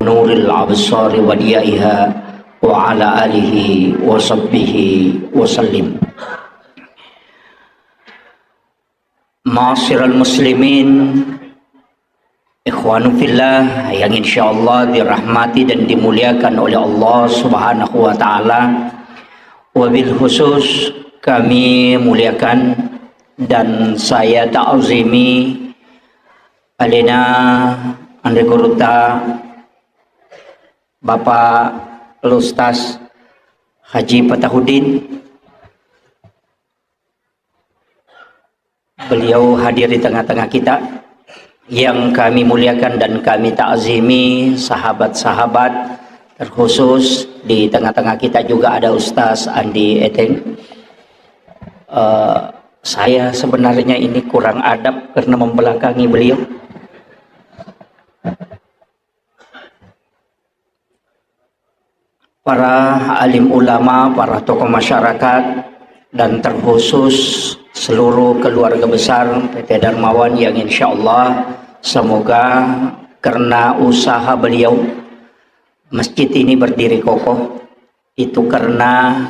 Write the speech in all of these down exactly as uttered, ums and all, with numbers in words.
نور الأبصار وضيائها وعلى آله وصحبه وسلم. Ma'asyiral muslimin, ikhwanu fillah yang insyaallah dirahmati dan dimuliakan oleh Allah Subhanahu wa Ta'ala, wabil khusus kami muliakan dan saya ta'zimi alena anre gurutta Bapak Ustaz Haji Fatahuddin. Beliau hadir di tengah-tengah kita. Yang kami muliakan dan kami ta'zimi sahabat-sahabat, terkhusus di tengah-tengah kita juga ada Ustaz Andi Eteng. Eh, saya sebenarnya ini kurang adab karena membelakangi beliau. Para alim ulama, para tokoh masyarakat, dan terkhusus seluruh keluarga besar P T Darmawan yang insyaallah semoga karena usaha beliau, masjid ini berdiri kokoh, itu karena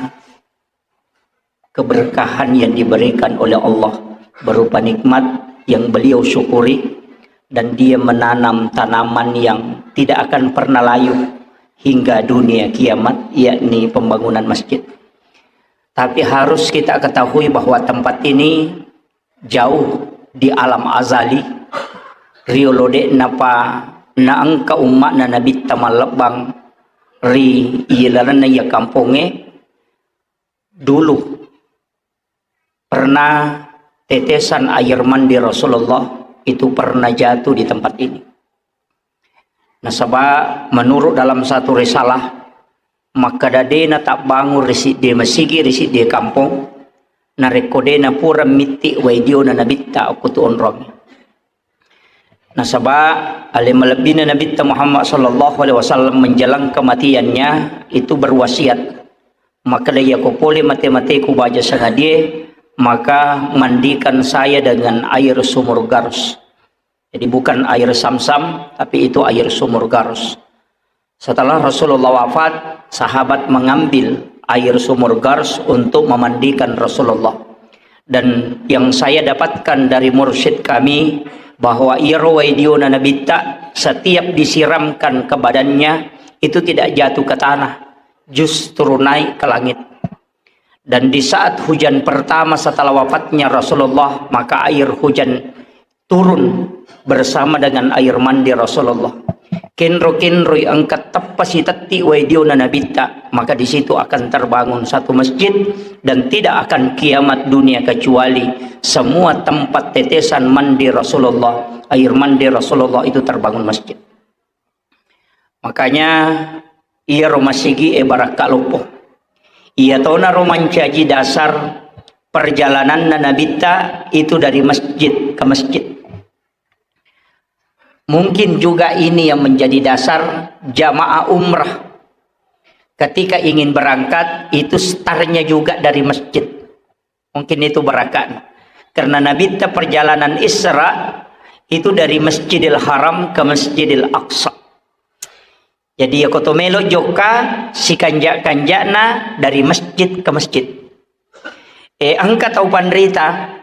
keberkahan yang diberikan oleh Allah berupa nikmat yang beliau syukuri, dan dia menanam tanaman yang tidak akan pernah layu hingga dunia kiamat, yakni pembangunan masjid. Tapi harus kita ketahui bahwa tempat ini jauh di alam azali, riolo de'napa naengka umma'na Nabitta mallebbang ri ilalenna iya kampongnge, dulu pernah tetesan air mandi Rasulullah itu pernah jatuh di tempat ini. Nasaba menurut dalam satu risalah, makkeda de'na tabbangun ri siddi masigi ri siddi kampong, narekko de'na pura mitti wai diona Nabitta okko tu onrong. Nasaba ale malebbina Nabitta Muhammad sallallahu alaihi wasallam menjelang kematiannya itu berwasiat, makkeda, "Iyako pole mate-mateku baja sangadie, maka mandikan saya dengan air sumur Garus." Jadi bukan air Samsam, tapi itu air sumur Garus. Setelah Rasulullah wafat, sahabat mengambil air sumur Garus untuk memandikan Rasulullah. Dan yang saya dapatkan dari mursyid kami, bahwa iyaro wai diona Nabitta setiap disiramkan ke badannya, itu tidak jatuh ke tanah, justru naik ke langit. Dan di saat hujan pertama setelah wafatnya Rasulullah, maka air hujan turun bersama dengan air mandi Rasulullah. Kenro-kenroi engka teppa sitetti wai diona Nabitta, maka di situ akan terbangun satu masjid dan tidak akan kiamat dunia kecuali semua tempat tetesan mandi Rasulullah, air mandi Rasulullah itu terbangun masjid. Makanya, iyaro masigi e barakka loppo. Iyatonaro mancaji dasar perjalananna Nabitta itu dari masjid ke masjid. Mungkin juga ini yang menjadi dasar jamaah umrah ketika ingin berangkat itu startnya juga dari masjid. Mungkin itu barakatna. Karena Nabitta perjalanan Isra itu dari Masjidil Haram ke Masjidil Aqsa. Jadi, ya, koto melo jokka sikanja-kanjana dari masjid ke masjid. Eh, engka tau panrita,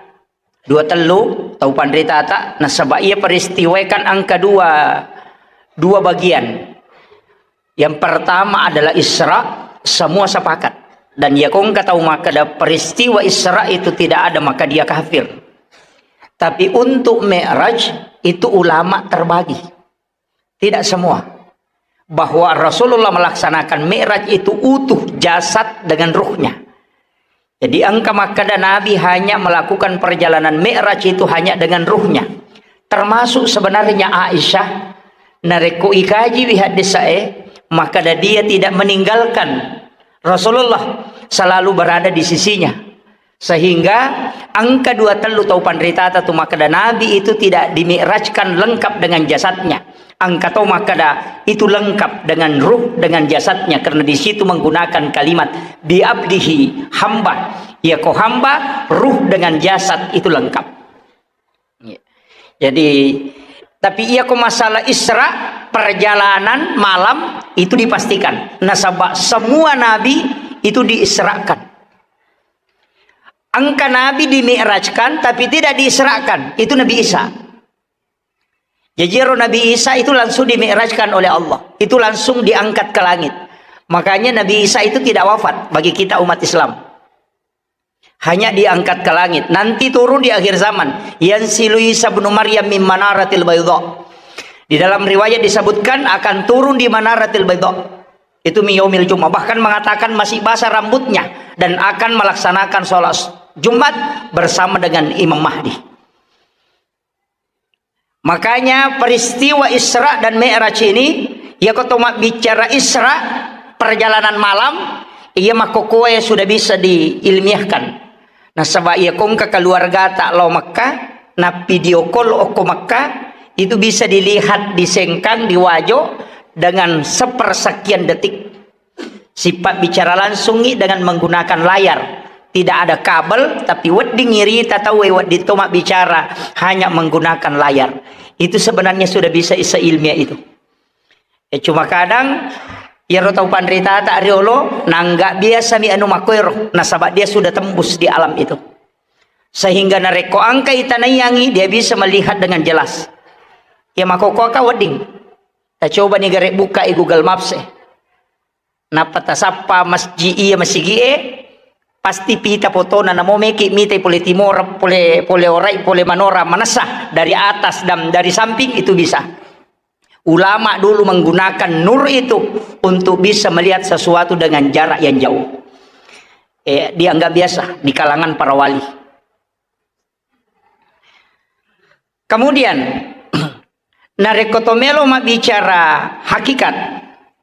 dua tellu tau panritata, nasaba iya peristiwa kan engka dua, dua bagian. Yang pertama adalah Isra, semua sepakat. Dan ya kongka tau makkeda peristiwa Isra itu tidak ada, maka dia kafir. Tapi untuk Mi'raj itu ulama terbagi. Tidak semua. Bahwa Rasulullah melaksanakan Mi'raj itu utuh jasad dengan ruhnya. Jadi engka makkeda Nabi hanya melakukan perjalanan Mi'raj itu hanya dengan ruhnya. Termasuk sebenarnya Aisyah, narekko ikajiwi hadisa'e, makkeda dia tidak meninggalkan Rasulullah, selalu berada di sisinya. Sehingga engka dua tellu tau panritata tu makkeda Nabi itu tidak dimi'rajkan lengkap dengan jasadnya. Engka tau makkeda itu lengkap dengan ruh, dengan jasadnya, karena di situ menggunakan kalimat bi abdihi, hamba. Iyako hamba, ruh dengan jasad itu lengkap. Jadi, tapi iyako masalah Isra, perjalanan malam itu dipastikan. Nasaba semua nabi itu diisrakan. Engka nabi dimi'rajkan tapi tidak diisrakan, itu Nabi Isa. Jadi ero Nabi Isa itu langsung dimi'rajkan oleh Allah, itu langsung diangkat ke langit. Makanya Nabi Isa itu tidak wafat bagi kita umat Islam. Hanya diangkat ke langit. Nanti turun di akhir zaman. Yanzilu Isa ibnu Maryam min manaratil baydha. Di dalam riwayat disebutkan akan turun di manaratil baydha. Itu min yaumil Jumat. Bahkan mengatakan masih basah rambutnya dan akan melaksanakan sholat Jumat bersama dengan Imam Mahdi. Makanya peristiwa Isra dan Mi'raj ini, ya, ko to mabbicara Isra, perjalanan malam, iya, makkokkoe sudah bisa diilmiahkan. Nasaba iya ko engka keluargata lao Mekah, na video call okko Mekah, itu bisa dilihat di Sengkang, di Wajo, dengan sepersekian detik. Sipabbicara langsungngi dengan menggunakan layar. Tidak ada kabel, tapi wedding irita tauwe wedding to mabbicara hanya menggunakan layar. Itu sebenarnya sudah bisa isa ilmiah itu. Eh, cuma kadang iyaro tau panritata riolo nangga biasa mi anu makoero, nasaba dia sudah tembus di alam itu. Sehingga narekko angka itanaiyangi, dia bisa melihat dengan jelas. Ya, makokoka wedding. Tacoba ni gare buka i Google Maps e. Nappa tasappa masjid iya masigi'e, pasti pita fotona, namo meki mitai pole timora, pole, pole orai, pole manora, manessa dari atas dan dari samping itu bisa. Ulama dulu menggunakan nur itu untuk bisa melihat sesuatu dengan jarak yang jauh. Eh, dianggap biasa di kalangan para wali. Kemudian, narekko to melo mabbicara hakikat,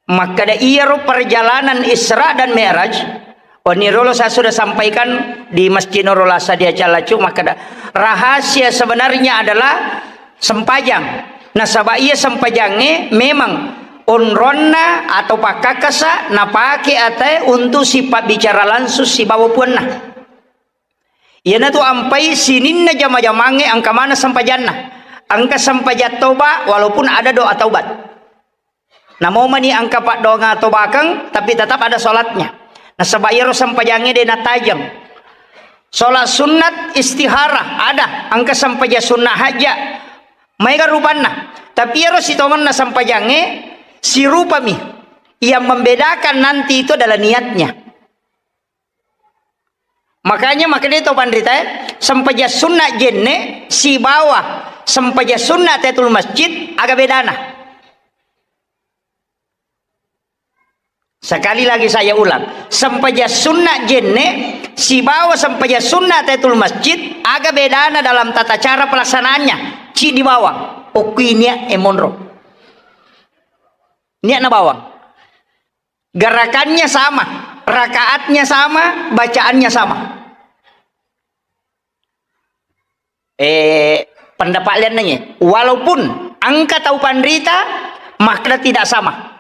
makkeda iyaro perjalanan Isra dan Mi'raj, wenni rolo saya sudah sampaikan di Masjid Nurul Asad di Acalacu, makkeda rahasia sebenarnya adalah sempajang. Nasaba iya sempajangnge memang onronna atau pakkakasa napake atae untuk sipabbicara langsung sibawa puanna. Iyanatu ampai sininna jama-jamangnge engka maneng sempajanna. Engka sempajang toba walaupun ada doa taubat. Namomani engka paddoangeng tobakeng, tapi tetap ada sholatnya. Nasaba iyaro sempajangnge de natajeng. Sholat sunnat istihara ada, engka sempajang sunnah haja. Maega rupanna. Tapi iyaro sitongenna sempajangnge sirupami. Yang membedakan nanti itu adalah niatnya. Makanya makkedai to panritae, sempajang sunna jenne sibawa sempajang sunna tahiyatul masjid, aga bedana? Sekali lagi saya ulang, sempajang sunna jenne sibawa sempajang sunna tahiyatul masjid, aga bedana dalam tata cara pelaksanaannya? Ciddi bawang, okkui niat e monro. Niatna bawang. Gerakannya sama, rakaatnya sama, bacaannya sama. Eh, pendapat liannangnge, walaupun engka tau panrita makkeda tidak sama.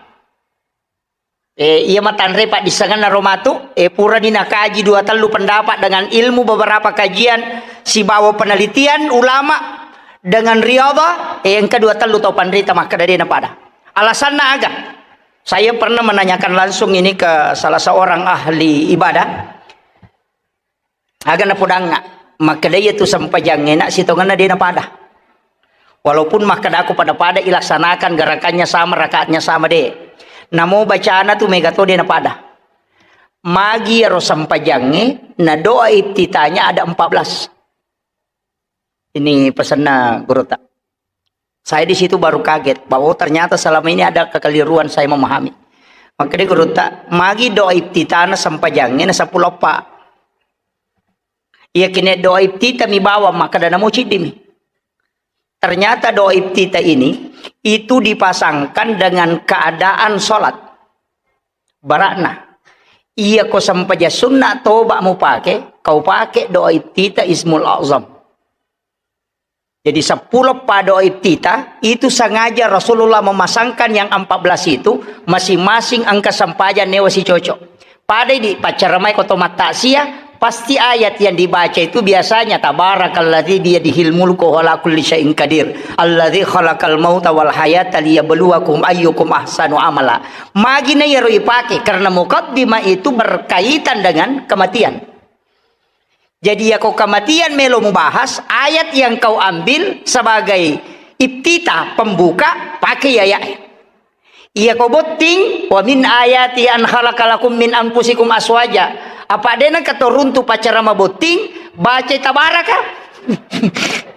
Eh, iya matanre paddissengenna ro matu, eh, purani nakaji dua tellu pendapat dengan ilmu beberapa kajian sibawa penelitian ulama dengan riadha, eh, engka dua tellu tau panrita makkeda de napada. Alasanna aga? Saya pernah menanyakan langsung ini ke salah seorang ahli ibadah. Aga napodangnga, makkeda iyatu sempajangnge na sitongenna de napada. Walaupun makkedako pada-pada ilaksanakan gerakannya sama, rakaatnya sama, de. Namo bacana tu mega to de napada. Magi iyaro sempajangnge na doa iftitahnya ada empat belas. Ini pesanna gurutta. Saya di situ baru kaget bahwa, oh, ternyata selama ini ada kekeliruan saya memahami. Makkeda gurutta, magi doa iftitahna sempajangnge na seppulo eppa. Iya kene doa iftitah mi bawang, makkeda namo ciddi mi. Ternyata doa iftitah ini itu dipasangkan dengan keadaan sholat. Barakna, iya ko sempajang sunna toba mupake, kau pake doa iftitah Ismul Azam. Jadi seppulo pa doa iftitah itu sengaja Rasulullah memasangkan yang empat belas itu, masing-masing engka sempajang newa sicocok. Pada di paccaramai ko to mattaksiah, Pasti ayat yang dibaca itu biasanya, "Tabarakalladzi biyadihil mulku wa huwa ala kulli syai'in qadir, alladzi khalaqal mauta wal hayata liyabluwakum ayyukum ahsanu amala." Magi na iyaro ipake, karena mukaddimah itu berkaitan dengan kematian. Jadi, yako kematian melo mubahas, ayat yang kau ambil sebagai iftitah, pembuka, pakai ayat. Iya ko botting, "Wa min ayati an khalaqa lakum min anfusikum aswaja." Apa dena katoruntu pacara mabotting, baca tabaraka.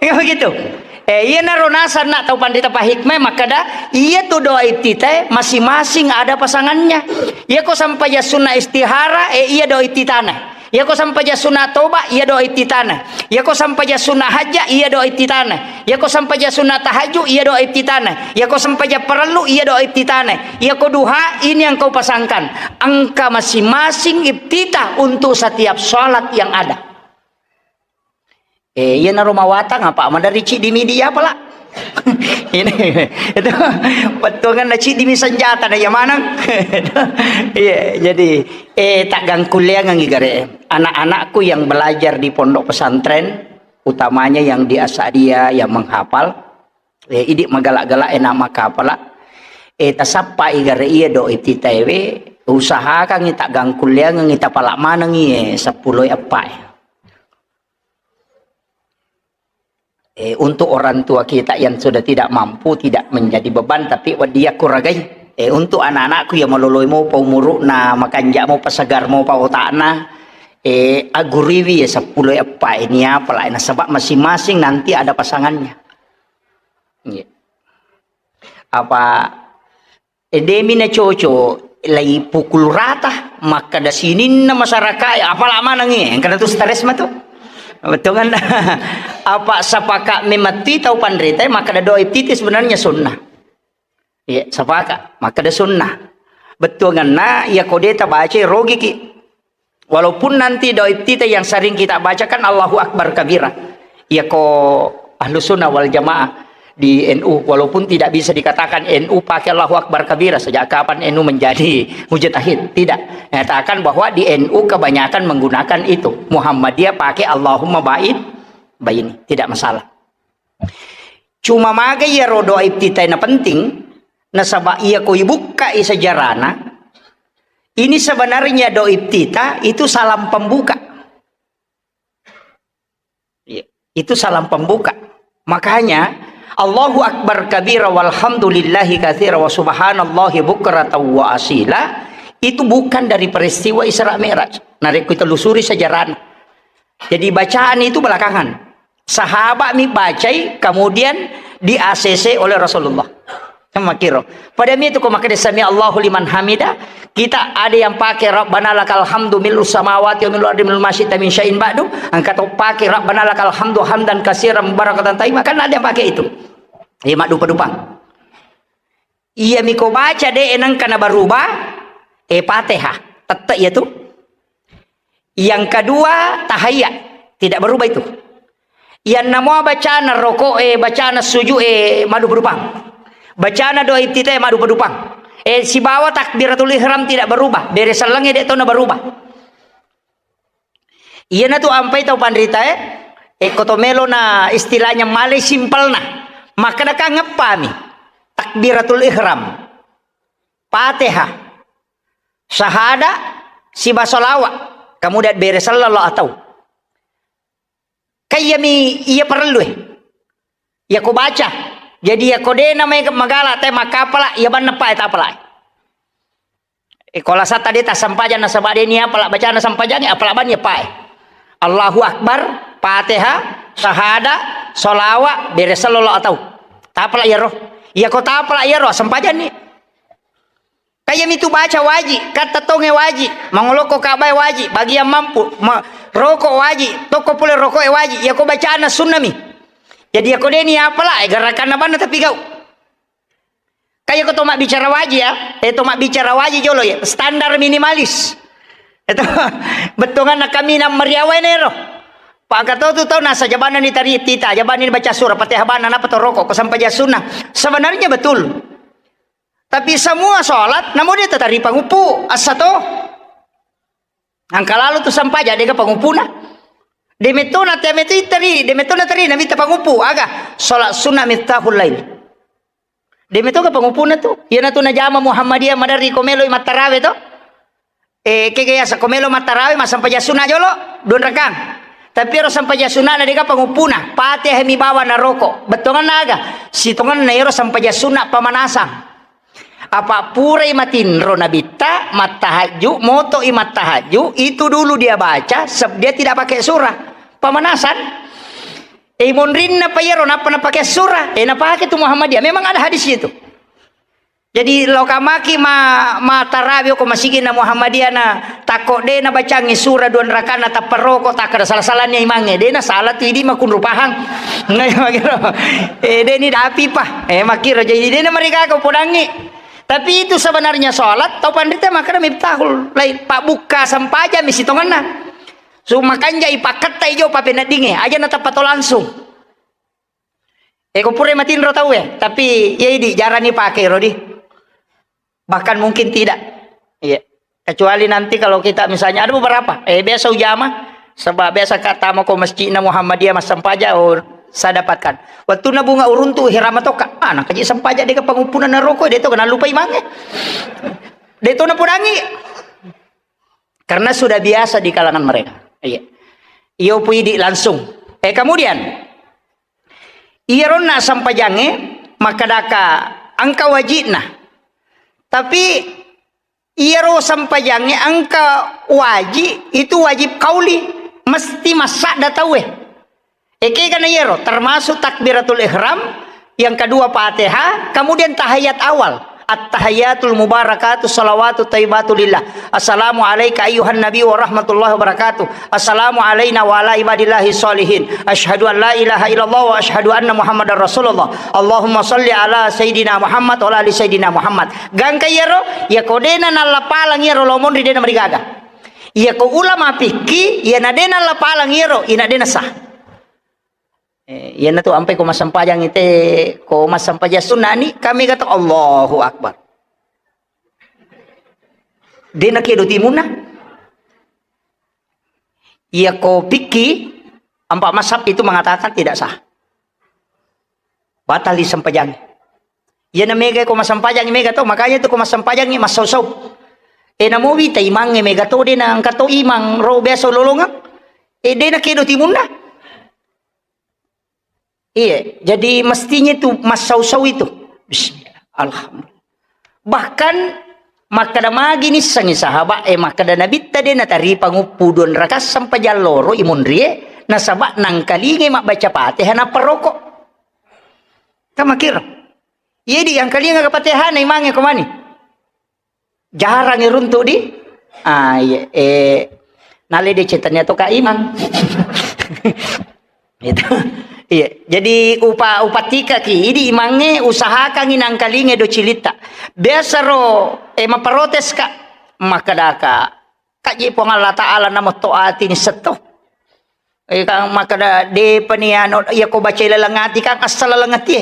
Ya begitu. Eh, iya naro nasanna tau panrita pahikmah makkada, iya tu doa iftitah masing-masing ada pasangannya. Iya ko sampaja sunna istihara, eh, iya doa iftitahna. Iyako sampaja sunna toba, iya doa iftitahna. Iyako sampaja sunna hajja, iya doa iftitahna. Iyako sampaja sunna tahajud, iya doa iftitahna. Iyako sampaja parellu, iya doa iftitahna. Iyako duha, ini yang kau pasangkan. Engka masing-masing iftitah untuk setiap salat yang ada. Eh, iya naro mawatang apa? Madari ciddi mi dia pala. Ini, itu, bettuangan na ciddi mi senjata na iya maneng. Iya, jadi, eh, taggangkulleangengngi gare. Anak-anakku yang belajar di pondok pesantren, utamanya yang di Asadia, yang menghafal, eh, idi magala-gala ena makapala. Eh, tasappa i gare iya do iftitah we, usahakan i taggangkulleangengngi tapala manengngi, eh, seppulo eppa, eh. Eh, untuk orang tua kita yang sudah tidak mampu, tidak menjadi beban, tapi wedding yakko ragai. Eh, untuk anak-anakku yang maloloi mopa umuru'na, makanja mopa, segar mopa otakna, eh, aguriwi ya seppulo eppa ini apa lah, nasaba masing-masing nanti ada pasangannya. Iya. Apa E, demi na coco, lai pukul rata, makkada sininna masyarakat, apala manengngi, engkana tu stres matu. Bettuanna. Apa sapaka memetti tau panrita, makkada doa iftitah sebenarnya sunnah. Iya, sapaka, makkada sunnah. Bettuanna, iya ko de tabaca, rogiki. Walaupun nanti doa iftitah yang sering kita bacakan Allahu Akbar kabira. Iya ko Ahlus Sunnah wal Jamaah di N U, walaupun tidak bisa dikatakan N U pakai Allahu Akbar kabira, sejak kapan N U menjadi mujtahid? Tidak. Nyatakan bahwa di N U kebanyakan menggunakan itu. Muhammadiyah pakai Allahumma ba'id baini. Tidak masalah. Cuma maga iyaro doa iftitah na penting, nasaba iya ko ibukkai sejarahna, ini sebenarnya doa iftitah itu salam pembuka. Iya, itu salam pembuka. Makanya, Allahu Akbar kabira walhamdulillahi katsira wa subhanallahi bukratan wa asila, itu bukan dari peristiwa Isra Mi'raj. Narekko telusuri sejarahna. Jadi bacaan itu belakangan. Sahabat mi bacai, kemudian di-A C C oleh Rasulullah. Makkiro. Pada mi tu ko makkeda sami Allahu liman hamida, kita ada yang pakai Rabbana lakal hamdu mil'us samawati wa mil'ul ardi mil'u ma syi'ta min syai'in ba'du, engka to pakai Rabbana lakal hamdu hamdan katsiran mubarakatan thayyibah, kan ada yang pakai itu. Iya, maddupa-dupang. Iya mi ko baca de nengka na berubah, eh, Fatihah. Tette iya tu. Yang kedua, tahiyat. Tidak berubah itu. Yang namua bacana rokok, eh, bacana sujud, eh, maddupa-dupang. Bacana doa iftitah, eh, maddupa-dupang. Eh, sibawa takbiratul ihram tidak berubah. Bere sellengnge de to na berubah. Iyana tu ampai tau panrita, eh, eh, ko to melo na istilahnya malai simpelna. Makkeda kan ngeppami. Takbiratul ihram. Fatihah. Syahada, siba salawat, kemudian bere sallallahu atau. Kayyami iya parellu, eh. Iya ko baca. Jadi iya ko de na mai magala te makapala, iya banna pa tapala. Eh, ko lasa tadi ta sampajang nasaba de ni apala bacana sampajang, apala banni pa, eh. Allahu Akbar, Fatihah, syahada, salawat, bere sallallahu atau. Tapala iyaro. Iya ko tapala iyaro, sampajang ni. Kayyami tu baca waji, katta tonge waji, mangolokko Ka'bae waji, bagian mampu, ma-, rokok waji, tokko pole rokoke waji, yako bacana sunnami. Jadi yako deni apala, eh, gerakanna banna tapi gau. Kaya ko to mabbicara waji ya, eh, to mabbicara waji jolo ya, standar minimalis. Itu bettuanna kaminang mariawa nero. Paka to tu tau nasa jabanna ni tari tita, jabanna ni baca surah Fatihah banna napa to rokok, ko sampai sunnah. Sebenarnya betul. Tapi semua sholat, namu de tatari panguppu, assa to. Angka lalu tu sampaja, dega pangupuna. Demetona te metu iteri, demetona teri, nabi ta pangupu, aga, sholat sunnah miftahul lail. Demeto ga pangupuna tu. Iyana tu najama Muhammadiyah maderri ko melo mattarawe to. Eh, kega yasa ko melo mattarawe, massampaja sunnah jolo, dua rakang. Tapi ero sampaja sunnah na dega pangupuna, Fatihah mi bawa na roko. Bettuanna aga? Sitongenna ero sampaja sunnah pamanasan. Apa purai matinro nabitta, mattahajju, moto i mattahajju, itu dulu dia baca, sebab dia tidak pakai surah. Pamanasan. Eh, monrinna pa iyaro, nappa napake surah. Eh, napake tu Muhammadiyah. Memang ada hadis itu. Jadi, lo kamaki ma, ma tarawih ko masigi na Muhammadiyah na, takko de na bacangi surah dua rakana tappa roko, takkada salah-salahnya imange. De na salah tu idi makunrupahang. Ngai makiro. Eh, de ni dapi pa. Eh, makiro. Jadi, de na marigaga podangi. Tapi itu sebenarnya sholat, tau panrita makkada miftahul lail, pabbukka sampaja mi sitongenna. Su makanja ipakketta ijo papeneddinge, aja natappa to langsung. Eh, ko pura matinro tau e, tapi iya idi jarang ipake ro di. Bahkan mungkin tidak. Iya. Kecuali nanti kalau kita misalnya ada beberapa, eh, biasa ujama, sebab biasa ka tama ko masjidna Muhammadiyah massampaja, oh, saya dapatkan. Waktu na bunga uruntu hirama toka, ah, nakaji sampaja deka pangupunan naroko, de to kena lupa imange. De to napodangi. Karena sudah biasa di kalangan mereka. Iya. Iyo pu idi langsung. Eh, kemudian, iyaronna sampajange makkadaka engka wajibna. Tapi iyaro sampajange engka wajib, itu wajib kauli, mesti massadda tauwe. Ekega na iyaro, termasuk takbiratul ihram, yang kedua Fatihah, kemudian tahiyat awal. At-tahiyatul mubarakatu salawatu tayyibatu lillah. Assalamu alaika ayyuhan nabi wa rahmatullahi wabarakatuh. Assalamu alaina wa ala ibadillahi sholihin. Asyhadu an la ilaha illallah wa asyhadu anna Muhammadar Rasulullah. Allahumma salli ala Sayyidina Muhammad wa ala ali Sayyidina Muhammad. Gangka iyaro, iya ko dena nallapalang iyaro lomonri dena marigaga. Iya ko ulama fikih, iya na dena lapalang iyaro, ina dena sah. Eh, iyana tu ampai ko massampajang ite, ko massampajang sunnah ni, kami kata Allahu Akbar. Dena kedo timunna. Iya ko fikih, empat mazhab itu mengatakan tidak sah. Batal disempajangi. Iyana mega ko massampajangi mega to, makanya tu ko massampajangi massau-sau. E namo wita imangnge mega to, de na engka to imang ro biasa lolongeng. E de na kedo timunna. Iya, jadi mestinya itu massau-sau itu. Bismillah. Alhamdulillah. Bahkan makkada magi nissengi sahabat e makkada nabitta de natari panguppu dua rakaat sampajang loro imunrie nasaba nangkalingai mabbaca Fatihah nappa roko. Kamakiro. Iya di angkalinga Fatihah na imangnge ko mani. Jarang iruntu di. Ah, iya. Eh, nale de cetanya to Kak Imang. Itu. Iya. Jadi upa upatika ki. Idi imangnge usahakangi nangkalinga do cilitta. Biasa ro eh maprotes Kak. Makkadaka. Kaji Puang Allah Ta'ala namo to ati ni setto. Eh, kang makkada de pani anu iya ko baca laleng ati kang asal laleng ati.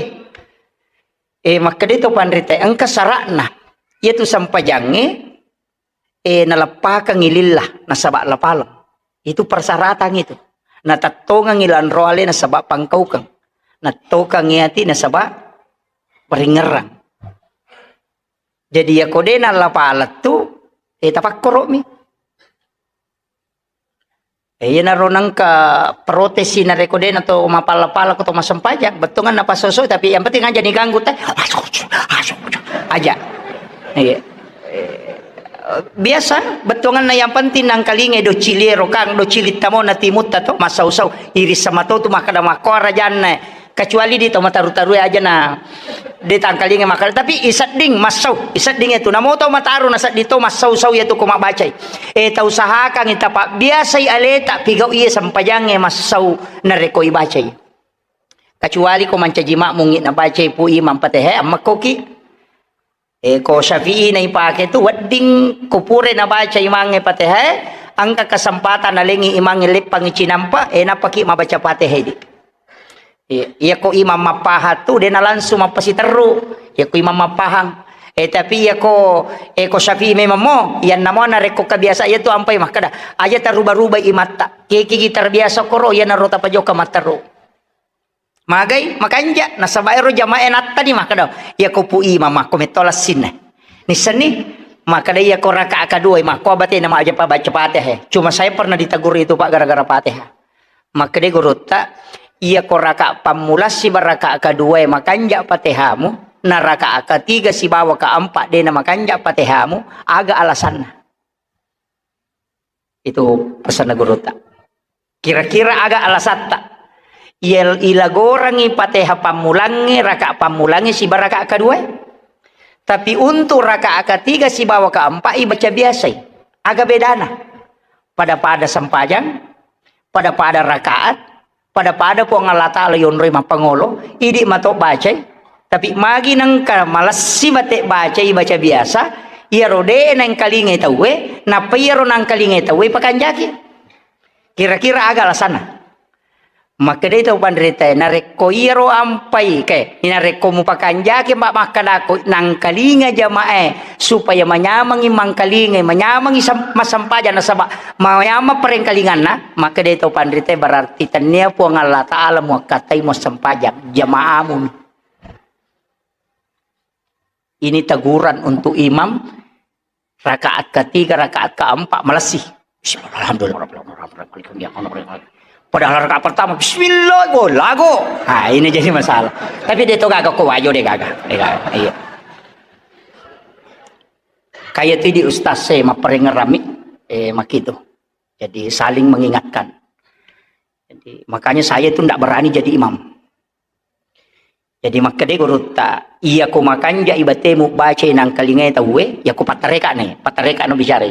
Eh, makkeda to panrita, engka syaratna. Iyatu sampajangnge, eh, naleppakengngi lillah, nasaba lapaleng. Itu persyaratan itu. Natettongengngi lanro ale nasaba pangkaukeng. Nattokengngi ati nasaba paringngerang. Jadi, yako de nallapaleng tu, eh, tapakkoro'mi. Eh, iyanaro nengka protesi narekko de nato mapalla-palla ko to massempajang, bettuanna napasosoi, tapi yang penting aja diganggu te. Aja. Iya. Eh, biasa bettuanna yang penting nangkalingai do ciliero kang, do cilitta mo na timutta to massau-sau. Iris sama to tu makkada makkoa rajanna. Kecuali di tau mataru-tarue aja na de tangkalinga makkada, tapi isedding massau, isedding itu namo tau mataru nasedding to massau-sau yatu ko mabbacai. Eh, tau usahakangngi tapabbiasai aleta pigau iye sempajangnge massau narekko ibacai. Kecuali ko mancaji makmungngi nabacai pu imang Fatihah, ammekkoki. Eh, ko Syafi'i na ipake tu wedding ko pura nabaca imangnge Fatihah, engka kesempatan nalengi imangnge leppangngi cinampa, eh, nappaki mabaca Fatihah di. Iya, iya ko imam mappahang tu de na langsung mappasiterru. Iya ko imam mappahang, Eh, tapi iya ko, eh, ko Syafi'i memang mo, iyanna mo narekko kabiasa iya tu ampai makkeda, aja taruba-ruba imatta. Kekigi terbiasa koro, iyanaro tapajokka matteru. Magai, makanja, nasaba ero jamaah nattani makkeda, iya ko pu imam makko metto lassinna. Nissenni, makkeda iya ko rakaat kedua, makko abatena maja pa baca Fatihah. Cuma saya pernah ditegur itu, Pak, gara-gara Fatihah. Makkeda gurutta, iya ko rakaat pammulassi ba rakaat kedua makanja Fatihamu, na rakaat ketiga sibawa keempat dena makanja Fatihamu, aga alasanna? Itu pesanna gurutta. Kira-kira aga alasatta? Iya, ilagorangi Fatihah pammulangnge, rakaat pammulangnge siba rakaat kedua. Tapi untuk rakaat ketiga sibawa keempat ibaca biasai. Aga bedana? Pada-pada sempajang, pada-pada rakaat, pada-pada Puang Allah Ta'ala yonroi mappangolo, idi mato bacai, tapi magi nengka malessi mate bacai baca biasa, iyaro de nengkalingai tauwe, nappa iyaro nangkalingai tauwe pakanjaki. Kira-kira aga alasanna? Makkedai tau panritae, narekko iyaro ampai, ke, narekko mupakanjaki, ma-, makkedako, nangkalinga jamae, supaya manyamengi mangkalingai, manyamengi sem-, massempajang, nasaba manyameng parengkalinganna, makkedai tau panritae, berarti tennia Puang Allah Ta'ala muakkatai muassempajang, jamaamu. Ini teguran untuk imam, rakaat ketiga, rakaat keempat, malessi. Bismillah, alhamdulillah, rabbil alamin, rabbil alamin, maliki yaumiddin. Padahal rakaat pertama, bismillah, go, lago. Nah, ini jadi masalah. Tapi dia tuh gaga, kok wajo dia gaga. Dia gaga, iya. Kayak itu di ustaz saya, maparengerami, eh, makitu. Jadi saling mengingatkan. Jadi, makanya saya itu ndak berani jadi imam. Jadi, makkedai gurutta, iya ko makanjai batemu bacai nangkalingai tauwe, iya ko pattareka ne, pattareka no bicara.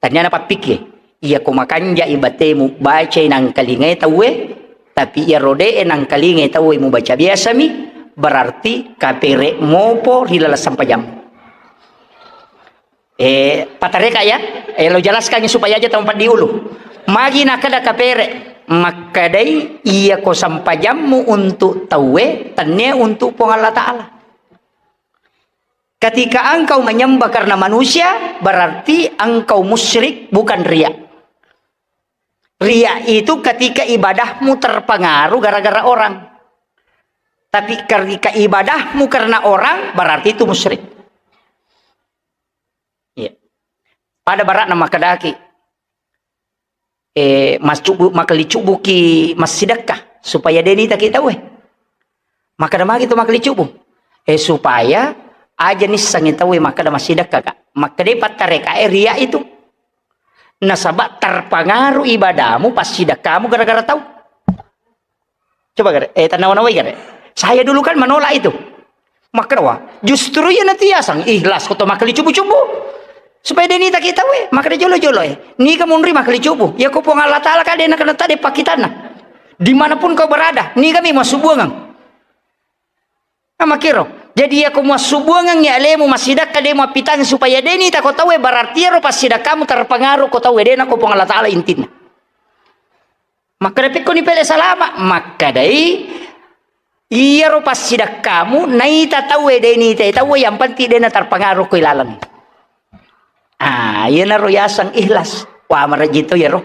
Tania na pappikir, iya ko makanjai batemu bacai nangkalingai tauwe, tapi iya rode nangkalingai tauwe mubaca biasa mi, berarti kapere mopo ri laleng sempajang. Eh, patareka ya. Eh, lo jelaskan supaya aja tempat diulu. Magi nakada kapere, makkadai iya ko sampajammu untuk tauwe, tenne untuk Puang Allah Ta'ala. Ketika engkau menyembah karena manusia, berarti engkau musyrik, bukan riya. Riya itu ketika ibadahmu terpengaruh gara-gara orang. Tapi ketika ibadahmu karena orang, berarti itu musyrik. Iya. Pada barakna makkedaki, eh, mascubu-, makalicubuki massidekka supaya de nitaki tauwe. Makkeda magi tu makalicubu. Eh, supaya aja nissengi tauwe makkeda massidekka ka. Makkeda pattareka e riya itu. Nasaba terpengaruh ibadahmu, passidekkamu gara-gara tau. Coba gare, eh, tanawa-nawai gare. Saya dulu kan menolak itu. Makkeda wa, justru iya natiasang ikhlas ko to makkali cubu-cubu. Supaya de nitaki tauwe, makkeda jolo-jolo e. Niga munri makkali cubu. Iya ko Puang Allah Ta'ala ka de nakena tade pakkitanna. Dimanapun kau berada, niga mi massubuangang. Nah, makkiro. Jadi iya ko massubuangang ya alemu massidakka de mappitang supaya de nitako tauwe, berarti iyaro passidakkamu terpengaruh ko tauwe, de nako Puang Allah Ta'ala intinna. Makkeda, "Pekkoni pele salama?" Makkedai, "Iyaro passidakkamu naita tauwe, de nitai tauwe, yang penting de naterpengaruh ko ilaleng." Ah, iyanaro yaseng ikhlas. Wah, marejjing to iyaro.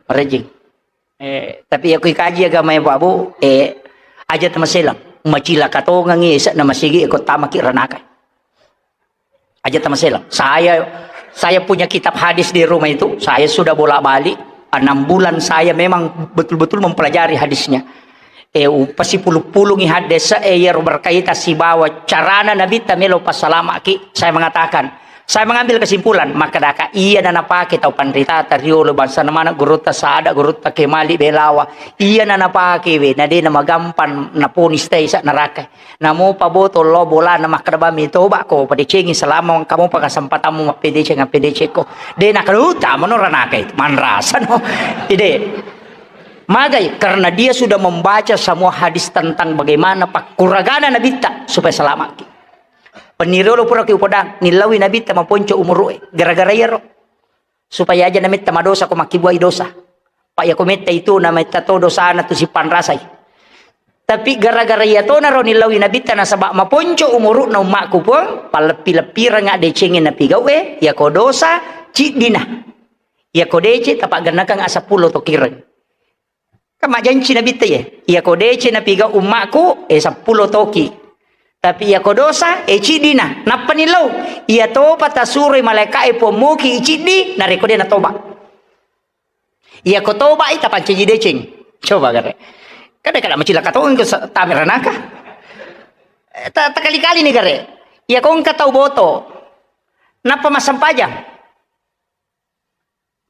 Marejjing. Eh, tapi iya ko ikaji agama e, Pak Bu, eh, aja tamaselang. Macilaka tongengi ese'na masigi e ko tamaki ranaka. Aja tamaselang. Saya, saya punya kitab hadis di rumah itu. Saya sudah bolak-balik. Enam bulan saya memang betul-betul mempelajari hadisnya. Eh, upasipulu-pulungi hadis, eh, iyaro berkaitan sibawa carana Nabitta melo passalamaki. Saya mengatakan, saya mengambil kesimpulan, makkedaka iya nanapake tau panritata riolo, bangsana maneng gurutta Sada, gurutta Kemali Belawa. Iya nanapake we, na de namagampang naponis taisa neraka. Namopa botol lo bolana makkeda bami toba ko padecengi selama engka mopa kesempatanmu mappedeceng, appedeceng ko. De nakaluta mano ranaka itu, manrasa no. Ide. Magai, karena dia sudah membaca semua hadis tentang bagaimana pakkuragana Nabitta supaya selamat. Peniriolo pura ki upodang, nillaui Nabitta maponco umuru'e. Gara-gara iyaro. Supaya aja nametta madosa ko makkibuai dosa. Pa iya ko metta itu nametta to dosana tu sipanrasai. Tapi gara-gara iya tonaro nillaui Nabitta nasaba maponco umuru'na ummakku, Puang, palleppi-leppirengnga decengnge napigau'e, iyako dosa ciddina. Iyako deceng tapaggennakeng seppulo tokireng. Kan majjanci Nabitta iye, iyako deceng napigau ummakku, eh, seppulo toki. Tapi iyako dosa, eh, ciddina. Nappa nillau, iya topa tasuroi malaeka'e Puang moki iciddi, narekko de natoba. Iyako toba'i tapancaji deceng. Coba gare. Kada kada macilaka tongeng ko sa-, tame ranaka. Eh, ta-, takali-kali ni gare. Iyako engka tau boto. Nappa massempajang.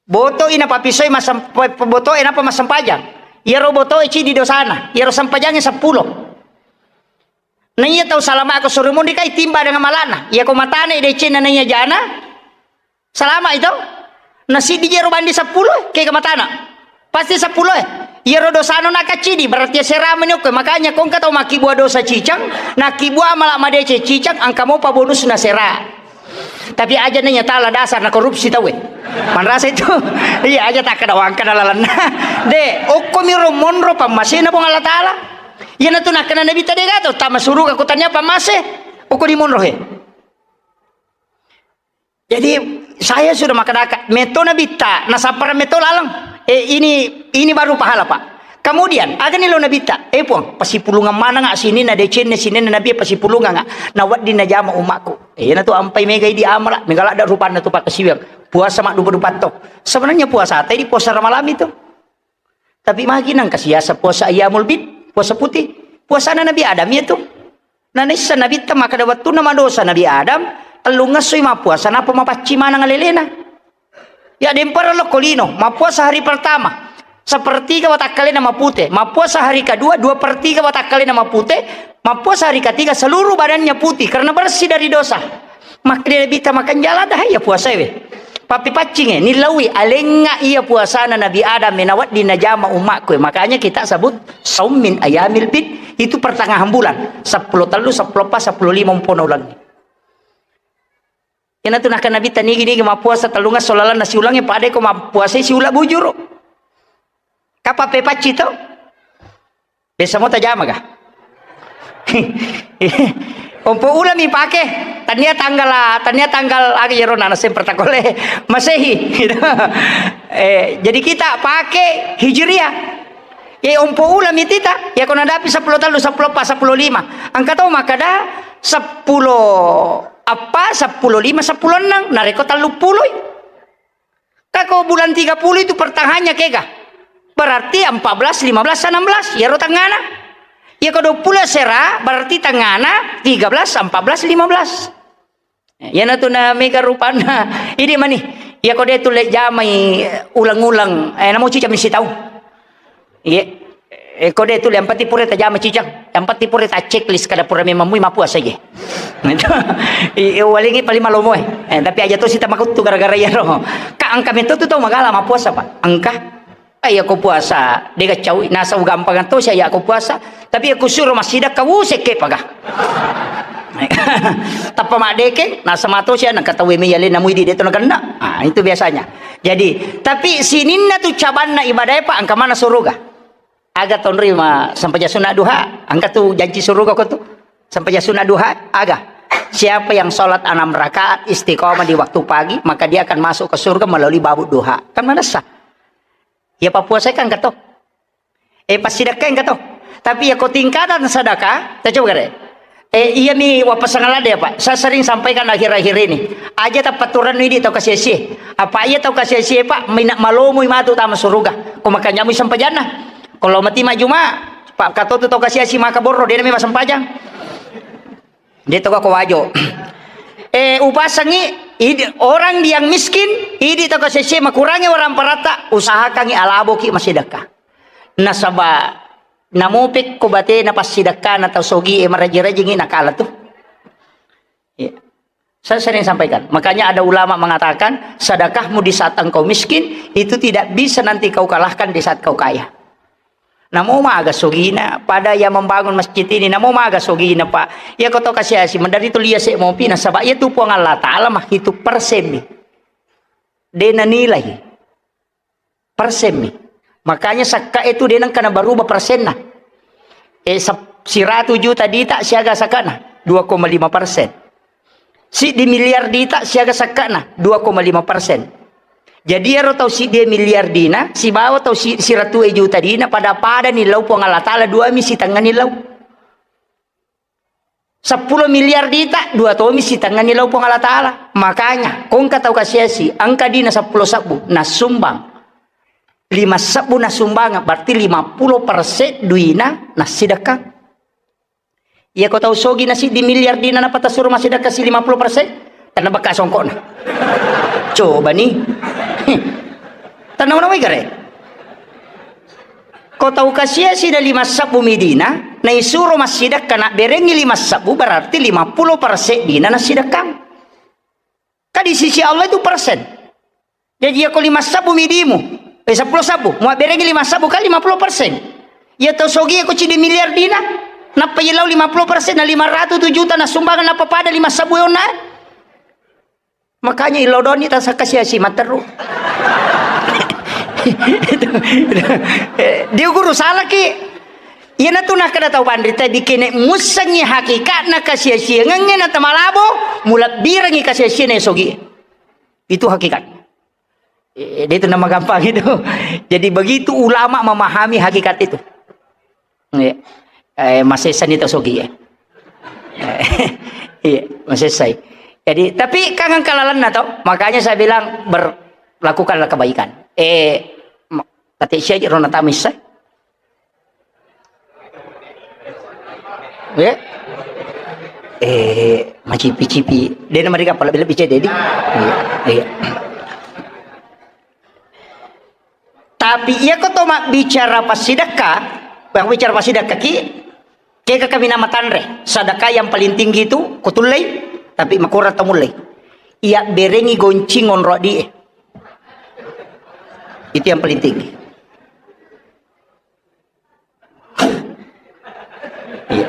Boto'i napapisoi massem-, pe-, pe-, boto'e nappa massempajang. Iyaro boto'e ciddi dosana. Iyaro sempajangnge seppulo. Na iya tau salama ko suro monri kai timba dengan malana. Iyako matana decenna na iya jana. Salama itu. Na siddi jero bandi seppulo, kega matana. Pasti seppulo, eh. Iyaro dosano nakaccidi, berarti asera meni okko. Makanya ko engka tau makkibua dosa cicang, nakkibua mala madeceng cicang, engka mopa bonus nasera. Tapi aja nanya tala dasar na korupsi tau, eh. Manrasa itu. Iya, aja takkada wangkana lalenna. De, okko miro monro pammasena Puang Allah Taala. Iyanatu nakkana Nabitta de gato, tama suruga ko tania pammase. Okko di monro, he. Jadi, saya sudah makkadaka, metto Nabitta, nasappara metto laleng. Eh, ini, ini baru pahala, Pak. Kemudian, agani lo Nabitta, eh, Puang, pasipulungang manengnga sininna decenna, sininna Nabi, pasipulungang, nawedding najama ummakku. Eh, iyanatu ampai mega idi amala, mega ladde rupanna tu pakkasiwiang. Puasa maddupa-dupa to. Sebenarnya puasa tadi puasa Ramalang itu. Tapi magi nangka siasa puasa ayyamul bid, puasa putih. Puasana Nabi Adam iya tu. Na naisseng Nabitta makkada wettunna madosa Nabi Adam, tellungessoi mappuasa, nappa mapaccing maneng alelena. Ya, dempara lokko lino, mappuasa hari pertama, sepertiga watakkalena mapute, mappuasa hari kedua, dua per tiga watakkalena mapute, mappuasa hari ketiga seluruh badannya putih karena bersih dari dosa. Makkeda Nabitta makanjala dah iya puasae we. Pappipaccinge, nillaui alengnga iya puasana Nabi Adam e nawedding najama ummakku e. Makanya kita sebut saum min ayamil bid, itu pertengahan bulan. Seppulo tellu, seppulo eppa, seppulo lima umpona ulengnge. Iyanatu nakkeda Nabitta nigi-nigi mappuasa tellungesso lalenna siulengnge, pada ko mappuasai siula bujuru. Kapang pepacci to? Biasa mo tajama ga? Ompo ulami pake, tania tanggal, tania tanggal aga iyaro nana semper takole Masehi, gitu. Eh, jadi kita pake Hijriah. Ye ompo ulami tita, ya ko nadapi seppulo tellu, seppulo eppa, seppulo lima. Engka tau makkada seppulo eppa, seppulo lima, seppulo enneng, narekko tellu puloi. Kako bulan tiga puluh itu pertengahannya kega. Berarti empat belas, lima belas, enam belas. Iyaro tengngana. Iyako dua puluh sera, berarti tengngana tiga belas, empat belas, lima belas. Iyanatu na mega rupanna. Idi mani. Iyako de tulle jamai uleng-uleng. Eh, namo cicami sitau. Iya. Eh, ko de tu, yang penting pura tajama cicang. Yang penting pura ta checklist kada pura memang mui mappuasa je. I, i, walingi paling malomo, eh. Eh, tapi aja to sita makuttu gara-gara iyaro. Ka engka metto tu tau magala mappuasa, Pak. Engka. Eh, iya ko puasa, de gaccau, nasa ugampang to sia iya ko puasa. Tapi aku suruh masida kau sekke paga. Tappa maddekeng, nasa mato sia nangka tau me yale namui di de to nagenna. Ah, itu biasanya. Jadi, tapi sininna tu cabanna ibadah, Pak, engka mana suruga. Aga tonrima sempajang sunat duha, engka tu janji suruga ko tu. Sempajang sunat duha, aga. Siapa yang sholat enam rakaat istiqomah di waktu pagi, maka dia akan masuk ke surga melalui babut duha. Kan manessa? Ya, pappuasa kan engka to. Eh, passidekka engka to. Tapi ya ko tingkatan sedekah, ta coba kare. Eh, iya mi wapasang ladde, Pak. Saya sering sampaikan akhir-akhir ini. Aja tapaturannu idi tau kasiasi. Apa iya tau kasiasi, Pak? Mina malomoi matu tama suruga. Ko makanya mu sempajanna. Kalau mati majuma, Pak, katotu tau kasiasi maka borro, de nami masempajang. De to ko wajo. Eh, upasangi idi, orang yang miskin, idi tau kasiasi makurangi orang parata, usahakangi alaboki massidekka. Nasaba namopekko batena passidekkana tau sogi e maraji-rajingi nakala tu. Iya. Saya sering sampaikan. Makanya ada ulama mengatakan, sedekahmu di saat engkau miskin itu tidak bisa nanti kau kalahkan di saat kau kaya. Namo maga sogina, pada yang membangun masjid ini, namo maga sogina, Pak. Iya ko to kasiasi, mendari tu lia se mopi, nasaba iya tu Puang Allah Taala mah itu persen mi. De nanilai. Persen mi. Makanya sakka itu de nengka nabaruba persenna. Eh, sep-, siratu juta dita siaga sakkana? Dua koma lima persen. Siddi miliar dita siaga sakkana? Dua koma lima persen. Jadi, iyaro tau siddi miliar dina, sibawa tau si-, siratu juta dina, pada-pada ni lao Puang Allah Ta'ala, dua mi sitengngani lao. Seppulo miliar dita, dua tomi sitengngani lao Puang Allah Ta'ala. Makanya, ko engka tau kasiasi, engka dina seppulo sebbu, nassumbang. Lima sebbu nassumbang, berarti lima puluh persen duina nassidekka. Iya ko tau sogi na siddi miliar dina nappa tasuro massidekka si lima puluh persen, tenna bekka songkokna. Coba ni. Tenna mana wai gare. Ko tau kasiasi na lima sebbu mi dina, naisuro massidekka, nabberengi lima sebbu, berarti lima puluh persen dina nassidekkang. Ka di sisi Allah itu persen. Jadi, iya ko lima sebbu midimu, eh, seppulo sebbu, muabberengi lima sebbu kan lima puluh persen. Iya tau sogi ko ciddi miliar dina, nappa iya lao lima puluh persen, na lima ratu tu juta nassumbang, nappa pada lima sebbu onna. Makanya ilodoni tasakka sia-sia matteru. Itu, itu. Eh, dia guru salah ki. Iyanatu nakkeda tau panrita, dikene mussengngi hakikatna kasiasiangengnge na tamalabo, mulebbirengngi kasiasianna sogi. Itu hakikat. Eh, dia itu nama gampang itu. Jadi begitu ulama memahami hakikat itu. Iya. Eh, masessani tau sogi ya. Iya, masessai. Jadi, tapi kan engka lalenna tau. Makanya saya bilang ber-, lakukanlah kebaikan. Eh, ma-, kate sia je rona tamissa. Ya. Eh, macipi-cipi. Dia nama dikapa lebih-lebih cedde di. Iya, iya. Tapi iya ko to mabbicara passidekka, mabbicara passidekka ki, kega kami nama tanre, sedekah yang paling tinggi itu kutullei, tapi makurang tamullei. Iya berengi goncing onro adie. Itu yang paling tinggi. Iya.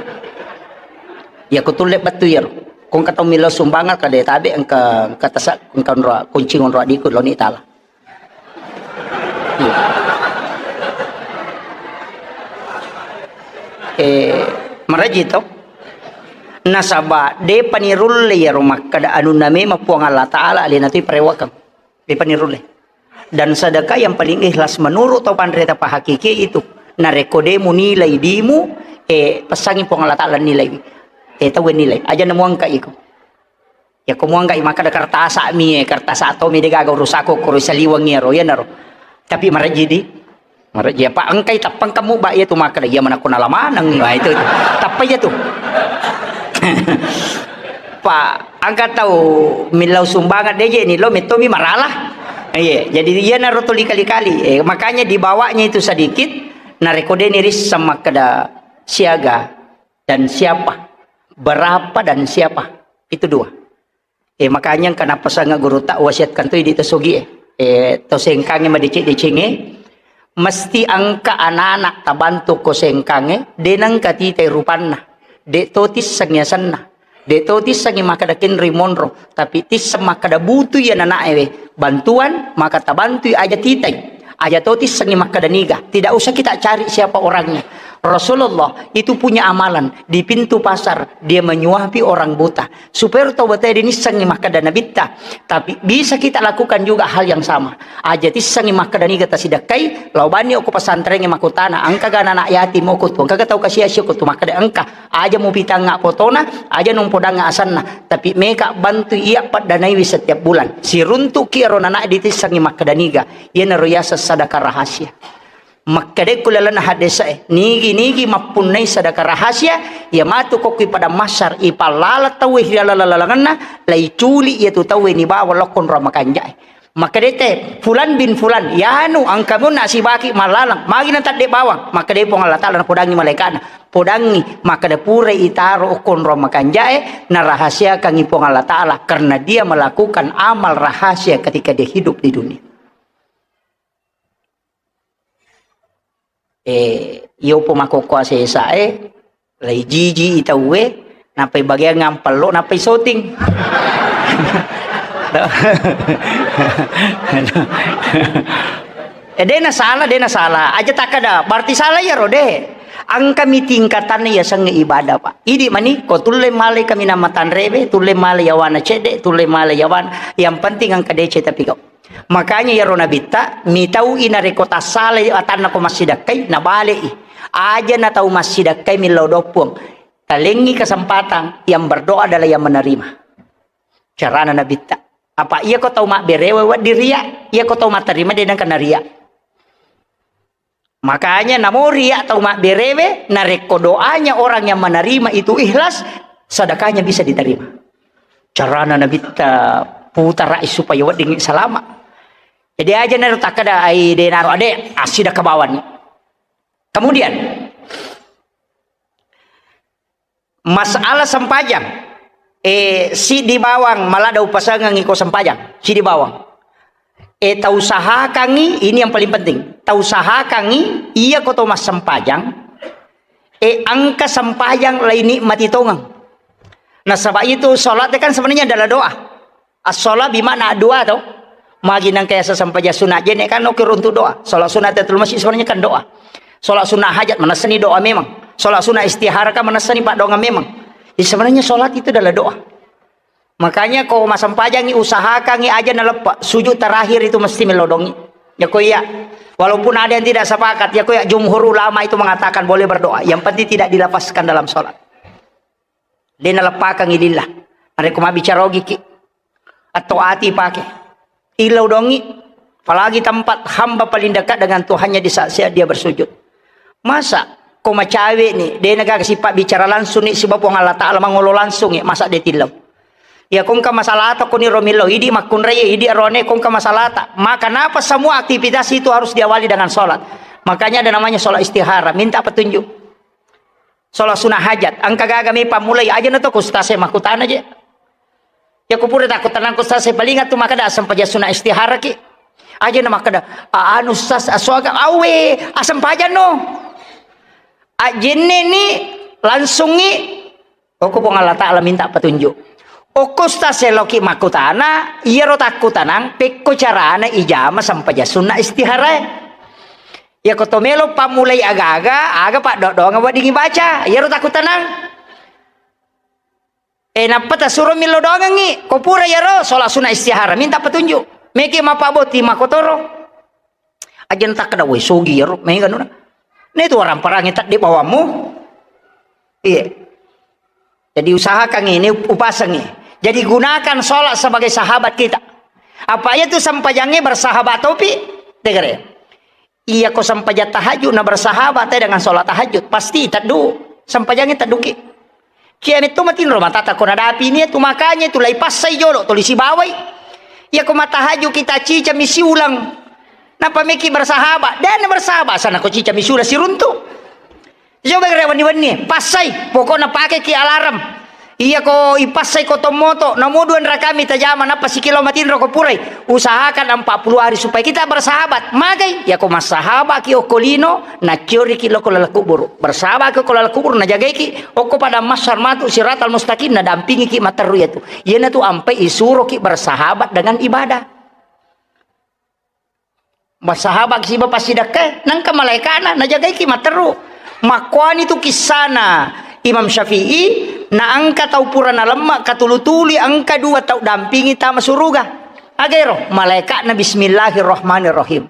Iya, ko tulle bettu iyaro. Ko engka tau millau sumbangan, kada tabe engka, engka tasa, engka onro, kuncing onro adiku loni tala. Iya. Eh, maraji to. Nasaba depa nirulle iyaro makkada anunna memang Puang Allah Ta'ala alena tu parewakeng. Depa nirulle. Dan sedekah yang paling ikhlas menurut tau panrita pahakiki itu. Narekko de munilai dimu, eh, pesangi Puang Allah Ta'ala nilai. Eh, tau nilai. Aja namuangka iko. Ya ko muangka i makkada kertasa mi, eh, kertasa to mi de gaga urusako koro saliweng iyaro, iyanaro. Tapi marejji di. Marejji apa engkai tappang kamu ba iya tu makkada iya manakko nala maneng. Wah, itu, itu. Tappa iya tu. Pak, angka tau millau sumbangan deje ni lo metto mi marala. Iya, jadi iyanaro tuli kali-kali. Eh, makanya dibawanya itu sedikit, narekko de ni risseng makkada siaga dan siapa, berapa dan siapa. Itu dua. Eh, makanya kenapa sangat guru tak wasiatkan tu di tosogi eh. Eh, to sengkange madeceng-decengnge, mesti angka anak-anak tabantu ko sengkange, de nengka titai rupanna, de to tisseng yasenna. De to tissengngi makkada kenri monro, tapi tisseng makkada butui anak-anak ewe bantuan, maka tabantui aja titai. Aja to tissengngi makkada niga. Tidak usah kita cari siapa orangnya. Rasulullah itu punya amalan di pintu pasar, dia menyuapi orang buta. Supaya tau batae de nissengngi makkada nabitta. Tapi bisa kita lakukan juga hal yang sama. Aja tissengngi makkada niga tasidakkai, lao bani okko pesantrengnge makkutana, engkaga anak yatim okko tu, engkaga tau kasiasi okko tu, makkada engka. Aja mupitangnga fotona, aja numpodangnga asenna, tapi meka bantu iya paddanaiwi setiap bulan. Siruntuki ero nana ditissengngi makkada niga, iyanaro yaseng sadaka rahasia. Makkadai ku lalenna haddese'e, nigi-nigi mappunnai sadaka rahasia, iya matu kokkui padang mahsyar, ipallala tauwe ri laleng-lalengenna, laiculi iyatu tauwe nibawa lokko onrong makanja'e. Makkadai te, fulan bin fulan, yanu engka monna sibaki mallalang, magi natadde bawang, makkadai Puang Allah Ta'ala napodangi malaika'na, podangi, makkada purai itaro okko onrong makanja'e, narahasiakangi Puang Allah Ta'ala, karena dia melakukan amal rahasia ketika dia hidup di dunia. Eh, iyopo makkokkoe asesae, lai jiji i tauwe, nappai bageang ampello, nappai soting. Eh, de nasala, de nasala. Aja takkada, berarti salah iyaro, de. Engkami tingkatanna yasengnge ibadah, Pak. Idi mani, ko tulle male kaminang matanrewe, tulle male yawana cedde, tulle male yawana. Yang penting engka deceng tapi kau. Makanya iyaro Nabitta, mitau'i narekko tassalai atanna ko massidakkai, nabale'i. Aja na tau massidakkai millau doang Puang. Talengngi kesempatan, yang berdoa adalah yang menerima. Carana Nabitta. Apa iya ko tau mabberewe wedding ria, iya ko tau matterima de nengka naria. Makanya namo ria tau mabberewe, narekko doanya orang yang menerima itu ikhlas, sedekahnya bisa diterima. Carana Nabitta putarai supaya wedding salama. Jadi aja naro takkeda ai de naro ade assidakka bawang. Kemudian masalah sempajang, eh, siddi bawang maladda upasengengngi ko sempajang, siddi bawang. Eh, tausahakangngi, ini yang paling penting. Tausahakangngi, iya ko to massempajang, eh, engka sempajang laini mati tongeng. Nasaba itu salat kan sebenarnya adalah doa. As-shalah bimakna doa to. Magi nengka yaseng sempajang sunat jenne kan oke untuk doa. Salat sunat tahiyatul masjid sebenarnya kan doa. Salat sunat hajat manessani doa memang. Salat sunat istihara kan manessani paddoangeng memang. Jadi sebenarnya salat itu adalah doa. Makanya ko massempajangngi usahakangngi aja naleppe. Sujud terakhir itu mesti melodongi. Ya ko iya. Walaupun ada yang tidak sepakat, ya ko iya jumhur ulama itu mengatakan boleh berdoa. Yang penting tidak dilafazkan dalam salat. De naleppakangngi lillah. Narekko mabbicara ogiki, atau ati pake. Illau dongi, apalagi tempat hamba paling dekat dengan Tuhannya di saat-saat dia bersujud. Masa ko macawe ni, de naga sipa bicara langsung ni siba Puang Allah Ta'ala mangolo langsung ni, masa de tillau. Ya kongka masalah ta koni romillau, idi makkunrai, idi arone kongka masalah ta. Maka napa semua aktivitas itu harus diawali dengan sholat. Makanya ada namanya sholat istihara, minta petunjuk. Sholat sunat hajat, engka gaga mi pammulai, aja na to ku ustaz e makkutana je. Ya ku pura takkutanang ku ustaz e, paling tu makkeda sempajang sunat istihara ki. Aja na makkeda, "A-, anu ustaz, asoga awe, asempajang no." Ajenne ni langsung ni, oko Puang Allah Ta'ala minta petunjuk. Oko ustaz e loki makkutana, iyaro takkutanang, pekko carana ijama sempajang sunat istihara e. Ya ko to melo pammulai aga-aga, aga paddoa-doangeng weddingngi baca. Iyaro takkutanang. Eh, nappa tasuro millau doangengngi. Ko pura iyaro, sholat sunat istihara. Minta petunjuk. Meki mappabbotting makkotoro. Aja na takkeda, "Woi, sogi iyaro." Mega nuna. Netu waramparangngi tedde bawammu. Iya. Jadi usahakan ini, upasengi. Jadi gunakan sholat sebagai sahabat kita. Apa iya tu sempajangnge bersahabat topi? Tegere. Iya ko sempajang tahajud na bersahabat te dengan sholat tahajud, pasti teddu, sempajangnge tedduki. Kiametto matinro matata ko nadapi ni tu, makanya tu lai passai jolo tuli sibawai. Iya ko matahajud kita cica mi siulang. Napa meki bersahabat? Dan bersahabat sana ko cica mi siulang siruntu. Coba gare wenni-wenni, passai, pokokna pakeki alarm. Iya ko ipassai ko tommoto, namo dua rakami tajama, nappa sikilo matinro ko purai. Usahakan empat puluh hari supaya kita bersahabat. Magai, ya ko massahabat ki okko lino, nacciori ki loko laleng kuburu. Bersahabat ki okko laleng kuburu, najagai ki okko pada mahsyar matu siratal mustaqim, nadampingi ki matteru yatu. Iyana tu ampai isuro ki bersahabat dengan ibadah. Massahabat siba passidakkae, nengka malaikana najagaiki matteru. Makkuani tu kissana Imam Syafi'i, naengka tau pura nalemma katulu-tului engka dua tau dampingi tama suruga. Agero, malaikatna bismillahirrahmanirrahim.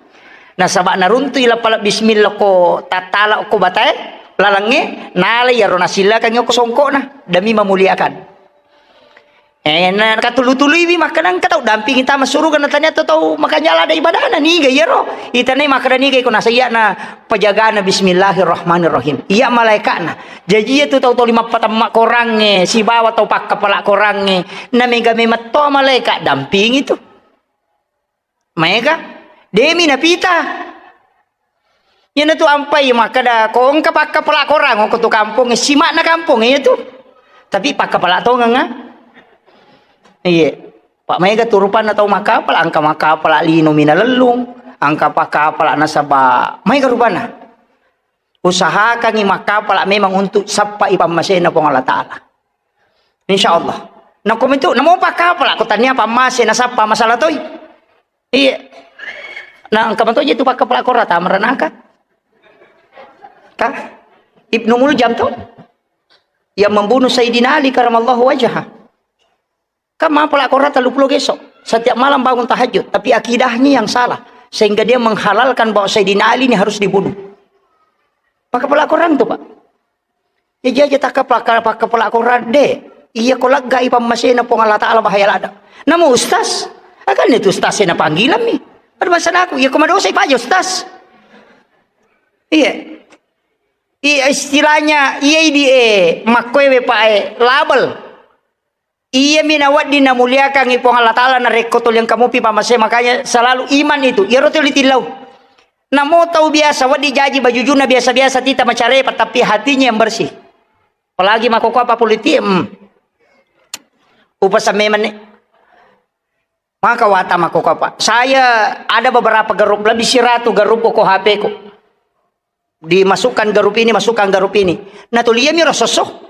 Nasaba naruntui lapala bismillah ko tattala ko batae lalengnge, nalai iyaro nasillakangngi ko songkokna demi memuliakan. Eh, na katulu-tuluiwi makkeda engka tau dampingi tama suruga, na tania tau makanja lada ibadahna, niga iyaro? Itanai makkeda niga iko nasaiya na pajagana bismillahirrahmanirrahim. Iya malaikatna. Jaji iya tu tau toli mappatemma korangnge, sibawa tau pakkapala korangnge, na mega memetto malaikat dampingi tu. Maega, demi napita. Iyana tu ampai makkeda, ko engka pakkapala korang, ko tu kampong, sima'na kampong iya tu. Tapi pakkapala tongeng, ah. Iya. Pak maega tu rupanna tau makkapala, engka makkapala lino minalellung, engka pakkapala nasaba maega rupanna. Usahakangi makkapala memang untuk sappai pammasena Puang Allah Ta'ala. Insya Allah. Nakko mitu, namo pakkapala, ko tania pammase nasappa masalah toi. Iya. Nah, engka mato je tu pakkapala kora tamaranaka. Ka? Ibnu Muljam tuh, yang membunuh Sayyidina Ali karamallahu wajhah. Kan mapala Quran tellu pulo geso. Setiap malam bangun tahajud, tapi akidahnya yang salah, sehingga dia menghalalkan bahwa Sayyidina Ali ini harus dibunuh. Pakai pala Quran tuh, Pak. Ya, jaja tak pakai, pakai pala Quran deh. Iya, ko lega i pammasena Puang Allah Ta'ala, bahaya lada. Namu ustaz, akan itu ustaz saya panggilan nih. Pada masa aku, iya, ko madosa i paja ustaz. Iya. Iya, istilahnya, iya, di, eh, makkoe we, Pak, eh, label. Iya mi nawedding namuliakangngi Puang Allah Ta'ala narekko tuli engka mupi pamase, makanya selalu iman itu. Iyaro tuli tillau. Namo tau biasa, wedding jaji bajujuna biasa-biasa, tita macarepa, tapi hatinya yang bersih. Apalagi makkokkoe apa politik, hmm. Upasamme menne. Maka wata makkokkoe apa. Saya ada beberapa grup, lebih siratu grup ko H P-ku. Dimasukkan grup ini, masukkan grup ini. Nah, tuli iyami ro sosso.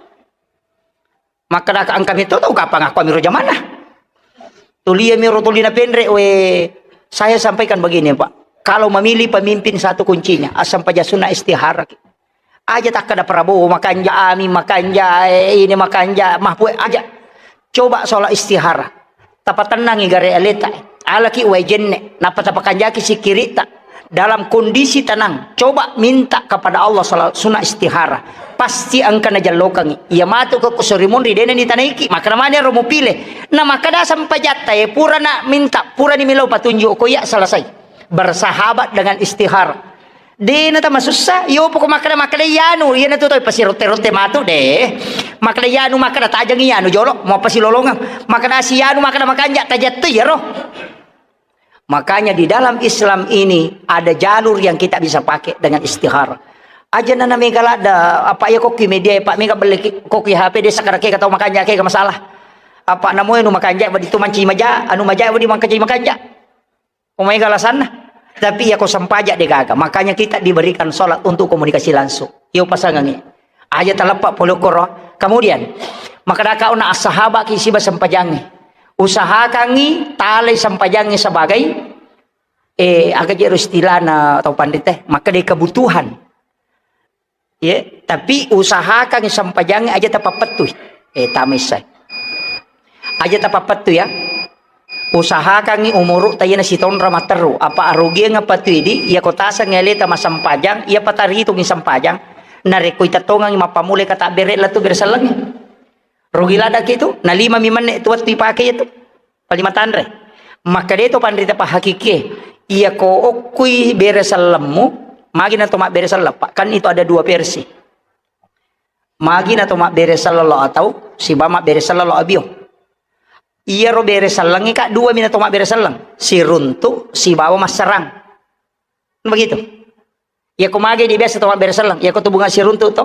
Makkadaka engka mito tau kapang aku amiro jamanna. Tuli iyami ro tuli napenre, we, saya sampaikan begini, Pak. Kalau memilih pemimpin, satu kuncinya, asam paja sunna istihara. Aja takkada Prabowo makanja, Amin makanja, eh, ini makanja, Mahfud aja. Coba sholat istihara. Tapatennangi gare aleta. Alaki wae jenne, nappa tapakanjaki sikkiritta. Dalam kondisi tenang, coba minta kepada Allah salat sunat istihara. Pasti engka najallokangi. Iya matu ko sorimunri dena ditanaiki, maka namanya ro mupile. Na makkada sempajatta, eh, purana minta, purani milau patunjuk ko iya selesai. Bersahabat dengan istihara. Dena tamasussa, yo poko makkada, makkada iyanu, iyana tu toi pasirotte-rotte matu deh. Makkada iyanu, makkada tajang iyanu jolo, mau pasilolongang. Makkada si iyanu, makkada makanja, tajattu iyaro. Makanya di dalam Islam ini ada jalur yang kita bisa pakai dengan istihara. Aja nana mega ladda, apa ya kokki media, Pak, mega beli ki-, kokki H P desa karake katau makanja ke masalah. Apa namoe nu makanja, wadi tu manci maja, anu maja, wadi mangkaji makanja. Umai galasanna. Tapi iya ko sempaja de gaga. Makanya kita diberikan sholat untuk komunikasi langsung. Yo pasangangi. Aja taleppa pole koro. Kemudian, makkadaka ona assahabaki siba sempajangi. Usahakangi talai sempajangi sebagai, eh, aga jero istilahna tau pandite, makkeda kebutuhan. Ye, tapi usahakan sempajangi aja tapappettui. Eh, tamai sai. Aja tapappettui ya. Usahakangi umuru tayena sitonra matteru. Apa arugiang apa tu idi, iya ko taseng aleta masempajang, iya pataritungi sempajang. Narekko itettongangi mappamulai kata bere latu bere sellengi. Rugi ladaki tu, na lima mi menne tu wettu ipake itu. Palima tanre. Makkeda to panrita pahakikie, iya ko okkui bere sellemmu, magi na to mabbere selleng, Pak. Kan itu ada dua versi. Magi na to mabbere selleng lo atau siba mabbere selleng lo abio. Iyaro bere sellengnge, Kak, dua mi na to mabbere selleng. Siruntu sibawa masserang. Begitu. Iya ko mage di biasa to mabbere selleng, iya ko tu bunga siruntu to.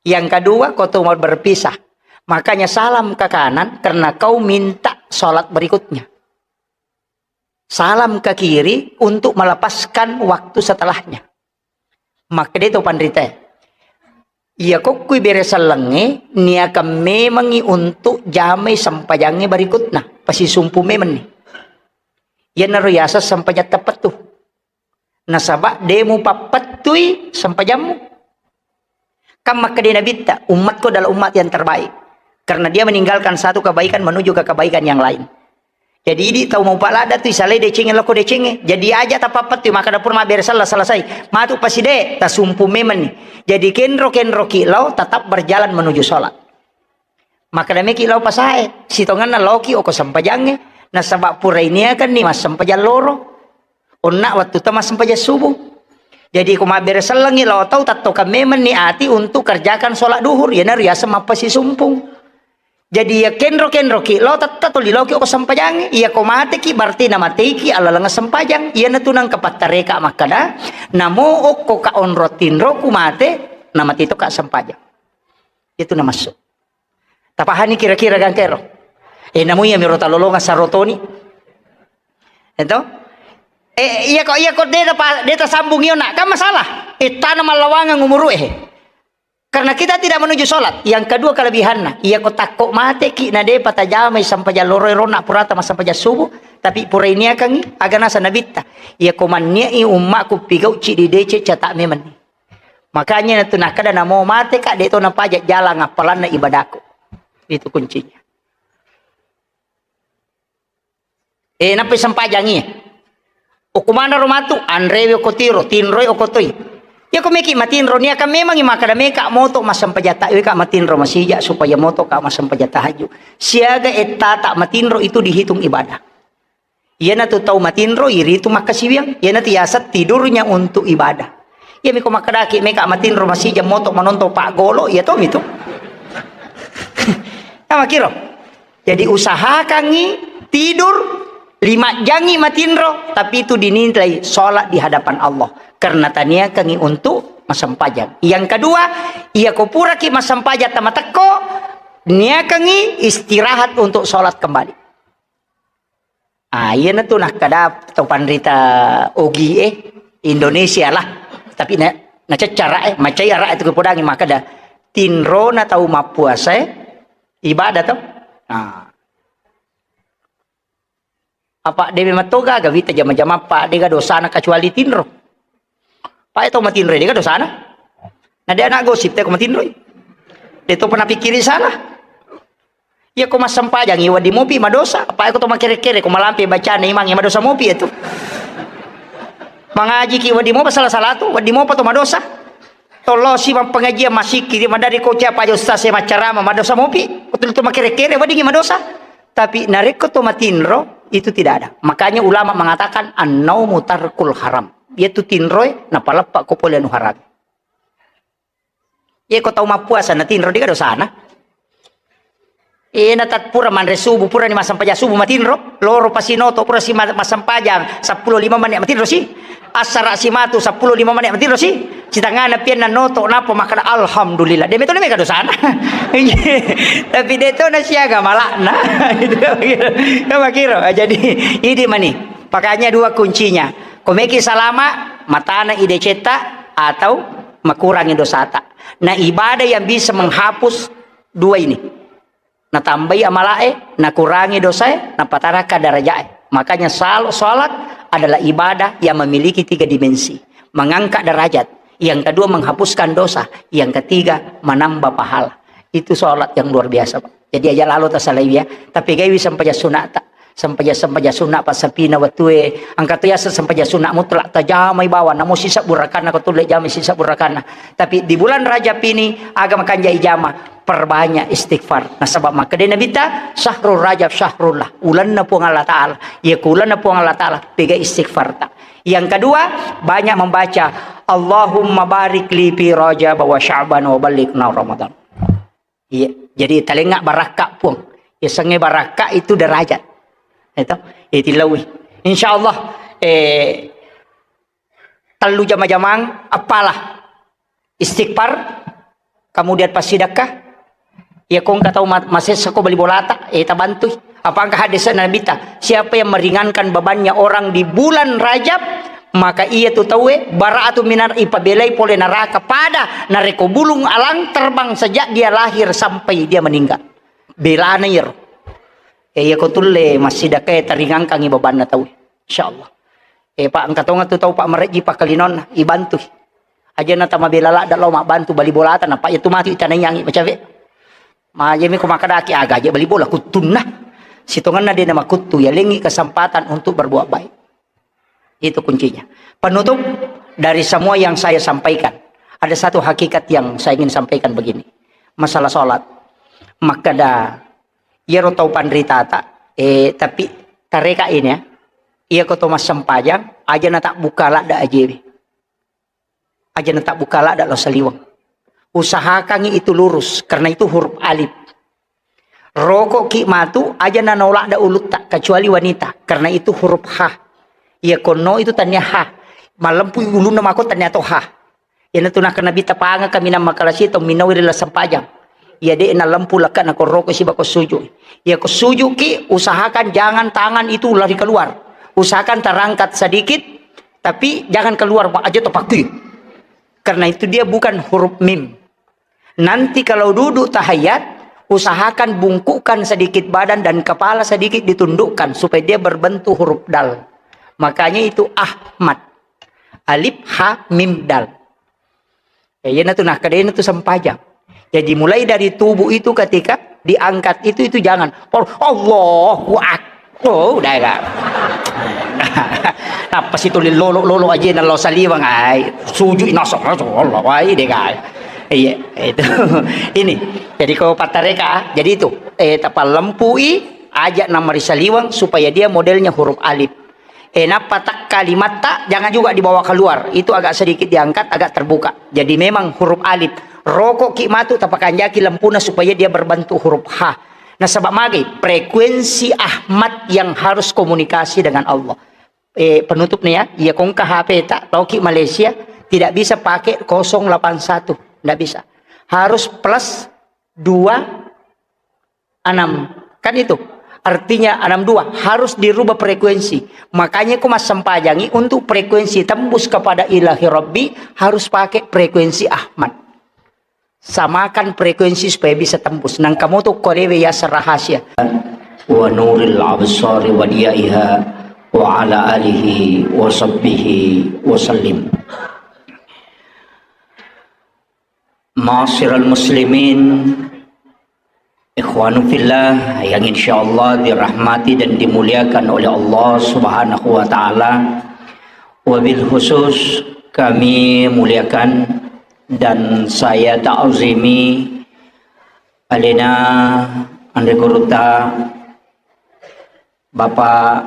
Yang kedua, ko tu mau berpisah. Makanya salam ke kanan karena kau minta sholat berikutnya. Salam ke kiri untuk melepaskan waktu setelahnya. Makkeda to panrita. Iya kokkui bere sellengnge niakan memangi untuk jamai sempajangnge berikutna. Pasisumpu memanni. Iyanaro yaseng sempajang teppettu. Nasaba de mupappettui sempajammu. Kan makkeda Nabitta, "Ummatku adalah umat yang terbaik. Karena dia meninggalkan satu kebaikan menuju ke kebaikan yang lain." Jadi idi tau mau palada tu isalai decengnge loko decengnge. Jadi aja tapappettui, makkeda pura mabbere selleng selesai. Matu paside, tasumpu memanni. Jadi kenro-kenroki lao tetap berjalan menuju sholat. Makkeda meki lao pasae, sitongenna laoki oko sempajangnge, nasaba pura iniakanni massempajang loro. Onna wettu ta massempajang subuh. Jadi ko mabbere sellengi lao tau, tattokang memanni ati untuk kerjakan sholat duhur, iyanaro yaseng mappasisumpung. Jadi ya kenro-kenroki lao tetta tuli laoki oko sempajangnge. Iya ko mateki berarti namateiki alaleng sempajang. Iyanatu nangka pattareka makkeda, namo okko ka onro tinroku mate, namate to ka sempajang. Itu namassu. Tapahani kira-kira gangkero. Eh, namu iya miro talolonga sarotoni. Eto? Eh, iya ko, iya ko de pa, de tasambung iyo nak, kan masalah. Eh, tana mallawangang umuru eh. Karena kita tidak menuju sholat. Yang kedua kelebihanna, iya ko takko mateki na de patajamai sampajang loro rona purata masampajang subuh, tapi pura iniakangi aga nasa nabitta. Iya ko manniai ummaku pigauci di dece cata memanni. Makanya natu nakkeda namo mate ka, de to napaja jalang appalanna ibadahku. Itu kuncinya. Eh, nappai sempajangi. Okko manaro matu, anrewe okko tiro, tinroi okko toi. Iya ko meki matinro, niaka memangi makkeda meka moto massempajang ta, weka matinro masija supaya moto ka massempajang tahajud. Siaga ettata matinro itu dihitung ibadah. Iyanatu tau matinro iritu makkasiwiang, iyanatu yaseng tidurnya untuk ibadah. Iya miko makkedaki meka matinro masija moto manonton paggolo, iya tomi tu. Namakiro. Jadi usahakangi tidur lima jangi matinro, tapi itu dinilai sholat di hadapan Allah karena taniakangi untuk massempajang. Yang kedua, iya ko puraki massempajang tamatekko, niakangi istirahat untuk sholat kembali. Ah, iyanatu nakkeda to panrita ogi e Indonesia lah. Tapi na, naceccara e, macai ara itu kepodangi makkeda tinrona tau mappuasa e ibadah to. Ah. Apa dewe matoga gawita jama-jama pa dega dosana kecuali tinro. Pae to matinroi, dega dosana. Na de anak gosip te ko matinroi. De to pernah pikkiri salah. Iya ko massempajang i wedding mopi madosa, apa ko to makere-kere ko malampe bacana imang madosa mopi itu. Mangajiki wedding mopa salah-salah tu, wedding mopa to madosa. Tollosi mappengajian masikki, madari ko siapa aja ustaz saya macarama madosa mopi, betul itu makere-kere wedding madosa. Tapi narekko to matinro itu tidak ada. Makanya ulama mengatakan annaumu tarkul haram. Yaitu tinroe napaleppa ko pole anu haram. Ye ko tau mappuasa na tinro dega dosana. Eh, na tat pura manre subuh, pura ni massempajang subuh matinro, loro pasinoto pura si ma-, massempajang seppulo lima menit matinro si. Assara si matu seppulo lima menit matinro si. Citangana pian na noto napa makkeda alhamdulillah. De metto mega dosana. Tapi de to na siaga malakna. Gitu. Makiro. Jadi idi mani. Makanya dua kuncinya. Ko meki salama, matana ide cetta atau makurangi dosata. Nah, ibadah yang bisa menghapus dua ini. Natambai amalae, nakurangi dosae, napataraka darajae. Makanya sal-, salat adalah ibadah yang memiliki tiga dimensi. Mengangkat derajat. Yang kedua menghapuskan dosa. Yang ketiga menambah pahala. Itu salat yang luar biasa, Pak. Jadi aja lalo tasalai ya. Tapi gaiwi sempajang sunata. Sempajang-sempajang sunna passapina wettue, engka to yaseng sempajang sunna mutlak, tajamai bawang, namo sisebbu rakanna, ko tulle jamai sisebbu rakanna. Tapi di bulan Rajab ini, aga makanja ijama, perbanyak istighfar. Nasaba makkeda Nabitta, "Syahrul Rajab syahrullah," ulenna Puang Allah Ta'ala. Iya ku ulenna Puang Allah Ta'ala, pega istighfar ta. Yang kedua, banyak membaca, "Allahumma barik li fi Rajab wa Sya'ban wa ballighna Ramadan." Iya, jadi talengnga barakka Puang. Yasengnge barakka itu derajat. Itu, itu lawi. Insya Allah, eh, tellu jama-jamang, apalah. Istighfar, kemudian passidekka. Iya, ko engka tau ma-, masessa ko bali bolata, eh, tabantui. Apa engka hadis Nabitta, siapa yang meringankan bebannya orang di bulan Rajab, maka iya tu tauwe bara'atu minar, ipabelai pole neraka pada narekko bulung alang terbang sejak dia lahir sampai dia meninggal. Belana iyaro. Eh, iya ko tulle massidekka taringangkangi bebanna tauwe. Insyaallah. Eh, Pak, engka tonga tu tau, Pak, marejji pakkalinonna, ibantui. Aja na tamabela ladda lao mabbantu bali bolata, na, Pak, iya tu matu itanaiyangi macawe. Majemi ko makkadaki aga aja bali bola kuttunna. Sitongenna de na makuttu, ya lengi kesempatan untuk berbuat baik. Itu kuncinya. Penutup dari semua yang saya sampaikan, ada satu hakikat yang saya ingin sampaikan begini. Masalah sholat. Makkeda, iyaro tau panritata, eh, tapi tareka ini ya, iya ko to massempajang, aja na tabbuka ladda ajewe. Aja na tabbuka ladda lao saliweng. Usahakangi itu lurus, karena itu huruf alif. Roko ki matu, aja na naoladda ulutta, kecuali wanita, karena itu huruf ha. Iya konno itu tania ha. Malempu ulunna mako tania to ha. Iyanatu nakkeda Nabitta, pangaka minang makalasi tau minnaui ri lasempajang. Iya de nalempu lekka na korroko siba ko suju. Iya ko suju ki, usahakan jangan tangan itu lari keluar. Usahakan terangkat sedikit, tapi jangan keluar, aja to pakui. Karena itu dia bukan huruf mim. Nanti kalau duduk tahiyat, usahakan bungkukkan sedikit badan dan kepala sedikit ditundukkan supaya dia berbentuk huruf dal. Makanya itu Ahmad. Alif, ha, mim, dal. Ya, iya natu, nah, kedena tu sempajang. Jadi mulai dari tubuh itu ketika diangkat itu, itu jangan. Oh, Allahu Akbar. Oh, udah enggak. Apa sih tulis lolo, lolo aja nang lo saliwang, ai. Sujud, nasab, nasab, Allah, wai, deh, guys. Iya, itu. Ini. Jadi kalau pattareka, jadi itu, eh, tapallempui, aja nama ri saliwang supaya dia modelnya huruf alif. Eh, nappa tak kalimatta, jangan juga dibawa keluar. Itu agak sedikit diangkat, agak terbuka. Jadi memang huruf alif. Rokok ki matu, tapakanjaki lempuna supaya dia berbentuk huruf H. Nasaba magai, frekuensi Ahmad yang harus komunikasi dengan Allah. Eh, penutup nih ya, iya kongka H P ta, tauki Malaysia, tidak bisa pakai kosong delapan satu, nggak bisa. Harus plus dua enam. Kan itu. Artinya enam dua harus dirubah frekuensi. Makanya ku massempajangi untuk frekuensi tembus kepada Ilahi Rabbi harus pakai frekuensi Ahmad. Samakan frekuensi supaya bisa tembus. Nang kamu tuh korewe ya rahasia. Wa nuril absari wa diyaiha wa ala alihi wa sahbihi wa sallim. Ma'asyiral muslimin, ikhwanu fillah yang insyaallah dirahmati dan dimuliakan oleh Allah Subhanahu wa taala. Wabil khusus kami muliakan dan saya ta'zimi alena anre guruta Bapak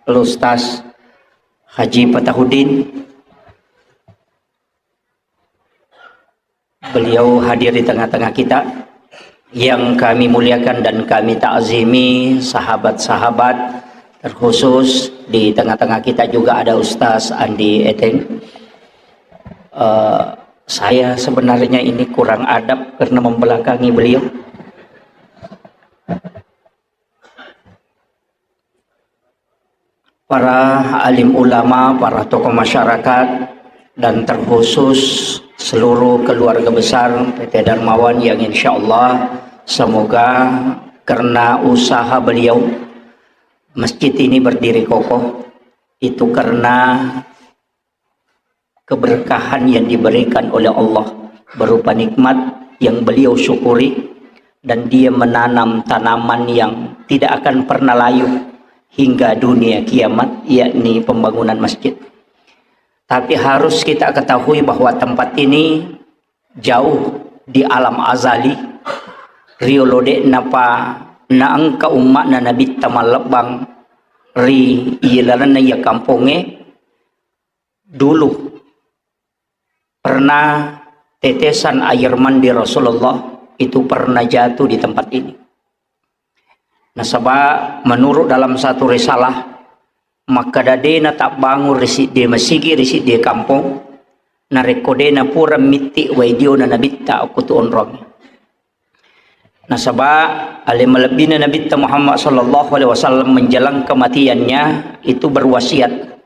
Ustaz Haji Fatahudin. Beliau hadir di tengah-tengah kita. Yang kami muliakan dan kami takzimi, sahabat-sahabat, terkhusus di tengah-tengah kita juga ada Ustaz Andi Eteng. Eh, saya sebenarnya ini kurang adab karena membelakangi beliau. Para alim ulama, para tokoh masyarakat, dan terkhusus seluruh keluarga besar P T Darmawan yang insya Allah semoga karena usaha beliau masjid ini berdiri kokoh, itu karena keberkahan yang diberikan oleh Allah berupa nikmat yang beliau syukuri, dan dia menanam tanaman yang tidak akan pernah layu hingga dunia kiamat, yakni pembangunan masjid. Tapi harus kita ketahui bahwa tempat ini jauh di alam azali, riolo de' napa naengka umma'na Nabitta mallebbang ri ilalenna iya kampongnge, dulu pernah tetesan air mandi Rasulullah itu pernah jatuh di tempat ini. Nasaba menurut dalam satu risalah, makkeda de' natabbangung ri siddi masigi ri siddi kampong, narekko de' napura mitti wai diona Nabitta okko tu onrong. Nasaba ale malebbina Nabitta Muhammad sallallahu alaihi wasallam menjelang kematiannya itu berwasiat,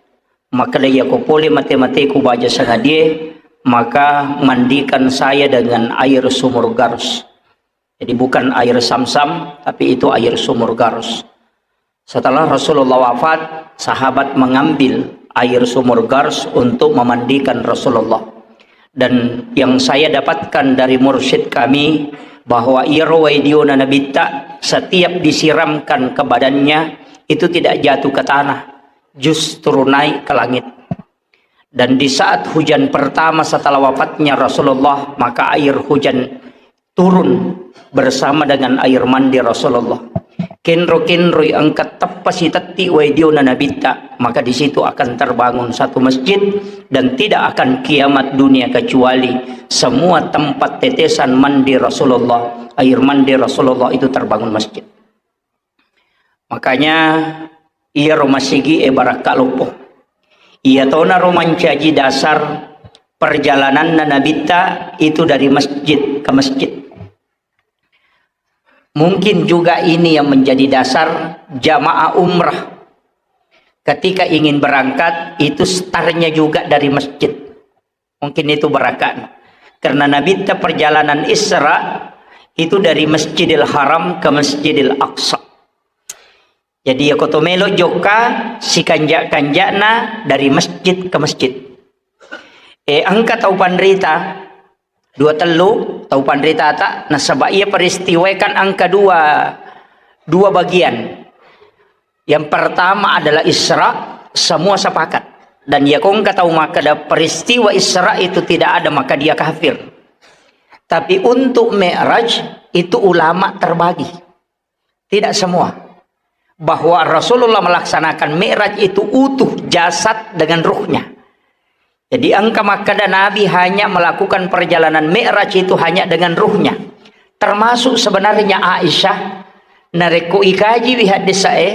makkeda, "Iyako pole mate-mateku baja sangadie, maka mandikan saya dengan air sumur Garus." Jadi bukan air Samsam, tapi itu air sumur Garus. Setelah Rasulullah wafat, sahabat mengambil air sumur Gars untuk memandikan Rasulullah. Dan yang saya dapatkan dari mursyid kami, bahwa iyaro wai diona Nabitta, setiap disiramkan ke badannya, itu tidak jatuh ke tanah, justru naik ke langit. Dan di saat hujan pertama setelah wafatnya Rasulullah, maka air hujan turun bersama dengan air mandi Rasulullah. Kenro-kenroi engka teppa sitetti wai diona Nabitta, maka di situ akan terbangun satu masjid dan tidak akan kiamat dunia kecuali semua tempat tetesan mandi Rasulullah, air mandi Rasulullah itu terbangun masjid. Makanya, iyaro masigi e barakka loppo. Iyatonaro mancaji dasar perjalananna Nabitta itu dari masjid ke masjid. Mungkin juga ini yang menjadi dasar jamaah umrah ketika ingin berangkat itu startnya juga dari masjid. Mungkin itu barakat. Karena Nabitta perjalanan Isra itu dari Masjidil Haram ke Masjidil Aqsa. Jadi, ya koto melo jokka sikanja-kanjana dari masjid ke masjid. Eh, engka tau panrita, Dua tellu tau panritata, nasaba iya peristiwae kan engka dua, dua bagian. Yang pertama adalah Isra, semua sepakat. Dan iya ko engka tau makkeda peristiwa Isra itu tidak ada, maka dia kafir. Tapi untuk Mi'raj itu ulama terbagi. Tidak semua. Bahwa Rasulullah melaksanakan Mi'raj itu utuh jasad dengan ruhnya. Jadi engka makkeda Nabi hanya melakukan perjalanan Mi'raj itu hanya dengan ruhnya. Termasuk sebenarnya Aisyah, narekko ikaji wi haddesae,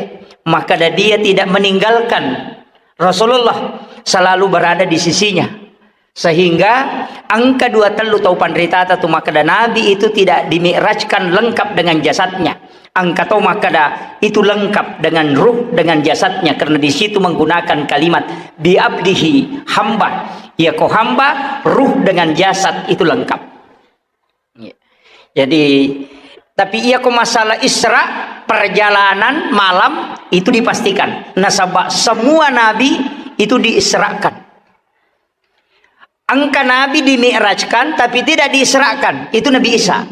makkeda dia tidak meninggalkan Rasulullah, selalu berada di sisinya. Sehingga engka dua tellu tau panritata tu makkeda Nabi itu tidak dimi'rajkan lengkap dengan jasadnya. Engka tau makkeda itu lengkap dengan ruh, dengan jasadnya, karena di situ menggunakan kalimat bi abdihi, hamba. Iya ko hamba, ruh dengan jasad itu lengkap. Iya. Jadi, tapi iya ko masalah Isra, perjalanan malam itu dipastikan. Nasaba semua nabi itu diisrakan. Engka nabi dimi'rajkan, tapi tidak diisrakan. Itu Nabi Isa.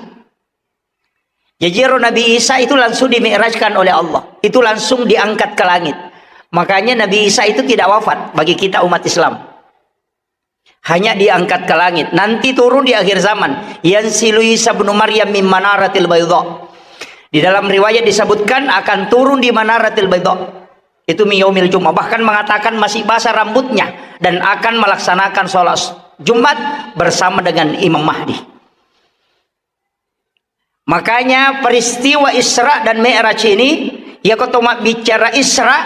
Jadi, ero Nabi Isa itu langsung dimi'rajkan oleh Allah. Itu langsung diangkat ke langit. Makanya Nabi Isa itu tidak wafat bagi kita umat Islam. Hanya diangkat ke langit. Nanti turun di akhir zaman. Yanzilu Isa ibnu Maryam min manaratil baydha. Di dalam riwayat disebutkan akan turun di manaratil baydha. Itu min yaumil Jumat. Bahkan mengatakan masih basah rambutnya dan akan melaksanakan sholat Jumat bersama dengan Imam Mahdi. Makanya peristiwa Isra dan Mi'raj ini, iya ko to mabbicara Isra,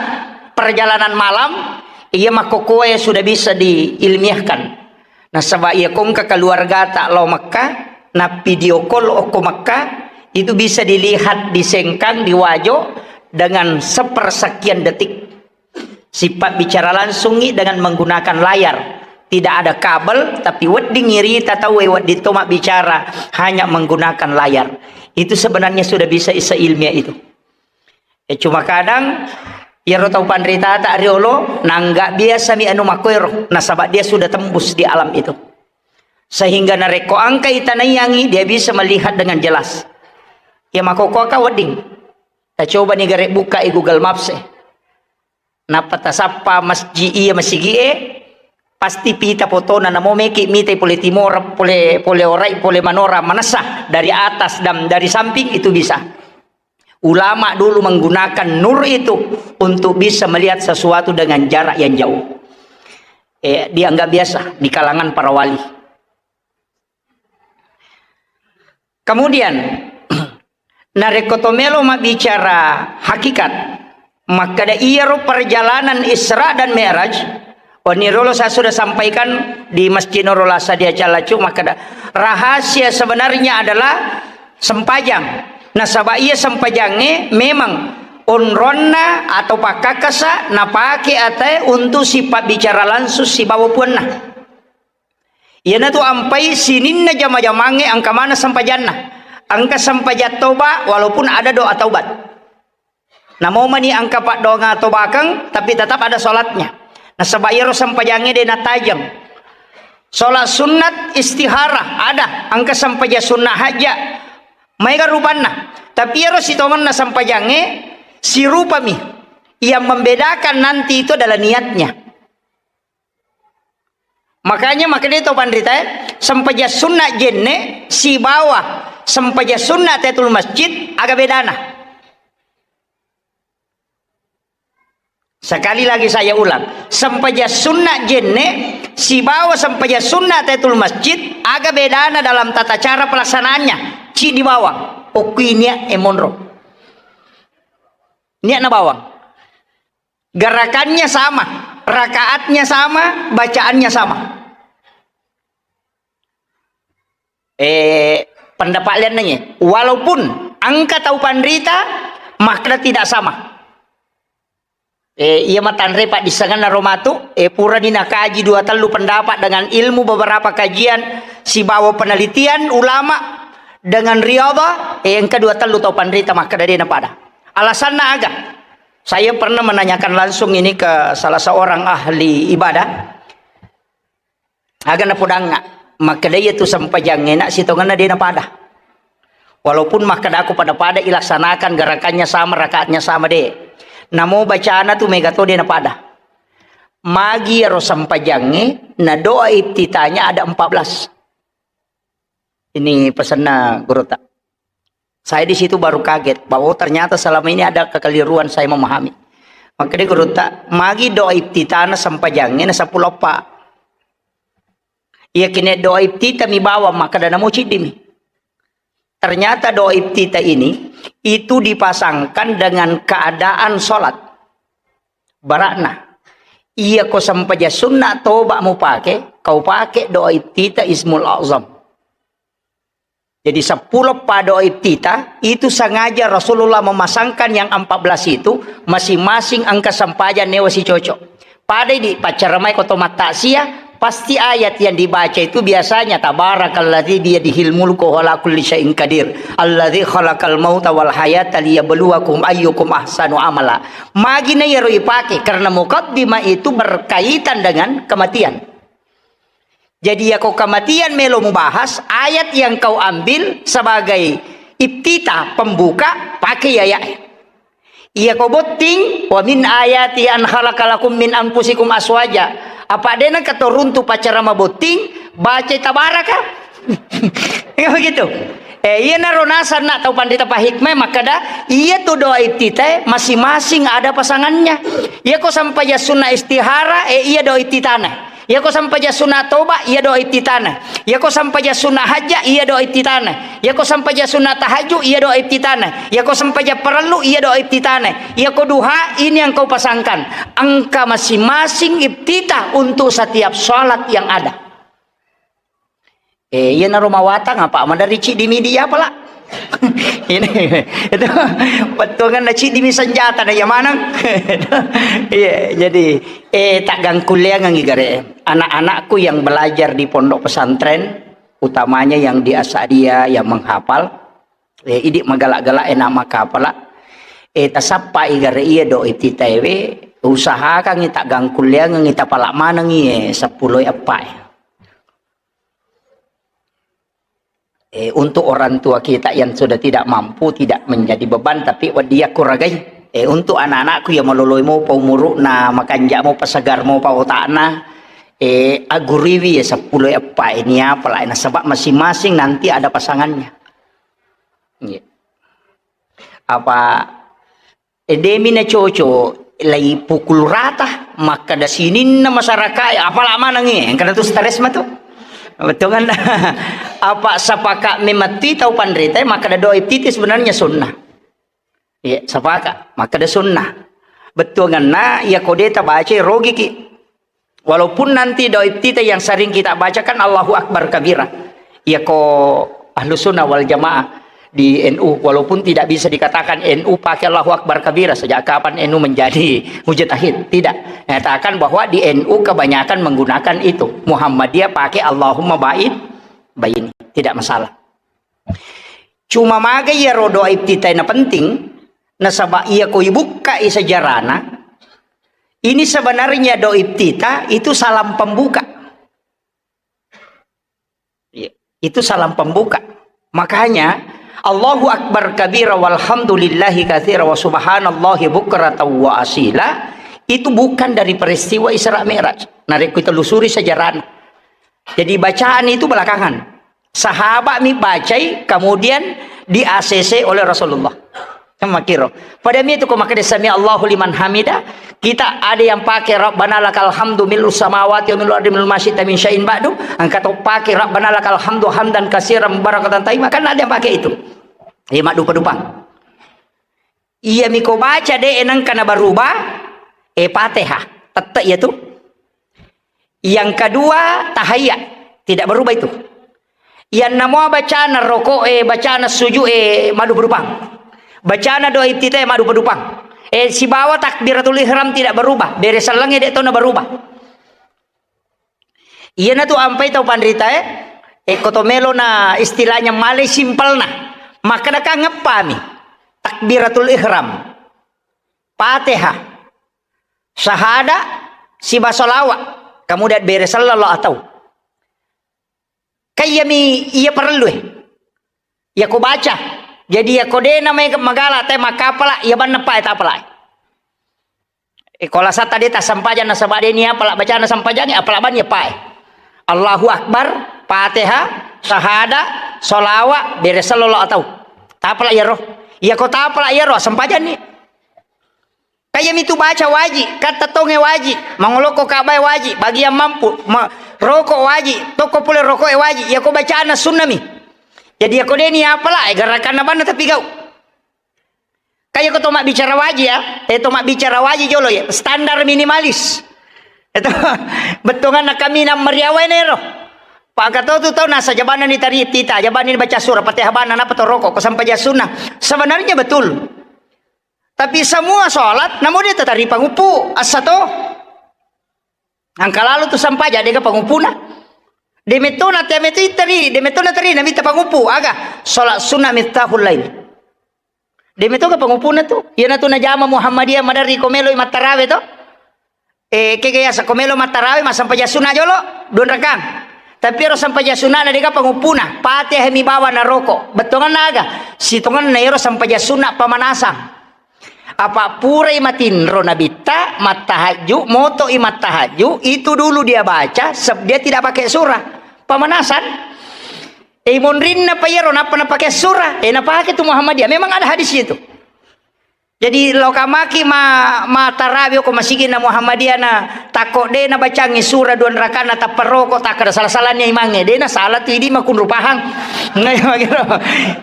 perjalanan malam, iya makkokkoe sudah bisa diilmiahkan. Nasaba iya ko engka keluargata lao Mekah, na video call okko Mekah, itu bisa dilihat di Sengkang, di Wajo, dengan sepersekian detik. Sipabbicara langsungngi dengan menggunakan layar. Tidak ada kabel, tapi wedding irita tauwe wedding to mabbicara hanya menggunakan layar. Itu sebenarnya sudah bisa isa ilmiah itu. Eh, cuma kadang iyaro tau panritata riolo, nangga biasa mi anu makkoero, nasaba dia sudah tembus di alam itu. Sehingga narekko engka itanaiyangi, dia bisa melihat dengan jelas. Ya makokkoka wedding. Tacoba ni gare buka i Google Maps e. Nappa tasappa masjid iya masigi'e, pasti pita fotona, namo meki mitai pole timora, pole, pole orai, pole manora, manessa dari atas dan dari samping itu bisa. Ulama dulu menggunakan nur itu untuk bisa melihat sesuatu dengan jarak yang jauh. Eh, dianggap biasa di kalangan para wali. Kemudian, narekko to melo mabbicara hakikat, makkeda iyaro perjalanan Isra dan Mi'raj, wenni rolo saya sudah sampaikan di Masjid Nurul Asad di Acalacu, makkeda rahasia sebenarnya adalah sempajang. Nasaba iya sempajangnge memang onronna atau pakkakasa napake atae untuk sipabbicara langsung sibawa puanna. Iyanatu ampai sininna jama-jamangnge engka maneng sempajanna. Engka sempajang toba walaupun ada doa taubat. Namo mani engka paddoangeng tobakeng, tapi tetap ada sholatnya. Nasaba iyaro sempajangnge de natajeng. Sholat sunnat istihara ada, engka sempajang sunnah hajja. Maega rupanna. Tapi iyaro sitongenna sempajangnge sirupami. Yang membedakan nanti itu adalah niatnya. Makanya, makanya to panrita, eh, sempajang sunna jenne sibawa sempajang sunna tahiyatul masjid, aga bedana? Sekali lagi saya ulang, sempajang sunna jenne sibawa sempajang sunna tahiyatul masjid, aga bedana dalam tata cara pelaksanaannya? Ci di bawang, okkuinia emonro. Niatna bawang. Gerakannya sama, rakaatnya sama, bacaannya sama. Eh, pendapat liannanya, walaupun engka tau panrita, makna tidak sama. Eh, iya matanre paddissengenna romatu, eh, purani nakaji dua tellu pendapat dengan ilmu beberapa kajian sibawa penelitian ulama dengan riadha, eh, engka dua tellu tau panrita makkeda de napada. Alasanna aga? Saya pernah menanyakan langsung ini ke salah seorang ahli ibadah. Aga napodangnga. Makkeda iyatu sempajangnge na sitongenna de' napada. Walaupun makkedako pada-pada ilaksanakan, gerakannya sama, rakaatnya sama, de'. Namo bacana tu mega to de' napada. Magi iyaro sempajangnge na doa iftitahnya ada empat belas. Ini pesanna gurutta. Saya di situ baru kaget bahwa, oh, ternyata selama ini ada kekeliruan saya memahami. Makkeda gurutta, magi doa iftitahna sempajangnge na seppulo eppa. Iyakinya doa iftitah mi bawang, makkeda namo ciddimi. Ternyata doa iftitah ini itu dipasangkan dengan keadaan sholat. Barakna, iya ko sempajang sunna toba mupake, kau pake doa iftitah Ismul Azam. Jadi seppulo eppa doa iftitah itu sengaja Rasulullah memasangkan yang empat belas itu, masing-masing engka sempajang newa sicocok. Pada di paccaramai ko to mattaksiah, pasti ayat yang dibaca itu biasanya, "Tabarakalladzi biyadihil mulku wa huwa ala kulli syai'in qadir, alladzi khalaqal mauta wal hayata liyabluwakum ayyukum ahsanu amala." Magi na iyaro ipake? Karena mukaddimah itu berkaitan dengan kematian. Jadi, yako kematian melo mubahas, ayat yang kau ambil sebagai iftitah, pembuka, pakai ayat. Iya ko botting, "Wa min ayati an khalaqa lakum min anfusikum aswaja." Apa dena katoruntu pacara mabotting, baca tabaraka. Ya begitu. Eh, iya naro nasar nak tau pandita pahikmah makkada, iya tu doa iftitah masing-masing ada pasangannya. Iya ko sampajang sunna istihara, eh, iya doa iftitahna. Iyako sampajang sunna toba, iya doa iftitahna. Iyako sampajang sunna hajja, iya doa iftitahna. Iyako sampajang sunna tahajud, iya doa iftitahna. Iyako sampajang parellu, iya doa iftitahna. Iyako duha, ini yang kau pasangkan. Engka masing-masing iftitah untuk setiap sholat yang ada. Eh, iya naro mawatang apa? Madari ciddi mi dia pala. Ini, itu, bettuangan na ciddi mi senjata na iya maneng. Iya, jadi, eh, taggangkulleangengngi gare. Anak-anakku yang belajar di pondok pesantren, utamanya yang di Asadiah yang menghafal, eh, idi magala-gala enak makapala. Eh, tasappai gare iya do ititaewe, usahakangngi taggangkulleangengngi tapala manengngi, eh, seppulo eppa, eh. Eh, untuk orang tua kita yang sudah tidak mampu, tidak menjadi beban, tapi wedding yakuragai. Eh, untuk anak-anakku yang maloloi mopa umuru'na, makanja mopa, segar mopa otakna, eh, aguriwi ya seppulo eppa ini apa lah, nasaba masing-masing nanti ada pasangannya. Iya. Apa Eh, demi na coco, lai pukul rata, makkada sininna masyarakat, apala manengngi, engkana tu stres matu. Bettuanganna. Apa sapaka memetti tau panrita, makkada doa iftitah sebenarnya sunnah. Iya, sapaka, makkada sunnah. Bettuanganna, iya ko de tabaca, rogiki. Walaupun nanti doa iftitah yang sering kita bacakan Allahu Akbar kabira. Iya ko Ahlus Sunnah wal Jamaah di N U, walaupun tidak bisa dikatakan N U pakai Allahu Akbar kabira, sejak kapan N U menjadi mujtahid? Tidak. Nyatakan bahwa di N U kebanyakan menggunakan itu. Muhammadiyah pakai Allahumma ba'id baini. Tidak masalah. Cuma maga iyaro doa iftitah na penting, nasaba iya ko ibukkai sejarana, ini sebenarnya doa iftitah itu salam pembuka. Iya, itu salam pembuka. Makanya, Allahu Akbar kabira walhamdulillahi katsira wa subhanallahi bukratan wa asila, itu bukan dari peristiwa Isra Mi'raj. Narekko telusuri sejarahnya. Jadi bacaan itu belakangan. Sahabat mi bacai, kemudian di-A C C oleh Rasulullah. Kan makkiro. Pada mi itu ko makkeda sami Allahu liman hamida, kita ada yang pakai Rabbana lakal hamdu mil'us samawati wa mil'ul ardi mil'u ma syi'ta min syai'in ba'du, engka to pakai Rabbana lakal hamdu hamdan katsiran mubarakatan thayyibah, kan ada yang pakai itu. Iya, maddupa-dupang. Iya mi ko baca de nengka na berubah, eh, Fatihah. Tette iya tu. Yang kedua, tahiyya. Tidak berubah itu. Yang namua bacana roko, eh, bacana sujud, eh, maddupa-dupang. Bacana doa iftitah, eh, maddupa-dupang. Eh, sibawa takbiratul ihram tidak berubah. Bere sellengnge de to na berubah. Iyana tu ampai tau panrita, eh, eh, ko to melo na istilahnya male simpelna. Makkeda kan ngeppami. Takbiratul ihram. Fatihah. Syahada, siba salawat, kemudian bere sallallahu atau. Kan iyami iya parellu e. Iya ko baca. Jadi iya ko de' na mai magala te makkapala, iya banna pa e tapala. E, ko lasata de' tassempajang nasaba de' ni apala bacana sempajang, apala banni apa e. Allahu Akbar, Fatihah, sahada, sholawat, beres sello lo atau. Tapala iyaro. Iya ko tapala iyaro, sempajang ni. Kaya mitu baca waji, katta tonge waji, mangoloko kabae waji, bagian mampu, ma-, roko waji, toko pole rokoe waji, iya ko bacana sunnami. Jadi iya ko de' ni apala, e, gerakanna banna tapi gau. Kaya ko to mabbicara waji ya, eh, to mabbicara waji jolo ya, standar minimalis. Itu bettuanna kami nang meriawa nero. Pak Kato tu tau nasa jabanna ni tari tita, jabanna ni baca surah Fatihah banna napa to roko ko sampai sunna. Sebenarnya betul. Tapi semua sholat namu de' tatari panguppu, assa to. Engka lalo tu sampaja de' ga panguppuna. De' metto na te metto itari, de' metto na tari na mita panguppu, aga? Sholat sunnah miftahul lail. De' metto ga panguppuna tu. Iyana tu najama Muhammadiyah maderri ko melo i mattarawe to. Eh, kega yasa ko melo mattarawe, massampajang sunna jolo, dua rakang. Tapi ero sampajang sunna na de' ga panguppuna, Fatihah mi bawa na roko. Bettuanna aga? Sitongenna ero sampajang sunna pamanasan. Apa purai matinro nabitta, mattahajju, moto i mattahajju, itu dulu dia baca, seb-, dia tidak pakai surah. Pamanasan. Eh, monrinna pa iyaro, nappa napake surah. Eh, napake tu Muhammadiyah. Memang ada hadis itu. Jadi, lo kamaki ma-, ma tarawi ko masigi na Muhammadiyah na takko de' na bacangi surah dua rakana tappa roko, takkada salah-salahnya imangnge. De' na salah tu idi makunru pahang. Ngai makiro.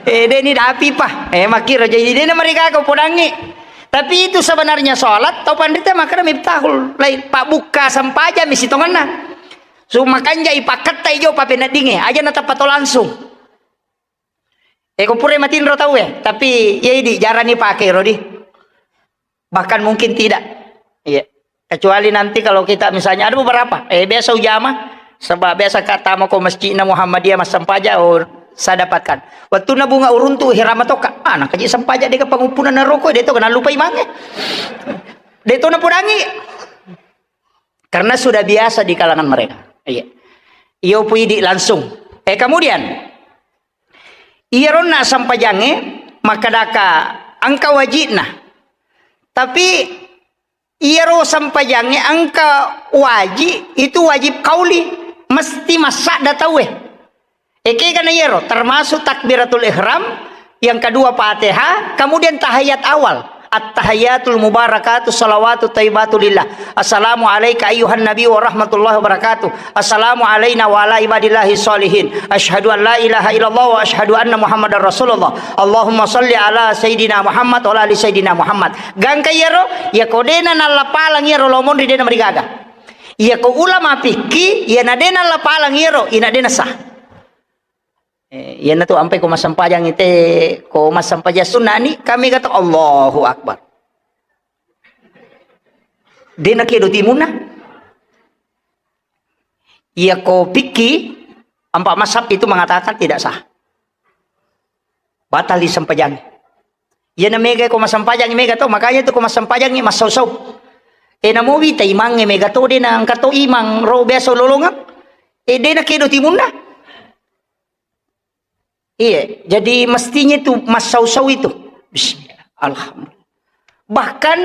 Eh, de' ni dapi pa. Eh, makiro. Jadi, de' na marigaga podangi. Tapi itu sebenarnya sholat, tau panrita makkada miftahul lail, pabbukka sampajang mi sitongenna. Su makanja ipakketta ijo papeneddinge, aja natappa to langsung. Eh, ko pura matinro tau e, tapi iya idi jarang ni pake ro di. Bahkan mungkin tidak. Iya. Kecuali nanti kalau kita misalnya ada beberapa, eh, biasa ujama, sebab biasa ka tama ko masjidna Muhammadiyah massampaja, oh, saya dapatkan. Waktu na bunga uruntu hirama toka, ah, nakaji sampaja de' ga panguppuna na roko, de' to kena lupa imangnge. De' to na podangi. Karena sudah biasa di kalangan mereka. Iya. Iyo puidi langsung. Eh, kemudian, iyaronna sampajangnge makkadaka engka wajibna. Tapi iyaro sampajangnge engka wajib, itu wajib kauli, mesti massadda tauwe. Ekega na iyaro, termasuk takbiratul ihram, yang kedua Fatihah, kemudian tahiyat awal. At-tahiyatul mubarakatuh salawatut thayyibatu lillah. Assalamu alaika ayyuhan nabi wa rahmatullahi wa barakatuh. Assalamu alaina wa ala ibadillahi sholihin. Asyhadu an la ilaha illallah wa asyhadu anna Muhammadar Rasulullah. Allahumma shalli ala Sayyidina Muhammad wa ala ali Sayyidina Muhammad. Gangka iyaro, iya ko de'na nallapalang iyaro lo monri de'na marigaga. Iya ko ulama fikih, iya na de'na nallapalang iyaro, ina de'na sah. Eh, iyanatu ampai ko massampajang ite, ko massampajang sunna ni, kami kata Allahu Akbar. De'na kedo timunna. Iya ko fikih, empat mazhab itu mengatakan tidak sah. Batal disampajang. Iyana mega ko massampajang mega to, makanya itu ko massampajang massau-sau. Eh, namo wita imangnge mega to, de'na engka to imang ro biasa lolongeng. Eh, de'na kedo timunna. Iya, jadi mestinya itu massau-sau itu. Bismillah. Alhamdulillah. Bahkan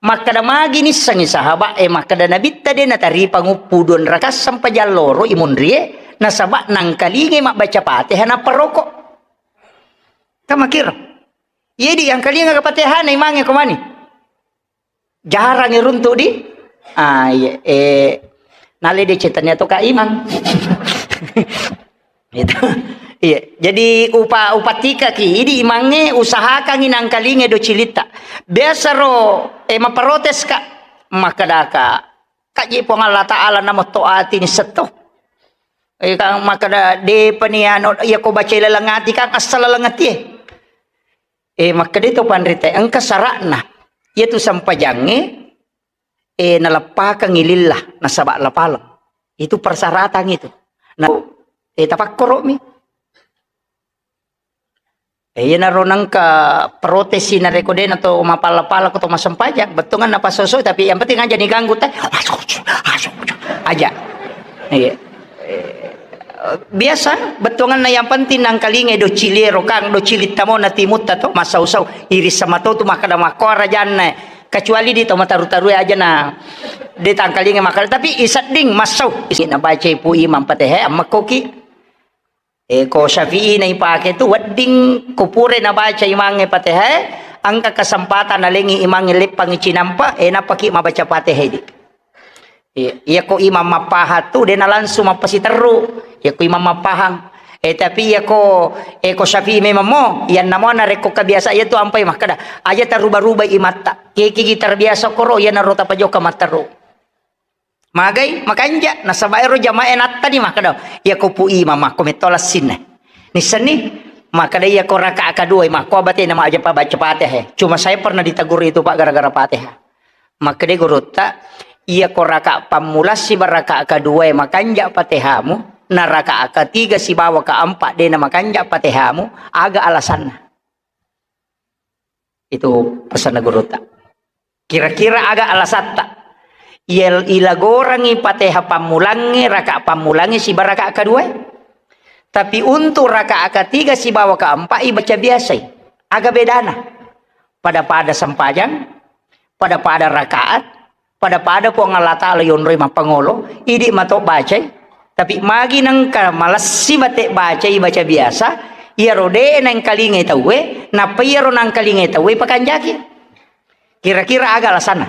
makkada magi nissengi sahabat, eh, makkada Nabitta de' natari panguppu dua rakaat sampajang loro imunrie, nasaba nangkalingai mabbaca Fatihah nappa roko. Kamakir. Iya di angkalinga Fatihah na imangnge ko mani. Jarang iruntu di. Ah, iya. Eh, nale de' cetanya to Kak Imang. Itu. Iya. Jadi upa-, upatika ki, idi imangnge usahakangi nangkalinge do cilitta. Biasa ro, eh, maprotes, Kak. Makkadaka, Kak ji Puang Allah Ta'ala namo to ati ni setto. Eh, kang makkada de'pa ni anu, iya ko baca laleng ati, kang asal laleng ati, eh. Eh, makkeda to panrita, engka sara'na. Iyatu sampajangnge, eh, naleppakengngi lillah, nasaba lapaleng. Itu persyaratan itu. Nah, eh, tapakkoro'mi. Eh, iyanaro nengka protesi narekko de'na to mapala-pala ko to massempajang, bettuanna pasosoi, tapi yang penting aja diganggu te. Aja. Iya. Eh, Biasa bettuanganna, yang penting nangkalingai doccili ero, Kang, doccili tamo na timutta to, massau-sau, irissa mato tu makkeda makko rajanna, kecuali di to mataru-tarue aja na de tangkalingai makkeda, tapi isedding massau. Isi nabacai pu imam Fatihah, ammekkoki. E, ko Syafi'i na ipake tu wedding ko pura nabaca imangnge Fatihah, engka kesempatan nalengi imangnge leppangi cinampa, e, nappaki mabaca Fatihah di. Iya, iya ko imam mappahang tu, de na langsung mappasiterru. Iya ko imam mappahang. Eh, tapi iya ko, eh, ko Syafi'i memang mo, iyanna mo narekko kabiasa iya tu ampai makkeda, aja taruba-ruba imatta. Kekigi terbiasa koro, iya naro tapajoka matteru. Magai, makanja, nasaba ero jamaah natta ni makkeda, iya ko pu imam makko metto lassinna. Nissenni, makkeda iya ko rakaat kedua, makko abate na aja pa baca Fatihah. Cuma saya pernah ditegur itu, Pak, gara-gara Fatihah. Makkeda gurutta, iya ko rakaat pammulassi ba rakaat kedua makanja Fatihamu, na rakaat ketiga sibawa keempat de na makanja Fatihamu, aga alasanna? Itu pesanna gurutta. Kira-kira aga alasatta? Iya, ilagorangi Fatihah pammulangnge, rakaat pammulangnge siba rakaat kedua. Tapi untuk rakaat ketiga sibawa keempat, ibaca biasai. Aga bedana? Pada-pada sempajang, pada-pada rakaat, pada-pada Puang Allah Ta'ala yonroi mappangolo, idi mato bacai. Tapi magi nengka malessi mate bacai, baca biasa, iyaro de nengkalingai tauwe, nappa iyaro nangkalingai tauwe pakanjaki. Kira-kira aga alasanna?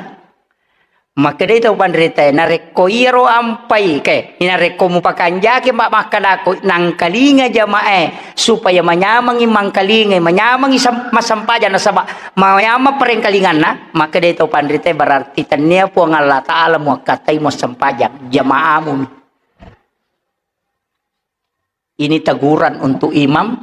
Makkedai tau panritae, narekko iyaro ampai, ke, narekko mupakanjaki, Mbak, makkedako, nangkalinga jamaah, supaya manyamangi mangkalingai, manyamangi sem-, massempajang, nasaba manyamang parengkalinganna, makkedai tau panritae, berarti tennia Puang Allah Ta'ala muakkatai muassempajang, jamaamu. Ini teguran untuk imam,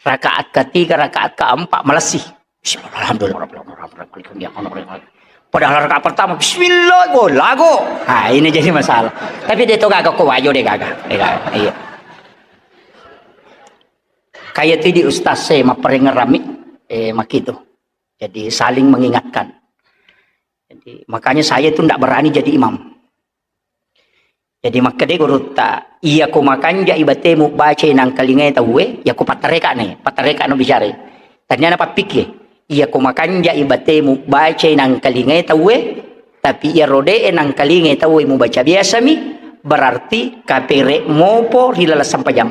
rakaat ketiga, rakaat keempat, malessi. Bismillah, alhamdulillah, rabbil alamin, rabbil alamin. Padahal rakaat pertama, bismillah, go, lago. Ah, ini jadi masalah. Tapi dia itu gaga, kok wajo dia gaga. Dia gaga. Iya. Kayak itu di ustaz saya, maperengerami, eh, makitu. Jadi saling mengingatkan. Jadi, makanya saya itu ndak berani jadi imam. Jadi, makkeda gurutta, iya ko makanja ibatemu bacai nangkalingai tauwe, iya ko pattareka ne, pattareka no bicara. Tania na pappikir, iya ko makanja ibatemu bacai nangkalingai tauwe, tapi iya rode nangkalingai tauwe mubaca biasa mi, berarti kapere mopo ri laleng sempajang.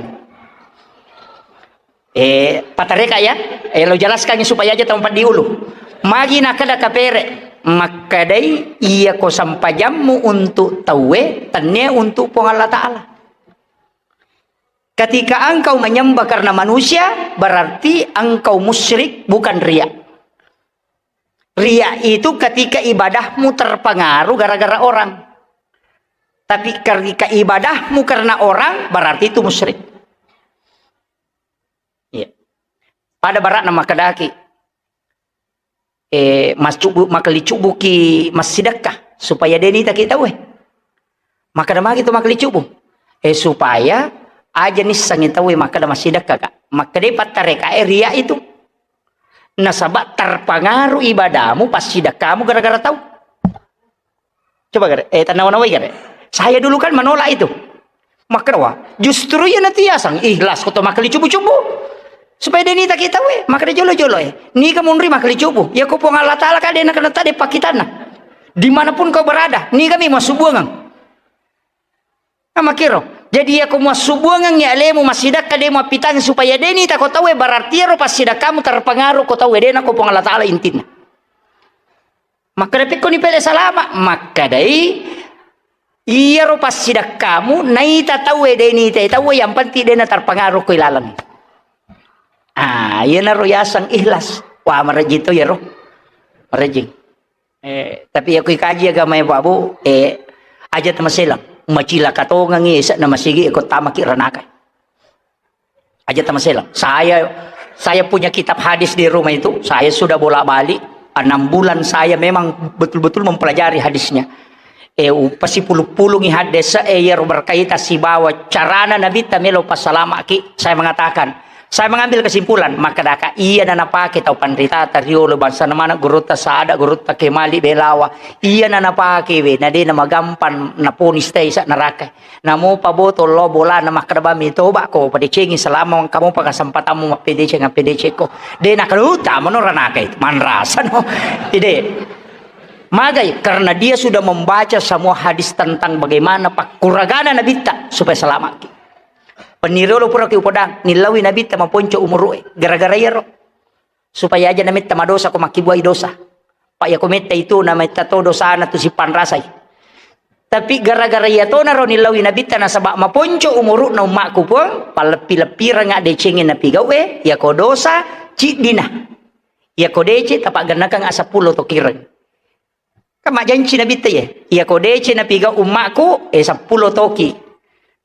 Eh, patareka ya, eh, lo jelaskan supaya aja tau paddiulu. Magi nakkeda kapere, makkedai iya ko sempajammu untuk tauwe, tennia untuk Puang Allah Ta'ala. Ketika engkau menyembah karena manusia, berarti engkau musyrik, bukan riya. Riya itu ketika ibadahmu terpengaruh gara-gara orang. Tapi ketika ibadahmu karena orang, berarti itu musyrik. Iya. Pada barakna makkedaki, eh, mascubu-, makalicubuki massidekka supaya de nitaki tauwe. Makkeda magi tu makalicubu? Eh, supaya aja nissengi tauwe makkeda massidekka ka. Makkeda pattareka e riya itu. Nasaba terpengaruh ibadahmu, passidekkamu gara-gara tau. Coba gare, eh, tanawa-nawai gare. Saya dulu kan menolak itu. Makkeda, wah, justru iya natiasang ikhlas ko to makkalicubu-cubu. Supaya de nitaki tauwe, makkeda jolo-jolo e. Niga munri makkalicubu. Ya ko Puang Allah Ta'ala ka de nakena tade pakkitanna. Dimanapun kau berada, niga mi massubuangang. Nah, makkiro. Jadi iya ko massubuangang ya alemu massidekka de mappitang supaya de nitako tauwe, berarti ero passidekkamu terpengaruh ko tauwe, de nako Puang Allah Ta'ala intinna. Makkeda pekkoni pele salama, makkedai iyaro passidekkamu naita tauwe de nitai tauwe, yang penting de na terpengaruh ko ilaleng. Ah, iyanaro yaseng ikhlas. Wah, marejing to iyaro. Marejing. Eh, tapi iya ko ikaji agama ya, Pak Bu, eh, aja tamaselang. Macilaka tongangi ese'na masigi ko tamaki ranaka. Aja tamaselang. Saya, saya punya kitab hadis di rumah itu, saya sudah bolak-balik. Enam bulan saya memang betul-betul mempelajari hadisnya. Eh, upasipulu-pulungi hadis, eh, iyaro berkaitan sibawa carana Nabitta melo passalamaki. Saya mengatakan, Saya mengambil kesimpulan, makkedaka, iya na napake tau panritata riolo, bangsana maneng gurutta Sada, gurutta Kemali, Belawa, iya na napake we, na de na magampang naponis tei sa neraka. Namo paboto lo bolana makkeda bami toba ko padecengi selama engka mopa kesempatanmu mappedeceng, appedecekko. De na kaluta mano ranaka itu, manrasa no. Ide. Magai, karena dia sudah membaca semua hadis tentang bagaimana pakkuragana Nabitta supaya selamat ki. Peniriolo pura ki upodang, nillaui Nabitta maponco umuru'e, gara-gara iyaro. Supaya aja nametta madosa ko makkibuai dosa. Pa iya ko metta itu nametta to dosana tu sipanrasai. Tapi gara-gara iya tona ro nillaui Nabitta nasaba maponco umuru'na ummakku, Puang, palleppi-leppiranga decengi napigau'e, iya ko dosa ciddina. Iya ko dece tapaggennakang seppulo to kireng. Kan majjanci Nabitta, ye. Iya ko dece napigau ummakku, eh, seppulo toki.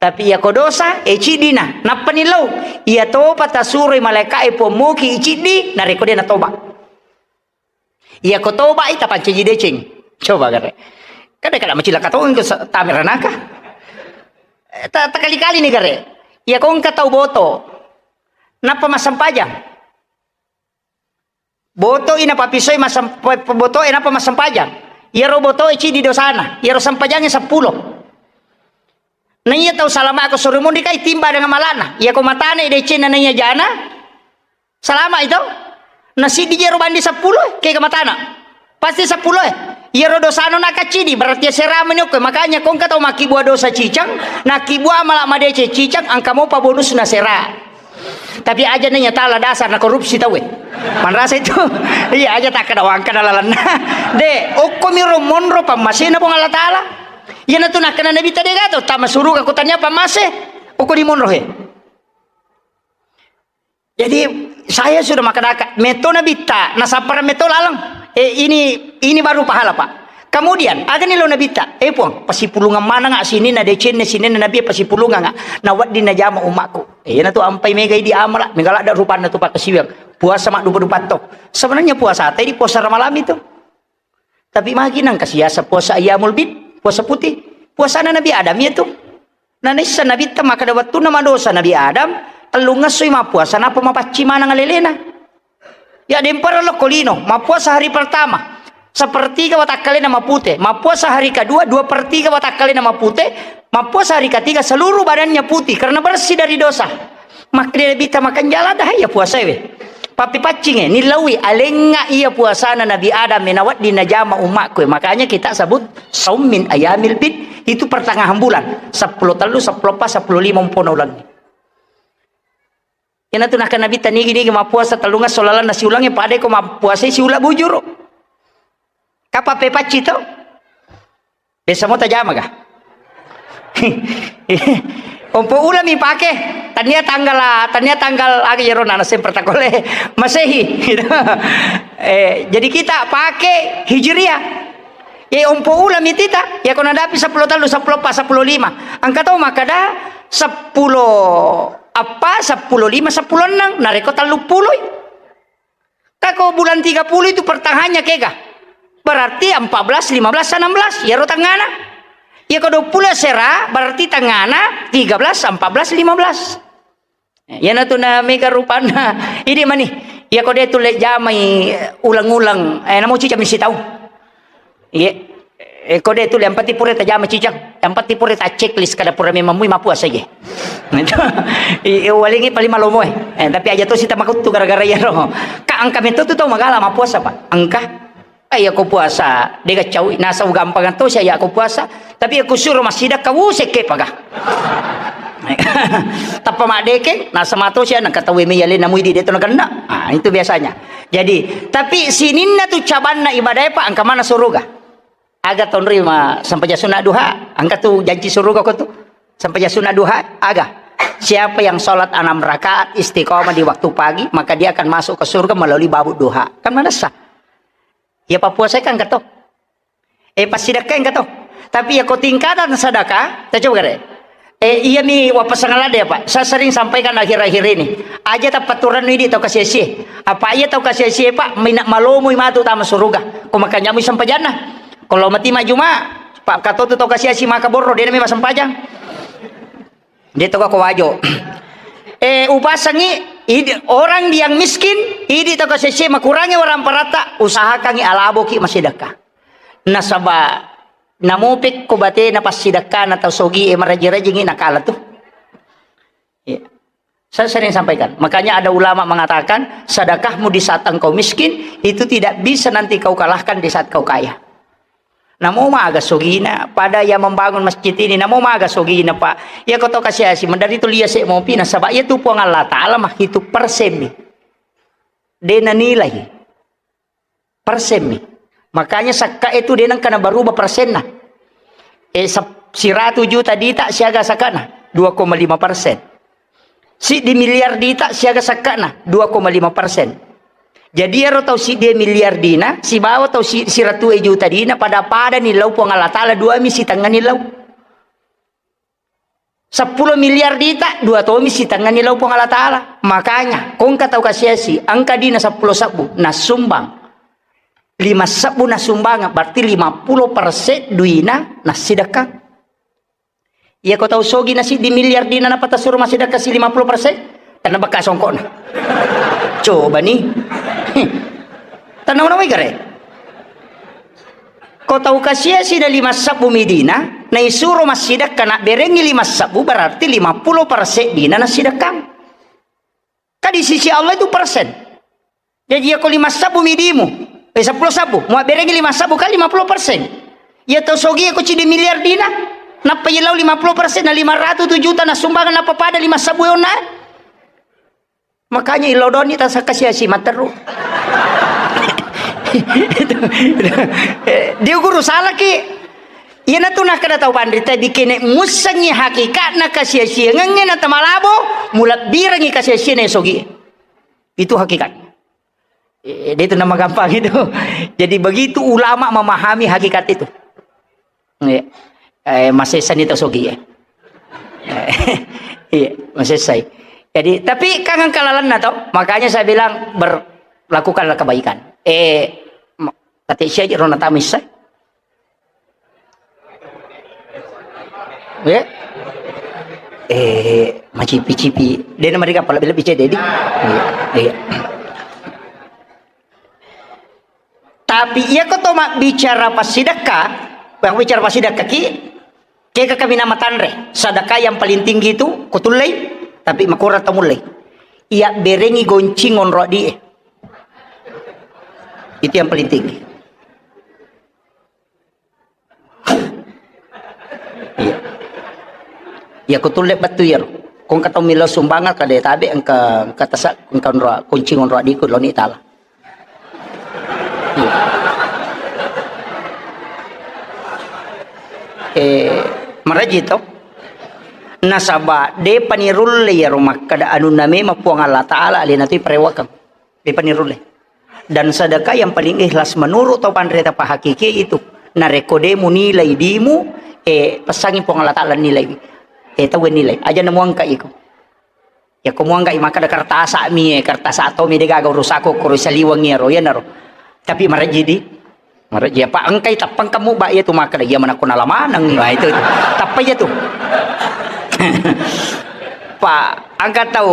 Tapi iya ko dosa, eh, ciddina. Nappa nillau. Iya topa tasuroi malaika'e Puang muki ciddi, narekko de natoba. Iya ko toba i tapancaji deceng. Coba gare. Kada kada macilaka to engka sa-, tameranaka. Eh, ta-, takali-kali ni gare. Iya ko engka tau boto. Nappa massempajang. Botoi napapisoi masem-, pe-, pe-, botoe nappa massempajang. Iyaro botoe ciddi dosana, iyaro sempajangnge seppulo. Naiya tau salama ko suri munri kai timba dengan malana. Iya ko matane decenna naiya jana, salama itu. Nasiddi jero bandi seppulo, kega matana. Pasti seppulo e. Iyaro dosano nakaccidi, berarti asera meni okko. Makanya ko engka tau makkibua dosa cicang, nakkibua mala madeceng cicang, engka mopa bonusna sera. Tapi aja naiya tala dasar na korupsi tauwe. Manrasa itu. Iya, aja takkeda wangkana lalenna. De, okko miro monro pammasena Puang Allah Taala. Iyanatu nakkeda Nabitta de gato tama suruga ko tania pammase. Okko di monro he. Jadi saya sudah makkedaka, metto Nabitta, nasappara metto laleng. Eh, ini, ini baru pahala, Pak. Kemudian, agani lo Nabitta, eh, Puang, pasipulungang manengnga sininna decenna, sininna Nabi pasipulungang, nawedding najama ummakku. Eh, iyanatu ampai mega idi amala, mega ladda rupanna tu pakkasiwiang. Puasa maddupa-dupa to. Sebenarnya puasa tadi puasa Ramalang itu. Tapi magi nangka siasa puasa ayyamul bid, puasa putih. Puasana Nabi Adam iya tu. Nanaissa Nabitta makkeda wettunna madosa Nabi Adam, tellungngessoi mappuasa, nappa mapaccing maneng alelena. Ya, dempara lokko lino, mappuasa hari pertama, sepertiga watakkalena mapute, mappuasa hari kedua, dua per tiga watakkalena mapute, mappuasa hari ketiga seluruh badannya putih karena bersih dari dosa. Makkeda Nabitta makanjala dah iya puasae we. Pappipaccinge, nillaui, alengnga iya puasana Nabi Adam, menawedding najama ummakku. Makanya kita sebut saum min ayamil bid, itu pertengahan bulan. Seppulo tellu, seppulo eppa, seppulo lima umpona ulengnge. Iyanatu nakkeda Nabitta nigi-nigi mappuasa tellungesso lalenna siulengnge, padai ko mappuasai siula bujuru. Kapang pepacci to? Biasa mo tajama ga? Ompo ulami pake, tania tanggal, tania tanggal aga iyaro nana semper takole Masehi. Eh, jadi kita pake Hijriah. Ye ompo ulami tita, ya ko nadapi seppulo tellu, seppulo eppa, seppulo lima. Engka tau makkeda seppulo eppa, seppulo lima, seppulo enneng, narekko telluppulo i. Tako bulan tiga puluh itu pertengahannya kega. Berarti empat belas, lima belas, enam belas. Iyaro tengngana. Iya ko dua puluh sera, berarti tengngana tiga belas, empat belas, lima belas. Iyanatu na mega rupanna. Idi mani. Iya ko de tulle jamai uleng-uleng. Eh, namo cicang misi tau. Iya. Eh, ko de tu, yang penting pura tajama cicang. Yang penting pura ta checklist kada pura memang mui mapuasa je. Itu. I, i, walingi paling malomo, eh. Eh, tapi aja to sita makuttu gara-gara iyaro. Ka engka metto tu tau magala mapuasa, Pak. Engka. Eh, iya ko puasa, dega caui, nasau gampang to sia iya ko puasa. Tapi iya ko suro masida kau sekke paga. Tappa maddeke, nasama to sia nangka tau mei alena mui di de to nagenna. Ah, itu biasanya. Jadi, tapi sininna tu cabanna ibadah, Pak, engka mana suruga. Aga tonrima sempajang sunat duha, engka tu janji suruga ko tu. Sempajang sunat duha, aga. Siapa yang sholat enam rakaat istiqomah di waktu pagi, maka dia akan masuk ke surga melalui babut duha. Kan manessa. Iya pappuasai kan engka to. Eh, passidakkai engka to. Tapi iya ko tingkatan sedekah, ta coba gare. Eh, iyami wappasang ladde, Pak. Saya sering sampaikan akhir-akhir ini. Aja tappaturannu idi tau kasiasi. Apa iya tau kasiasi, Pak, mina-, malomoi matu tama suruga. Ko makanja mui sempajanna. Ko lao mati majjuma, Pak, katotu tau kasiasi maka borro, de nami massempajang. De to ko wajo. Eh, upasangi Idi, orang yang miskin, idi tau kasiasie makurangi waramparatta, usahakangi alaboki massidekka. Nasaba namo pekko batena passidekkana tau sogie maraji-rajingi nakala tu. Iya. Saya sering sampaikan. Makanya ada ulama mengatakan, sedekahmu di saat engkau miskin, itu tidak bisa nanti kau kalahkan di saat kau kaya. Namo maga sogina, pada yang membangun masjid ini, namo maga sogina, Pak. Ya, kau tahu kasih asi, mendari tu lia se mopi, nasaba iya tu Puang Allah Ta'ala mah itu persen mi. De nanilai. Persen mi. Makanya sakka itu de nengka na berubah persenna. Eh, sep-, siratu juta dita siaga sakkana, dua koma lima persen. Siddi miliar dita siaga sakkana, dua koma lima persen. Jadi ero tau siddi miliar dina, sibawa tau si-, siratu juta dina, pada-pada ni lau Puang Allah Ta'ala, dua mi sitengnga ni lau. Seppulo miliar dita, dua tomi sitengnga ni lau Puang Allah Ta'ala. Makanya, kongka tau kasiasi, engka dina seppulo sebbu, nasumbang. Lima sebbu nasumbang, berarti lima puluh persen duina nasidekang. Iya, ko tau sogi na siddi miliar dina, nappa tasuro massidekka si lima puluh persen? Tanna bekka songkokna. Coba ni. Tanna mana gare? Ko tau kasiasi na lima sebbu mi dina, naisuro massidekka, nabberengi lima sebbu, berarti lima puluh persen dina nasidekkang. Kan di sisi Allah itu persen. Jadi, iya ko lima sebbu midimu, eh, seppulo sebbu, muabberengi lima sebbu kali lima puluh persen. Iya tau sogi ko ciddi miliar dina, nappa iya lau lima puluh persen, na lima ratu juta na sumbangan, nappa pada lima sebbu onna. Makanya illau doni tasakka sia-sia matteru. Itu, itu. Eh, dia guru salaki. Iyanatu nakkeda tau panrita, bikene mussengngi hakikatna kasiasiangengnge na tamalabo, mulebbirengngi kasiasiana sogi. Itu hakikat. Eh, dia itu nama gampang itu. Jadi begitu ulama memahami hakikat itu. Iya. Eh, masessani tau sogi ya. Iya, masessai. Jadi, tapi kangen kalalanna tau, makanya saya bilang ber-, lakukanlah kebaikan. Eh, ma-, tati sia rona tamissa. Ya? Eh, macipi-cipi. Dia nama dia kepala bila bicara, Dedi. Iya, iya. Tapi iya ko to mabbicara passidekka, yang bicara passidekka ki, keka kami nama tanre, sedekah yang paling tinggi itu, ko tullei, tapi makurang to mullei. Iya berengi goncing onro di. Itu yang paling tinggi. Iya. Iya, ko tulle bettu iyaro. Ko engka tau millau sumbangan, kada tabe, engka, engka tasa, engka onro, kunci onro adiku loni tala. Iya. Eh, maraji to. Nasaba depa nirulle iyaro makkeda anunna memang Puang Allah Taala alena tu parewakeng. Depa nirulle. Dan sedekah yang paling ikhlas menurut tau panrita pahakiki itu. Narekko de munilai dimu, eh, pesangi Puang Allah Taala nilai. Eh, tau nilai. Aja namuangka iko. Ya ko muangka i makkeda kertasa mi, eh, kertasa to mi de gaga urusakku kuru saliweng iyaro, iyanaro. Tapi marejji di. Marejji apa engkai tappang kamu ba iya tu makkeda iya manakko nala maneng. Wah, itu, itu. Tappa iya tu. Pak, angka tau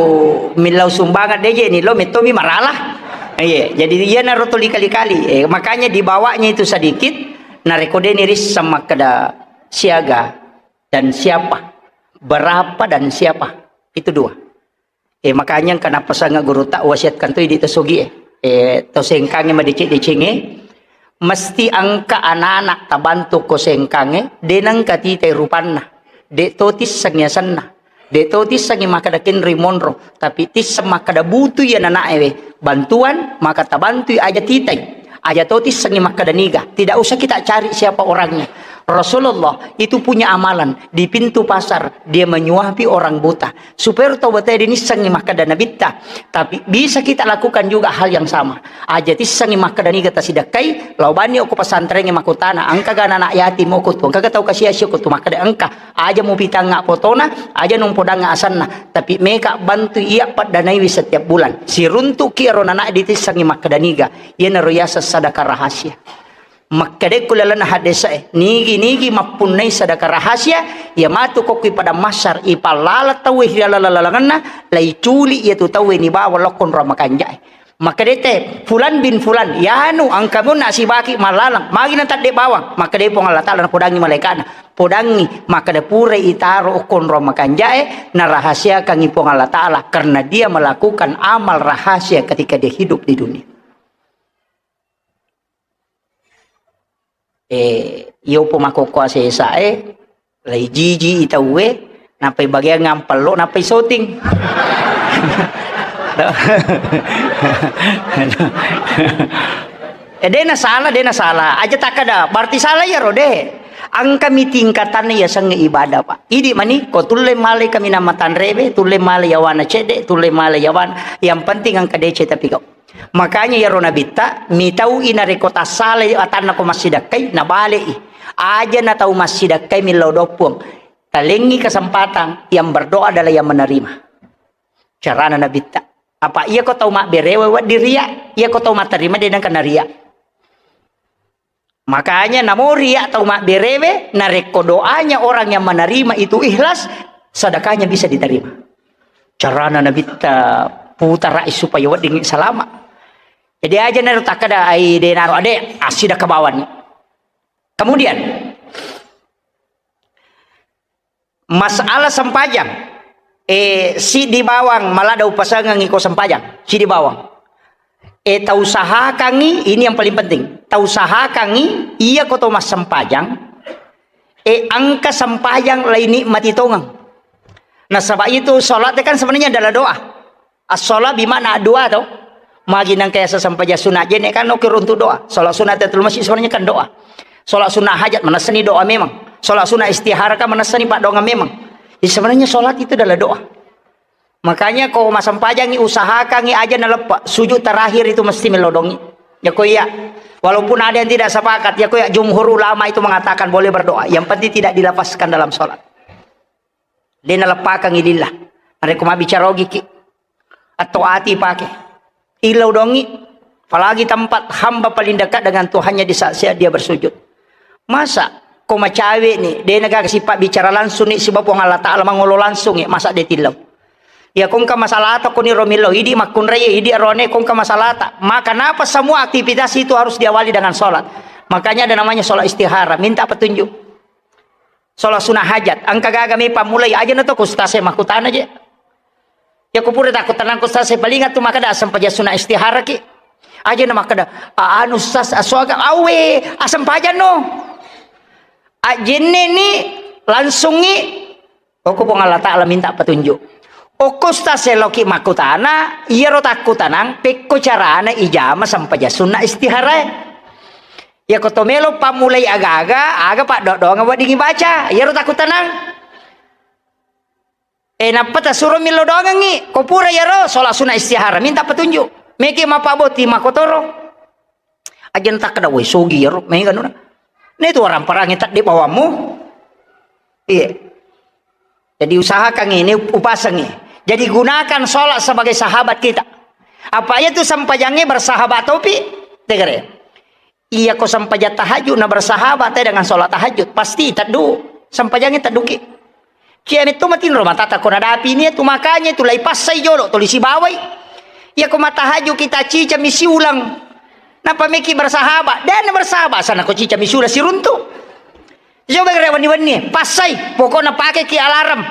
millau sumbangan deje ni lo metto mi marala. Iya, jadi iyanaro tuli kali-kali. Eh, makanya dibawanya itu sedikit, narekko de nirisseng makkeda siaga dan siapa, berapa dan siapa. Itu dua. Eh, makanya engka napasanga guru tak wasiatkan tu idi tasogi eh. Eh, to sengkange madeceng-decengnge, mesti engka anak-anak tabantu ko sengkange, de nengka titai rupanna, de to tissengi asenna, de to tissengi makkeda kenri monro, tapi tisseng makkeda butu iya nanae we bantuan, maka tabantui aja titai. Aja to tissengi makkeda niga. Tidak usah kita cari siapa orangnya. Rasulullah itu punya amalan di pintu pasar, dia menyuapi orang buta. Supaya tau batae dinissengi makkeda nabitta. Tapi bisa kita lakukan juga hal yang sama. Aja tissengi makkeda niga tasidakkai, lao bani okko pesantrengnge makkutana, engkaga anak yatim okko tu, engkaga tau kasiasi okko tu, makkeda engka, aja mupitangnga fotona, aja nupodang asenna, tapi meka bantu iya paddanaiwi setiap bulan. Siruntuki ero nana ditissengi makkeda niga, iyanaro yaseng sadaka rahasia. Makkedai ku lalenna haddese'e, nigi-nigi mappunnai sedekah rahasia, iya matu ko kui padang mahsyar, ipallala tauwe ri laleng-lalengenna, laiculi iyatu tauwe nibawa lokko onrong makanja'e. Makkedai te, "Fulan bin Fulan, yanu engka monna sibaki mallaleng, magi natadde bawang?" Makkedai Puang Allah Ta'ala, napodangi malaika'na, "Podangi, makkeda purai itaro okko onrong makanja'e, narahasiakangi Puang Allah Ta'ala karena dia melakukan amal rahasia ketika dia hidup di dunia." Eh, iyo po makkokkoe sesa e, lai jiji i tauwe, nappai bagiang ngampello, nappai syuting. Eh, de na salah, de na salah. Aja takkeda, berarti salah iyaro, de. Engka mi tingkatanna iyasengnge ibadah, Pak. Idi mani, ko tulle male kaminang matanrewe, tulle male yawana cedde, tulle male yawana. Yang penting engka deceng tapi kau. Makanya iyaro nabitta, mitau'i narekko tassalai atanna ko massidakkai, nabale'i. Aja na tau massidakkai millau doang Puang. Talengngi kesempatan, yang berdoa adalah yang menerima. Carana nabitta. Apa iya ko tau mabberewe wedding ria, iya ko tau matterima de nengka naria. Makanya namo ria tau mabberewe, narekko doanya orang yang menerima itu ikhlas, sedekahnya bisa diterima. Carana nabitta putarai supaya wedding salama. Jadi aja naro takkeda, "Ai de naro ade, assidakka bawang." Kemudian, masalah sempajang, eh, siddi bawang maladda upasengengngi ko sempajang, siddi bawang. Eh, tausahakangngi, ini yang paling penting, tausahakangngi iya ko to massempajang, eh, engka sempajang lainikmati tongeng. Nasaba itu salat kan sebenarnya adalah doa. As-shalah bimakna doa to. Magi nengka yaseng sempajang sunat jenne kan oke runtu doa. Salat sunat tahiyatul masjid sebenarnya kan doa. Salat sunat hajat manessani doa memang. Salat sunat istihara kan manessani paddoangeng memang. Jadi sebenarnya salat itu adalah doa. Makanya ko massempajangngi usahakangngi aja naleppa. Sujud terakhir itu mesti melodongi. Ya ko iya. Walaupun ada yang tidak sepakat, ya ko iya jumhur ulama itu mengatakan boleh berdoa. Yang penting tidak dilafazkan dalam salat. De naleppakangngi lillah. Narekko mabbicara ogiki, atau ati pake. Illau dongi, apalagi tempat hamba paling dekat dengan Tuhannya di saat-saat dia bersujud. Masa ko macawe ni, de naga sipa bicara langsung ni siba Puang Allah Ta'ala mangolo langsung ni, masa de tillau. Ya ko engka masalah atau ko ni romillau, idi makkunrai, idi arone ko engka masalah ta. Maka napa semua aktivitas itu harus diawali dengan sholat. Makanya ada namanya sholat istihara, minta petunjuk. Sholat sunat hajat, engka gaga me pammulai, aja na to ko ustaz e makkutana je. Ya ko pura takko tenang ko ustaz e, paling atu makkeda sempajang sunat istihara ki. Aja na makkeda, "A-, anu ustaz, asoga awe, asempajang no." Ajenne ni langsungi, okko Puang Allah Ta'ala minta petunjuk. Okko ustaz e loki makkutana, iyaro takkutanang, pekko carana ijama sempajang sunat istihara e. Iya ko to melo pammulai aga-aga, aga paddoang weddingngi baca, iyaro takkutanang. Eh, nappa tasuro millau doangengngi, ko pura iyaro sholat sunat istihara, minta petunjuk. Meki mapaboti makotoro. Aja na takkeda, "Woi, sogi iyaro, mega nuna." Ini tu orang perang yang tak di bawahmu. Iya. Jadi usahakan ini, upasangi. Jadi gunakan sholat sebagai sahabat kita. Apa iya tu sempajangnge bersahabat topi? Tegere. Iya ko sempajang tahajud na bersahabat te dengan sholat tahajud, pasti teddu. Sempajangnge tedduki. Cia metto matinro matata ko nadapi ni tu, makanya tu lai passai jolo tuli sibawai. Iya ko matahajud kita cica misi ulang. Napa meki bersahabat? Dan bersahabat sana ko cica misi ulang siruntu. Coba kira wenni-wenni, passai, pokokna pakeki alarm.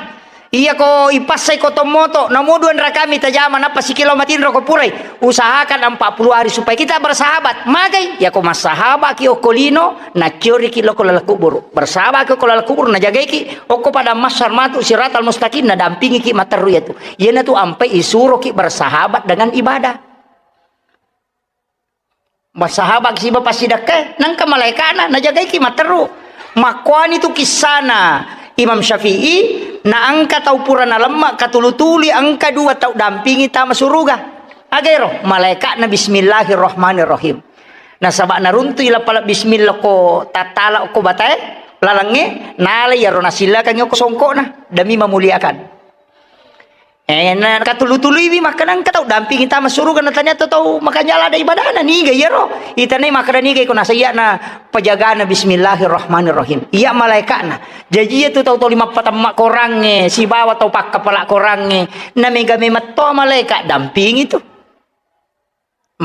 Iya ko ipassai ko tommoto, namo dua rakami tajama, nappa sikilo matinro ko purai. Usahakan empat puluh hari supaya kita bersahabat. Magai, iya ko massahabaki okko lino, nacioriki loko laleng kuburu. Bersahabaki okko laleng kuburu, najagaiki, okko padang mahsyar matu siratal mustaqim, nadampingiki materru iyatu. Iyanatu ampai isuroki bersahabat dengan ibadah. Bersahabat siba passidakkae, nangka malaikana najagaiki matteru. Makkuani tu kissana Imam Syafi'i, na engka tau pura nalemma katulu-tului engka dua tau dampingi tama suruga. Agero, malaikatna bismillahirrahmanirrahim. Nasaba naruntui lapala bismillah ko tattala ko batae, lalengnge, nala iyaro nasillakangi ko songkokna, demi memuliakan. Eh, na katulu-tuluiwi makkeda engka tau dampingi tama suruga na tania tau makanja lada ibadana niga iyaro. Itanai makkeda niga iko nasaiya na pejagana bismillahirrahmanirrahim. Iya malaikatna. Jaji iya tu tau toli mappatemma korangnge sibawa tau pakkapala korangnge. Na mega memang to malaika dampingi tu.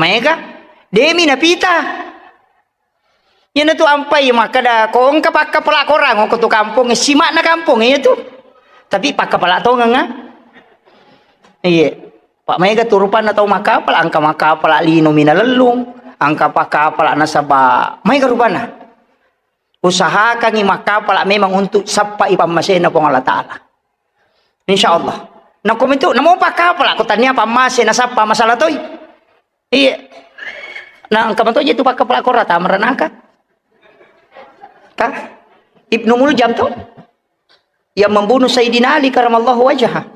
Maega, demi napita. Iyana tu ampai makkeda, ko engka pakkapala korang, ko tu kampong, simakna kampong, iya tu. Tapi pakkapala tongeng, ah. Iya. Pak maega tu rupanna tau makkapala, engka makkapala lino mina lellung, engka pakkapala nasaba, maega rupanna. Usahakangi makkapala memang untuk sappai pammasena Puang Allah Ta'ala. Insya Allah. Nako itu, namo pakkapala, ko tania pammase nasappa masalah toi. Iya. Nah, engka mato je tu pakkapala kora tama ranaka. Ka? Ibnu Muljam tu yang membunuh Sayyidina Ali karamallahu wajhah.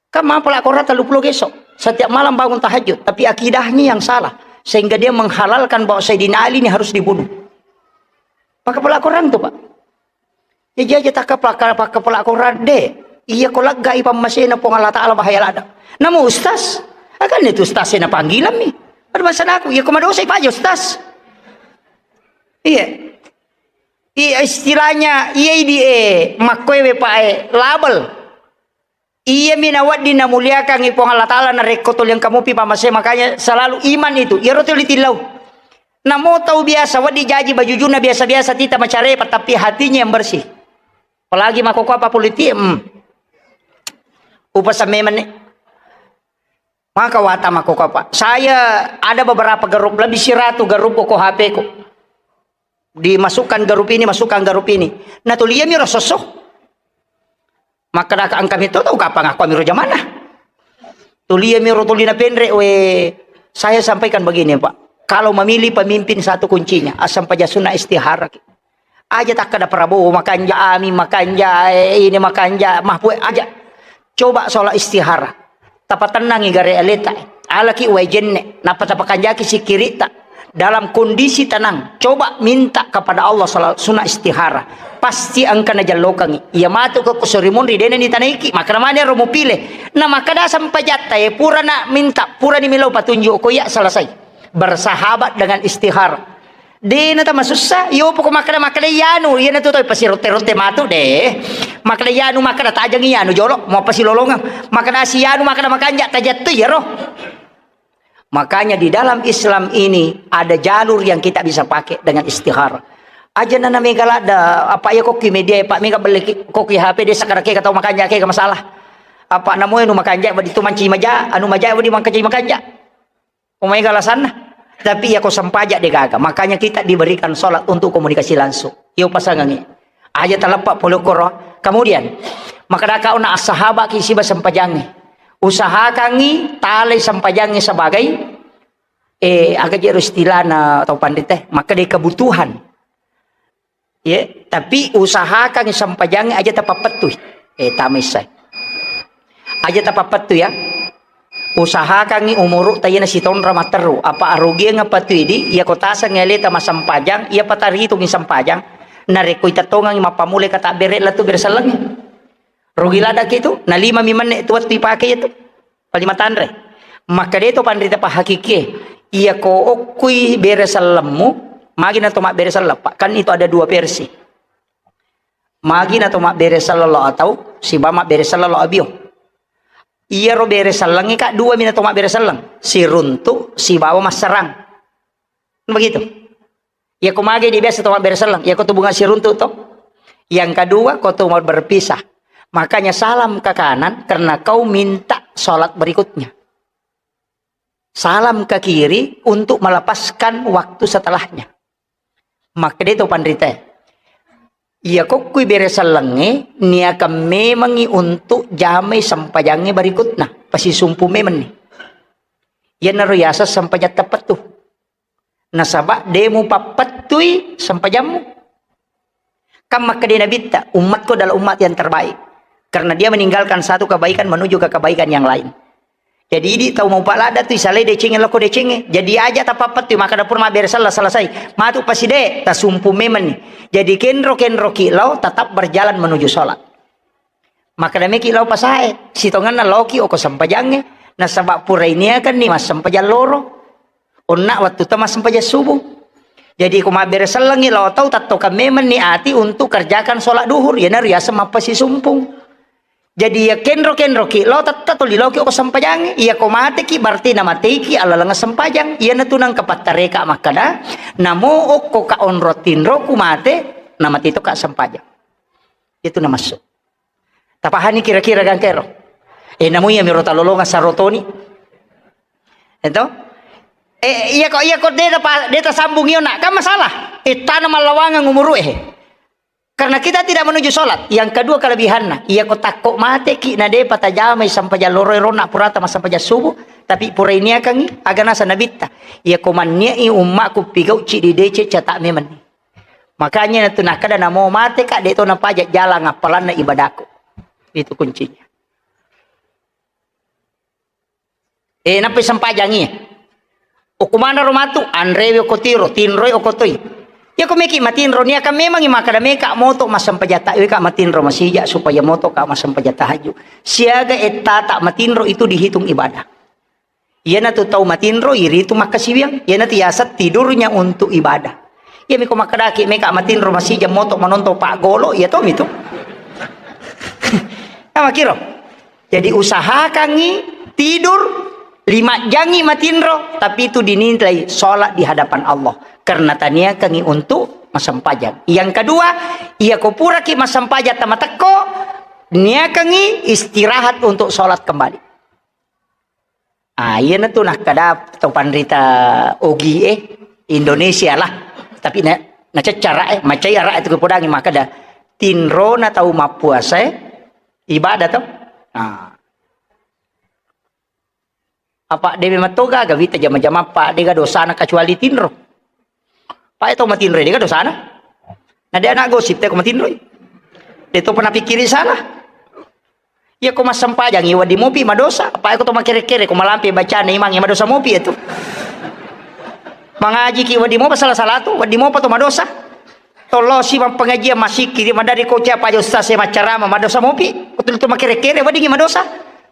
Kan mapala kora tellu pulo geso. Setiap malam bangun tahajud, tapi akidahnya yang salah sehingga dia menghalalkan bahwa Sayyidina Ali ini harus dibunuh. Pakkapala korang tu, Pak. Iya, iya, iya, takka paka-, pakkapala korang de. Iya ko laggai pammasena Puang Allah Ta'ala bahaya lada. Namo ustaz? Akan itu ustaz na panggilan mi. Pada masa aku, iya ko madosa paja ustaz. Iya. Iya istilahnya, iya idi e, makkoe we pa e, label. Iya mi nawedding namuliakangi Puang Allah Ta'ala narekko tuli engka mupi pamase, makanya selalu iman itu. Iyaro tuli tillau. Namo tau biasa, wedding jaji bajujuna biasa-biasa tita macarepa, tapi hatinya yang bersih. Apalagi makkokkoe apa politik, hmm. Upasamme menne. Maka wata makkokkoe apa. Saya ada beberapa grup, lebih siratu grup ko H P ku. Dimasukkan grup ini, masukkan grup ini. Nah, tuliami ro sosso. Makkadaka engka mito tau kapang aku amiro jamanna. Tuliami ro tuli napenre, we, saya sampaikan begini, Pak. Kalau memilih pemimpin satu kuncinya, asam paja sunna istihara. Aja takkada Prabowo makanja, Amin makanja, eh, ini makanja, Mahfud aja. Coba sholat istihara. Tapatennangi gare aleta. Alaki wae jenne, nappa tapakanjaki sikkiritta. Dalam kondisi tenang, coba minta kepada Allah sholat sunnah istihara. Pasti engka najallokangi. Iya matu ke kusuri munri dena ni tanaiki, makana mane ro mupile. Na makada sampajatta, eh, pura na minta, pura ni milo patunjuk ko iya selesai. Bersahabat dengan istihara. Dena tama sussa, iyo poko makkeda, makkeda iyanu, iyana tu toi pasirotte-rotte matu de. Makkeda iyanu, makkeda tajang iyanu jolo, mau pasilolongeng. Makkeda si iyanu, makkeda makanja tajattu iyaro. Makanya di dalam Islam ini ada jalur yang kita bisa pakai dengan istihara. Aja nana mega ladda, apa iya kokki media, Pak, mega beli ki-, kokki H P de sakara ke tau makanja ke masalah. Apa namu anu makanja, wadi tu manci maja, anu maja, wadi mangkaci makanja. Ko maega alasanna. Tapi iya ko sempaja de gaga. Makanya kita diberikan sholat untuk komunikasi langsung. Iyo pasangangi. Aja taleppa pole koro. Kemudian, makkadaka ona assahabaki siba sempajangi. Usahakangi talai sempajangi sebagai, eh, aga jero istilahna tau pandite, makkeda kebutuhan. Ye, tapi usahakan sempajangi aja tapappettui. Eh, tama issai. Aja tapappettui ya. Usahakangi umuru tayena sitonra matteru. Apa arugiang apa tu idi, iya ko taseng aleta masempajang, iya pataritungi sempajang. Narekko itettongangi mappamulai kata bere latu bere sellengi. Rugi ladaki tu, na lima mi menne tu wettu ipake itu. Palima tanre. Makkeda to panrita pahakikie, iya ko okkui bere sellemmu, magi na to mabbere selleng, Pak. Kan itu ada dua versi. Magi na to mabbere selleng lo atau siba mabbere selleng lo abio. Iyaro bere sellengnge, Kak, dua mi na to mabbere selleng. Siruntu sibawa masserang. Begitu. Iya ko mage di biasa to mabbere selleng, iya ko tu bunga siruntu to. Yang kedua, ko tu mau berpisah. Makanya salam ke kanan karena kau minta sholat berikutnya. Salam ke kiri untuk melepaskan waktu setelahnya. Makkeda to panrita. Iya kokkui bere sellengnge niakan memangi untuk jamai sempajangnge berikutna. Pasisumpu memanni. Iyanaro yaseng sempajang teppettu. Nasaba de mupappettui sempajammu. Kan makkeda Nabitta, "Umatku adalah umat yang terbaik." Karena dia meninggalkan satu kebaikan menuju ke kebaikan yang lain. Jadi idi tau mau palada tu isalai decengnge loko decengnge. Jadi aja tapappettui, maka dapur mabbere sella selesai. Matu paside, tasumpu memanni. Jadi kenro-kenro ki lao tetap berjalan menuju sholat. Makkeda meki lao pasae, sitongenna laoki oko sempajangnge, nasaba pura iniakenni massempajang loro. Onna wattutta massempajang subuh. Jadi ko mabbere sellengi lao tau, tattokang memenni ati untuk kerjakan sholat duhur, iyana riaseng mappasisumpung. Jadi iya kenro-kenroki lao, tetta tuli laoki oko sempajangnge. Iya ko mateki berarti namateiki alaleng sempajang. Iyana tu nangka pattareka makkeda, namo okko ka onro tinroku mate, namate toka sempajang. Itu namassu. Tapahani kira-kira gangkero? Eh, namu iya miro talolonga sarotoni. Eto? Eh, iya kok, iya kok deta pa-, deta sambung iyo nak, kan masalah. Eh, tana mallawangang umuru eh. Karena kita tidak menuju sholat. Yang kedua kelebihanna, iya ko takko mateki na depa tajamai sampajang loro rona purata masampajang subuh, tapi pura iniakangi aga nasa nabitta. Iya ko manniai ummaku pigauci di dece cata memang. Makanya natu nakkeda namo mate ka, de to napaja jalang appalanna ibadaku. Itu kuncinya. Eh, nappai sempajangi. Okko manaro matu, anrewe okko tiro, tinroi okko toi. Iya ko meki matinro, niakan memangi makkeda meka moto massempajang ta-, weka matinro masija supaya moto ka massempajang tahajud. Siaga ettata matinro itu dihitung ibadah. Iyanatu tau matinro iritu makkasiwiang, iyanatu yaseng tidurnya untuk ibadah. Iyami ko makkedaki meka matinro masija moto manontong paggolo, iya tomi tu. Namakiro. Jadi usahakangi tidur lima jangi matinro, tapi itu dinilai sholat di hadapan Allah karena taniakangi untuk massempajang. Yang kedua, iya ko puraki massempajang tamatekko, niakangi istirahat untuk sholat kembali. Ah, iyanatu nakkeda to panrita ogi e, Indonesia lah. Tapi na, naceccara e, macai ara e tu kepodangi makkeda tinrona tau mappuasa e ibadah to. Ah. Apa dewe matoga gaga wita jama-jama apa dega dosana kecuali tinro. Pae to matinro dega dosana. Na de anak gosip te ko matinroi. De to pernah pikiri salah. Iya ko massempajang iya wedding mopi madosa. Apa ko to makere-kere ko malampe bacana imang iya madosa mopi itu. Mangaji ki wedding mopa salah-salah tu, wedding mopa to madosa. Tollosi mappengajian masikki di madari ko cia paja ustaz saya macarama madosa mopi. Betul to makere-kere wedding madosa.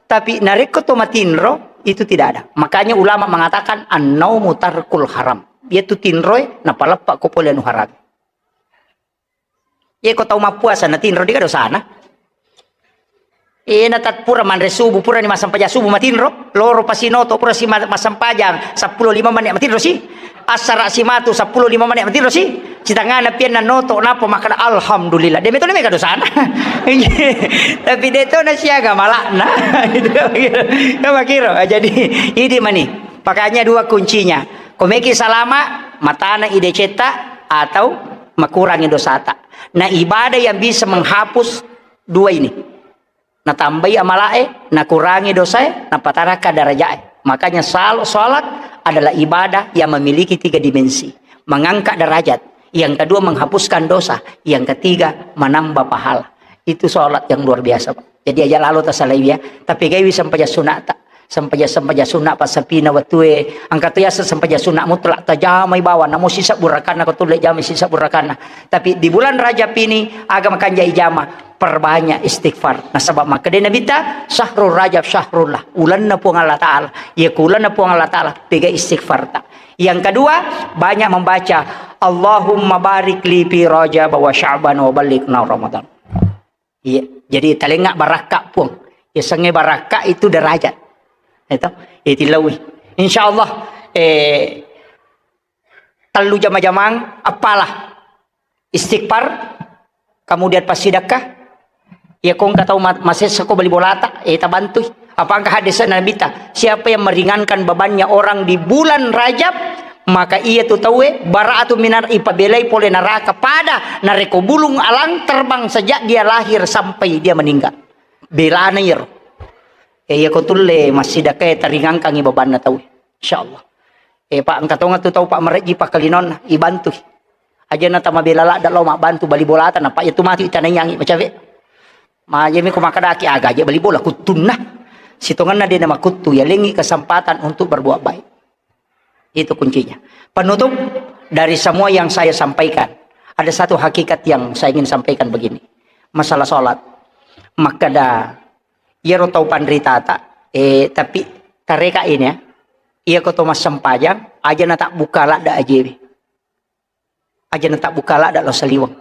Tapi narekko to matinro itu tidak ada. Makanya ulama mengatakan an-naumu tarkul haram. Yaitu tinroe napaleppa ko pole anu haram. Ye ko tau mappuasa na tinro dega dosana. Eh, na tat pura manre subuh, pura ni massempajang subuh matinro, loro pasinoto pura si ma-, massempajang seppulo lima menit matinro si. Assara si matu seppulo lima menit matinro si. Citangana pianna noto napa makkeda alhamdulillah. De metoni mega dosana. Tapi de to na siaga malakna. Itu makiro. Makiro. Jadi idi mani. Makanya dua kuncinya. Ko meki salama, matana idecetta atau makurangi dosata. Nah, ibadah yang bisa menghapus dua ini. Natambai amalae, nakurangi dosae, napatarakka darajae. Makanya sal-, salat adalah ibadah yang memiliki tiga dimensi. Mengangkat derajat, yang kedua menghapuskan dosa, yang ketiga menambah pahala. Itu salat yang luar biasa, Pak. Jadi aja lalo tasalai ya, tapi gaiwi sempajang sunata. Sempajang-sempajang sunna passapina wettue, engka to yaseng sempajang sunna mutlak, tajamai bawang, namo sisebbu rakanna, ko tulle jamai sisebbu rakanna. Tapi di bulan Rajab ini, aga makanja ijama, perbanyak istighfar. Nasaba makkeda Nabitta, "Syahrul Rajab syahrullah," ulenna Puang Allah Ta'ala. Iya ku ulenna Puang Allah Ta'ala, pega istighfar ta. Yang kedua, banyak membaca, "Allahumma barik li fi Rajab wa Sya'ban wa ballighna Ramadan." Iya, jadi talenga barakka, Puang. Yasengnge barakka itu derajat. Itu, itu lawi. Insya Allah, eh, tellu jama-jamang, apalah. Istighfar, kemudian passidakka. Ya, ko engka tau ma-, masessa ko bali bolata, eh, tabantui. Apa engka hadis Nabi ta, siapa yang meringankan bebannya orang di bulan Rajab, maka iya tu tauwe bara'atu minar, ipabelai pole neraka pada narekko bulung alang terbang sejak dia lahir sampai dia meninggal. Belana iyaro. Eh, iya ko tulle massidakkae taringangkangi bebanna tauwe. Insyaallah. Eh, Pak, engka tonga tu tau, Pak, marejji pakkalinonna, ibantui. Aja na tamabela ladda lao mabbantu bali bolata, nappa iya tu matu itanaiangi macawe. Majemi ko makkadaki aga aja bali bola kuttunna. Sitongenna de na makuttu, ya lengi kesempatan untuk berbuat baik. Itu kuncinya. Penutup dari semua yang saya sampaikan, ada satu hakikat yang saya ingin sampaikan begini. Masalah sholat. makkeda, iyaro tau panritata, eh, tapi tareka ini ya, iya ko to massempajang, aja natabbuka ladda ajewe. Aja natabbuka ladda lao saliweng.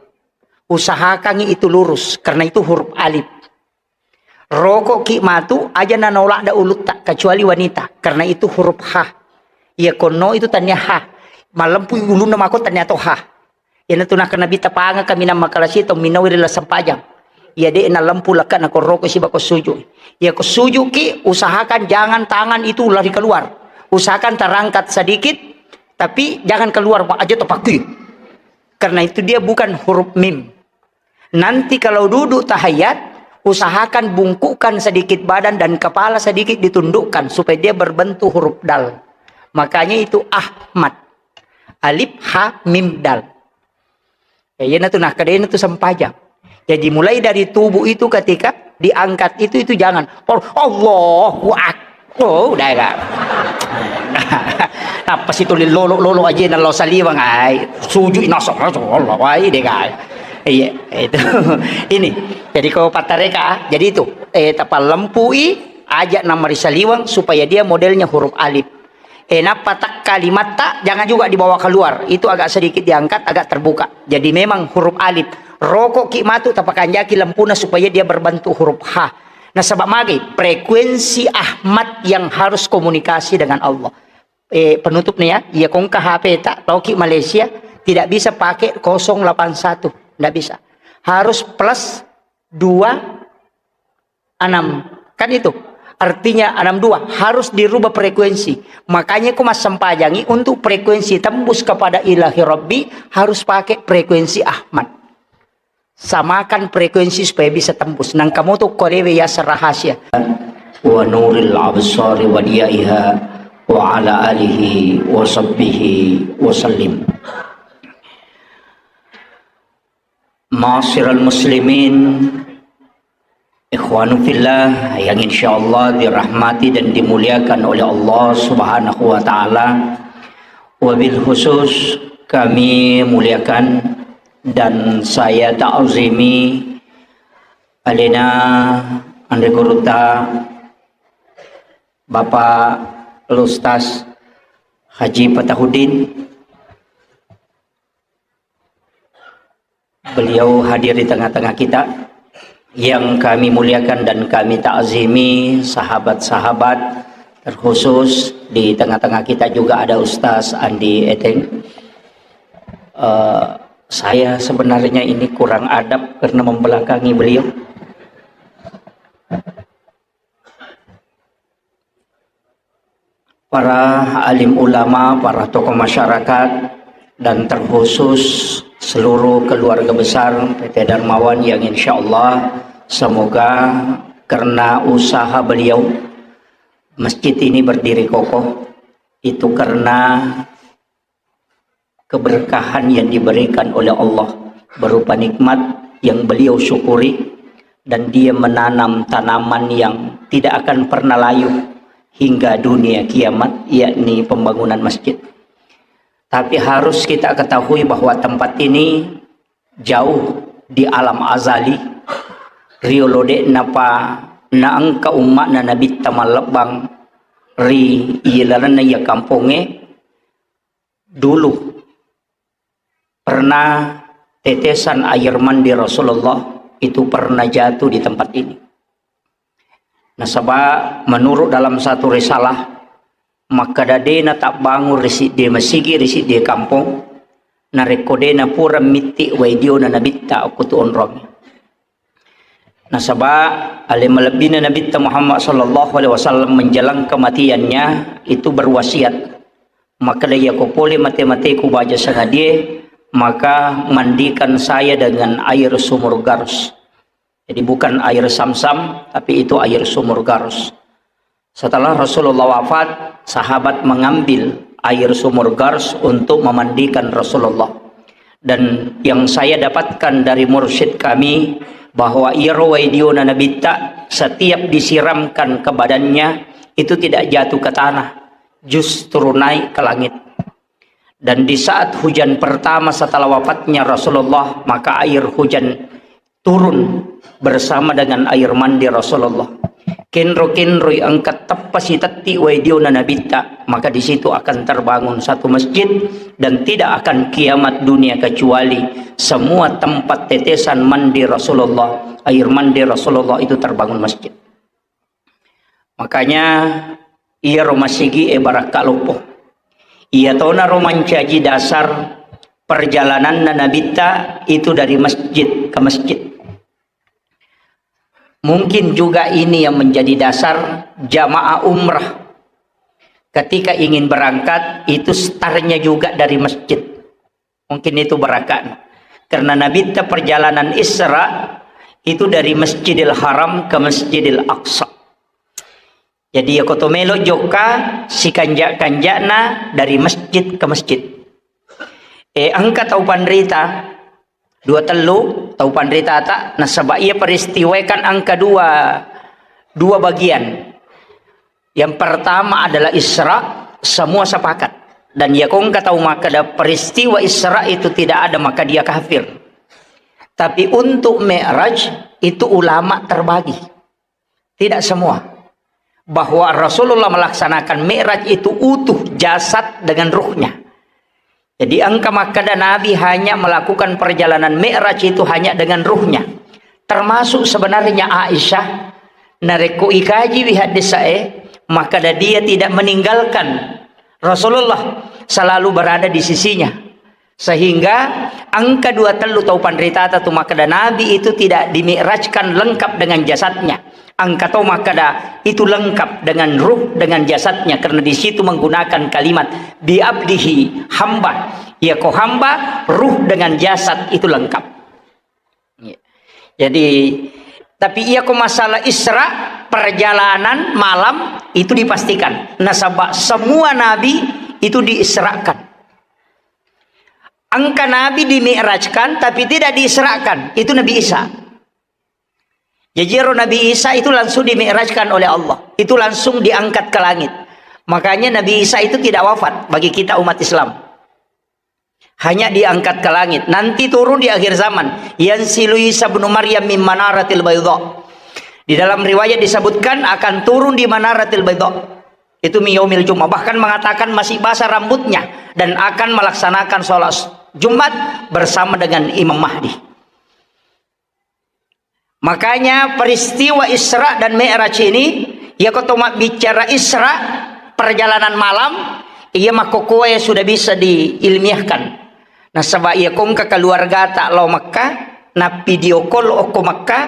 Usahakangi itu lurus, karena itu huruf alif. Rokokki matu, aja nanau ladda ulutta, kecuali wanita, karena itu huruf ha. Iya konno itu tania ha. Malempu ulunna mako tania to ha. Iyanatu nakkeda Nabitta, pangeng kaminang makalasi tau minnaui ri lasempajang. Iya de' nalempu lekkana ko roko siba ko suju. Iya ko sujuki, usahakan jangan tangan itu lari keluar. Usahakan terangkat sedikit, tapi jangan keluar, Pak, aja tepakki. Karena itu dia bukan huruf mim. Nanti kalau duduk tahiyat, usahakan bungkukkan sedikit badan dan kepala sedikit ditundukkan supaya dia berbentuk huruf dal. Makanya itu Ahmad. Alif, ha, mim, dal. Ya, iyanatu nakkeda iyanatu sempajang. Jadi mulai dari tubuh itu ketika diangkat itu, itu jangan. Oh, Allahu Akbar. Oh, udah ya. Apa sih tulis lolo-lolo aja nang lao saliweng ai. Suju nasok, Allah, wai deh, guys. Iya, itu. Ini. Jadi kalau pattareka, jadi itu, eh, tapallempui aja nama ri saliweng supaya dia modelnya huruf alif. Eh, nappa tak kalimatta jangan juga dibawa keluar. Itu agak sedikit diangkat, agak terbuka. Jadi memang huruf alif. Rokokki matu tapakanjaki lempuna supaya dia berbentuk huruf ha. Nasaba magi frekuensi Ahmad yang harus komunikasi dengan Allah. Eh, penutup nih ya, iya kongka H P tak, tauki Malaysia, tidak bisa pakai kosong delapan satu, tidak bisa. Harus plus dua enam. Kan itu. Artinya enam dua harus dirubah frekuensi. Makanya ku massempajangi untuk frekuensi tembus kepada Ilahi Rabbi harus pakai frekuensi Ahmad. Samakan frekuensi supaya bisa tembus. Nang kamu tuh korewe ya rahasia. Wa nuril absari wa diyaiha wa ala alihi wa sahbihi wa sallim. Ma'asyiral muslimin, ikhwanu fillah yang insyaallah dirahmati dan dimuliakan oleh Allah Subhanahu wa taala. Wabil khusus kami muliakan dan saya ta'zimi alena Andre Guruta Bapak Ustaz Haji Fatahudin. Beliau hadir di tengah-tengah kita yang kami muliakan dan kami ta'zimi, sahabat-sahabat, terkhusus di tengah-tengah kita juga ada Ustaz Andi Eteng. Eh, saya sebenarnya ini kurang adab karena membelakangi beliau. Para alim ulama, para tokoh masyarakat, dan terkhusus seluruh keluarga besar P T Darmawan yang insya Allah semoga karena usaha beliau, masjid ini berdiri kokoh. Itu karena keberkahan yang diberikan oleh Allah berupa nikmat yang beliau syukuri, dan dia menanam tanaman yang tidak akan pernah layu hingga dunia kiamat, yakni pembangunan masjid. Tapi harus kita ketahui bahwa tempat ini jauh di alam azali, riolo de'napa naengka umma'na Nabitta mallebbang ri ilalenna iya kampongnge, dulu pernah tetesan air mandi Rasulullah itu pernah jatuh di tempat ini. Nasaba menurut dalam satu risalah, makkeda de natabbangung ri siddi masigi ri siddi kampong, narekko de napura mitti wai diona Nabitta okko tu onrong. Nasaba ale malebbina Nabitta Muhammad sallallahu alaihi wasallam menjelang kematiannya itu berwasiat, makkeda, "Iyako pole mate-mateku baja sangadie, maka mandikan saya dengan air sumur Garus." Jadi bukan air Samsam, tapi itu air sumur Garus. Setelah Rasulullah wafat, sahabat mengambil air sumur Gars untuk memandikan Rasulullah. Dan yang saya dapatkan dari mursyid kami, bahwa iyaro wai diona Nabitta setiap disiramkan ke badannya, itu tidak jatuh ke tanah, justru naik ke langit. Dan di saat hujan pertama setelah wafatnya Rasulullah, maka air hujan turun bersama dengan air mandi Rasulullah. Kenro-kenroi engka teppa sitetti wae diona Nabitta, maka di situ akan terbangun satu masjid dan tidak akan kiamat dunia kecuali semua tempat tetesan mandi Rasulullah, air mandi Rasulullah itu terbangun masjid. Makanya iyaro masigi e barakka loppo. Iya tonaro mancaji dasar perjalananna Nabitta itu dari masjid ke masjid. Mungkin juga ini yang menjadi dasar jamaah umrah ketika ingin berangkat itu startnya juga dari masjid. Mungkin itu barakat. Karena Nabitta perjalanan Isra itu dari Masjidil Haram ke Masjidil Aqsa. Jadi, ya koto melo jokka sikanja-kanjana dari masjid ke masjid. Eh, engka tau panrita, dua tellu tau panritata, nasaba iya peristiwa kan engka dua, dua bagian. Yang pertama adalah Isra, semua sepakat. Dan ya kongka tau makkeda peristiwa Isra itu tidak ada, maka dia kafir. Tapi untuk Mi'raj itu ulama terbagi. Tidak semua. Bahwa Rasulullah melaksanakan Mi'raj itu utuh jasad dengan ruhnya. Jadi engka makkeda Nabi hanya melakukan perjalanan Mi'raj itu hanya dengan ruhnya. Termasuk sebenarnya Aisyah, narekko ikaji wi hadis sae, makkeda dia tidak meninggalkan Rasulullah, selalu berada di sisinya. Sehingga engka dua tellu tau panritata tu makkeda Nabi itu tidak dimi'rajkan lengkap dengan jasadnya. Engka tau makkeda itu lengkap dengan ruh, dengan jasadnya, karena di situ menggunakan kalimat bi abdihi, hamba. Ya ko hamba, ruh dengan jasad itu lengkap. Jadi, tapi iya ko masalah Isra, perjalanan malam itu dipastikan. Nasaba semua nabi itu diisrakan. Engka nabi dimi'rajkan tapi tidak diisrakan, itu Nabi Isa. Jadi ero Nabi Isa itu langsung dimi'rajkan oleh Allah, itu langsung diangkat ke langit. Makanya Nabi Isa itu tidak wafat bagi kita umat Islam. Hanya diangkat ke langit. Nanti turun di akhir zaman. Yanzilu Isa ibnu Maryam min manaratil baydha. Di dalam riwayat disebutkan akan turun di manaratil baydha. Itu min yaumil Jumat. Bahkan mengatakan masih basah rambutnya dan akan melaksanakan sholat Jumat bersama dengan Imam Mahdi. Makanya peristiwa Isra dan Mi'raj ini, iya ko to mabbicara Isra, perjalanan malam, iya makkokkoe sudah bisa diilmiahkan. Nasaba iya ko engka keluargata lao Mekka, na video call okko Mekka,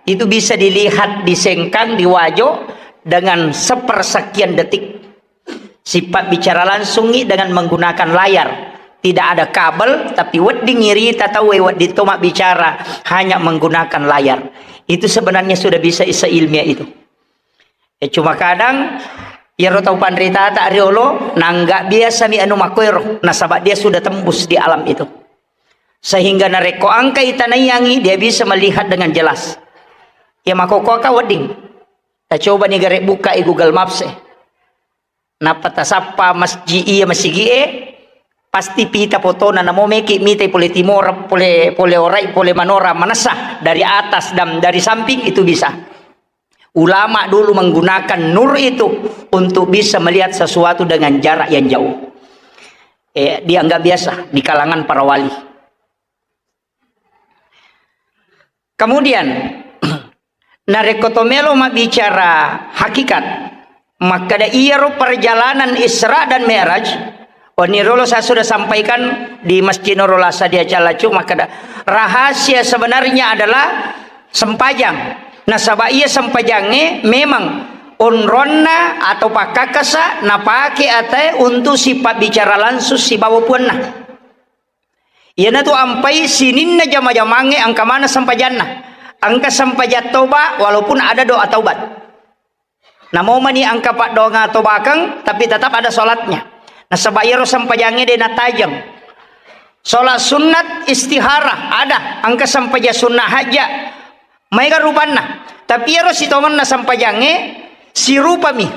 itu bisa dilihat di Sengkang, di Wajo, dengan sepersekian detik. Sipabbicara langsungngi dengan menggunakan layar. Tidak ada kabel, tapi wedding irita tauwe wedding to mabbicara hanya menggunakan layar. Itu sebenarnya sudah bisa isa ilmiah itu. Eh, cuma kadang iyaro tau panritata riolo, nangga biasa mi anu makkoero, nasaba dia sudah tembus di alam itu. Sehingga narekko engka itanaiyangi, dia bisa melihat dengan jelas. Ya, makkokkoe ka wedding. Tacoba ni gare buka i Google Maps e. Nappa tasappa masji iya masigi'e, pasti pita fotona, namo meki mitai pole timora, pole, pole orai, pole manora, manessa dari atas dan dari samping itu bisa. Ulama dulu menggunakan nur itu untuk bisa melihat sesuatu dengan jarak yang jauh. Eh, dianggap biasa di kalangan para wali. Kemudian, narekko to melo mabbicara hakikat, makkeda iyaro perjalanan Isra dan Mi'raj, oni rolo saya sudah sampaikan di Masjid Nurul Asad di Acalacu, makkeda rahasia sebenarnya adalah sempajang. Nasaba iya sempajangnge memang onronna atau pakkakasa napake atae untuk sipabbicara langsung sibawa puanna. Iyanatu ampai sininna jama-jamangnge engka maneng sempajanna. Engka sempajang toba walaupun ada doa taubat. Namo mani engka paddoangeng tobakeng, tapi tetap ada salatnya. Nasaba iyaro sempajangnge de natajeng. Salat sunnat istihara ada, engka sempajang sunnah haja. Maega rupanna. Tapi iyaro sitongenna sempajangnge sirupami.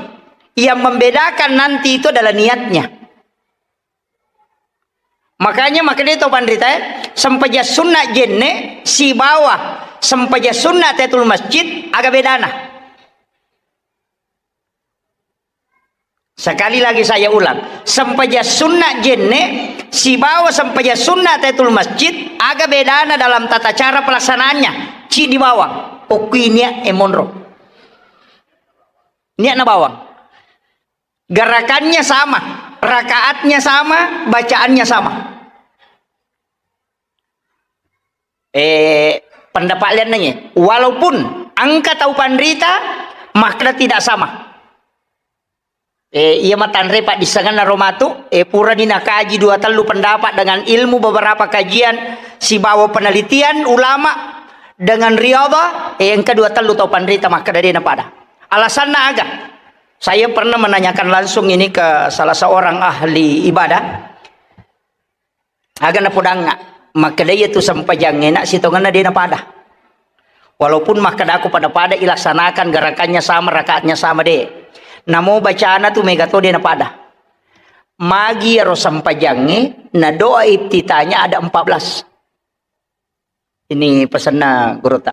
Yang membedakan nanti itu adalah niatnya. Makanya makkeda to panritae, sempajang sunna jenne sibawa Sempajang sunna tahiyatul masjid, aga bedana? Sekali lagi saya ulang, sempajang sunna jenne sibawa sempajang sunna tahiyatul masjid, aga bedana dalam tata cara pelaksanaannya? Ciddi bawang, okki nia e monro. Niatna bawang. Gerakannya sama, rakaatnya sama, bacaannya sama. Eh, pendapat lian nanya, walaupun engka tau panrita makkeda tidak sama. Eh, iya matanre paddissengenna ro matu, eh, purani nakaji dua tellu pendapat dengan ilmu beberapa kajian sibawa penelitian ulama dengan riadha, eh, engka dua tellu tau panrita makkeda de napada. Alasanna aga? Saya pernah menanyakan langsung ini ke salah seorang ahli ibadah. Aga napodangnga, makkeda iya tu sempajangnge na sitongenna de napada. Walaupun makkedaku pada-pada ilaksanakan, gerakannya sama, rakaatnya sama, de. Namo bacana tu mega to de napada. Magi ero sempajangnge na doa iftitahnya ada empat belas. Ini pesanna gurutta.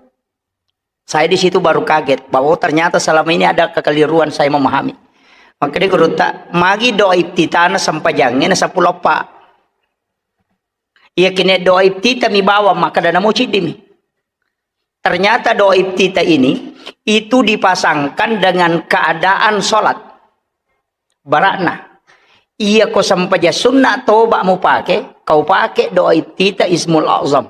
Saya di situ baru kaget bahwa, oh, ternyata selama ini ada kekeliruan saya memahami. Makkeda gurutta, magi doa iftitahna sempajangnge na seppulo eppa. Iya kene doa iftitah mi bawang, makkeda namo ciddi mi. Ternyata doa iftitah ini itu dipasangkan dengan keadaan sholat. Barakna, iya ko sempajang sunna toba mupake, kau pake doa iftitah Ismul Azam.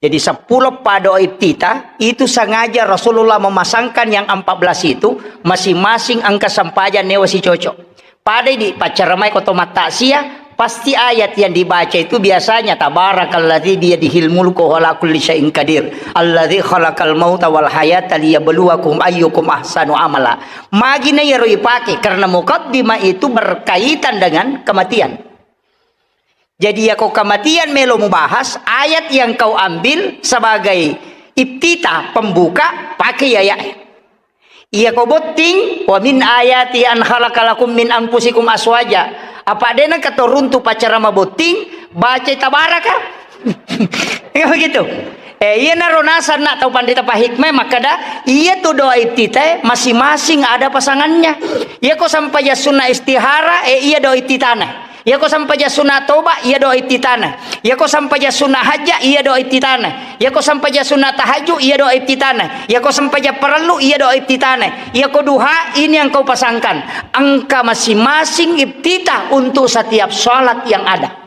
Jadi seppulo pa doa iftitah itu sengaja Rasulullah memasangkan yang empat belas itu, masing-masing engka sempajang newa sicocok. Pada di paccaramai ko to mattaksiah, pasti ayat yang dibaca itu biasanya, "Tabarakalladzi biyadihil mulku wa huwa ala kulli syai'in qadir, alladzi khalaqal mauta wal hayata liyabluwakum ayyukum ahsanu amala." Magi na iyaro ipake, karena mukaddimah itu berkaitan dengan kematian. Jadi, yako kematian melo mubahas, ayat yang kau ambil sebagai iftitah, pembuka, pakai ayat. Iya ko botting, "Wa min ayati an khalaqa lakum min anfusikum aswaja." Apa dena keturun tu pacara mabotting, baca tabaraka. Ya begitu. Eh, iya naro nasar nak tau pandita pahikmah makkada, iya tu doa iftitah masing-masing ada pasangannya. Iya ko sampai ya sunnah istihara, eh, iya doa iftitahna. Iyako sampaja sunat toba, iya doa iftitana. Iyako sampaja sunat hajja, iya doa iftitana. Iyako sampaja sunat tahajud, iya doa iftitana. Iyako sampaja parellu, iya doa iftitana. Iyako duha, ini yang kau pasangkan. Engka masing-masing iftitah untuk setiap salat yang ada.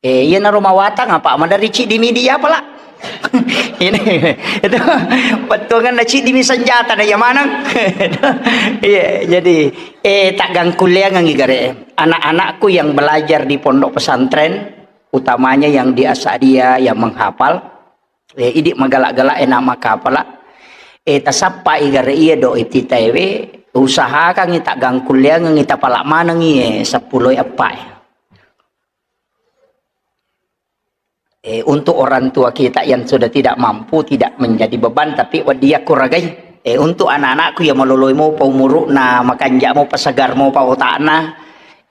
Eh, iya naro mawatang apa? Madari ciddi midi apa lah? Ini, itu, pettuangan na ciddi mi senjata na iya maneng. Iya, jadi, eh, taggangkulleangengngi gare. Anak-anakku yang belajar di pondok pesantren, utamanya yang di Asadia, yang menghafal, eh, idi magala-gala enak makapala, eh, tasappa i gare iya do iftitaewe, usahakan i taggangkulleangengngi tapala manengngi, eh, seppulo eppa, eh. Eh, untuk orang tua kita yang sudah tidak mampu, tidak menjadi beban, tapi wedding yakko ragai. Eh, untuk anak-anakku yang maloloi mopa umuru'na, makanja mopa, segar mopa otakna,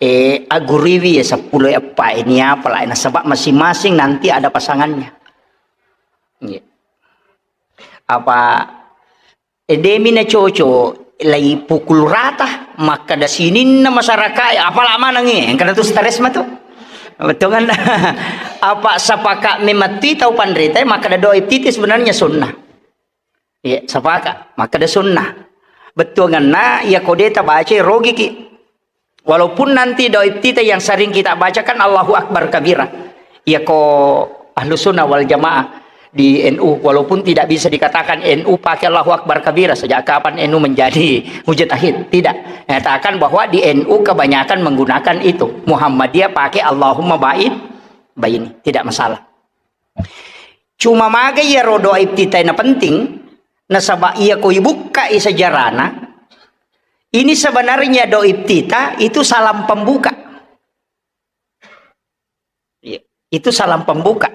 eh, aguriwi ya seppulo eppa ini apa lah, nasaba masing-masing nanti ada pasangannya. Iya. Apa E, demi na coco, lai pukul rata, makkada sininna masyarakat, apala manengngi, engkana tu stres matu. Betul kan? Apa sapaka memetti tau panrita, makkada doa iftitah sebenarnya sunnah. Iya, sapaka, makkada sunnah. Betul kan? Nah, iya kode ta baca rogiki. Walaupun nanti doa iftitah yang sering kita baca kan Allahu Akbar kabira. Iya ko Ahlus Sunnah wal Jamaah di N U, walaupun tidak bisa dikatakan N U pakai Allahu Akbar kabira, sejak kapan N U menjadi mujtahid? Tidak. Nyatakan bahwa di N U kebanyakan menggunakan itu. Muhammadiyah pakai Allahumma ba'id baini, tidak masalah. Cuma maga iyaro doa iftitah na penting, nasaba iya ko ibukkai sejarahna, ini sebenarnya doa iftitah itu salam pembuka. Iya, itu salam pembuka.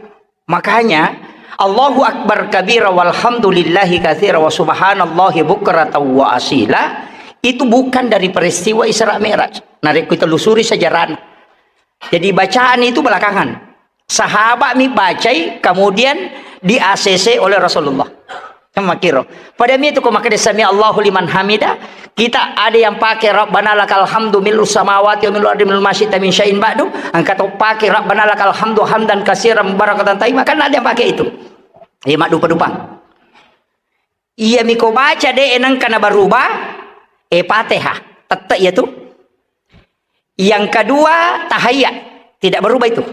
Makanya, Allahu Akbar kabira walhamdulillahi katsira wa subhanallahi bukratan wa asila, itu bukan dari peristiwa Isra Mi'raj. Narekko telusuri sejarahna. Jadi bacaan itu belakangan. Sahabat mi bacai, kemudian di-A C C oleh Rasulullah. Makkiro. Pada mi itu ko makkeda sami Allahu liman hamida, kita ada yang pakai Rabbana lakal hamdu mil'u samawati wa mil'u ardi mil'u ma syi'ta min syai'in ba'du, engka to pakai Rabbana lakal hamdu hamdan katsiran mubarakatan thayyibah, kan ada yang pakai itu. Iya, maddupa-dupa. Iya miko baca de nengka na berubah, eh, Fatihah. Tette iya tu. Yang kedua, tahiyat. Tidak berubah itu.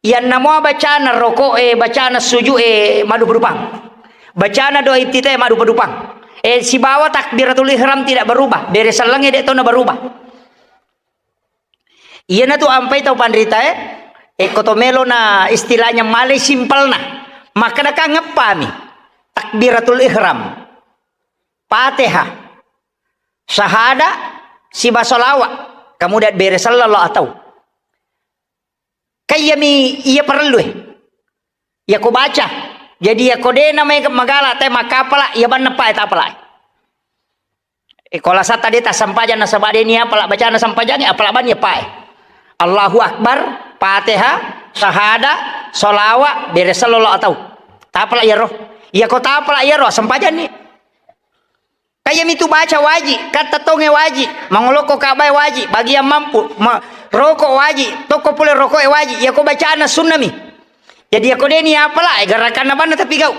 Yang nama bacana rokok, eh, bacana sujud, eh, maddupa-dupang. Bacana doa iftitah, eh, maddupa-dupang. Eh, sibawa takbiratul ihram tidak berubah. Bere sellengnge de tona berubah. Iyanatu ampai tau panritae, eh, ko to melo na istilahnya malai simpelna. Makkeda ka ngeppami. Takbiratul ihram. Fatihah. Sahada, siba salawat. Kemudian bere sallallahu atau. Kayyami iya parellu, eh. Iya ko baca. Jadi iya ko de na mai magala te makapala, iya banna pa tapala. Eh, ko lasata de tassempajang nasaba de ni apala bacana sempajangnge, apala banni pae. Allahu Akbar, Fatihah, sahada, salawat, bere sallallahu atau. Tapala iyaro. Iya ko tapala iyaro, sempajanni. Kayyami tu baca waji, katta tonge waji, mangoloko kabae waji, bagian mampu, ma-, rokok waji, tokko pole rokoke waji, iya ko bacana sunnami. Jadi iya ko de ni apala, eh, gerakanna banna tapi gau.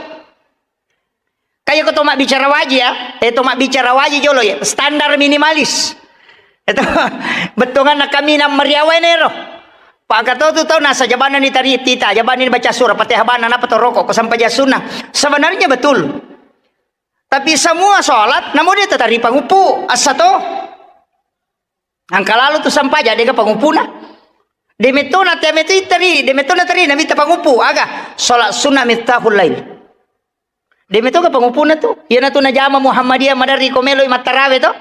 Kaya ko to mabbicara waji ya, eh, to mabbicara waji jolo ya, standar minimalis. Itu bettuanna kami na meriawai nero. Pak Kato tu tau nasa jabanna ni tari tita, jabanna ni baca surah Fatihah banna napa to rokok ko sampai sunna. Sebenarnya betul. Tapi semua sholat namo dia tetari pangupu asa to. Angka lalu tu sampaja dega pangupuna. Demetona tiametu itari, demetona tari namita pangupu aga sholat sunnah miftahul lail. Demeto ga pangupuna tu. Iyana tu najama Muhammadiyah madari ko melo mattarawe to.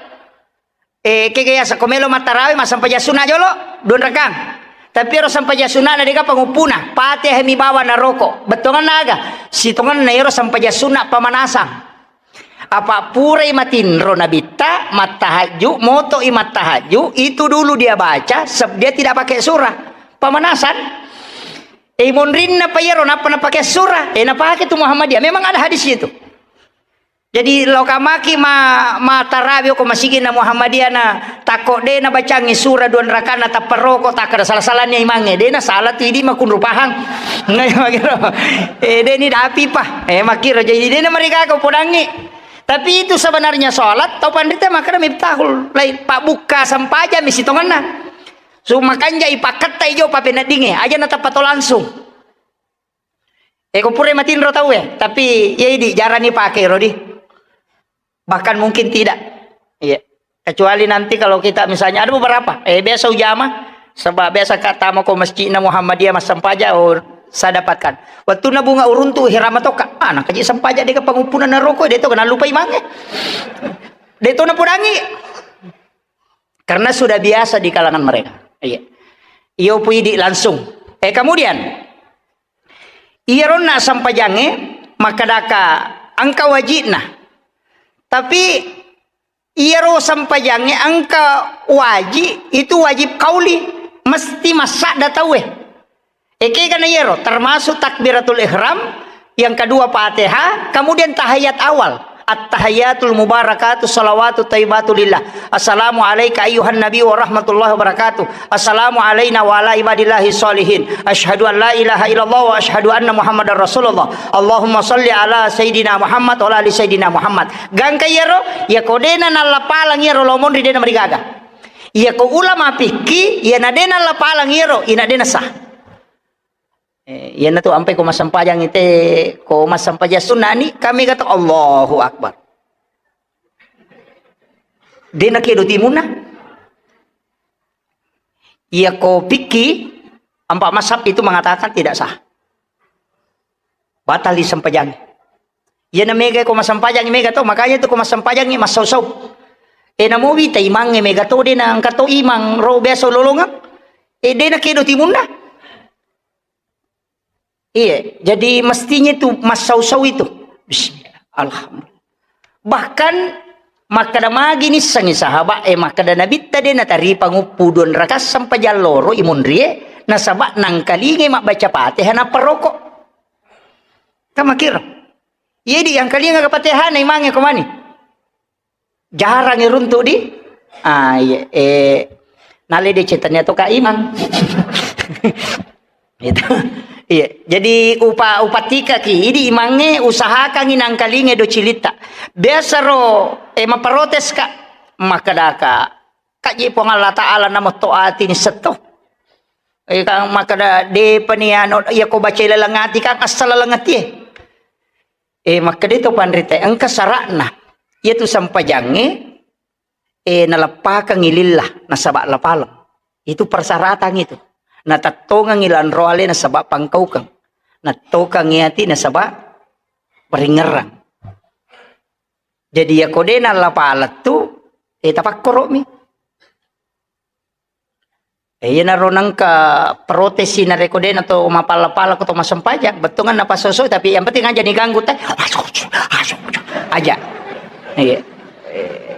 Eh, kega yasa ko melo mattarawe ma sampaja sunna jolo, dua rakang. Tapi ero sampaja sunna na dega pangupuna, Fatihah mi bawa na roko. Bettonganna aga? Sitonganna ero sampaja sunna pamanasang. Apa purai matinro nabitta, mattahajju, moto i mattahajju, itu dulu dia baca, seb-, dia tidak pakai surah. Pemanasan. Eh, monrinna pa iyaro, nappa napake surah. Eh, napake tu Muhammadiyah. Memang ada hadis itu. Jadi, loka maki ma-, ma tarawe ko masigi na Muhammadiyah na takko de na bacangi surah dua rakana tappa roko, takkada salah-salahnya imangnge. De na salah tu idi makunru pahang. Ngai makiro. Eh, de ni dapi pa. Eh, makiro. Jadi, de na marigaga podangi. Tapi itu sebenarnya sholat, tau panrita makkada miftahul lail, pabbukka sampaja mi sitonganna. Su makanja ipakketta ijo papeneddinge, aja natappa to langsung. Eh, ko pura matinro tau e, tapi iya idi jarani pake ro di. Bahkan mungkin tidak. Iya. Kecuali nanti kalau kita misalnya ada beberapa, eh, biasa ujama, sebab biasa ka tama ko masjidna Muhammadiyah massampaja, oh, saya dapatkan. Waktu na bunga uruntu hirama toka, ah, nakaji sampaja dega pangupuna na roko, de to kena lupa imangnge. De to na podangi. Karena sudah biasa di kalangan mereka. Iya. Iyo puidi langsung. Eh, kemudian, iyaronna sampajangnge makkadaka engka wajibna. Tapi iyaro sampajangnge engka wajib, itu wajib kauli, mesti massadda tauwe. Ekega na iyaro, termasuk takbiratul ihram, yang kedua Fatihah, kemudian tahiyat awal. At-tahiyatul mubarakatuh salawatut thayyibatu lillah. Assalamu alaika ayyuhan nabi wa rahmatullahi wa barakatuh. Assalamu alaina wa ala ibadillahi sholihin. Asyhadu an la ilaha illallah wa asyhadu anna Muhammadar Rasulullah. Allahumma shalli ala Sayyidina Muhammad wa ala ali Sayyidina Muhammad. Gangka iyaro, iya ko dena nallapalang iyaro lomonri dena marigaga. Iya ko ulama fikih, iya na dena nallapalang iyaro, ina dena sah. Eh, iyanatu ampai ko massampajang ite, ko massampajang sunna ni, kami kata Allahu Akbar. Dena kedo timunna. Iya ko fikih, empat mazhab itu mengatakan tidak sah. Batal di sempajang. Iya na mega ko massampajang mega to, makanya itu ko massampajang massau-sau. Eh, namo wita imangnge mega to, dena engka to imang ro biasa lolongang. Eh, dena kedo timunna. Iya, jadi mestinya itu massau-sau itu. Bismillah, alhamdulillah. Bahkan Makkeda magi nissengngi sahabat e, makkeda Nabitta de nataripang uppu dua rakaat sempajang loro imunrie, nasaba nangkalingai mabbaca Fatihah nappa roko. Kan makkiro. Iya di angkalinga Fatihah na imangnge ko mani. Jarang iruntu di. Ah, iya. Eh, nale de cetannya to Kak Imang. Gitu. Iya. Jadi upa-, upatikaki, idi imangnge usahakangi nangkalinge do cilitta. Biasa ro, eh, maparotes, Kak. Makkedaka, "Kak, je Puang Allah Ta'ala nametto ati ni setto." Eh, kan makkeda, "Depani anu, iya ko baca laleng ati kan asal laleng atie." Eh, makkeda to panrita, engka sara'na. Iya tu sempajangnge, eh, naleppakangngi lillah, nasaba lapaleng. Itu persyaratan itu. Natettongengngi lanro ale nasaba pangkaukeng. Nattokangngi ati nasaba paringerrang. Jadi, iya ko de nallapaleng tu, eh, tapakkoro'mi. Eh, iyanaro nengka protesi narekko de nato mapala-pala ko to massempajang, bettuanna napasosoi, tapi yang penting aja diganggu te. Aja. Iya. Eh,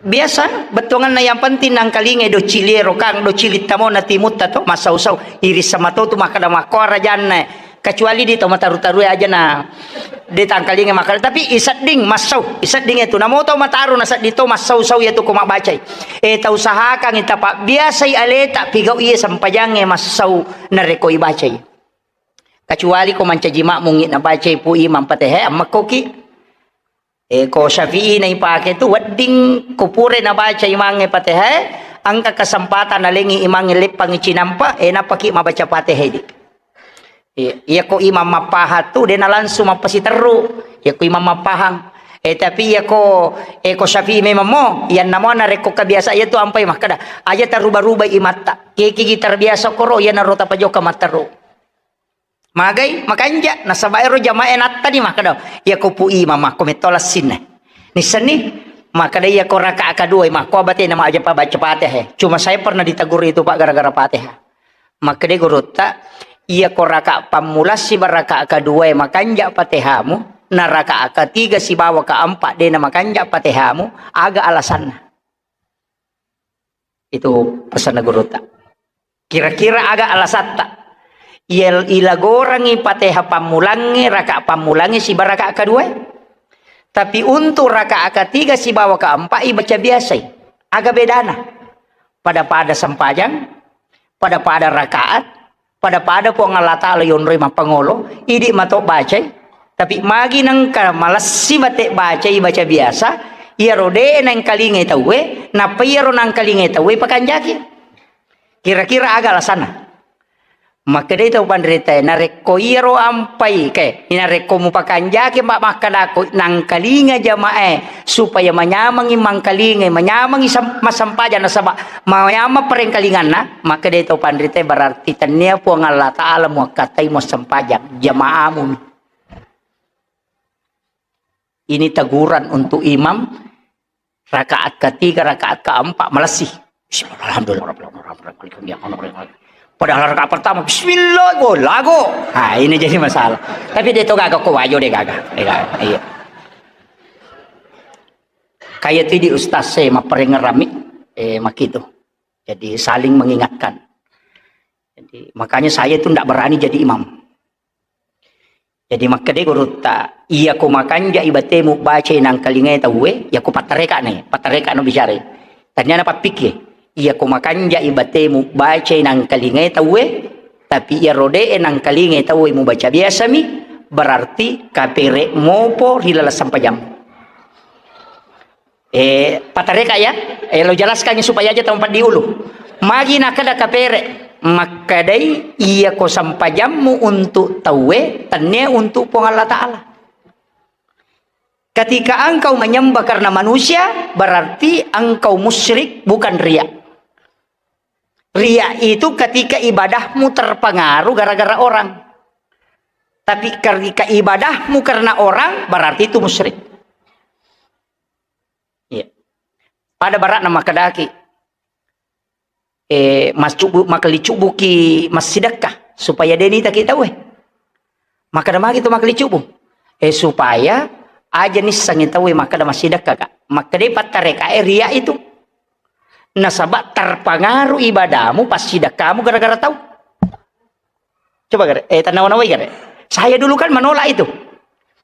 biasa bettuanna yang penting nangkalingai do ciliero kang, do cilitta mo na timutta to, massau-sau. Iris sama to tu makkeda makko rajanna. Kecuali di to mataru-tarue aja na de tangkalinga makkeda, tapi isedding massau, isedding itu. Namo to mataru na sedding to massau-sau iya tu ko mabbacai. Eh, tausahakangngi tapabbiasai aleta pigau iye sempajangnge massau narekko ibacai. Kecuali ko mancaji makmungngi nabacai pu imam Fatihah, ammekkoki. Eh, ko Syafi'i na ipake tu wedding ko pura nabaca imangnge Fatihah, engka kesempatan nalengi imangnge leppangngi cinampa, eh, nappaki mabaca Fatihah di. Iya, iya ko imam mappahang tu, de na langsung mappasiterru. Iya ko imam mappahang. Eh, tapi iya ko, eh, ko Syafi'i memang mo, iya namo narekko kebiasa iya tu ampai makkeda, aja taruba-ruba imatta. Kekigi terbiasa koro, iya naro tapajoka matteru. Magai, makanja, nasaba ero jamaah nattani makkeda, iya ko pu imam makko metto lassinna. Nissenni, makkeda iya ko rakaat kedua, makko abatena maja pa baca Fatihah. Cuma saya pernah ditegur itu, Pak, gara-gara Fatihah. Makkeda gurutta, iya ko rakaat pammula siba rakaat kedua makanja Fatihamu, na rakaat ketiga sibawa keempat de na makanja Fatihamu, aga alasanna? Itu pesanna gurutta. Kira-kira aga alasatta? Iya, ilagorangi Fatihah pammulangnge, rakaat pammulangnge siba rakaat kedua. Tapi untuk rakaat ketiga sibawa keempat ibaca biasai. Aga bedana? Pada-pada sempajang, pada-pada rakaat, pada-pada Puang Allah Ta'ala yonroi mappangolo, idi mato bacai. Tapi magi nengka malessi bate bacai, baca biasa, iyaro de nengkalingai tauwe, nappa iyaro nangkalingai tauwe pakanjaki. Kira-kira aga alasanna? Makkedai tau panritae, narekko iyaro ampai, ke, narekko mupakanjaki ma-, makkedako nangkalinga jamae supaya manyamengi mangkalingai, manyamengi sem-, massempajang nasaba manyameng parengkalinganna, makkedai tau panritae, berarti tennia Puang Allah Ta'ala muakkatai muassempajang, jamaamu. Ini teguran untuk imam rakaat ketiga, rakaat keempat, malessi. Bismillah, alhamdulillah, rabbil alamin, rabbil alamin, rabbil alamin. Padahal rakaat pertama, bismillah, go, lago. Nah, ini jadi masalah. Tapi dia tuh gak kok wajo deh gak. Iya. Kayak itu di ustaz saya mah pernah ngerami, eh, makitu. Jadi saling mengingatkan. Jadi, makanya saya itu ndak berani jadi imam. Jadi, makkeda gurutta, iya ko makanjai batemu bacai nangkalingai tauwe, iya ko pattareka ne, pattareka no bicara. Tanya na pappikir, iya ko makanjai batemu bacai nangkalingai tauwe, tapi iya rode nangkalingai tauwe mubaca biasa mi, berarti kapere mopo ri laleng sampajammu. Eh, patareka ya, eh, lo jelaskan supaya aja tamu paddi ulu. Magi nakada kapere, makkadai iya ko sampajammu untuk tauwe, tenne untuk Puang Allah Ta'ala. Ketika engkau menyembah karena manusia, berarti engkau musyrik, bukan riya. Riya itu ketika ibadahmu terpengaruh gara-gara orang. Tapi ketika ibadahmu karena orang, berarti itu musyrik. Iya. Pada barakna makkedaki, eh, mascubu-, makalicubuki massidekka supaya deni taki tauwe. Makkeda magi tu makalicubu. Eh, supaya Aja nissengngi tauwe makkeda massidekka, Kak. Makkedai pattarekae riya itu. Nasaba terpengaruh ibadahmu, passidekkamu gara-gara tau. Coba gare, eh, tanawa-nawai gare. Saya dulu kan menolak itu.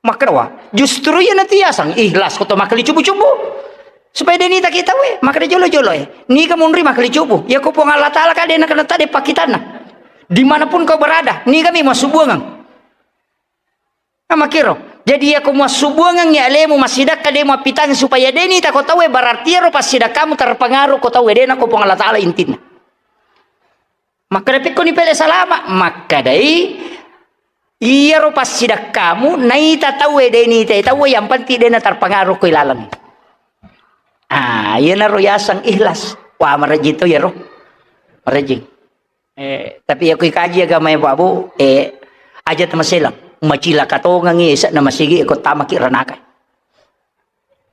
Makkeda, wah, justru iya natiasang ikhlas ko to makkali cubu-cubu. Supaya de' nita kita we, makkeda jolo-jolo, eh. Niga munri makkali cubu. Ya ko Puang Allah Taala ka de' nakena tade pakkitanna. Dimanapun kau berada, niga mi massubuangang. Nah, makkiro. Jadi, iya ko muassubuangengngi alemu massidekka, de' muappitangngi supaya de' nita ko tauwe, berarti iyaro passidekkamu terpengaruh ko tauwe, de' nako Puang Allah Taala intinna. Makkeda, "Pekkoni pele salama?" Makkedai, "Iyaro passidekkamu naita tauwe, de' nita tauwe, yang penting de' na terpengaruh ko ilaleng." Ah, iyanaro yaseng ikhlas. Wah, marejjing to iyaro. Marejjing. Eh, tapi iya ko ikaji agama ya, Pak Bu, eh, aja tamaselang. Macilaka tongengi ese'na masigi ko tamaki ranaka.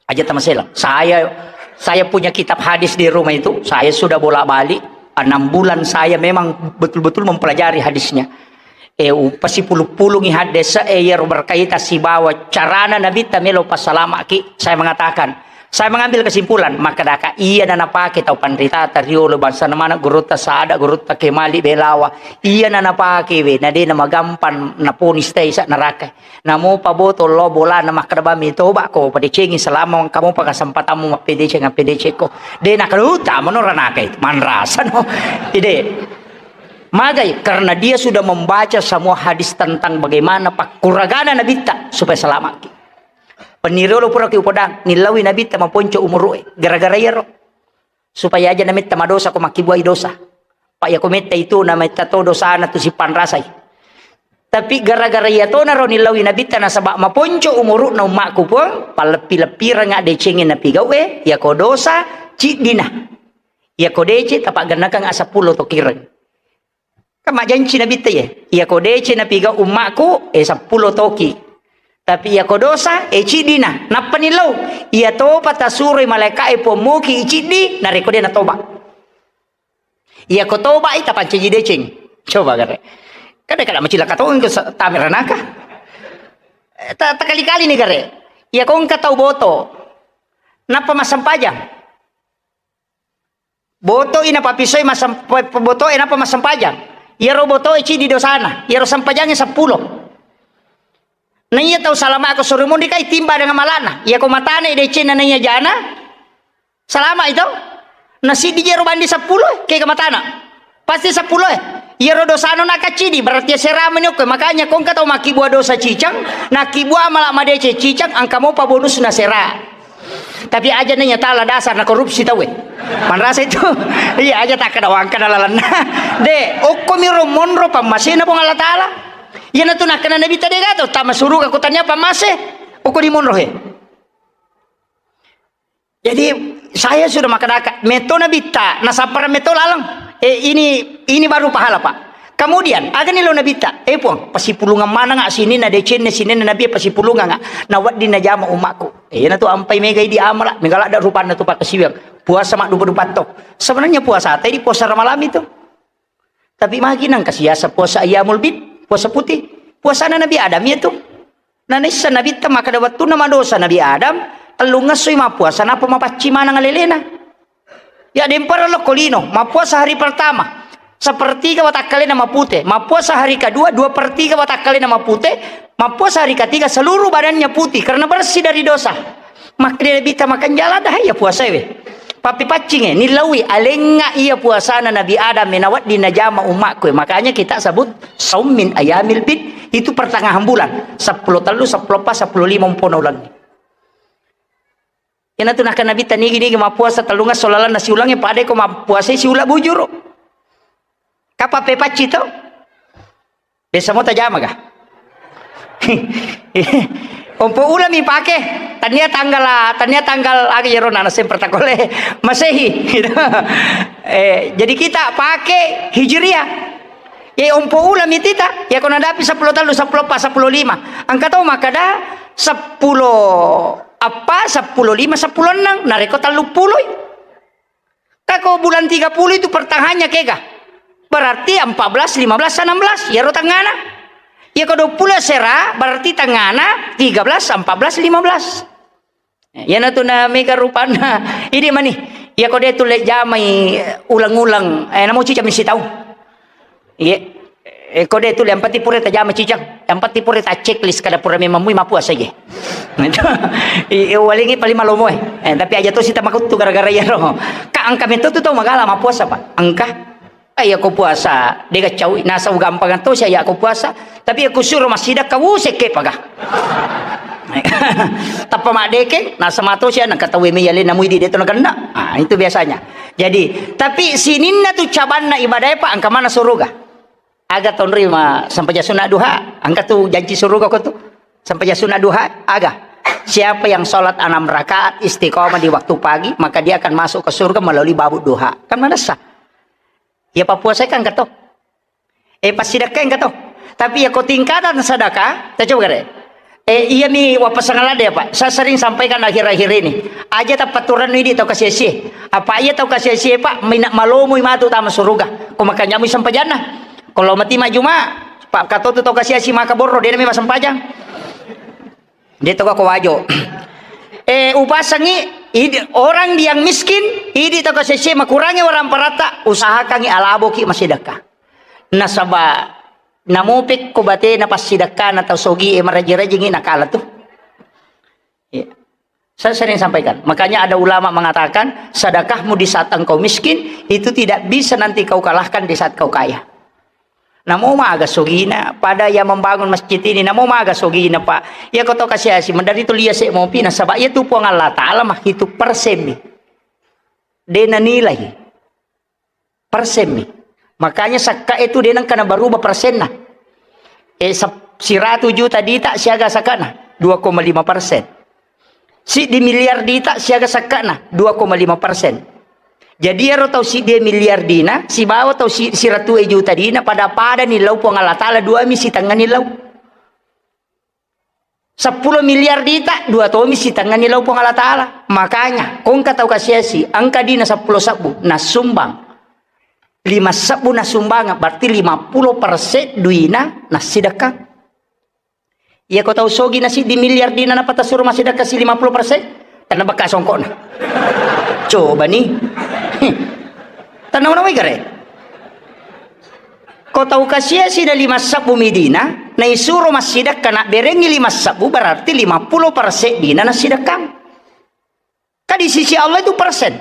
Aja tamaselang. Saya, saya punya kitab hadis di rumah itu, saya sudah bolak-balik. Enam bulan saya memang betul-betul mempelajari hadisnya. Eh, upasipulu-pulungi hadis, eh, iyaro berkaitan sibawa carana Nabitta melo passalamaki. Saya mengatakan, Saya mengambil kesimpulan, makkedaka, iya nanapake tau panritata riolo, bangsana maneng gurutta Sada, gurutta Kemali Belawa, iya nanapake we, na de' namagampang naponis te isa neraka. Namo paboto lo bolana makkeda bami toba ko, padecengi selama engka mopa kesempatanmu mappedeceng, appedecekko. De' nakaluta mano ranaka itu, manrasano. Ide. Magai, karena dia sudah membaca semua hadis tentang bagaimana pakkuragana Nabitta supaya selamat. Penni riolo puraki upodang, nillaui Nabitta maponco umuru'e. Gara-gara iyaro. Supaya aja nametta madosa ko makkibuai dosa. Pa' iya ko metta itu nametta to dosana tu sipanrasai. Tapi gara-gara iya tonaro nillaui Nabitta nasaba maponco umuru'na ummakku Puang, palleppi-leppiranga decengnge napigau'e, iya ko dosa, ciddina. Iya ko dece, tapaggennakang seppulo to kireng. Kan majjanci Nabitta, ye, iya ko dece napigau ummakku, eh, seppulo toki. Tapi iya ko dosa, eh, ciddina. Nappa nillau, iya topa tasuroi malaeka'e pommoki iciddi, narekko de' natoba. Iya ko toba, eh, tapancaji deceng. Coba gare. Kada-kada macilaka tongeng ko sa-, tame ranaka. Eh, ta-, takali-kali ni gare. Iya ko engka tau boto. Nappa massempajang. Botoi napapisoi masem-, pe-, pe-, botoe nappa massempajang. Iyaro botoe ciddi dosana, iyaro sempajangnge seppulo. Na iya tau salama ko suri munri kai timba dengan malana. Iya ko matane decenna na iya jana, salama itu. Na siddi jero bandi seppulo, kega matana. Pasti seppulo, eh. Iyaro dosana nakaccidi, berarti asera meni okko. Makanya ko engka tau makkibua dosa cicang, nakkibua mala madeceng cicang, engka mopa bonusna sera. Tapi aja nanya tala dasar na korupsi tauwe. Manrasa itu. Iya, aja takkada wangkana lalenna. De, okko miro monro pammasena Puang Allah Taala. Iyanatu nakkana Nabitta de gato, tama suruga ko tania pammase. Okko di monro he. Jadi, saya sudah makkadaka, metto Nabitta, nasappara metto laleng. Eh, ini, ini baru pahala, Pak. Kemudian, agani lo Nabitta, eh, Puang, pasipulungang manengnga sininna decenna, sininna Nabi pasipulungang, na wedding najama ummakku. Eh, iyanatu ampai megai di amala, mega ladda rupanna tu pakkasiwiang. Puasa maddupa-dupa to. Sebenarnya puasa tadi puasa Ramalang itu. Tapi magi nangka siasa puasa ayyamul bid, puasa putih. Puasana Nabi Adam iya tu. Nanaissa Nabitta makkada wettunna madosa Nabi Adam, tellungngessoi mappuasa, nappa mapaccing maneng alelena. Ya, dempara lokko lino, mappuasa hari pertama, sepertiga watakkalena mapute, mappuasa hari kedua, dua per tiga watakkalena mapute, mappuasa hari ketiga seluruh badannya putih karena bersih dari dosa. Makkeda Nabitta makanjala dah iya puasae we. Pappipaccinge, nillaui alengnga iya puasana Nabi Adam e, nawedding najama ummakku e. Makanya kita sebut saum min ayamil bid, itu pertengahan bulan. Seppulo tellu, seppulo eppa, seppulo lima umpona ulengnge. Iyanatu nakkeda Nabitta nigi-nigi mappuasa tellungesso lalenna siulengnge, pada ko mappuasai siula bujuru. Kapang pepacci to? Biasa mo tajama ga? Ompo ulami pake, tania tanggal, tania tanggal aga iyaro nana semper takole Masehi. Eh, jadi kita pake Hijriah. Ye ompo ulami tita, ya ko nadapi seppulo tellu, seppulo eppa, seppulo lima. Engka tau makkada seppulo eppa, seppulo lima, seppulo enneng, narekko tellu puloi. Tako bulan tiga puluh itu pertengahannya kega. Berarti empat belas, lima belas, enam belas, iyaro tengngana. Iya ko dua puluh asera, berarti tengana tiga belas, empat belas, lima belas. Iyanatu na mega rupanna. Idi mani. Iya ko de tulle jamai ulang-ulang. Eh, namo cicang misi tau. Iya. Eh, ko de tulle yang penting pura tajama cicang. Yang penting pura ta checklist kada pura memang mui mapuasa je. Itu. I, i, walingi paling malomo eh. Eh, tapi aja to sita makuttu gara-gara iya ro. Ka engka meto tu tau magala mapuasa, Pak. Engka. Eh, iya ko puasa, de gaccau, nasau gampang to sia iya ko puasa. Tapi iya ko suro massidakka, wuh, sekke paga. Tappa maddekeng, nasama to sia nangka tau me yale namu idi de to nakenna. Ah, itu biasanya. Jadi, tapi sininna tu cabanna ibadah, Pak, engka mana suruga. Aga tonrima sampajang sunna duha, engka tu janji suruga ko tu. Sampajang sunna duha, aga. Siapa yang sholat enam rakaat istiqomah di waktu pagi, maka dia akan masuk ke surga melalui babuk duha. Kan manessa? Iya pappuasai kan engka to. Eh, passidakkai engka to. Tapi iya ko tingkatan sedekah, ta coba gare. Eh, iya mi wappasang ladde, Pak. Saya sering sampaikan akhir-akhir ini. Aja tapaturannu idi tau kasiasi. Apa iya tau kasiasi, Pak? Mina malomoi matu tama suruga. Ko makanya mu sampajanna. Kalau mati majuma, Pak, katotu tau kasiasi maka borro, de mi masempajang. De to ko wajo. Eh, upasangi idi, orang yang miskin, idi tau kasiasi makurangi orang paratta, usahakangi alaboki massidakka. Nasaba namopek ko batena passidakkana tau sogi e maraji-rajingi nakala tu. Iya. Saya sering sampaikan. Makanya ada ulama mengatakan, sedekahmu di saat engkau miskin itu tidak bisa nanti kau kalahkan di saat kau kaya. Namo maga sogina, pada yang membangun masjid ini, namo maga sogina, Pak. Iya ko to kasiasi, mendari tu lia se mopi, nasaba iya tu Puang Allah Ta'ala mah itu persen mi. De nanilai. Persen mi. Makanya sakka itu de nengka nabaruba persenna. Eh, sep-, siratu juta dita siaga sakkana, dua koma lima persen. Siddi miliar dita siaga sakkana, dua koma lima persen. Jadi ero tau siddi miliar dina, sibawa tau si-, siratu juta dina, pada-pada nillau Puang Allah Ta'ala, dua mi sitengnga nillau. Seppulo miliar dita, dua tomi sitengnganni lao Puang Allah Ta'ala. Makanya, ko engka tau kasiasi, engka dina seppulo sebbu, nasumbang. Lima sebbu nasumbang, berarti lima puluh persen duina nassidekka. Iya ko tau sogi na siddi miliar dina napata suro massidekka si lima puluh persen, tenna bekka songkokna. Coba ni. Tenna mana mai gare. Ko tau kasiasi na lima sebbu mi dina, naisuro massidekka, nabberengngi lima sebbu, berarti lima puluh persen dina nassidekkang. Kan di sisi Allah itu persen.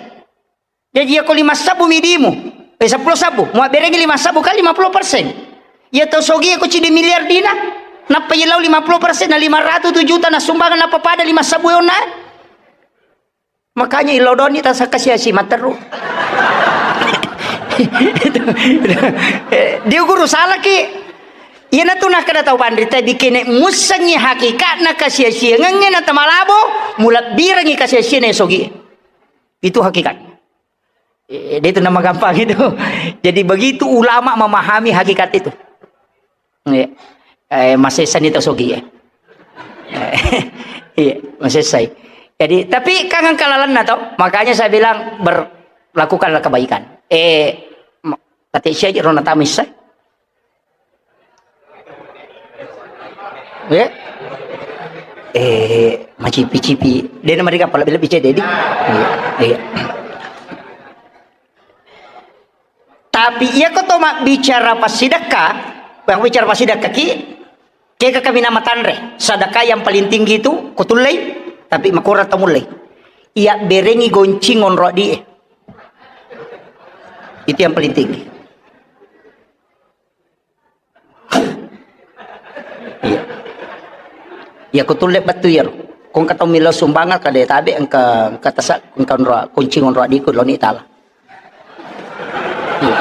Jadi, iya ko lima sebbu mi dimu, eh, seppulo sebbu, muabberengngi lima sebbu kan lima puluh persen. Iya tau sogi ko ciddi miliar dina, nappa iya lao lima puluh persen na lima ratu juta nasumbangan, nappa pada lima sebbu onna. Makanya ilodoni tasakka siasi matteru. Diuguru salaki. Iyanatu nakkeda tau panrita, bikene mussengngi hakikatna kasiasiangengnge na tamalabo, mulebbirengngi kasiasianna sogi. Itu hakikat. Eh, dia itu nama gampang itu. Jadi begitu ulama memahami hakikat itu. Iya. Eh, masessani tau sogi, ya. Eh, iya, masessai. Jadi, tapi kan engka lalenna tau. Makanya saya bilang, ber-, lakukanlah kebaikan. Eh, ma-, tati sia jero natamissai. Ya? Eh, macipi-cipi. Dia nama mereka pala bila bicara, jadi. Iya, iya. Tapi iya ko to mabbicara passidekka, mabbicara passidekka ki, kega kami nama tanre, sedekah yang paling tinggi itu kutullei, tapi makurang to mullei. Iya berengi goncing onro di. Itu yang paling tinggi. Iya. Iya, ko tulle bettu iyaro. Ko engka tau millau sumbangan, kada tabe engka, engka tasa, engka onro, kunci onro adiku loni tala. Iya.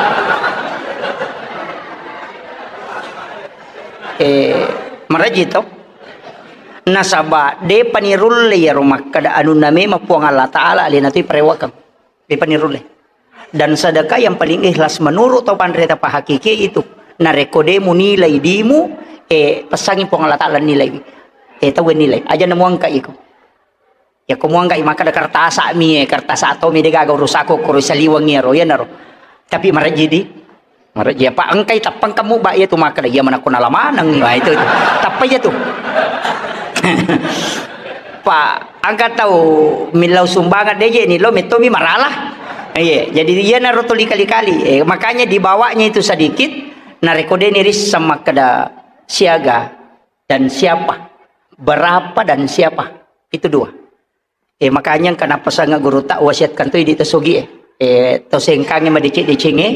Eh, maraji to. Nasaba de panirulle iyaro makkada anunna memang Puang Allah Taala alena tu parewakeng. Dipanirulle. Dan sedekah yang paling ikhlas menurut tau panrita pahakiki itu. Narekko de munilai dimu, eh, pesangi Puang Allah Taala nilai. Eh, tau nilai. Aja namuangka iko. Ya ko muangka maka ada kertasa mi, eh, kertasa to mi de gaga urusako koro saliweng iyaro, iyanaro. Tapi marajidi. Mara iya, Pak, engkai tappang kamu, Pak, iya tu makkeda, iya manakko nala maneng, wah, itu, itu. Tappa iya tu. Pak, engka tau millau sumbangan deje ni lo mettomi marala. Iya, jadi iyanaro tuli kali-kali. Eh, makanya dibawanya itu sedikit, narekko deni risseng makkeda siaga dan siapa, berapa dan siapa. Itu dua. Eh, makanya engka napasanga gurutta wasiatkan tu idi to sogi e. Eh, to sengkange madeceng-decengnge,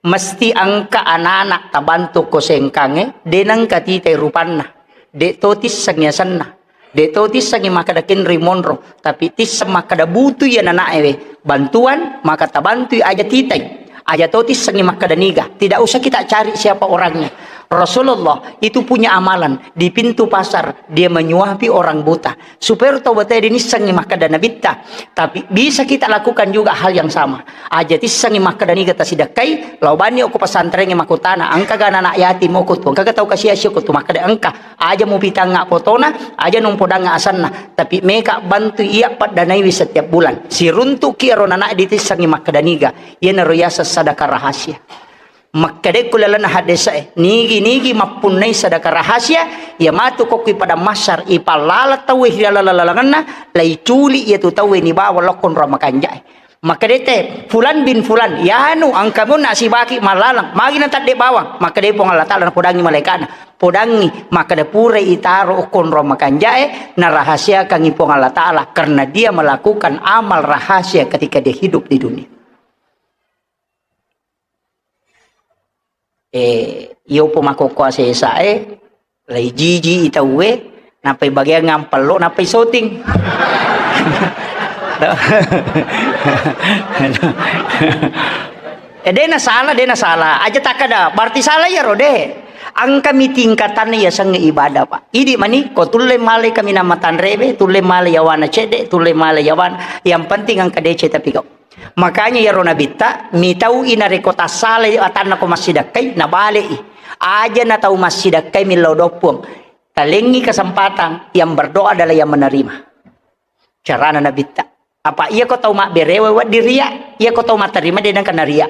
mesti engka anak-anak tabantu ko sengkange, de nengka titai rupanna, de to tissengi asenna, de to tissengi makkeda kenroi monro, tapi tisseng makkeda butui anak-anak ewe bantuan, maka tabantui aja titai. Aja to tissengi makkeda niga. Tidak usah kita cari siapa orangnya. Rasulullah itu punya amalan di pintu pasar, dia menyuapi orang buta. Supaya tau batae dinissengi makkeda nabitta. Tapi bisa kita lakukan juga hal yang sama. Aja tissengi makkeda niga tasidakkai, lao bani okko pesantrengnge makkutana, engkaga anak yatim okko tu, engkaga tau kasiasi okko tu, makkeda engka. Aja mupitangnga potona, aja nung podangnga asenna, tapi meka bantu iya paddanaiwi setiap bulan. Siruntuki ero nana ditissengi makkeda niga, iyanaro yaseng sadaka rahasia. Makkedekku lalenna haddesae, nigi-nigi mappunnai sadaka rahasia, iya matu kokkui padang mahsyar, ipallala tauwe ri laleng-lalengenna, laiculi iyatu tauwe nibawa lokko nro makanjae. Makkedete, "Fulan bin Fulan, yanu engka monna sibaki mallalang, magi natadde bawang?" Makkede Puang Allah Taala, napodangi malaikana, "Podangi, makkeda purai itaro okko nro makanjae, narahasiakangi Puang Allah Taala, karena dia melakukan amal rahasia ketika dia hidup di dunia." Eh, iyo po makokko asesae, lai jiji i tauwe, nappai bageang ampello, nappai soting. Eh, dena salah, dena salah. Aja takkada, berarti salah iyaro, de. Engkami tingkatanna yasengnge ibadah, Pak. Idi mani, ko tulle male kaminang matanrewe, tulle male yawana cedde, tulle male yawana. Yang penting engka deceng tapi kau. Makanya iyaro nabitta, mitau'i narekko tassalai atanna ko massidakkai, nabale'i. Aja na tau massidakkai millau doang Puang. Talengngi kesempatan, yang berdoa adalah yang menerima. Carana nabitta. Apa iya ko tau mabberewe wedding ria, iya ko tau matarima de nengka naria.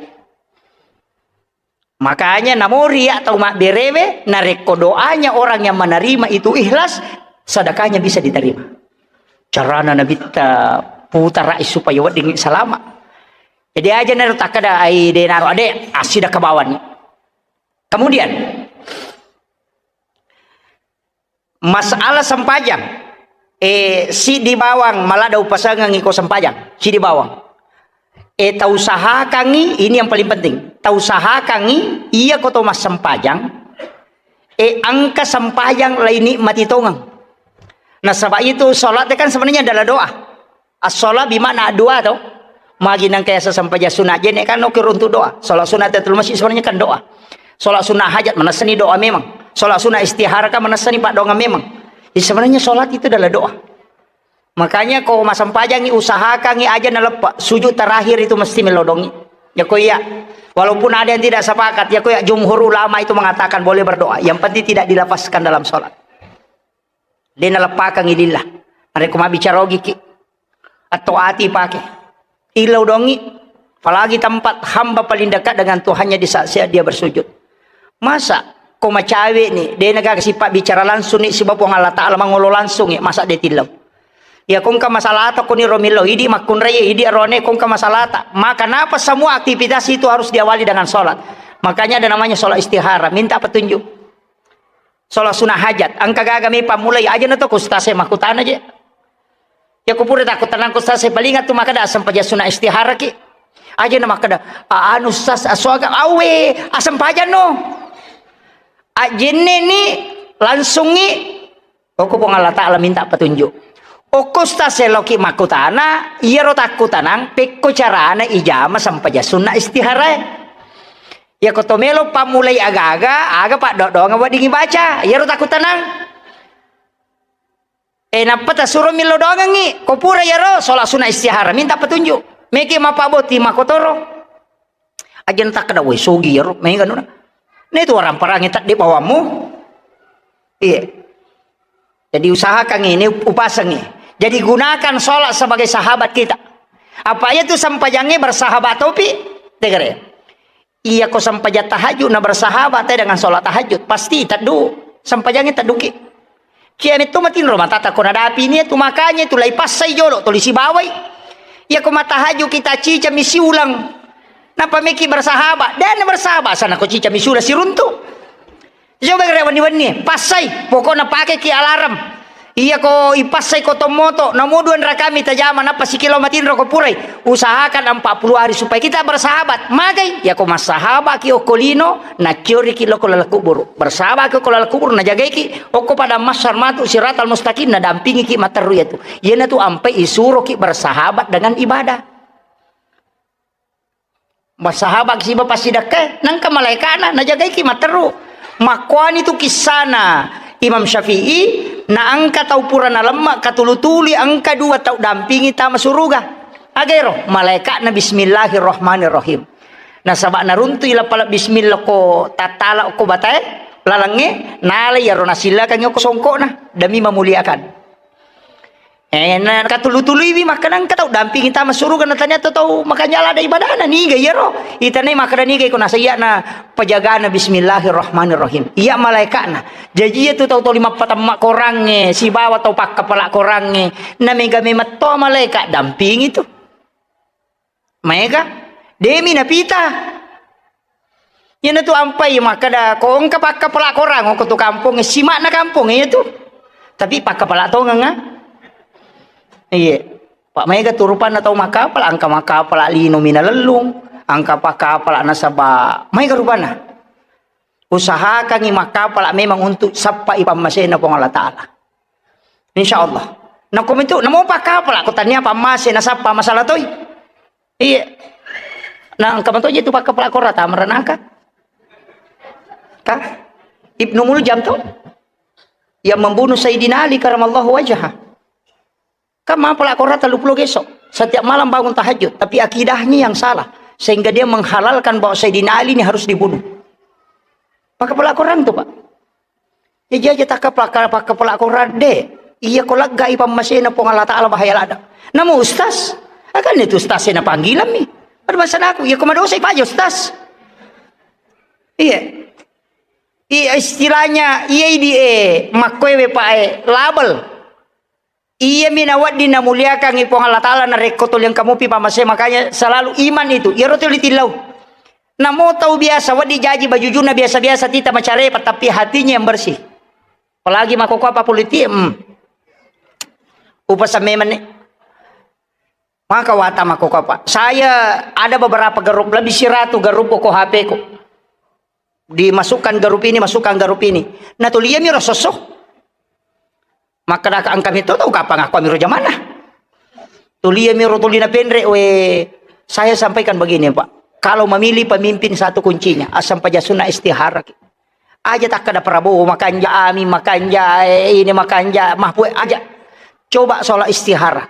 Makanya namo ria tau mabberewe, narekko doanya orang yang menerima itu ikhlas, sedekahnya bisa diterima. Carana nabitta putarai supaya wedding salama. Jadi aja naro takkada ai de naro ade assidakka bawani. Kemudian masalah sempajang, eh, siddi bawang maladda upasengengngi ko sempajang, siddi bawang. Eh, tausahakangngi, ini yang paling penting. Tausahakangngi, iya ko to massempajang, eh, engka sempajang lainikmati tongeng. Nasaba itu salat kan sebenarnya adalah doa. As-shalah bimakna doa to. Magi nengka yaseng sempajang sunat jenne kan oke runtu doa. Salat sunat tahiyatul masjid sebenarnya kan doa. Salat sunat hajat manessani doa memang. Salat sunat istihara kan manessani paddoangeng memang. Jadi sebenarnya salat itu adalah doa. Makanya ko massempajangngi, usahakangngi aja naleppa. Sujud terakhir itu mesti melodongi. Ya ko iya. Walaupun ada yang tidak sepakat, ya ko iya jumhur ulama itu mengatakan boleh berdoa. Yang penting tidak dilafazkan dalam salat. De naleppakangngi lillah. Narekko mabbicara ogiki. Atau ati pake. Ilodongi. Apalagi tempat hamba paling dekat dengan Tuhannya di saat-saat dia bersujud. Masa ko macawe ni, de naga sifat bicara langsung ni sibawa Puang Allah Taala mangolo langsung ni, masa de tillau. Ya kongka masalata koni romillo, idi makkunrai, idi arone kongka masalata. Maka napa semua aktivitas itu harus diawali dengan sholat. Makanya ada namanya sholat istihara, minta petunjuk. Sholat sunat hajat, engka gaga mi pammulai, aja na to ko ustaz e makkutana je. Ya ko pura takkutanang ko ustaz e, paling tu makkada asempajang sunat istihara ki. Aja na makkada, "A-, anu ustaz, asoaga awe, asempajang no." Ajenne ni langsungi, okko Puang Allah Taala minta petunjuk. Okko ustaz e loki makkutana, iyaro takkutanang, pekko carana ijama sempajang sunat istihara e. Iya ko to melo pammulai aga-aga, aga paddo-doangeng weddingngi baca. Iyaro takkutanang. Eh, nappa tasuro millau doangengngi. Ko pura iyaro, sholat sunat istihara, minta petunjuk. Meki mapaboti makotoro. Aja na takkada, "Woi, sogi iyaro, mega nuna." Nah, itu orang perangi tadde bawammu. Iya. Jadi usahakan ini, upasangi. Jadi gunakan sholat sebagai sahabat kita. Apa itu sempajangnge bersahabat topi? Tegere. Iya ko sempajang tahajud na bersahabat te dengan sholat tahajud, pasti teddu, sempajangnge tedduki. Cia metto matinro matata ko nadapi ni tu, makanya tu lai passai jolo tuli sibawai. Iya ko matahajud kita cica mi siulang. Napa meki bersahabat? Dan bersahabat sana ko cica mi siulang siruntu. Coba gere wenni-wenni, passai, pokokna pakeki alarm. Iya ko ipassai ko tommoto, namo dua rakami tajama, nappa sikilo matinro ko purai. Usahakan empat puluh hari supaya kita bersahabat. Magai, ya ko massahabaki okko lino, nakioriki loko laleng kuburu. Bersahabaki okko laleng kuburu, najagaiki, okko pada massar matu siratal mustaqim, nadampingiki materru yatu. Iyanatu ampai isuroki bersahabat dengan ibadah. Massahabak siba passidekkae, nangka malaeka'na najagaiki matteru. Makkuani tu kissana Imam Syafi'i, na engka tau pura nalemma katulu-tului engka dua tau dampingi tama suruga. Agero, malaeka'na bismillahirrahmanirrahim. Nasaba naruntui lapala bismillah ko tattala ko batae, lalengnge, nalai yaro nasillakangngi ko songkokna, demi memuliakan. Eh, na katulu-tuluiwi makkeda engka tau dampingi tama suruga, na tania tau makanja lada ibadahna, niga iyaro? Itanai makkeda niga iko nasaiya na pajagana bismillahirrahmanirrahim. Iya malaeka'na. Jaji iya tu tau toli mappatemma korangnge, sibawa tau pakkapala korangnge, na mega memetto malaeka dampingi tu. Maega, demi napita. Iyanatu ampai makkeda, ko engka pakkapala korang, ko tu kampong, sima'na kampong, iya tu. Tapi pakkapala tongeng, ah. Iya. Pak maega tu rupanna tau makkapala, engka makkapala lino minalellung, engka pakkapala nasaba, maega rupanna. Usahakangi makkapala memang untuk sappai pammasena Puang Allah Ta'ala. Insya Allah. Nako mentu, namo pakkapala, ko tania pammase nasappa masalah toi. Iya. Nah, engka matoje tu pakkapala kora tamaranaka. Ka? Ibnu Muljam tu yang membunuh Sayyidina Ali karamallahu wajhah. Kan mapala kora tellu pulo geso. Setiap malam bangun tahajud, tapi akidahnya yang salah sehingga dia menghalalkan bahwa Sayyidina Ali ini harus dibunuh. Pakkapala korang tu, Pak. Jaji aja takkapala, pakkapala korang de. Iya ko laggai pammasena Puang Allah Ta'ala bahaya lada. Namu ustaz, akan itu ustaz na panggilan mi. Pada bahasa aku, iya ko madosa ipaja ustaz. Iya. Iya istilahnya, iya idi e, makkoe we pak e, label. Iyami nawedding namuliakangngi Puang Allah Ta'ala narekko tuli engka mupi pamase, makanya selalu iman itu. Iyaro tuli tillau. Namo tau biasa, wedding jaji bajujunna biasa-biasa tita macarepa, tapi hatinya yang bersih. Apalagi makkoko apa politik, hmm. Upasan memang ni. Maka wata makkoko apa. Saya ada beberapa grup, lebih siratu grup ko H P ku. Dimasukkan grup ini, masukkan grup ini. Nah, tuli iyami ro sosso. Makkadaka engka mito tau kapang aku amiro jamanna. Tuli iyami ro tuli napenre we. Saya sampaikan begini, Pak. Kalau memilih pemimpin satu kuncinya, asam paja sunna istihara. Aja takkada Prabowo makanja, Amin makanja, eh, ini makanja, Mahfud aja. Coba sholat istihara.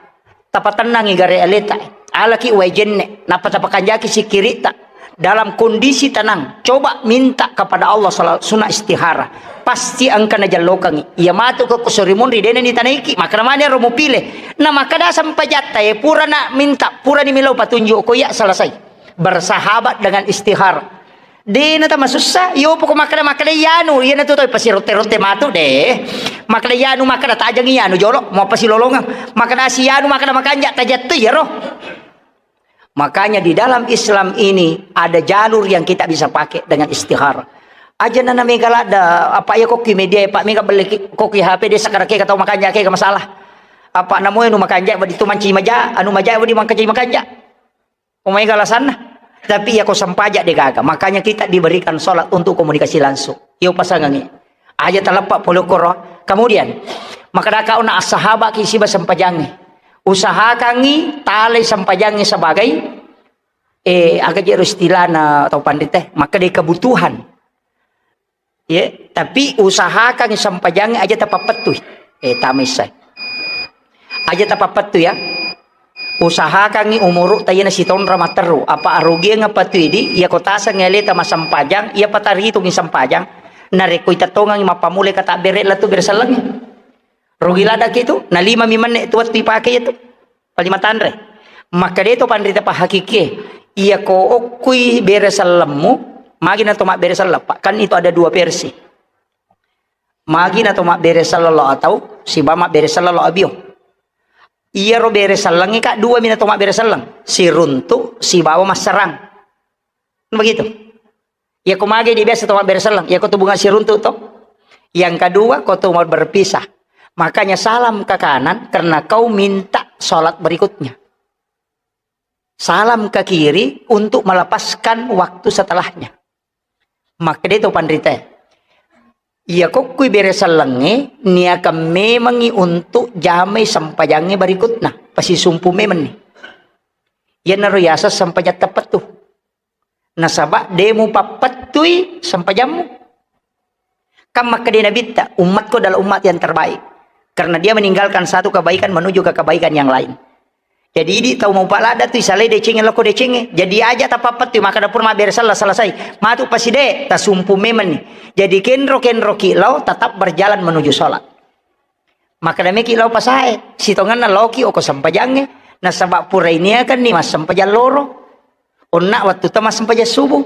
Tapatennangi gare aleta. Alaki wae jenne, nappa tapakanjaki sikkiritta. Dalam kondisi tenang, coba minta kepada Allah sholat sunnah istihara. Pasti engka najallokangi. Iya matu ke kusuri munri dena ni tanaiki, makkada mani ro mupile. Na makkada sempajatta e pura na minta, pura ni melo patunjuk ko iya selesai. Bersahabat dengan istihara. Dena tamasussa, iyo poko makkada, makkada iyanu, iyana tu tau pasirotte-rotte matu de. Makkada iyanu, makkada tajang iyanu jolo, mau pasilolongeng. Makkada si iyanu, makkada makanja, tajattu iyaro. Makanya di dalam Islam ini ada jalur yang kita bisa pakai dengan istihara. Aja nana mega ladda, apa ya koki media, Pak, mega beli ki-, koki H P desa karake katau makanja ke masalah. Apa namoe nu makanja, badi tu manci maja, anu maja, badi mangkaci makanja. Ko maega alasanna. Tapi iya ko sempaja de gaga. Makanya kita diberikan sholat untuk komunikasi langsung. Iyo pasangangi. Aja taleppa pole koro. Kemudian, makkadaka ona assahabaki siba sempajangi. Usahakangi talai sempajangi sebagai, eh, aga jero istilahna tau pandite. Maka dari kebutuhan. Ye, tapi usahakan sempajangnge aja tapappettui. Eh, tamaissai. Aja tapappettui ya. Usahakangi umuru tayena sitonra matteru. Apa arugiang apa tu idi, iya ko taseng aleta masempajang, iya pataritungi sempajang. Narekko itettongangi mappammulai kata bere la tu bere sellengi. Rugi ladaki tu, na lima mi menne tu wettu ipake itu. Pali matanre. Makkeda to panrita pahakikie. Iya ko okkui bere sellemmu, magi na to mabbere selleng, Pak? Kan itu ada dua versi. Magi na to mabbere selleng lao atau siba mabbere selleng lao abio. Iyaro bere sellengnge, Kak, dua mi na to mabbere selleng, siruntu sibawa masserang. Begitu. Iya ko magi di biasa to mabbere selleng, iya ko to bunga siruntu to. Yang kedua, ko to mau berpisah. Makanya salam ke kanan karena kau minta sholat berikutnya. Salam ke kiri untuk melepaskan waktu setelahnya. Makkeda to panrita, iya kokkui bere sellengnge niakan memangi untuk jamai sempajangnge berikutna, pasisumpu memenni. Iyanaro yaseng sempajang tappettu. Nasaba de mupappettui sempajammu. Kan makkeda Nabitta, "Umatku adalah umat yang terbaik." Karena dia meninggalkan satu kebaikan menuju ke kebaikan yang lain. Jadi, idi tau maupa ladda tu isalai decengnge loko decengnge. Jadi, aja tapappettui, makkeda pura mabbere selleng selesai. Matu paside, tasumpu memenni. Jadi, kenro-kenroki lao tetap berjalan menuju sholat. Makkeda meki lao pasae, sitongenna laoki oko sempajangnge, nasaba pura iniakanni massempajang loro. Onna wattutta massempajang subuh.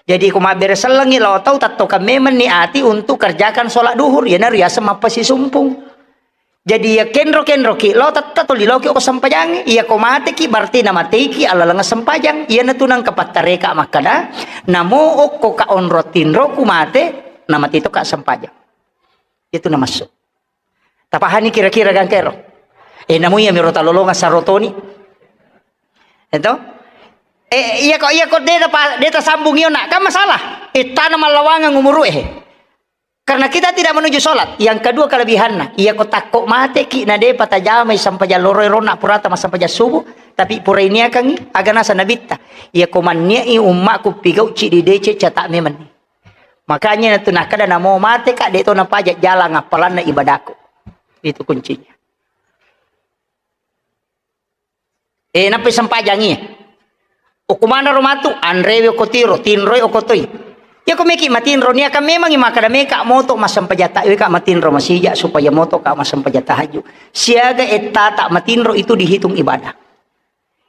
Jadi ko mabbere sellengngi lao tau, tattokang memenni ati untuk kerjakan sholat duhur, iyanaro riaseng mappasisumpung. Jadi iya kenro-kenroki lao, tetta toli laoki oko sempajangnge. Iya ko mateki berarti namateiki alaleng sempajang. Iyanatu nangka pattareka makkeda, namo okko ka onro tinro ku mate, namate toka sempajang. Itu namassu. Tapahani kira-kira gangkero? Eh, namu iya miro talolonga sarotoni. Eto? Eh, iya ko, iya ko de ta pa-, de tasambung iyo nak, kan masalah. Eh, tana mallawangeng umuru eh. Karena kita tidak menuju sholat. Yang kedua kelebihanna, iya ko takko mateki na de patajamai sampajang loro rona purata masampajang subuh, tapi pura iniakangi aga nasa nabitta. Iya ko manniai ummaku pigau cidi dece cata memenni. Makanya natu nakkeda namo mate ka, de to napaja jalang appalanna ibadaku. Itu kuncinya. Eh, nappai sempajangi. Okko manaro matu, anrewe okko tiro, tinroi okko toi. Iya ko meki matinro, niakan memangi makkeda meka moto massempajang ta-, weka matinro masija supaya moto ka massempajang tahajud. Siaga ettata matinro itu dihitung ibadah.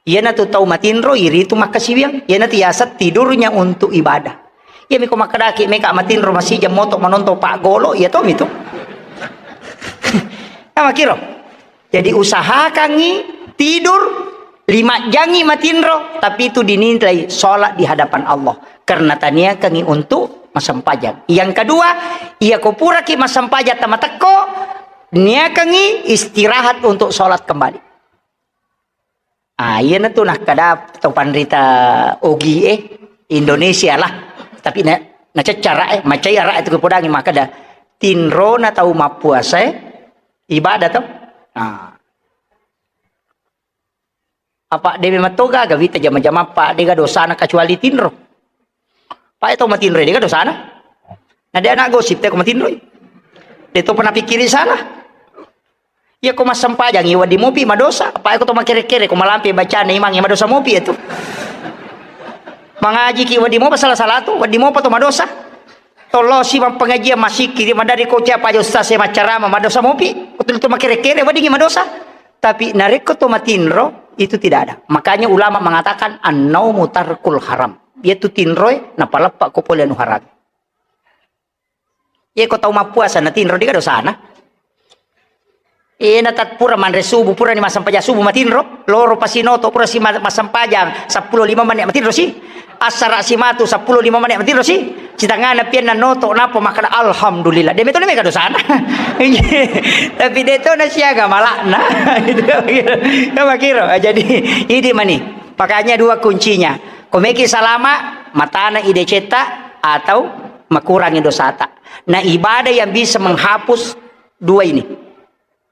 Iyanatu tau matinro iritu makkasiwiang. Iyanatu yaseng tidurnya untuk ibadah. Iyami ko makkedaki meka matinro masija moto manontong paggolo, iya tomi tu. Namakiro. Jadi usahakangi tidur lima jangi matinro, tapi itu dinilai sholat di hadapan Allah. Karena taniakangi untuk masempajang. Yang kedua, iya ko puraki masempajang tamatekko, niakangi istirahat untuk sholat kembali. Ah, iyanatu nakkeda tau panrita ogi e, Indonesia lah. Tapi na, naceccara e, macai ara e tu kepodangi makkeda tinrona tau mappuasa e, ibadah to. Ah. Apa de memang toga ga wita jama-jama apa de ga dosana kecuali tinro. Pae to matinro de ga dosana. Na de anak gosip te ko matinroi. De to pernah pikkiri sana. Iya ko massempajangi wedding mopi madosa, apa ko to makere-kere ko malampe bacana imang madosa mopi itu. Mangajiki wedding mopa salah-salah tu, wedding mopa to madosa. Tollo si mappengajian masikki, madari ko cia paja ustaz e maccarama madosa mopi. Betul tu makere-kere wedding madosa. Tapi narekko to matinro itu tidak ada. Makanya ulama mengatakan annaumu tarkul haram. Yaitu tinroe napaleppa ko pole anu haram. Iya ko tau mappuasa na tinro, de ga dosana. Ena tat pura manre subuh, pura ni massempajang subuh matinro, loro pasinoto pura si ma-, massempajang seppulo lima menit matinro si. Assara si matu seppulo lima menit matinro si. Sitangana pianna noto napa makkeda alhamdulillah. De metto de mega dosana. Tapi de to na siaga malakna. Itu makiro. Makiro. Jadi idi mani. Makanya dua kuncinya. Ko meki salama, matana idecetta atau makurangi dosata. Nah, ibadah yang bisa menghapus dua ini.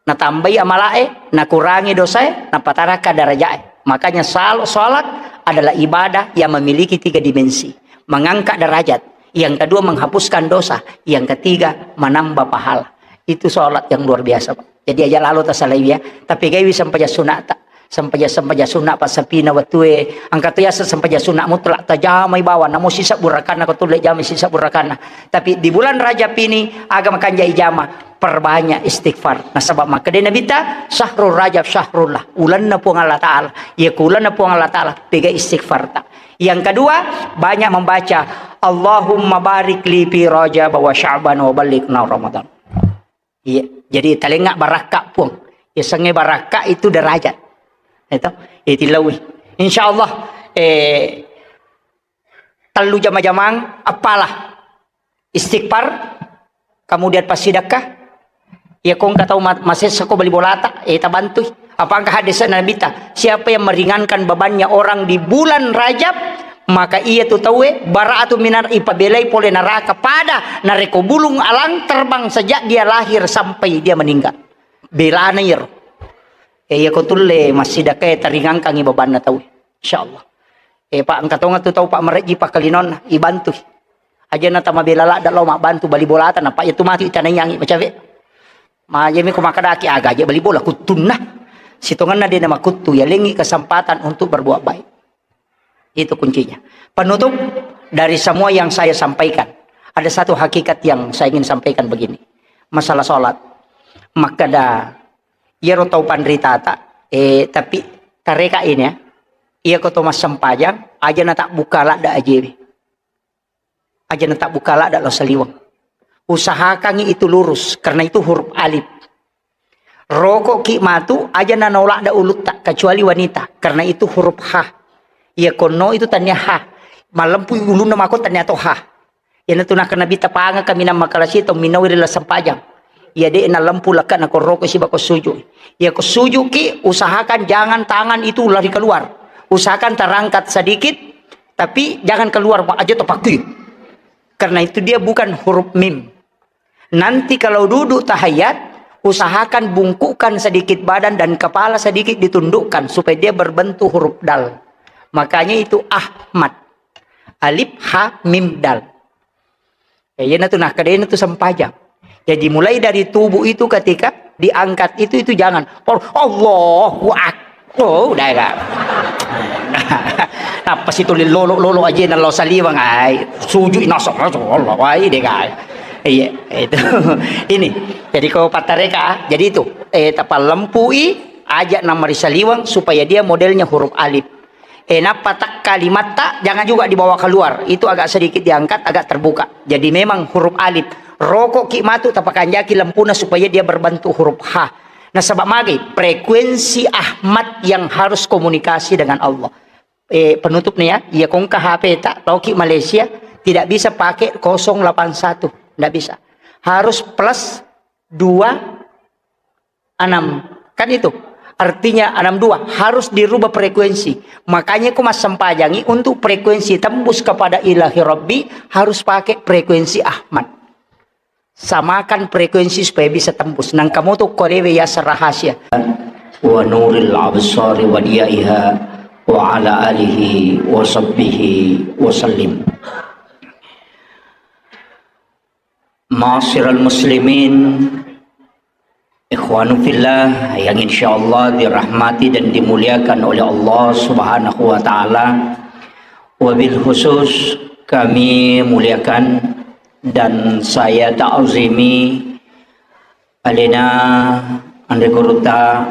Natambai amalae, nakurangi dosae, napataraka darajae. Makanya sal-, salat adalah ibadah yang memiliki tiga dimensi. Mengangkat derajat. Yang kedua, menghapuskan dosa. Yang ketiga, menambah pahala. Itu salat yang luar biasa, Pak. Jadi aja lalo tasalai ya. Tapi gaiwi sempajang sunata. Sempajang-sempajang sunna passapina wettue, engka to yaseng sempajang sunna mutlak, tajamai bawang, namo sisebbu rakanna, ko tulle jamai sisebbu rakanna. Tapi di bulan Rajab ini, aga makanja ijama, perbanyak istighfar. Nasaba makkeda Nabitta, "Syahrul Rajab syahrullah," ulenna Puang Allah Ta'ala. Iya ko ulenna Puang Allah Ta'ala, pega istighfarta. Yang kedua, banyak membaca, "Allahumma barik li fi Rajab wa Sya'ban wa ballighna Ramadan." Iya, jadi talengnga barakka, Puang. Yasengnge barakka itu derajat. Itu, itu lawi. Insya Allah, eh, tellu jama-jamang, apalah. Istighfar, kemudian passidekka. Iya, ko engka tau ma-, masessa ko bali bolata, eh, tabantui. Apa engka hadis Nabi ta, siapa yang meringankan bebannya orang di bulan Rajab, maka iya tu tauwe bara'atu minar, ipabelai pole neraka pada narekko bulung alang terbang sejak dia lahir sampai dia meninggal. Belana iyaro. Eh, iya ko tulle massidekka, eh, taringangkangi bebanna tauwe. Insya Allah. Eh, Pak, engka tonga tu tau, Pak, marejji pakkalinonna, ibantui. Aja na tamabela ladda lao mabbantu bali bolata, na, Pak, iya tu matu itanaiangi macawe. Majemi ko makkadaki, aga aja bali bola kuttunna. Sitongenna de na makuttu, ya lengi kesempatan untuk berbuat baik. Itu kuncinya. Penutup dari semua yang saya sampaikan, ada satu hakikat yang saya ingin sampaikan begini. Masalah sholat. Makkada, iyaro tau panritata, eh, tapi tareka ini ya. Iya ko to massempajang, aja na tak buka ladda ajewe. Aja na tak buka ladda lao saliweng. Usahakangi itu lurus, karena itu huruf alif. Rokok ki matu, aja na naoladda ulutta, kecuali wanita, karena itu huruf ha. Iya konno itu tania ha. Malempu ulunna mako tania to ha. Iyana tu nakkeda Nabi, tapangeng kaminang makalasi tau minawai ri lasempajang. Iya de' nalempu lekka na ko rokok siba ko suju. Iya ko suju ki, usahakan jangan tangan itu lari keluar. Usahakan terangkat sedikit, tapi jangan keluar, aja to pakui. Karena itu dia bukan huruf mim. Nanti kalau duduk tahiyat, usahakan bungkukkan sedikit badan dan kepala sedikit ditundukkan supaya dia berbentuk huruf dal. Makanya itu Ahmad. Alif, ha, mim, dal. Ya, iya na tu, nah, kedena tu sempajang. Jadi mulai dari tubuh itu ketika diangkat itu, itu jangan, "Oh, Allahu Akbar." Oh, udah ya, Kak. Apa sih tulis lolo-lolo aja na lo saliwang, ai. Sujud nasab, Allah, wai deh, Kak. Iya, itu. Ini. Jadi kalau pattareka, jadi itu, eh, tapalempui aja nama ri saliwang supaya dia modelnya huruf alif. Eh, nappa takka limatta, jangan juga dibawa keluar. Itu agak sedikit diangkat, agak terbuka. Jadi memang huruf alif. Rokok ki matu tapakanjaki lempuna supaya dia berbentuk huruf ha. Nasaba magai, frekuensi Ahmad yang harus komunikasi dengan Allah. Eh, penutup nih ya, iya kongka H P tak, tau ki Malaysia, tidak bisa pakai kosong delapan satu. Nggak bisa. Harus plus dua enam. Kan itu. Artinya enam dua harus dirubah frekuensi. Makanya ku massempajangi untuk frekuensi tembus kepada Ilahi Rabbi harus pakai frekuensi Ahmad. Samakan frekuensi supaya bisa tembus. Nang kamu tuh korewe ya rahasia. Wa nuril absari wa diyaiha wa ala alihi wa sahbihi wa sallim. Ma'asyiral muslimin, ikhwanu fillah yang insyaallah dirahmati dan dimuliakan oleh Allah Subhanahu wa taala. Wabil khusus kami muliakan dan saya ta'zimi alena Anre Guruta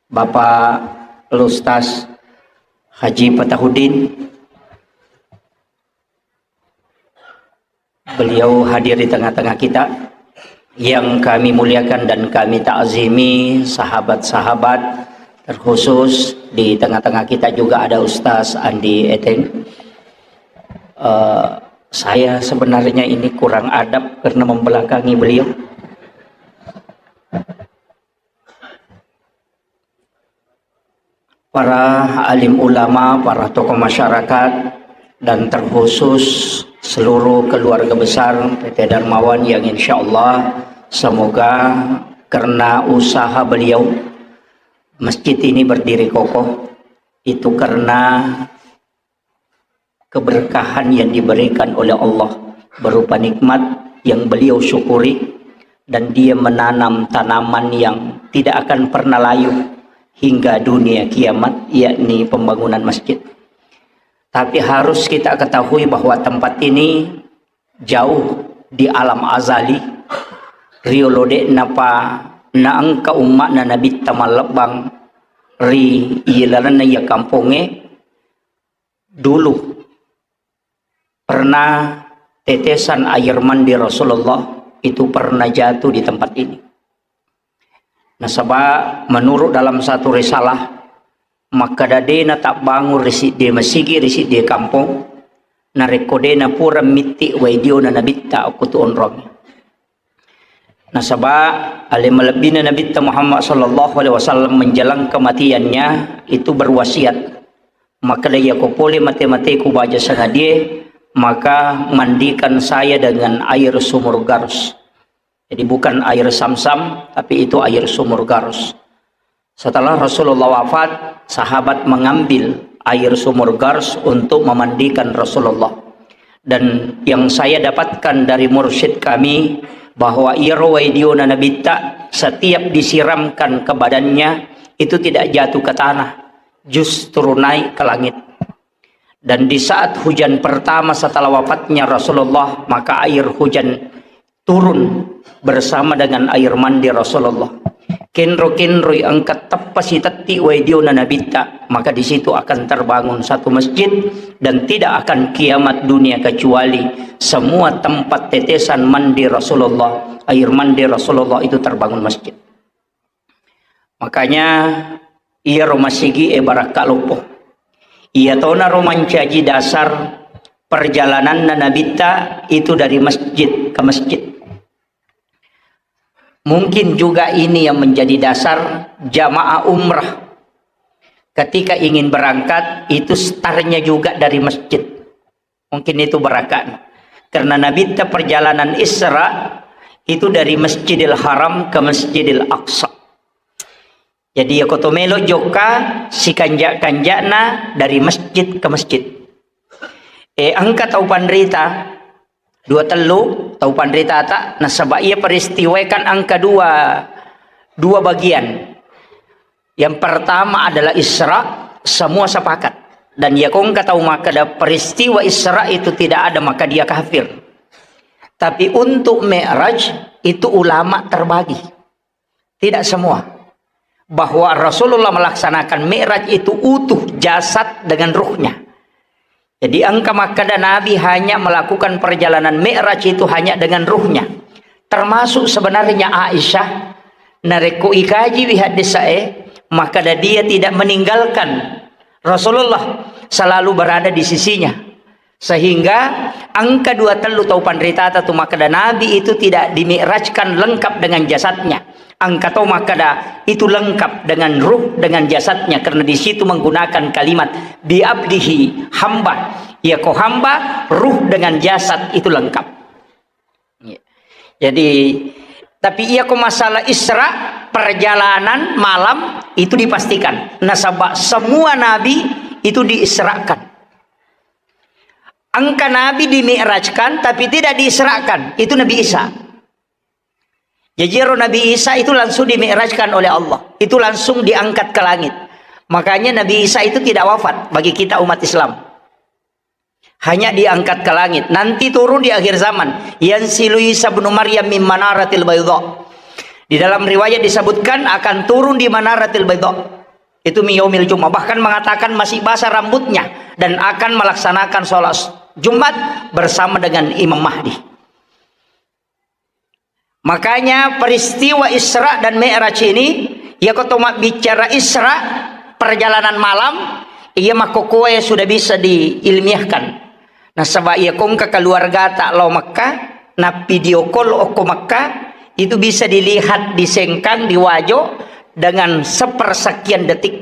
Bapak Ustaz Haji Fatahuddin. Beliau hadir di tengah-tengah kita. Yang kami muliakan dan kami ta'zimi sahabat-sahabat, terkhusus di tengah-tengah kita juga ada Ustaz Andi Eteng. Eh, saya sebenarnya ini kurang adab karena membelakangi beliau. Para alim ulama, para tokoh masyarakat, dan terkhusus seluruh keluarga besar P T Darmawan yang insyaallah semoga karena usaha beliau masjid ini berdiri kokoh, itu karena keberkahan yang diberikan oleh Allah berupa nikmat yang beliau syukuri, dan dia menanam tanaman yang tidak akan pernah layu hingga dunia kiamat, yakni pembangunan masjid. Tapi harus kita ketahui bahwa tempat ini jauh di alam azali, riolo de'napa naengka umma'na Nabitta mallebbang ri ilalenna iya kampongnge, dulu pernah tetesan air mandi Rasulullah itu pernah jatuh di tempat ini. Nasaba menurut dalam satu risalah, makkeda de natabbangung ri siddi masigi ri siddi kampong, narekko de napura mitti wai diona nabitta okko tu onrong. Nasaba ale malebbina Nabitta Muhammad sallallahu alaihi wasallam menjelang kematiannya itu berwasiat, makkeda, "Iyako pole mate-mateku baja sangadie, maka mandikan saya dengan air sumur Garus." Jadi bukan air Samsam, tapi itu air sumur Garus. Setelah Rasulullah wafat, sahabat mengambil air sumur Gars untuk memandikan Rasulullah. Dan yang saya dapatkan dari mursyid kami, bahwa iyaro wai diona Nabitta setiap disiramkan ke badannya, itu tidak jatuh ke tanah, justru naik ke langit. Dan di saat hujan pertama setelah wafatnya Rasulullah, maka air hujan turun bersama dengan air mandi Rasulullah. Kenro-kenroi engka teppa sitetti wai diona Nabitta, maka di situ akan terbangun satu masjid dan tidak akan kiamat dunia kecuali semua tempat tetesan mandi Rasulullah, air mandi Rasulullah itu terbangun masjid. Makanya iyaro masigi e barakka loppo. Iyatonaro mancaji dasar perjalananna Nabitta itu dari masjid ke masjid. Mungkin juga ini yang menjadi dasar jamaah umrah ketika ingin berangkat itu startnya juga dari masjid. Mungkin itu barakat. Karena Nabitta perjalanan Isra itu dari Masjidil Haram ke Masjidil Aqsa. Jadi, ya koto melo jokka sikanja-kanjana dari masjid ke masjid. Eh, engka tau panrita, dua tellu tau panritata, nasaba iya peristiwa kan engka dua, dua bagian. Yang pertama adalah Isra, semua sepakat. Dan ya kongka tau makkeda peristiwa Isra itu tidak ada, maka dia kafir. Tapi untuk Mi'raj itu ulama terbagi. Tidak semua. Bahwa Rasulullah melaksanakan Mi'raj itu utuh jasad dengan ruhnya. Jadi engka makkeda Nabi hanya melakukan perjalanan Mi'raj itu hanya dengan ruhnya. Termasuk sebenarnya Aisyah, narekko ikaji wi hadis sae, makkeda dia tidak meninggalkan Rasulullah, selalu berada di sisinya. Sehingga engka dua tellu tau panritata tu makkeda Nabi itu tidak dimi'rajkan lengkap dengan jasadnya. Engka tau makkeda itu lengkap dengan ruh, dengan jasadnya, karena di situ menggunakan kalimat bi abdihi, hamba. Ya ko hamba, ruh dengan jasad itu lengkap. Jadi, tapi iya ko masalah Isra, perjalanan malam itu dipastikan. Nasaba semua nabi itu diisrakan. Engka nabi dimi'rajkan tapi tidak diisrakan, itu Nabi Isa. Jadi ero Nabi Isa itu langsung dimi'rajkan oleh Allah, itu langsung diangkat ke langit. Makanya Nabi Isa itu tidak wafat bagi kita umat Islam. Hanya diangkat ke langit. Nanti turun di akhir zaman. Yanzilu Isa ibnu Maryam min manaratil baydha. Di dalam riwayat disebutkan akan turun di manaratil baydha. Itu min yaumil Jumat. Bahkan mengatakan masih basah rambutnya dan akan melaksanakan sholat Jumat bersama dengan Imam Mahdi. Makanya peristiwa Isra dan Mi'raj ini, iya ko to mabbicara Isra, perjalanan malam, iya makkokkoe sudah bisa diilmiahkan. Nasaba iya ko engka keluargata lao Mekka, na video call okko Mekka, itu bisa dilihat di Sengkang, di Wajo, dengan sepersekian detik.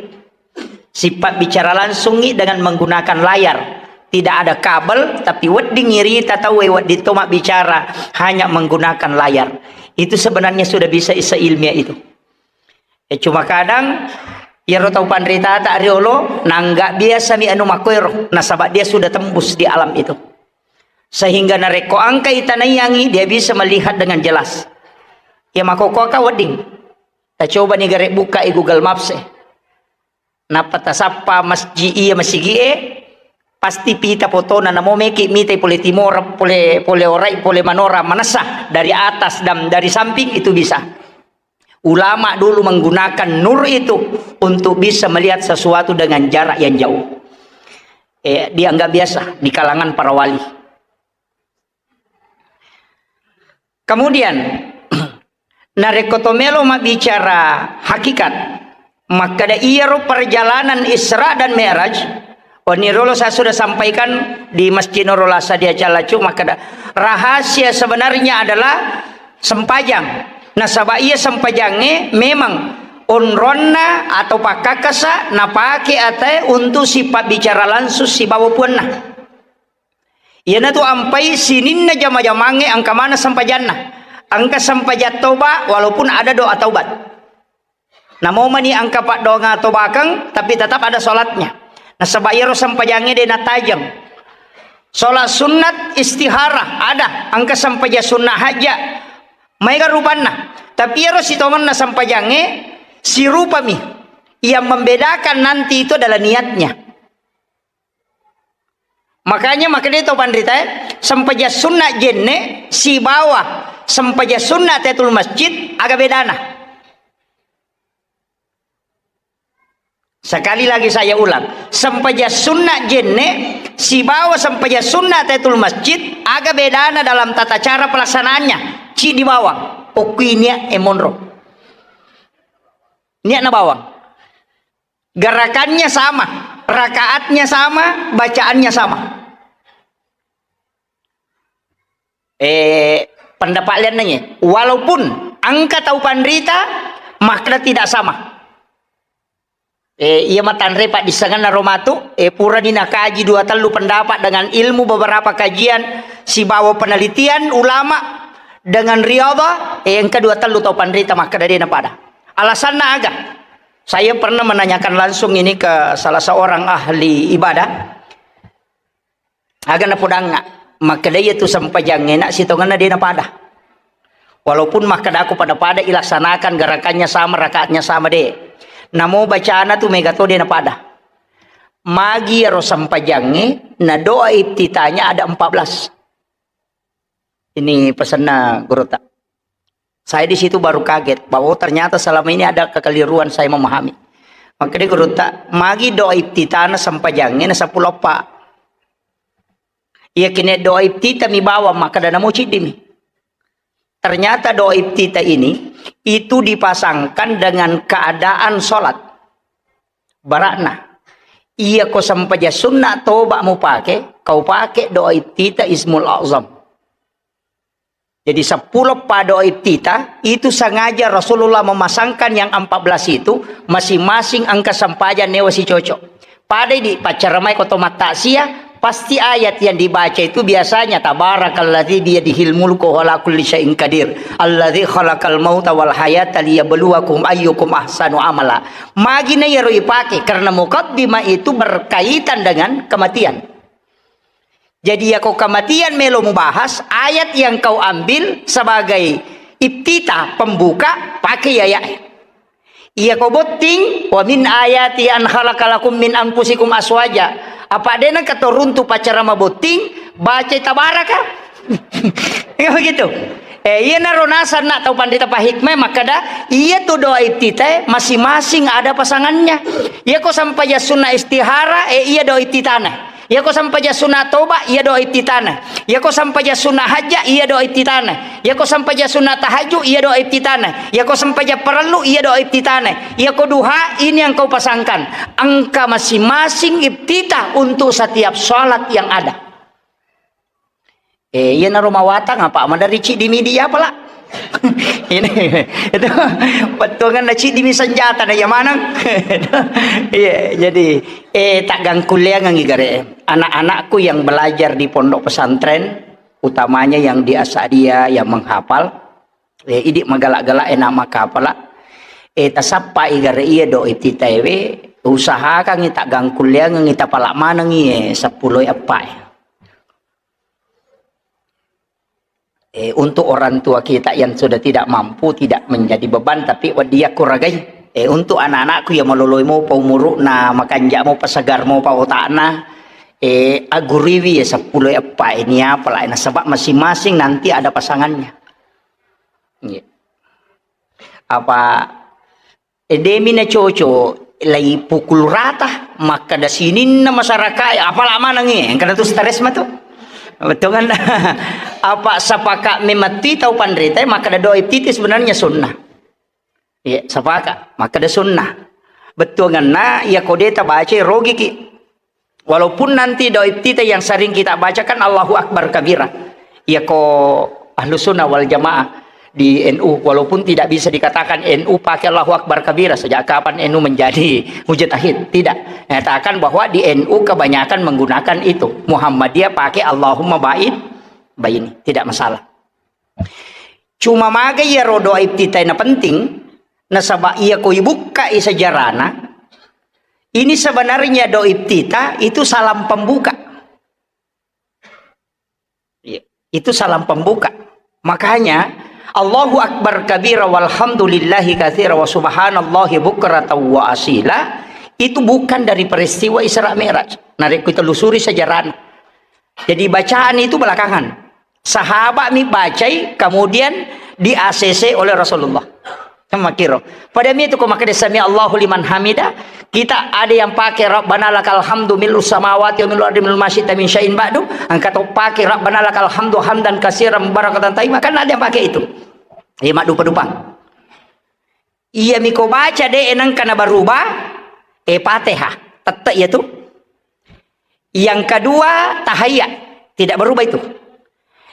Sipabbicara langsungngi dengan menggunakan layar. Tidak ada kabel, tapi wedding irita tauwe wedding to mabbicara hanya menggunakan layar. Itu sebenarnya sudah bisa isa ilmiah itu. Ya, cuma kadang iyaro tau panritata riolo, nangga biasa mi anu makoero, nasaba dia sudah tembus di alam itu. Sehingga narekko engka itanaiyangi, dia bisa melihat dengan jelas. Ya, makokoaka wedding. Tacoba ni gare buka i Google Maps e. Nappa tasappa masji iya masigi'e, pasti pita fotona, namo meki mitai pole timora, pole, pole orai, pole manora, manessa dari atas dan dari samping itu bisa. Ulama dulu menggunakan nur itu untuk bisa melihat sesuatu dengan jarak yang jauh. Eh, dianggap biasa di kalangan para wali. Kemudian, narekko to melo mabbicara hakikat, makkeda iyaro perjalanan Isra dan Mi'raj, oni rolo saya sudah sampaikan di Masjid Nurul Asad di Acalacu, makkeda rahasia sebenarnya adalah sempajang. Nasaba iya sempajangnge memang onronna atau pakkakkasa napake atae untuk sipabbicara langsung sibawa puanna. Iyanatu ampai sininna jama-jamangnge engka maneng sempajanna. Engka sempajang toba walaupun ada doa taubat. Namo mani engka paddoangeng tobakeng, tapi tetap ada salatnya. Nasaba iyaro sempajangnge de natajeng. Salat sunnat istihara ada, engka sempajang sunnah haja. Maega rupanna. Tapi iyaro sitongenna sempajangnge sirupami. Yang membedakan nanti itu adalah niatnya. Makanya, makanya tau panrita, eh, sempajang sunna jenne sibawa sempajang sunna tahiyatul masjid, aga bedana? Sekali lagi saya ulang, sempajang sunna jenne sibawa sempajang sunna tahiyatul masjid, aga bedana dalam tata cara pelaksanaannya? Ci di bawang, okui niat e monro. Niatna bawang. Gerakannya sama, rakaatnya sama, bacaannya sama. Eh, pendapat lian nanya, walaupun engka tau panrita, makna tidak sama. Eh, iya matanre paddissengenna ro matu, eh, purani nakaji dua tellu pendapat dengan ilmu beberapa kajian sibawa penelitian ulama dengan riyadhah, eh, engka dua tellu tau panrita makkeda de napada. Alasanna aga? Saya pernah menanyakan langsung ini ke salah seorang ahli ibadah. Aga napodangnga, makkeda iya tu sempajangnge na sitongenna de napada. Walaupun makkedaku pada-pada ilaksanakan, gerakannya sama, rakaatnya sama, de. Namo bacana tu mega to de napada. Magi ero sempajangnge, na doa iftitahnya ada empat belas. Ini pesanna gurutta. Saya di situ baru kaget bahwa, oh, ternyata selama ini ada kekeliruan saya memahami. Makkeda gurutta, magi doa iftitahna sempajangnge na seppulo eppa. Iya kene doa iftitah mi bawang, makkeda namo ciddi mi. Ternyata doa iftitah ini itu dipasangkan dengan keadaan salat. Barakna, iya ko sempajang sunna toba mupake, kau pake doa iftitah Ismul Azam. Jadi seppulo eppa doa iftitah itu sengaja Rasulullah memasangkan yang empat belas itu, masing-masing engka sempajang newa sicocok. Pada idi paccaramai ko to mattaksiah, pasti ayat yang dibaca itu biasanya, "Tabarakalladzi biyadihil mulku wa huwa ala kulli syai'in qadir, alladzi khalaqal mauta wal hayata liyabluwakum ayyukum ahsanu amala." Magi na iyaro ipake, karena mukaddimah itu berkaitan dengan kematian. Jadi, yako kematian melo mubahas, ayat yang kau ambil sebagai iftitah, pembuka, pakai ayat. Iya ko botting, "Wa min ayati an khalaqa lakum min anfusikum aswaja." Apa dena katoruntu pacara mabotting, baca tabaraka. Ya begitu. Eh, iya naro nasanna tau pandita pahikmah makkeda, iya tu doa iftitah masing-masing ada pasangannya. Iya ko sampajang sunna istihara, eh, iya doa iftitahna. Iyako sampajang sunna toba, iya doa iftitahna. Iyako sampajang sunna hajja, iya doa iftitahna. Iyako sampajang sunna tahajud, iya doa iftitahna. Iyako sampajang parellu, iya doa iftitahna. Iyako duha, ini yang kau pasangkan. Engka masing-masing iftitah untuk setiap salat yang ada. Eh, iyanaro mawatang apa? Maderri ciddi mi di apa, La? Ini, itu, pettuanganna ciddi mi senjata na iya maneng. Iya, jadi, eh, taggangkulleangengngi gare. Anak-anakku yang belajar di pondok pesantren, utamanya yang di Asadia yang menghafal, eh, idi magala-gala enak makapala. Eh, tasappai gare iya do ititaewe, usahakangngi taggangkulleangengngi tapala manengngi, eh, seppulo eppa, eh. Eh, untuk orang tua kita yang sudah tidak mampu, tidak menjadi beban, tapi wedding yakuragai. Eh, untuk anak-anakku yang maloloi mopa umuru'na, makanja mopa, segar mopa otakna, eh, aguriwi ya seppulo eppa ini apa lah, nasaba masing-masing nanti ada pasangannya. Iya. Apa E, demi nacoco, lai pukul rata. Makkeda sininna masyarakat, apala manengi, engka tu stres matu. Betul kan? Apa sepakat memang ti tau panrita, makkeda doa iftitah sebenarnya sunnah. Iya, sepakat. Makkeda sunnah. Bettuanganna, iya ko de tabaca, rogiki. Walaupun nanti doa iftitah yang sering kita bacakan Allahu Akbar kabira. Iya ko Ahlus Sunnah wal Jamaah di N U, walaupun tidak bisa dikatakan N U pakai Allahu Akbar kabira, sejak kapan N U menjadi mujtahid? Tidak. Nyatakan bahwa di N U kebanyakan menggunakan itu. Muhammadiyah pakai Allahumma ba'id baini. Tidak masalah. Cuma maga iyaro doa iftitah na penting, nasaba iya ko ibukkai sejarahna, ini sebenarnya doa iftitah itu salam pembuka. Iya, itu salam pembuka. Makanya, Allahu Akbar kabira walhamdulillahi katsira wa subhanallahi bukratan wa asila, itu bukan dari peristiwa Isra Mi'raj. Narekko telusuri sejarahna. Jadi bacaan itu belakangan. Sahabat mi bacai, kemudian di-A C C oleh Rasulullah. Sama kiro. Pada mi itu ko makkeda sami Allahu liman hamida, kita ada yang pakai Rabbana lakal hamdu mil'us samawati wa mil'ul ardi mil'u ma syi'ta min syai'in ba'du, engka to pakai Rabbana lakal hamdu hamdan katsiran mubarakatan thayyibah, kan ada yang pakai itu. Iya, maddupa-dupa. Iya mi ko baca de nengka na berubah, eh, Fatihah. Tette iya tu. Yang kedua, tahiyat. Tidak berubah itu.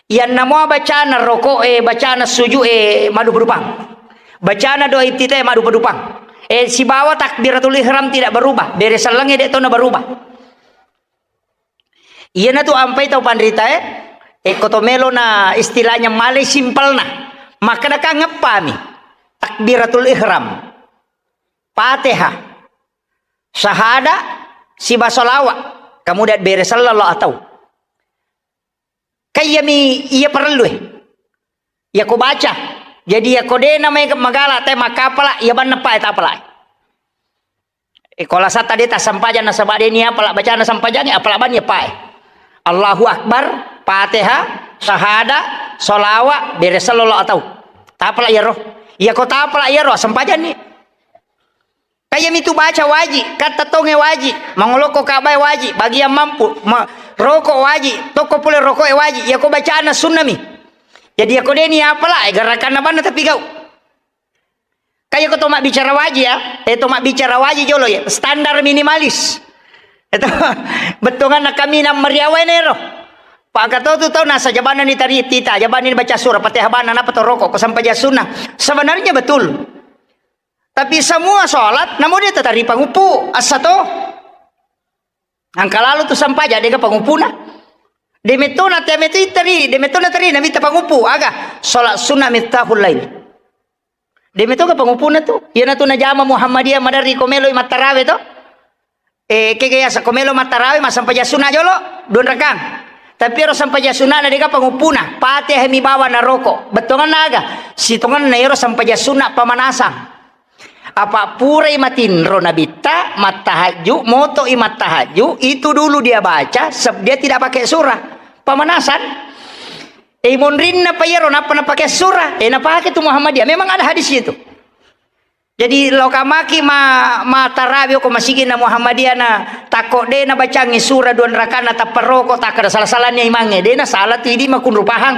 Yang nama bacana rokok, eh, bacana sujud, eh, maddupa-dupang. Bacana doa iftitah, eh, maddupa-dupang. Eh, sibawa takbiratul ihram tidak berubah. Bere sellengnge de to na berubah. Iyana tu ampai tau panrita, eh, eh, ko to melo na istilahnya malai simpelna. Makkeda kan ngeppami. Takbiratul ihram. Fatihah. Sahada, siba salawat, kemudian bere sallallahu atau. Kayyami iya parellu, eh. Iya ko baca. Jadi iya ko de na mai magala te makapala, iya banna pa tapala. Eh, ko lasata de tasampajang nasaba de ni apala bacana sampajang, apala banni apa, eh. Allahu Akbar, Fatihah, sahada, salawat, bere sallallahu atau. Tapala iyaro. Iya ko tapala iyaro, sampajang ni. Kaya mitu baca waji, katta tonge waji, mangolokko kabae waji, bagian mampu, ma-, rokok waji, tokko pole rokoke waji, yako bacana sunnami. Jadi yako deni apala, eh, gerakanna banna tapi gau. Kaya ko to mabbicara waji ya, eh, to mabbicara waji jolo ya, standar minimalis. Itu bettonganna kami na mariawa nero. Pak Kato tu tau nasa jabanna ni tari tita, jabanna ni baca surah Fatihah banna napa to rokok, ko sampai sunna. Sebenarnya betul. Tapi semua sholat, namu de tatari panguppu, assa to. Angka lalu tu sampaja, dega panguppuna. De metona te metu itari, de metona tari, namitta panguppu, aga, sholat sunnah miftahul lail. De metoga panguppuna tu. Iyana tu najama Muhammadiyah maderri ko meloi mattarawe to. Eh, kega yasa ko melo mattarawe, massampajang sunna jolo, dua rakang. Tapi ero sampajang sunna na dega panguppuna, Fatihah mi bawang na roko. Bettonganna aga? Sitonganna ero sampajang sunna pamanasang. Apa purai matinro nabitta, mattahajju, moto'i mattahajju, itu dulu dia baca, seb-, dia tidak pakai surah. Pemanasan. Eh, monrinna pa iyaro, nappa napake surah. Eh, napake tu Muhammadiyah. Memang ada hadis itu. Jadi, loka maki ma-, matarawi ko masigi'na Muhammadiyah na, takko de nabacangi surah dua rakana tappa roko, takkada sala-salani imangnge. De nasala tu idi makunru pahang.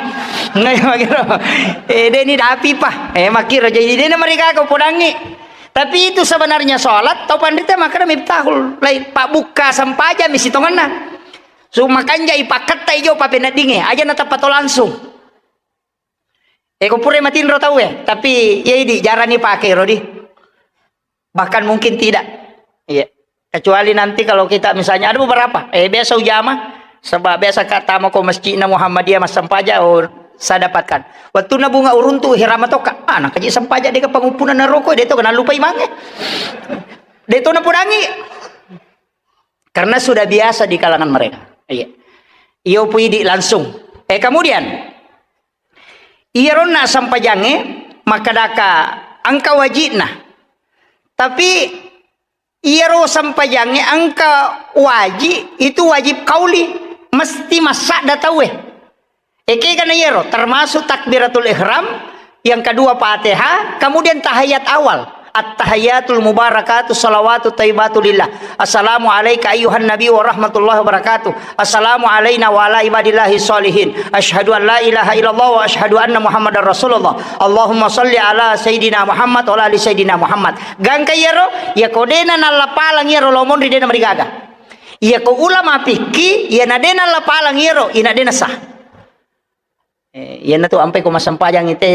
Ngai makiro. Eh, de ni dapi pa. Eh, makiro. Jadi, de na mereka ko podangi. Tapi itu sebenarnya sholat, tau panrita makana miftahul lail. Pak buka sampaja mi sitonganna. Su makanja ipakketta ijo papeneddinge. Aja natappa to langsung. Eh, ko pura matinro tau, eh, tapi iya idi jarani pake ro di. Bahkan mungkin tidak. Iya. Kecuali nanti kalau kita misalnya ada beberapa, eh, biasa ujama, sebab biasa ka tama ko masjidna Muhammadiyah massampaja, oh, saya dapatkan. Waktu na bunga uruntu hirama toka, ah, nakaji sampaja deka panguppuna na roko, de to kena lupa imange. De to na podangi. Karena sudah biasa di kalangan mereka. Iya. Iyo puidi langsung. Eh, kemudian, iyaronna sampajangnge makkedaka engka wajibna. Tapi iyaro sampajangnge engka wajib, itu wajib kauli, mesti massadda tauwe. Ekega na iyaro, termasuk takbiratul ihram, yang kedua Fatihah, kemudian tahiyat awal. At-tahiyyatul mubarakatu salawatu thayyibatu lillah. Assalamu alaika ayyuhan nabi wa rahmatullahi wa barakatuh. Assalamu alaina wa ala ibadillahi sholihin. Asyhadu an la ilaha illallah wa asyhadu anna Muhammadar Rasulullah. Allahumma shalli ala sayyidina Muhammad wa ala ali sayyidina Muhammad. Gangka iyaro, iyako dena nallapalang iyaro lo monri dena marigaga. Iyako ulama fikih, iyana dena nallapalang iyaro, ina dena sah. Eh, iyana tu ampai ko massempajang ite,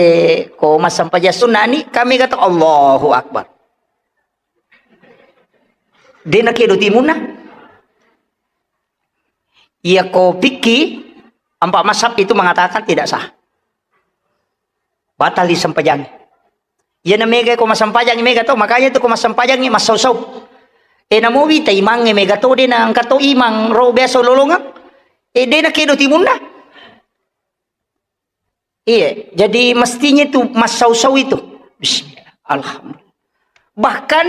ko massempajang sunnah ni, kami kata Allahu Akbar. Dena kedo timunna. Iyako fikih, empat mazhab itu mengatakan tidak sah. Batal disempajang. Iyana mega ko massempajang mega to, makanya itu ko massempajang massau-sau. Eh, namowi ta imangnge mega to, dena engka to imang ro biasa lolongang. Eh, dena kedo timunna. Iya, jadi mestinya itu massau-sau itu. Bismillah. Alhamdulillah. Bahkan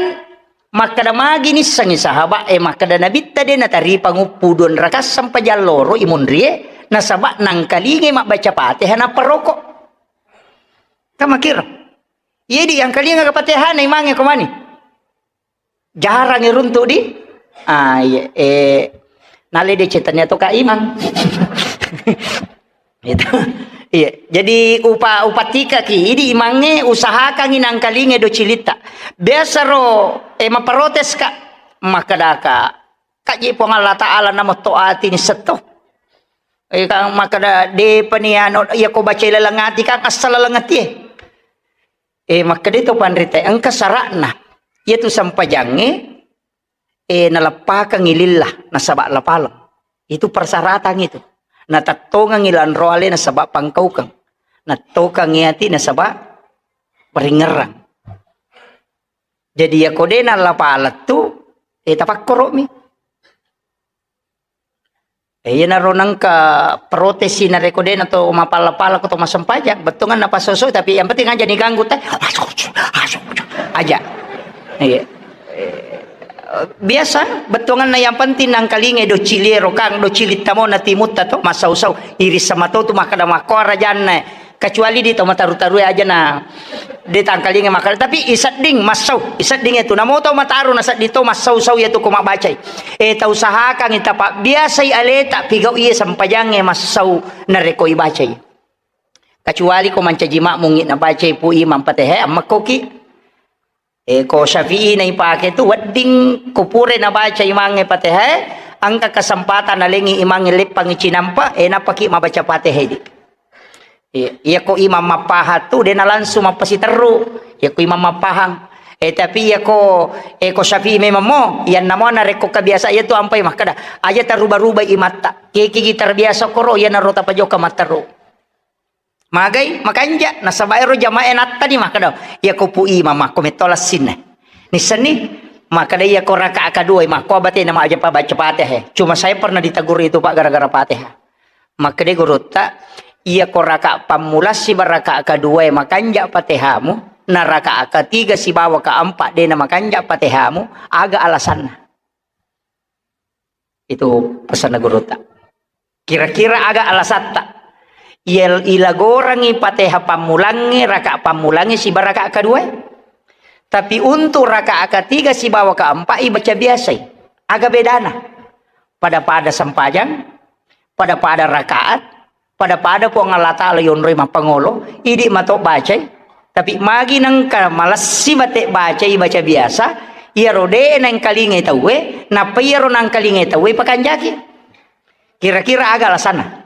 makkeda magi nissengi sahabat, eh, makkeda Nabitta de nataripa nguppu dua rakaat sempajang loro imunrie, nasaba nangkalingai mabbaca Fatihah nappa roko. Kamakiro. Iya di yang kalinga ke Fatihah na imangnge ko mani. Jarang iruntu di. Ah, iya. Eh, nale de cetannya to Kak Imang. Itu. Iya. Jadi upa-, upatika ki, idi imangnge usahakangi nangkalinge do cilitta. Biasa ro, eh, maprotes, Kak. Makkedaka, Kak, je Puang Allah Ta'ala namo to ati ni setto. Eh, kang makkeda, de pani anu, iya ko baca laleng ati, kang asal laleng ati, eh. Eh, makkeda to panrita, engka sara'na. Iyatu sempajangnge, eh, naleppakangngi lillah, nasaba lapaleng. Itu persyaratan itu. Natettongengngi lanro ale nasaba pangkaukeng. Nattokangngi ati nasaba paringerrang. Jadi, iyako de nallapaleng tu, eh, tapakkoro'mi. Eh, iyanaro nengka protesi narekko de nato mapalla-palla ko to massempajang, bettuanganna passoso, tapi yang penting aja diganggu te. Aja. Iya. Eh, biasa bettuanganna yang penting nangkalingai do ciliero kang, do cilitta mo na timutta to, massau-sau. Iris sama to tu makkeda makko rajanna. Kecuali di to mataru-tarue aja na de tangkalinga makkeda, tapi isedding massau, isedding itu. Namo tau mataru na sedding to massau-sau iyatu ko mabbacai. Eh, tau usahakan ita pabbiasai aleta pigau iye sempajangnge massau narekko ibacai. Kecuali ko mancaji makmungngi nabacai pu imam Fatihah, ammekkoki. Eh, ko Syafi'i na ipake tu wedding ko pura nabaca imangnge Fatihah, engka kesempatan nalengi imangnge leppangi cinampa, eh, nappaki mabaca Fatihah di. Iya, iya ko imam mappahang tu, de na langsung mappasiterru. Iya ko imam mappahang. Eh, tapi iya ko, eh, ko Syafi'i memang mo, iyanna mo narekko kabiasa iya tu ampai makkeda, aja taruba-ruba imatta. Kekigi terbiasa koro, iya naro tapajoka matteru. Magai, makanja, nasaba ero jamae nattani makkeda, iya ko pu imam makko metto lassinna. Nissenni, makkeda iya ko rakaat kedua, makko abate na maja pabaca Fatihah. Cuma saya pernah ditegur itu, Pak, gara-gara Fatihah. Makkeda gurutta, iya ko rakaat pammula siba rakaat kedua makanja Fatihamu, na rakaat ketiga sibawa keempat de na makanja Fatihamu, aga alasanna? Itu pesanna gurutta. Kira-kira aga alasatta? Iya, ilagorangi Fatihah pammulangnge, rakaat pammulangnge siba rakaat kedua. Tapi untuk rakaat ketiga sibawa keempat, ibaca biasai. Aga bedana? Pada-pada sempajang, pada-pada rakaat, pada-pada Puang Allah Ta'ala yonroi mappangolo, idi mato bacai. Tapi magi nengka malessi bate bacai, baca biasa, iyaro de nengkalingai tauwe, nappa iyaro nangkalingai tauwe pakanjaki. Kira-kira aga alasanna?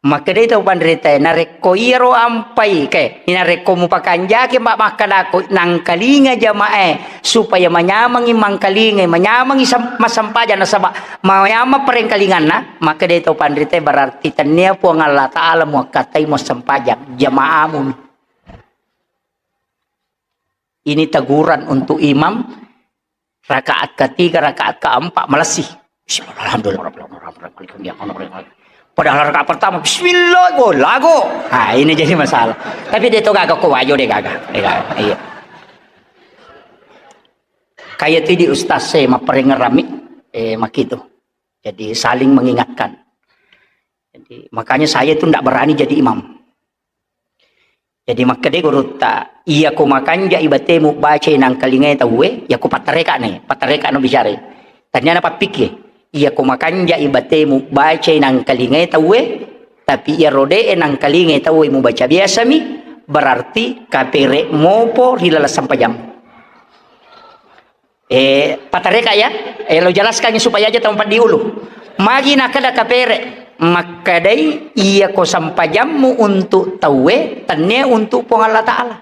Makkedai tau panritae, narekko iyaro ampai, ke, narekko mupakanjaki, Mbak, makkedako, nangkalinga jamae, supaya manyamengi mangkalingai, manyamengi sem-, massempajang, nasaba manyameng parengkalinganna, makkedai tau panritae, berarti tennia Puang Allah Ta'ala muakkatai muassempajang, jamaamu. Ini teguran untuk imam rakaat ketiga, rakaat keempat, malessi. Bismillah, alhamdulillah, rabbil alamin, rabbil alamin. Padahal rakaat pertama, bismillah, go, lago. Ah, ini jadi masalah. Tapi dia tuh gagah kok, wajo dia gagah. Dia gagah. Iya. Kayak itu di ustaz saya, maperengerami, eh, makitu. Jadi saling mengingatkan. Jadi, makanya saya itu ndak berani jadi imam. Jadi makkeda gurutta, "Iyako makanjai batemu bacai nangkalingai tauwe, iyako pattareka ne, pattareka no bicara. Tania na pappikki, iyako makanjai batemu bacai nangkalingai tauwe, tapi iyaro de'e nangkalingai tauwe mubaca biasami, berarti kapere mopo ri laleng sampajammu." Eh, patareka ya, eh, lo jelaskan supaya aja tau paddi ulu. Magi nakkeda kapere, makkedai, "Iyako sampajammu untuk tauwe, tennia untuk Puang Allah Ta'ala."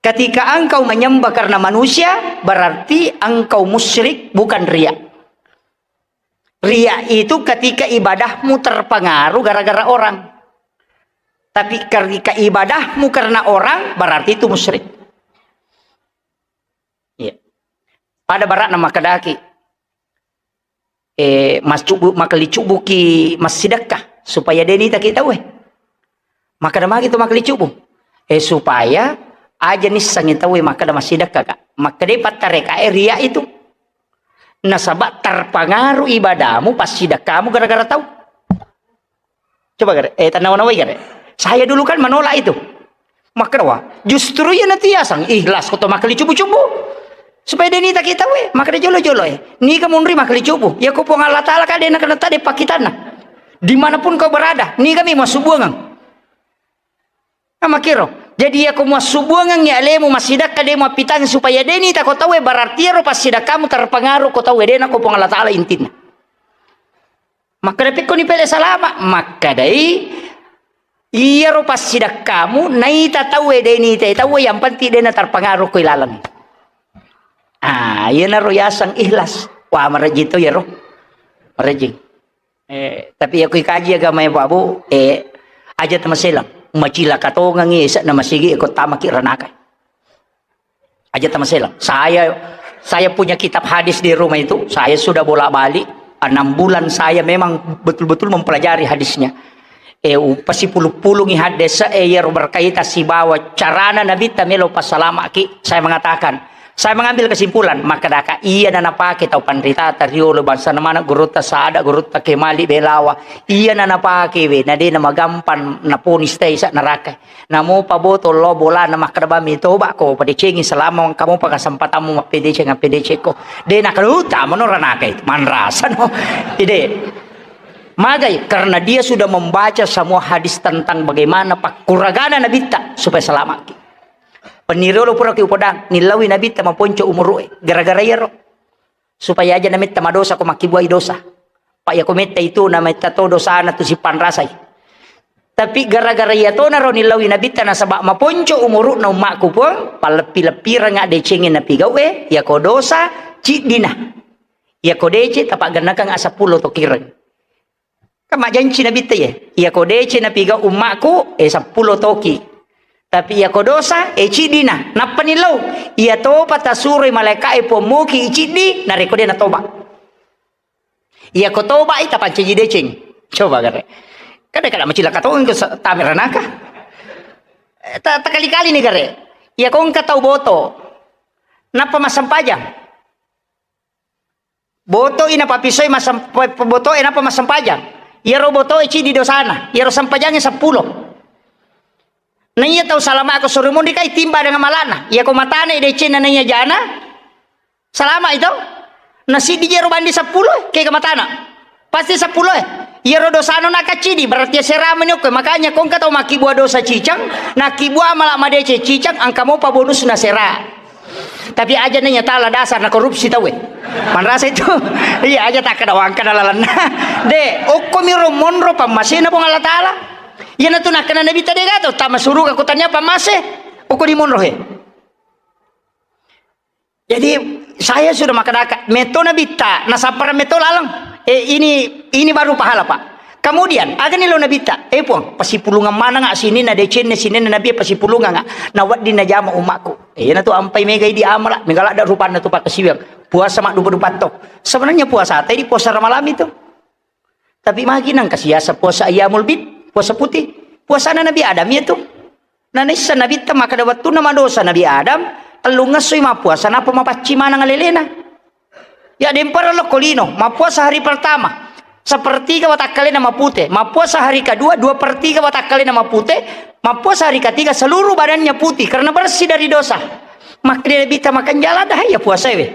Ketika engkau menyembah karena manusia, berarti engkau musyrik, bukan riya. Riya itu ketika ibadahmu terpengaruh gara-gara orang. Tapi ketika ibadahmu karena orang, berarti itu musyrik. Iya. Pada barakna makkedaki, eh, mascubu-, makalicubuki massidekka supaya de' nitaki tauwe. Makkeda magi tu makalicubu. Eh, supaya aja nissengi tauwe makkeda massidekka ka. Makkeda pattareka e riya itu. Nasaba terpengaruh ibadahmu, passidekkamu gara-gara tau. Coba gare, eh, tanawa-nawai gare. Saya dulu kan menolak itu. Makkeda wa, justru iya natiasang ikhlas ko to makkalicubu-cubu. Supaya de' nitaki tauwe, makkeda jolo-jolo e. Niga munri makkalicubu. Iyako Puang Allah Ta'ala ka de' nakena tade pakkitanna. Dimanapun kau berada, niga mi massubuangeng. Nah, makkiro. Jadi iyako massubuangeng ya alemu massidekka de' muappitang supaya de' nitako tauwe, berarti iyaro passidekkamu terpengaruh ko tauwe, de' nako Puang Allah Ta'ala intinna. Makkeda pekkoni pele salama, makkedai, iyaro passidekkamu naita tauwe de' nitai tauwe, yang penting de' naterpengaruh ko ilaleng. Ah, iyanaro yaseng ikhlas. Wah, marejjing to iyaro. Marejjing. Eh, tapi iyako ikaji agama ya, Pak Bu, eh, aja tamaselang. Macilaka tongengi ese'na masigi ko tamaki ranaka. Aja tamaselang. Saya, saya punya kitab hadis di rumah itu, saya sudah bolak-balik, enam bulan saya memang betul-betul mempelajari hadisnya. Eh, u-, pasipulu-pulungi hadis, eh, iyaro berkaitan sibawa carana Nabitta melo passalamaki. Saya mengatakan, saya mengambil kesimpulan, makkedaka, iya na napake tau panritata riolo, bangsana maneng gurutta Sada, gurutta Kemali Belawa, iya na napake we, na de' na magampang naponis tei sa neraka. Namo paboto lo bolana makkeda bami toba ko padecengi selama engka mopa kesempatanmu mappedeceng, appedecekko. De' nakaluta mono ranaka itu, manrasa no. Ide. Magai, karena dia sudah membaca semua hadis tentang bagaimana pakkuragana Nabitta supaya selamat. Penniriolo pura ki upodang, nillaui Nabitta maponco umuru'e, gara-gara iyaro. Supaya aja nametta madosa ko makkibuai dosa. Pa iyako metta itu nametta to dosana tu sipanrasai. Tapi gara-gara iya tonaro nillaui Nabitta nasaba maponco umuru'na ummakku Puang, palleppi-leppireng addecengi napigau'e, iyako dosa ciddina. Iyako deceng tapaggennakeng aseppulo to kireng. Kan majjanci Nabitta iye, iyako deceng napigau ummakku, eh, seppulo toki. Tapi iyako dosa, eh, ciddina. Nappani lao. Iya topa tasuroi malaeka'e Puang moki iciddi, narekko de' natoba. Iyako toba i tapancaji deceng. Coba gare. Kada kada macilaka tongeng ke tame ranaka. Eh, ta-, takali-kali ni gare. Iyako engka tau boto. Nappa massempajang. Botoi napapisoi masem-, pe-, pe-, botoe nappa massempajang. Iyaro botoe ciddi dosana, iyaro sempajangnge seppulo. Naiya tau salama'ko suri monri kai timba dengan mala'na. Iyako matane decenna naiya jana, salama' ito. Nasiddi jero bandi seppulo, kega matana. Pasti seppulo e. Iyaro dosana nakaccidi, berarti asera meni okko. Makanya ko engka tau makkibua dosa cicang, nakkibua mala madeceng cicang, engka mopa bonusna sera. Tapi aja naiya tala dasar na korupsi tauwe. Manrasa itu. Iya, aja takkada wangkana lalenna. De, okko miro monro pammasena Puang Allah Taala. Iyanatu nakkana Nabitta de gato tama suruga ko tania pammase. Okko di monro he. Jadi, saya sudah makkadaka, metto Nabitta, nasappara metto laleng. Eh, ini, ini baru pahala, Pak. Kemudian, agani lo Nabitta, eh, Puang, pasipulungang manengnga sininna decenna, sininna Nabi pasipulungang, na wedding najama ummakku. Eh, iyanatu ampai mega idi amala, mega ladda rupanna tu pakkasiwiang. Puasa maddupa-dupa to. Sebenarnya puasa tadi puasa Ramalang itu. Tapi magi nangka siasa puasa ayyamul bid, puasa putih. Puasana Nabi Adam iyatu. Nanaissa Nabitta makkada wettunna madosa Nabi Adam, tellungngessoi mappuasa, nappa mapaccing maneng alelena. Ya, dempara lokko lino, mappuasa hari pertama, sepertiga watakkalena mapute, mappuasa hari kedua, dua per tiga watakkalena mapute, Mappuasa hari ketiga seluruh badannya putih karena bersih dari dosa. Makkedai Nabitta, makanjala dah iya puasae we.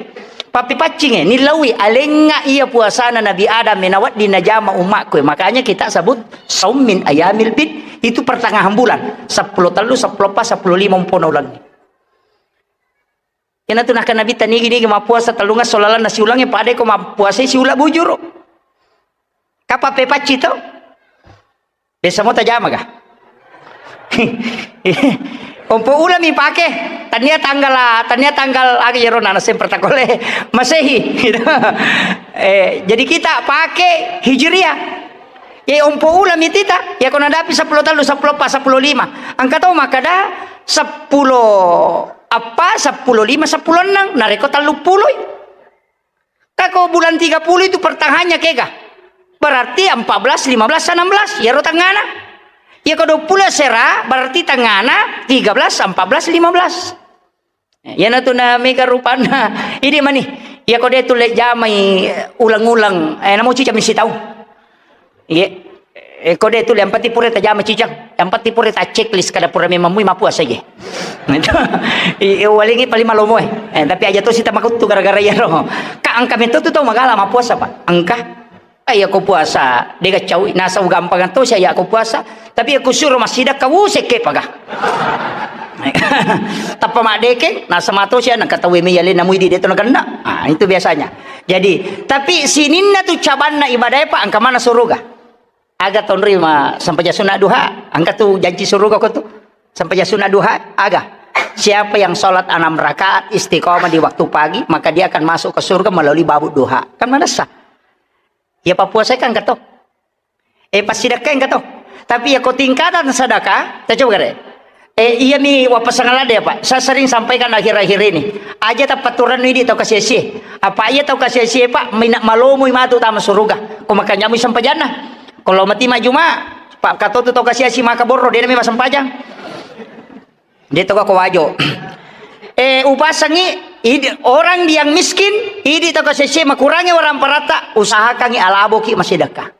Pappepaccinge, nillaui alengnga iya puasana Nabi Adam e nawedding najama ummakku e. Makanya kita sebut saum min ayamil bid, itu pertengahan bulan. Seppulo tellu, seppulo eppa, seppulo lima umpona ulengnge. Iyanatu nakkeda Nabitta, nigi-nigi mappuasa tellungesso lalenna siulengnge, pada ko mappuasai siula bujuru. Kapang pepacci to? Biasa mo tajama ga? Ompo ulami pake, tania tanggal, tania tanggal aga iyaro nana semper takole Masehi. Eh, jadi kita pake Hijriah. Ye ompo ulami tita, ya ko nadapi seppulo tellu, seppulo eppa, seppulo lima. Engka tau makkeda seppulo eppa, seppulo lima, seppulo enneng, narekko tellu puloi. Tako bulan tiga puluh itu pertengahannya kega. Berarti empat belas, lima belas, enam belas, yaro tengngana. Ya ko dua puluh sera, berarti tengngana tiga belas, empat belas, lima belas. Iyanatu na mega rupanna. Idi mani. Iya ko de tulle jamai ulang-ulang. Eh, namo cicang misi tau. Iya. Eh, ko de tulle yang penting pura tajama cicang. Yang penting pura ta checklist kada pura memang mui mapuasa je. Itu. I, i, walingi paling malomo eh. Eh, tapi aja to sita makuttu gara-gara iyaro. Ka engka metto tu tau magala mapuasa, Pak. Engka. Iya ko puasa, dega caui, nasau gampang to saya ko puasa. Tapi aku suruh massidakka, wusekke paga. Tappa maddeke, nasama to sia, nangka tau me yale namui di deto nagenna. Ah, itu biasanya. Jadi, tapi sininna tu cabanna ibadah, Pak, engka mana suruga. Aga tonrima sampajang sunna duha, engka tu janji suruga ko tu. Sampajang sunna duha, aga. Siapa yang sholat enam rakaat istiqomah di waktu pagi, maka dia akan masuk ke surga melalui babut duha. Kan manessa? Iya pappuasai kan engka to. Eh, passidakkai engka to. Tapi iya ko tingkatan sedekah, ta coba gare. Eh, iyami wappasang ladde, Pak. Saya sering sampaikan akhir-akhir ini. Aja tappaturannu idi tau kasiasi. Apa iya tau kasiasi, Pak, mina malomoi matu tama suruga. Ko makanja mui sampajanna. Ko lao mati majuma, Pak, katotu tau kasiasi maka borro, de nami massempajang. De to ko wajo. Eh, upasangi idi, orang yang miskin, idi tau kasiasi makurangi orang paratta, usahakangi alaboki massidakka.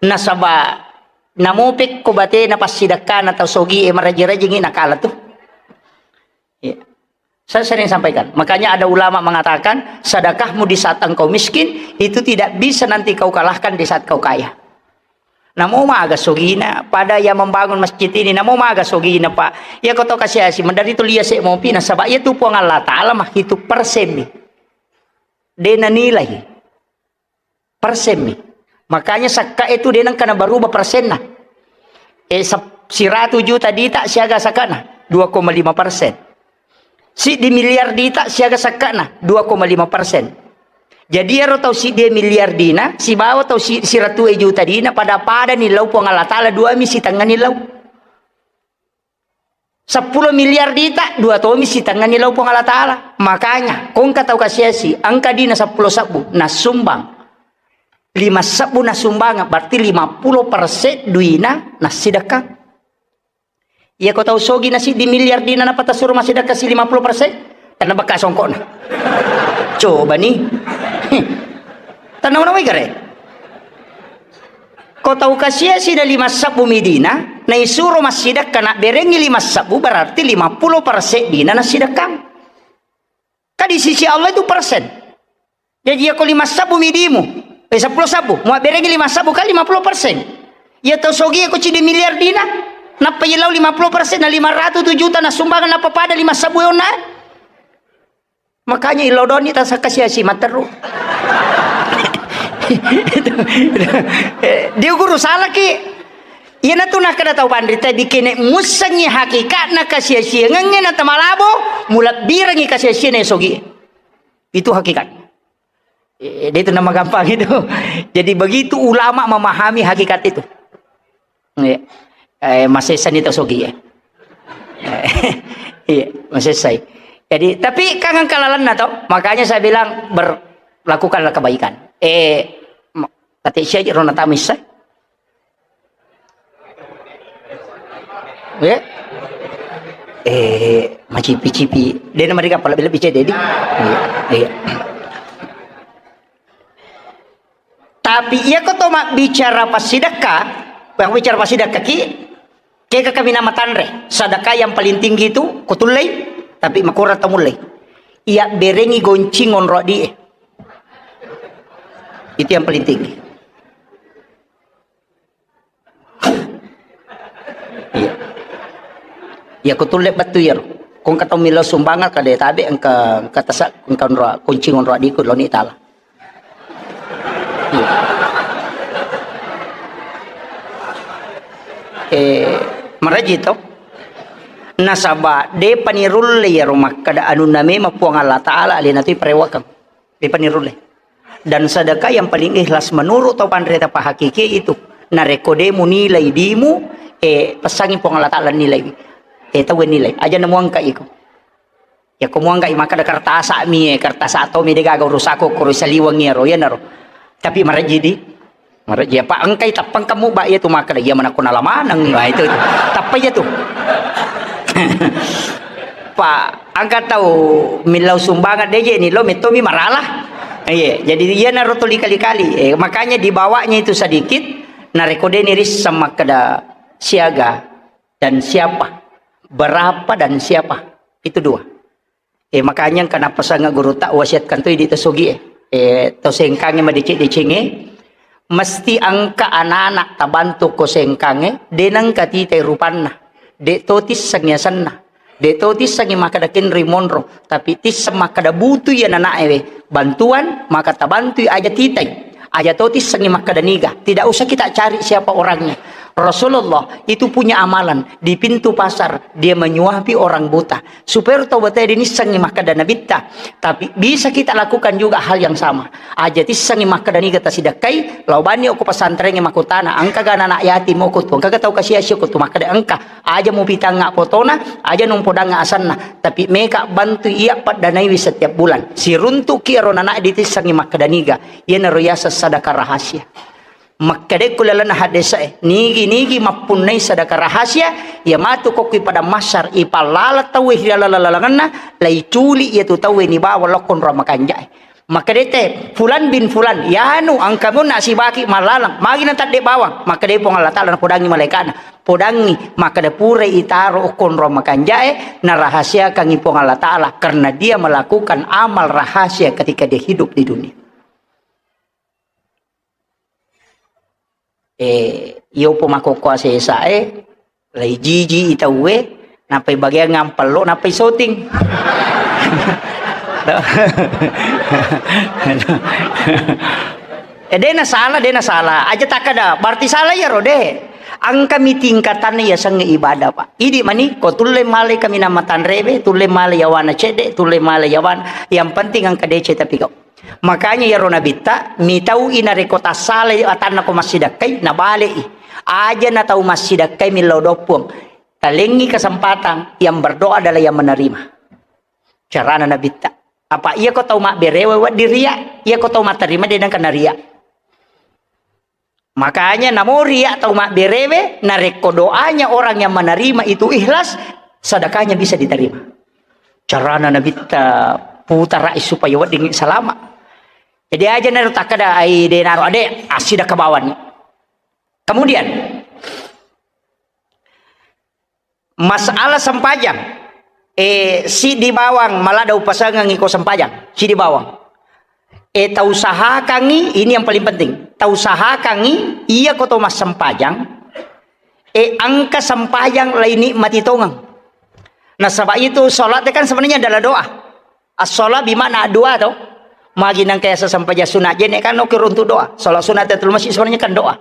Nasaba namopekko batena passidakkana tau sogi e maraji-rajingi nakala tu. Iya. Saya sering sampaikan. Makanya ada ulama mengatakan, sedekahmu di saat engkau miskin, itu tidak bisa nanti kau kalahkan di saat kau kaya. Namo maga sogina, pada yang membangun masjid ini, namo maga sogina, Pak. Iya ko to kasiasi, mandari tu lia se mopi, nasaba iya tu Puang Allah Ta'ala mahitu persen mi. De nanilai. Persen mi. Makanya sakka itu de nengka nabaruba persenna. Eh, sep-, siratu juta dita siaga sakkana, dua koma lima persen. Siddi miliar dita siaga sakkana, dua koma lima persen. Jadi ero tau siddi miliar dina, sibawa tau si-, siratu juta dina, pada-pada ni lau Puang Allah Ta'ala, dua mi sitengnga ni lau. Seppulo miliar dita, dua tomi sitengnga ni lau Puang Allah Ta'ala. Makanya, ko engka tau kasiasi, engka dina seppulo sebbu, nasumbang. Lima sebbu nasumbang, berarti lima puluh persen duina nassidekka. Iya ko tau sogi na siddi miliar dina napata suro massidekka si lima puluh persen, tanna bekka songkokna. Coba ni. Tanna mana wai gare? Ko tau kasiasi na lima sebbu mi dina, naisuro massidekka nabberengi lima sebbu, berarti lima puluh persen dina nassidekkang. Kan di sisi Allah itu persen. Jadi iya ko lima sebbu mi dimu, eh, seppulo sebbu, muabberengi lima sebbu kan lima puluh persen. Iya tau sogi ko ciddi miliar dina, nappa iya lau lima puluh persen na lima ratu juta na sumbangan nappa pada lima sebbu onna. Makanya ilodoni tasakka sia-sia matteru. Eh, dia guru salaki. Iyanatu nakkeda tau panrita, bikene mussengngi hakikatna kasiasiangengnge na tamalabo, mulebbirengngi kasiasianna sogi. Itu hakikat. Eh, dia itu nama gampang itu. Jadi begitu ulama memahami hakikat itu. Iya. Eh, masessani tau sogi ya. Iya, masessai. Jadi, tapi kan engka lalenna to, makanya saya bilang ber-, lakukanlah kebaikan. Eh, ma-, tati sia jero na tamissa. Ya. Eh, macipi-cipi. Dia nama dia kepala bila bicara jadi. Iya, iya. Tapi iya ko to mabbicara passidekka, yang bicara passidekka ki, Kega kaminang matanre, sedekah yang paling tinggi itu kutullei, tapi makurang tau mullei. Iya berengi goncing onro adie. Itu yang paling tinggi. Iya. Iya, kutulle bettu iyaro. Kong katau millau sumbangan, kada tabe engka, engka tasa, engka onro, kuncing onro adiku loni tala. Iya. Eh, maraji to. Nasaba depa nirulle iyaro makkada anunna memang Puang Allah Taala alena tu parewakeng. Depa nirulle. Dan sedekah yang paling ikhlas menurut tau panrita pahakiki itu. Narekko de munilai dimu, eh, pesangi Puang Allah Taala nilai. Eh, tau nilai. Aja namuangka iko. Ya, ko muangka i makkada kertasa mi, eh, kertasa to mi de gaga urusako koro saliweng iyaro, iyanaro. Tapi maraji di. Maraji apa engkai tappang kamu ba iya tu makkada iya manakko nalamaneng. Wah, itu, itu. Tappa iya tu. Pak, angka tau millau sumbangan deje ni lo metto mi marala. Iya, jadi iyanaro tuli kali-kali. Eh, makanya dibawanya itu sedikit, narekko de nirisseng makkada siaga dan siapa, berapa dan siapa. Itu dua. Eh, makanya engka napasang guru tak wasiatkan tu idi tasogi, eh. Eh, to sengkange madeceng-decengnge, mesti engka anak-anak tabantu ko sengkange, de nengka titai rupanna, de to tisseng yasenna. De to tissengi makkada kenri monro, tapi tisseng makkada butu iya nanae we bantuan, maka tabantui aja titai, aja to tissengi makkada niga. Tidak usah kita cari siapa orangnya. Rasulullah itu punya amalan di pintu pasar, dia menyuapi orang buta. Supaya tau batae de nissengi makkada nabitta. Tapi bisa kita lakukan juga hal yang sama. Aja tissengi makkada niga tasidakkai, lao bani okko pesantrengnge makkutana, engkaga anak yatim okko tu, engkaga tau kasiasi okko tu, makkada engka. Aja mupitangnga fotona, aja nung podangnga asenna, tapi meka bantu iya paddanaiwi setiap bulan. Siruntuki ero nanae ditissengi makkada niga, iyanaro yaseng sadaka rahasia. Makkadai ku lalenna haddesae, nigi-nigi mappunnai sadaka rahasia, iya matu kokki padang mahsyar, ipallala tauwe ri laleng-lalengenna, laiculi iyatu tauwe nibawa lokko nro makanjae. Makkedai te, "Fulan bin Fulan, yanu engka munna sibaki mallalang, magi natadde bawang?" Makkedai Puang Allah Taala, napodangi malaikatna, "Podangi, makkeda purai itaro okko onrong makanjae, narahasiakangi Puang Allah Taala karena dia melakukan amal rahasia ketika dia hidup di dunia." Eh, iyo po makkokkoe sesae, lai jiji i tauwe, nappai bageang ampello, nappai soting. Eh, dena salah, dena salah. Aja takkeda, berarti salah iyaro, de. Engkami tingkatanna yasengnge ibadah, Pak. Idi mani, ko tulle male kaminang matanrewe, tulle male yawana cedde, tulle male yawana. Yang penting engka deceng tapi kau. Makanya iyaro nabitta, mitau'i narekko tassalai atanna ko massidakkai, nabale'i. Aja na tau massidakkai millau doang Puang. Talengngi kesempatan, yang berdoa adalah yang menerima. Carana nabitta. Apa iya ko tau mabberewe wedding ria, iya ko tau matterima de nengka naria. Makanya namo ria tau mabberewe, narekko doanya orang yang menerima itu ikhlas, sedekahnya bisa diterima. Carana nabitta putarai supaya wedding salama. Jadi aja naro takkeda, "Ai de naro ade, assidakka bawang." Kemudian, masalah sempajang, eh, siddi bawang maladda upasengengngi ko sempajang, siddi bawang. Eh, tausahakangngi, ini yang paling penting. Tausahakangngi, iya ko to massempajang, eh, engka sempajang lai nikmati tongeng. Nasaba itu salat kan sebenarnya adalah doa. As-shalah bimakna doa to. Magi nengka yaseng sempajang sunat jenne kan okko runtu doa. Salat sunat tahiyatul masjid sebenarnya kan doa.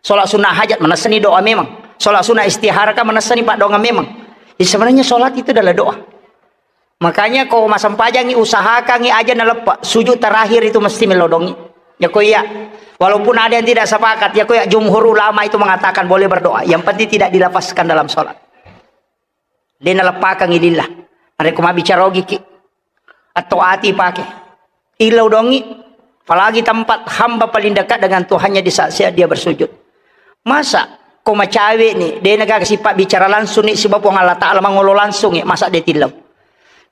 Salat sunat hajat manessani doa memang. Salat sunat istihara kan manessani paddoangeng memang. Jadi sebenarnya salat itu adalah doa. Makanya ko massempajangngi usahakangngi aja naleppa. Sujud terakhir itu mesti melodongi. Ya ko iya. Walaupun ada yang tidak sepakat, ya ko iya jumhur ulama itu mengatakan boleh berdoa. Yang penting tidak dilafazkan dalam salat. De naleppakangngi lillah. Narekko mabbicara ogiki, atau ati pake. Illau dongi, apalagi tempat hamba paling dekat dengan Tuhannya di saat-saat dia bersujud. Masa ko macawe ni, de naga sifat bicara langsung ni siba Puang Allah Taala mangolo langsung ni, masa de tillau.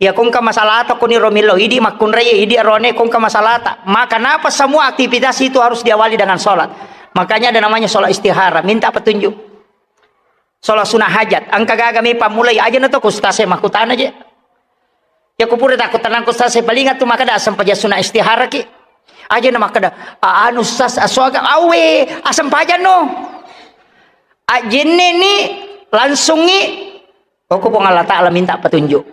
Ya kongka masalata koni romillau, idi makkunrai, idi arone kongka masalata. Maka napa semua aktivitas itu harus diawali dengan sholat. Makanya ada namanya sholat istihara, minta petunjuk. Sholat sunnah hajat, engka gaga mi pammulai, aja na to ku ustaz e makkutana je. Ya ku pura takkutanang ku ustaz e, paling tu makkeda sempajang sunnah istihara ki. Aja na makkeda, "A-, anu ustaz, asoaga awe, asempajang no." Ajenne ni, langsungi, okko Puang Allah Ta'ala minta petunjuk.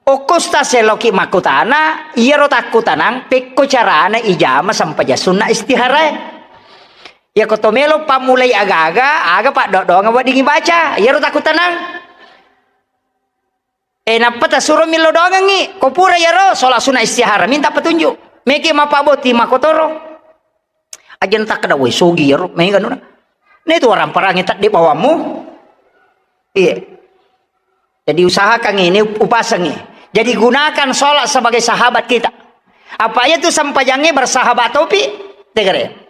Okko ustaz e loki makkutana, iyaro takkutanang, pekko carana ijama sempajang sunnah istihara e. Iya ko to melo pammulai aga-aga, aga paddo-doang weddingi baca. Iyaro takkutanang. Eh, nappa tasuro millo doangengngi. Ko pura iyaro, sholat sunnah istihara, minta petunjuk. Meki mapaboti makotoro. Aja na takkeda, "Woi, sogi iyaro, mega nuna." Nah, itu orang perangi tadde bawammu. Iya. Jadi usahakan ini, upasangi. Jadi gunakan sholat sebagai sahabat kita. Apa itu sempajangnge bersahabat topi? Tegere.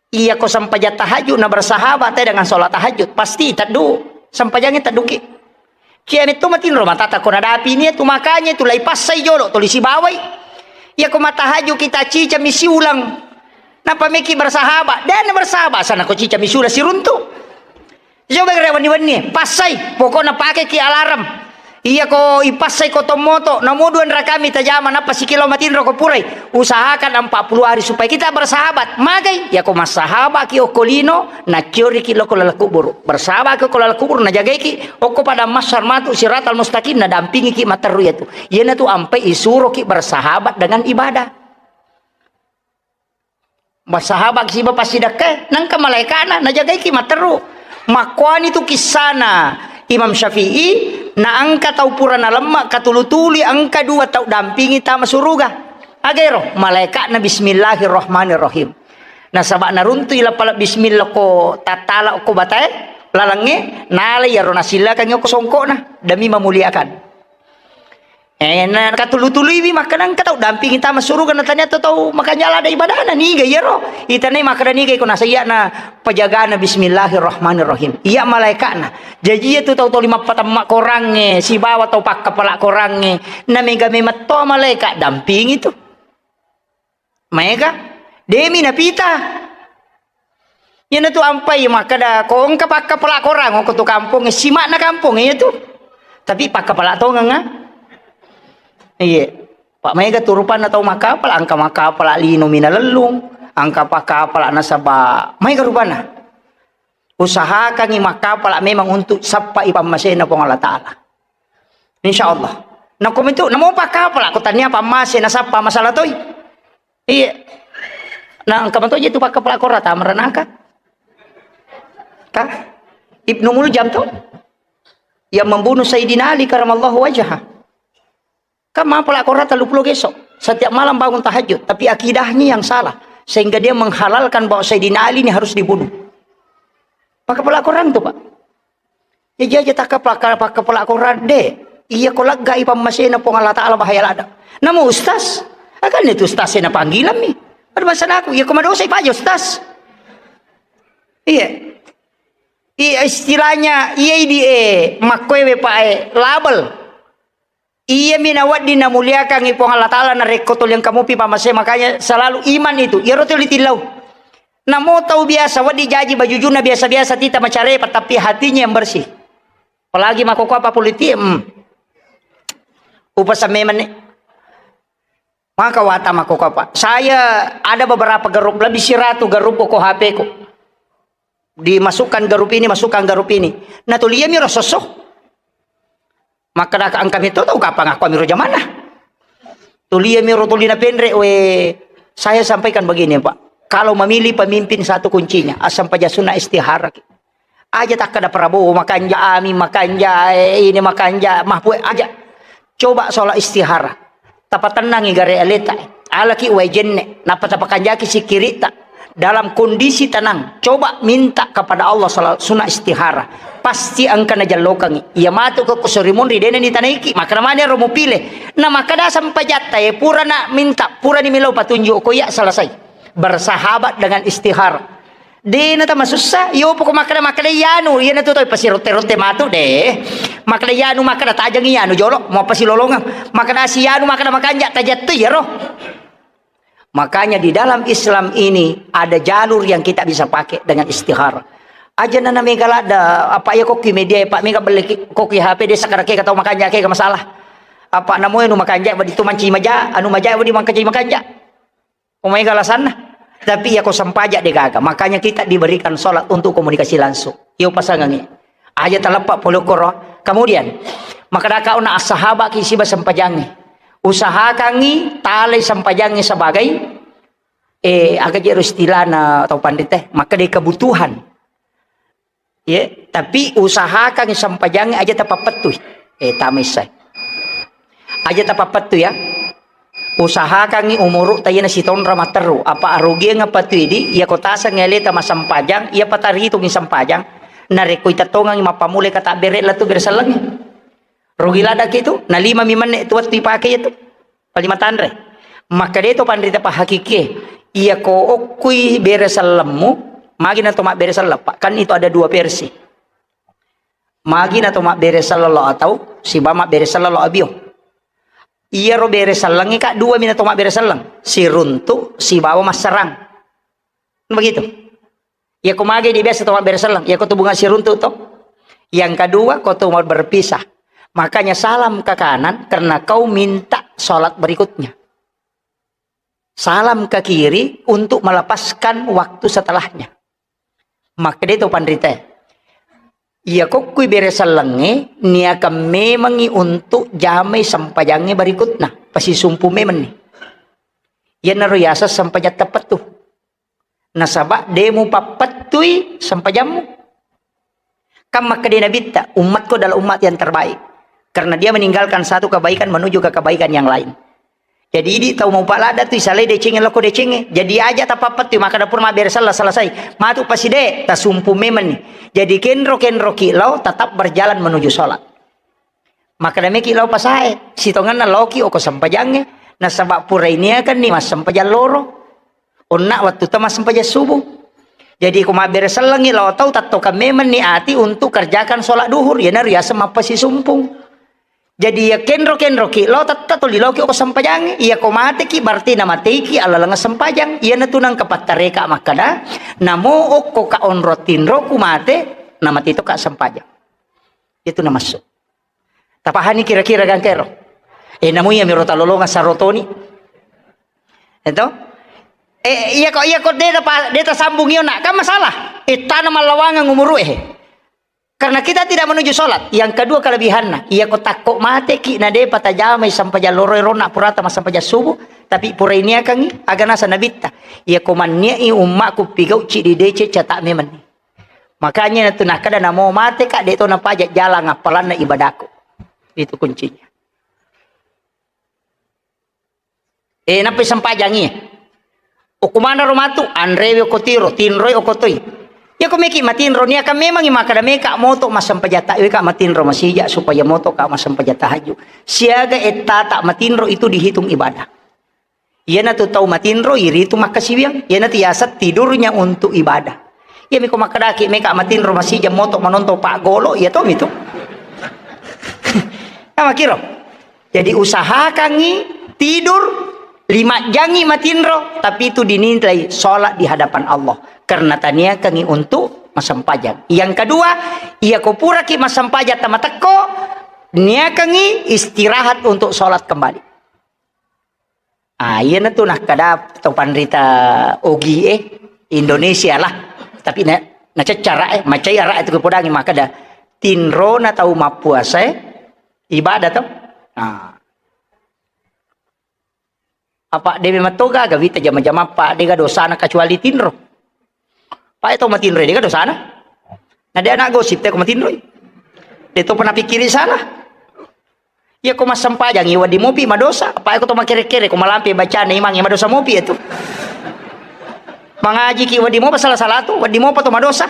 Iya ko sempajang tahajud na bersahabat te dengan sholat tahajud, pasti teddu. Sempajangnge tedduki. Cia metto matinro matata ko nadapi ni tu, makanya tu lai passai jolo tuli sibawai. Iya ko matahajud kita cica mi siulang. Napa meki bersahabat? Dan bersahabat sana ko cica mi siulang siruntu. Coba gare wenni-wenni, passai, pokokna pakeki alarm. Iya ko ipassai ko tommoto, namo dua rakami tajama, nappa sikilo matinro ko purai. Usahakan empat puluh hari supaya kita bersahabat. Magai, iya ko massahabaki okko lino, nakioriki loko laleng kuburu. Bersahabaki okko laleng kuburu, najagaiki, okko pada massar matu siratal mustaqim, nadampingiki materru iyatu. Iyanatu ampai isuroki bersahabat dengan ibadah. Massahaba siba passidakkae, nangka malaekana najagaiki matteru. Makkuani tu kissana Imam Syafi'i, na engka tau pura nalemma katulu-tului engka dua tau dampingi tama suruga. Agero, malaeka'na bismillahirrahmanirrahim. Nasaba naruntui lapala bismillah ko tattala ko batae lalengnge, nala iyaro nasillakangngi ko songkokna demi memuliakan. Eh, na katulu-tuluiwi makkeda engka tau dampingi tama suruga, na tania tau makanja lada ibadana, niga iyaro? Itanai makkeda niga iko, nasaiya na pajagana bismillahirrahmanirrahim. Iya malaeka'na. Jaji iya tu tau toli mappatemma korangnge, sibawa tau pakkapala korangnge, na mega memang to malaeka dampingi tu. Maega, demi napita. Iyanatu ampai makkeda, ko engka pakkapala korang, ko tu kampong, sima'na kampong iya tu. Tapi pakkapala tongeng, ah. Iya. Pak maega tu rupanna tau makkapala, engka makkapala lino minalellung, engka pakkapala nasaba maega rupanna. Usahakangi makkapala memang untuk sappai pammasena Puang Allah Ta'ala. Insya Allah. Nako mentu, namo pakkapala, ko tania pammase nasappa masalah toi. Iya. Nah, engka matoje tu pakkapala kora tama ranaka. Ka? Ibnu Muljam tu yang membunuh Sayyidina Ali karamallahu wajhah. Kan mapala kora tellu pulo geso. Setiap malam bangun tahajud, tapi akidahnya yang salah sehingga dia menghalalkan bahwa Sayyidina Ali ini harus dibunuh. Pakkapala korang tu, Pak. Jaji aja takka pakka-, pakkapala korang de. Iya ko laggai pammasena Puang Allah Ta'ala bahaya lada. Namu ustaz? Akan itu ustaz sena panggilan mi. Ada bahasa aku, iya ko madosa ipaja ustaz. Iya. Iya istilahnya, iya idi e, makkoe we pa e, label. Iya mi nawedding namuliakangi Puang Allah Ta'ala narekko tuli engka mupi pamase, makanya selalu iman itu. Iyaro tuli tillau. Namo tau biasa, wedding jaji bajujunna biasa-biasa, tita macarepa, tapi hatinya yang bersih. Apalagi makkokkoe apa politik, hmm. Upasamme menne. Maka wata makkokkoe apa. Saya ada beberapa grup, lebih siratu grup ko H P ku. Dimasukkan grup ini, masukkan grup ini. Nah, tuliami ro sosso. Makkadaka engka mito tau kapang aku amiro jamanna. Tulia miro tuli na penre, we, saya sampaikan begini, Pak. Kalau memilih pemimpin satu kuncinya, asam paja sunna istihara. Aja takkada Prabowo makanja, Amin makanja, eh, ini makanja, Mahfud aja. Coba sholat istihara. Tapatennangi gare aleta. Alaki wae jenne, nappa tapakanjaki sikirita. Dalam kondisi tenang, coba minta kepada Allah salat sunat istihara. Pasti engka najallokangi. Iya matu ko kusori munri dena ni tanaiki, makkada mani ro mupile. Na makkada sampajatta, eh, pura na minta, pura ni melo patunjuk ko iya selesai. Bersahabat dengan istihara. Dena tamasussa, iyo poko makkada, makkada iyanu, iyana tu toi pasirotte-rotte matu de. Makkada iyanu, makkada tajang iyanu jolo, mau pasilolongeng. Makkada si iyanu, makkada makanja tajattu iyaro. Makanya di dalam Islam ini ada jalur yang kita bisa pakai dengan istihara. Aja nana mega ladda, apa iya kokki media, Pak, mega belle ki-, kokki H P, desa karake ka tau makanja ke, ga masalah. Apa namoe anu makanja, wadi tu manci maja, anu maja, wadi mangkaci makanja. Omai alasanna. Tapi iya ko sempaja de gaga. Makanya kita diberikan sholat untuk komunikasi langsung. Iyo pasangangi. Aja taleppa pole koro. Kemudian, makadaka ona assahabaki siba sempajangi. Usahakangi talai sempajangi sebagai, eh, aga jero istilahna tau pandite, maka de kebutuhan. Ye, tapi usahakan sempajangi aja tapappettui. Eh, tamai sai. Aja tapappettui ya. Usahakangi umuru tayena sitonra matteru. Apa arugiang apa tu idi, iya ko taseng aleta masempajang, iya pataritungi sempajang. Narekko itettongangi mappamule kata bere la tu bere sellengi. Rugi ladaki tu, na lima mi menne tu wettu ipake itu. Paling matanre. Makkeda to panrita pahakikie, iya ko okkui bere sellemmu, magi na to mabbere selleng, Pak. Kan itu ada dua versi. Magi na to mabbere selleng lo atau siba mabbere selleng lo abio. Iyaro bere sellengnge, Kak, dua mi na to mabbere selleng. Siruntu sibawa masserang. Begitu. Iya ko mage di biasa to mabbere selleng, iya ko tu bunga siruntu to. Yang kedua, ko tu mau berpisah. Makanya salam ke kanan karena kau minta sholat berikutnya. Salam ke kiri untuk melepaskan waktu setelahnya. Makkeda to panrita, iya kokkui bere sellengnge niakan memangi untuk jamai sempajangnge berikutna, pasisumpu memanni. Iyanaro yaseng sempajang teppettu. Nasaba de mupappettui sempajammu. Kan makkeda Nabitta, "Ummatku adalah umat yang terbaik." Karena dia meninggalkan satu kebaikan menuju ke kebaikan yang lain. Jadi idi tau mau palada tu isalai decengnge loko decengnge. Jadi aja tapappettui, makkeda pura mabbere selleng selesai. Matu paside, tasumpu memanni. Jadi kenro-kenroki lao tetap berjalan menuju sholat. Makkeda meki lao pasae, sitongenna laoki oko sempajangnge, nasaba pura iniakanni massempajang loro. Onna wettu ta massempajang subuh. Jadi ko mabbere sellengngi lao tau, tattokang memanni ati untuk kerjakan sholat duhur, iyanaro yaseng mappasisumpung. Jadi iya kenro-kenroki lao tetta toli laoki oko sempajangnge. Iya ko mateki berarti namateiki alaleng sempajang. Iyanatu nangka pattareka makkeda, namo okko ka onro tinroku mate, namate to ka sempajang. Itu namassu. Tapahani kira-kira gangkero? Eh, namu iya miro talolonga sarotoni. Eto? Eh, iya ko, iya ko deta pa, deta sambung iyo nak, kan masalah. Eh, tana mallawangang umuru eh. Karena kita tidak menuju sholat. Yang kedua kelebihanna, iya ko takko mateki na depa tajamai sampajang loro rona purata masampajang subuh, tapi pura iniakangi aga nasa nabitta. Iya ko manniai ummaku pigauci di dece cata memanni. Makanya natu nakkeda namo mate ka, de to napaja jalang appalanna ibadaku. Itu kuncinya. Eh, nappai sempajangi. Okko manaro matu, anrewe okko tiro, tinroi okko toi. Ya ko meki matinro, niakan memangi makkeda meka moto massempajang ta, weka matinro masija supaya moto ka massempajang tahajud. Siaga ettata matinro itu dihitung ibadah. Iyanatu tau matinro iritu makkasiwiang. Iyanatu yaseng tidurnya untuk ibadah. Iyami ko makkedaki meka matinro masija moto manontong paggolo, iya tomi tu. Namakiro. Jadi usahakangi tidur lima jangi matinro, tapi itu dinilai sholat di hadapan Allah karena taniakangi untuk massempajang. Yang kedua, iya ko puraki massempajang tamatekko, niakangi istirahat untuk sholat kembali. Ah, iyanatu nakkeda to panrita ogi e, Indonesia lah. Tapi na, naceccara e, macai ara e tu kepodangi makkeda tinrona tau mappuasa e ibadah to. Ah. Apa de memang toga gawita jama-jama apa de ga dosana kecuali tinro. Pae to matinroi, de ga dosana. Na de anak gosip te ko matinroi. De to pernah pikkiri salah. Iya ko massempajang, iya wedding mopi madosa. Apa ko to makere-kere ko malampe bacana imang, iya madosa mopi itu. Mangajiki wedding mopa salah-salah tu, wedding mopa to madosa.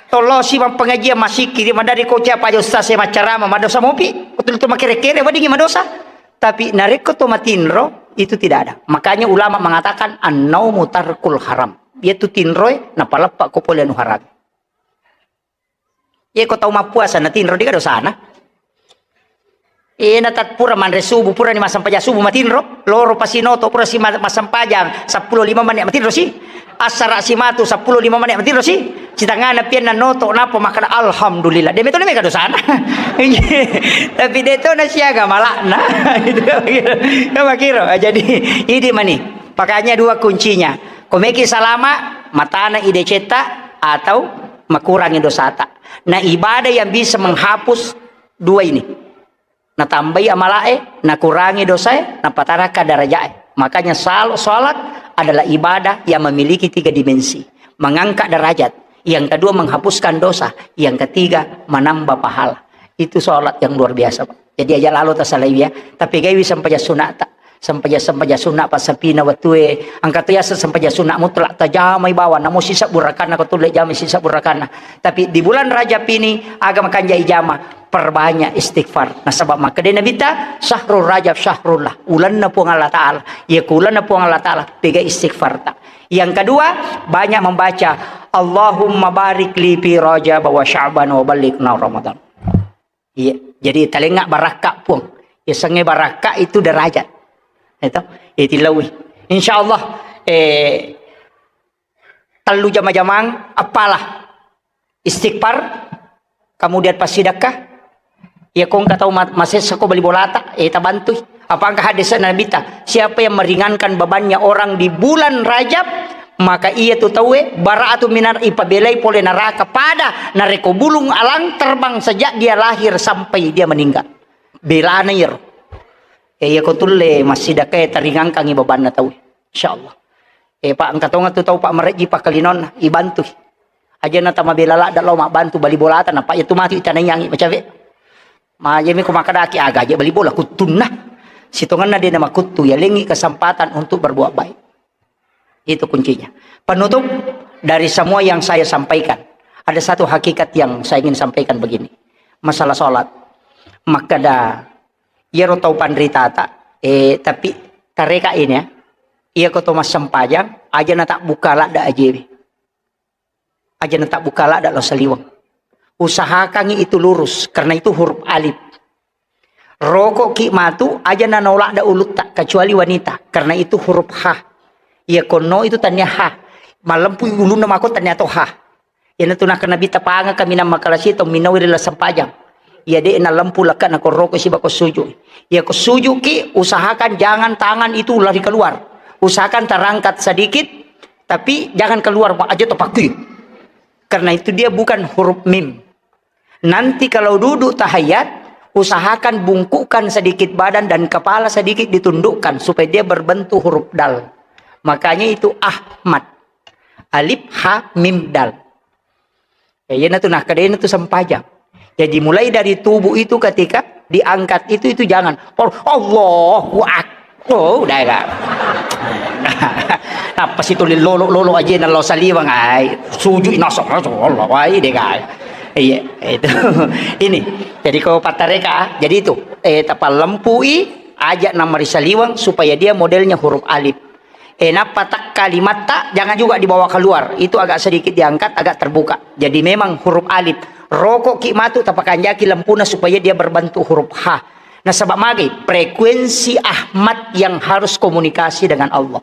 Tollosi mappengajian, masikiri, madari ko cia paja ustaz e maccarama, madosa mopi. Betul to makere-kere wedding madosa. Tapi narekko to matinro, itu tidak ada. Makanya ulama mengatakan, "An-naumu tarkul haram." Yaitu tinroe napaleppa ko pole anu haram. Iya ko tau mappuasa na tinro, de ga dosana. Ena tat pura manre subuh, pura ni massempajang subuh matinro, loro pasinoto pura si ma-, massempajang seppulo lima menit matinro si. Assara si matu seppulo lima menit matinro si. Sitangana pianna noto, napa makkeda, "Alhamdulillah." De metto mega dosana. Tapi de to nasiaga malakna. Itu kan makiro. Kan makiro. Jadi, idi mani. Makanya dua kuncinya. Ko meki salama, matana idecetta atau makurangi dosata. Nah, ibadah yang bisa menghapus dua ini. Natambai amalae, nakurangi dosae, napataraka darajae. Makanya sal-, salat adalah ibadah yang memiliki tiga dimensi. Mengangkat derajat. Yang kedua, menghapuskan dosa. Yang ketiga, menambah pahala. Itu salat yang luar biasa, Pak. Jadi aja lalo tasalai ya. Tapi gaiwi sempajang sunata. Sempajang-sempajang sunna passapina wettue. Engka to yaseng sempajang sunna mutlak, tajamai bawang. Namo sisa burakanna, ko tulle jamai sisa burakanna. Tapi di bulan Rajab ini, aga makanjai jama. Perbanyak istighfar. Nasaba makkedai Nabitta, "Syahrul Rajab syahrullah." Ulenna Puang Allah Ta'ala. Iya ku ulenna Puang Allah Ta'ala, pega istighfarta. Yang kedua, banyak membaca, "Allahumma barik li fi Rajab wa Sya'ban wa ballighna Ramadan." Iya, jadi talengnga barakka Puang. Yasengnge barakka itu derajat. Itu, itu lawi. Insya Allah, eh, tellu jama-jamang, apalah. Istighfar, kemudian passidekka. Iya ko engka tau ma-, masessa ko bali bolata, eh, tabantui. Apa engka hadis Nabitta, siapa yang meringankan bebannya orang di bulan Rajab, maka iya tu tauwe bara'atu minar, ipabelai pole neraka pada narekko bulung alang terbang sejak dia lahir sampai dia meninggal. Belana iyaro. Eh, iya ko tulle massidekka taringangkangi bebanna tauwe. Insyaallah. Eh, Pak, engka tonga tu tau, Pak, marejji pakkalinonna, ibantui. Aja na tamabela ladda lao mabbantu bali bolata, na, Pak, iya tu matu itanaiangi macawe. Ma, iya mi ko makkadaki aga aja bali bola kuttunna. Sitongenna de na makuttu, ya lengi kesempatan untuk berbuat baik. Itu kuncinya. Penutup dari semua yang saya sampaikan, ada satu hakikat yang saya ingin sampaikan begini. Masalah sholat. Makkada, iyaro tau panritata, eh, tapi tareka ini ya. Iya ko to massempajang, aja na tak buka ladda ajewe. Aja na tak buka ladda lao saliweng. Usahakangi itu lurus, karena itu huruf alif. Rokok ki matu, aja na naoladda ulutta, kecuali wanita, karena itu huruf ha. Iya konno itu tania ha. Malempu ulunna mako tania to ha. Iyanatu nakkeda Nabitta, pangaka minang makalasi tau minawi ri laleng sempajang. Iya de' nalempu lekka na ko roko siba ko suju. Iya ko suju ki, usahakan jangan tangan itu lari keluar. Usahakan terangkat sedikit, tapi jangan keluar, aja tepakui. Karena itu dia bukan huruf mim. Nanti kalau duduk tahiyat, usahakan bungkukkan sedikit badan dan kepala sedikit ditundukkan supaya dia berbentuk huruf dal. Makanya itu Ahmad. Alif, ha, mim, dal. Ya, iyanatu, nah, kedena tu sempajang. Jadi mulai dari tubuh itu ketika diangkat itu, itu jangan. Oh, Allahu Akbar. Oh, udah ya. Apa situ lolo, lolo aja na lao saliweng, ai. Suju inasa, Allah, ai, deh, ai. Iya, itu. Ini. Jadi kau patareka, jadi itu. Eh, tapalempui, aja na marisaliweng supaya dia modelnya huruf alif. Eh, nappa tak kalimatta, jangan juga dibawa keluar. Itu agak sedikit diangkat, agak terbuka. Jadi memang huruf alif. Rokok ki matu tapakanjaki lempuna supaya dia berbentuk huruf ha. Nasaba magai, frekuensi Ahmad yang harus komunikasi dengan Allah.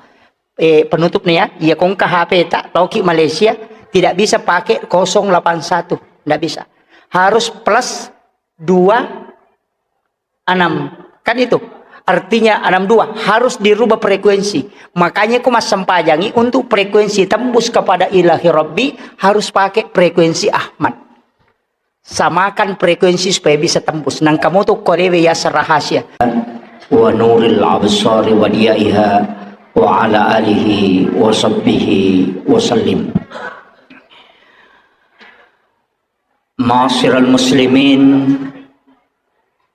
Eh, penutup nih ya, iya kongka H P tak, tau ki Malaysia, tidak bisa pakai kosong delapan satu. Nggak bisa. Harus plus dua enam. Kan itu. Artinya enam dua harus dirubah frekuensi. Makanya ku massempajangi untuk frekuensi tembus kepada Ilahi Rabbi harus pakai frekuensi Ahmad. Samakan frekuensi supaya bisa tembus. Nang kamu tuh korewe ya rahasia. Wa nuril absari wa diyaiha wa ala alihi wa sahbihi wa sallim. Ma'asyiral muslimin,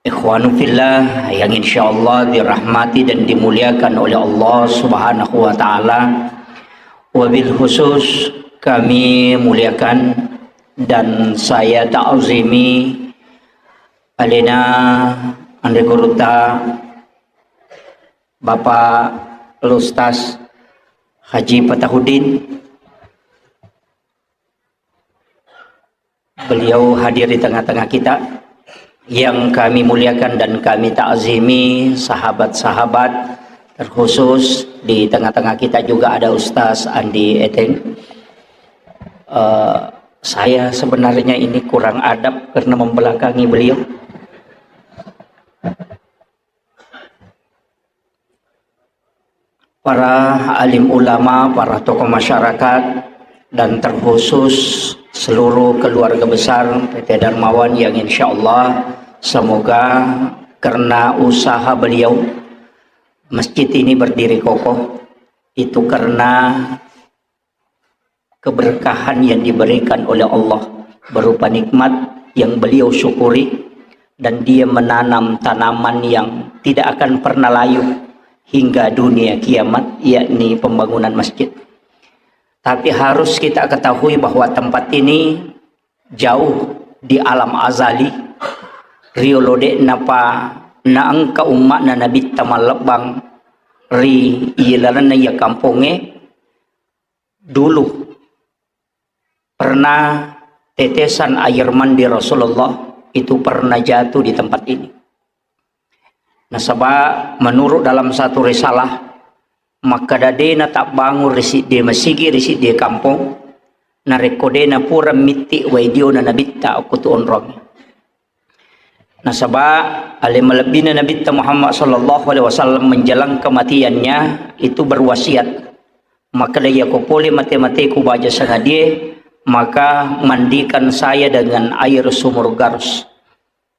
ikhwanu fillah yang insyaallah dirahmati dan dimuliakan oleh Allah Subhanahu wa taala. Wabil khusus kami muliakan dan saya ta'zimi alena Andre Guruta Bapak Ustaz Haji Fatahuddin. Beliau hadir di tengah-tengah kita. Yang kami muliakan dan kami takzimi, sahabat-sahabat, terkhusus di tengah-tengah kita juga ada Ustaz Andi Eteng. Eh, Saya sebenarnya ini kurang adab karena membelakangi beliau. Para alim ulama, para tokoh masyarakat, dan terkhusus seluruh keluarga besar P T Darmawan yang insya Allah semoga karena usaha beliau, masjid ini berdiri kokoh, itu karena keberkahan yang diberikan oleh Allah berupa nikmat yang beliau syukuri, dan dia menanam tanaman yang tidak akan pernah layu hingga dunia kiamat, yakni pembangunan masjid. Tapi harus kita ketahui bahwa tempat ini jauh di alam azali, riolo de'napa naengka umma'na Nabitta mallebbang ri ilalenna iya kampongnge. Dulu pernah tetesan air mandi Rasulullah itu pernah jatuh di tempat ini. Nasaba menurut dalam satu risalah, makkeda de'na tabbangun ri siddi masigi ri siddi kampong, narekko de'na pura mitti wai diona Nabitta okko tu onrong. Nasaba ale malebbina Nabitta Muhammad sallallahu alaihi wasallam menjelang kematiannya itu berwasiat, makkeda, "Iyako pole mate-mateku baja sangadie, maka mandikan saya dengan air sumur Garus."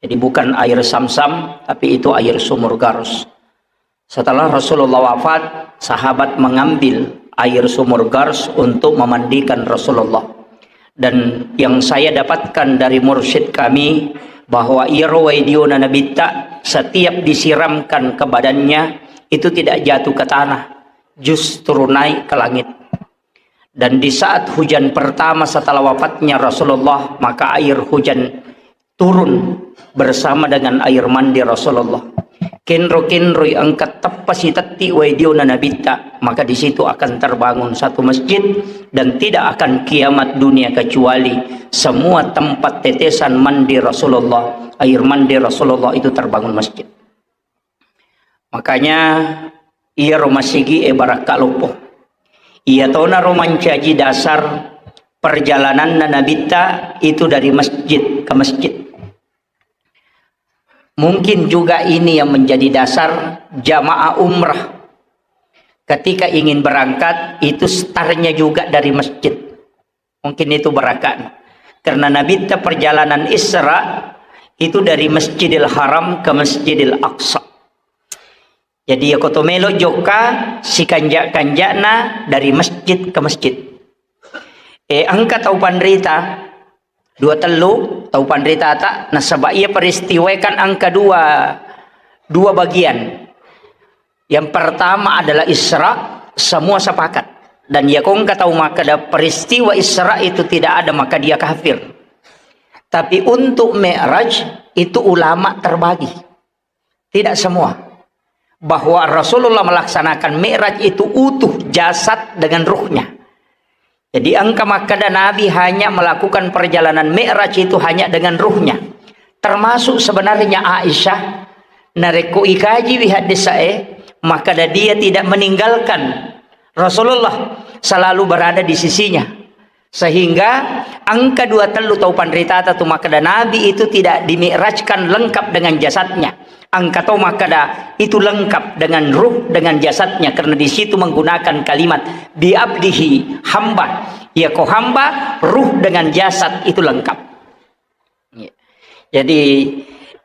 Jadi bukan air Samsam, tapi itu air sumur Garus. Setelah Rasulullah wafat, sahabat mengambil air sumur Garus untuk memandikan Rasulullah. Dan yang saya dapatkan dari mursyid kami, bahwa iyaro wai diona Nabitta setiap disiramkan ke badannya, itu tidak jatuh ke tanah, justru naik ke langit. Dan di saat hujan pertama setelah wafatnya Rasulullah, maka air hujan turun bersama dengan air mandi Rasulullah. Kenro-kenroi engka teppa sitetti wai diona Nabitta, maka di situ akan terbangun satu masjid dan tidak akan kiamat dunia kecuali semua tempat tetesan mandi Rasulullah, air mandi Rasulullah itu terbangun masjid. Makanya iyaro masigi e barakka loppo. Iyatonaro mancaji dasar perjalananna Nabitta itu dari masjid ke masjid. Mungkin juga ini yang menjadi dasar jamaah umrah ketika ingin berangkat itu startnya juga dari masjid. Mungkin itu barakat. Karena Nabitta perjalanan Isra itu dari Masjidil Haram ke Masjidil Aqsa. Jadi, iyako to melo jokka, sikanja-kanjana dari masjid ke masjid. Eh, engka tau panrita, dua tellu tau panritata, nasaba iya peristiwa kan engka dua, dua bagian. Yang pertama adalah Isra, semua sepakat. Dan iyako engka tau makkeda peristiwa Isra itu tidak ada, maka dia kafir. Tapi untuk Mi'raj itu ulama terbagi. Tidak semua. Bahwa Rasulullah melaksanakan Mi'raj itu utuh jasad dengan ruhnya. Jadi engka makkeda Nabi hanya melakukan perjalanan Mi'raj itu hanya dengan ruhnya. Termasuk sebenarnya Aisyah, narekko ikajiwi haddesae, makkeda dia tidak meninggalkan Rasulullah, selalu berada di sisinya. Sehingga engka dua tellu tau panritata tu makkeda Nabi itu tidak dimi'rajkan lengkap dengan jasadnya. Engka tau makkeda itu lengkap dengan ruh, dengan jasadnya, karena di situ menggunakan kalimat bi abdihi, hamba. Iyako hamba, ruh dengan jasad itu lengkap. Jadi,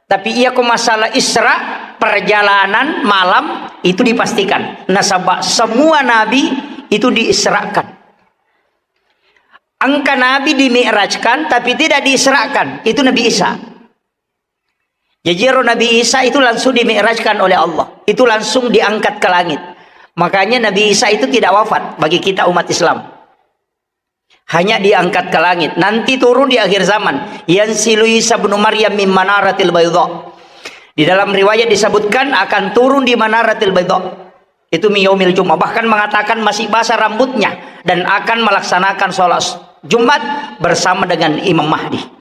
tapi iyako masalah Isra, perjalanan malam itu dipastikan. Nasaba semua nabi itu diisrakan. Engka nabi dimi'rajkan, tapi tidak diisrakan. Itu Nabi Isa. Jadi, ero Nabi Isa itu langsung dimi'rajkan oleh Allah. Itu langsung diangkat ke langit. Makanya Nabi Isa itu tidak wafat bagi kita umat Islam. Hanya diangkat ke langit. Nanti turun di akhir zaman. Yanzilu Isa ibnu Maryam min manaratil baydha. Di dalam riwayat disebutkan akan turun di manaratil baydha. Itu min yaumil Jumat. Bahkan mengatakan masih basah rambutnya dan akan melaksanakan sholat Jumat bersama dengan Imam Mahdi.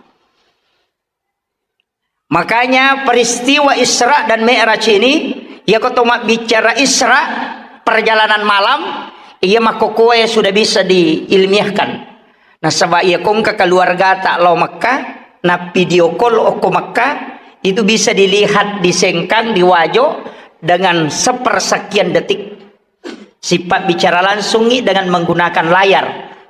Makanya peristiwa Isra dan Mi'raj ini, iyako to mabbicara Isra, perjalanan malam, iya makkokkoe sudah bisa diilmiahkan. Nasaba iya ko engka keluargata lao Mekka, na video call okko Mekka, itu bisa dilihat di Sengkang, di Wajo, dengan sepersekian detik. Sipabbicara langsungi dengan menggunakan layar.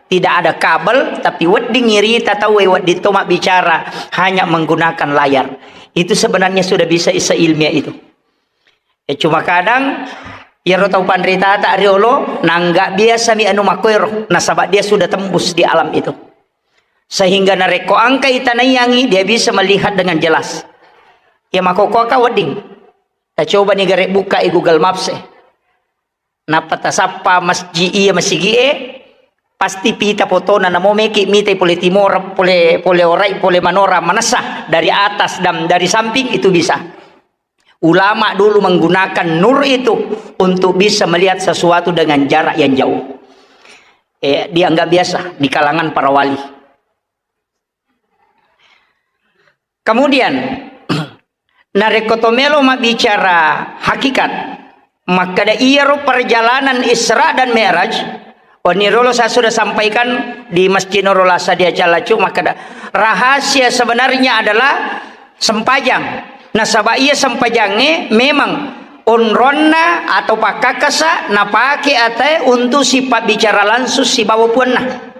Tidak ada kabel, tapi wedding irita tauwe wedding to mabbicara hanya menggunakan layar. Itu sebenarnya sudah bisa seilmiah itu. Ya, cuma kadang iyaro tau panritata riolo, nangga biasa mi anu makkoero, nasaba dia sudah tembus di alam itu. Sehingga narekko engka itanaiangi, dia bisa melihat dengan jelas. Ya, makkokkoe ka wedding. Tacoba ni gare buka i Google Maps e. Nappa tasappa masjid iya masigi e, pasti pita fotona, namo meki mitai pole timora, pole, pole orai, pole manora, manessa dari atas dan dari samping itu bisa. Ulama dulu menggunakan nur itu untuk bisa melihat sesuatu dengan jarak yang jauh. Eh, dianggap biasa di kalangan para wali. Kemudian, narekko to melo mabbicara hakikat, makkeda iyaro perjalanan Isra dan Mi'raj, oni rolo saya sudah sampaikan di Masjid Nurul Asad di Acalacu, makkeda rahasia sebenarnya adalah sempajang. Nasaba iya sempajangnge memang onronna atau pakkakasa napake atae untuk sipabbicara langsung sibawa puanna.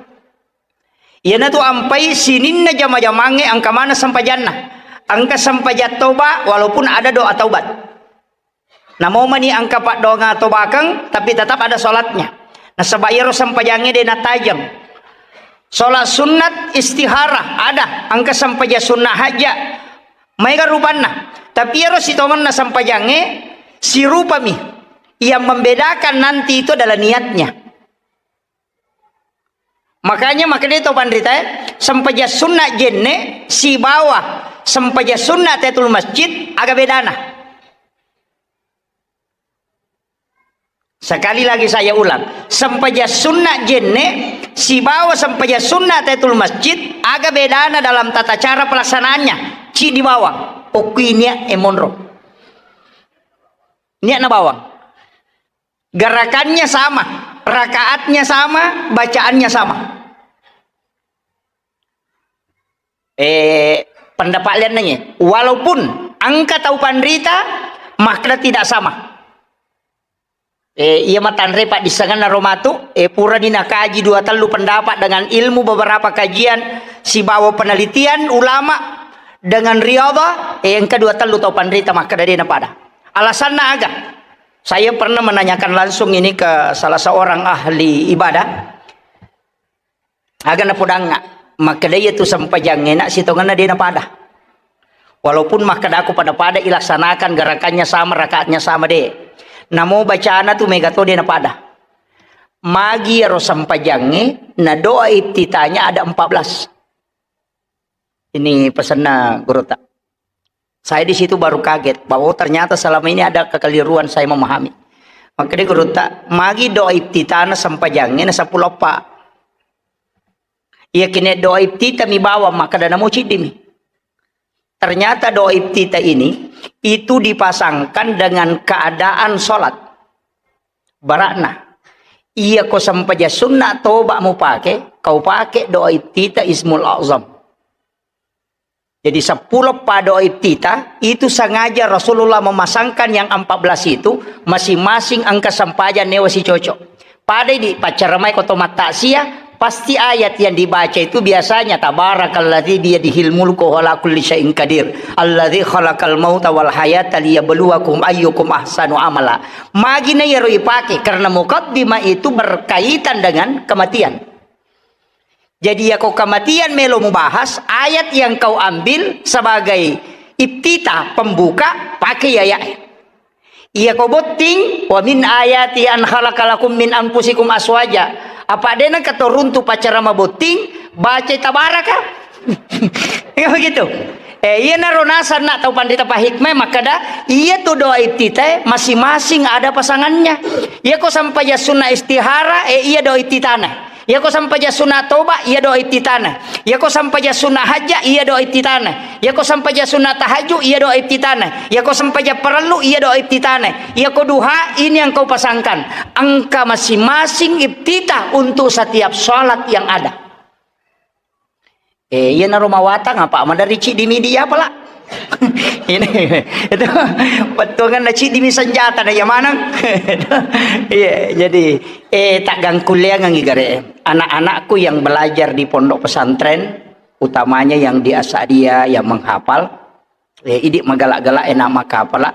Iyanatu ampai sininna jama-jamangnge engka maneng sempajanna. Engka sempajang toba walaupun ada doa taubat. Namo mani engka paddoangeng tobakeng, tapi tetap ada sholatnya. Nasaba iyaro sempajangnge de natajeng. Sholat sunnat istihara ada, engka sempajang sunnah haja. Maega rupanna. Tapi iyaro sitongenna sempajangnge sirupami. Yang membedakan nanti itu adalah niatnya. Makanya, makanya tau panrita, eh, sempajang sunna jenne sibawa sempajang sunna tahiyatul masjid, aga bedana? Sekali lagi saya ulang, sempajang sunna jenne sibawa sempajang sunna tahiyatul masjid, aga bedana dalam tata cara pelaksanaannya? Ci di bawang, okui niat e monro. Niatna bawang. Gerakannya sama, rakaatnya sama, bacaannya sama. Eh, pendapat lian nanya, walaupun engka tau panrita, makkeda tidak sama. Eh, iya matanre paddissengenna ro matu, eh, purani nakaji dua tellu pendapat dengan ilmu beberapa kajian sibawa penelitian ulama dengan riyadhah, eh, engka dua tellu tau panrita makkeda de napada. Alasanna aga? Saya pernah menanyakan langsung ini ke salah seorang ahli ibadah. Aga napodangnga, makkeda iyatu sempajangnge na sitongenna de napada. Walaupun makkeda aku pada-pada ilaksanakan gerakannya sama, rakaatnya sama de. Namo bacana tu mega to de napada. Magi iyaro sempajangnge na doa iftitahnya ada empat belas. Ini pesanna gurutta. Saya di situ baru kaget bahwa, oh, ternyata selama ini ada kekeliruan saya memahami. Makkeda gurutta, magi doa iftitahna sempajangnge na seppulo eppa. Iya kene doa iftitah mi bawang, makkeda namo ciddi mi. Ternyata doa iftitah ini itu dipasangkan dengan keadaan sholat. Barakna, iya ko sempajang sunna toba mupake, kau pake doa iftitah Ismul Azam. Jadi seppulo eppa doa iftitah itu sengaja Rasulullah memasangkan yang empat belas itu, masing-masing engka sempajang newa sicocok. Pada di paccaramai ko to mattaksiah, pasti ayat yang dibaca itu biasanya, "Tabarakalladzi biyadihil mulku wa huwa ala kulli syai'in qadir, alladzi khalaqal mauta wal hayata liyabluwakum ayyukum ahsanu amala." Magi na iyaro ipake karena mukaddimah itu berkaitan dengan kematian. Jadi, yako kematian melo mubahas, ayat yang kau ambil sebagai iftitah, pembuka, pakai ayat. Iya ko botting, "Wa min ayati an khalaqa lakum min anfusikum aswaja." Apa dena katoruntu pacara mabotting, baca tabaraka. Ya begitu. Eh, iya naro nasang na tau pandita pahikmah makkada, iya tu doa iftitah masing-masing ada pasangannya. Iya ko sampajang sunna istihara, eh, iya doa iftitahna. Iyako sampajang sunna toba, iya doa iftitahna. Iyako sampajang sunna hajja, iya doa iftitahna. Iyako sampajang sunna tahajud, iya doa iftitahna. Iyako sampajang parellu, iya doa iftitahna. Iyako duha, ini yang kau pasangkan. Engka masing-masing iftitah untuk setiap salat yang ada. Eh, iyanaro mawatang apa maderri ciddi mi dia pala. Ini itu pettuangan na ciddi mi senjata na iya maneng. Iya, jadi eh taggangkulleangengngi gare. Anak-anakku yang belajar di pondok pesantren, utamanya yang di Asadia yang menghafal, eh, idi magala-gala enak makapala.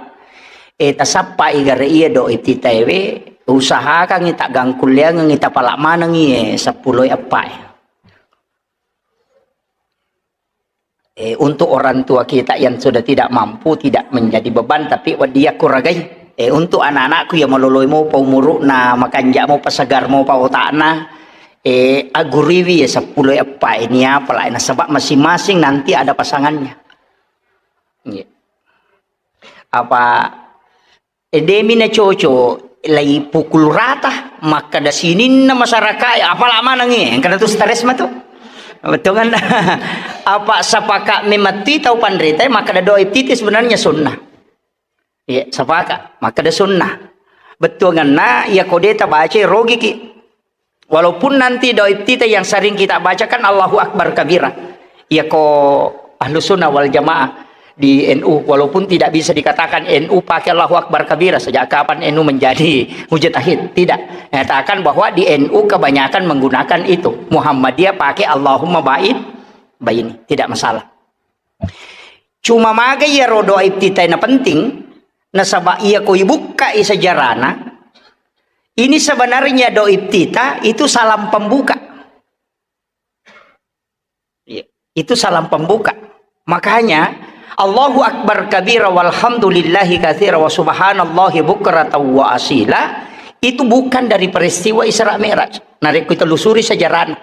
Eh, tasappai gare iya do ititaewe, usahakangngi taggangkulleangengngi tapala manengngi eh seppulo eppa. Eh, untuk orang tua kita yang sudah tidak mampu, tidak menjadi beban, tapi wedding kuragai. Eh, untuk anak-anakku yang maloloi mopa umuru'na, makanja mopa, segar mopa otakna, eh, aguriwi ya seppulo eppa ini apa lah, nasaba masing-masing nanti ada pasangannya. Iya. Apa E, demi na coco, lai pukul rata, makkeda sininna masyarakat, apala manengngi, engka tu stres matu. Betul kan? Apa sepakat memetti tau panrita, makkeda doa iftitah sebenarnya sunnah. Iya, sepakat, makkeda sunnah. Betul kan? Nah, iya kode tabaca rogiki. Walaupun nanti doa iftitah yang sering kita bacakan Allahu Akbar kabira. Iya ko Ahlus Sunnah wal Jamaah di N U, walaupun tidak bisa dikatakan N U pakai Allahu Akbar kabira, sejak kapan N U menjadi mujtahid? Tidak. Nyatakan bahwa di N U kebanyakan menggunakan itu. Muhammadiyah pakai Allahumma ba'id baini. Tidak masalah. Cuma maga iyaro doa iftitah na penting, nasaba iya ko ibukkai sejarahna, ini sebenarnya doa iftitah itu salam pembuka. Iya, itu salam pembuka. Makanya, Allahu Akbar kabira walhamdulillahi katsira wa subhanallahi bukratan wa asila, itu bukan dari peristiwa Isra Mi'raj. Narekko telusuri sejarahna.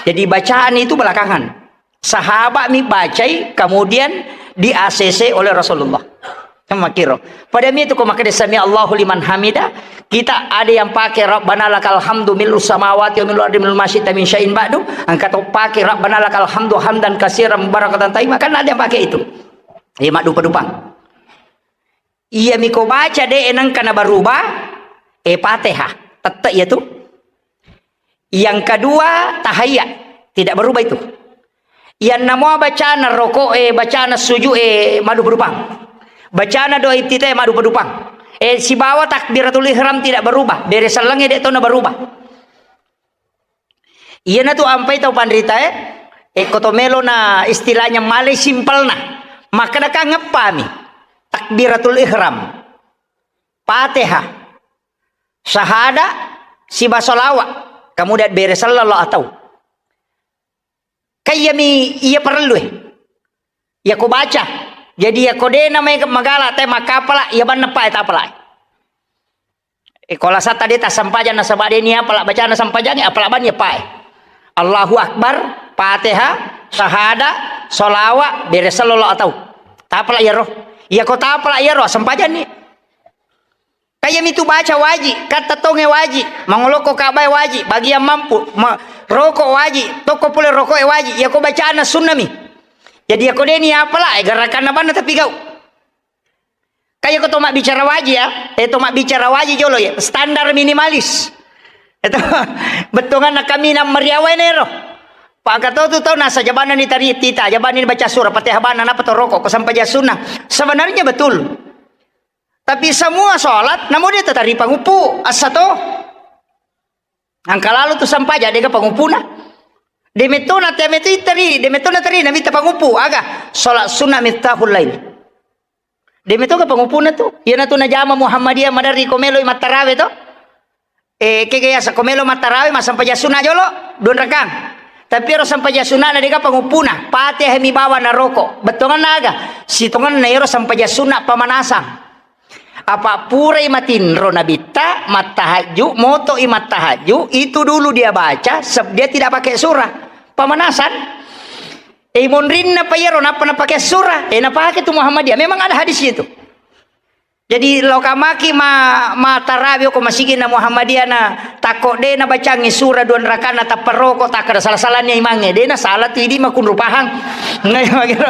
Jadi bacaan itu belakangan. Sahabat mi bacai, kemudian di-A C C oleh Rasulullah. Kan makkiro. Pada mi itu ko makkeda sami Allahu liman hamida, kita ada yang pakai Rabbana lakal hamdu mil'us samawati wa mil'ul ardi mil'u ma syi'ta min syai'in ba'du, engka to pakai Rabbana lakal hamdu hamdan katsiran mubarakatan thayyibah, kan ada yang pakai itu. Iya, maddupa-dupang. Iya mi ko baca de nengka na berubah, eh, Fatihah. Tette iya tu. Yang kedua, tahiyat. Tidak berubah itu. Yang nama bacana rokok, eh, bacana sujud, eh, maddupa-dupang. Bacana doa iftitah, eh, maddupa-dupang. Eh, sibawa takbiratul ihram tidak berubah. Bere sellengnge de to na berubah. Iyanatu ampai tau panritae, eh, ko to melo na istilahnya malai simpelna. Makkeda kan ngeppami. Takbiratul ihram. Fatihah. Sahada, siba salawat, kemudian bere sallallahu atau. Kayyami iya parellu, eh. Iya ko baca. Jadi iya ko de na mai magala te makapala, iya banna pa tapala. Eh, ko lasata de tasampajang nasaba de ni apala bacana sampajang, apala ban iya pa. Allahu Akbar, Fatihah, sahada, salawat, bere sallallahu atau. Tapala iya ro. Iya ko tapala iya ro, sampajang ni. Kayyami tu baca waji, katta tonge waji, mangolokko kabae waji, bagian mampu, ma-, rokok waji, tokko pole rokoke waji, iya ko bacana sunnami. Jadi iya ko deni apala, eh, gerakanna banna tapi gau. Kaya ko to mabbicara waji ya, eh, to mabbicara waji jolo ya, standar minimalis. Itu bettonganna kami nang mariawa nero. Pak Kato tu tau nasa jabanna ni tari tita, jabanna ni baca surah Fatihah banna napa to rokok, ko sampajang sunnah. Sebenarnya betul. Tapi semua sholat, namo de tatari panguppu, assa to. Angka lalo tu sampaja, dega panguppuna. De metona, te metu itari, de metona tari, nabitta panguppu, aga, sholat sunnah miftahul lail. De metoga panguppuna tu. Iyana tu najama Muhammadiyah maderri ko meloi mattarawe to. Eh, kega yasa ko melo mattarawe, massampajang sunna jolo, dua rakang. Tapi ero sampajang sunna na dega panguppuna, Fatihah mi bawa na roko. Bettonganna aga? Sitonganna ero sampajang sunna pamanasang. Apa purai matinro nabitta, mattahajju, moto'i mattahajju, itu dulu dia baca, seb-, dia tidak pakai surah. Pemanasan. Eh, monrinna pa iyaro, nappa napake surah. Eh, napake tu Muhammadiyah. Memang ada hadis itu. Jadi, loka maki ma-, mattarawe ko masigi na Muhammadiyah na takko de na bacangi surah dua rakana tappa roko, takkada sala-salanya imangnge. De na sala tu idi makunru pahang. Ngai makiro.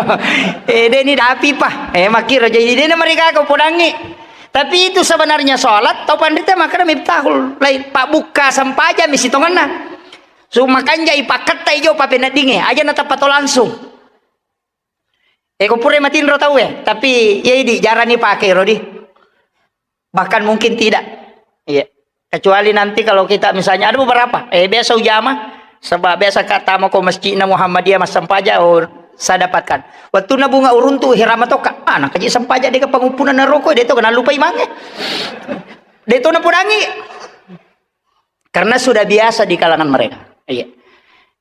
Eh, de ni dapi pa. Eh, makiro. Jadi, de na mereka ko podangi. Tapi itu sebenarnya sholat, tau panrita makana miftahul lail, pabbukka sampajang mi sitonganna. Su makanja ipakketta ijo papeneddinge, aja natappa to langsung. Eko pura matinro tauwe, tapi iya idi jarani pake ro di. Bahkan mungkin tidak. Iya. Kecuali nanti kalau kita misalnya ada beberapa, eh biasa ujama, sebab biasa ka tama ko masjidna Muhammadiyah massempajang, oh saya dapatkan. Waktu na bunga uruntu hirama toka, ah nakaji sempajang deka panguppuna naroko, de to kena lupa imange. De to napudangi. Karena sudah biasa di kalangan mereka. Iya.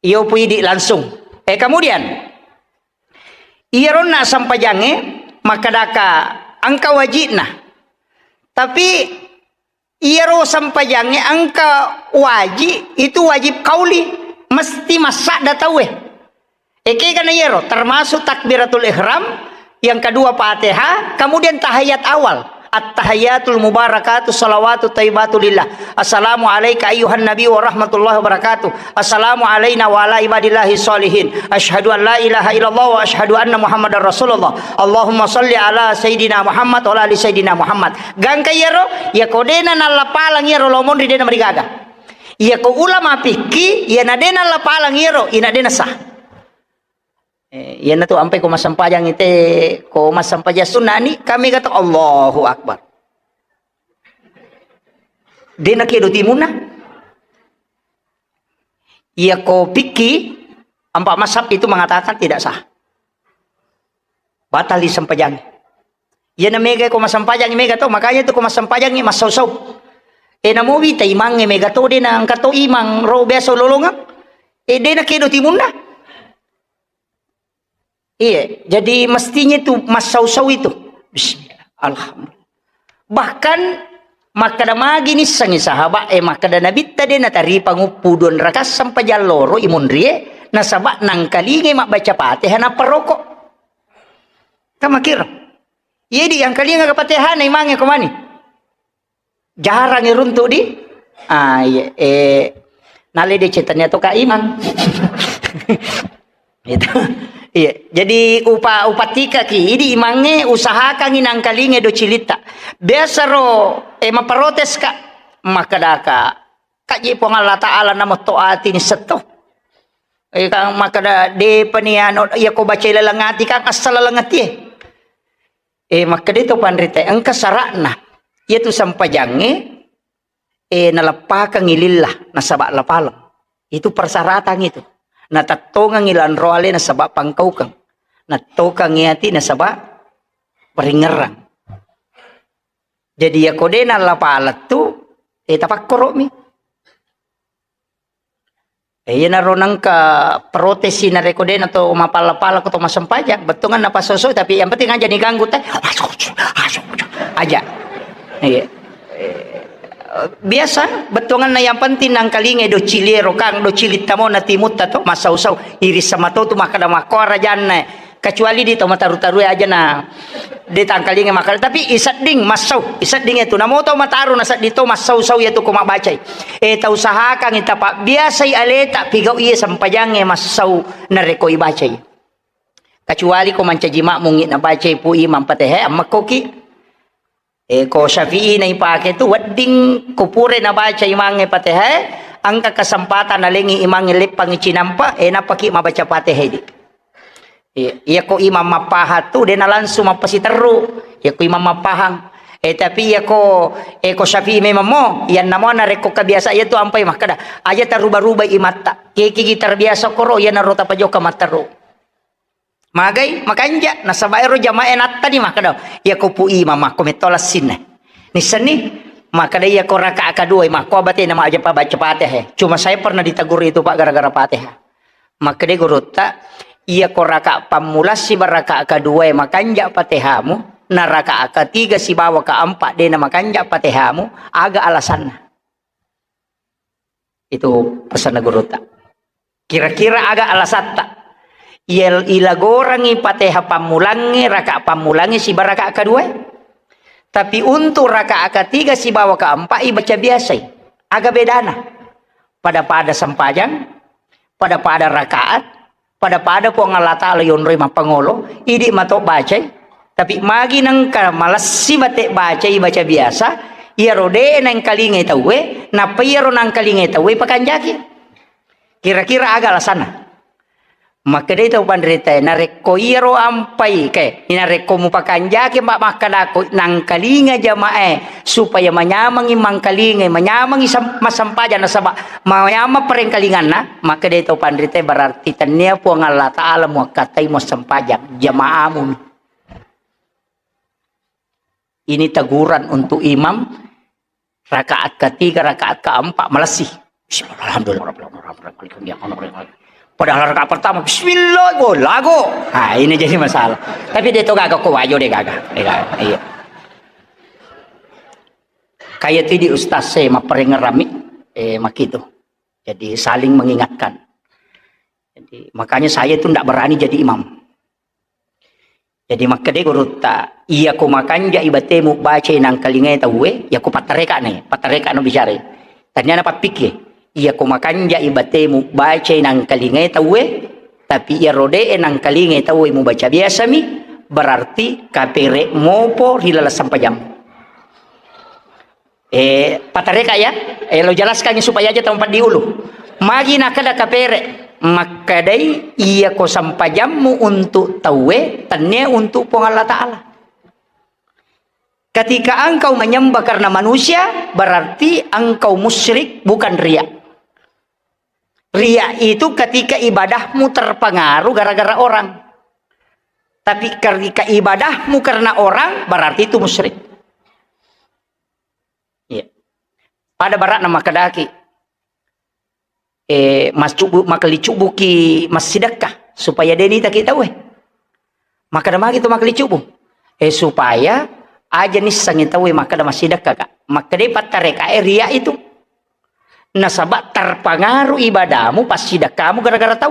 Iyo puidi langsung. Eh kemudian iyaronna sempajangnge makkedaka engka wajibna. Tapi iyaro sempajangnge engka wajib, itu wajib kauli, mesti massadda tauwe. Ekega na iyaro, termasuk takbiratul ihram, yang kedua Fatihah, kemudian tahiyat awal. At-tahiyatul mubarakatu salawatu taibatu lillah. Assalamu alaika ayyuhan nabi wa rahmatullahi wabarakatuh. Assalamu alaina wa ala ibadillahi sholihin. Asyhadu an la ilaha illallah wa asyhadu anna Muhammadar Rasulullah. Allahumma salli ala Sayyidina Muhammad wa ala ali Sayyidina Muhammad. Gangka iyaro, iyako dena nallapalang iyaro lomonri dena marigaga. Iyako ulama fikih, iyana dena nallapalang iyaro, ina dena sah. Eh, iyana tu ampai ko massempajang ite, ko massempajang sunnah ni, kami kata Allahu Akbar. Dena kedo timunna. Iya ko fikih, empat mazhab itu mengatakan tidak sah. Batal disempajang. Iyana mega ko massempajang mega to, makanya itu ko massempajang massau-sau. Eh, namo wita imangnge mega to, dena engka to imang ro biasa lolongang. Eh, dena kedo timunna. Iya, jadi mestinya itu massau-sau itu. Bismillah. Alhamdulillah. Bahkan makkeda magi nissengi sahabat, eh, makkeda Nabitta de natari panguppu dua rakaat sempajang loro imunrie, nasaba nangkalingai mabbaca Fatihah nappa roko. Kamakiro. Iya di yang kalinga Fatihah na imangnge ko mani. Jarang iruntu di, ah, iya, eh, nale de cetanya to Kak Imang. Itu. Iya, jadi upa-, upatika ki, idi imangnge usahakangi nangkalinge do cilitta. Biasa ro, eh, maprotes, Kak. Makkedaka, Kak, ji Puang Allah Ta'ala namo to ati ni setto. Eh, Kang, makkeda, de pani anu, iya ko baca laleng ati, Kang, asal laleng ati, eh. Eh, makkeda to panrita, engka sara'na. Iyatu sempajangnge, eh, naleppakengngi lillah, nasaba lapaleng. Itu persyaratan itu. Natettongengngi lanroale nasaba pangkaukeng. Nattokengngi ati nasaba paringerrang. Jadi, yako de nallapalettu, eh, tapakkoro'mi. Eh, iyanaro nengka protesi narekko de nato mapala-pala ko to massempajang, bettuanna napasoso, tapi yang penting aja diganggu te. Aja. Iya. Eh, biasa bettuanna yang penting nangkalingai do ciliero kang, do cilitta mo na timutta to, massau-sau. Iris sama to tu makkeda makko rajanna. Kecuali di tau mataru-tarue aja na de tangkalinga makkeda, tapi isedding massau, isedding itu. Namo tau mataru na sedding to massau-sau yatu ko mabbacai. Eh, tau usahakan ita pabbiasai aleta pigau iya sempajangnge massau narekko ibacai. Kecuali ko mancaji makmungi nabacai pu imam Fatihah, ammekkoki. Eh, ko Syafi'i na ipake tu wedding ko pura nabaca imangnge Fatihah, engka kesempatan nalengi imangnge leppangi cinampa, eh, nappaki mabaca Fatihah di. Iya, iya ko imam mappahang tu, de na langsung mappasiterru. Iya ko imam mappahang. Eh, tapi iya ko, eh, ko Syafi'i memang mo, iya namo narekko kebiasa iya tu ampai makkeda, aja taruba-ruba imatta. Kekigi terbiasa koro, iya naro tapajoka matteru. Magai, makanja, nasaba ero jamae nattani makkeda, iya ko pu imam makko metto lassinna. Nissenni, makkeda iya ko rakaat kedua, makko abatena ma aja pabaca Fatihah. Cuma saya pernah ditegur itu, Pak, gara-gara Fatihah. Makkeda gurutta, iya ko rakaat pammula siba rakaat kedua makanja Fatihamu, na rakaat ketiga sibawa keempat dena makanja Fatihamu, aga alasanna? Itu pesanna gurutta. Kira-kira aga alasatta? Iya, ilagorangi Fatihah pammulangnge, rakaat pammulangnge siba rakaat kedua. Tapi untuk rakaat ketiga sibawa keempat ibaca biasai. Aga bedana? Pada-pada sempajang, pada-pada rakaat, pada-pada Puang Allah Ta'ala yonroi mappangolo, idi mato bacai. Tapi magi nengka malessi bate bacai, baca biasa, iyaro de nengkalingai tauwe, nappa iyaro nangkalingai tauwe pakanjaki. Kira-kira aga alasanna? Makkedai tau panritae, narekko iyaro ampai, ke, narekko mupakanjaki, Mbak, makkedako, nangkalinga jamaah, supaya manyamangi mangkalingai, manyamangi sem-, massempajang, nasaba manyamang parengkalinganna, makkedai tau panritae, berarti tennia Puang Allah Ta'ala muakkatai muassempajang, jamaamu. Ini teguran untuk imam, rakaat ketiga, rakaat keempat, malessi. Bismillah, alhamdulillah, padahal rakaat pertama, bismillah, go, lago. Nah, ini jadi masalah. Tapi dia itu gaga, kok wajo dia gaga. Dia gaga. Iya. Kayak itu di ustaz saya, maparengerami, eh, makitu. Jadi saling mengingatkan. Jadi, makanya saya itu ndak berani jadi imam. Jadi, makkeda gurutta, "Iyako makanjai batemu bacai nangkalingai tauwe, iyako pattareka ne, pattareka no bicara." Tania na pappikki, "Iyako makanjai batemu bacai nangkalingai tauwe, tapi iyaro de'e nangkalingai tauwe mubaca biasami, berarti kapere mopo ri laleng sampajammu." Eh, patareka ya, eh, lo jelaskan supaya aja tau paddi ulu. Magi nakkeda kapere, makkedai, "Iyako sampajammu untuk tauwe, tennia untuk Puang Allah Ta'ala." Ketika engkau menyembah karena manusia, berarti engkau musyrik, bukan riya. Riya itu ketika ibadahmu terpengaruh gara-gara orang. Tapi ketika ibadahmu karena orang, berarti itu musyrik. Iya. Pada barakna makkedaki, eh, mascubu-, makalicubuki massidekka supaya de nitaki tauwe. Makkeda magi tu makalicubu. Eh, supaya aja nissengi tauwe makkeda massidekka ka. Makkeda pattareka e riya itu. Nasaba terpengaruh ibadahmu, passidekkamu gara-gara tau.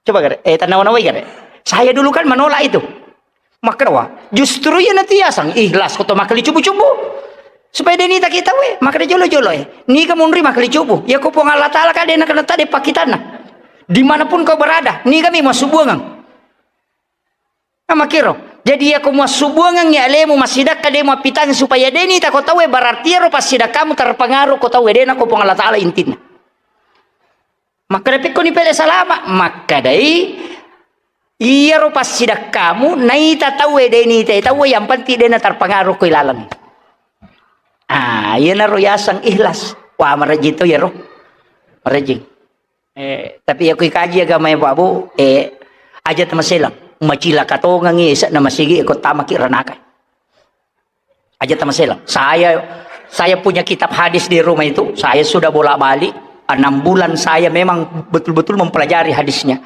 Coba gare, eh, tanawa-nawai gare. Saya dulu kan menolak itu. Makkeda wa, justru iya natiasang ikhlas ko to makalicubu-cubu. Supaya de nitaki tauwe, makkeda jolo-jolo e. Niga munri makalicubu. Ya ko Puang Allah Ta'ala ka de nakena tade pakkitanna. Dimanapun kau berada, niga mi massubuangang. Nah, makkiro. Jadi, iya ko muassubuangengngi alemu massidekka, de muappitang supaya de nitako tauwe, berarti iyaro passidekkamu terpengaruh ko tauwe, de nako Puang Allah Ta'ala intinna. Makkeda, "Pekkoni pele salama?" Makkedai, "Iyaro passidekkamu naita tauwe, de nitai tauwe, yang penting de na terpengaruh ko ilaleng." Ah, iyanaro yaseng ikhlas. Wah, marejing to iyaro. Marejing. Eh, tapi iya ko ikaji agama ya, Pak Bu, eh, aja tamaselang. Macilaka tongengi, esa na masigi, iko tamaki ranaka. Aja tamaselang. Saya, saya punya kitab hadis di rumah itu, saya sudah bolak-balik, enam bulan saya memang betul-betul mempelajari hadisnya.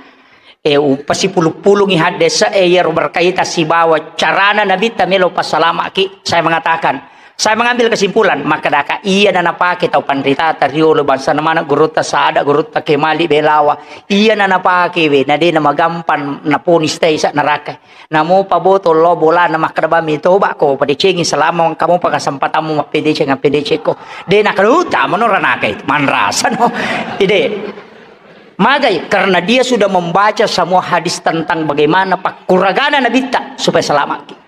Eh, u-, pasipulu-pulungi hadis, eh, iyaro berkaitan sibawa carana Nabitta melo passalamaki, saya mengatakan, Saya mengambil kesimpulan, makkedaka, iyana napake tau panritata riolo, bangsana maneng gurutta Sada, gurutta Kemali, Belawa, iyana napake we, na de namagampang naponis taisa neraka. Namopa botol lo bolana makkeda bami toba ko padecengi selama engka mopa kesempatanmu mappedeceng, appedecekko. De nakaluta mano ranaka itu, manrasa no. Ide. Magai, karena dia sudah membaca semua hadis tentang bagaimana pakkuragana Nabitta supaya selamat.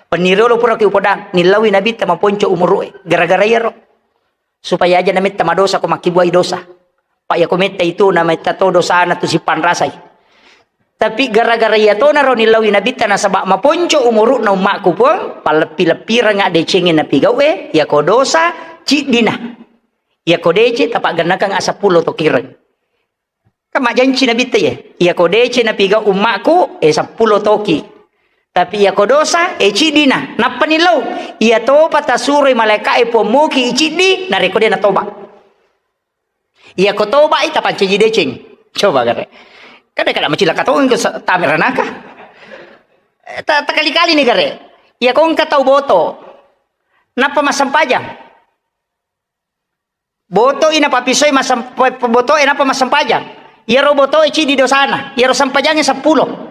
Peniriolo puraki upodang, nillaui Nabitta maponco umuru'e, gara-gara iyaro. Supaya aja nametta madosa ko makkibuai dosa. Pa iyako metta itu nametta to dosana tu sipanrasai. Tapi gara-gara iyatonaro nillaui Nabitta nasaba maponco umuru'na ummakku, Puang, palleppi-leppiranga decengnge napigau'e, iyako dosa, ciddina. Iyako dece, tapaggennakang asappulo tokireng. Kan majjanci Nabitta iye, iyako dece napigau ummakku, eh, seppulo toki. Tapi iyako dosa, eh, ciddina. Nappani lao. Iyatopa tasuroi malaeka'e Puang moki iciddi, narekko de natoba. Iyako tobai tapancaji deceng. Coba gare. Kada kada macilaka tongeng ke se-, tame ranaka. Eh, ta-, takali-kali ni gare. Iyako engka tau boto. Nappa massempajang. Botoi napapisoi masem-, pe-, pe-, botoe nappa massempajang. Iyaro botoe ciddi dosana, iyaro sempajangnge seppulo.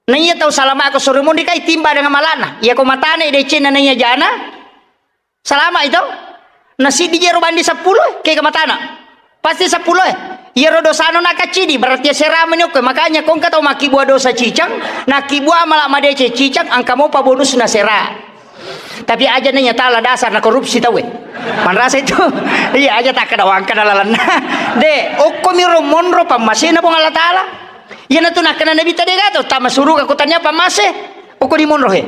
Naiya tau salama'ko suri monri kai timba dengan mala'na. Iyako matane decenna naiya jana, salama itu. Nasiddi jero bandi seppulo, kega matana. Pasti seppulo e. Iyaro dosano nakaccidi, berarti asera meni okko. Makanya ko engka tau makkibua dosa cicang, nakkibua mala madeceng cicang, engka mopa bonusna sera. Tapi aja nanya tala dasar na korupsi tauwe. Manrasa itu. Iya, aja tak kada wangka na lalanna. De, okko miro monro pammasena Puang Allah Taala. Iya natu nakkana Nabi tadi gato, tama suruga ko tania pammase. Okko di monro he.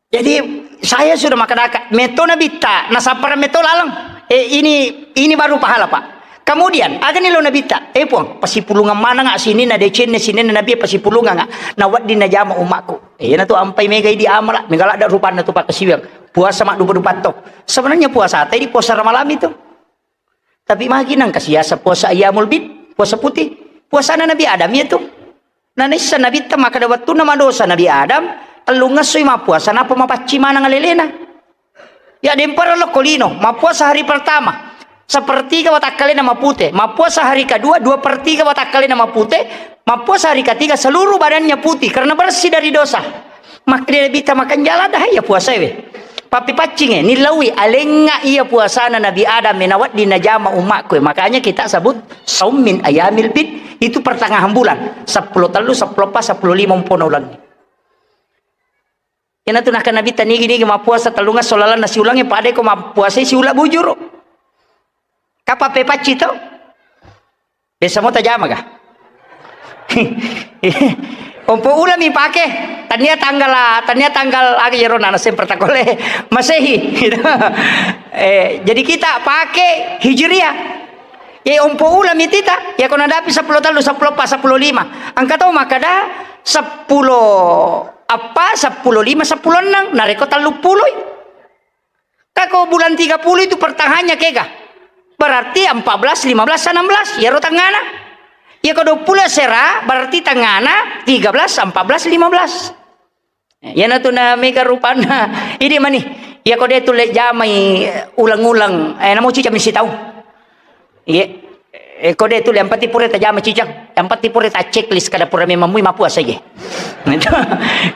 Jadi saya sudah makadaka, meto Nabitta, nasappara meto laleng. Eh, ini, ini baru pahala, Pak. Kemudian, agani lo Nabitta, eh Puang, pasipulungang mananga sininna decenne, sininna Nabi pasipulungang, na wedding najama ummakku. Eh, iyanatu ampai mega idi amala, mega ladda rupanna tu pakkasiwiang. Puasa maddupa-dupa to. Sebenarnya puasa tadi puasa Ramalang itu. Tapi magi nangka siasa puasa ayyamul bid, puasa putih. Puasana Nabi Adam itu. Nanaissa Nabitta makkada wettunna madosa Nabi Adam, tellungessoi mappuasa, napa mapaccing maneng alelena. Ya, dempara lokko lino, mappuasa hari pertama, sepertiga watakkalena mapute, mappuasa hari kedua, dua per tiga watakkalena mapute, mappuasa hari ketiga seluruh badannya putih karena bersih dari dosa. Makkeda Nabitta makanjala dah iya puasae we. Pappipaccinge, nillaui alengnga iya puasana Nabi Adam e, nawedding najama ummakku e. Makanya kita sebut saum min ayamil bid, itu pertengahan bulan, seppulo tellu, seppulo eppa, seppulo lima umpona ulengnge. Iyanatu nakkeda Nabitta nigi-nigi mappuasa tellungesso lalenna siulengnge, pada ko mappuasai siula bujuru. Kapang pepacci to? Biasa mo tajama ga? Ompo ulami pake, tania tanggal, tania tanggal aga iyaro nana semper takole Masehi. Eh, jadi kita pake Hijriah. Ye ompo ulami tita, ya ko nadapi seppulo tellu, seppulo eppa, seppulo lima. Engka to makkada seppulo eppa, seppulo lima, seppulo enneng, narekko tellu puloi. Tako bulan tiga puluh itu pertengahannya kega. Berarti empat belas, lima belas, enam belas. Iyaro tengngana. Iya ko dua puluh sera, berarti tengngana tiga belas, empat belas, lima belas. Iyanatu na mega rupanna. Idi mani. Iya ko de tulle jamai ulang-ulang. Eh, namo cicami sitau. Iya. Eh, ko de tu, yang penting pura tajama cicang. Yang penting pura ta checklist kada pura memang mui mapuasa je. Itu.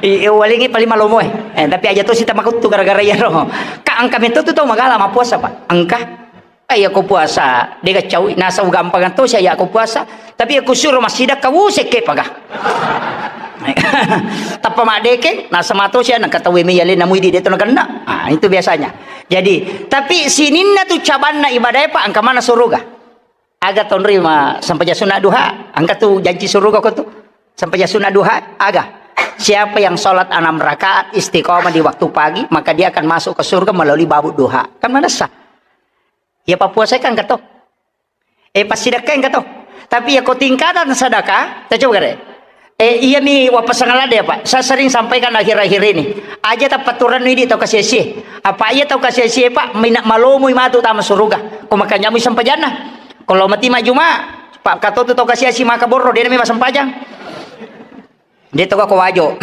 I, i, walingi paling malomo eh. Eh, tapi aja to sita makuttu gara-gara iyaro. Ka engka metto tu tau magala mapuasa, Pak. Engka. Eh, iya ko puasa, dega caui, nasa ugampang to sia iya ko puasa. Tapi iya ko suro massidakka, wusekke paga. Tappa maddekeng, nasa mato sia nangka tau mei alena mui di deto nagenna. Ah, itu biasanya. Jadi, tapi sininna tu cabanna ibadah, Pak, engka mana suruga. Aga tonrima sempajang sunna duha, engka tu janji suruga ko tu. Sempajang sunna duha, aga. Siapa yang sholat enam rakaat istiqomah di waktu pagi, maka dia akan masuk ke surga melalui babu duha. Kan manessa. Ya, pappuasai kan engka to. Eh, passidakka engka to. Tapi ya ko tingkatan sedekah, kita coba kare. Eh, iya mi wapasang ladde ya, Pak. Saya sering sampaikan akhir-akhir ini. Aja tapaturan idi tau kasiasi. Apa iya tau kasiasi, Pak? Mina malomoi matu tama suruga. Ko makanya mu sempajanna. Kalau mati majuma, Pak, katotu tau kasiasi maka borro, dia mi masempajang. Dia tau ko wajo.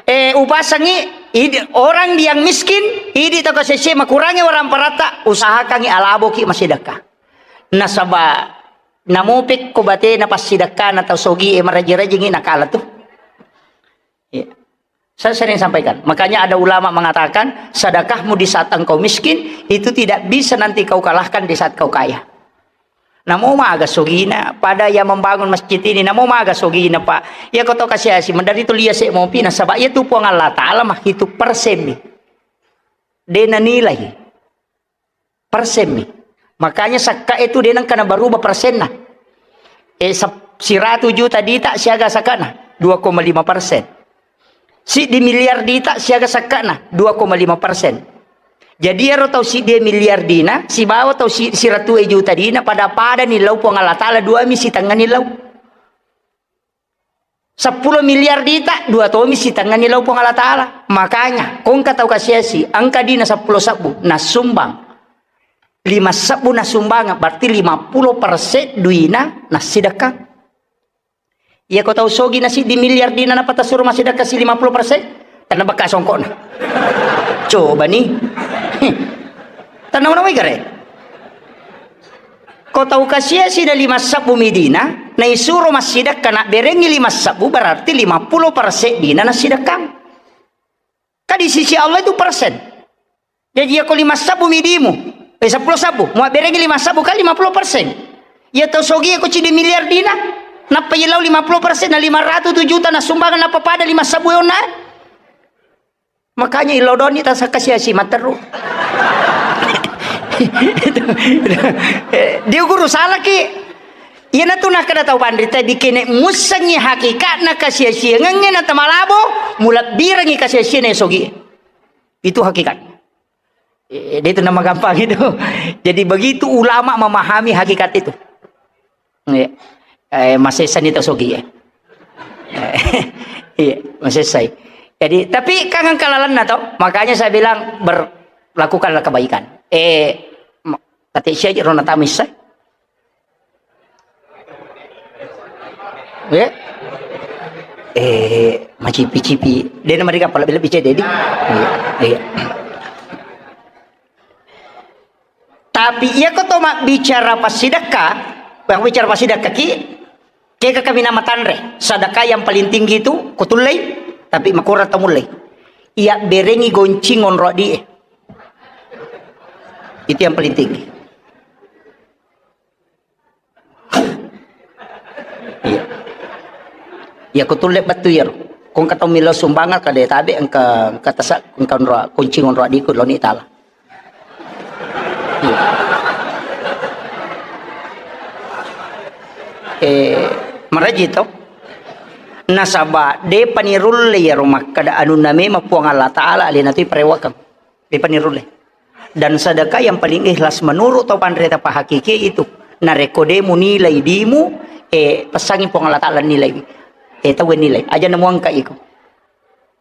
Eh, upasangi idi, orang yang miskin, idi tau kasiasi makurangi orang paratta, usahakangi alaboki massidakka. Nasaba namo pekko batena passidakkana tau sogi e maraji-rajingi nakala tu. Iya. Saya sering sampaikan. Makanya ada ulama mengatakan, sedekahmu di saat engkau miskin, itu tidak bisa nanti kau kalahkan di saat kau kaya. Namo maga sogina, pada yang membangun masjid ini, namo maga sogina, Pak. Iya ko to kasiasi, mendari tu lia se mopi, nasaba iya tu Puang Allah Taala mahitu persen mi. De nanilai. Persen mi. Makanya sakka itu de nengka nabaruba persenna. Eh, sep-, siratu juta dita siaga sakkana? Dua koma lima persen. Siddi miliar dita siaga sakkana? Dua koma lima persen. Jadi ero tau siddi miliar dina, sibawa tau si-, siratu juta dina, pada-pada nillau Puang Allah Taala, dua mi sitengnga nillau. Seppulo miliar dita, dua tomi sitengnga nilau Puang Allah Taala. Makanya, ko engka tau kasiasi, engka dina seppulo sebbu, nassumbang lima sebbu nassumbang, berarti lima puluh persen duina nassidekka. Iya ko tau sogi na siddi miliar dina napata suro massidekka si lima puluh persen, tenna bekka songkokna. Coba ni. Tenna mana gare. Ko tau kasiasi na lima sebbu mi dina, naisuro massidekka, nabberengi lima sebbu, berarti lima puluh persen dina nassidekkang. Ka di sisi Allah itu persen. Jadi, iya ko lima sebbu mi dimu, eh, seppulo sebbu, muabberengi lima sebbu kali lima puluh persen. Iya tau sogi ko ciddi miliar dina, nappa iya lau lima puluh persen, na lima ratu tu juta nassumbang, nappa pada lima sebbu onna. Makanya illau doni tasakasiasi matteru. Diuguru salaki. Iyanatu nakkeda tau panrita, dikene mussengngi hakikatna kasiasiangengnge na tamalabo, mulebbirengngi kasiasianna sogi. Itu hakikat. Eh, dia itu nama gampang itu. Jadi begitu ulama memahami hakikat itu. Iya. Eh, masessani to sogi ya. Iya, masessai. Jadi, tapi kangen kalalanna to, makanya saya bilang berlakukanlah kebaikan. Eh, ma-, tati sia rona tamis, eh. Ya. Eh, macipi-cipi. Dia nama dia kepala bila bicara, Dedi. Iya, iya. Tapi iya ko to mabbicara passidekka, mabbicara passidekka ki, keka kami nama tanre, sedekah yang paling tinggi itu kutullei, tapi makurang to mullei. Iya berengi goncing onro di. Itu yang paling tinggi. Iya. Iya, ko tulle bettu iyaro. Ko engka tau millau sumbangan, ka de tabe engka, engka tasa, engka onro, kunci onro adiku loni tala. Iya. Eh, maraji to. Nasaba de panirulle iyaro makkeda anunna memang Puang Allah Taala alena tu parewakeng. Depa nirulle. Dan sedekah yang paling ikhlas menurut tau panrita pahakiki itu. Narekko de munilai dimu, eh, pesangi Puang Allah Taala nilai. Eh, tau nilai. Aja namuangka iko.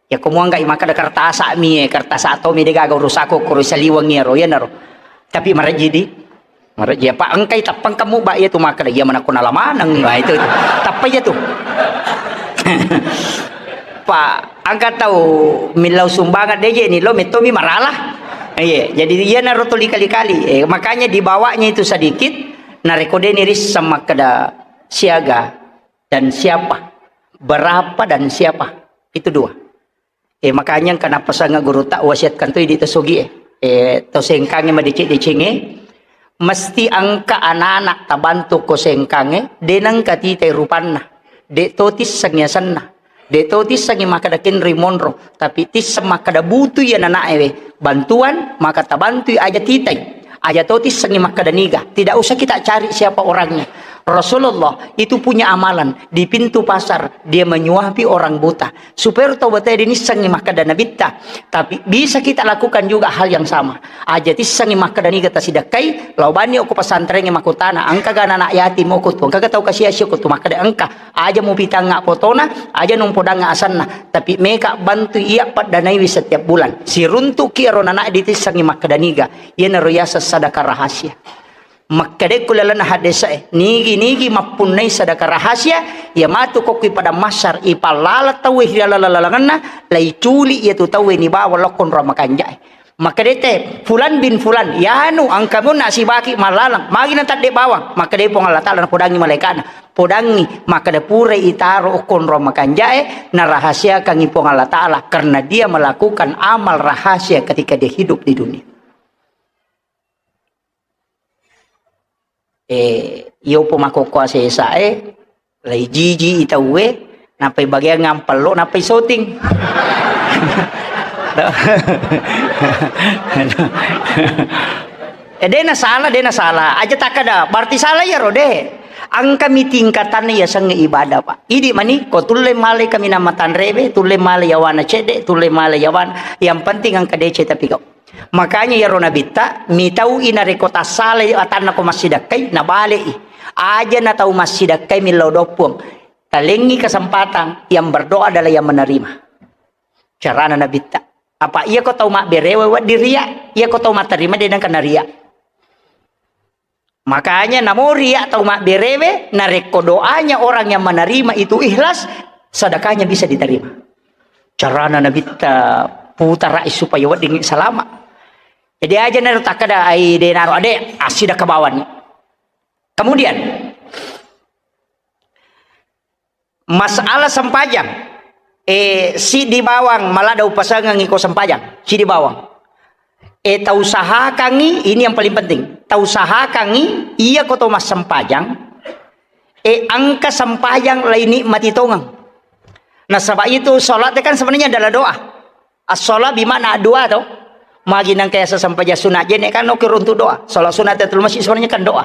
Ya ko muangka maka ada kertasa mi, eh, kertasa to mi de gaga urusako kuru saliweng iyaro, iyanaro. Tapi marajidi. Maraji apa engkai tappang kamu ba iya tu makkeda iya manakko nala maneng. Wah, itu, itu. Tappa iya tu. Pak, engka tau millau sumbangan deje ni lo metto mi marala. Iya, jadi iya naro tuli kali-kali. Eh, makanya dibawanya itu sedikit, narekko de ni risseng makkeda siaga dan siapa, berapa dan siapa. Itu dua. Eh, makanya engka napasanga gurutta wasiatkan tu idi to sogi e. Eh, to sengkange madeceng-decengnge, mesti engka anak-anak tabantu ko sengkange, de nengka titai rupanna, de to tissengi asenna, de to tissengi makkeda kenri monro, tapi tisseng makkeda butui anak-anak ewe bantuan, maka tabantui aja titai. Aja to tissengi makkeda niga. Tidak usah kita cari siapa orangnya. Rasulullah itu punya amalan di pintu pasar, dia menyuapi orang buta. Supaya tau bate dinissengi makkeda nabitta. Tapi bisa kita lakukan juga hal yang sama. Aja tissengi makkeda niga tasidakkai, lao bani okko pesantrengnge makkutana, engka ga anak yatim okko tu, engka ga tau kasiasi okko tu, makkeda engka. Aja mupitangnga fotona, aja nung podangnga asenna, tapi meka bantu iya paddanaiwi setiap bulan. Siruntuki ero nana ditissengi makkeda niga, iyanaro yaseng sadaka rahasia. Makkedekku lalenna haddesae, nigi-nigi mappunnai sadaka rahasia, iya matu kokkui padang mahsyar, ipallala tauwe ri laleng-lalengenna, laiculi iyatu tauwe nibawa lokko nro makanjae. Makkedete, "Fulan bin Fulan, yanu engka munna sibaki mallaleng, magi natadde bawang?" Makkede Puang Allah Taala napodangi malaikatna, "Podangi, makkeda purai itaro okko onrong makanjae, narahasiakangi Puang Allah Taala, karena dia melakukan amal rahasia ketika dia hidup di dunia." Eh, iyopo makkokkoe sesae, lai jiji i tauwe, nappai bageang ampello, nappai soting. Eh, de nasala, de nasala. Aja takkada, berarti sala iyaro, de. Engkami tingkatanna iyasengnge ibadah, Pak. Idi mani, ko tulle malai kaminang matanrewe, tulle malai yawana cedde, tulle malai yawana. Yang penting engka deceng tapi kau. Makanya iyaro nabitta, mitau'i narekko tassalai atanna ko massidakkai, nabale'i. Aja na tau massidakkai millau doang, talengngi kesempatan, yang berdoa adalah yang menerima. Carana nabitta. Apa iya ko tau mabberewe wedding ria, iya ko tau matterima de nengka naria. Makanya namo ria tau mabberewe, narekko doanya orang yang menerima itu ikhlas, sedekahnya bisa diterima. Carana nabitta putarai supaya wedding salama. Jadi aja naro takkada ai de naro ade assidakka bawani. Kemudian masalah sempajang, eh, siddi bawang maladda upasengengngi ko sempajang, siddi bawang. Eh, tausahakangngi, ini yang paling penting, tausahakangngi iya ko to massempajang, eh, engka sempajang lainikmati tongeng. Nasaba itu salat kan sebenarnya adalah doa. As-sholat bimakna doa to. Magi nangka yaseng sempajang sunat jenne kan oke runtu doa. Sholat sunat tahiyatul masjid sebenarnya kan doa.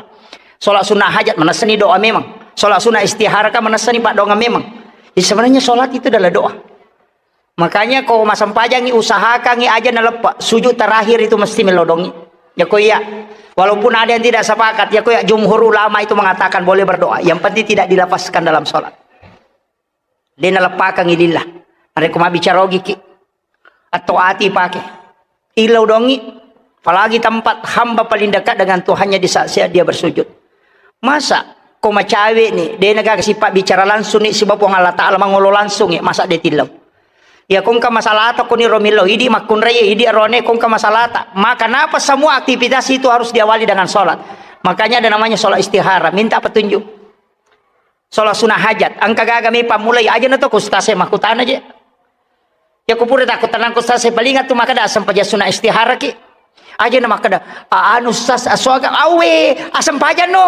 Sholat sunat hajat manessani doa memang. Sholat sunat istihara kan manessani paddoangeng memang. Jadi sebenarnya sholat itu adalah doa. Makanya ko masempajangi usahakangi aja naleppa. Sujud terakhir itu mesti melodongi. Ya ko iya. Walaupun ada yang tidak sepakat, ya ko iya jumhur ulama itu mengatakan boleh berdoa. Yang penting tidak dilafazkan dalam sholat. De naleppakangi lillah. Narekko mabbicara ogiki, atau ati pake. Illau dongi, apalagi tempat hamba paling dekat dengan Tuhannya di saat-saat dia bersujud. Masa ko macawe ni, de naga sifat bicara langsung ni siba Puang Allah Ta'ala mangolo langsung ni, masa de tillau. Ya kongka masalata koni romillau, idi makkunrai, idi arone kongka masalata. Maka napa semua aktivitas itu harus diawali dengan sholat. Makanya ada namanya sholat istihara, minta petunjuk. Sholat sunat hajat, engka gaga mi pammulai, aja na to ko ustaz e makkutana je. Ya ko pura takkutanang ko ustaz e, paling atu makkeda asempajang sunat istihara ki. Aja na makkeda, "A-, anu ustaz, asoaga awe, asempajang no."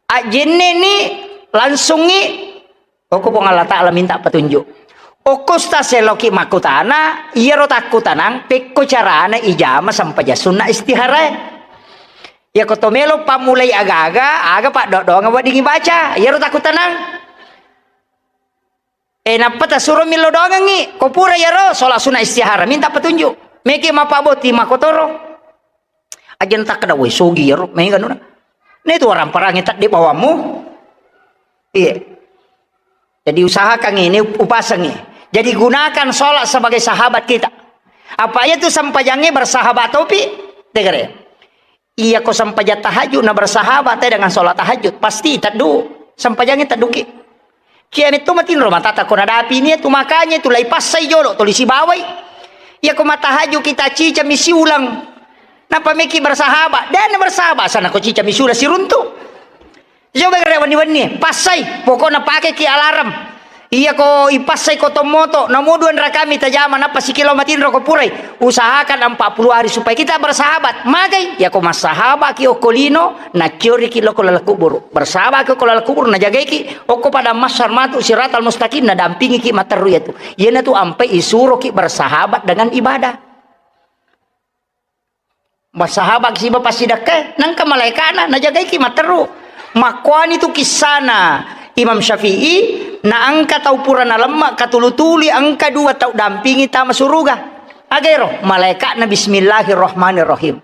Ajenne ni langsungi, okko Puang Allah Ta'ala minta petunjuk. Okko ustaz e loki makkutana, iyaro takkutanang, pekko carana ijama sempajang sunat istihara e. Iyako to melo pammulai aga-aga, aga paddo-doangeng weddingngi baca, iyaro takkutanang. E, nappa tasuro millo doangengngi, ko pura iyaro sholat sunat istihara, minta petunjuk. Meki mappabboti makkotoro. Aja na takkeda, "Woi, sogi iyaro, mega nuna." Netu waramparangnge tedde bawammu. Iya. Jadi usahakan ini, upasangi. Jadi gunakan sholat sebagai sahabat kita. Apa itu sempajangnge bersahabat topi? Tegere. Iya ko sempajang tahajud na bersahabat te dengan sholat tahajud, pasti teddu. Sempajangnge tedduki. Kiametto matinro matata ko nadapi ni tu, makanya tu lai passai jolo tuli sibawai. Iya ko matahajud kita cica mi siulang. Napa meki bersahabat? Dan bersahabat sana ko cica mi siulang siruntu. Coba gare wenni-wenni, passai, pokokna pakeki alarm. Iya ko ipassai ko tommoto, namo dua rakami tajama, nappa sikilo matinro ko purai. Usahakan empat puluh hari supaya kita bersahabat. Magai, ya ko massahabaki okko lino, nakioriki loko laleng kuburu. Bersahabaki okko laleng kuburu, najagaiki, okko pada massar matu siratal mustaqim, nadampingiki materru yatu. Iyana tu ampai isuroki bersahabat dengan ibadah. Bersahabat siba passidekkae, nengka malaikana najagaiki matteru. Makkuani tu kissana Imam Syafi'i, na engka tau pura nalemma katulu-tului engka dua tau dampingi tama suruga. Agero, malaikatna bismillahirrahmanirrahim.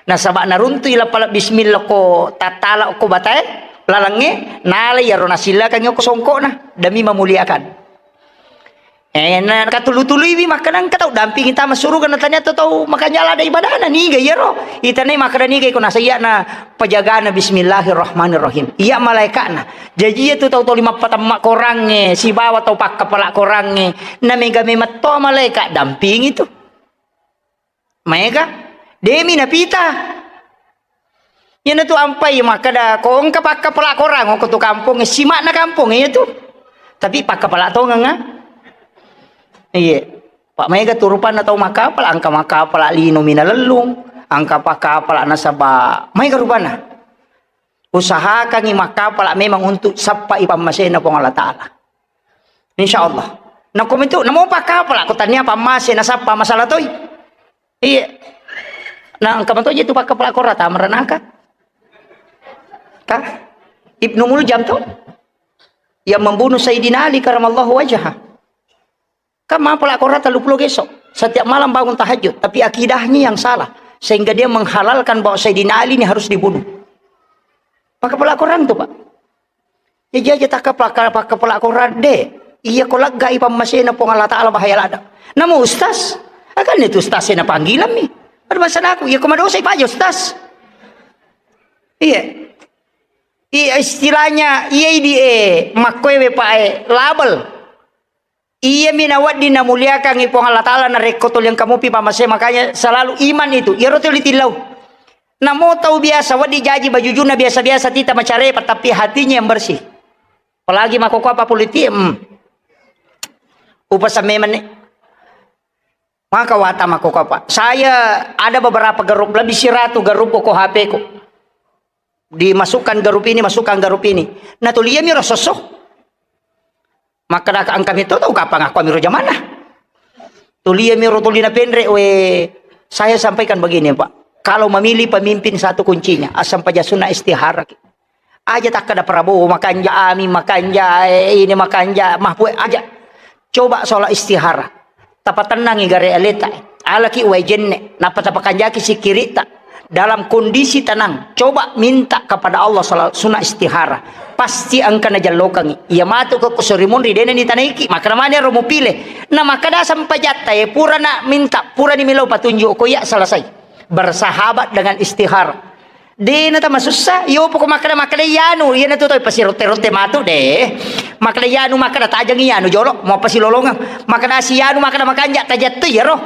Nasaba naruntui lapala bismillah ko tattala ko batae, lalengnge, nalai iyaro nasillakangngi ko songkokna, demi memuliakan. Eh, na katulu-tuluiwi makkeda engka tau dampingi tama suruga, na tania tau, tau makanja lada ibadahna, niga iyaro? Itanai makkeda niga iko nasaiya na pajagana bismillahirrahmanirrahim. Iya malaikatna. Jaji iya tu tau toli mappatemma korangnge, sibawa tau pakkapala korangnge, na mega memetto malaikat dampingi tu. Maega, demi napita. Iyana tu ampai makkeda, ko engka pakkapala korang, ko tu kampong, sima'na kampong, iya tu. Tapi pakkapala tongeng, ah. Iya. Pak maega tu rupanna tau makkapala, engka makkapala lino minalellung, engka pakkapala nasaba, maega rupanna. Usahakangi makkapala memang untuk sappai pammasena Puang Allah Ta'ala. Insya Allah. Nako mentu, namo pakkapala, ko tania pammase nasappa masalah toi. Iya. Nah, engka matoje tu pakkapala kora tamaranaka. Ka? Ibnu Muljam tu yang membunuh Sayyidina Ali karamallahu wajhah. Kan mapala kora tellu pulo geso. Setiap malam bangun tahajud, tapi akidahnya yang salah sehingga dia menghalalkan bahwa Sayyidina Ali ini harus dibunuh. Pakkapala korang tu, Pak. Jaji aja takka pakka-, pakkapala korang de. Iya ko laggai pammasena Puang Allah Ta'ala bahaya lada. Namu ustaz? Akan itu ustaz sena panggilan mi. Ada bahasa aku, iya ko madosa ipaja ustaz. Iya. Iya istilahnya, iya idi e, makkoe we pae, label. Iyami nawedding namuliakangngi Puang Allah Ta'ala narekko tuli engka mupi pamase, makanya selalu iman itu. Iyaro tuli tillau. Namo tau biasa, wedding jaji bajujunna biasa-biasa tita macarepa, tapi hatinya yang bersih. Apalagi makkoko apa politik, hmm. Upasan memang ni. Maka wata makkoko apa. Saya ada beberapa grup, lebih siratu grup ko H P ku. Dimasukkan grup ini, masukkan grup ini. Nah, tuli iyami ro sosso. Makkadaka engka mito tau kapang aku amiro jamanna. Tuli iya miro tuli napenre, we, saya sampaikan begini, Pak. Kalau memilih pemimpin, satu kuncinya, assampajang sunna istihara. Aja takkada Prabowo makanja, Amin makanja, eh, ini makanja, Mahfud aja. Coba sholat istihara. Tapatennangi gare aleta. Alaki wae jenne, nappa tapakanjaki sikkiritta. Dalam kondisi tenang, coba minta kepada Allah sholat sunna istihara. Pasti engka najallokangi. Iya matu ko sorimunri dena ni tanaiki, makkada mane ro mupile. Na makkada sampajatta, eh, purana minta, purani melo patunjuk ko iya selesai. Bersahabat dengan istihara. Dena tamasussa, yo poko makkada, makkada iyanu, iyana tu toi pasirotte-rotte matu de. Makkada iyanu, makkada tajang iyanu jolo, mau pasilolongeng. Makkada si iyanu, makkada makanja, tajattu iyaro.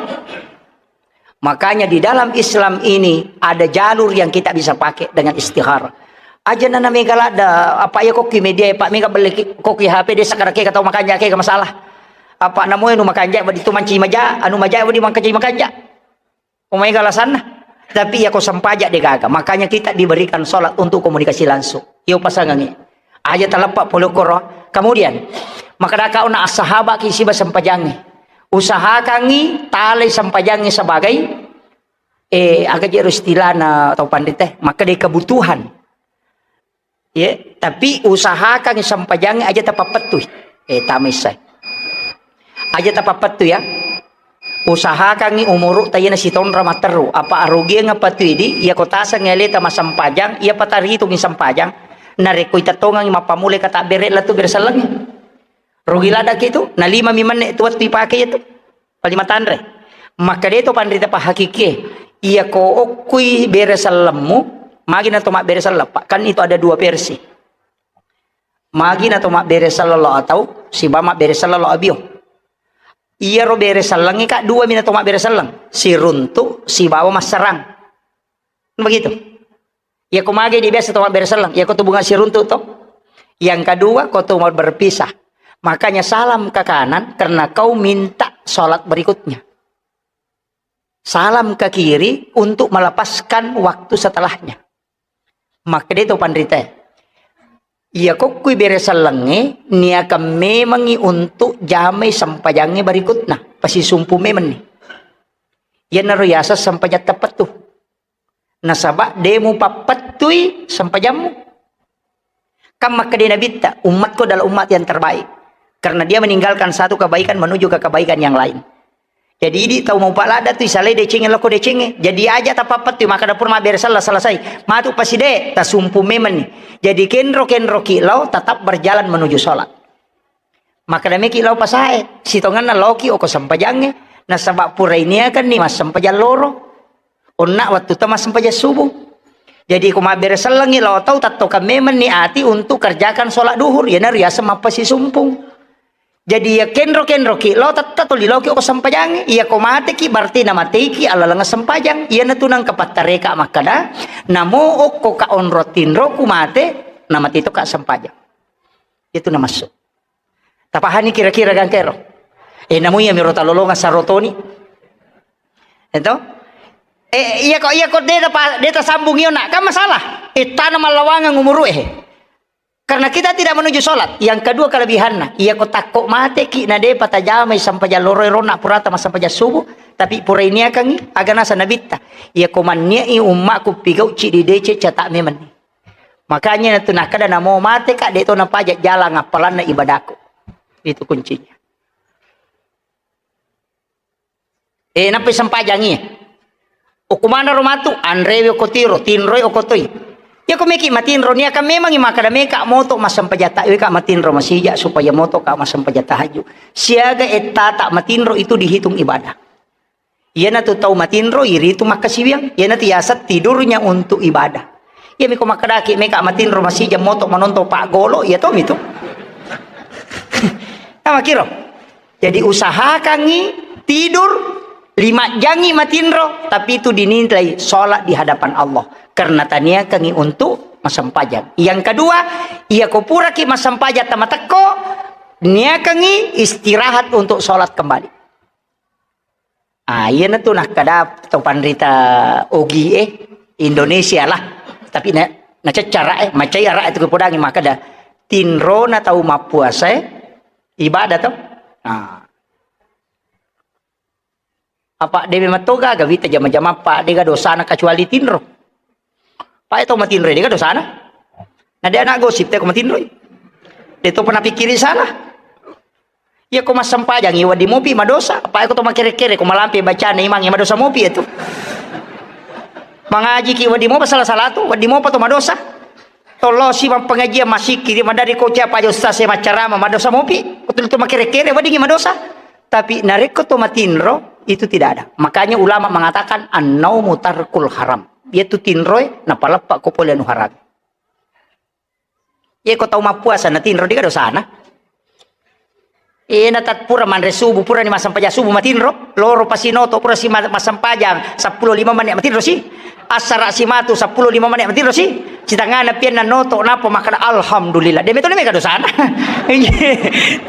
Makanya di dalam Islam ini ada jalur yang kita bisa pakai dengan istihara. Aja nana mega ladda, apa ya koki media, Pak, mega beli ki-, koki H P desa karake katau makanja ke masalah. Apa namoe nu makanja, wadi tu manci maja, anu maja, wadi mangkaci makanja. Omai alasanna. Tapi iya ko sempaja de gaga. Makanya kita diberikan sholat untuk komunikasi langsung. Iyo pasangangi. Aja taleppa pole koro. Kemudian, makkadaka ona assahabaki siba sempajangi. Usahakangi talai sempajangi sebagai, eh, aga jero istilahna tau pandite, makkada kebutuhan. Ye, tapi usahakan sempajangi aja tapappettui. Eh, tamai sai. Aja tapappettui ya. Usahakangi umuru tayena sitonra matteru. Apa arugiang apa tu idi, iya ko taseng aleta masempajang, iya pataritungi sempajang. Narekko itettongangi mappamule kata bere latu bere sellengi. Rugi ladaki tu, na lima mi menne tu wettu ipake itu. Paling matanre. Makkeda to panrita pahakikie, iya ko okkui bere sellemmu, magi na to mabbere selleng, Pak. Kan itu ada dua versi. Magi na to mabbere selleng lo atau siba mabbere selleng lo abio. Iya ro bere sellengi, Kak, dua mi na to mabbere selleng. Siruntu sibawa masserang. Begitu. Iya ko mage di biasa to mabbere selleng, iya ko tu bunga siruntu to. Yang kedua, ko tu mau berpisah. Makanya salam ke kanan karena kau minta sholat berikutnya. Salam ke kiri untuk melepaskan waktu setelahnya. Makkeda to panrita. Iya kokkui bere sellengnge niakan memangi untuk jamai sempajangnge berikutna. Pasisumpu memanni. Iyanaro yaseng sempajang teppettu. Nasaba de mupappettui sempajammu. Kan makkeda Nabitta, "Umatku adalah umat yang terbaik. Karena dia meninggalkan satu kebaikan menuju ke kebaikan yang lain." Jadi idi tau mau palada tu isalai decengnge loko decengnge. Jadi aja tapappettui, makkeda pura mabbere sellang selesai. Matu paside, tasumpu memanni. Jadi kenro-kenroki lao tetap berjalan menuju sholat. Makkeda meki lao pasae, sitongenna laoki oko sempajangnge, nasaba pura iniakanni massempajang loro. Onna wattutta massempajang subuh. Jadi ko mabbere sellengngi lao tau, tattokang memanni ati untuk kerjakan sholat duhur, iyanaro yaseng mappasisumpung. Jadi iya kenro-kenroki lao tetta tuli laoki oko sempajangnge, iya ko mateki berarti namateiki alaleng sempajang. Iyanatu nangka pattareka makkeda, namo okko ka onro tinro ku mate, namate to ka sempajang. Itu namassu. Tapahani kira-kira gangkero. Eh, namu iya miro talolonga sarotoni. Eto? Eh, iya ko, iya ko deta pa, deta sambung iyo nak, kan masalah. Eh, tana mallawangeng umuru eh. Karena kita tidak menuju sholat. Yang kedua kelebihanna, iya ko takko mateki na depa tajamai sampajang loro rona purata masampajang subuh, tapi pura iniakangi aga nasa nabitta. Iya ko manniai ummaku pigau cidi dece cata memanni. Makanya natu nakkeda namo mate ka, de to napaja jalang appalanna ibadaku. Itu kuncinya. Eh, nappai sempajangi. Okko manaro matu, anrewe okko tiro, tinroi okko toi. Iya ko meki matinro, niakan memangi makkeda meka moto massempajang ta, weka matinro masija supaya moto ka massempajang tahajud. Siaga ettata matinro itu dihitung ibadah. Iyanatu tau matinro iritu makkasiwiang. Iyanatu yaseng tidurnya untuk ibadah. Iyami ko makkedaki meka matinro masija moto manontong paggolo, iya tomi tu. Namakiro. Jadi usahakangi tidur lima jangi matinro, tapi itu dinilai sholat di hadapan Allah. Karena taniakangi untuk massempajang. Yang kedua, iya ko puraki massempajang tamatekko, niakangi istirahat untuk sholat kembali. Ah, iyanatu nakkeda to panrita ogi e, Indonesia lah. Tapi na, naceccara e, macai ara e tu kepodangi makkeda tinrona tau mappuasa e, ibadah to. Ah. Apa de memang toga ga wita jama-jama, apa de ga dosana kecuali tinro. Apa itu matinro de ga dosana. Nah, de anak gosip te ko matinro. De to pernah pikkiri sana. Iya ko massempajang, iya wedding mopi madosa. Apa ko to makere-kere ko malampe bacana imang, iya madosa mopi itu. Mangajiki wedding mopa salah-salah tu, wedding mopa to madosa. Tollosi mappengajian, masikiri, madari ko cia paja ustaz e maccarama, madosa mopi. Betul tu makere-kere, wedding madosa. Tapi narekko to matinro, itu tidak ada. Makanya ulama mengatakan, "An-naumu tarkul haram." Yaitu tinroe, napaleppa ko pole anu haram. Ye ko tau mappuasa natinro, de ga dosana. Ena tat pura manre subuh, pura ni massempajang subuh matinro, loro pasi noto, pura si ma-, massempajang seppulo lima menit matinro si. Assara si matu seppulo lima menit matinro si. Sitangana pianna noto, napa makkada alhamdulillah. De metto de mega dosana.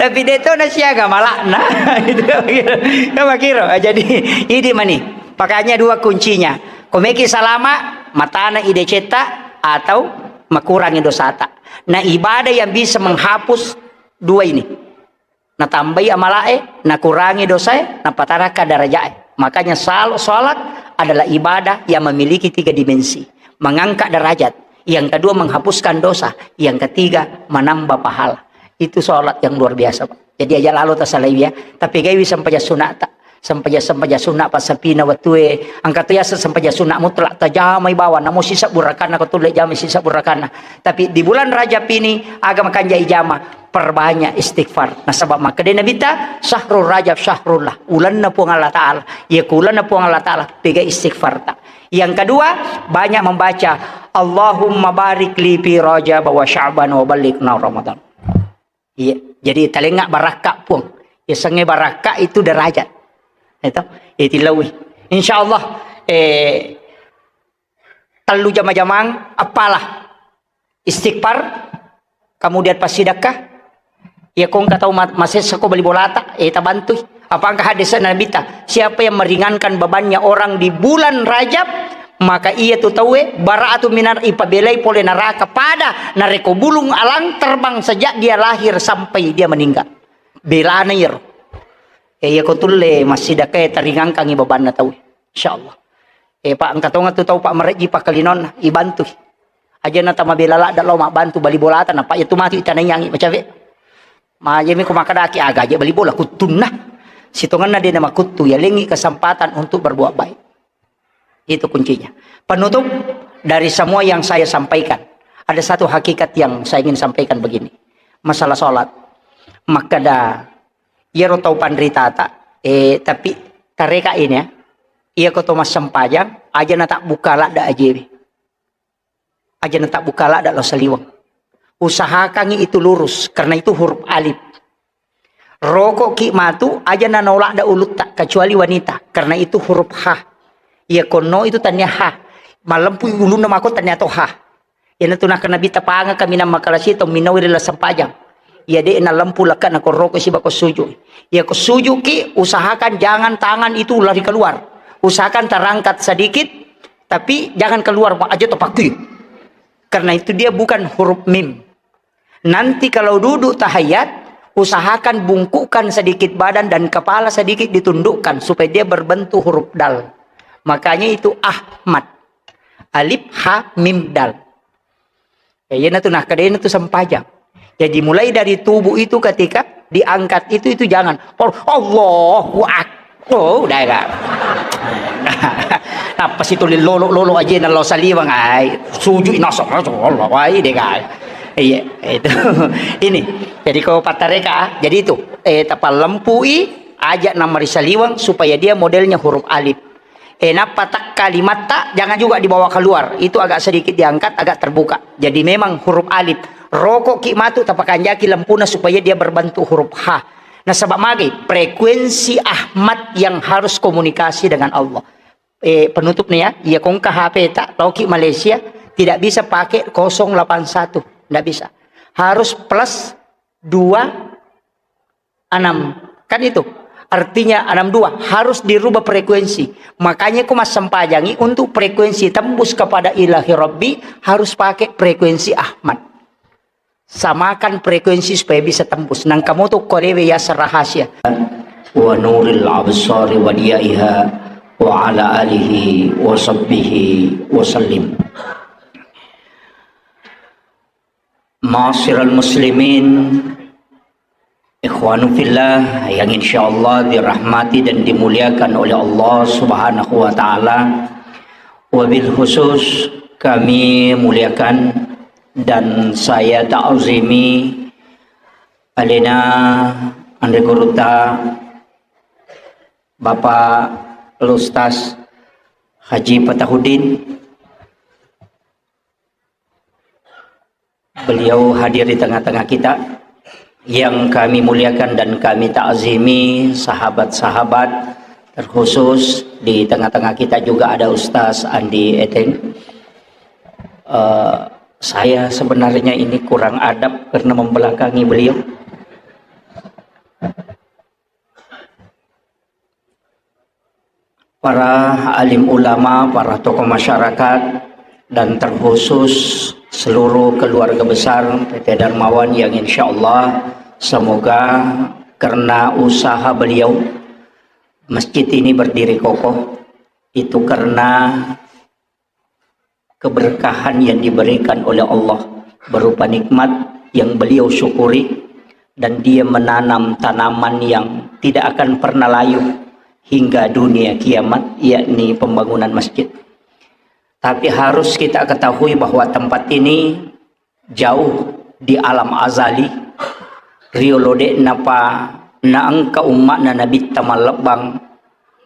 Tapi de to na siaga malakna. Itu kan makiro. Kan makiro. Ah, jadi, idi mani. Makanya dua kuncinya. Ko meki salama, matana ide cetta atau makurangi dosata. Nah, ibadah yang bisa menghapus dua ini. Natambai amalae, nakurangi dosae, napataraka darajae. Makanya sal-, salat adalah ibadah yang memiliki tiga dimensi. Mengangkat derajat. Yang kedua, menghapuskan dosa. Yang ketiga, menambah pahala. Itu salat yang luar biasa, Pak. Jadi aja lalo tasalai ya. Tapi gaiwi sempajang sunata. Sempajang-sempajang sunna passapina wettue, engka to yaseng sempajang sunna mutlak, tajamai bawang, namo sisebbu rakanna, ko tulle jamai sisebbu rakanna. Tapi di bulan Rajab ini, aga makanjai jama, perbanyak istighfar. Nasaba makkeda Nabitta, "Syahrul Rajab syahrullah," ulenna Puang Allah Ta'ala. Iya ku ulenna Puang Allah Ta'ala, pega istighfarta. Yang kedua, banyak membaca, "Allahumma barik li fi Rajab wa Sya'ban wa ballighna Ramadan." Iya, jadi talengnga barakka, Puang. Yasengnge barakka itu derajat. Itu, itu lawi. Insya Allah, eh, tellu jama-jamang, apalah. Istighfar, kemudian passidekka. Iya, ko engka tau ma-, masessa ko bali bolata, eh, tabantui. Apa engka hadis Nabitta, siapa yang meringankan bebannya orang di bulan Rajab, maka iya tu tauwe, bara'atu minar, ipabelai pole neraka pada narekko bulung alang terbang sejak dia lahir sampai dia meninggal. Belana iyaro. Eh, iya ko tulle massidekkae taringangkangi bebanna tauwe. Insyaallah. Eh, Pak, engka tonga tu tau, Pak, marejji pakkalinonna, ibantui. Aja na tamabela ladda lao mabbantu bali bolata, na, Pak, iya tu matu itanaiangi macawe. Majemi ko makkadaki aga aja bali bola kuttunna. Sitongenna de na makuttu, ya lengi kesempatan untuk berbuat baik. Itu kuncinya. Penutup dari semua yang saya sampaikan, ada satu hakikat yang saya ingin sampaikan begini. Masalah sholat. Makkada, iyaro tau panritata, eh, tapi tareka ini ya, iya ko to massempajang, aja na tak buka ladda ajewe. Aja na tak buka ladda lao saliweng. Usahakangi itu lurus, karena itu huruf alif. Rokokki matu, aja na naoladda ulutta, kecuali wanita, karena itu huruf ha. Iya konno itu tania ha. Malempu ulunna mako tania to ha. Iyanatu nakkeda Nabitta, pangaka minang makalasi tau minnaui ri laleng sempajang. Iya de' nalempu lekkana ko roko siba ko suju. Iya ko sujuki, usahakan jangan tangan itu lari keluar. Usahakan terangkat sedikit, tapi jangan keluar, aja to pakui. Karena itu dia bukan huruf mim. Nanti kalau duduk tahiyat, usahakan bungkukkan sedikit badan dan kepala sedikit ditundukkan supaya dia berbentuk huruf dal. Makanya itu Ahmad. Alif, ha, mim, dal. Ya, iyanatu, nah, kedena tu sempajang. Jadi mulai dari tubuh itu ketika diangkat itu, itu jangan. Oh, Allahu Akbar. Oh, udah ya. Apa sih tulis lolo, lolo aja na lao saliweng, ai. Sujud, nasab, Allah, ai, deh, ai. Iya, itu. Ini. Jadi kau pattareka, jadi itu. Eh, tapalempui, aja nama ri saliweng supaya dia modelnya huruf alif. Eh, nappa tak kalimatta, jangan juga dibawa keluar. Itu agak sedikit diangkat, agak terbuka. Jadi memang huruf alif. Rokokki matu tapakanjaki lempuna supaya dia berbentuk huruf ha. Nasaba magai, frekuensi Ahmad yang harus komunikasi dengan Allah. Eh, penutup nih ya, iya kongka H P tak, loki Malaysia, tidak bisa pakai kosong delapan satu. Tidak bisa. Harus plus dua enam. Kan itu. Artinya enam dua harus dirubah frekuensi. Makanya ku massempajangi untuk frekuensi tembus kepada Ilahi Rabbi harus pakai frekuensi Ahmad. Samakan frekuensi supaya bisa tembus. Nang kamu tuh korewe ya rahasia. ونور الأبصار وضيائها وعلى آله وصحبه وسلم. Ma'asyiral muslimin, ikhwanu fillah yang insyaallah dirahmati dan dimuliakan oleh Allah Subhanahu wa Ta'ala, wabil khusus kami muliakan dan saya ta'zimi alena Anre Guruta Bapak Ustaz Haji Fatahuddin. Beliau hadir di tengah-tengah kita yang kami muliakan dan kami ta'zimi, sahabat-sahabat, terkhusus di tengah-tengah kita juga ada Ustaz Andi Eteng. Eh, saya sebenarnya ini kurang adab karena membelakangi beliau. Para alim ulama, para tokoh masyarakat, dan terkhusus seluruh keluarga besar P T Darmawan yang insyaallah semoga karena usaha beliau masjid ini berdiri kokoh, itu karena keberkahan yang diberikan oleh Allah berupa nikmat yang beliau syukuri, dan dia menanam tanaman yang tidak akan pernah layu hingga dunia kiamat, yakni pembangunan masjid. Tapi harus kita ketahui bahwa tempat ini jauh di alam azali, riolo de'napa naengka umma'na Nabitta mallebbang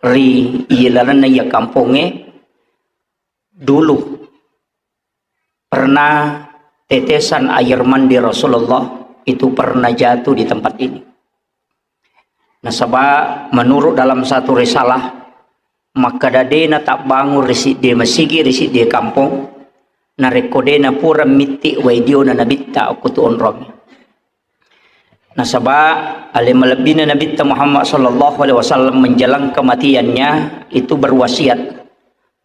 ri ilalenna iya kampongnge, dulu pernah tetesan air mandi Rasulullah itu pernah jatuh di tempat ini. Nasaba menurut dalam satu risalah, makkeda de'na tabbangun ri siddi masigi ri siddi kampong, narekko de'na pura mitti wai diona Nabitta okko tu onrong. Nasaba ale malebbina Nabitta Muhammad sallallahu alaihi wasallam menjelang kematiannya itu berwasiat,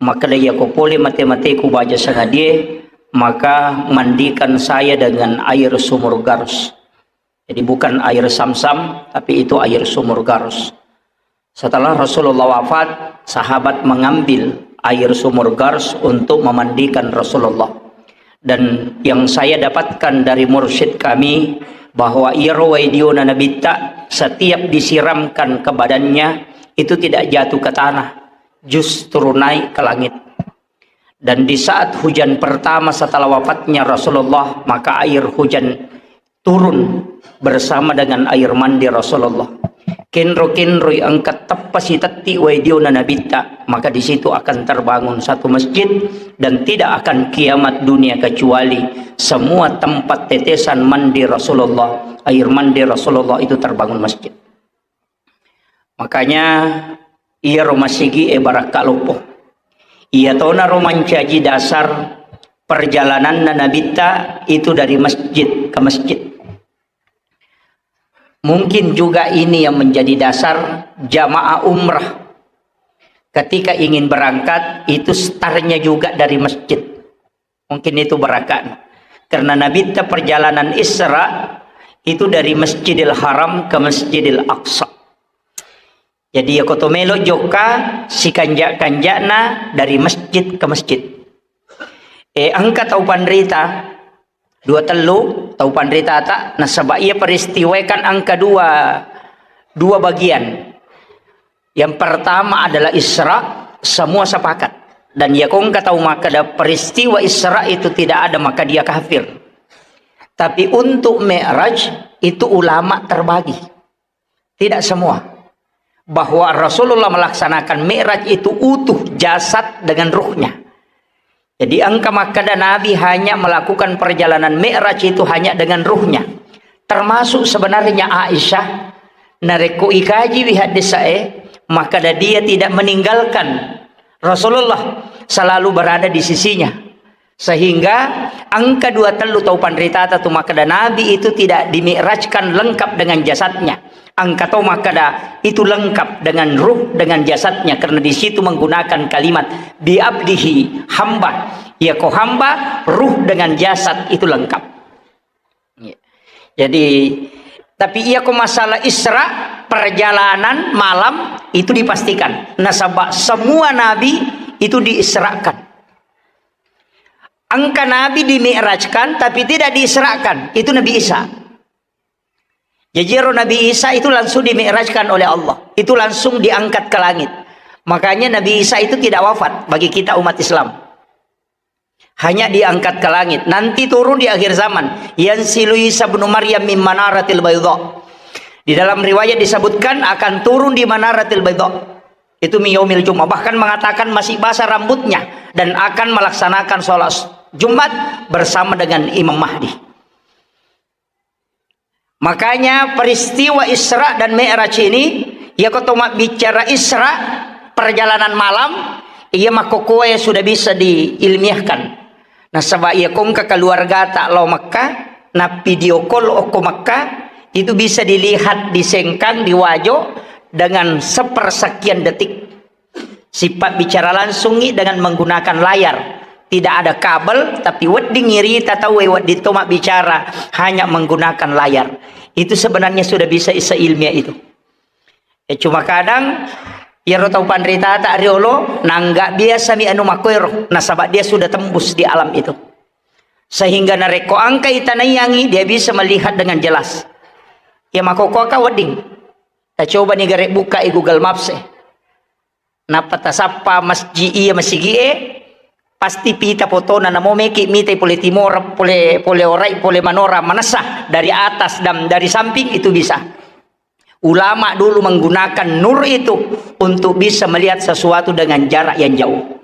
makkeda, "Iyako pole mate-mateku baja sangadie, maka mandikan saya dengan air sumur Garus." Jadi bukan air Samsam, tapi itu air sumur Garus. Setelah Rasulullah wafat, sahabat mengambil air sumur Gars untuk memandikan Rasulullah. Dan yang saya dapatkan dari mursyid kami, bahwa iyaro wai diona Nabitta setiap disiramkan ke badannya, itu tidak jatuh ke tanah, justru naik ke langit. Dan di saat hujan pertama setelah wafatnya Rasulullah, maka air hujan turun bersama dengan air mandi Rasulullah. Kenro-kenroi engka teppa sitetti wai diona Nabitta, maka di situ akan terbangun satu masjid dan tidak akan kiamat dunia kecuali semua tempat tetesan mandi Rasulullah, air mandi Rasulullah itu terbangun masjid. Makanya, iyaro masigi e barakka loppo. Iya tonaro mancaji dasar perjalananna Nabitta itu dari masjid ke masjid. Mungkin juga ini yang menjadi dasar jamaah umrah ketika ingin berangkat itu startnya juga dari masjid. Mungkin itu barakat. Karena Nabitta perjalanan Isra itu dari Masjidil Haram ke Masjidil Aqsa. Jadi, ya koto melo jokka sikanja-kanjana dari masjid ke masjid. Eh, engka tau panrita, dua tellu tau panritata, nasaba iya peristiwa kan engka dua, dua bagian. Yang pertama adalah Isra, semua sepakat. Dan yakongka tau makkeda peristiwa Isra itu tidak ada, maka dia kafir. Tapi untuk Mi'raj itu ulama terbagi. Tidak semua. Bahwa Rasulullah melaksanakan Mi'raj itu utuh jasad dengan ruhnya. Jadi engka makkeda Nabi hanya melakukan perjalanan Mi'raj itu hanya dengan ruhnya. Termasuk sebenarnya Aisyah, narekko ikaji wi haddesae, makkeda dia tidak meninggalkan Rasulullah, selalu berada di sisinya. Sehingga engka dua tellu tau panritata tu makkeda Nabi itu tidak dimi'rajkan lengkap dengan jasadnya. Engka tau makkeda itu lengkap dengan ruh, dengan jasadnya, karena di situ menggunakan kalimat bi abdihi, hamba. Iyako hamba, ruh dengan jasad itu lengkap. Jadi, tapi iyako masalah Isra, Perjalanan malam itu dipastikan. Nasaba semua nabi itu diisrakan. Engka nabi dimi'rajkan tapi tidak diisrakan, itu Nabi Isa. Jadi ero Nabi Isa itu langsung dimi'rajkan oleh Allah, itu langsung diangkat ke langit. Makanya Nabi Isa itu tidak wafat bagi kita umat Islam. Hanya diangkat ke langit. Nanti turun di akhir zaman. Yanzilu Isa ibnu Maryam min manaratil baydha. Di dalam riwayat disebutkan akan turun di manaratil baydha. Itu min yaumil Jumat. Bahkan mengatakan masih basah rambutnya dan akan melaksanakan sholat Jumat bersama dengan Imam Mahdi. Makanya peristiwa Isra dan Mi'raj ini, iya ko to mabbicara Isra, perjalanan malam, iya makkokkoe sudah bisa diilmiahkan. Nasaba iya ko engka keluargata lao Mekka, na video call okko Mekka, itu bisa dilihat di Sengkang, di Wajo, dengan sepersekian detik. Sipabbicara langsungngi dengan menggunakan layar. Tidak ada kabel, tapi wedding irita tauwe wedding to mabbicara hanya menggunakan layar. Itu sebenarnya sudah bisa isa ilmiah itu. Ya, cuma kadang iyaro tau panritata riolo nangga biasa mi anu makoero, nasaba dia sudah tembus di alam itu. Sehingga narekko angka itanaiyangi, dia bisa melihat dengan jelas. Ya, makokoaka wedding. Tacoba ni gare buka i Google Maps e. Nappa tasappa masjid iya masigi'e, pasti pita fotona, namo meki mitai pole timora, pole, pole orai, pole manora, manessa dari atas dan dari samping itu bisa. Ulama dulu menggunakan nur itu untuk bisa melihat sesuatu dengan jarak yang jauh.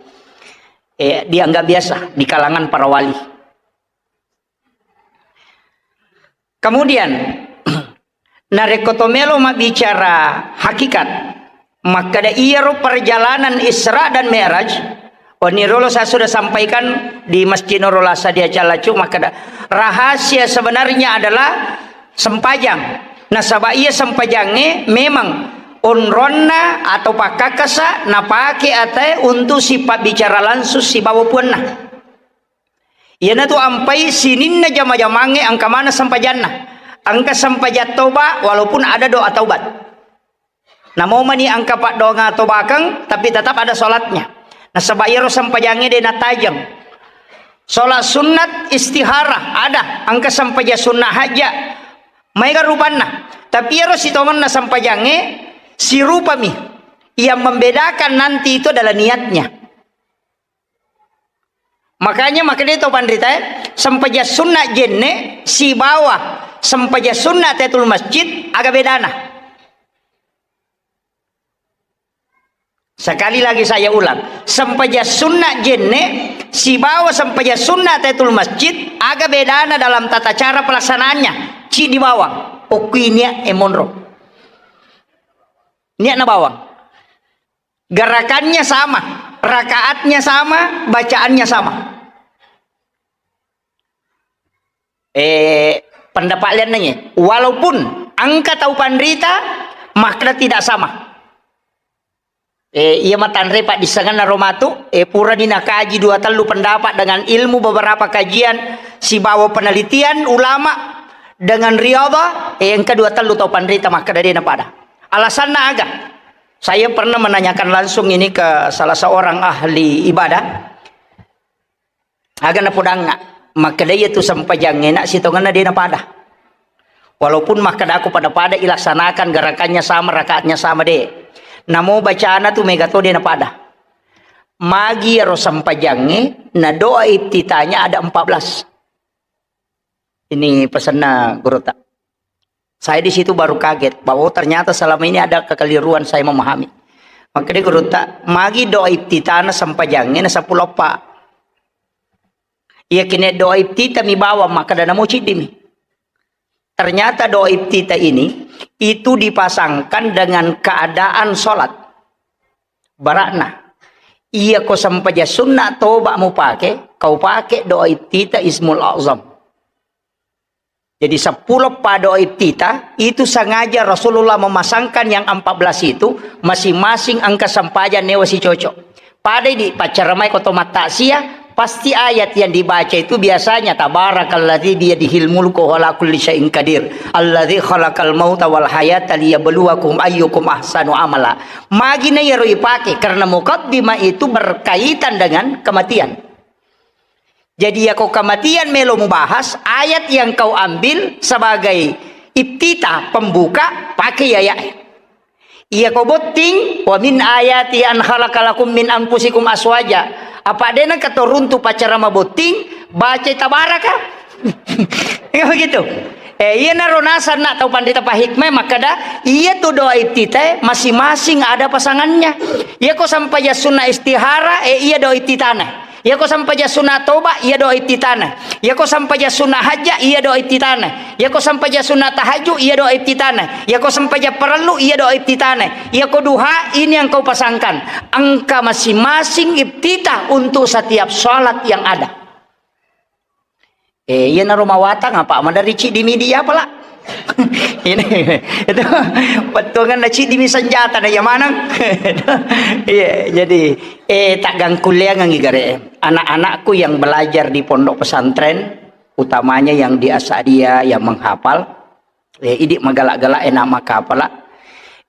Eh, dianggap biasa di kalangan para wali. Kemudian, narekko to melo mabbicara hakikat, makkeda iyaro perjalanan Isra dan Mi'raj, oni rolo saya sudah sampaikan di Masjid Nurul Asad di Acalacu, makkeda rahasia sebenarnya adalah sempajang. Nasaba iya sempajangnge memang onronna atau pakkakasa napake atae untuk sipabbicara langsung sibawa puanna. Iyanatu ampai sininna jama-jamangnge engka maneng sempajanna. Engka sempajang toba walaupun ada doa taubat. Namo mani engka paddoangeng tobakeng, tapi tetap ada salatnya. Nasaba iyaro sempajangnge de natajeng. Salat sunnat istihara ada, engka sempajang sunnah haja. Maega rupanna. Tapi iyaro sitongenna sempajangnge sirupami. Yang membedakan nanti itu adalah niatnya. Makanya makkedai tau panritae, sempajang sunna jenne sibawa sempajang sunna tahiyatul masjid, aga bedana? Sekali lagi saya ulang, sempajang sunna jenne sibawa sempajang sunna tahiyatul masjid, aga bedana dalam tata cara pelaksanaannya? Ciddi bawang, okkui niat e monro. Niatna bawang. Gerakannya sama, rakaatnya sama, bacaannya sama. Eh, pendapat lian nanya, walaupun engka tau panrita, makkeda tidak sama. Eh, iya matanre paddissengenna ro matu, eh, purani nakaji dua tellu pendapat dengan ilmu beberapa kajian sibawa penelitian ulama dengan riadha, eh, engka dua tellu tau panrita makkeda de napada. Alasanna aga? Saya pernah menanyakan langsung ini ke salah seorang ahli ibadah. Aga napodangnga, makkeda iya tu sempajangnge na sitongenna de napada. Walaupun makkeda aku pada-pada ilaksanakan, gerakannya sama, rakaatnya sama, de. Namo bacana tu mega to de napada. Magi ero sempajangnge na doa iftitahnya ada empat belas. Ini pesanna gurutta. Saya di situ baru kaget bahwa, oh, ternyata selama ini ada kekeliruan saya memahami. Makkeda gurutta, magi doa iftitahna sempajangnge na seppulo eppa. Iya kene doa iftitah mi bawang, makkeda namo ciddi mi. Ternyata doa iftitah ini itu dipasangkan dengan keadaan sholat. Barakna, iya ko sempajang sunna toba mupake, kau pake doa iftitah Ismul Azam. Jadi seppulo pa doa iftitah itu sengaja Rasulullah memasangkan yang empat belas itu, masing-masing engka sempajang newa sicocok. Padai di paccaramai ko to mattaksiah, Pasti ayat yang dibaca itu biasanya, "Tabarakalladzi biyadihil mulku wa huwa ala kulli syai'in qadir, alladzi khalaqal mauta wal hayata liyabluwakum ayyukum ahsanu amala." Magi na iyaro ipake, karena mukaddimah itu berkaitan dengan kematian. Jadi, yako kematian melo mubahas, ayat yang kau ambil sebagai iftitah, pembuka, pakai ayat. Iyako botting, "Wa min ayati an khalaqa lakum min anfusikum aswaja." Apa dena katoruntu pacara mabotting, baca tabaraka. Enggak begitu? Eh, iyanaro nasanna tau panrita pahikmah makkada, iya tu doa iftitah masing-masing ada pasangannya. Iyako sampajang sunna istihara, eh, iya doa iftitahna. Iyako sampajang sunna toba, iya doa iftitahna. Iyako sampajang sunna hajja, iya doa iftitahna. Iyako sampajang sunna tahajud, iya doa iftitahna. Iyako sampajang parellu, iya doa iftitahna. Iyako duha, ini yang kau pasangkan. Engka masing-masing iftitah untuk setiap salat yang ada. Eh, iyanaro mawatang apa? Madari ciddi mi dia pala. Ini, itu, bettuangan na ciddi mi senjata na iya maneng. Iya, jadi, eh, taggangkulleangengngi gare. Anak-anakku yang belajar di pondok pesantren, utamanya yang di Asadia, yang menghafal, eh, idi magala-gala enak makapala.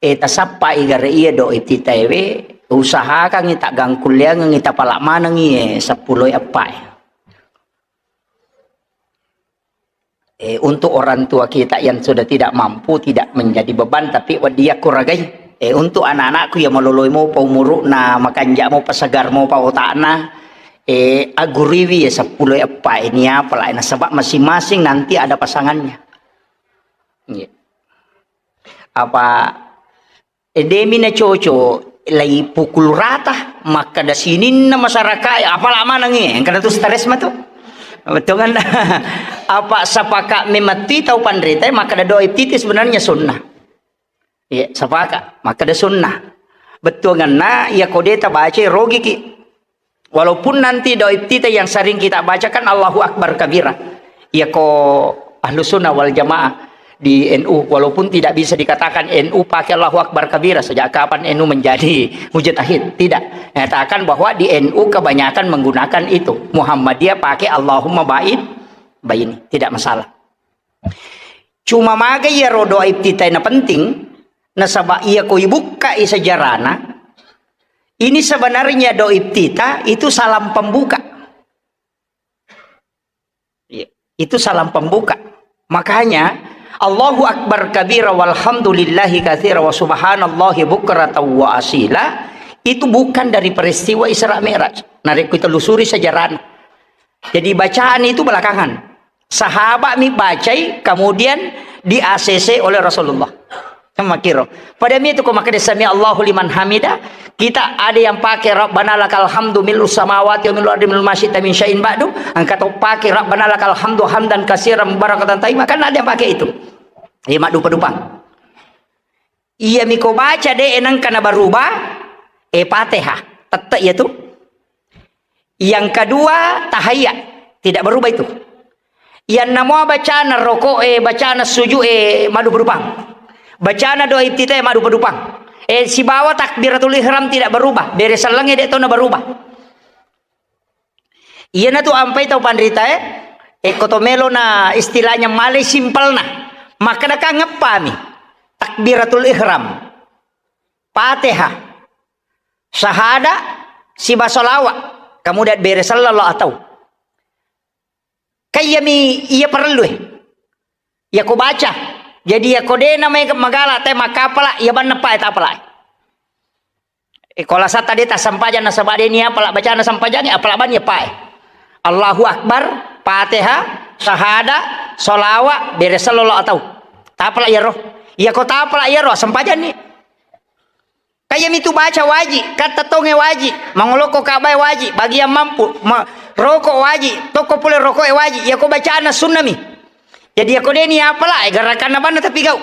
Eh, tasappa i gare iya do ititaewe, usahakangngi taggangkulleangengngi tapala manengngi, eh, seppulo eppa, eh. Eh, untuk orang tua kita yang sudah tidak mampu, tidak menjadi beban, tapi wedding yakko ragai. Eh, untuk anak-anakku yang maloloi mopa umuru'na, makanja mopa, segar mopa otakna, eh, aguriwi ya seppulo eppa ini apa lah, nasaba masing-masing nanti ada pasangannya. Iya. Apa Eh, demi na coco, lai pukul rata, makkada sininna masyarakat, apala manengngi, engkana tu stres matu. Betul kan? Apa sapaka memang tu tau panrita, makkada doa iftitah sebenarnya sunnah. Iya, sapaka, makkada sunnah. Betul kan? Nah, iya kode ta baca rogiki. Walaupun nanti doa iftitah yang sering kita bacakan Allahu Akbar kabira. Iya ko Ahlus Sunnah wal Jamaah di N U, walaupun tidak bisa dikatakan N U pakai Allahu Akbar kabira, sejak kapan N U menjadi mujtahid? Tidak. Nyatakan bahwa di N U kebanyakan menggunakan itu. Muhammadiyah pakai Allahumma ba'id baini. Tidak masalah. Cuma maga iyaro doa iftitah na penting, nasaba iya ko ibukkai sejarahna, ini sebenarnya doa iftitah itu salam pembuka. Iya, itu salam pembuka. Makanya, Allahu Akbar kabira walhamdulillahi katsira wa subhanallahi bukratan wa asila, itu bukan dari peristiwa Isra Mi'raj. Narekko telusuri sejarahna. Jadi bacaan itu belakangan. Sahabat mi bacai, kemudian di-A C C oleh Rasulullah. Makiro. Pada mi itu ko makkeda sami Allahu liman hamida, kita ada yang pakai Rabbana lakal hamdu mil'us samawati wa mil'ul ardi mil'u ma syi'ta min syai'in ba'du, engka to pakai Rabbana lakal hamdu hamdan katsiran mubarakatan thayyibah, kan ada yang pakai itu. Iya, maddupa-dupa. Iya mi ko baca de nengka na berubah, eh, Fatihah. Tette iya tu. Yang kedua, tahiyat. Tidak berubah itu. Yang nama bacana rokok, eh, bacana sujud, eh, maddupa-dupang. Bacana doa iftitah, eh, maddupa-dupang. Eh, sibawa takbiratul ihram tidak berubah. Bere sellengnge de to na berubah. Iyana tu ampai tau panrita, eh, eh, ko to melo na istilahnya malai simpelna. Makkeda kan ngeppami. Takbiratul ihram. Fatihah. Sahada, siba salawat, kemudian bere sallallahu atau. Kayyami iya parellu, eh. Iya ko baca. Jadi iya ko de na mai magala te makapala, iya banna pa eta apala. Eh, ko lasata de ta sampajang nasaba de ni apala bacana sampajang, apala ban iya pa, eh. Allahu Akbar, Fatihah, sahada, salawat, bere sallallahu atau. Tapala iya ro. Iya ko tapala iya ro, sampajang ni. Kaya mitu baca waji, katta tonge waji, mangoloko kabae waji, bagian mampu, ma-, roko waji, tokko pole rokoe waji, yako bacana sunnami. Jadi yako deni apala, eh, gerakanna banna tapi gau.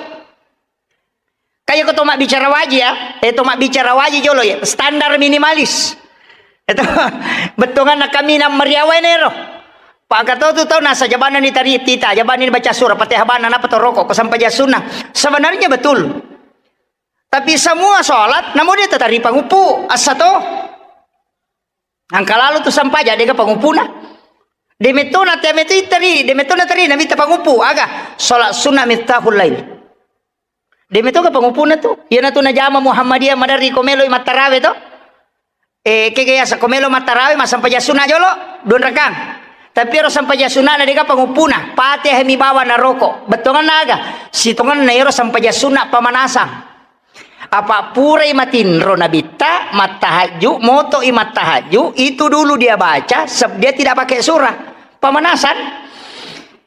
Kaya ko to mabbicara waji ya, eh, to mabbicara waji jolo ya, standar minimalis. Itu bettonganna kami nang mariawa nero. Pak Kato tu tau nasa jabanna ni tari tita, jabanna ni baca surah Fatihah banna napa to roko, ko sampai sunnah. Sebenarnya betul. Tapi semua sholat, namo dia tetari pangupu, asa to. Angka lalo tu sampaja, dega pangupuna. Demetona, temetoi teri, demetona teri, nabitta pangupu, aga? Sholat sunnah miftahul lail. Demetoga pangupuna tu. Iyanatu najama Muhammadiyah maderri ko meloi mattarawe to. Eh, kega yasa ko melo mattarawe, massampajang sunna jolo, dua rakang. Tapi ero sampajang sunna na dega pangupuna, Fatihah mi bawa naroko. Bettuanganna aga? Sitonganna ero sampajang sunna pamanasang. Apa purai matinro nabitta, mattahajju, moto'i mattahajju, itu dulu dia baca, sebab dia tidak pakai surah. Pemanasan.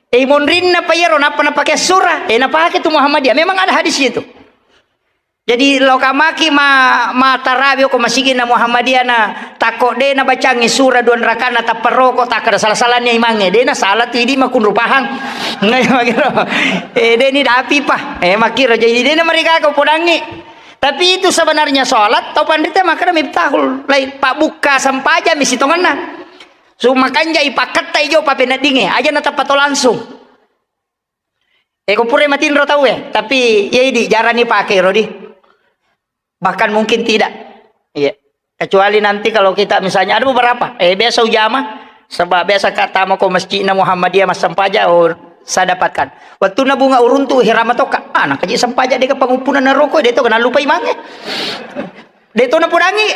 Eh, monrinna pa iyaro, nappa napake surah. Eh, napake tu Muhammadiyah. Memang ada hadis itu. Jadi, lo kamaki ma, ma tarawih ko masigi na Muhammadiyah na, tako de na bacangi surah dua rakana tappa roko, takkada salah-salahnya imange. De na salah tu idi makunrupahang. Ngai makiro. Eh, de ni dapi pa. Eh, makiro. Jadi, de na marigaga podangi. Tapi itu sebenarnya sholat, tau panrita makkada miftahul lail, pabbukka sampajang mi sitonganna. Su makanja ipakketta ijo papeneddinge, aja natappa to langsung. Eh, ko pura matinro tau e, tapi iya idi jarang ni pake ro di. Bahkan mungkin tidak. Iya. Kecuali nanti kalau kita misalnya ada beberapa, eh, biasa ujama, sebab biasa ka tama ko masjidna Muhammadiyah massampaja, oh, saya dapatkan. Waktu na bunga uruntu hirama toka, ah, nakaji sampaja deka pangupunan naroko, de to kena lupa imange. De to napudangi.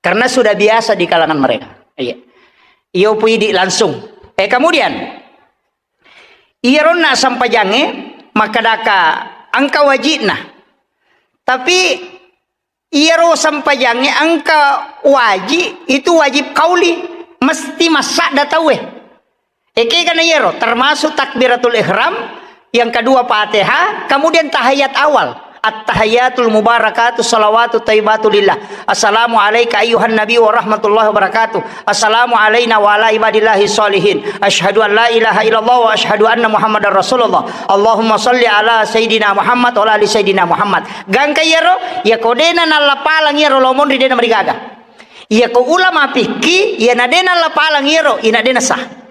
Karena sudah biasa di kalangan mereka. Iya. Iyo puidi langsung. Eh, kemudian, iyaronna sampajange makkadaka engka wajibna. Tapi iyaro sampajange engka wajib, itu wajib kauli, mesti massadda tauwe. Ekega na iyaro, termasuk takbiratul ihram, yang kedua Fatihah, kemudian tahiyat awal. At-tahiyatul mubarakatu salawatu taibatu lillah. Assalamu alaika ayyuhan nabi wa rahmatullahi wabarakatuh. Assalamu alaina wa ala ibadillahi sholihin. Asyhadu an la ilaha illallah wa asyhadu anna Muhammadar Rasulullah. Allahumma salli ala Sayyidina Muhammad wa ala ali Sayyidina Muhammad. Gangka iyaro, iya ko dena nallapalang iyaro lomonri dena marigaga. Iya ko ulama fikih, iya na dena nallapalang iyaro, ina dena sah.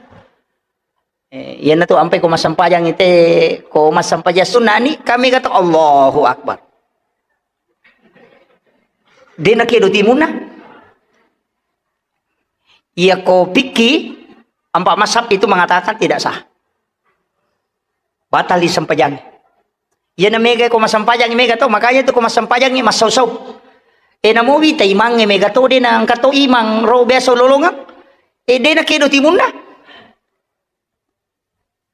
Eh, iyanatu ampai ko massampajang ite, ko massampajang sunna ni, kami kata Allahu Akbar. Dena kedo timunna. Iya ko fikih, empat mazhab itu mengatakan tidak sah. Batal di sempajang. Iya na mega ko massampajang mega to, makanya itu ko massampajang massau-sau. Eh, namo wita imangnge mega to, de na engka to imang ro biasa lolongang. Eh, de na kedo timunna.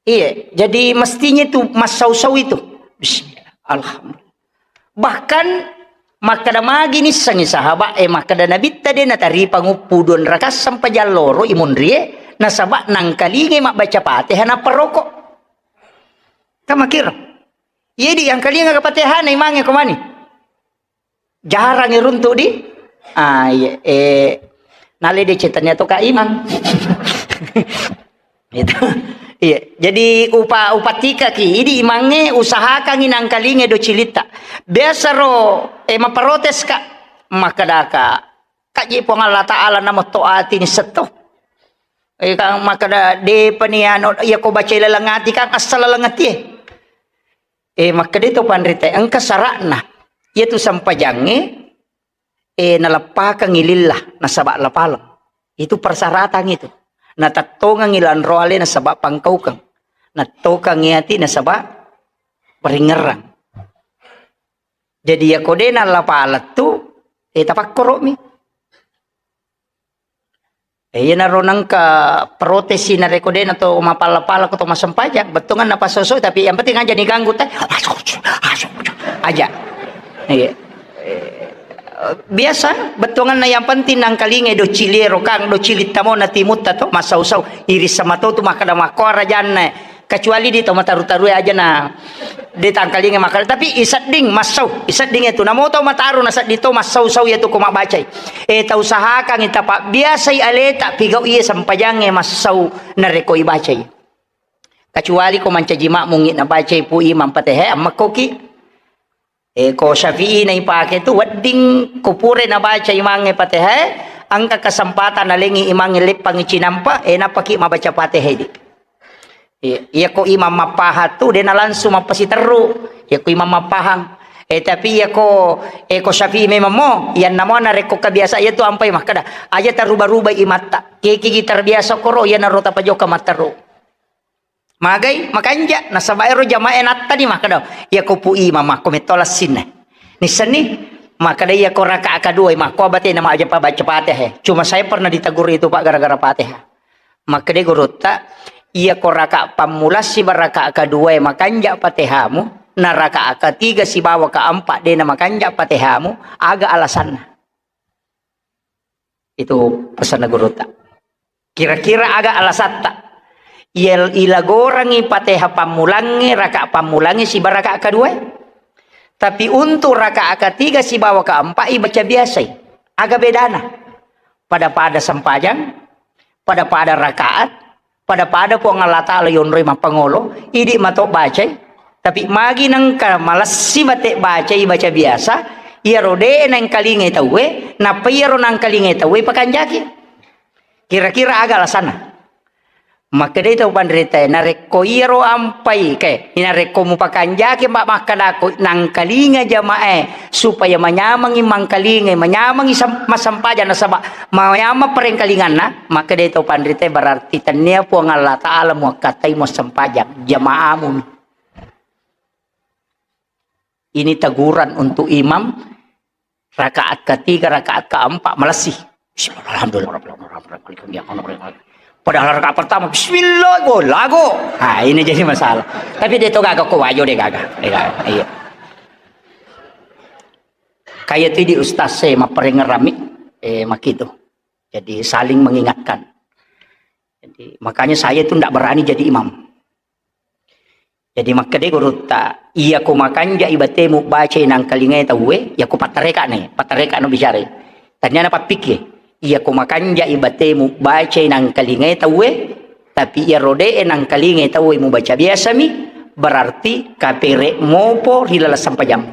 Iya, jadi mestinya itu massau-sau itu. Bismillah. Alhamdulillah. Bahkan makkeda magi nissengi sahabat, eh, makkeda Nabitta de natari panguppu dua rakaat sempajang loro imunrie, nasaba nangkalingai mabbaca Fatihah nappa roko. Kamakiro. Iya di angkalinga Fatihah na imangnge ko mani. Jarang iruntu di, ah, iya, eh, nale de cetanya to Kak Imang. Itu. Iya, jadi upa-, upatika ki, idi imangnge usahakangi nangkalinge do cilitta. Biasa ro, eh, maprotes ka, makkedaka, kaji Puang Allah Ta'ala namo to ati ni setto. Eh, kang makkeda, de pani anu, iya ko baca laleng ati kang, asal laleng ati, eh. Eh, makkeda to panrita, engka sara'na. Iyatu sampajangnge, eh, naleppakengngi lillah, nasaba lapaleng. Itu persyaratan itu. Natettongengngi lanroale nasaba pangkaukeng. Nattokengngi ati nasaba paringerrang. Jadi, yako de nallapaleng tu, eh, tapakkoro'mi. Eh, iyanaro nengka protesi narekko de na to mapala-pala ko to massempajang, bettuanna passoso, tapi yang penting aja diganggu te. Aja. Iya. Eh, biasa bettuanna yang penting nangkalingai do ciliero kang, do cilitta mo na timutta to, massau-sau. Iris sama to tu makkeda makkoa rajanna. Kecuali di tau mataru-tarue aja na de tangkalinga makkeda, tapi isedding massau, isedding itu. Namo tau mataru na sedding to massau-sau yatu ko mabbacai. Eh, tau usahakangngi tapabbiasai aleta pigau iye sempajangnge massau narekko ibacai. Kecuali ko mancaji makmungngi nabacai pu imang Fatihah, ammekkoki. Eh, ko Syafi'i na ipake tu wedding ko pura nabaca imangnge Fatihah, engka kesempatan nalengi imangnge leppangngi cinampa, eh, nappaki mabaca Fatihah di. Iya, iya ko imam mappahang tu, de na langsung mappasiterru. Iya ko imam mappahang, Eh, tapi iyako, eh, ko Syafi'i memang mo, iyanna mo narekko kabiasa iyatu ampai makkeda, aja taruba-ruba imatta. Kekigi terbiasa koro, iyanaro tapajoka matteru. Magai, makanja, nasaba ero jamae nattani makkeda, iyako pu imam makko metto lassinna. Nissenni, makkeda iyako rakaat kedua, makko abatena ma aja pabaca Fatihah. Cuma saya pernah ditegur itu, Pak, gara-gara Fatihah. Makkeda gurutta, iyako rakaat pammulassi ba rakaat kedua makanja Fatihamu, na rakaat ketiga sibawa keempat dena makanja Fatihamu, aga alasanna? Itu pesanna gurutta. Kira-kira aga alasatta? Iya, ilagorangi Fatihah pammulangnge, rakaat pammulangnge siba rakaat kedua. Tapi untuk rakaat ketiga sibawa keempat ibaca biasai. Aga bedana? Pada-pada sempajang, pada-pada rakaat, pada-pada Puang Allah Ta'ala yonroi mappangolo, idi mato bacai. Tapi magi nengka malessi mate bacai baca biasa, iyaro de nengkalingai tauwe, nappa iyaro nangkalingai tauwe pakanjaki. Kira-kira aga alasanna? Makkedai tau panritae, narekko iyaro ampai, ke, narekko mupakanjaki, Mbak, makkedako, nangkalinga jamae, supaya manyamangi mangkalingai, manyamangi sem-, massempajang, nasaba manyamang parengkalinganna, makkedai tau panritae, berarti tennia Puang Allah Ta'ala muakkatai muassempajang, jamaamu. Ini teguran untuk imam, rakaat ketiga, rakaat keempat, malessi. Bismillah, alhamdulillah, rabbil alamin, rabbil alamin. Padahal rakaat pertama, bismillah, go, lago. Ah, ini jadi masalah. Tapi dia itu gaga, kok wajo dia gaga. Dia gaga. Iya. Kayak itu di ustaz saya, maparengerami, eh, makitu. Jadi saling mengingatkan. Jadi, makanya saya itu ndak berani jadi imam. Jadi, makkeda gurutta, iyako makanjai batemu bacai nangkalingai tauwe, iyako pattareka ne, pattareka no bicara. Tania na pappikir, iyako makanjai batemu bacai nangkalingai tauwe, tapi iyaro de nangkalingai tauwe mubaca biasami, berarti kapere mopo ri laleng sempajang.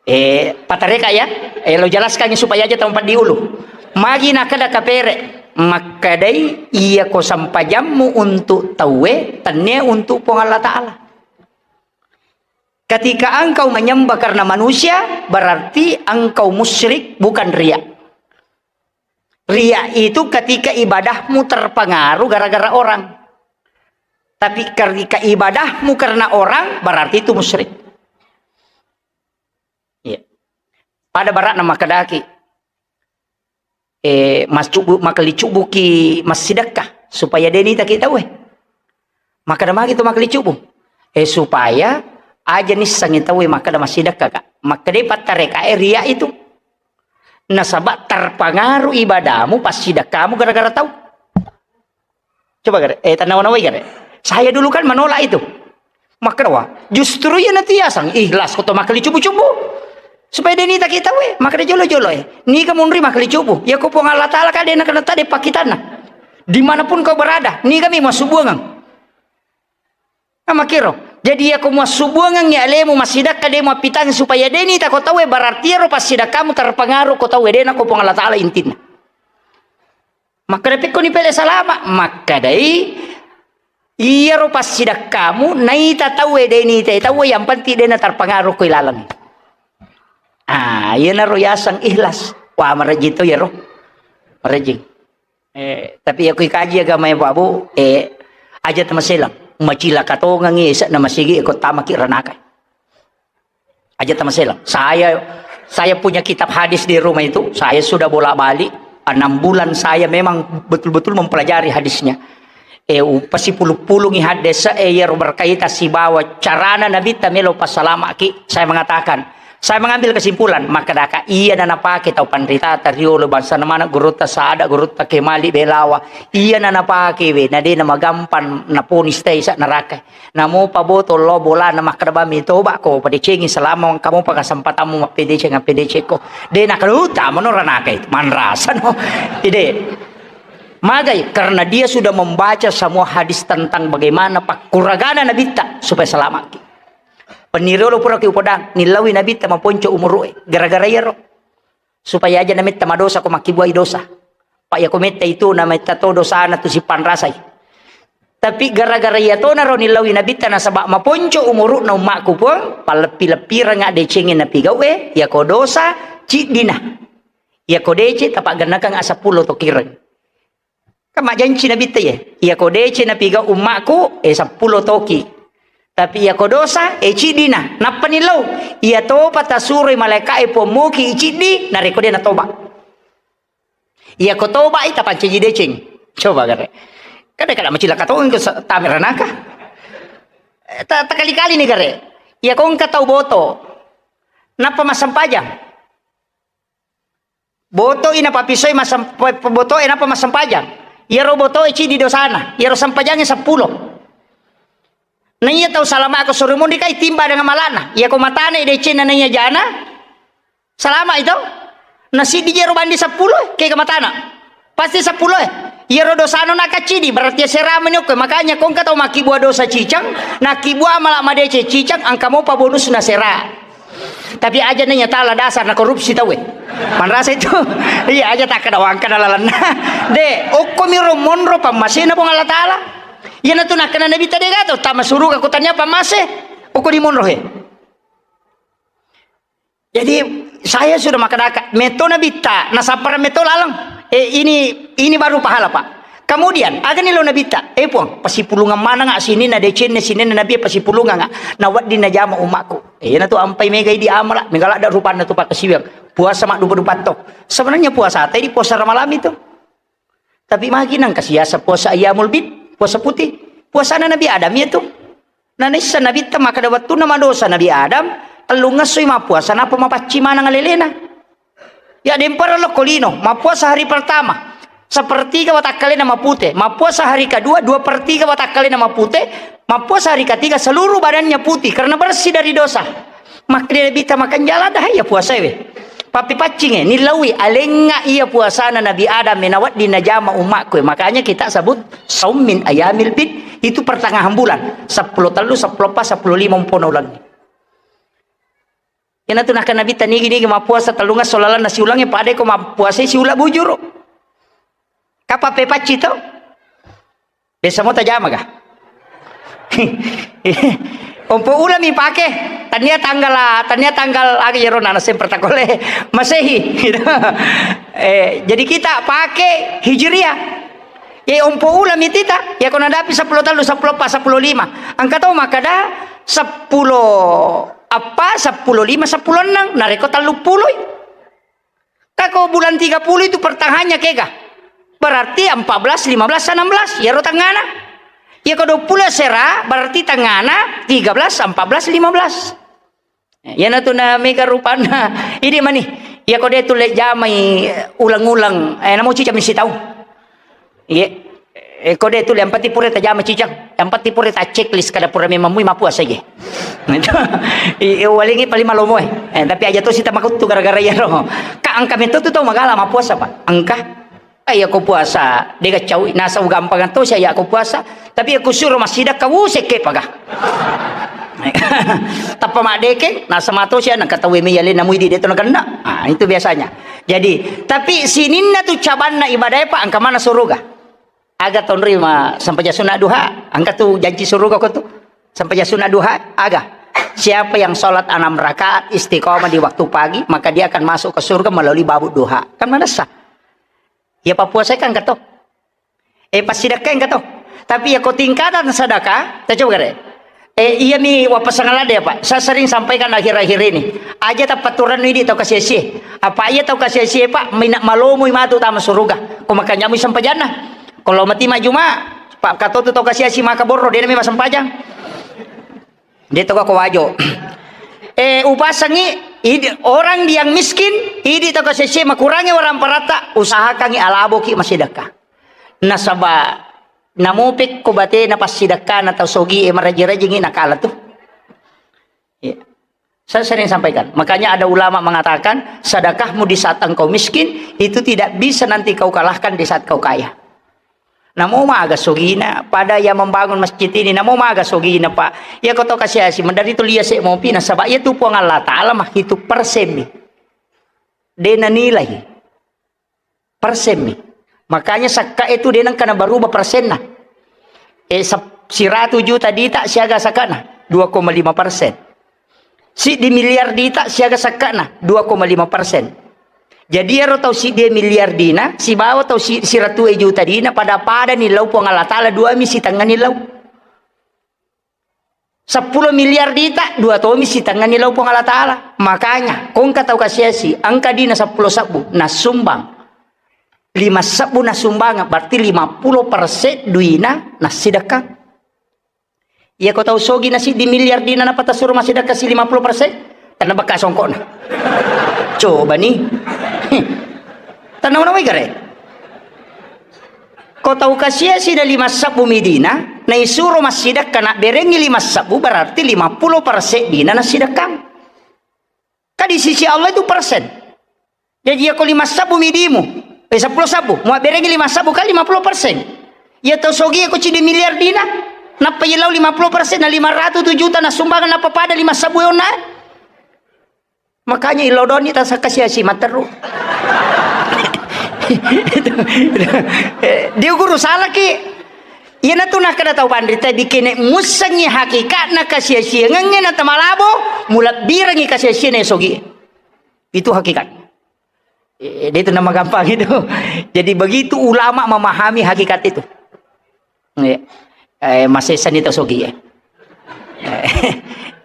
Eh, patareka ya, eh, lo jelaskan supaya aja tempat diulu. Magi nakeda kapere, makkedai, iyako sempajammu untuk tauwe, tennia untuk Puang Allah Ta'ala. Ketika engkau menyembah karena manusia, berarti engkau musyrik, bukan riya. Riya itu ketika ibadahmu terpengaruh gara-gara orang. Tapi ketika ibadahmu karena orang, berarti itu musyrik. Iya. Pada barakna makkedaki, eh, mascubu-, makalicubuki massidekka supaya de nitaki tauwe. Makkeda magi tu makalicubu? Eh, supaya aja nissengi tauwe makkeda massidekka ka. Makkeda pattareka e riya itu. Nasaba terpengaruh ibadahmu, passidekkamu gara-gara tau. Coba gare, eh, tanawa-nawai gare. Saya dulu kan menolak itu. Makkeda wa, justru iya natiasang ikhlas ko to makkalicubu-cubu. Supaya de nitaki tauwe, makkeda jolo-jolo e. Niga munri makkalicubu. Iyako Puang Allah Ta'ala ka de nakena tade pakkitanna. Dimanapun kau berada, niga mi massubuangang. Nah, makkiro. Jadi iyako massubuangang ya alemu massidekka de mappitang supaya de nitako tauwe, berarti iyaro passidekkamu terpengaruh ko tauwe de nako Puang Allah Ta'ala intinna. Makkeda, "Pekkoni pele salama?" Makkedai, "Iyaro passidekkamu, naita tauwe, de nitai tauwe, yang penting de naterpengaruh ko ilalang." Ah, iyanaro yaseng ikhlas. Wah, marejing to iyaro. Marejing. Eh, tapi iyako ikaji agama ya, Pak Bu, eh, aja tamaselang. Macilaka tongangi, esa na masigi, iko tamaki ranaka. Aja tamaselang. Saya, saya punya kitab hadis di rumah itu. Saya sudah bolak-balik. Enam bulan saya memang betul-betul mempelajari hadisnya. Eh, upasipulu-pulungi hadis, eh, iyaro berkaitan sibawa carana Nabitta melo passalamaki. Saya mengatakan, saya mengambil kesimpulan, makkedaka iya nanapake tau panritata riolo bangsana maneng gurutta Sada, gurutta Kemali Belawa. Iya nanapake we, na de namagampang naponis taisa neraka. Namopa botol lo bolana makkeda bami toba ko padecengi selama engka mopa kesempatanmu mappedeceng, appedeceng ko. De nakaluta mano ranaka itu, manrasa no. Ide. Magai, karena dia sudah membaca semua hadis tentang bagaimana pakkuragana Nabitta supaya selamat ki. Peniriolo pura ki upodang, nillaui Nabitta maponco umuru'e, gara-gara iyaro. Supaya aja nametta madosa ko makkibuai dosa. Pak, yako metta itu nametta to dosana tu sipanrasai. Tapi gara-gara iya tonaro nillaui Nabitta nasaba maponco umuru'na ummakku, Puang, palleppi-leppirengnga decengnge napigau'e, iyako dosa ciddina. Iyako deceng tapaggennakeng seppulo tokireng. Kan majjanci Nabitta iye, iyako deceng napigau ummakku, eh, seppulo toki. Tapi iyako dosa, eh, ciddina. Nappa nillau, iya topa tasuroi malaeka'e Puang moki ciddi, narekko de natoba. Iyako toba'i tapancaji deceng. Coba gare. Kada kada macilaka to engka sa-, tame ranaka. Eh, ta-, takali-kali ni gare. Iyako engka tau boto. Nappa massempajang. Boto'i napapisoi massem-, pe-, pe-, boto'e nappa massempajang. Iyaro boto'e ciddi dosana. Iyaro sempajangnge seppulo. Na iya tau salama ko suro monri kai timba dengan malana. Iyako matana decenna na iya jana. Salama itu. Na siddi jero bandi seppulo, kega matana. Pasti seppulo, eh. Iyaro dosano nakaccidi, berarti asera meni okko. Makanya ko engka tau makkibua dosa cicang, nakkibua mala madeceng cicang, engka mopa bonus nasera. Tapi aja nanya tala dasar na korupsi tau, eh. Manrasa itu. Iya, aja takkada wangkana lalenna. De, okko miro monro pammasena Puang Allah Taala. Iyanatu nakkana Nabitta de gato, tama suruga ko tania pammase. Okko di monro he. Jadi, saya sudah makkedaka, metto Nabitta, nasappara metto laleng. Eh, ini, ini baru pahala, Pak. Kemudian, agani lo Nabitta, eh, Puang, pasipulungang manengnga sininna decenna, sininna Nabi, pasipulungang, nawedding najama ummakku. Eh, iyanatu ampai mega idi amala, mega ladda rupanna tu pakkasiwiang. Puasa maddupa-dupa to. Sebenarnya puasa, tadi puasa Ramalami itu. Tapi magi nangka siasa puasa ayyamul bid, puasa putih. Puasana Nabi Adam iya tu. Na naisseng Nabitta makkeda wettunna madosa Nabi Adam, tellungessoi mappuasa, nappa mapaccing maneng alelena. Ya, dempara lokko lino, mappuasa hari pertama, sepertiga watakkalena mapute, mappuasa hari kedua, dua per tiga watakkalena mapute, mappuasa hari ketiga seluruh badannya putih karena bersih dari dosa. Makkeda Nabitta makanjala dah iya puasae we. Pappipaccinge, nillaui alengnga iya puasana Nabi Adam e nawedding najama ummakku e. Makanya kita sebut saum min ayamil bid, itu pertengahan bulan. Seppulo tellu, seppulo eppa, seppulo lima umpona ulengnge. Iyanatu nakkeda Nabitta nigi-nigi mappuasa tellungesso lalenna siulengnge, pada ko mappuasai siula bujuru. Kapang pepacci to? Biasa mo tajama ga? Ompo ulami pake, tania tanggal, tania tanggal aga iyaro nana semper takole Masehi, gitu. Eh, jadi kita pake Hijriah. Ya, ompo ulami tita, ya, ko nadapi seppulo tellu, seppulo eppa, seppulo lima. Engka tau makkeda seppulo eppa, seppulo lima, seppulo enneng, narekko tellu puloi. Kako bulan tiga puluh itu pertengahannya kega. Berarti empat belas, lima belas, enam belas. Iyaro tengngana. Iyako dua puluh sera, berarti tengngana tiga belas, empat belas, lima belas. Iyanatu na mega rupanna. Idi mani. Iyako de tulle jamai uleng-uleng. Eh, namo cicami sitau. Iye. Eh, ko de tu, yang penting pura tajama cicang. Yang penting pura ta checklist kada pura memang mui mappuasa je. I, i, walingi paling malomo, eh. Eh, tapi aja to sita makuttu gara-gara iyaro. Ka engka metto tu tau magala mappuasa, Pak. Engka. Eh, iya ko puasa, dega caui, nasau gampang to sia iya ko puasa. Tapi aku suruh masida kau sekke paga. Tappa maddeke, nasama to sia nangka tau mei alena mui di de to nakenna. Ah, itu biasanya. Jadi, tapi sininna tu cabanna ibadah, Pak, engka mana suruga. Aga tonrima sempajang sunat duha, engka tu janji suruga ko tu. Sempajang sunat duha, aga. Siapa yang sholat enam rakaat istiqomah di waktu pagi, maka dia akan masuk ke surga melalui babu duha. Kan manessa? Ya, pappuasa kan engka to. Eh, passidekka engka to. Tapi ya ko tingkatan sedekah, ta coba gare. Eh, iya mi wappasang ladde, Pak. Saya sering sampaikan akhir-akhir ini. Aja tapaturannu idi tau kasiasi. Apa iya tau kasiasi, Pak? Mina malomoi matu tama suruga. Ko makanya mui sempajanna. Kalau mati majuma, Pak, katotu tau kasiasi maka borro, de nami massempajang. De to ko wajo. Eh, upasangi idi, orang yang miskin, idi tau kasiasi makurangi orang parata, usahakangi alaboki massidekka. Nasaba namo pekko batena passidekkana tau sogi e maraji-rajingi nakala tu. Iya. Saya sering sampaikan. Makanya ada ulama mengatakan, sedekahmu di saat engkau miskin, itu tidak bisa nanti kau kalahkan di saat kau kaya. Namo maga sogina, pada yang membangun masjid ini, namo maga sogina, Pak. Ya, kau tahu kasih asi, mendari tu lia se mopi, nasaba ya tu Puang Allah Ta'ala mah itu persen mi. De nanilai. Persen mi. Makanya sakka itu de nengka na berubah persenna. Eh, sep-, siratu juta dita siaga sakkana? Dua koma lima persen. Siddi miliar dita siaga sakkana? Dua koma lima persen. Jadi, iyaro tau siddi miliar dina, sibawa tau si-, siratu juta dina, pada-pada nillau Puang Allah Ta'ala, dua mi sitengngani lau. Seppulo miliar dita, dua tomi sitengngani lau Puang Allah Ta'ala. Makanya, ko engka tau kasiasi, engka dina seppulo sebbu, nassumbang. Lima sebbu nassumbang, berarti lima puluh persen duina nassidekka. Iya ko tau sogi na siddi miliar dina, nappa tasuro massidekka si lima puluh persen? Tenna bekka songkokna. Coba ni. Tenna mana wai gare? Ko tau kasiasi na lima sebbu mi dina, naisuro massidekka, nabberengi lima sebbu, berarti lima puluh persen dina nassidekkang. Kan di sisi Allah itu persen. Jadi, iya ko lima sebbu mi dimu, eh, seppulo sebbu, muabberengi lima sebbu kali lima puluh persen. Iya tau sogi ko ciddi miliar dina, nappa iya lau lima puluh persen, na lima ratu tu juta nassumbang, nappa pada lima sebbu onna. Makanya illau doni tasakasiasi matteru. Itu, itu. Eh, diuguru salaki. Iyanatu nakkeda tau panrita, bikene mussengngi hakikatna kasiasiangengnge na tamalabo, mulebbirengngi kasiasianna sogi. Itu hakikat. Eh, dia itu nama gampang itu. Jadi begitu ulama memahami hakikat itu. Iya. Eh, masessani tau sogi, ya.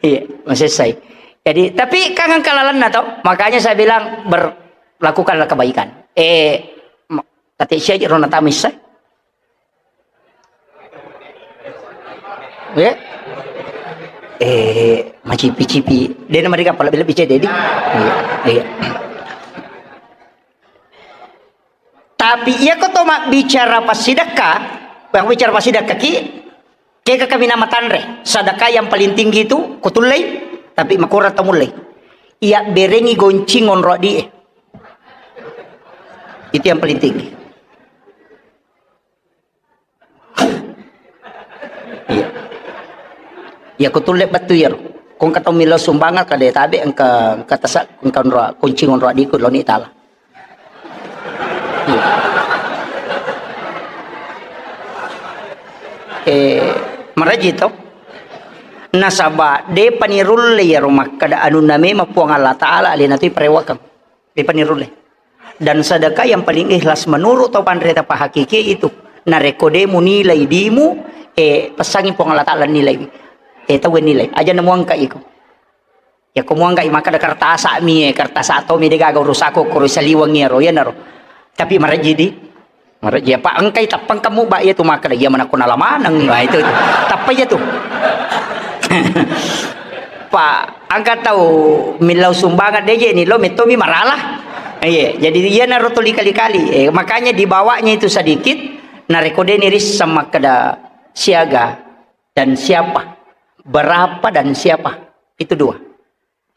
Iya, masessai. Jadi, tapi kan engka lalenna tau, makanya saya bilang ber-, lakukanlah kebaikan. Eh, ma-, tati sia rona tamissa. Ya. Eh, macipi-cipi. Dia nama dia kapal lebih-lebih cedek, di. Iya, iya. Tapi iya ko to mabbicara passidekka, mabbicara passidekka ki, kega kami nama tanre, sedekah yang paling tinggi itu kutullei, tapi makurang tau mullei. Iya berengi goncing onro di. Itu yang paling tinggi. Iya. Iya, ko tulle bettu iyaro. Ko engka tau millau sumbangan, kada tabe engka, engka tasa, engka onro, kunci onro adiku loni tala. Iya. Eh, maraji to. Nasaba de panirulle iyaro makkada anunna memang Puang Allah Ta'ala alena tu parewakang. Depa nirulle. Dan sedekah yang paling ikhlas menurut tau panrita pahakiki itu. Narekko de munilai dimu, eh, pesangi Puang Allah Ta'ala nilai. Eh, tau nilai. Aja namuangka iko. Ya ko muangka maka ada kertasa mi, eh, kertasa to mi de gaga urusako koro saliwang iyaro, iyanaro. Tapi marajidi. Maraji apa engkai tappang kamu ba iya tu makkeda iya manakko nala maneng. Wah, itu, itu. Tappa iya tu. Pak, engka tau millau sumbangan deje ni lo metto mi marala. Iya, jadi iya naro tuli kali-kali. Eh, makanya dibawanya itu sedikit, narekko de ni risseng makkeda siaga dan siapa, berapa dan siapa. Itu dua.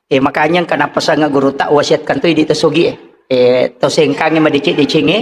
Eh, makanya engka napasanga guru tak wasiatkan tu idi to sogi, eh. Eh, to sengkange madeceng-decengnge,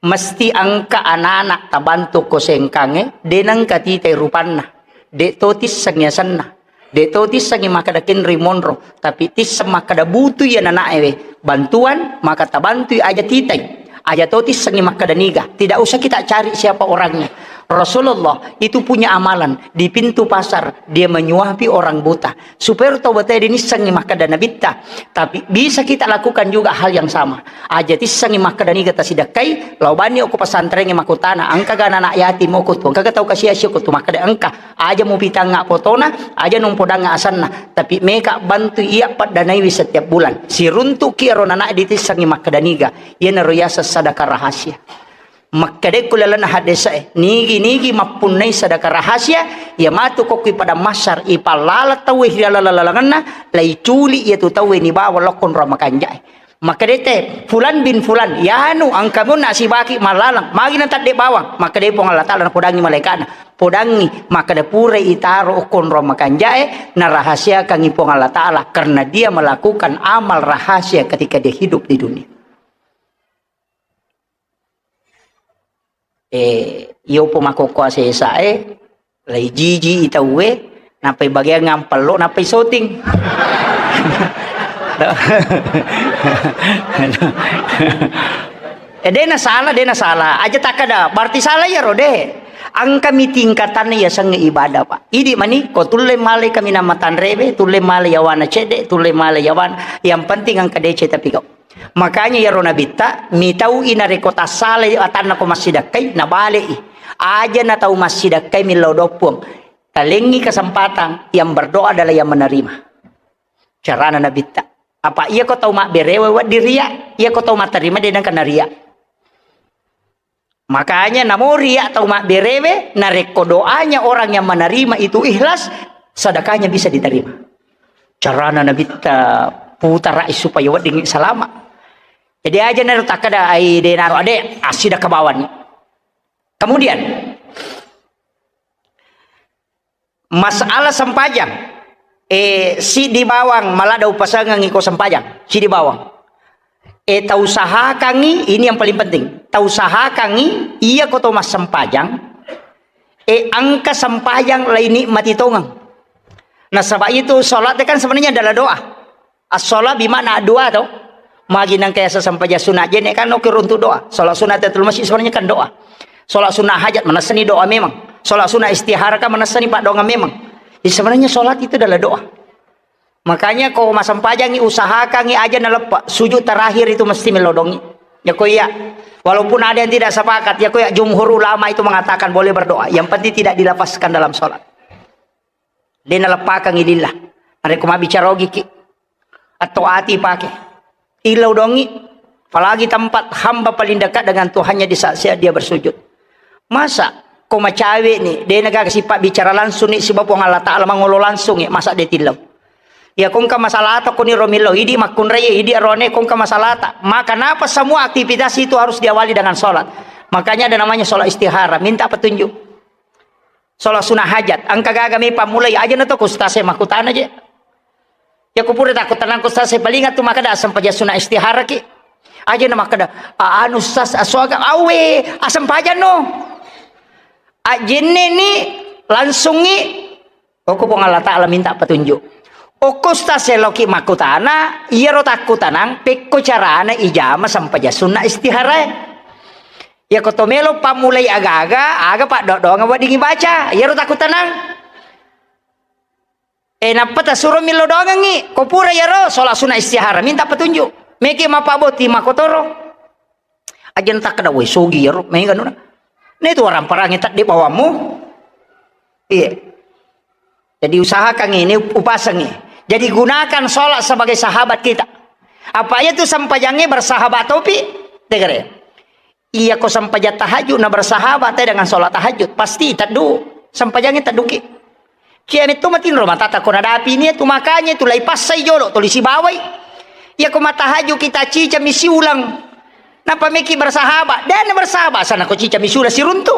mesti engka anak-anak tabantu ko sengkange, de nengka titai rupanna, de to tisseng yasenna, de to tissengi makkeda kenri monro, tapi tisseng makkeda butu iya nanae we bantuan, maka tabantui aja titai. Aja to tissengi makkeda niga. Tidak usah kita cari siapa orangnya. Rasulullah itu punya amalan di pintu pasar, dia menyuapi orang buta. Supaya tau batae dinissengi makkeda nabitta. Tapi bisa kita lakukan juga hal yang sama. Aja tissengi makkeda niga tasidakkai, lao bani okko pesantrengnge makkutana, engkaga anak yatim okko tu, engkaga tau kasiasi okko tu, makkeda engka. Aja mupitangnga fotona, aja nung podangnga asenna, tapi meka bantu iya paddanaiwi setiap bulan. Siruntuki ero nanae ditissengi makkeda niga, iyanaro yaseng sadaka rahasia. Makkedekku lalenna haddese'e, nigi-nigi mappunnai sadaka rahasia, iya matu kokki padang mahsyar, ipallala tauwe ri laleng-lalengenna, laiculi iyatu tauwe nibawa lokko nro makanja'e. Makkedete, "Fulan bin Fulan, yanu engka monna sibaki mallalang, magi natadde bawang?" Makkede Puang Allah Ta'ala napodangi malaika'na, "Podangi, makkeda purai itaro okko nro makanja'e, narahasiakangi Puang Allah Ta'ala karena dia melakukan amal rahasia ketika dia hidup di dunia." Eh, iyopo makkokkoe sesae, lai jiji i tauwe, nappai bageang ampello, nappai soting. Eh, dena salah, dena salah. Aja takkada, berarti salah iyaro, de. Engkami tingkatanna yasengnge ibadah, Pak. Idi mani, ko tulle male kaminang matanrewe, tulle male yawana cedde, tulle male yawana. Yang penting engka deceng tapi kau. Makanya iyaro Nabitta, mitau'i narekko tassalai atanna ko massidakkai, nabale'i. Aja na tau massidakkai millau doang Puang. Talengngi kesempatan, yang berdoa adalah yang menerima. Carana Nabitta. Apa iya ko tau mabberewe wedding ria, iya ko tau matterima de nengka naria. Makanya namo ria tau mabberewe, narekko doanya orang yang menerima itu ikhlas, sedekahnya bisa diterima. Carana Nabitta putarai supaya wedding salama. Jadi aja naro takkeda ai de naro ade assidakka bawang. Kemudian masalah sempajang, eh, siddi bawang maladda upasengengngi ko sempajang, siddi bawang. Eh, tausahakangngi, ini yang paling penting. Tausahakangngi, iya ko to massempajang, eh, engka sempajang laini mati tongeng. Nasaba itu salat kan sebenarnya adalah doa. As-shalah bimakna doa to. Magi nengka yaseng sempajang sunat jenne kan oke runtu doa. Salat sunat tahiyatul masjid sebenarnya kan doa. Salat sunat hajat manessani doa memang. Salat sunat istihara kan manessani paddoangeng memang. Jadi sebenarnya salat itu adalah doa. Makanya ko massempajangngi usahakangngi aja naleppa. Sujud terakhir itu mesti melodongi. Ya ko iya. Walaupun ada yang tidak sepakat, ya ko iya jumhur ulama itu mengatakan boleh berdoa. Yang penting tidak dilafazkan dalam salat. De naleppakangngi lillah. Narekko mabbicara ogiki, atau ati pake. Illau dongi, apalagi tempat hamba paling dekat dengan Tuhannya di saat-saat dia bersujud. Masa ko macawe ni, de naga sipa bicara langsung ni siba Puang Allah Ta'ala mangolo langsung ni, masa de tillau. Ya kongka masalah ta koni romillau, idi makkunrai, idi arone kongka masalah ta. Maka napa semua aktivitas itu harus diawali dengan sholat. Makanya ada namanya sholat istihara, minta petunjuk. Sholat sunat hajat, engka gaga mi pammulai, aja na to ku ustaz e makkutana je. Ya ku pura takkutanang ku ustaz e, paling tu makkeda sempajang sunat istihara ki. Aja na makkeda, "A-, anu ustaz, asoga awe, asempajang no." Ajenne ni, langsungngi, oko Puang Allah Ta'ala minta petunjuk. Oko ustaz e loki makkutana, iyaro takkutanang, pekko carana ijama sempajang sunat istihara e. Ya ko to melo pammulai aga-aga, aga paddoang weddingi baca, iyaro takkutanang. Eh, nappa tasuro millau doangengngi, ko pura iyaro sholat sunat istihara, minta petunjuk. Meki mappabbotting makkotoro. Aja na takkeda, "Woi, sogi iyaro, mega nuna." Netu waramparangngi tedde bawammu. Iya. Jadi usahakan ini, upasengi. Jadi gunakan sholat sebagai sahabat kita. Apa iya tu sempajangnge bersahabat topi? Tegere. Iya ko sempajang tahajud na bersahabat te dengan sholat tahajud, pasti teddu, sempajangnge tedduki. Kiametto matinro matata ko nadapi ni tu, makanya tu lai passai jolo tuli sibawai. Iya ko matahajud kita cica mi siulang. Napa meki bersahabat? Dan bersahabat sana ko cica mi siulang siruntu.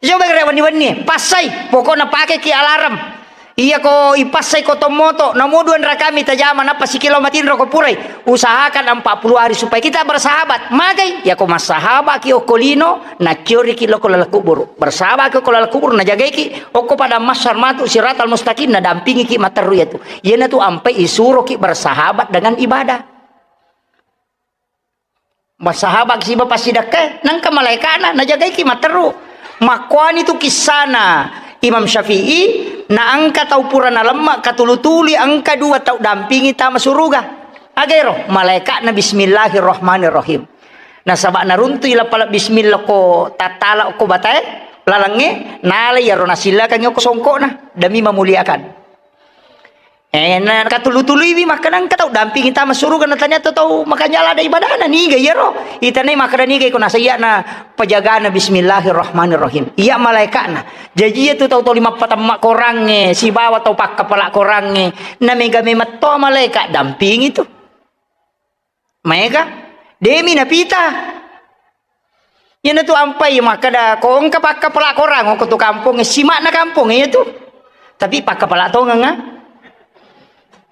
Coba kira wenni-wenni, passai, pokokna pakeki alarm. Iya ko ipassai ko tommoto, namo dua rakami tajama, nappa sikilo matinro ko purai. Usahakan empat puluh hari supaya kita bersahabat. Magai, ya ko massahabat ki okko lino, nacciori ki loko laleng kuburu. Bersahabat ki okko laleng kuburu, najagai ki okko pada mahsyar matu siratal mustaqim, nadampingi ki matteru yatu. Iyana tu ampai isuro ki bersahabat dengan ibadah. Massahabaki siba passidakkae, nengka malaekana najagaiki matteru. Makkuani tu kissana Imam Syafi'i, naengka tau pura nalemma katulu-tului engka dua tau dampingi tama suruga. Agero, malaeka'na bismillahirrahmanirrahim. Nasaba naruntui lapala bismillah ko tattala ko batae lalengnge, nalai iyaro nasillakangngi ko songko'na demi memuliakan. Eh, na katulu-tuluiwi makkeda engka tau dampingi tama suruga, na tania tau makanja lada ibadana, niga iyaro? Itanai makkeda niga iko nasaiya na pajagana bismillahirrahmanirrahim. Iya malaeka'na. Jaji iya tu tau toli mappatemma korangnge, sibawa tau pakkapala korangnge, na mega memetto malaeka dampingi tu. Maega, demi napita. Iyana tu ampai makkeda, ko engka pakkapala korang, ko tu kampong, sima'na kampong iya tu. Tapi pakkapala tongeng, ah.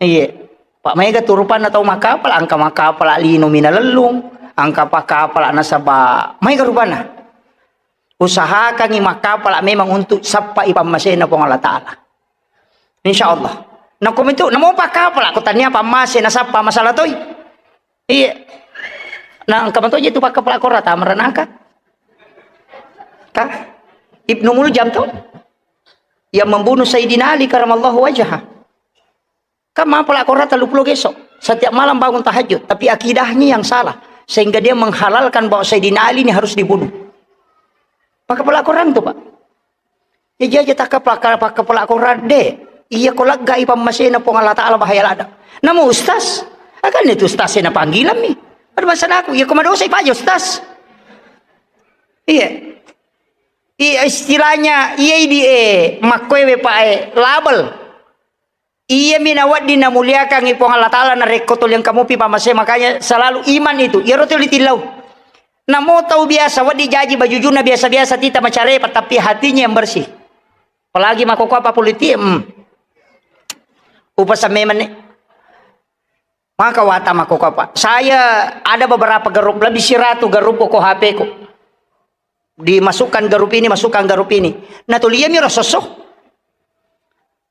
Iya. Pak maega tu rupanna tau makkapala, engka makkapala lino minalellung, engka pakkapala nasaba maega rupanna. Usahakangi makkapala memang untuk sappai pammasena Puang Allah Ta'ala. Insya Allah. Nakko mitu, namo pakkapala, ko tania pammase nasappa masalah toi. Iya. Nah, engka mato je tu pakkapala kora tama ranaka. Ka? Ibnu Muljam tuh, yang membunuh Sayyidina Ali karamallahu wajhah. Kan mapala Quran tellu pulo geso. Setiap malam bangun tahajud, tapi akidahnya yang salah. Sehingga dia menghalalkan bahwa Sayyidina Ali ini harus dibunuh. Pakai pala Quran tuh, Pak. Ya, iya aja tak pakai, pakai pala Quran deh. Iya, ko lega i pammasena Puang Allah Ta'ala bahaya lada. Namu ustaz, akan itu ustaz na panggilan mi. Ada masalah aku, iya, ko madosa i Pak ustaz. Iya. Iya, istilahnya, iya, di, eh, makkoe we, Pak, eh, label. Iya mi nawedding namuliakangngi Puang Allah Ta'ala narekko tuli engka mupi pamase, makanya selalu iman itu. Iyaro tuli tillau. Namo tau biasa, wedding jaji bajujuna biasa-biasa, tita macarepa, tapi hatinya yang bersih. Apalagi makkokkoe apa politik, hmm. Upasamme menne. Maka wata makkokkoe apa. Saya ada beberapa grup, lebih siratu grup ko H P-ku. Dimasukkan grup ini, masukkan grup ini. Nah, tuliami ro sosso.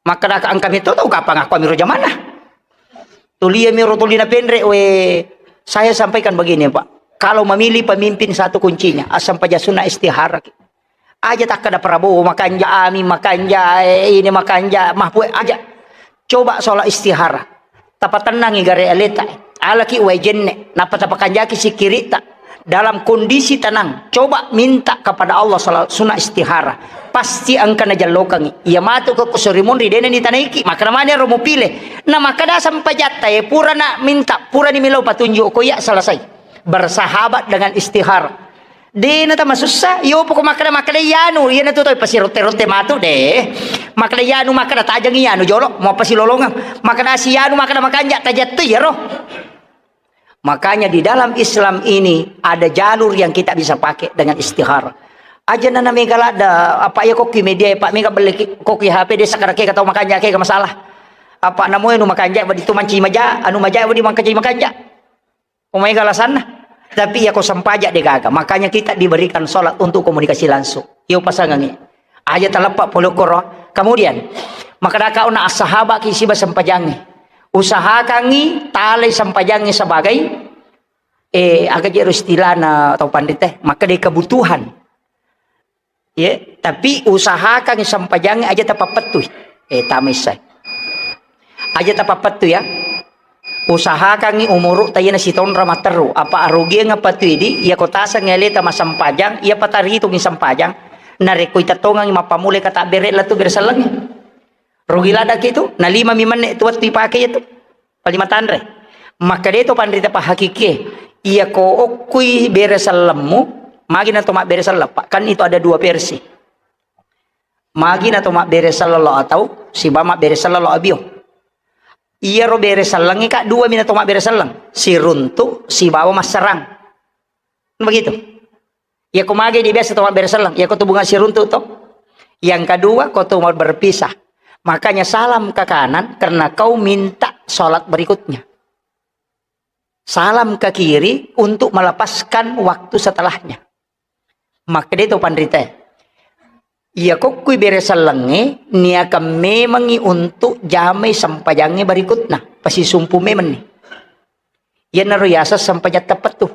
Makkadaka engka metto tau kapang aku amiro jamanna. Tuliami ro tuli napenre, we, saya sampaikan begini, Pak. Kalau memilih pemimpin, satu kuncinya, asam paja sunna istihara. Aja takkada Prabowo makanja, Amin makanja, eh, ini makanja, Mahfud aja. Coba sholat istihara. Tapatennangi gare aleta. Alaki wae jenne, nappa tapakanjaki sikkiritta. Dalam kondisi tenang, coba minta kepada Allah sholat sunat istihara. Pasti engka najallokangi. Iya matu ko sorimunri dena ditanaiki, maka namanya ro mupile. Na makkada sampajatta, eh, pura na minta, pura ni melo patunjuk ko iya selesai. Bersahabat dengan istihara. Dena tamasussa, iyo poko makkada, makkada iyanu, iyana tu toi pasirotte-rotte matu deh. Makkada iyanu, makkada tajang iyanu jolo, mau pasilolongang. Makkada si iyanu, makkada makanja, tajattu iyaro. Makanya di dalam Islam ini ada jalur yang kita bisa pakai dengan istihara. Aja nana mega ladda, apa iya kokki media, Pak, mega belle ki-, kokki H P desa kada kega tau makanja kega masalah. Apa namoe nu makanja, wadi tu manci maja, anu maja, wadi mangkaji makanja. Umai galasanna. Tapi iya ko sempaja de gaga. Makanya kita diberikan sholat untuk komunikasi langsung. Iyo pasangangi. Aja taleppa pole koro. Kemudian, makkadaka ona assahabaki siba sempajangi. Usahakangi talai sempajangi sebagai, eh, aga jero istilahna tau panrita, makkeda kebutuhan. Ye, tapi usahakan sempajangi aja tapappettui. Eh, tamaissai. Aja tapappettui ya. Usahakangi umuru tayena sitonra matteru. Apa arugiang apa tu idi, iya kotasang aleta masempajang, iya pataritungi sempajang. Narekko itettongangi mappamule kata bere latu bere sellengi. Rugi ladaki tu, na lima mi menne tu wettu ipake itu. Paling matanre. Makkeda to panrita pahakikie, iya ko okkui bere sellemmu, magi na to mabbere selleng, Pak. Kan itu ada dua versi. Magi na to mabbere selleng lo atau siba mabbere selleng lo abio. Iyaro bere sellengnge, Kak, dua mi na to mabbere selleng. Siruntu, sibawa masserang. Begitu. Iya ko mage di biasa to mabbere selleng, iya ko tu bunga siruntu to. Yang kedua, ko tu mau berpisah. Makanya salam ke kanan karena kau minta sholat berikutnya. Salam ke kiri untuk melepaskan waktu setelahnya. Makkeda to panrita. Iya kokkui bere sellengnge niakan memangi untuk jamai sempajangnge berikutna. Pasisumpu memanni. Iyanaro yaseng sempajang teppettu.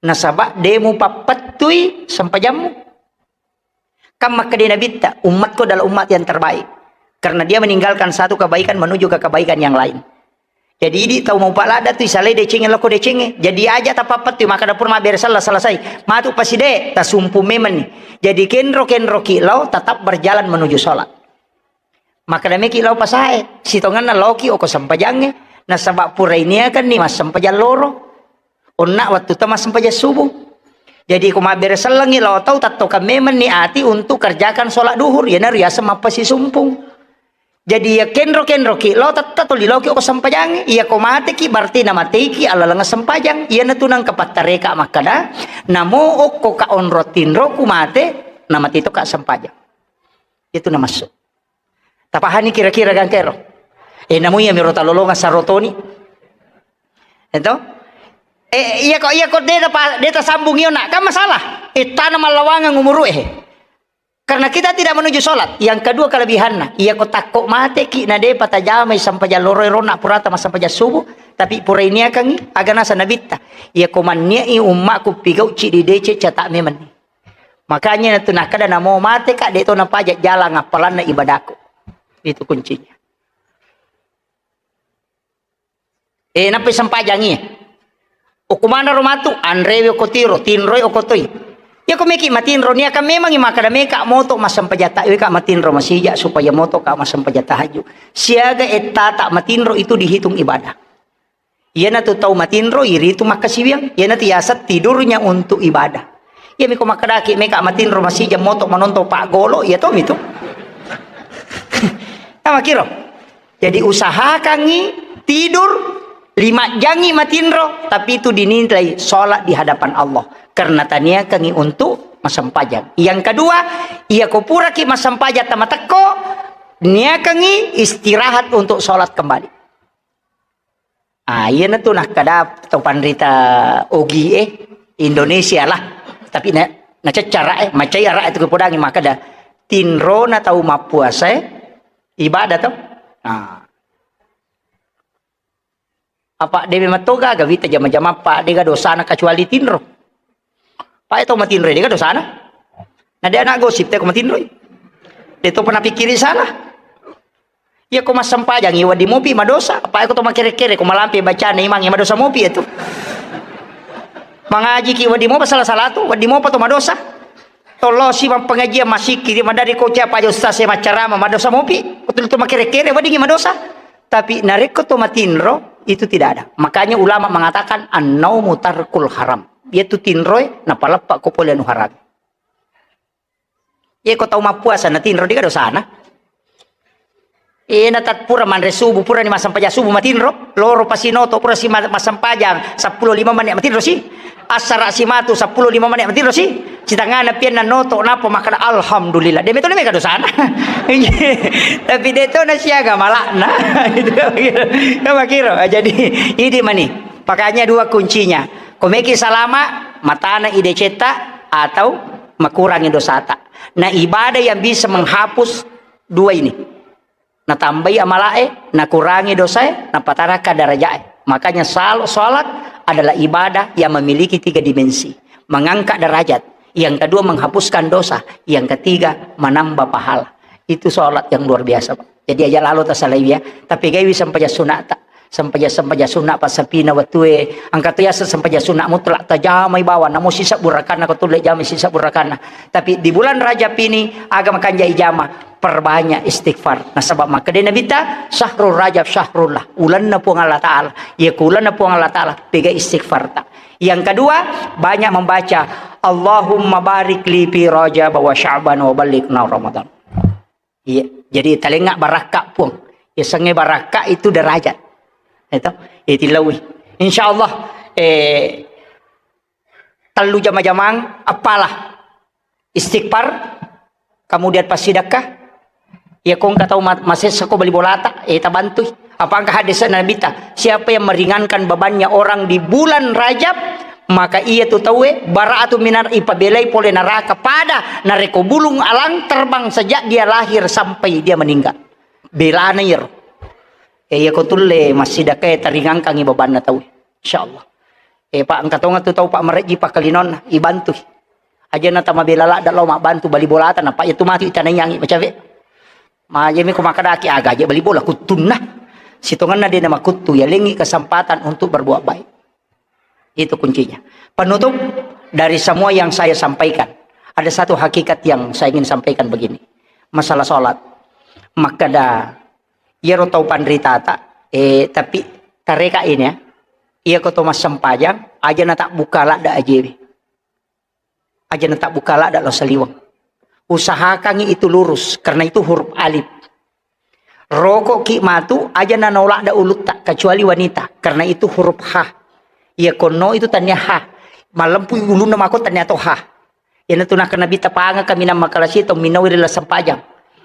Nasaba de mupappettui sempajammu. Kan makkeda Nabitta, "Umatku adalah umat yang terbaik. Karena dia meninggalkan satu kebaikan menuju ke kebaikan yang lain." Jadi idi tau mau palada tu isalai decengnge loko decengnge. Jadi aja tapappettui, makkeda pura mabbere selleng selesai. Matu paside, tasumpu memanni. Jadi kenro-kenroki lao tetap berjalan menuju sholat. Makkeda meki lao pasae, sitongenna laoki oko sempajangnge, nasaba pura iniakanni massempajang loro. Onna wettu ta massempajang subuh. Jadi ko mabbere sellengngi lao tau, tattokang memanni ati untuk kerjakan sholat duhur, iyanaro yaseng mappasisumpung. Jadi ya kenro-kenroki lao tetta tuli laoki oko sempajangnge. Iya ko mateki berarti namateiki alaleng sempajang. Iyanatu nangka pattareka makkeda, namo okko ka onro tinroku mate, namate to ka sempajang. Itu namassu. Tapahani kira-kira gangkero? Eh, namu iya miro talolonga sarotoni. Eto? Eh, iya ko, iya ko de pa, de tasambung iyo nak, kan masalah. Eh, tana mallawangang umuru eh. Karena kita tidak menuju sholat. Yang kedua kelebihanna, iya ko takko mateki na de patajamai sampajang loro rona purata masampajang subuh, tapi pura iniakangi, aga nasa nabitta. Iya ko manniai ummaku pigauci di dece cata memang. Makanya natu nakkeda namo mate ka, de to napaja jalang appalanna ibadahku. Itu kuncinya. Eh, nappai sempajangi. Okko manaro matu, anrewe okko tiro, tinroi okko toi. Iya ko meki matinro, niaka memangi makkeda meka moto massempajang ta, weka matinro masija supaya moto ka massempajang tahajud. Siaga ettata matinro itu dihitung ibadah. Iyanatu tau matinro iritu makkasiwiang, iyanatu yaseng tidurnya untuk ibadah. Iya miko makkedaki meka matinro masija moto manonton paggolo, iya tomi tu. Namakiro. Jadi usahakangi tidur lima jangi matinro, tapi itu dinilai sholat di hadapan Allah karena taniakangi untuk massempajang. Yang kedua, iya ko puraki massempajang tamatekko, niakangi istirahat untuk sholat kembali. Ah, iyanatu nakkeda tau panrita ogi e Indonesia lah. Tapi na, naceccara e, macai ara itu kepodangi makkeda tinrona tau mappuasa e ibadah to. Ah. Apa dewe matoga gawita jama-jama pa dega dosana kecuali tinro. Pae to matinroi, dega dosana. Na de anak gosip te ko matinroi. De to pernah pikiri salah. Iya ko massempajang, iya wedding mopi madosa. Apa ko to makere-kere ko malampe bacana imang, iya madosa mopi itu. Mangajiki wedding mopa salah-salah tu, wedding mopa to madosa. Tollosi mappengajian, masikiri, madari ko cia paja ustaz e maccarama, madosa mopi. Betul to makere-kere wedding madosa. Tapi narekko to matinro, itu tidak ada. Makanya ulama mengatakan annaumu tarkul haram. Yaitu tinroe napaleppa ko pole anu haram. Iya ko tau mappuasa na tinro, dega dosana. Iya na tat pura manre subuh, pura ni massempajang subuh matinro, loro pasinoto pura si ma-, massempajang seppulo lima menit matinro si. Assara si matu seppulo lima menit matinro si. Citangana pianna noto napa makkeda alhamdulillah. De metto mega dosana. Tapi de to na siaga malakna. Itu makiro. Jadi idi mani. Makanya dua kuncinya. Ko meki salama, matana idecetta atau makurangi dosata. Nah, ibadah yang bisa menghapus dua ini. Natambai amalae, nakurangi dosae, napatarakka darajae. Makanya sal-, salat adalah ibadah yang memiliki tiga dimensi. Mengangkat derajat. Yang kedua menghapuskan dosa. Yang ketiga menambah pahala. Itu salat yang luar biasa, Pak. Jadi aja lalo tasalai ya. Tapi gaiwi sempajang sunata. Sempajang-sempajang sunna passapina wettue, engka to yaseng sempajang sunna mutlak, tajamai bawang, namo sisebbu rakanna, ko tulle jamai sisebbu rakanna. Tapi di bulan Rajab ini, aga makanja ijama, perbanyak istighfar. Nasaba makkeda Nabitta, "Syahrul Rajab syahrullah." Ulenna Puang Allah Ta'ala. Iya ko ulenna Puang Allah Ta'ala, pega istighfar ta. Yang kedua, banyak membaca, "Allahumma barik li fi Rajab wa Sya'ban wa ballighna Ramadan." Iya, jadi talengnga barakka, Puang. Yasengnge barakka itu derajat. Itu, itu lawi. Insya Allah, eh, tellu jama-jamang, apalah. Istighfar, kemudian passidekka. Iya, ko engka tau ma-, masessa ko bali bolata, eh, tabantui. Apa engka hadis Nabitta, siapa yang meringankan bebannya orang di bulan Rajab, maka iya tu tauwe bara'atu minar, ipabelai pole neraka pada narekko bulung alang terbang sejak dia lahir sampai dia meninggal. Belana iyaro. Eh, iya ko tulle massidekka taringangkangi bebanna tauwe. Insyaallah. Eh, Pak, engka tonga tu tau, Pak, marejji pakkalinonna, ibantui. Aja na tamabela ladda lao mabbantu bali bolata, napa iya tu mati tanaiyangi macawe. Majemi ko makkedaki aga aja bali bola kuttunna. Sitongenna de na makuttu, ya lengi kesempatan untuk berbuat baik. Itu kuncinya. Penutup dari semua yang saya sampaikan, ada satu hakikat yang saya ingin sampaikan begini. Masalah sholat. Makkeda, iyaro tau panritata, eh, tapi tareka ini ya. Iya ko to massempajang, aja na tabbuka ladda ajewe. Aja na tabbuka ladda lao saliweng. Usahakangi itu lurus, karena itu huruf alif. Rokokki matu, aja na naoladda ulutta, kecuali wanita, karena itu huruf ha. Iya konno itu tania ha. Mallempu ulunna mako tania to ha. Iyanatu nakkeda Nabitta, pangaka minang makalasi tau minnaui ri lasempajang.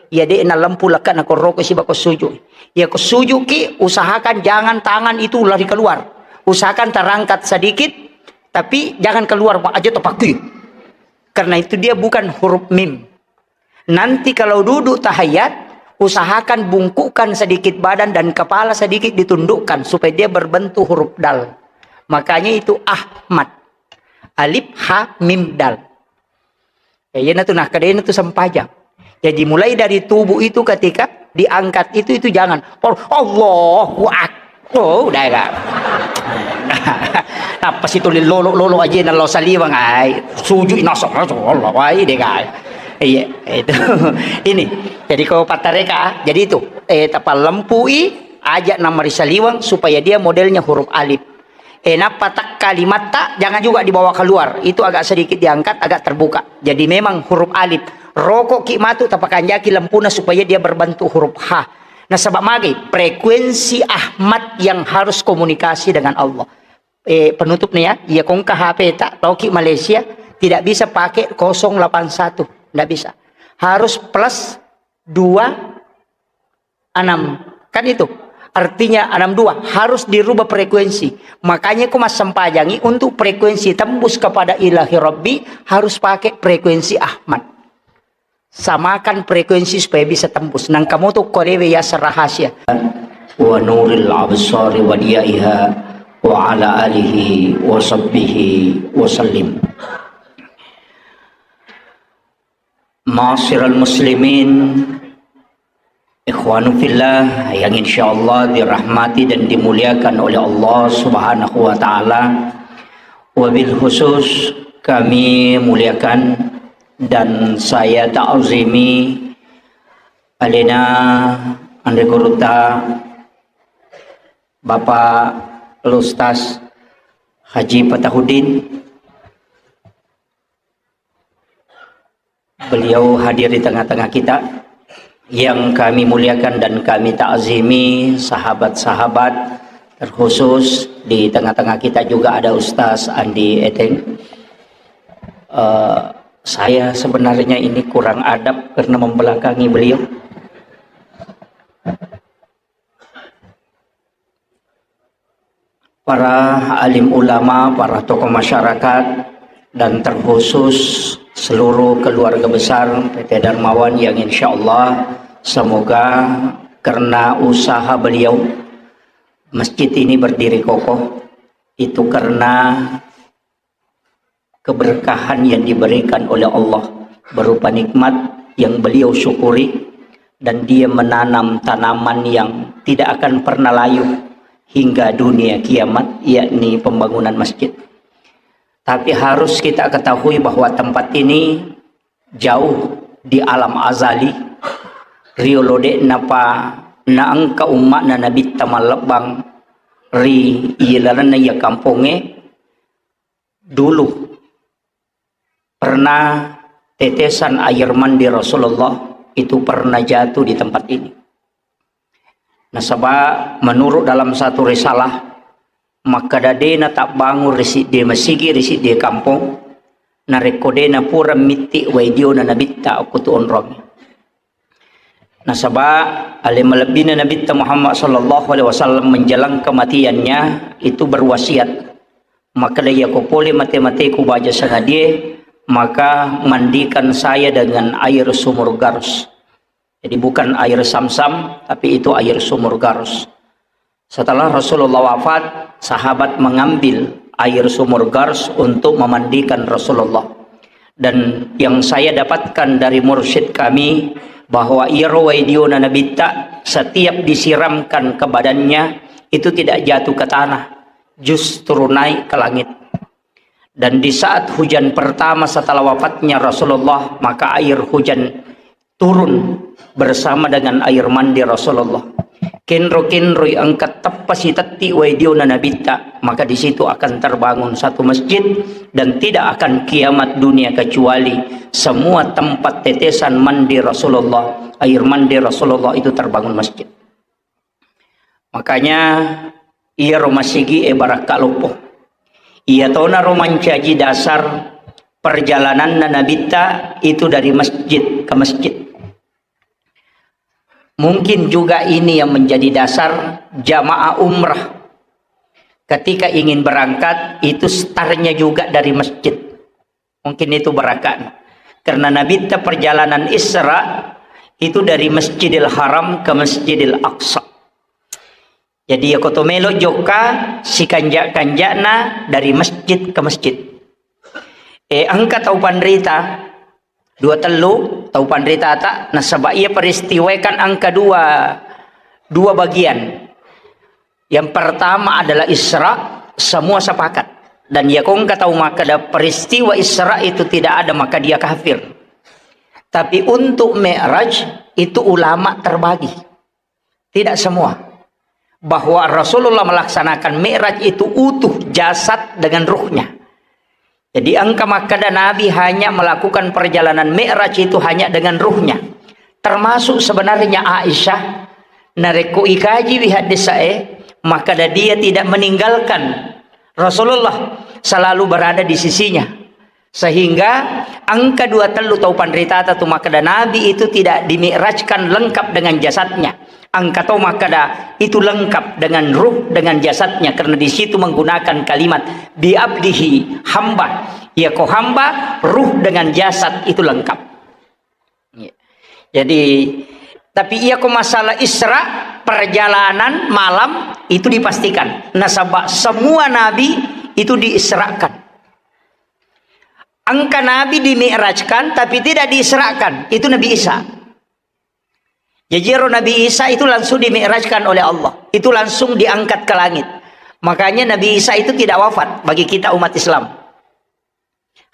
Iya de nalempu lekka na korroko siba ko suju. Iya ko sujuki, usahakan jangan tangan itu lari keluar. Usahakan terangkat sedikit, tapi jangan keluar, Pak, aja topakui. Karena itu dia bukan huruf mim. Nanti kalau duduk tahiyat, usahakan bungkukkan sedikit badan dan kepala sedikit ditundukkan supaya dia berbentuk huruf dal. Makanya itu Ahmad. Alif, ha, mim, dal. Ya, iya natu nah, kada iya natu sempajang. Jadi mulai dari tubuh itu ketika diangkat itu, itu jangan, "Oh, Allahu Akbar." Oh, udah ya. Apa situ lolo-lolo aja nalo saliwang, ai. Sujud nasa, Allah, wai deh, guys. Iya, itu. Ini. Jadi kau patareka, jadi itu, eh, tapalempui aja nama ri saliwang supaya dia modelnya huruf alif. Eh, nappa tak kalimatta jangan juga dibawa keluar. Itu agak sedikit diangkat, agak terbuka. Jadi memang huruf alif. Rokok ki matu tapakanjaki lempuna supaya dia berbentuk huruf H. Nasaba magi frekuensi Ahmad yang harus komunikasi dengan Allah. Eh, penutup nih ya, iya kongka H P tak, tau ki Malaysia, tidak bisa pakai kosong delapan satu, tidak bisa. Harus plus dua enam. Kan itu. Artinya enam dua harus dirubah frekuensi. Makanya ku massempajangi untuk frekuensi tembus kepada Ilahi Rabbi harus pakai frekuensi Ahmad. Samakan frekuensi supaya bisa tembus. Nang kamu tuh korewe ya rahasia. Wa nuril absari wa diyaiha wa ala alihi wa sahbihi wa sallim. Ma'asyiral muslimin, ikhwanu fillah yang insyaallah dirahmati dan dimuliakan oleh Allah Subhanahu wa taala. Wabil khusus kami muliakan dan saya ta'zimi alena anre gurutta Bapak Ustaz Haji Fatahuddin. Beliau hadir di tengah-tengah kita. Yang kami muliakan dan kami ta'zimi, sahabat-sahabat, terkhusus di tengah-tengah kita juga ada Ustaz Andi Eteng. Eh, saya sebenarnya ini kurang adab karena membelakangi beliau. Para alim ulama, para tokoh masyarakat, dan terkhusus seluruh keluarga besar P T Darmawan yang insya Allah semoga karena usaha beliau, masjid ini berdiri kokoh, itu karena keberkahan yang diberikan oleh Allah berupa nikmat yang beliau syukuri, dan dia menanam tanaman yang tidak akan pernah layu hingga dunia kiamat, yakni pembangunan masjid. Tapi harus kita ketahui bahwa tempat ini jauh di alam azali, riolo de'napa naengka umma'na Nabitta mallebbang ri ilalenna iya kampongnge, dulu pernah tetesan air mandi Rasulullah itu pernah jatuh di tempat ini. Nasaba menurut dalam satu risalah, makkeda de'na tabbangun ri siddi masigi ri siddi kampong, narekko de'na pura mitti wai diona Nabitta okko tu onrong. Nasaba ale malebbina Nabitta Muhammad sallallahu alaihi wasallam menjelang kematiannya itu berwasiat, makkeda, "Iyako pole mate-mateku baja sangadie, maka mandikan saya dengan air sumur Garus." Jadi bukan air Samsam, tapi itu air sumur Garus. Setelah Rasulullah wafat, sahabat mengambil air sumur Gars untuk memandikan Rasulullah. Dan yang saya dapatkan dari mursyid kami, bahwa iyaro wai diona Nabitta setiap disiramkan ke badannya, itu tidak jatuh ke tanah, justru naik ke langit. Dan di saat hujan pertama setelah wafatnya Rasulullah, maka air hujan turun bersama dengan air mandi Rasulullah. Kenro-kenroi engka teppa sitetti wai diona Nabitta, maka di situ akan terbangun satu masjid dan tidak akan kiamat dunia kecuali semua tempat tetesan mandi Rasulullah, air mandi Rasulullah itu terbangun masjid. Makanya, iyaro masigi e barakka loppo. Iyatonaro mancaji dasar perjalananna Nabitta itu dari masjid ke masjid. Mungkin juga ini yang menjadi dasar jamaah umrah. Ketika ingin berangkat, itu startnya juga dari masjid. Mungkin itu barakat. Karena Nabitta perjalanan Isra itu dari Masjidil Haram ke Masjidil Aqsa. Jadi, ya koto melo jokka, sikanjak-kanjakna dari masjid ke masjid. Eh, engka tau panrita, Dua tellu tau panritata, nasaba iya peristiwae kan engka dua, dua bagian. Yang pertama adalah Isra, semua sepakat. Dan iya ko engka tau makkeda peristiwa Isra itu tidak ada, maka dia kafir. Tapi untuk Mi'raj itu ulama terbagi. Tidak semua. Bahwa Rasulullah melaksanakan Mi'raj itu utuh jasad dengan ruhnya. Jadi engka makkeda Nabi hanya melakukan perjalanan Mi'raj itu hanya dengan ruhnya. Termasuk sebenarnya Aisyah, narekko ikajiwi haddesae, makkeda dia tidak meninggalkan Rasulullah, selalu berada di sisinya. Sehingga engka dua tellu tau panritata tu makkeda Nabi itu tidak dimi'rajkan lengkap dengan jasadnya. Engka tau makkeda itu lengkap dengan ruh, dengan jasadnya, karena di situ menggunakan kalimat bi abdihi, hamba. Iya ko hamba, ruh dengan jasad itu lengkap. Iya. Jadi, tapi iya ko masalah Isra, perjalanan malam itu dipastikan. Nasaba semua nabi itu diisrakan. Engka nabi dimi'rajkan, tapi tidak diisrakan. Itu Nabi Isa. Jadi, ero Nabi Isa itu langsung dimi'rajkan oleh Allah. Itu langsung diangkat ke langit. Makanya Nabi Isa itu tidak wafat bagi kita umat Islam.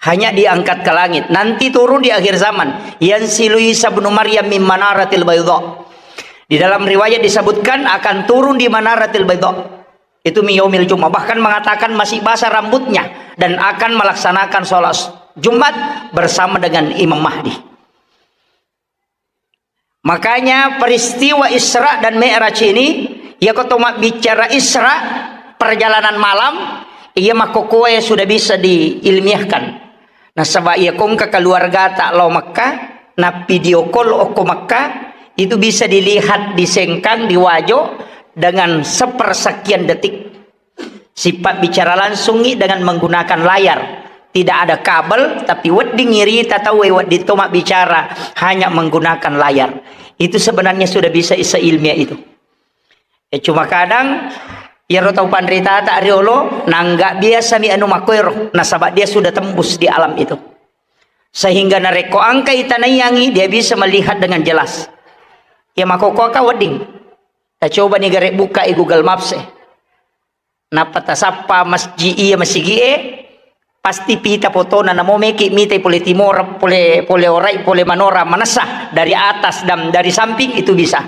Hanya diangkat ke langit. Nanti turun di akhir zaman. Yanzilu Isa ibnu Maryam min manaratil baydha. Di dalam riwayat disebutkan akan turun di manaratil baydha. Itu min yaumil Jumat. Bahkan mengatakan masih basah rambutnya dan akan melaksanakan sholat Jumat bersama dengan Imam Mahdi. Makanya peristiwa Isra dan Mi'raj ini, iya ko to mabbicara Isra, perjalanan malam, iya makkokkoe sudah bisa diilmiahkan. Nasaba iya ko engka keluargata lao Mekah, na video call okko Mekah, itu bisa dilihat di Sengkang, di Wajo, dengan sepersekian detik. Sipabbicara langsungngi dengan menggunakan layar. Tidak ada kabel, tapi wedding irita tauwe wedding to mabbicara hanya menggunakan layar. Itu sebenarnya sudah bisa isa ilmiah itu. Eh, cuma kadang iyaro tau panritata riolo, nangga biasa mi anu makkoero, nasaba dia sudah tembus di alam itu. Sehingga narekko engka itanaiyangi, dia bisa melihat dengan jelas. Ya, makkokkoe ka wedding. Tacoba ni gare buka i Google Maps e. Nappa tasappa masjid iya masigi'e, pasti pita fotona, namo meki mitai pole timora, pole, pole orai, pole manora, manessa dari atas dan dari samping itu bisa.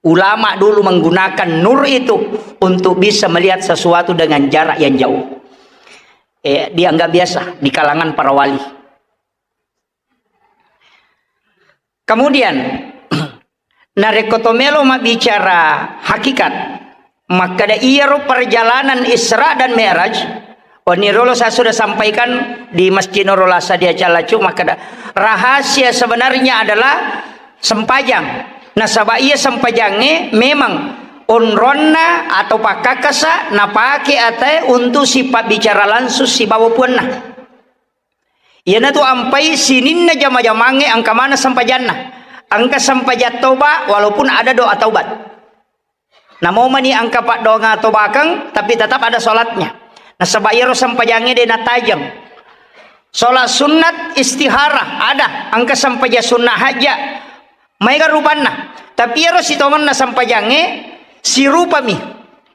Ulama dulu menggunakan nur itu untuk bisa melihat sesuatu dengan jarak yang jauh. Eh, dianggap biasa di kalangan para wali. Kemudian, narekko to melo mabbicara hakikat, makkeda iyaro perjalanan Isra dan Mi'raj, wenni rolo saya sudah sampaikan di Masjid Nurul Asad di Acalacu, makkeda rahasia sebenarnya adalah sempajang. Nasaba iya sempajangnge memang onronna atau pakkakasa napake atae untuk sipabbicara langsung sibawa puanna. Iyanatu ampai sininna jama-jamangnge engka maneng sempajanna. Engka sempajang toba walaupun ada doa taubat. Namo mani engka paddoangeng tobakeng, tapi tetap ada sholatnya. Nasaba iyaro sempajangnge de natajeng. Sholat sunnat istihara ada, engka sempajang sunnah haja. Maega rupanna. Tapi iyaro sitongenna sempajangnge sirupami.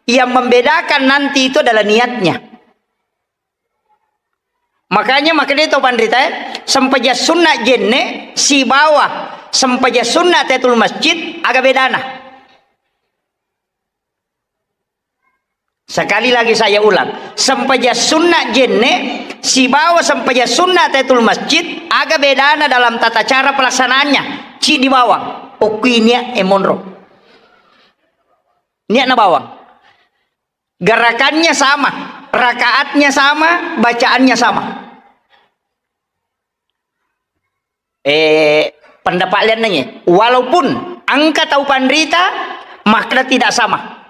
Yang membedakan nanti itu adalah niatnya. Makanya, makanya to panrita, eh, sempajang sunna jenne sibawa sempajang sunna tahiyatul masjid, aga bedana? Sekali lagi saya ulang, sempajang sunna jenne sibawa sempajang sunna tahiyatul masjid, aga bedana dalam tata cara pelaksanaannya? Ci di bawang, okui nia e monro. Niatna bawang. Gerakannya sama, rakaatnya sama, bacaannya sama. Eh, pendapat liannangnge, walaupun engka tau panrita, makna tidak sama.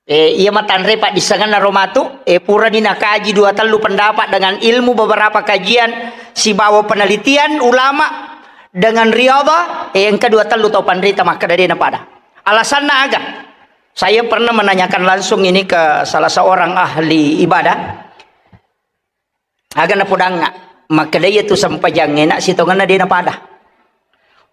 Eh, iya matanre paddissengenna romatu, eh, purani nakaji dua tellu pendapat dengan ilmu beberapa kajian sibawa penelitian ulama dengan riadha, eh, engka dua tellu tau panrita makkeda de napada. Alasanna aga? Saya pernah menanyakan langsung ini ke salah seorang ahli ibadah. Aga napodangnga. Makkeda iya tu sempajangnge na sitongenna de' napada.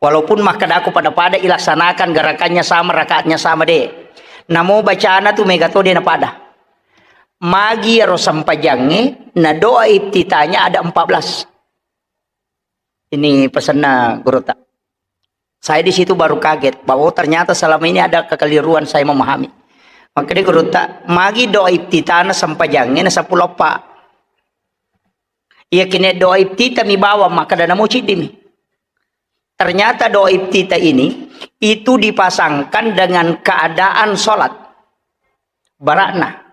Walaupun makkeda aku pada-pada ilaksanakan gerakannya sama, rakaatnya sama de'. Namo bacana tu mega to de' napada. Magi iyaro sempajangnge na doa iftitahnya ada empat belas. Ini pesanna gurutta. Saya di situ baru kaget bahwa, oh, ternyata selama ini ada kekeliruan saya memahami. Makkeda gurutta, magi doa iftitahna sempajangnge na seppulo eppa. Iya kene doa iftitah mi bawang, makkeda namo ciddi mi. Ternyata doa iftitah ini itu dipasangkan dengan keadaan sholat. Barakna.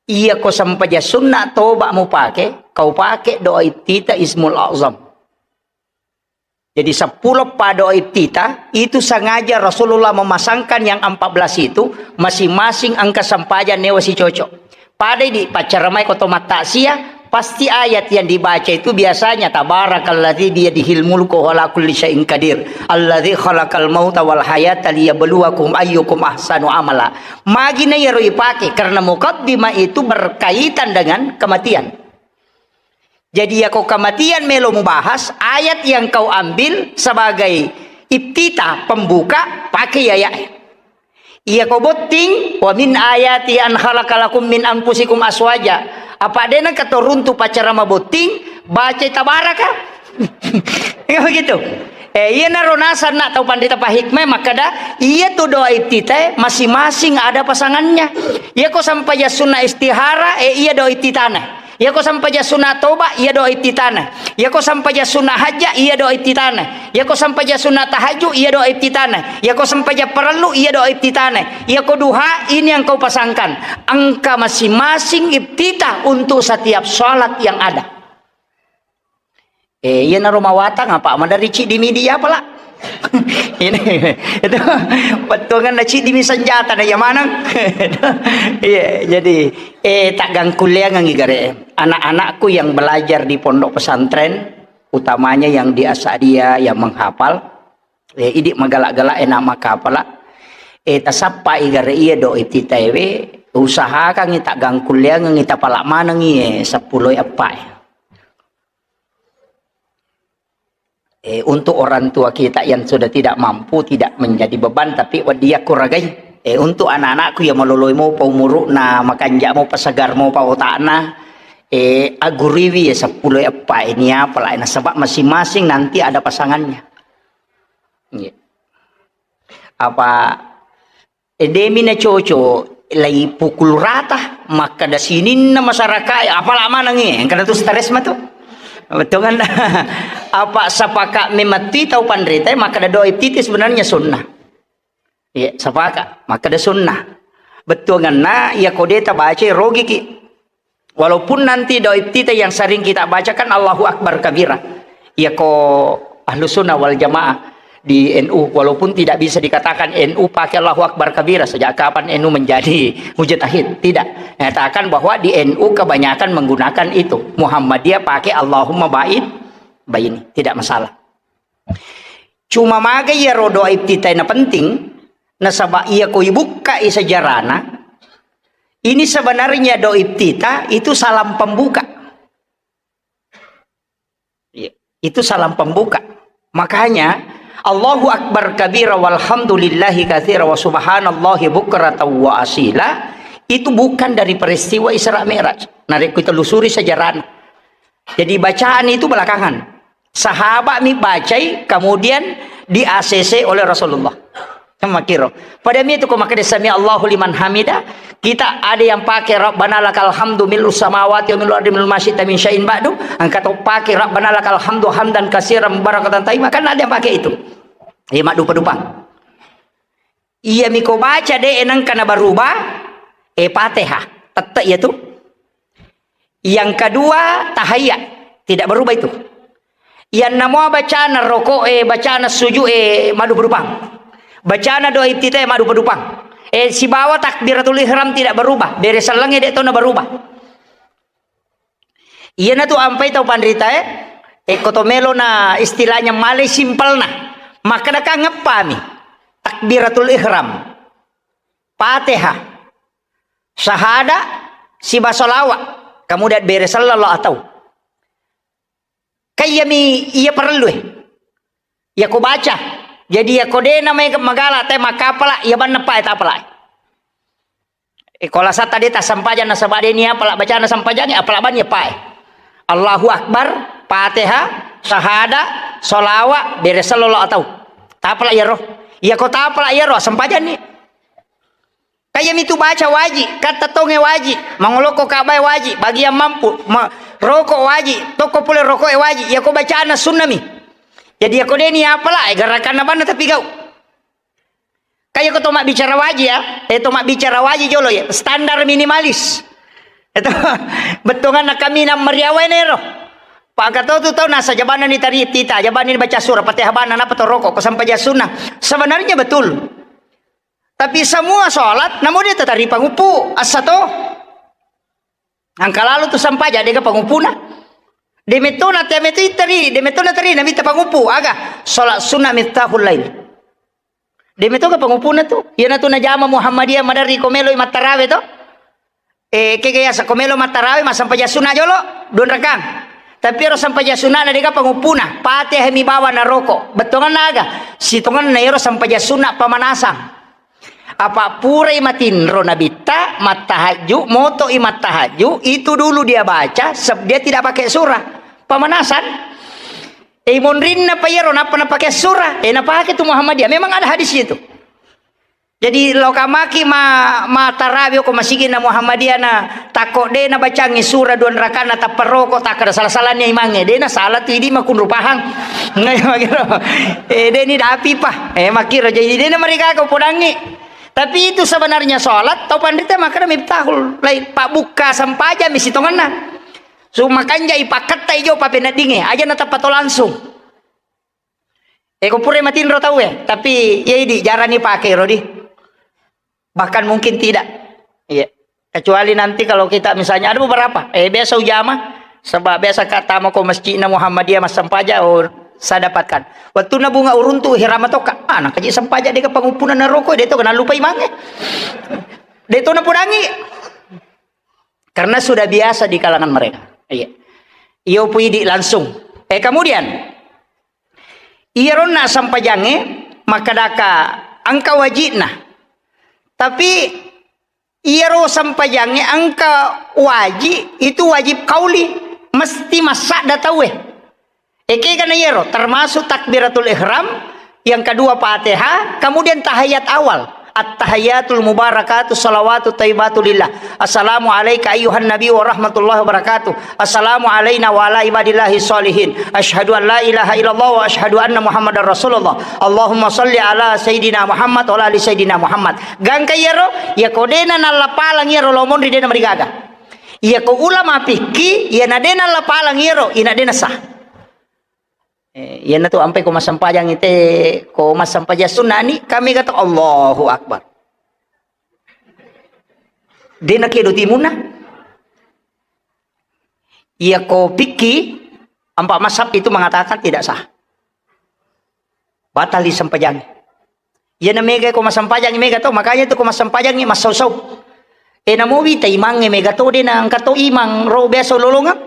Iya ko sempajang sunna toba mupake, kau pake doa iftitah Ismul Azam. Jadi seppulo eppa doa iftitah itu sengaja Rasulullah memasangkan yang empat belas itu, masing-masing engka sempajang newa sicocok. Pada di paccaramai ko to mattaksiah, pasti ayat yang dibaca itu biasanya tabarakalladzi biyadihil mulku wa huwa ala kulli syai'in qadir, alladzi khalaqal mauta wal hayata liyabluwakum ayyukum ahsanu amala. Magi na iyaro ipake karena mukaddimah itu berkaitan dengan kematian. Jadi, yako kematian melo mubahas, ayat yang kau ambil sebagai iftitah, pembuka, pakai ayat. Iya ko botting, "Wa min ayati an khalaqa lakum min anfusikum aswaja." Apa dena katoruntu pacara mabotting, baca tabaraka. Ya begitu. Eh, iya naro nasar nak tau pandita pahikmah makkada, iya tu doa iftitah masing-masing ada pasangannya. Iya ko sampajang sunna istihara, eh, iya doa iftitahna. Iyako sampaja sunat toba, iya doa iftitahna. Iyako sampaja sunat hajja, iya doa iftitahna. Iyako sampaja sunat tahajud, iya doa iftitahna. Iyako sampaja parellu, iya doa iftitahna. Iyako duha, ini yang kau pasangkan. Engka masing-masing iftitah untuk setiap salat yang ada. Eh, iyanaro mawatang apa maderri ciddi mi dia pala. Ini, itu, bettuanganna ciddi mi senjata na iya maneng. Iya, jadi, eh, taggangkulleangengngi gare. Anak-anakku yang belajar di pondok pesantren, utamanya yang di Asadiah, yang menghafal, eh, idi magala-gala enak makapala. Eh, tasappai gare iya do iftitaewe, usahakangngi taggangkulleangengngi tapala manengngi, eh, seppulo eppa, eh. Eh, untuk orang tua kita yang sudah tidak mampu, tidak menjadi beban, tapi wedding yakko ragai. Eh, untuk anak-anakku yang maloloi mopa umuru'na, makanja mopa, segar mopa otakna, eh, aguriwi ya seppulo eppa ini apa lah, nasaba masing-masing nanti ada pasangannya. Iya. Apa E, demi na coco, lai pukul rata, makkada sininna masyarakat, apala manengngi, engkana tu stres matu. Bettuanganna, apa sapaka memetti tau panrita, makkada doa iftitah sebenarnya sunnah. Iya, sapaka, makkada sunnah. Bettuanganna, iya ko de tabaca, rogiki. Walaupun nanti doa iftitah yang sering kita bacakan Allahu Akbar kabira. Iya ko Ahlus Sunnah wal Jamaah di N U, walaupun tidak bisa dikatakan N U pakai Allahu Akbar kabira, sejak kapan N U menjadi mujtahid? Tidak. Nyatakan bahwa di N U kebanyakan menggunakan itu. Muhammadiyah pakai Allahumma ba'id baini. Tidak masalah. Cuma maga iyaro doa iftitah na penting, nasaba iya ko ibukkai sejarahna, ini sebenarnya doa iftitah itu salam pembuka. Iya, itu salam pembuka. Makanya, Allahu Akbar kabira walhamdulillahi katsira wa subhanallahi bukratan wa asila, itu bukan dari peristiwa Isra Mi'raj. Narekko telusuri sejarahna. Jadi bacaan itu belakangan. Sahabat mi bacai, kemudian di-A C C oleh Rasulullah. Makkiro. Pada mi itu ko makkeda sami Allahu liman hamida, kita ada yang pakai Rabbana lakal hamdu mil'us samawati wa mil'ul ardi mil'u ma syi'ta min syai'in ba'du, engka to pakai Rabbana lakal hamdu hamdan katsiran mubarakatan thayyibah, kan ada yang pakai itu. Iya, maddupa-dupang. Iya miko baca de nengka na berubah, eh, Fatihah. Tette iya tu. Yang kedua, tahiyat. Tidak berubah itu. Yang namua bacana rokok, eh, bacana sujud, eh, maddupa-dupang. Bacana doa iftitah, eh, maddupa-dupang. Eh, sibawa takbiratul ihram tidak berubah. Bere sellengnge de to na berubah. Iyanatu ampai tau panritae, eh, ko to melo na istilahnya male simpelna. Makkeda kan ngeppami. Takbiratul ihram. Fatihah. Syahada, siba salawat. Kemudian bere sallallahu atau. Kaiyami iya parellu e. Iya ko baca. Jadi iya ko de na mai magala te makapala, iya banna pae tapala. E, ko lasata de tasampajang nasaba de ni apala bacana sampajang, apala banni pae. Allahu Akbar, Fatihah, sahada, sholawat, bere sallallahu atau. Tapala iyaro. Iya ko tapala iyaro sampajang ni. Kaiyami tu baca waji, katta tonge waji, mangoloko kabae waji, bagian mampu, ma-, roko waji, tokko pole rokoe waji, iya ko bacana sunnami. Jadi iya ko de ni apala, e, gerakanna banna tapi gau. Kayak ko to mabbicara waji ya, eh to mabbicara waji jolo ya, standar minimalis. Itu bettuanna kami nang meriawa ini ro. Pak Kato tu tau nasa jabanna ni tari tita, jabanna ni baca surah Fatihah banna napa to roko ko sampai sunna. Sebenarnya betul. Tapi semua sholat namun dia tetap panguppu, asa to. Angka lalu tu sampaja dega pangupuna. Demetona tiame tu iteri, demetona teri nabi ta pangupu aga. Sholat sunnah miftahul lail. Demeto ga pangupuna tu. Iyana tu najama Muhammadiyah madari ko melo i mattarawe to. Eh, kega yasa ko melo mattarawe ma sampaja sunnah jolo, dua rakang. Tapi ero sampaja sunnah na dega pangupuna. Fatihah mi bawa na roko. Bettonganna aga. Sitonganna ero sampaja sunnah pamanasang. Apa purai matinro nabitta, mattahajju, moto i mattahajju, itu dulu dia baca, seb-, dia tidak pakai surah. Pemanasan. Eh, monrinna pa iyaro, nappa napake surah. Eh, napake tu Muhammadiyah. Memang ada hadis itu. Jadi, lo kamaki ma, ma tarawih ko masigi na Muhammadiyah na, tako de na bacangi surah dua rakana tappa roko, takkada salah-salahnya imange. De na salah tu idi makunru pahang. Ngai makiro. Eh, de ni dapi pa. Eh, makiro. Jadi, de na marigaga podangi. Tapi itu sebenarnya sholat, tau panrita makkada miftahul lail, pabbuka sampaja mi sitonganna. Su makanja ipakketta ijo papeneddinge, aja natappa to langsung. Eh, ko pura matinro tau e, tapi iya idi jarang ipake ro di. Bahkan mungkin tidak. Iya. Kecuali nanti kalau kita misalnya ada beberapa, eh, biasa ujama, sebab biasa ka tama ko masjidna Muhammadiyah massampaja, oh, saya dapatkan. Waktu na bunga uruntu hirama toka, ah, nakaji sampaja deka pangupuna na roko, de to kena lupa imange. De to na podangi. Karena sudah biasa di kalangan mereka. Iya. Iyo pu idi langsung. Eh, kemudian, iyaronna sampajange makkadaka engka wajibna. Tapi iyaro sampajangnge engka wajib, itu wajib kauli, mesti massadda tauwe. Ekega na iyaro, termasuk takbiratul ihram, yang kedua Fatihah, kemudian tahiyat awal. At-tahiyatul mubarakatuh salawatut thayyibatu lillah. Assalamu alaika ayyuhan nabi wa rahmatullahi wa barakatuh. Assalamu alaina wa ala ibadillahi sholihin. Asyhadu an la ilaha illallah wa asyhadu anna Muhammadar Rasulullah. Allahumma shalli ala Sayyidina Muhammad wa ala ali Sayyidina Muhammad. Gangka iyaro, iya ko dena nallapalang iyaro lo monri dena marigaga. Iya ko ulama fikih, iya na dena nallapalang iyaro, ina dena sah. Eh, iyana tu ampai ko massampajang ite, ko massampajang sunna ni, kami kata Allahu Akbar. Dena kedo timunna. Iya ko fikih, empat mazhab itu mengatakan tidak sah. Batal disampajang. Iyana mega ko massampajang mega to, makanya tu ko massampajang massau-sau. Eh, namo wita imangnge mega to, dena engka to imang ro biasa lolongang.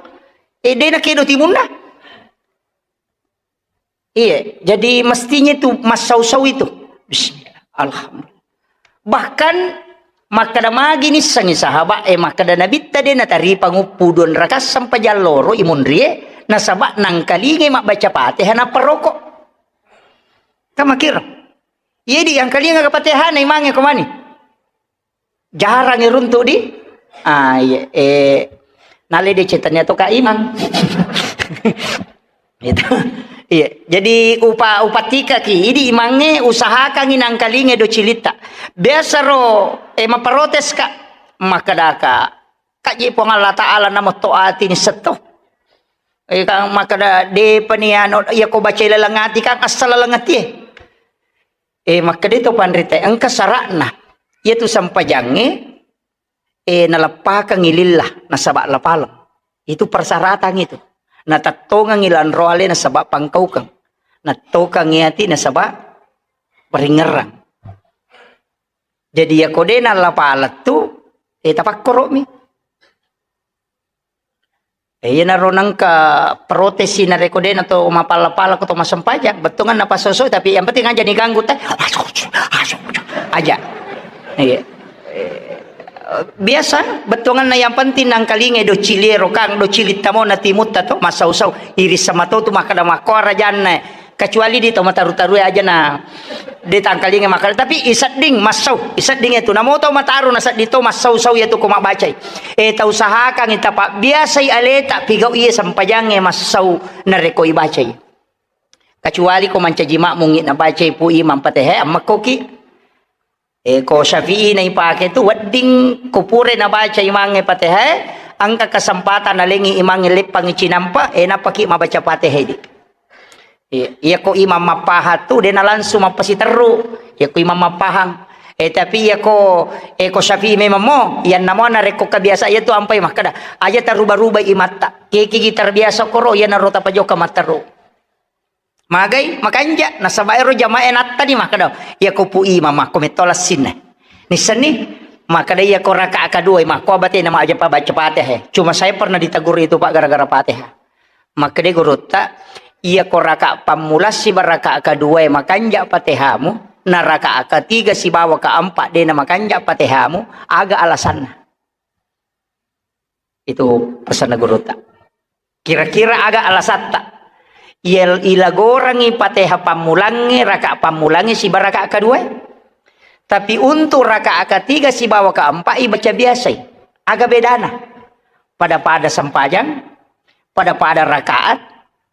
Eh, dena kedo timunna. Iya, jadi mestinya itu massau-sau itu. Bismillah. Alhamdulillah. Bahkan makkada magi nissengi sahabat, eh, makkada nabitta de natari panguppu dua rakaat sampajang loro imunrie, nasaba nangkalingai mabbaca Fatihah nappa roko. Kamakiro. Iya di yang kalinga Fatihah na imangnge ko mani. Jarang iruntu di, ah, iya, eh, nale de cetannya to Kak Imang. Itu. Iya, jadi upa-, upatika ki, idi imangnge usahakangi nangkalinge do cilitta. Biasa ro, eh, maprotes ka, makkadaka, kaji Puang Allah Ta'ala nametto ati ni setto. Eh, kang makkada, depani anu, iya ko baca laleng ati, kang asal laleng ati, eh. Eh, makkeda to panrita, engka sara'na. Iyatu sampajangnge, eh, naleppakengngi lillah, nasaba lapaleng. Itu persyaratan itu. Natettongengngi lanro ale nasaba pangkaukeng. Nattokengngi ati nasaba paringerrang. Jadi, iya ko de nallapaleng tu, eh, tapakkoro'mi. Eh, iyanaro nengka protesi narekko de' nato mapalla-palla ko to massempajang, bettuanna napassau-sau, tapi yang penting aja diganggu te. Aja. Iya. Eh, biasa bettuanna yang penting nangkalingai do cili ero kang, do cili tamo na timutta to massau-sau. Iris sama to tu makkeda makko rajanna. Kecuali di tau mataru-taru aja na de' tangkalinga makkeda, tapi isedding massau, isedding itu. Namo tau mataru na sedding to massau-sau ya tu ko mabbacai. Eh, tau usahakan ita pabbiasai aleta pigau iya sempajangnge massau narekko ibacai. Kecuali ko mancaji makmungngi nabacai pu imam Fatihah, ammakkoki. Eh, ko Syafi'i na ipake tu wedding ko pura nabaca imangnge Fatihah, engka kesempatan nalengi imangnge leppangi cinampa, eh, nappaki mabaca Fatihah di. Iya, iya ko imam mappahang tu, de' na langsung mappasiterru. Iya ko imam mappahang. Eh, tapi iya ko, eh, ko Syafi'i memang mo, iyanna mo narekko kebiasa iya tu ampai makkeda, aja taruba-ruba imatta. Kekigi terbiasa koro, iyanaro tapajoka matteru. Magai, makanja, nasaba ero jamaah nattani makkeda, iya ko pu imam makko metto lassinna. Nissenni, makkeda iya ko rakaat kedua, makko abatena maja pa baca Fatihah. Cuma saya pernah ditegur itu, Pak, gara-gara Fatihah. Makkeda gurutta, iya ko rakaat pammula siba rakaat kedua makanja Fatihamu, na rakaat ketiga sibawa keempat de' na makanja Fatihamu, aga alasanna? Itu pesanna gurutta. Kira-kira aga alasatta? Iya, ilagorangi Fatihah pammulangnge, rakaat pammulangnge siba rakaat kedua. Tapi untuk rakaat ketiga sibawa keempat ibaca biasai. Aga bedana? Pada-pada sempajang, pada-pada rakaat,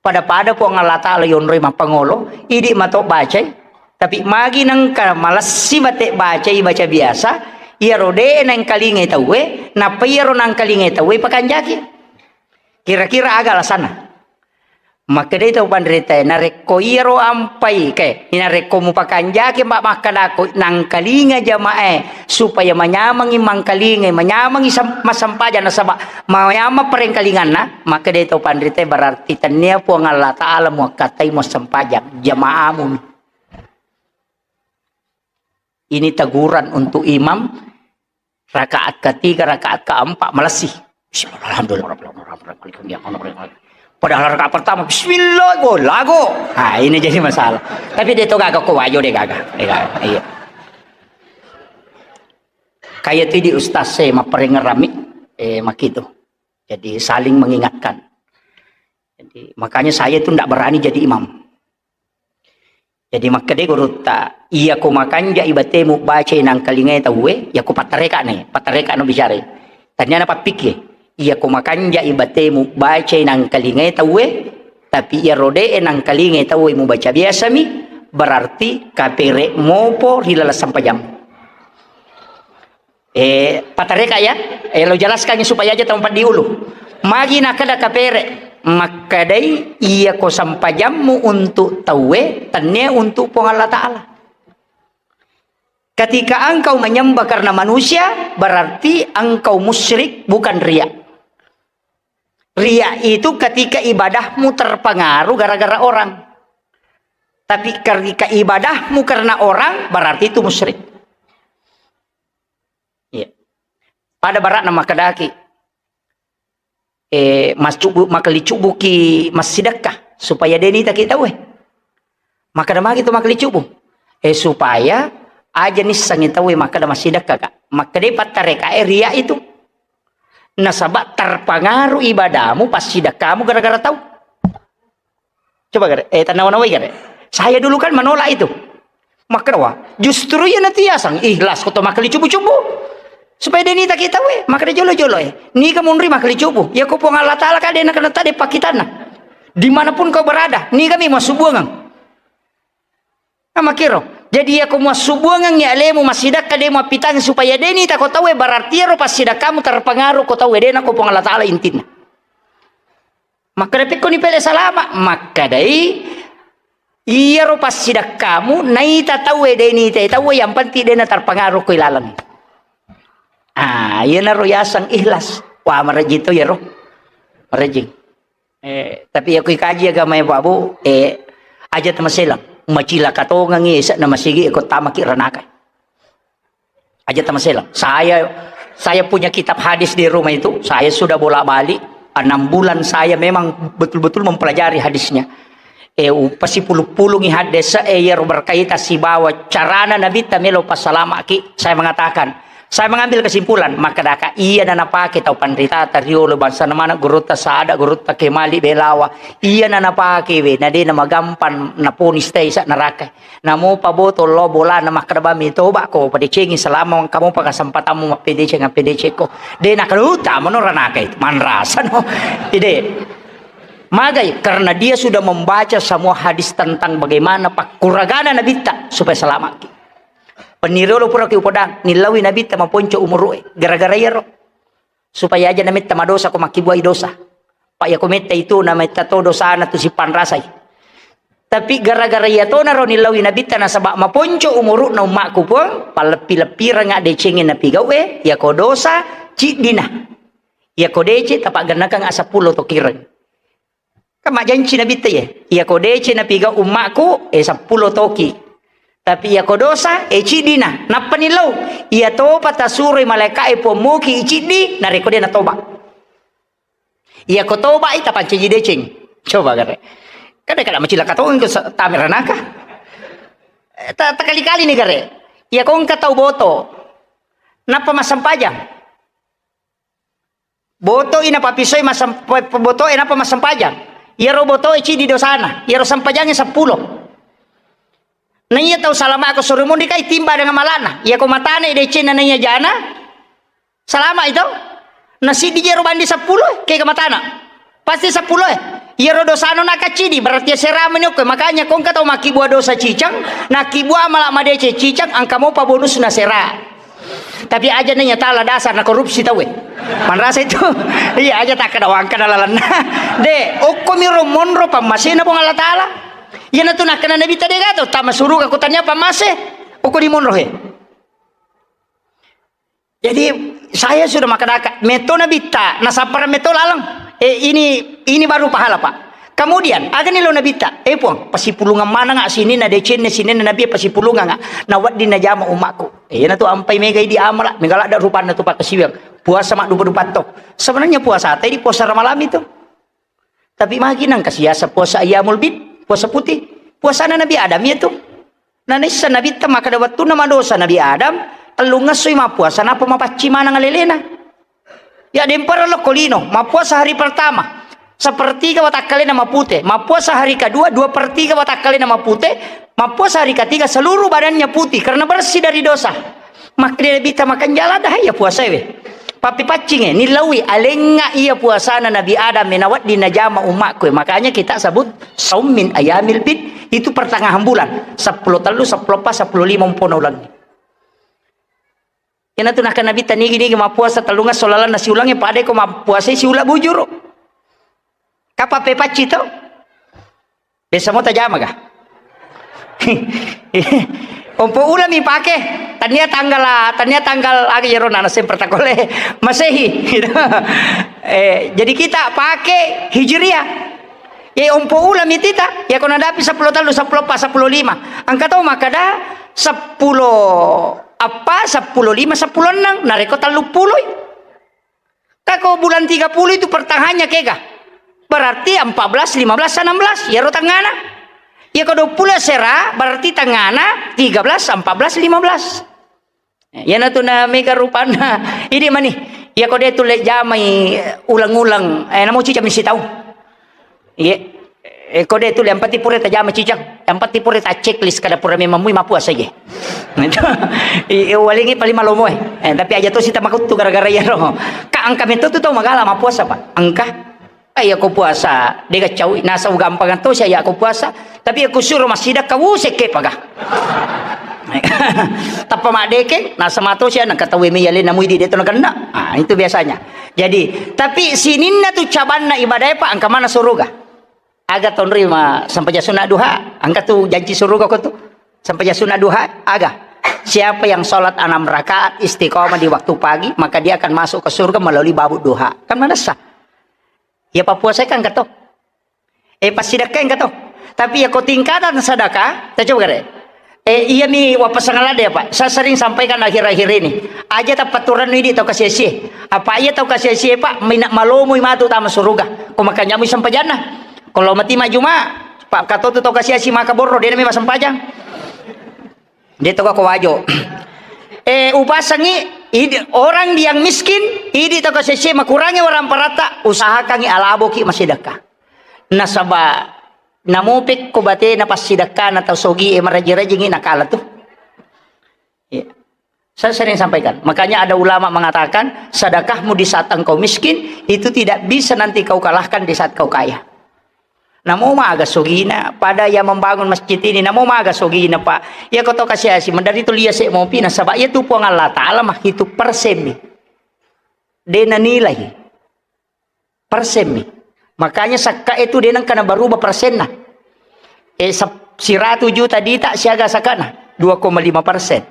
pada-pada Puang Allah Ta'ala yonroi mappangolo, idi mato bacai. Tapi magi nengka malessi mate bacai, baca biasa, iyaro de' nengkalingai tauwe, nappa iyaro nangkalingai tauwe pakanjaki. Kira-kira aga alasanna? Makkedai tau panritae, narekko iyaro ampai, ke, narekko mupakanjaki, Mbak, makkedako, nangkalinga jamaah, supaya manyamengi mangkalingai, manyamengi sem-, massempajang, nasaba manyameng parengkalinganna, makkedai tau panritae, berarti tennia Puang Allah Ta'ala muakkatai muassempajang, jamaamu. Ini teguran untuk imam, rakaat ketiga, rakaat keempat, malessi. Bismillah, alhamdulillah, rabbil alamin, arrahmanirrahim, maliki yaumiddin. Padahal rakaat pertama, bismillah, go, lago. Nah, ini jadi masalah. Tapi de' to gaga ko wajo de' gaga. De' gaga. Iya. Kayak itu di ustaz saya, maparengerami, eh, makitu. Jadi saling mengingatkan. Jadi, makanya saya itu ndak berani jadi imam. Jadi, makkedai gurutta, iya ko makanjai batemu bacai nangkalingai tauwe, iya ko pattareka ne, pattareka no bicara. Tania na pappikki, iya ko makanjai batemu bacai nangkalingai tauwe, tapi iya rode e nangkalingai tauwe mubaca biasami, berarti kapere mopo ri laleng sampajammu. Eh, patareka ya, eh, lo jelaskan supaya aja tau paddi ulu. Magi nakada kapere, makkadai iya ko sampajammu untuk tauwe, tennia untuk Puang Allah Ta'ala. Ketika engkau menyembah karena manusia, berarti engkau musyrik, bukan riya. Riya itu ketika ibadahmu terpengaruh gara-gara orang. Tapi ketika ibadahmu karena orang, berarti itu musyrik. Iya. Pada barakna makkedaki, eh, mascubu-, makalicubuki massidekka supaya de nitaki tauwe. Makkeda magi tu makalicubu. Eh, supaya aja nissengi tauwe makkeda massidekka ka. Makkeda pattareka e riya itu. Nasaba terpengaruh ibadahmu, passidekkamu gara-gara tau. Coba gare, eh, tanawa-nawai gare. Saya dulu kan menolak itu. Makkeda wa, justru iya natiasang ikhlas ko to makalicubu-cubu. Supaya de nitaki tauwe, makkeda jolo-jolo e. Niga munri makalicubu. Ya ko Puang Allah Ta'ala ka de nakena tade pakkitanna. Dimanapun kau berada, niga mi massubuangang. Nah, makkiro. Jadi ya ko massubuangang ya alemu massidekka de mappitang supaya de nitako tauwe, berarti ero passidekkamu terpengaruh ko tauwe, de nako Puang Allah Ta'ala intinna. Makkeda pekkoni pele salama, makkadai iyaro passidekkamu naita tauwe de nitai tauwe, yang penting de na terpengaruh ko ilaleng. Ah, iyanaro yaseng ikhlas. Wah, marejing to iyaro. Marejing. Eh, tapi ya kui kaji agama ya, Pak Bu, eh, aja tamaselang. Macilaka tongangi, esa na masigi ko tamaki ranaka. Aja tamaselang. Saya, saya punya kitab hadis di rumah itu, saya sudah bolak-balik. Enam bulan saya memang betul-betul mempelajari hadisnya. Eh, upasipulung-pulungi hadis, eh, iyaro berkaitan sibawa carana Nabitta melo passalama'ki. Saya mengatakan, saya mengambil kesimpulan, makkedaka, iya na napake tau panritata riolo, bangsana maneng gurutta Sada, gurutta Kemali, Belawa. Iya na napake we, na de na magampang naponi stai sa neraka. Namo paboto lo bolana makkeda bami toba ko padecengi selama engka mopa kesempatanmu mappedeceng, appedecekko. De na kaluta mano ranaka itu, manrasa no. Ide. Magai, karena dia sudah membaca semua hadis tentang bagaimana pakkuragana Nabitta supaya selamat. Peniriolo pura ki upodang, nillaui Nabitta maponco umurue, gara-gara iyaro. Supaya aja nametta madosa ko makkibuai dosa. Pa iya ko metta itu nametta to dosana tu sipanrasai. Tapi gara-gara iya tona ro nillaui Nabitta nasaba maponco umuru'na ummakku, Puang, palleppi-leppiranga decengi napigau e, iya ko dosa ciddina. Iya ko dece tapaggennakang seppulo to kireng. Kan majjanci Nabitta, ye. Iya ko dece napigau ummakku, eh, seppulo toki. Tapi iya ko dosa, eh, ciddina. Nappa nillau. Iya topa tasuroi malaika e pommoki i ciddi, narekko de natoba. Iya ko toba i tapancaji deceng. Coba gare. Kada kada macilaka tongeng ko sa-, tame ranaka. Eh, ta-, takali-kali ni gare. Iya ko engka tau boto. Nappa massempajang. Botoi napapisoi masem-, pe-, pe-, botoe nappa massempajang. Iyaro botoe ciddi dosana, iyaro sempajangnge seppulo. Na iya tau salama ko suri munri kai timba dengan malana. Iya ko matane decenna na iya jana, salama itu. Na siddi jero bandi seppulo, kega matana. Pasti seppulo e. Iyaro dosano nakaccidi, berarti asera meni okko. Makanya ko engka tau makkibua dosa cicang, nakkibua mala madeceng cicang, engka mopa bonusna sera. Tapi aja nanya tala dasar na korupsi tau e. Manrasa itu. Iya, aja takkada wangkana lalenna. De, okko miro monro pammasena Puang Allah Taala. Iyanatu nakkana Nabitta de gato, tama suruga ko tania pammase. Okko di monro he. Jadi, saya sudah makkadaka, metto Nabitta, nasappara metto laleng. Eh, ini, ini baru pahala, Pak. Kemudian, agani lo Nabitta, eh, Puang, pasipulungang manengnga sininna decenna, sininna Nabi, pasipulungang, na wedding najama ummakku. Eh, iyanatu ampai mega idi amala, mega ladda rupanna tu pakkasiwiang. Puasa maddupa-dupa to. Sebenarnya puasa tadi puasa Ramalang itu. Tapi magi nangka siasa puasa ayyamul bid, puasa putih. Puasana Nabi Adam iya tu. Na naisseng Nabitta makkeda wettunna madosa Nabi Adam, tellungngessoi mappuasa, nappa mapaccing maneng alelena. Ya, dempara lokko lino, mappuasa hari pertama, sepertiga watakkalena mapute, mappuasa hari kedua, dua per tiga watakkalena mapute, mappuasa hari ketiga seluruh badannya putih karena bersih dari dosa. Makkeda Nabitta makanjala dah iya puasa we. Pappipaccinge, nillaui alengnga iya puasana Nabi Adam e, na wedding najama ummakku e. Makanya kita sebut saum min ayamil bid, itu pertengahan bulan. Seppulo tellu, seppulo eppa, seppulo lima umpona ulengnge. Iyanatu nakkeda Nabitta nigi-nigi mappuasa tellungesso lalenna siulengnge, pada ko mappuasai siula bujuru. Kapang pepacci to? Biasa mo tajama ga? Ompo ulami pake, tania tanggal, tania tanggal aga iyaro nana semper takole Masehi, gitu. Eh, jadi kita pake Hijriah. Ya, ompo ulami tita, ya, ko nadapi seppulo tellu, seppulo eppa, seppulo lima. Engka tau makkeda seppulo eppa, seppulo lima, seppulo enneng, narekko telluppulo i. Kako bulan tiga puluh itu pertengahannya kega. Berarti empat belas, lima belas, enam belas. Iyaro tengngana. Iya ko dua puluh sera, berarti tengngana tiga belas, empat belas, lima belas. Iyanatu na mega rupanna. Idi mani. Iya ko de tulle jamai uleng-uleng. Eh, namo cicami sitau. Iye. Eh, ko de tu, yang penting pura tajama cicang. Yang penting pura ta checklist kada pura memang mui mappuasa je. Itu. I, i, walingi paling malomo e. Eh, tapi aja to sita makuttu gara-gara iyaro. Ka engka metto tu tau magala mappuasa, Pak. Engka. Eh, iya ko puasa, dega caui, nasa ugampang to sia iya ko puasa. Tapi iya ko suro massidakka, wuh, sekke paga. Tappa maddekeng, nasa mato sia nangka tau me yale namui di deto nakenna. Ah, itu biasanya. Jadi, tapi sininna tu cabanna ibadah e, Pak, engka mana suruga. Aga tonrima sempajang sunat duha, engka tu janji suruga ko tu. Sempajang sunat duha, aga. Siapa yang sholat enam rakaat istiqomah di waktu pagi, maka dia akan masuk ke surga melalui babu duha. Kan manessa. Ya, pappuasa kan engka to. Eh, passidakka engka to. Tapi ya ko tingkatan sedekah, ta coba gare. Eh, iya mi wapasang ladde, Pak. Saya sering sampaikan akhir-akhir ini. Aja tapaturannu idi tau kasiasi. Apa iya tau kasiasi, Pak? Mina malomoi matu tama suruga. Ko makanya mu sempajanna. Kalau mati majuma, Pak, katotu tau kasiasi maka borro, dia nami masempajang. Dia tau ko wajo. Eh, upasangi idi, orang yang miskin, idi tau kasiasi makurangi orang parata, usahakangi alaboki masidakka. Nasaba namopekko batena passidakkana tau sogi e maraji-rajingi nakala tu. Iya. Saya sering sampaikan. Makanya ada ulama mengatakan, sedekahmu di saat engkau miskin, itu tidak bisa nanti kau kalahkan di saat kau kaya. Namo maga sogina, pada yang membangun masjid ini, namo maga sogina, Pak. Ya, kau tahu kasih asi, mendari tu liya se mopi, nasaba iya tu Puang Allah Ta'ala mah itu persen mi. Dia nilai. Persen mi. Makanya sakka itu dia nengka na berubah persenna. Eh, sep-, siratu juta dita siaga sakkana? Dua koma lima persen.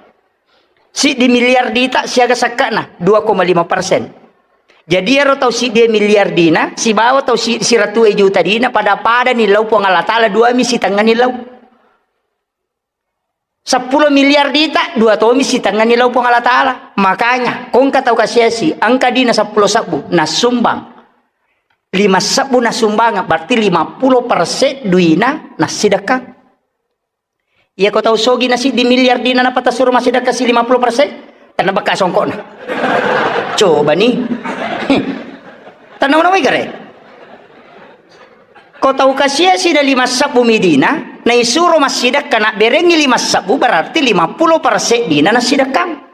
Siddi miliar dita siaga sakkana? Dua koma lima persen. Jadi ero tau siddi miliar dina, sibawa tau si-, siratu juta dina, pada-pada ni lau Puang Allah Ta'ala, dua mi sitengah ni lau. Seppulo miliar dita, dua tomi sitengah ni lau Puang Allah Ta'ala. Makanya, kongka tau kasiasi, engka dina seppulo sebbu, nasumbang. Lima sebbu nasumbang, berarti lima puluh persen duina nasidekang. Iya ko tau sogi na siddi miliar dina napata suro masidekka si lima puluh persen, tanna bekka songkokna. Coba ni. Tanna mana wai gare? Ko tau kasiasi na lima sebbu mi dina, naisuro massidekka, nabberengi lima sebbu, berarti lima puluh persen dina nasidekkang.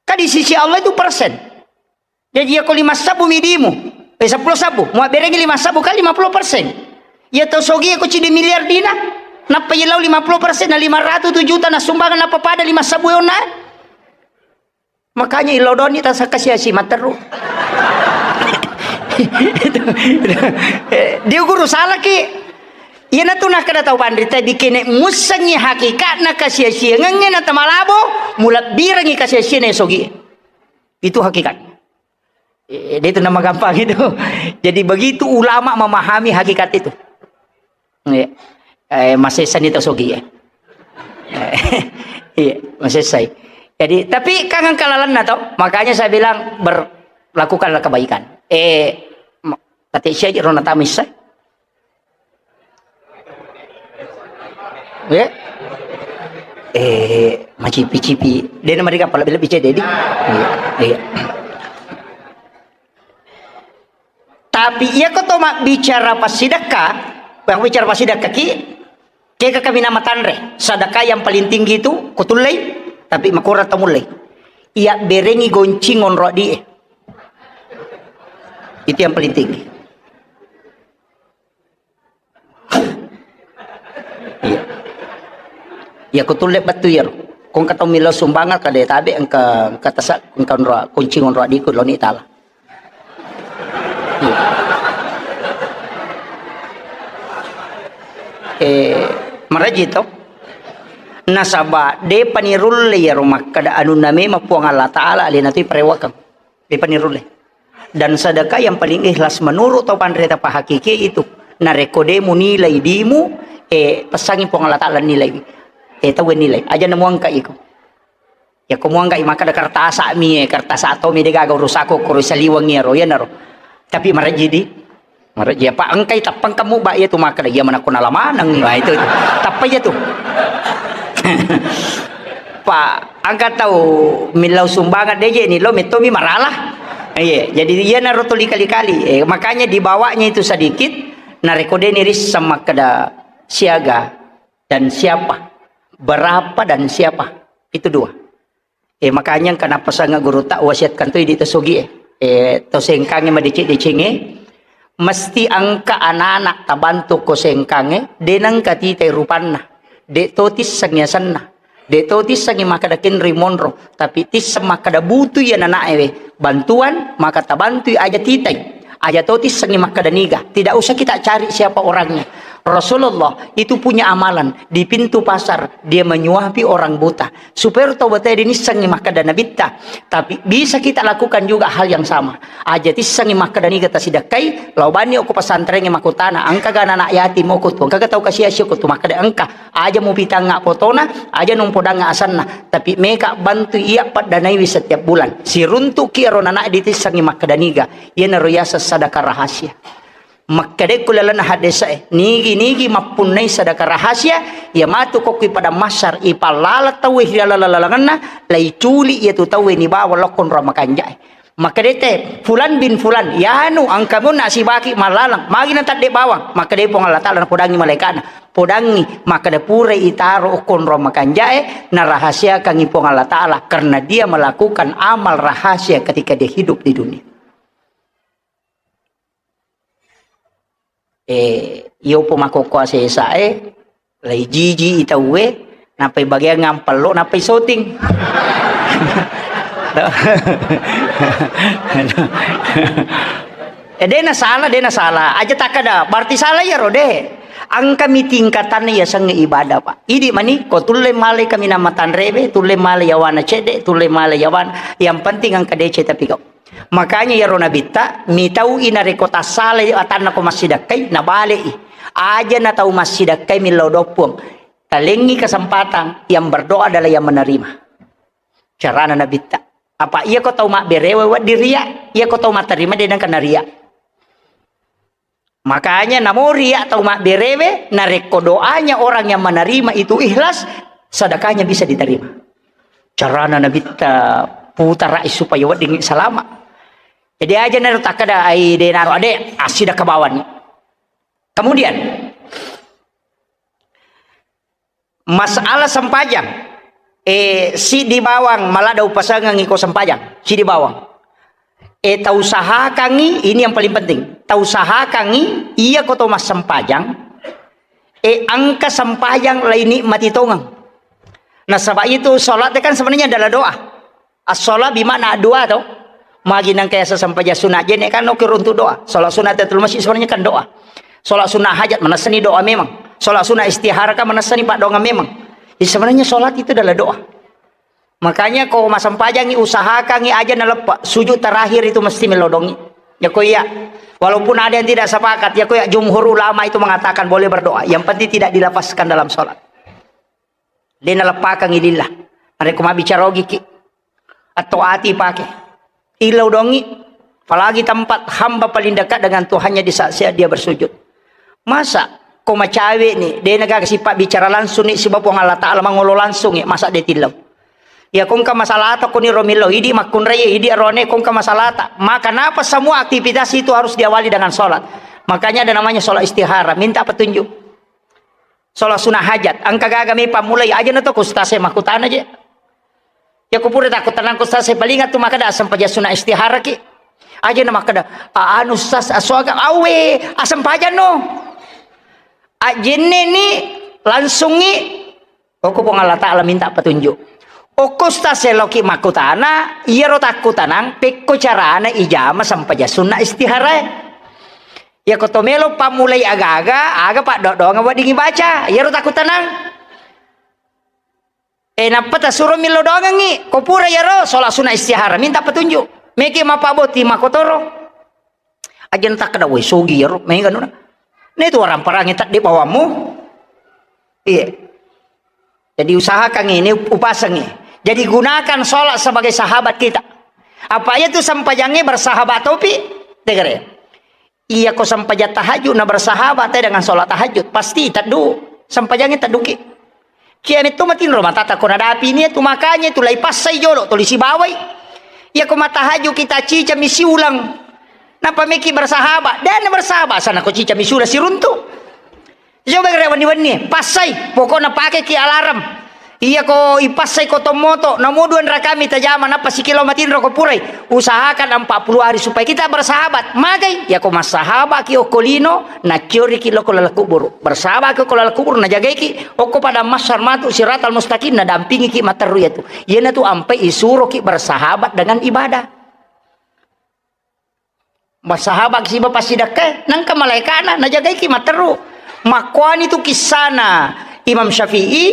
Ka di sisi Allah itu persen. Jadi, iya ko lima sebbu mi dimu, eh, seppulo sebbu, muabberengi lima sebbu kan lima puluh persen. Iya tau sogi ko ciddi miliar dina, nappa iya lau lima puluh persen, na lima ratu juta nasumbangan, nappa pada lima sebbu onna. Makanya ilodoni tasa kasiasi matteru. Itu, itu. Eh, diuguru salaki. Iyanatu nakkeda tau panrita, dikene mussengngi hakikatna kasiasiangengnge na tamalabo, mulebbirengngi kasiasianna sogi. Itu hakikat. Eh, dia itu nama gampang itu. Jadi begitu ulama memahami hakikat itu. Iya. Eh, masessani tau sogi, ya. Iya, masessai. Jadi, tapi kangen kalalanna tau. Makanya saya bilang, ber-, lakukanlah kebaikan. Eh, ma-, kata Syekh Rona Tamis, eh. Ya. Eh, macipi-cipi. Dia nama dia kepala bila bicara dia. Iya, iya. Tapi iya ko to mabbicara passidekka, mabbicara passidekka ki, kega kami nama tanre, sedekah yang paling tinggi itu kutullei, tapi makurang tamullei. Iya berengi goncing onro di. Itu yang paling tinggi. Iya. Iya, ko tulle bettu iyaro. Ko engka tau millau sumbangan, kada tabe engka, engka tasa, engka onro, kunci onro adiku lo ni tala. Iya. Eh, maraji to. Nasaba depa nirulle iyaro makkada anunna memang Puang Allah Ta'ala alena tu parewakang. Depa nirulle. Dan sedekah yang paling ikhlas menurut tau panrita pahakiki itu. Narekko de munilai dimu, eh, pesangi Puang Allah Ta'ala nilai. Eh, tau nilai. Aja namuangka iko. Ya ko muangka i makkada kertasa mi, eh, kertasa to mi de gaga urusako koro saliweng iyaro, iyanaro. Tapi marejji di. Marejji apa engkai tappang kamu ba iya tu makkada iya manakko nala maneng. Wah, itu, itu. Tappa iya tu. Pak, angka tau millau sumbangan deje ni lo metto mi marala. Iya, jadi iyanaro tuli kali-kali. Eh, makanya dibawanya itu sedikit, narekko de ni risseng makkada siaga dan siapa, berapa dan siapa. Itu dua. Eh, makanya kenapa sangat guru tak wasiatkan tu di tosogi, eh. Eh, to sengkange madeceng-decengnge, mesti angka anak-anak tabantu ko sengkange, de nengka titai rupanna. De to tisseng yasenna. De to tissengi makkada kenri monro, tapi tisseng makkada butu iya nanae we. Bantuan, maka tabantui aja titai. Aja to tissengi makkada niga. Tidak usah kita cari siapa orangnya. Rasulullah itu punya amalan di pintu pasar, dia menyuapi orang buta. Supaya tau batae dinissengi makkeda Nabitta. Tapi bisa kita lakukan juga hal yang sama. Aja tissengi makkeda niga tasidakkai, lao bani okko pesantrengnge makkutana, engkaga anak yatim okko tu, engkaga tau kasia-sia okko tu, makkeda engka. Aja mupitangnga fotona, aja nupodang asenna, tapi meka bantu iya paddanaiwi setiap bulan. Siruntuki ero nana ditissengi makkeda niga, iyanaro yaseng sadaka rahasia. Makkedekku lalenna haddese'e, nigi-nigi mappunnai sadaka rahasia, iya matu kokkui padang mahsyar, ipallala tauwe ri laleng-lalengenna, laiculi iyatu tauwe nibawa lokkonro makanja'e. Makkedete, "Fulan bin Fulan, yanu engka munna sibaki mallalang, magi natadde bawang?" Makkede Puang Allah Ta'ala, napodangi malaika'na, "Podangi, makkeda purai itaro okkonro makanja'e, narahasiakangi Puang Allah Ta'ala, karena dia melakukan amal rahasia ketika dia hidup di dunia." Eh, yopo makkokkoe sesae, lai jiji i tauwe, nappai bagiang ngampello, nappai syuting. Eh, dena salah, dena salah. Aja takkeda, berarti salah iyaro, de. Engkami tingkatanna yasengnge ibadah, Pak. Idi mani, ko tulle male kaminang matanrebe, tulle male yawana cedde, tulle male yawana. Yang penting engka deceng tapi kau. Makanya iyaro Nabitta, mitau'i narekko tassalai atanna ko massidakkai, nabale'i. Aja na tau massidakkai millau doang Puang. Talengngi kesempatan, yang berdoa adalah yang menerima. Carana Nabitta. Apa iya ko tau mabberewe wedding ria, iya ko tau matterima de nengka naria. Makanya namo ria tau mabberewe, narekko doanya orang yang menerima itu ikhlas, sedekahnya bisa diterima. Carana Nabitta putarai supaya wedding salama. Jadi aja naro takkeda ai de naro ade assidakka bawani. Kemudian masalah sempajang, eh, sidi bawang maladda upasengengi ko sempajang, sidi bawang. Eh, tausahakangi, ini yang paling penting. Tausahakangi, iya ko to massempajang, eh, engka sempajang laini mati tongeng. Nasaba itu salat kan sebenarnya adalah doa. As-shalah bimakna doa to. Magi nengka yaseng sempajang sunat jenne kan oke untuk doa. Salat sunat tahiyatul masjid sebenarnya kan doa. Salat sunat hajat manessani doa memang. Salat sunat istihara kan manessani paddoangeng memang. Jadi sebenarnya salat itu adalah doa. Makanya ko massempajangi usahakangi aja naleppe. Sujud terakhir itu mesti melodongi. Ya ko iya. Walaupun ada yang tidak sepakat, ya ko iya jumhur ulama itu mengatakan boleh berdoa. Yang penting tidak dilafazkan dalam salat. De naleppakangi lillah. Narekko mabbicara ogiki, atau ati pake. Illau dongi, apalagi tempat hamba paling dekat dengan Tuhannya di saat-saat dia bersujud. Masa ko macawe ni, de naga sipa bicara langsung ni siba Puang Allah Ta'ala mangolo langsung ni, masa de tillau. Ya kongka masalata koni romillau, idi makkunrai, idi arone kongka masalata. Maka napa semua aktivitas itu harus diawali dengan sholat. Makanya ada namanya sholat istihara, minta petunjuk. Sholat sunat hajat, engka gaga mi pammulai, aja na to ko ustaz e makkutana je. Ya ko pura takko tenang ko ustaz e, paling tu makkeda sempajang sunat istihara ki. Aja na makkeda, "A-, anu ustaz, asoga awe, asempajang no." Ajenne ni langsung ni, okko Puang Allah Ta'ala minta petunjuk. Okko ustaz e loki makkutana, iyaro takkutanang, pekko carana ijama sempajang sunat istihara e. Iya ko to melo pammulai aga-aga, aga paddo-doangeng weddingngi baca. Iyaro takkutanang. Eh, nappa tasuro millau doangengngi. Ko pura iyaro, sholat sunat istihara, minta petunjuk. Meki mappabbotting makkotoro. Aja na takkeda, "Woi, sogi iyaro, mega nuna." Netu waramparangnge tadde bawammu. Iya. Jadi usahakan ini, upasangi. Jadi gunakan sholat sebagai sahabat kita. Apa iya tu sempajangnge bersahabat topi? Tegere. Iya ko sempajang tahajud na bersahabat te dengan sholat tahajud, pasti teddu. Sempajangnge tedduki. Kiametto matinro matata ko nadapi ni tu, makanya tu lai passai jolo tuli sibawai. Iya ko matahajud kita cica mi siulang. Napa meki bersahabat? Dan bersahabat sana ko cica mi siulang siruntu. Coba kira wenni-wenni, passai, pokokna pakeki alarm. Iya ko ipassai ko tommoto, namo dua rakami tajama, nappa sikilo matinro ko purai. Usahakan empat puluh hari supaya kita bersahabat. Magai, iya ko massahabat ki okko lino, nacioriki loko laleng kuburu. Bersahabat ki okko laleng kuburu, najagaiki okko padang mahsyar matu siratal mustaqim, nadampingiki materru iyatu. Iyanatu ampai isuroki bersahabat dengan ibadah. Bersahabat siba passidakkae, nengka malaikana najagaiki matteru. Makkuani tu kissana Imam Syafi'i,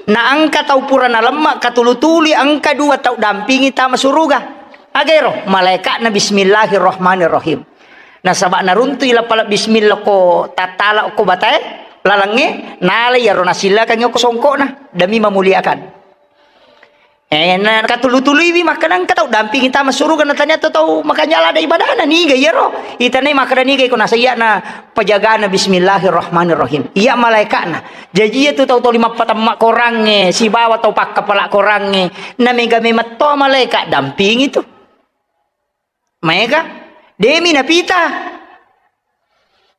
na engka tau pura nalemma katulu-tului, engka dua tau dampingi tama suruga. Aga ero? Malaeka'na bismillahirrahmanirrahim. Nasaba naruntu'i lapala bismillah ko tattala ko batae lalengnge, nalai iyaro nasillakangngi ko songko'na demi memuliakan. Eh, na katulu-tuluiwi makkeda engka tau dampingi tama suruga, na tania tau makanja lada ibadana, niga iyaro? Itanai makkeda niga iko nasaiya na pajagana bismillahirrahmanirrahim. Iya malaeka'na. Jaji iya tu tau toli mappatemma korangnge sibawa tau pakkapala korangnge, na mega memetto malaeka dampingi tu. Maega, demi napita.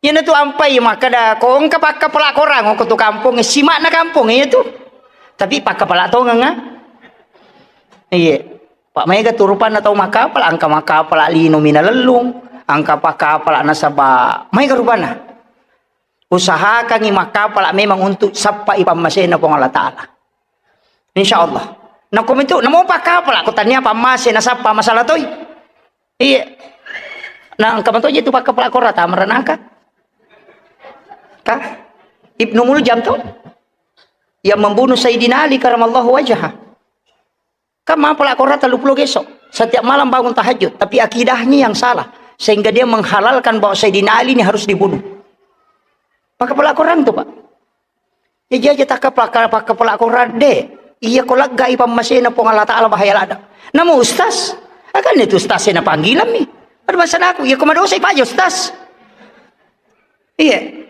Iyanatu ampai makkeda, ko engka pakkapala korang, ko tu kampong, sima'na kampong iya tu. Tapi pakkapala tongeng, ah. Iya. Pak maega tu rupanna tau makkapala, engka makkapala lino minalellung, engka pakkapala nasaba maega rupanna. Usahakangi makkapala memang untuk sappai pammasena Puang Allah Ta'ala. Insya Allah. Nako mitu, namo pakkapala, ko tania pammase nasappa masalah toi. Iya. Nah, engka mato je tu pakkapala kora tama ranaka. Ka? Ibnu Muljam to? Yang membunuh Sayyidina Ali karamallahu wajhah. Kan mapala kora tellu pulo geso. Setiap malam bangun tahajud, tapi akidahnya yang salah. Sehingga dia menghalalkan bahwa Sayyidina Ali ini harus dibunuh. Pakkapala korang tu, Pak. Jaji aja takka pakka-, pakkapala korang, de. Iya ko laggai pammasena Puang Allah Ta'ala bahaya lada. Namo ustaz? Akan itu ustaz sena panggilan mi. Ada masalah aku. Iya ko madosa ipaja ustaz. Iya.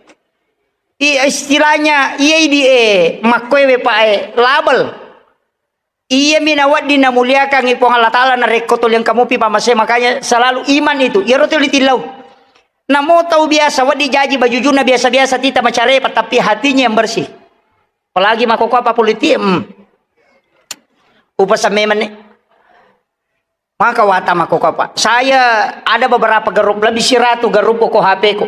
Iya istilahnya, iya idi, eh, makkoe we, Pak, eh, label. Iyami nawedding namuliakangngi Puang Allah Ta'ala narekko tuli engka mupi pamase, makanya selalu iman itu. Iyaro tuli tillau. Namo tau biasa, wedding jaji bajujunna biasa-biasa tita macarepa, tapi hatinya yang bersih. Apalagi makkokkoe apa politik, hmm. Upasamme menne. Maka wata makkokkoe apa. Saya ada beberapa grup, lebih siratu grup ko H P ku.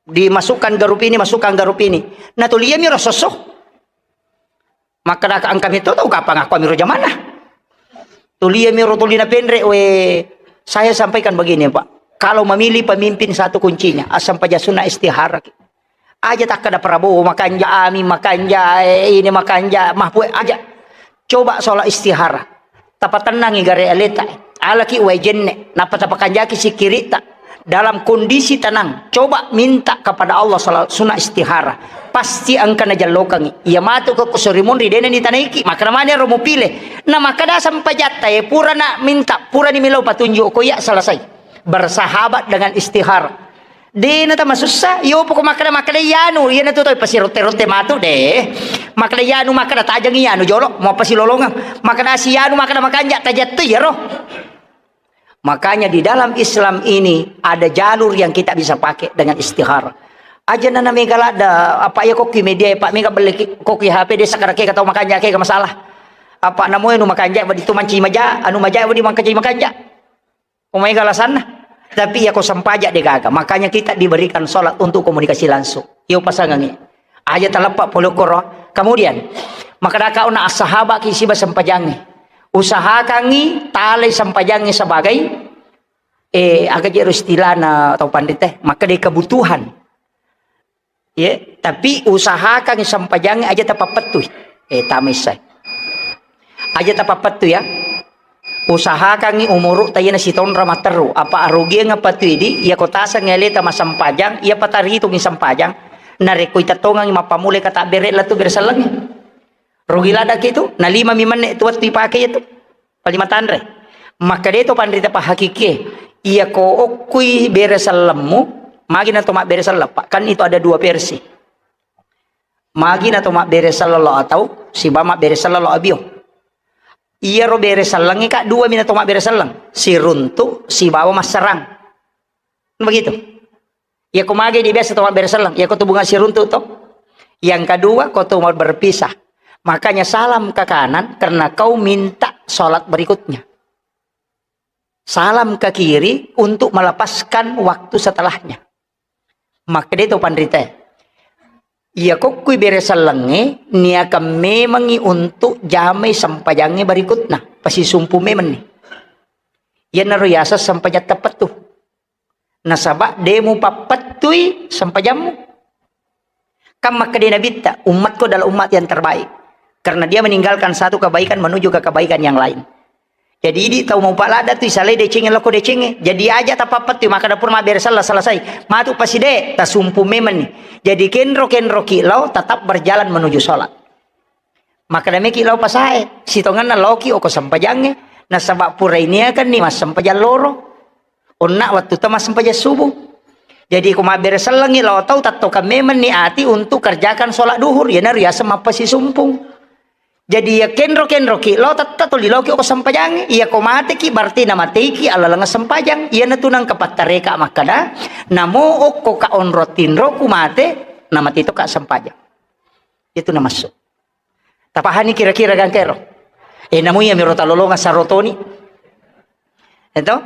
Dimasukkan grup ini, masukkan grup ini. Nah, tuliami ro sosso. Makkeda engka mito tau kapang aku amiro jamanna. Tuliami ro tulina penre, we, saya sampaikan begini, Pak. Kalau memilih pemimpin satu kuncinya, asam paja sunna istihara. Aja takkeda Prabowo makanja, Amin makanja, eh, ini makanja, Mahfud aja. Coba sholat istihara. Tapatennangi gare aleta. Alaki wae jenne, nappa tapakanjaki sikkiritta. Dalam kondisi tenang, coba minta kepada Allah sholat sunnah istihara. Pasti engka najallokangi. Iya matu ke kusuri munri dena ditanaiki. Makkeda mane ro mupile. Na makkeda sempajatta, eh, purana minta, purani melo patunjuk ko iya selesai. Bersahabat dengan istihara. Dena tama sussa, iyo poko makkeda, makkeda iyanu, iyana tu toi pasirotte-rotte matu de. Makkeda iyanu, makkeda tajang iyanu jolo, mau pasilolongeng. Makkeda si iyanu, makkeda makanja, tajattu iyaro. Makanya di dalam Islam ini ada jalur yang kita bisa pakai dengan istihara. Aja nana mega ladda, apa iya kokki media, Pak, mega beli ki-, kokki H P de sakara ke tau makanja ke masalah. Apa namoe nu makanja, wadi tu manci maja, anu maja, wadi mangkaji makanja. Umai galasanna. Tapi iya ko sempaja de gaga. Makanya kita diberikan sholat untuk komunikasi langsung. Iyo pasangangi. Aja taleppa pole koro. Kemudian, makkeda ka una as-sahaba ki siba sempajangi. Usahakangi talai sempajangi sebagai, eh, aga jero istilahna tau pandite, makkeda kebutuhan. Ye, tapi usahakan sempajangi aja tapappettui. Eh, tamai sai. Aja tapappettui ya. Usahakangi umuru tayena sitonra matteru. Apa arugiang apa tu idi, iya ko taseng aleta masempajang, iya pataritungi sempajang. Narekko itettongangi mappamulai kata bere latu bere sellengi. Rugi ladaki tu, na lima mi menne tu wettu ipake itu. Palima tanre. Makkeda to panrita pahakikie, iya ko okkui bere sellemmu, magi na to mabbere selleng, Pak. Kan itu ada dua versi. Magi na to mabbere selleng lo atau siba mabbere selleng lo abio. Iyaro bere sellengnge, Kak, dua mi na to mabbere selleng. Siruntu sibawa masserang. Begitu. Iya ko mage di biasa to mabbere selleng, iya ko tu bunga siruntu to. Yang kedua, ko tu mau berpisah. Makanya salam ke kanan karena kau minta sholat berikutnya. Salam ke kiri untuk melepaskan waktu setelahnya. Makkeda to panrita. Iya kokkui bere sellengnge niakan memangi untuk jamai sempajangnge berikutna. Pasisumpu memanni. Iyanaro yaseng sempajang teppettu. Nasaba de mupappettui sempajammu. Kan makkeda Nabitta, "Umatku adalah umat yang terbaik." Karena dia meninggalkan satu kebaikan menuju ke kebaikan yang lain. Jadi, idi tau maupa ladda tu isalai decengnge loko decengnge. Jadi, aja tapappettu, makkeda pura mabbere sella selesai. Matu paside, tasumpu memenni. Jadi, kenro-kenroki lao tetap berjalan menuju sholat. Makkeda meki lao pasae, sitongenna laoki oko sempajangnge, nasaba pura iniakanni massempajang loro. Onna wattutta massempajang subuh. Jadi, ko mabbere sellengngi lao tau, tattokang memenni ati untuk kerjakan sholat duhur, iyanaro riaseng mappasisumpung. Jadi, iya kenro-kenroki lao, tetta tuli laoki oko sempajangnge. Iya ko mateki, berarti namateiki alaleng sempajang. Iyanatu nangka pattareka makkeda, namo okkoka onro tinroku mate, namate toka sempajang. Itu namassu. Tapahani kira-kira gangkero? Eh, namu iya miro talolonga sarotoni. Eto?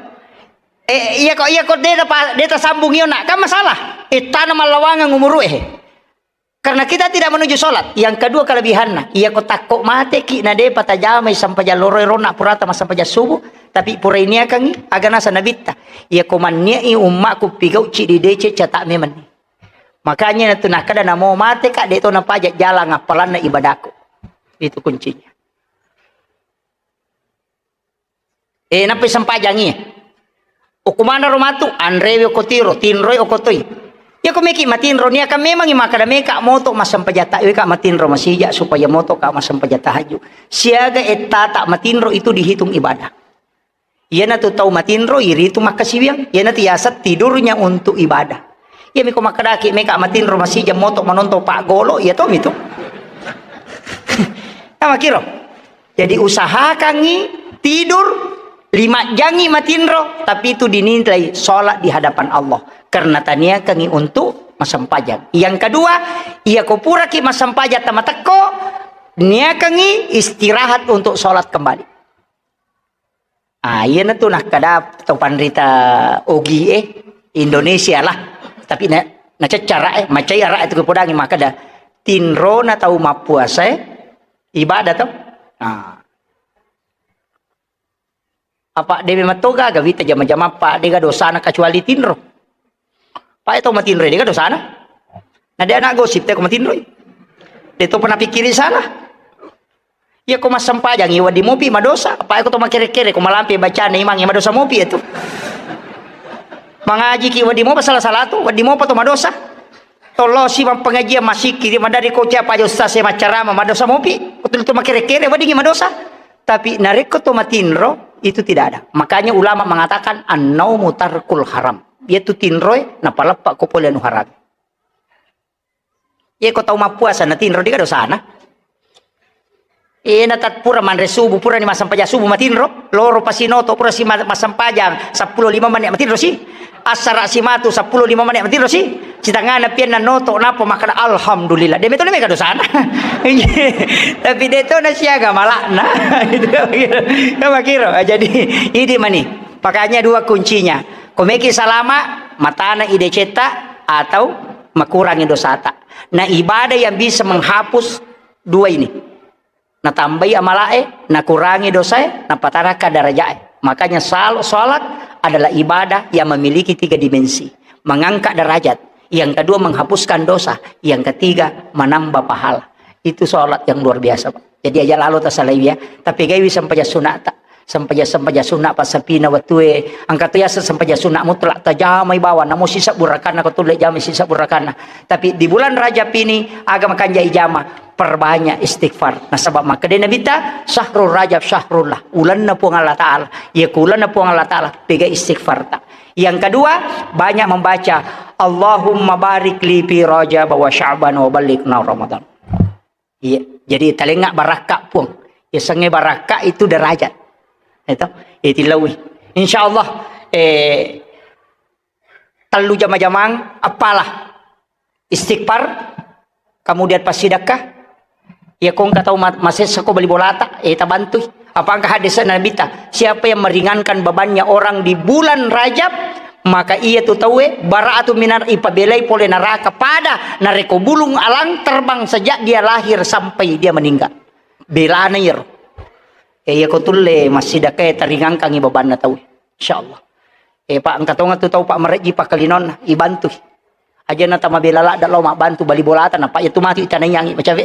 Eh, iya ko, iya ko de pa, de tasambung iyo nak, kan masalah. Eh, tana mallawangeng umuru eh. Karena kita tidak menuju sholat. Yang kedua kelebihanna, iya ko takko mateki na de patajamai sampajang loro rona purata masampajang subuh, tapi pura iniakangi aga nasa nabitta. Iya ko manniai ummaku pigau cidi dece cata memenni. Makanya natu nakkeda namo mate ka de to napaja jalang appalanna ibadahku. Itu kuncinya. Eh, nappai sempajangi. Okko manaro matu, anrewe okko tiro, tinroi okko toi. Iya ko meki matinro, niakan memangi makkeda meka moto massempajang ta, weka matinro masija supaya moto ka massempajang tahajud. Siaga ettata matinro itu dihitung ibadah. Iyanatu tau matinro iritu makkasiwiang, iyanatu yaseng tidurnya untuk ibadah. Iyami ko makkedaki meka matinro masija moto manonton paggolo, iya tomi tu. Namakiro. Jadi usahakangi tidur lima jangi matinro, tapi itu dinilai sholat di hadapan Allah karena taniakangi untuk massempajang. Yang kedua, iya ko puraki massempajang tamatekko, niakangi istirahat untuk sholat kembali. Ah, iyanatu nakkeda to panrita ogi e Indonesia lah. Tapi na, naceccara e, macai ara itu kepodangi makkeda tinrona tau mappuasa e ibadah to. Ah. Apa dewe matoga gaga wita jama-jama pa dega dosana kecuali tinro. Pae to matinro dega dosana. Na de anak gosip te ko matinroi. De to pernah pikkiri sana. Iya ko massempajang i wedding mopi madosa, apa ko to makere-kere ko malampe bacana imang madosa mopi itu. Mangaji ki wedding mopa salah-salah tu, wedding mopa to madosa. Tollo si mappengajian masikki di madari ko cia paja ustaz e maccarama madosa mopi, ko tu makere-kere wedding madosa. Tapi narekko to matinro itu tidak ada. Makanya ulama mengatakan an-naumu tarkul haram. Yaitu tinroe napaleppa ko pole anu haram. Iya ko tau mappuasa na tinro dega dosana. Iya na tat pura manre subuh, pura ni massempajang subuh matinro, loro pasinoto pura si ma-, massempajang seppulo lima menit matinro si. Assara si matu seppulo lima menit matinro si. Sitangana pianna noto napa makkeda alhamdulillah. De metto mega dosana. Tapi de to na siaga malakna. Gitu. Makiro. Jadi idi mani. Makanya dua kuncinya. Ko meki salama, matana ide cetta atau makurangi dosata. Nah, ibadah yang bisa menghapus dua ini. Natambai amalae, nakurangi dosae, napataraka darajae. Makanya sal-, salat adalah ibadah yang memiliki tiga dimensi. Mengangkat derajat, yang kedua menghapuskan dosa, yang ketiga menambah pahala. Itu salat yang luar biasa, Pak. Jadi aja lalo tasalai ya, tapi gaiwi sempajang sunata. Sempajang-sempajang sunna passapina wettue, engka to yaseng sempajang sunna mutlak, tajamai bawang, namo sisebbu rakanna, ko tulle jamai sisebbu rakanna. Tapi di bulan Rajab ini, aga makanja ijama, perbanyak istighfar. Nasaba makkeda Nabitta, "Syahrul Rajab syahrullah," ulenna Puang Allah Ta'ala. Iya ku ulenna Puang Allah Ta'ala, pega istighfarta. Yang kedua, banyak membaca, "Allahumma barik li fi Rajab wa Sya'ban wa ballighna Ramadan." Iya, jadi talengnga barakka Puang. Yasengnge barakka itu derajat. Itu, itu lawi. Insya Allah, eh, tellu jama-jamang, apalah. Istighfar, kemudian passidakka. Iya ko engka tau ma-, masessa ko bali bolata, eh, tabantui. Apa engka hadis Nabitta, siapa yang meringankan bebannya orang di bulan Rajab, maka iya tu tauwe bara'atu minar, ipabelai pole neraka pada narekko bulung alang terbang sejak dia lahir sampai dia meninggal. Belana iyaro. Eh, iya ko tulle massidakkae taringangkangi bebanna tauwe. Insyaallah. Eh, Pak, engka tonga tu tau, Pak, marejji pakkalinonna, ibantui. Aja na tamabela ladda lao mabbantu bali bolata, nappa iya tu matu itanaiangi macawe.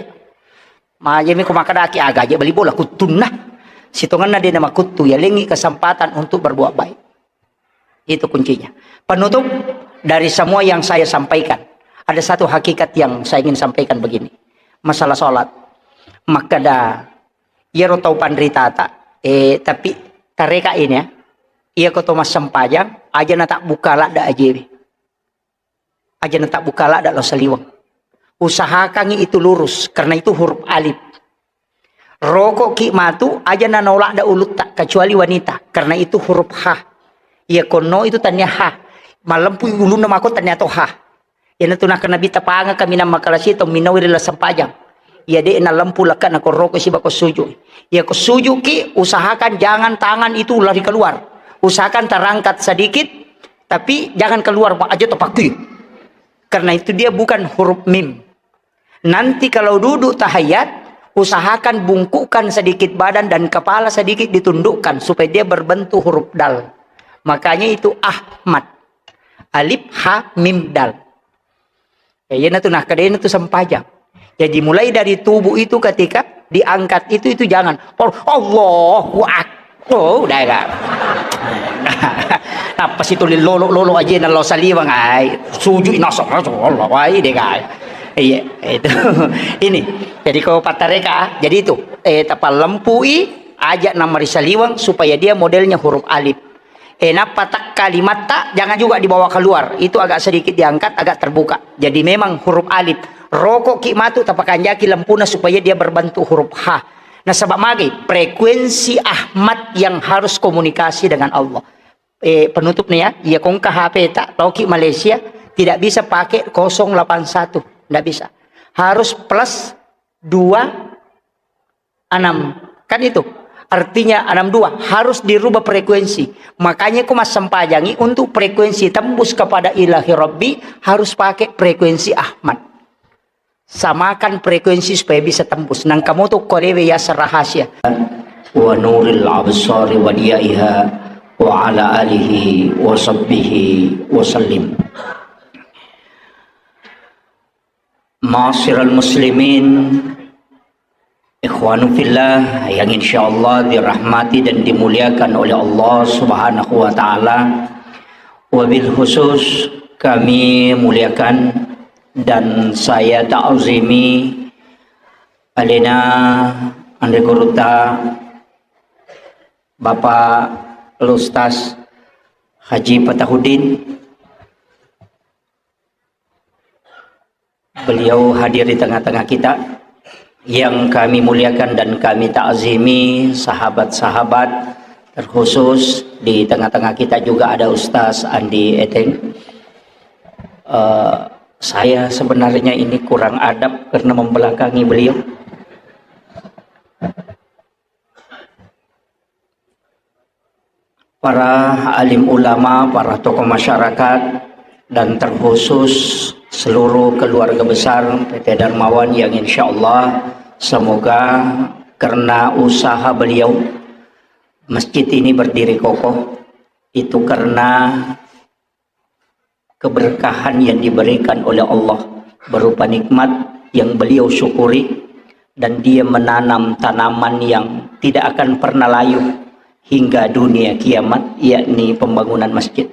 Majemi ko makadaki aga aja bali bola kuttunna. Sitongenna de na makuttu, yalengi kesempatan untuk berbuat baik. Itu kuncinya. Penutup dari semua yang saya sampaikan, ada satu hakikat yang saya ingin sampaikan begini. Masalah sholat. Makkeda, iyaro tau panritata, eh, tapi tareka ini ya, iya ko to massempajang, aja na tak buka ladda ajewe. Aja na tak buka ladda lao saliweng. Usahakangi itu lurus, karena itu huruf alif. Rokok ki matu, aja na naoladda ulutta, kecuali wanita, karena itu huruf ha. Iya konno itu tania ha. Malempu ulunna mako tania to ha. Iyana tu nakkeda Nabitta pangaka minang makalasi tau minawiri la sempajang. Iya de nalempu lekka na koroko siba ko suju. Iya ko suju ki, usahakan jangan tangan itu lari keluar. Usahakan terangkat sedikit, tapi jangan keluar, aja topakki. Karena itu dia bukan huruf mim. Nanti kalau duduk tahiyat, usahakan bungkukkan sedikit badan dan kepala sedikit ditundukkan supaya dia berbentuk huruf dal. Makanya itu Ahmad. Alif, ha, mim, dal. Ya, iya na tu, nah, kada iya na tu sempajang. Jadi mulai dari tubuh itu ketika diangkat itu, itu jangan. Oh, Allahu Akbar. Oh, udah enggak. Apa sih tulis lolo-lolo aja na lo saliwang, ai. Suju ina so, Allah, wai deh, guys. Iya, itu. Ini. Jadi ko patareka, jadi itu. Eh, tapalempui aja na marisaliwang supaya dia modelnya huruf alif. Eh, nappa tak kalimatta jangan juga dibawa keluar. Itu agak sedikit diangkat, agak terbuka. Jadi memang huruf alif. Rokok ki matu tapakanjaki lempuna supaya dia berbentuk huruf ha. Nasaba magi frekuensi Ahmad yang harus komunikasi dengan Allah. Eh, penutup nih ya, iya kongka H P tak, tauki Malaysia tidak bisa pakai kosong delapan satu, tidak bisa. Harus plus dua enam. Kan itu. Artinya enam dua harus dirubah frekuensi. Makanya ku massempajangi untuk frekuensi tembus kepada Ilahi Rabbi harus pakai frekuensi Ahmad. Samakan frekuensi supaya bisa tembus. Nang kamu tuh korewe ya rahasia. Wa nuril absari wa diyaiha wa ala alihi wa sahbihi wa sallim. Ma'asyiral muslimin, ikhwanu fillah yang insyaallah dirahmati dan dimuliakan oleh Allah Subhanahu wa taala. Wabil khusus kami muliakan dan saya ta'zimi alena anre guruta Bapak Ustaz Haji Fatahuddin. Beliau hadir di tengah-tengah kita. Yang kami muliakan dan kami takzimi sahabat-sahabat, terkhusus di tengah-tengah kita juga ada Ustaz Andi Eteng. Eh, saya sebenarnya ini kurang adab karena membelakangi beliau. Para alim ulama, para tokoh masyarakat, dan terkhusus seluruh keluarga besar P T Darmawan yang insya Allah semoga karena usaha beliau, masjid ini berdiri kokoh, itu karena keberkahan yang diberikan oleh Allah berupa nikmat yang beliau syukuri, dan dia menanam tanaman yang tidak akan pernah layu hingga dunia kiamat, yakni pembangunan masjid.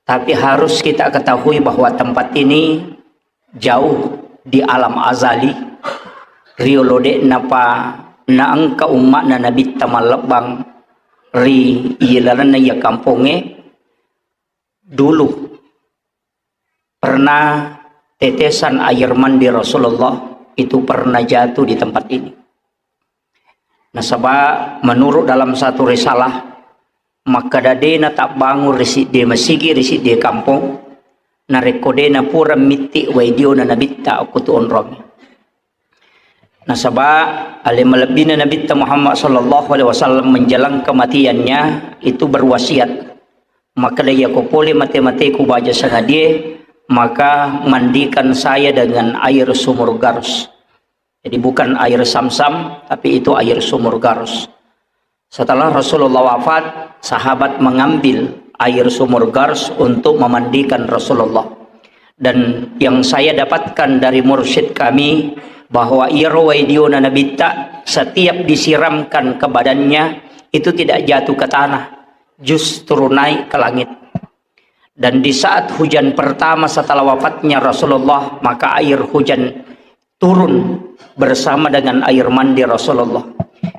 Tapi harus kita ketahui bahwa tempat ini jauh di alam azali, riolo de'napa naengka umma'na Nabitta mallebbang ri ilalenna iya kampongnge, dulu pernah tetesan air mandi Rasulullah itu pernah jatuh di tempat ini. Nasaba menurut dalam satu risalah, makkeda de'na tabbangun ri siddi masigi ri siddi kampong, narekko de'na pura mitti wai diona Nabitta okko tu onrong. Nasaba ale malebbina Nabitta Muhammad sallallahu alaihi wasallam menjelang kematiannya itu berwasiat, makkeda, "Iyako pole mate-mateku baja sangadie, maka mandikan saya dengan air sumur Garus." Jadi bukan air Samsam, tapi itu air sumur Garus. Setelah Rasulullah wafat, sahabat mengambil air sumur Gars untuk memandikan Rasulullah. Dan yang saya dapatkan dari mursyid kami, bahwa iyaro wai diona Nabitta, setiap disiramkan ke badannya, itu tidak jatuh ke tanah, justru naik ke langit. Dan di saat hujan pertama setelah wafatnya Rasulullah, maka air hujan turun bersama dengan air mandi Rasulullah.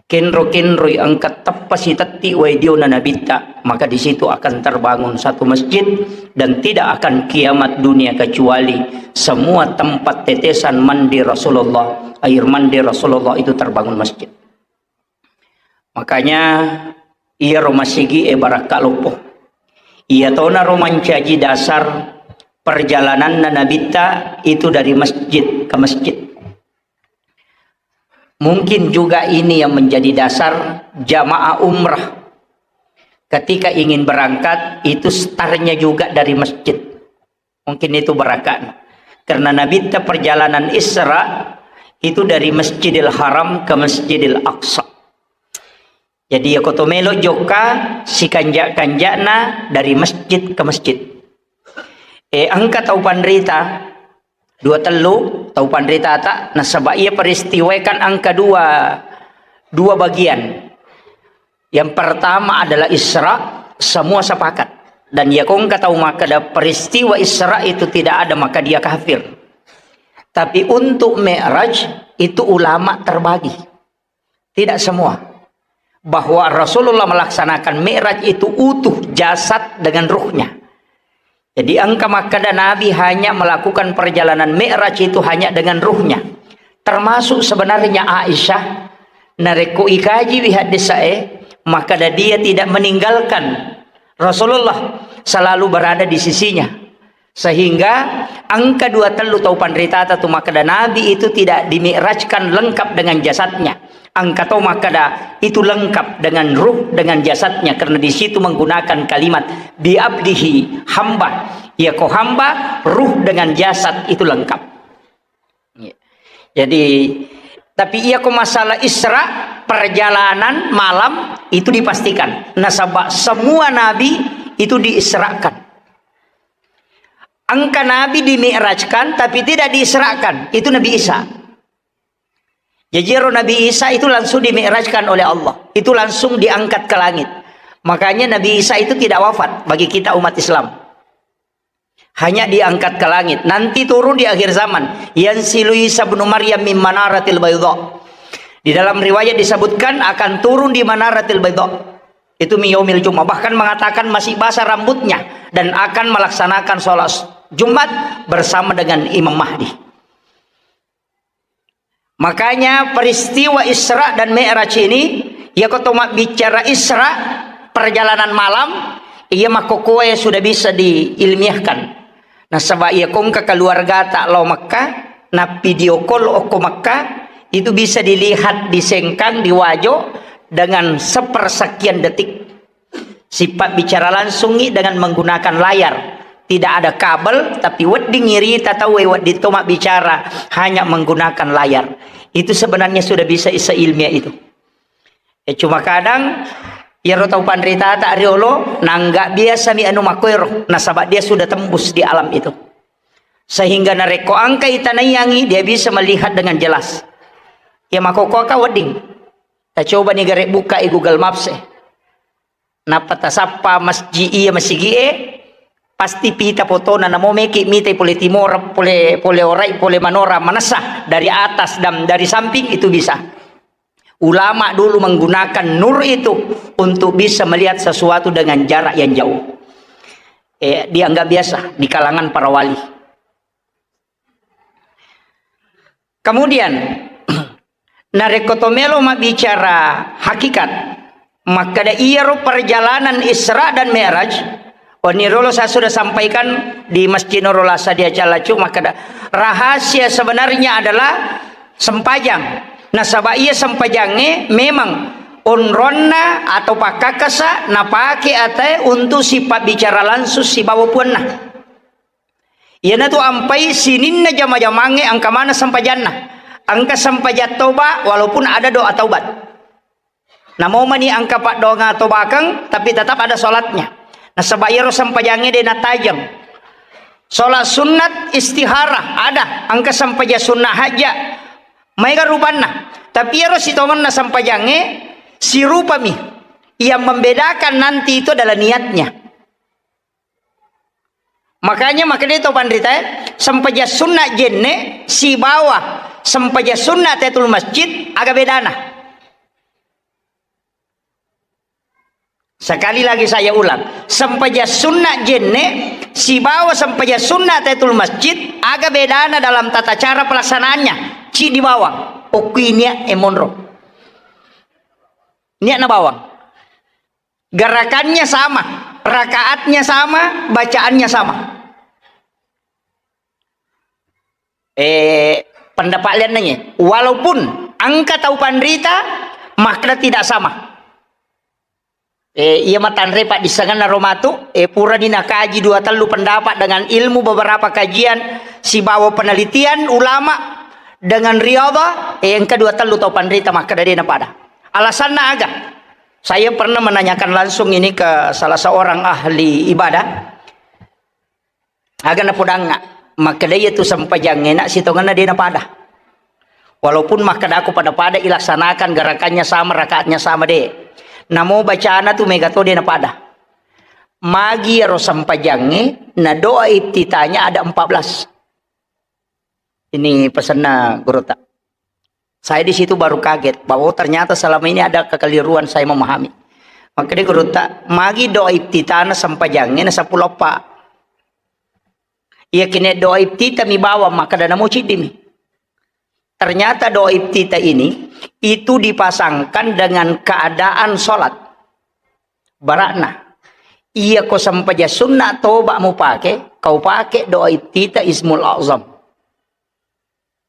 Kenro-kenroi engka teppa sitetti wai diona Nabitta, maka di situ akan terbangun satu masjid dan tidak akan kiamat dunia kecuali semua tempat tetesan mandi Rasulullah, air mandi Rasulullah itu terbangun masjid. Makanya, iyaro masigi'e barakka loppo. Iyatonaro mancaji dasar perjalananna Nabitta itu dari masjid ke masjid. Mungkin juga ini yang menjadi dasar jamaah umrah. Ketika ingin berangkat, itu startnya juga dari masjid. Mungkin itu barakatna. Karena Nabitta perjalanan Isra itu dari Masjidil Haram ke Masjidil Aqsa. Jadi, ya, koto melo jokka, sikanja-kanjana dari masjid ke masjid. Eh, engka tau panrita, dua tellu tau panritata, nasaba iya peristiwa kan engka dua, dua bagian. Yang pertama adalah Isra, semua sepakat. Dan ya, kongka tau makkeda peristiwa Isra itu tidak ada, maka dia kafir. Tapi untuk Mi'raj itu ulama terbagi. Tidak semua. Bahwa Rasulullah melaksanakan Mi'raj itu utuh jasad dengan ruhnya. Jadi engka makkeda Nabi hanya melakukan perjalanan Mi'raj itu hanya dengan ruhnya. Termasuk sebenarnya Aisyah, narekko ikajiwi haddesae, makkeda dia tidak meninggalkan Rasulullah, selalu berada di sisinya. Sehingga engka dua tellu tau panritata tu makkeda Nabi itu tidak dimi'rajkan lengkap dengan jasadnya. Engka tau makkeda itu lengkap dengan ruh, dengan jasadnya, karena di situ menggunakan kalimat bi abdihi, hamba. Ya, ko hamba, ruh dengan jasad itu lengkap. Jadi, tapi iya ko masalah Isra, perjalanan malam itu dipastikan. Nasaba semua nabi itu diisrakan. Engka nabi dimi'rajkan, tapi tidak diisrakan. Itu Nabi Isa. Jadi, ero Nabi Isa itu langsung dimi'rajkan oleh Allah. Itu langsung diangkat ke langit. Makanya Nabi Isa itu tidak wafat bagi kita umat Islam. Hanya diangkat ke langit. Nanti turun di akhir zaman. Yanzilu Isa ibnu Maryam min manaratil baydha. Di dalam riwayat disebutkan akan turun di manaratil baydha. Itu min yaumil Jumat. Bahkan mengatakan masih basah rambutnya dan akan melaksanakan sholat Jumat bersama dengan Imam Mahdi. Makanya peristiwa Isra dan Mi'raj ini, ya, ko to mabbicara Isra, perjalanan malam, iya, makkokkoe sudah bisa diilmiahkan. Nasaba iya ko engka keluargata lao Mekah, na video call okko Mekah, itu bisa dilihat di Sengkang, di Wajo, dengan sepersekian detik. Sipabbicara langsungngi dengan menggunakan layar. Tidak ada kabel, tapi wedding irita tauwe, wedding to mabbicara hanya menggunakan layar. Itu sebenarnya sudah bisa seilmiah itu. Eh, cuma kadang iyaro tau panritata riolo, nangga biasa mi anu makkoero, nasaba dia sudah tembus di alam itu. Sehingga narekko engka itanaiyangi, dia bisa melihat dengan jelas. Ya, makkokkoe ka wedding. Tacoba ni gare buka i Google Maps e. Nappa tasappa masji iya masigi'e, pasti pita fotona, namo meki mitai pole timora, pole, pole orai, pole manora, manessa dari atas dan dari samping itu bisa. Ulama dulu menggunakan nur itu untuk bisa melihat sesuatu dengan jarak yang jauh. Eh, dianggap biasa di kalangan para wali. Kemudian, narekko to melo mabbicara hakikat, makkeda iyaro perjalanan Isra dan Mi'raj, oni rolo saya sudah sampaikan di Masjid Nurul Asad di Calacu, makkeda rahasia sebenarnya adalah sempajang. Nasaba iya sempajangnge memang onronna atau pakkakasa napake atae untuk sipabbicara langsung sibawa puanna. Iyanatu ampai sininna jama-jamangnge engka maneng sempajanna. Engka sempajang toba, walaupun ada doa taubat. Namo mani engka paddoangeng tobakeng, tapi tetap ada sholatnya. Nasaba iyaro sempajangnge de natajeng. Sholat sunat istihara ada, engka sempajang sunat hajja. Maega rupanna. Tapi iyaro sitongenna sempajangnge sirupami. Yang membedakan nanti itu adalah niatnya. Makanya makkedai tau panritae, sempajang sunat jenne sibawa sempajang sunat tahiyatul masjid, aga bedana? Sekali lagi saya ulang, sempajang sunat jenne sibawa sempajang sunat tahiyatul masjid, aga bedana dalam tata cara pelaksanaannya? Ciddi bawang, okkui niat e monro. Niatna bawang. Gerakannya sama, rakaatnya sama, bacaannya sama. Eh, pendapat liannangnge, walaupun engka tau panrita makkeda tidak sama. Eh, iya matanre paddissengenna ro matu, eh, purani nakaji dua tellu pendapat dengan ilmu beberapa kajian sibawa penelitian ulama dengan riyadhah, eh, engka dua tellu tau panrita makkeda de napada. Alasanna aga? Saya pernah menanyakan langsung ini ke salah seorang ahli ibadah. Aga napodangnga, makkeda iyatu sempajangnge na sitongenna de napada. Walaupun makkedako pada-pada ilaksanakan, gerakannya sama, rakaatnya sama, de. Namo bacana tu mega to de napada. Magi ero sempajangnge na doa iftitahnya ada empat belas. Ini pesanna gurutta. Saya di situ baru kaget bahwa, oh, ternyata selama ini ada kekeliruan saya memahami. Makkeda gurutta, magi doa iftitahna sempajangnge na seppulo eppa. Iya kene doa iftitah mi bawang, makkeda namo ciddimi. Ternyata doa iftitah ini itu dipasangkan dengan keadaan sholat. Barakna, iya ko sempajang sunna toba mupake, kau pake doa iftitah Ismul Azam.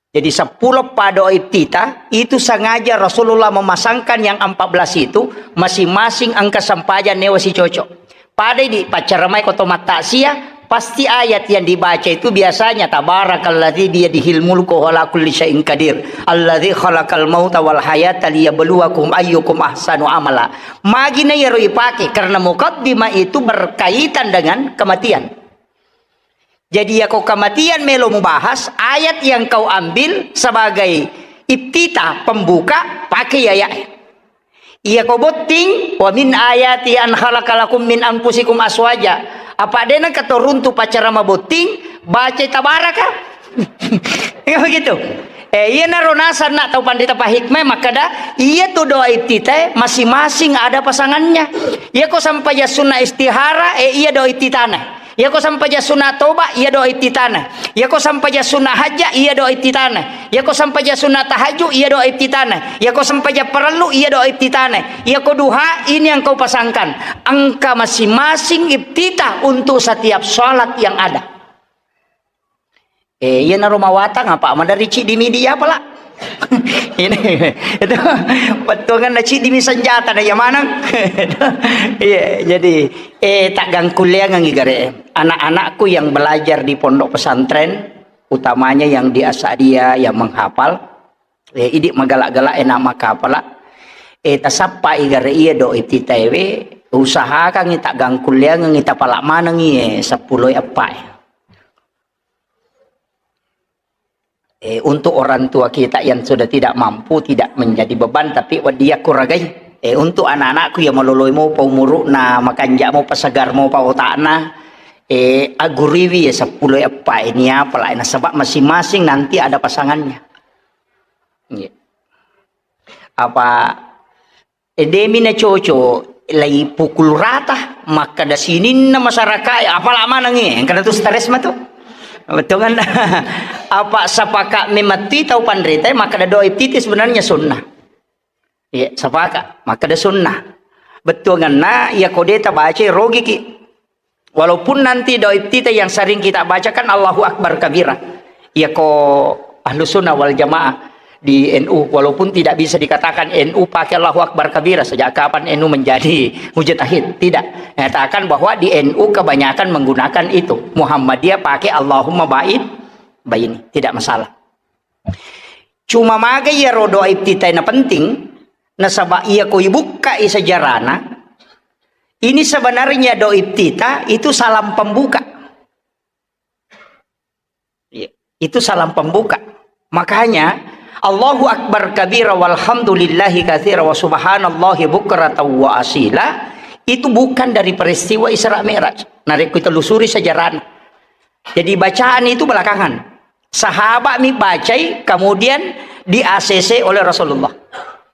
Jadi seppulo eppa doa iftitah itu sengaja Rasulullah memasangkan yang empat belas itu, masing-masing engka sempajang newa sicocok. Padai di paccaramai ko to mattaksiah, pasti ayat yang dibaca itu biasanya tabarakalladzi biyadihil mulku wa ala kulli syai'in qadir, alladzi khalaqal mauta wal hayata liyabluwakum ayyukum ahsanu amala. Magi na iyaro ipake karena mukaddimah itu berkaitan dengan kematian. Jadi, yako kematian melo mubahas, ayat yang kau ambil sebagai iftitah, pembuka, pakai ayat. Iya ko botting, "Wa min ayati an khalaqa lakum min anfusikum aswaja." Apa dena katoruntu pacara mabotting, baca tabaraka. Ya begitu. Eh, iya naro nasang nak tau pandita pahikmah makkada, iya tu doa iftitah masing-masing ada pasangannya. Iya ko sampajang sunna istihara, eh, iya doa iftitahna. Iya ko sampajang sunna toba, iya doa iftitahna. Iya ko sampajang sunna hajja, iya doa iftitahna. Iya ko sampajang sunna tahajud, iya doa iftitahna. Iya ko sampajang parellu, iya doa iftitahna. Iya ko duha, ini yang kau pasangkan. Engka masing-masing iftitah untuk setiap salat yang ada. Eh, iya naro mawatang apa madari ciddi media pala. Ini itu pettuangan na ciddi mi senjata na iya maneng. Iya, jadi, eh, taggangkulleangengi gare. Anak-anakku yang belajar di pondok pesantren, utamanya yang di Asadiah yang menghafal, eh, idi magala-gala enak makapala. Eh, tasappai gare iya do iftitaewe, usahakangi taggangkulleangengi tapala manengi, eh, seppulo eppa, eh. Eh, untuk orang tua kita yang sudah tidak mampu, tidak menjadi beban, tapi wedding kuragai. Eh, untuk anak-anakku yang maloloi mopa umuru'na, makanja mopa, segar mopa otakna, eh, aguriwi ya seppulo eppa ini apa lah, nasaba masing-masing nanti ada pasangannya. Iya. Apa Eh, demi na coco, lai pukul rata, makkada sininna masyarakat, apala manengi, engkana tu stres matu. Betul kan? Apa sapaka memetti tau panrita, makkada doa iftitah sebenarnya sunnah. Iya, sapaka, makkada sunnah. Betul kan? Nah, iya kodeta baca rogiki. Walaupun nanti doa iftitah yang sering kita baca kan Allahu Akbar kabira. Iya ko Ahlu Sunnah wal Jamaah di N U, walaupun tidak bisa dikatakan N U pakai Allahu Akbar kabira, sejak kapan N U menjadi mujtahid? Tidak. Nyatakan bahwa di N U kebanyakan menggunakan itu. Muhammadiyah pakai Allahumma ba'id baini, tidak masalah. Cuma maga iyaro doa iftitah na penting, nasaba iya ko ibukkai sejarahna, ini sebenarnya doa iftitah itu salam pembuka. Itu salam pembuka. Makanya, Allahu Akbar kabira walhamdulillahi katsira wa subhanallahi bukratan wa asila, itu bukan dari peristiwa Isra Mi'raj. Narekko telusuri sejarahnya. Jadi bacaan itu belakangan. Sahabat mi bacai, kemudian di-A C C oleh Rasulullah.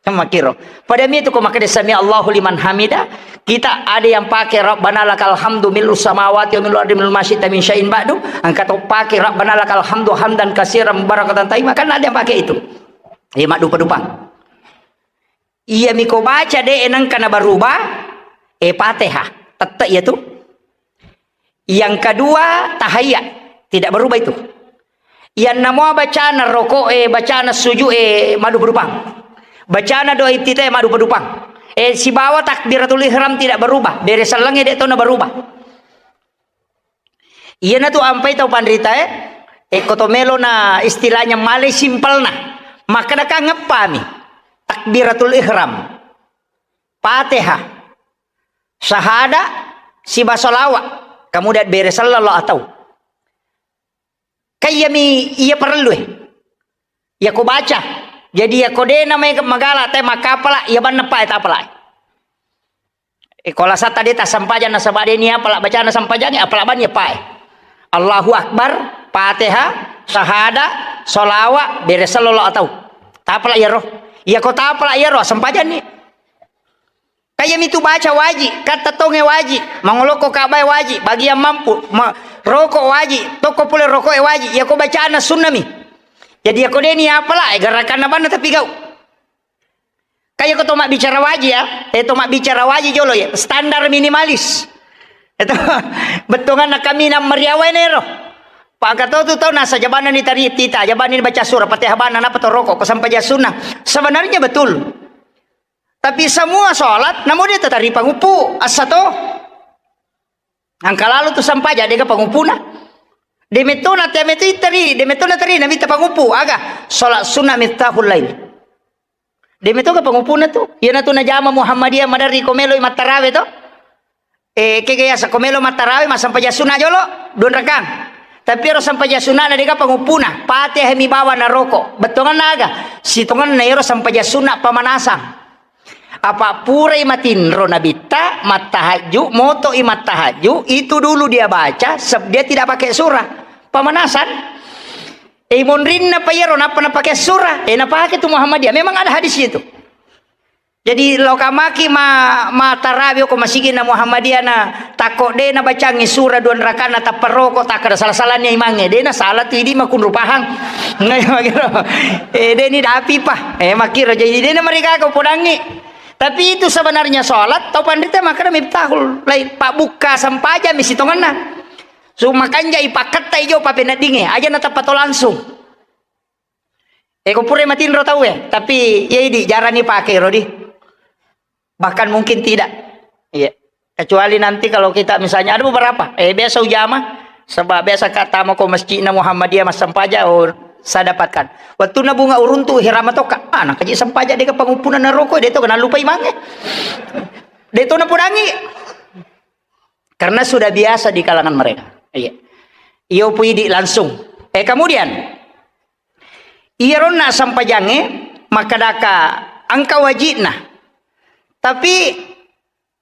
Kan makkiro. Pada mi itu ko makkeda sami Allahu liman hamida, kita ada yang pakai Rabbana lakal hamdu mil'us samawati wa mil'ul ardi mil'u ma syi'ta min syai'in ba'du, engka to pakai Rabbana lakal hamdu hamdan katsiran mubarakatan thayyiban, kan ada yang pakai itu. Iya, maddupa-dupang. Iya mi ko baca de nengka na berubah, eh, Fatihah. Tette iya tu. Yang kedua, tahiyat. Tidak berubah itu. Yang namua bacana rokok, eh, bacana sujud, eh, maddupa-dupang. Bacana doa iftitah, eh, maddupa-dupang. Eh, sibawa takbiratul ihram tidak berubah. Bere sellengnge de to na berubah. Iyana tu ampai tau panrita, eh, eh, ko to melo na istilahnya malai simpelna. Maka dakang ngeppami. Takbiratul ihram. Fatihah. Syahada, siba sholawat. Kemudian bere sellallah atau. Kayyami iya parellu, eh. Iya ko baca. Jadi iya ko de na mai magala te makapala, iya banna pae tapala. Eh, ko lasa tadi ta sempajang nasaba de ni apala bacana sempajang, apala banni pae. Allahu Akbar, Fatihah, syahada, sholawat, bere sellallah atau. Tapala iyaro. Iya ko tapala iyaro, sempajang ni. Kaya mitu baca waji, katta tonge waji, mangolokko kabae waji, bagian mampu, ma-, rokok waji, tokko pole rokoke waji, yako bacana sunnami. Jadi yako deni apala, eh, gerakanna banna tapi gau. Kaya ko to mabbicara waji ya, eh, to mabbicara waji jolo ya, standar minimalis. Itu bettonganna kami nang meriawae nero. Pak Gatot tu tau nasa jabanna ni tari tita, jabanna ni baca surah, Fatihah banna, napa to rokok, ko sampai sunna. Sebenarnya betul. Tapi semua sholat, namu de tatari panguppu, assa to. Angka lalu tu sampaja, dega panguppuna. Demetona tiame tu itari, demetona tari, namitta panguppu, aga, sholat sunnah miftahul lail. Demetoga panguppuna tu. Iyana tu najama Muhammadiyah maderri ko meloi mattarawe to. Eh, kega yasa ko melo mattarawe, massampajang sunna jolo, dua rakang. Tapi ero sampajang sunnana dega panguppuna, Fatihah mi bawa naroko. Bettonganna aga? Sitonganna ero sampajang sunna pamanasan. Apa purai matinro nabitta, mattahajju, moto'i mattahajju, itu dulu dia baca, seb-, dia tidak pakai surah. Pamanasan. Eh, monrinna pa iyaro, nappa napake surah. Eh, napake tu Muhammadiyah. Memang ada hadis itu. Jadi, loka maki ma-, mattarawe ko masigi'na Muhammadiyah na, takko de nabacangi surah dua rakana tappa roko, takkada sala-salani imangnge. De nasala tu idi makunru pahang. Ngai makiro. Eh, de ni dapi pa. Eh, makiro. Jadi, de namarigaga podangi. Tapi itu sebenarnya sholat, tau panrita makkada miftahul lail, pabbukka sampajang mi sitonganna. Su makanja ipakketta ijo papeneddinge, aja natappa to langsung. Eh, ko pura matinro tau e, tapi iya idi jarani pake ro di. Bahkan mungkin tidak. Iya. Kecuali nanti kalau kita misalnya ada beberapa, eh, biasa ujama, sebab biasa ka tama ko masjidna Muhammadiyah massampaja, oh, saya dapatkan. Waktu na bunga uruntu hirama toka, ah, nakaji sampaja deka panguppuna naroko, de to kena lupa imange. De to napudangi. Karena sudah biasa di kalangan mereka. Iya. Iyo pu idi langsung. Eh, kemudian, iyaronna sampajangnge makkadaka engka wajibna. Tapi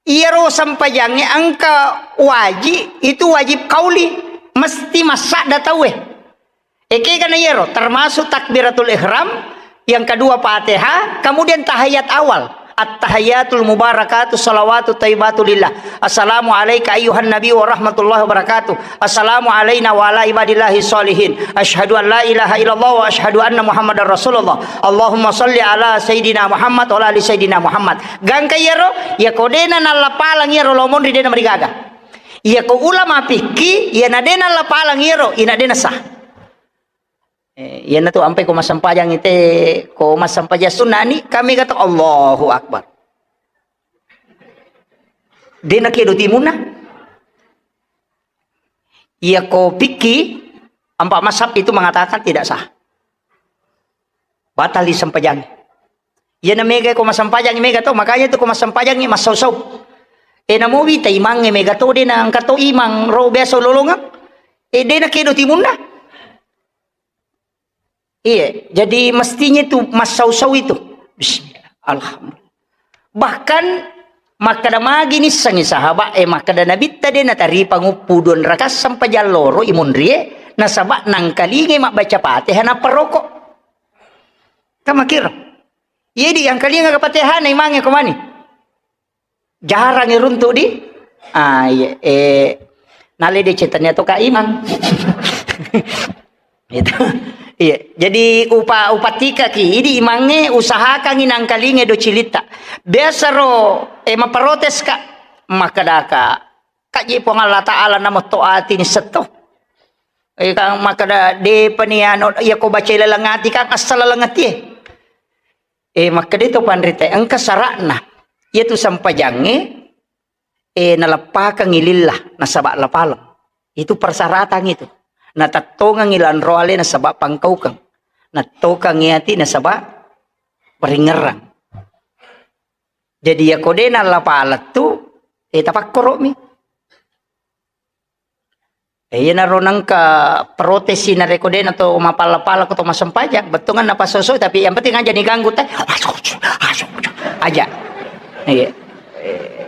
iyaro sampajangnge engka wajib, itu wajib kauli, mesti massadda tauwe. Ekega na iyaro, termasuk takbiratul ihram, yang kedua Fatihah, kemudian tahiyat awal. At-tahiyatul mubarakatuh salawatut thayyibatu lillah. Assalamu alaika ayyuhan nabi wa rahmatullahi wa barakatuh. Assalamu alaina wa ala ibadillahi sholihin. Asyhadu an la ilaha illallah wa asyhadu anna Muhammadar Rasulullah. Allahumma shalli ala sayyidina Muhammad wa ala ali sayyidina Muhammad. Gangka iyaro, iya ko dena nallapalang iyaro lomonri dena marigaga. Iya ko ulama fikih, iya na dena lapalang iyaro, ina dena sah. Eh, iyana tu ampai ko massampajang ite, ko massampajang sunna ni, kami kata Allahu Akbar. Dena kedo timunna. Iya ko fikih, empat mazhab itu mengatakan tidak sah. Batal disampajang. Iyana mega ko massampajang mega to, makanya tu ko massampajang massau-sau. Eh, namo wita imangnge mega to, dena engka to imang ro biasa lolongang. Eh, dena kedo timunna. Iya, jadi mestinya itu massau-sau itu. Bismillah. Alhamdulillah. Bahkan makkeda magi nissengngi sahabat, eh, makkeda Nabitta de nataripang uppu dua rakaat sempajang loro imunrie, nasaba nangkalingai mabbaca Fatihah naparoko. Kamakiro. Iya di angkalinga Fatihah na imangnge ko mani. Jarang iruntu di, ah, iya, eh, nale de cetannya to Kak Imang. Itu. Iya, jadi upa-, upatika ki, idi imangnge usahakangi nangkalinge do cilitta. Biasa ro, eh, maprotes, Kak. Makkedaka, "Kak ji Puang Allah Ta'ala namo to ati ni setto." Eh, kang makkeda, "Depa ni anu, iya ko baca laleng ati, kang asal laleng ati, eh." Eh, makkeda to panrita, engka sara'na. Iya tu sempajangnge, eh, naleppakengngi lillah, nasaba lapaleng. Itu persyaratan itu. Natettongengngi lanro ale nasaba pangkaukeng. Nattokengngi ati nasaba paringerrang. Jadi, iya ko de nallapaleng tu, eh, tapakkoro'mi. Eh, iyanaro nengka protesi narekko de nato mapalla-palla ko to massempajang, bettuanna napasoso, tapi yang penting aja diganggu te. Aja. Iya. Eh,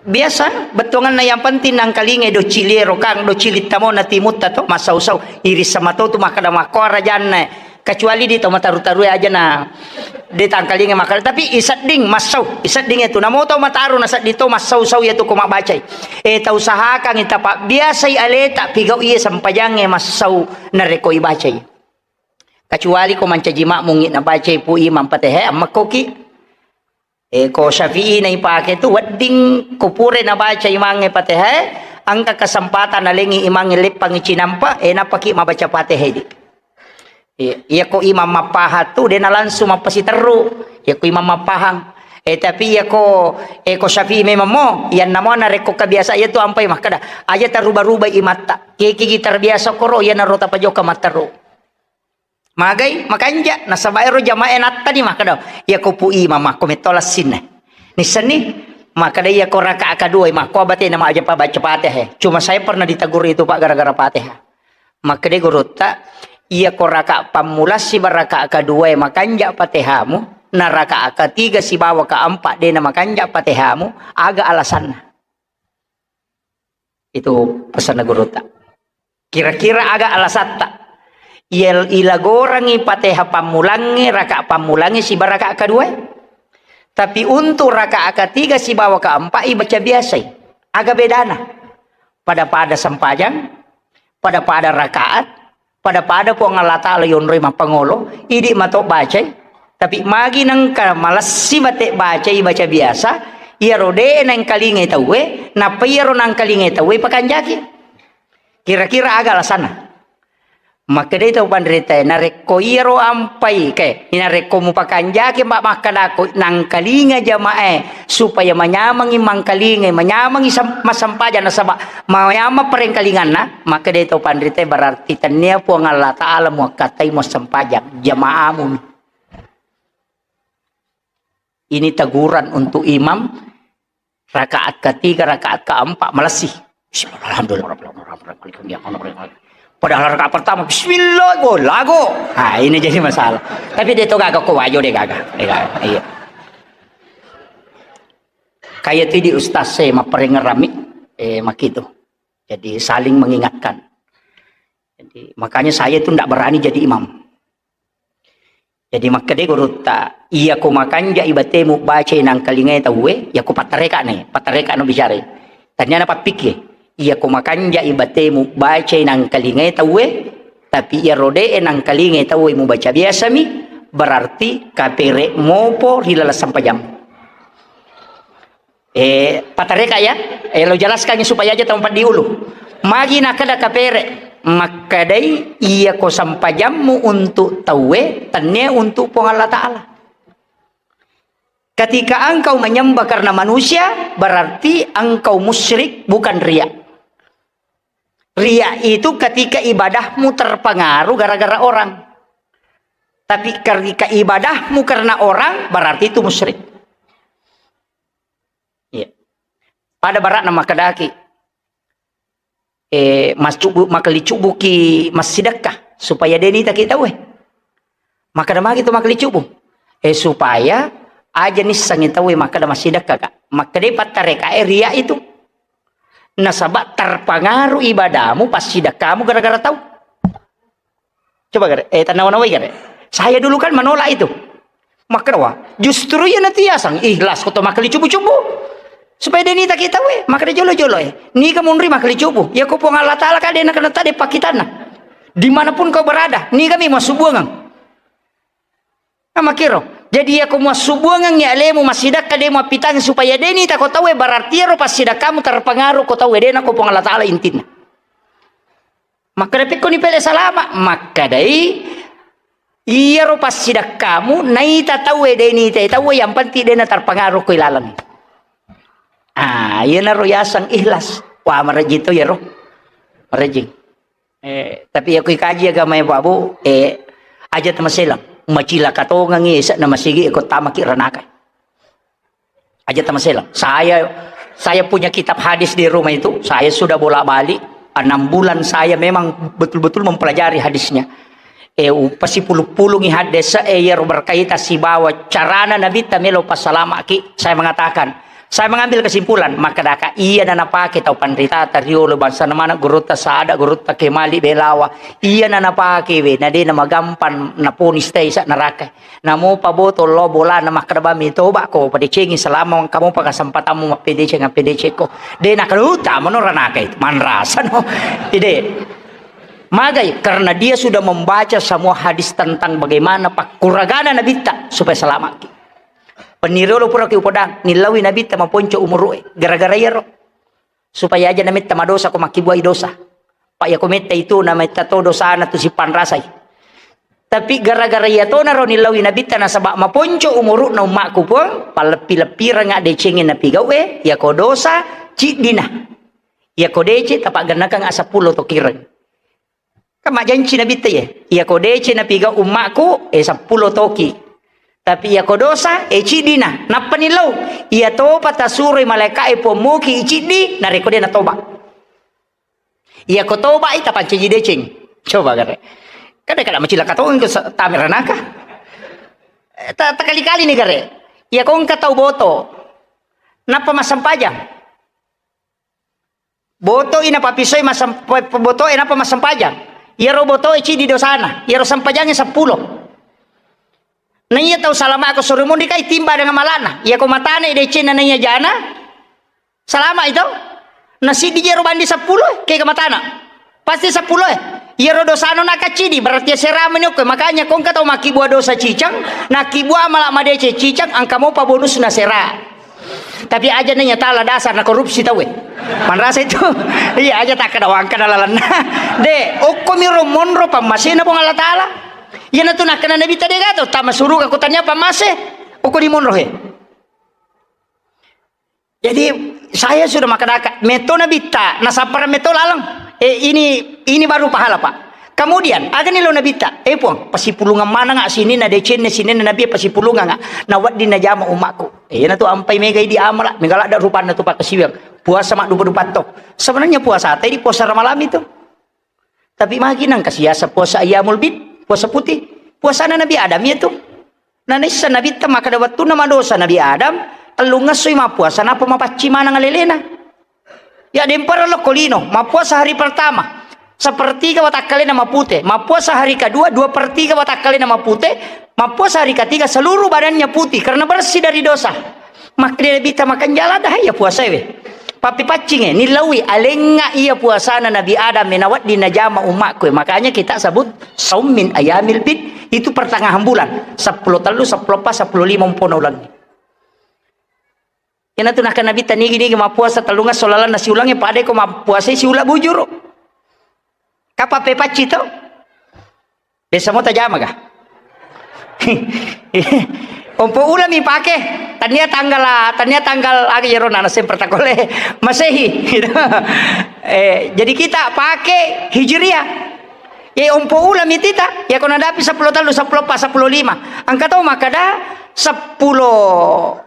biasa bettuanna yang penting nangkalingai do ciliero kang, do cilitta mo na timutta to, massau-sau. Iris sama to tu makkeda makkoa rajanna. Kecuali di tau mataru-tarue aja na de tangkalinga makkeda, tapi isedding massau, isedding itu namo tau mataru nasedding to massau-sau ya tu ko mabbacai. Eh, tau usahakan ita pabbiasai aleta pigau iya sempajangnge massau narekko ibacai. Kecuali ko mancaji makmungi nabacai pu imam Fatihah, ammakkoki. Eh, ko Syafi'i na ipake tu wedding ko pura nabaca imangnge Fatihah, engka kesempatan nalengi imangnge leppangi cinampa, eh, nappaki mabaca Fatihah di. Iya, iya ko imam mappahang tu, de na langsung mappasiterru. Iya ko imam mappahang. Eh, tapi iya ko, eh, ko Syafi'i memang mo, iyanna mo narekko kebiasa iya tu ampai makkeda, aja taruba-ruba imatta. Kekigi terbiasa koro, iyanaro tapajoka matteru. Magai, makanja, nasaba ero jamaah nattani makkeda, iya ko pu imam makko metto lassinna. Nissenni, makkeda iya ko rakaat kedua, makko abatena maja pa baca Fatihah. Cuma saya pernah ditegur itu, Pak, gara-gara Fatihah. Makkeda gurutta, iya ko rakaat pammula siba rakaat kedua makanja Fatihamu, na rakaat ketiga sibawa keempat dena makanja Fatihamu, aga alasanna? Itu pesanna gurutta. Kira-kira aga alasatta? Iya, ilagorangi Fatihah pammulangnge, rakaat pammulangnge siba rakaat kedua. Tapi untuk rakaat ketiga sibawa keempat ibaca biasai. Aga bedana? Pada-pada sempajang, pada-pada rakaat, pada-pada Puang Allah Ta'ala yonroi mappangolo, idi mato bacai. Tapi magi nengka malessi bate bacai, baca biasa, iyaro de nengkalingai tauwe, nappa iyaro nangkalingai tauwe pakanjaki. Kira-kira aga alasanna? Makkedai tau panritae, narekko iyaro ampai, ke, narekko mupakanjaki, ma-, makkedako, nangkalinga jamae, supaya manyamengi mangkalingai, manyamengi sem-, massempajang, nasaba manyameng parengkalinganna, makkedai tau panritae, berarti tennia Puang Allah Ta'ala muakkatai muassempajang, jamaamu. Ini teguran untuk imam, rakaat ketiga, rakaat keempat, malessi. Bismillah, alhamdulillah, rabbil alamin, rabbil alamin. Padahal rakaat pertama, bismillah, go, lago. Nah, ini jadi masalah. Tapi dia tuh gak kok wajo deh, gak, gak. Iya, iya. Kayak itu di ustaz saya, mapperengerami, eh, makitu. Jadi saling mengingatkan. Jadi, makanya saya itu ndak berani jadi imam. Jadi, makkedai gurutta, iya ko makanjai batemu bacai nangkalingai tauwe, iya ko pattareka ne, pattareka no bicara. Tania na pappikir, iya ko makanjai batemu bacai nangkalingai tauwe, tapi iya rode e nangkalingai tauwe mubaca biasami, berarti kapere mopo ri laleng sempajang. Eh, patareka ya, eh, lo jelaskan supaya aja tau paddi ulu. Magi nakada kapere, makkedai iya ko sampajammu untuk tauwe, tenne untuk Puang Allah Ta'ala. Ketika engkau menyembah karena manusia, berarti engkau musyrik, bukan riya. Riya itu ketika ibadahmu terpengaruh gara-gara orang. Tapi ketika ibadahmu karena orang, berarti itu musyrik. Iya. Pada baratna makkedaki, eh, mascubu-, makalicubuki massidekka supaya deni taki tauwe. Makkeda magi to makkalicubbu? Eh, supaya aja nissengngi tauwe makkeda massidekka ka. Makkeda pattareka e ria itu. Nasaba terpengaruh ibadamu, passidekkamu gara-gara tau. Coba gare, eh, tanawa-nawai gare. Saya dulu kan menolak itu. Makkeda wa, justru iya natiasang ikhlas ko to makkalicubbu-cubbu. Supaya de nita kita we, makkeda jolo-jolo e. Niga munri makkalicubbu. Ya ko Puang Allah Taala ka de nakena tade pakkitanna. Dimanapun kau berada, niga mi massubuangang. Nah, makkiro. Jadi, iya ko muassubuangengngi alemu massidakka, de muappitang supaya de nita ko tauwe, berarti iyaro passidakkamu terpengaruh ko tauwe, de nako Puang Allah Taala intinna. Makkeda pekkoni pele salama, makkedai iyaro passidakkamu naita tauwe, de nita tauwe, yang penting de na terpengaruh ko ilaleng. Ah, iyanaro yaseng ikhlas. Wah, marejing to iyaro. Marejing. Eh, tapi iya ko ikaji agama e, Pak Bu, eh, aja tamaselang. Macilaka tongengngi ese'na masigi ko tamaki ranaka. Aja tamaselang. Saya, saya punya kitab hadis di rumah itu, saya sudah bolak-balik, enam bulan saya memang betul-betul mempelajari hadisnya. Eh, u-, pasipulung-pulungi hadis, eh, iyaro berkaitan sibawa carana Nabitta melo passalamaki, saya mengatakan, Saya mengambil kesimpulan, makkedaka iyana napake tau panritata riolo, bangsana maneng gurutta Sada, gurutta Kemali, Belawa. Iyana napake we, na de namagampang naponis tau isa neraka. Namopa botol lo bolana makkeda bami toba ko padecengi selama engka mopa kesempatanmu mappedeceng, appedecekko. De nakaluta mano ranaka itu, manrasano. Ide. Magai, karena dia sudah membaca semua hadis tentang bagaimana pakkuragana Nabitta supaya selamat. Penniriolo puraki upodang, nillaui Nabitta maponco umuru'e. Gara-gara iyaro. Supaya aja nametta madosa ko makkibuai dosa. Pa iya ko metta itu nametta to dosana tu sipanrasai. Tapi gara-gara iya tonaro nillaui Nabitta nasaba maponco umuru'na ummakku Puang, palleppi-leppiranga decengi napigau'e, iya ko dosa, ciddina. Iya ko dece, tapaggennakang asappulo tokireng. Kan majjanci Nabitta iye. Iya ko dece napigau ummakku, eh, seppulo toki. Tapi iya ko dosa, eh, ciddina. Nappa nillau. Iya topa tasuroi malaika e pommuki iciddi, narekko de natoba. Iya ko toba i tapancaji deceng. Coba gare. Kada kada macilaka tongeng ko sa-, tameranaka. Eh, ta-, takali-kali ni gare. Iya ko engka tau boto. Nappa massempajang. Botoi napapisoi masem-, pe-, pe-, botoe nappa massempajang. Iyaro botoe ciddi dosana, iyaro sempajangnge seppulo. Na iya tau salama'ko soro monri kai timba dengan mala'na. Iya ko matane decenna na iya jana, salama itu. Na siddi jero bandi seppulo, kega matana. Pasti seppulo e. Iyaro dosano nakaccidi, berarti asera meni okko. Makanya ko engka tau makkibua dosa cicang, nakkibua mala madeceng cicang, engka mopa bonusna sera. Tapi aja nanya tala dasar na korupsi tau e. Manrasa itu. Iya, aja takkeda wangkana lalenna. De, okko miro monro pammasena Puang Allah Taala. Iyanatu nakkeda Nabitta de gato, tama suruga ko tania pammase. Okko di monro he. Jadi, saya sudah makkedaka, metto Nabitta, nasappara metto laleng. Eh, ini, ini baru pahala, Pak. Kemudian, agani lo Nabitta, eh, Puang, pasipulungang manengnga sininna decenna, sininna Nabi pasipulungang, nawedding najama ummakku. Eh, iyanatu ampai mega idi amala, mega ladda rupanna tu pakkasiwiang. Puasa maddupa-dupa to. Sebenarnya puasa tadi puasa Ramalang itu. Tapi magi nengka siasa puasa Ayyamul Bid, puasa putih. Puasana Nabi Adam iya tu. Na naisseng Nabitta makkeda wettunna madosa Nabi Adam, tellungngessoi mappuasa, nappa mapaccing maneng alelena. Ya, dempara lokko lino, mappuasa hari pertama, sepertiga watakkalena mapute, mappuasa hari kedua, dua per tiga watakkalena mapute, mappuasa hari ketiga seluruh badannya putih karena bersih dari dosa. Makkeda Nabitta makanjala dah iya puasae we. Pappepaccinge, nillaui alengnga iya puasana Nabi Adam e nawedding najama ummakku e. Makanya kita sebut saum min ayamil bid, itu pertengahan bulan. Seppulo tellu, seppulo eppa, seppulo lima umpona ulengnge. Iyanatu nakkeda Nabitta nigi-nigi mappuasa tellungesso lalenna siulengnge, pada ko mappuasai siula bujuru. Kapang pepacci to? Biasa mo tajama ga? Ompo ulami pake, tania tanggal, tania tanggal aga iyaro nana semper takole Masehi, gitu. Eh, jadi kita pake Hijriah. Ya, ompo ulami tita, ya ko nadapi seppulo tellu, seppulo eppa, seppulo lima. Engka tau makkeda seppulo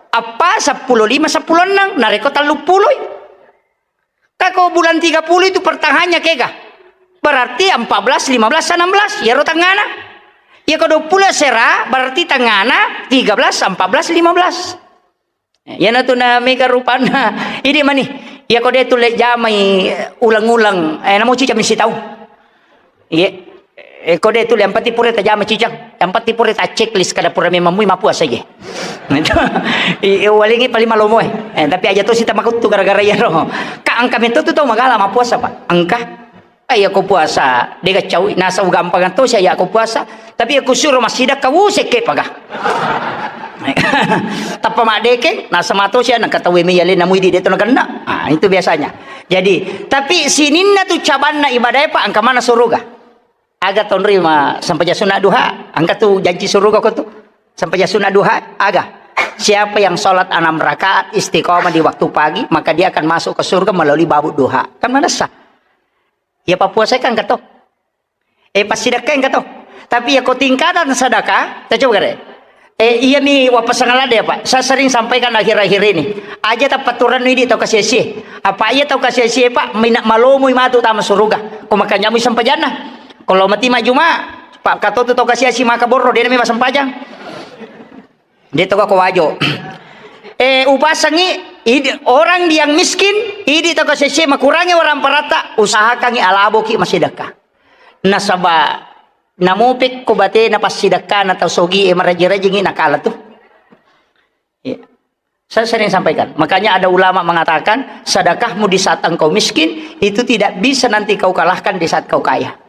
eppa, seppulo lima, seppulo enneng, narekko tellu puloi. Kako bulan tiga puluh itu pertengahannya kega. Berarti empat belas, lima belas, enam belas, iyaro tengngana. Iya ko dua puluh sera, berarti tengana tiga belas, empat belas, lima belas. Iyana tu na mega rupanna. Idi mani. Iya ko de tu le jamai ulang-ulang. Eh, namo cicang misi tau. Iya. Eh, ko de tu le ampati pura tajama cicang. Ampati pura ta checklist kada pura memang mui mapuasa je. Iya, walingi paling malomo eh. Eh, tapi aja tu sita makuttu gara-gara iya ro. Ka engka meto tu tau magala mapuasa, Pak. Engka. Eh, iya ko puasa, de gaccau, nasau gampang to sia iya ko puasa. Tapi iya ko suro massidakka, wuh, sekke paga. Tappa maddekeng, nasama to sia nangka tau me yale namui di de to nakenna. Ah, itu biasanya. Jadi, tapi sininna tu cabanna ibadah, Pak, engka mana suruga. Aga tonrima sampajang sunna duha, engka tu janji suruga ko tu. Sampajang sunna duha, aga. Siapa yang sholat enam rakaat istiqomah di waktu pagi, maka dia akan masuk ke surga melalui babuk duha. Kan manessa? Iya pappuasai kan engka to. Eh, passidakkai engka to. Tapi iya ko tingkatan sedekah, ta coba gare. Eh, iya mi wappasang ladde, Pak. Saya sering sampaikan akhir-akhir ini. Aja tapaturannu idi tau kasiasi. Apa iya tau kasiasi, Pak? Mina malomoi matu tama suruga. Ko makanya mui sampajanna. Kalau mati majuma, Pak, katotu tau kasiasi maka borro, de nami masampajang. De to ko wajo. Eh, upasangi idi, orang yang miskin, idi tau kasiasi makurangi orang parata, usahakangi alaboki massidakka. Nasaba namopek ko batena passidakkana tau sogi e maraji-rajingi nakala tu. Iya. Saya sering sampaikan. Makanya ada ulama mengatakan, sedekahmu di saat engkau miskin itu tidak bisa nanti kau kalahkan di saat kau kaya.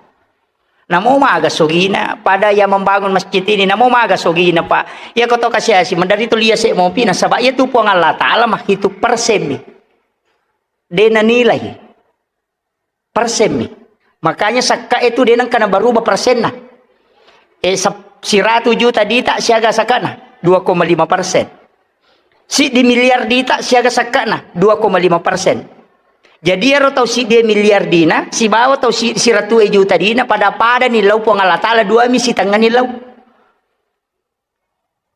Namo maga sogina, pada yang membangun masjid ini, namo maga sogina, Pak. Iya ko to kasiasi, mandari tu lia se mopi, nasaba iya tu Puang Allah Ta'ala mah itu persen mi. De nanilai. Persen mi. Makanya sakka itu de nengka nabaruba persenna. Eh, sep-, siratu juta dita siaga sakkana? Dua koma lima persen. Siddi miliar dita siaga sakkana? Dua koma lima persen. Jadi ero tau siddi miliar dina, sibawa tau si-, siratu juta dina, pada-pada ni lau Puang Allah Ta'ala, dua mi sitengah ni lau.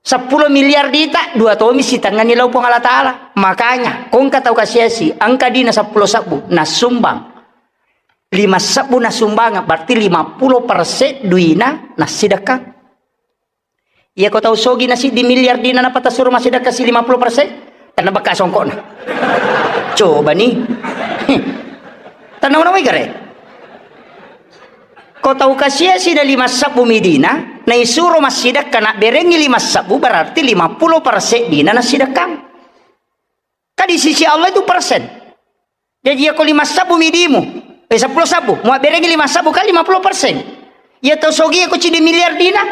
Seppulo miliar dita, dua tomi sitengani lau Puang Allah Ta'ala. Makanya, ko engka tau kasiasi, engka dina seppulo sebbu, nasumbang. Lima sebbu nasumbang, berarti lima puluh persen duina nasidekang. Iya ko tau sogi na siddi miliar dina napata suro masidekang si lima puluh persen, tenna bekka songkokna. Coba ni. Tenna unawai gare. Ko tau kasiasi na lima sebbu mi dina, naisuro massidekka nabberengi lima sebbu, berarti lima puluh persen dina nasidekang. Kan di sisi Allah itu persen. Jadi, iya ko lima sebbu mi dimu, eh, seppulo sebbu, muabberengi lima sebbu kan lima puluh persen. Iya tau sogi ko ciddi miliar dina,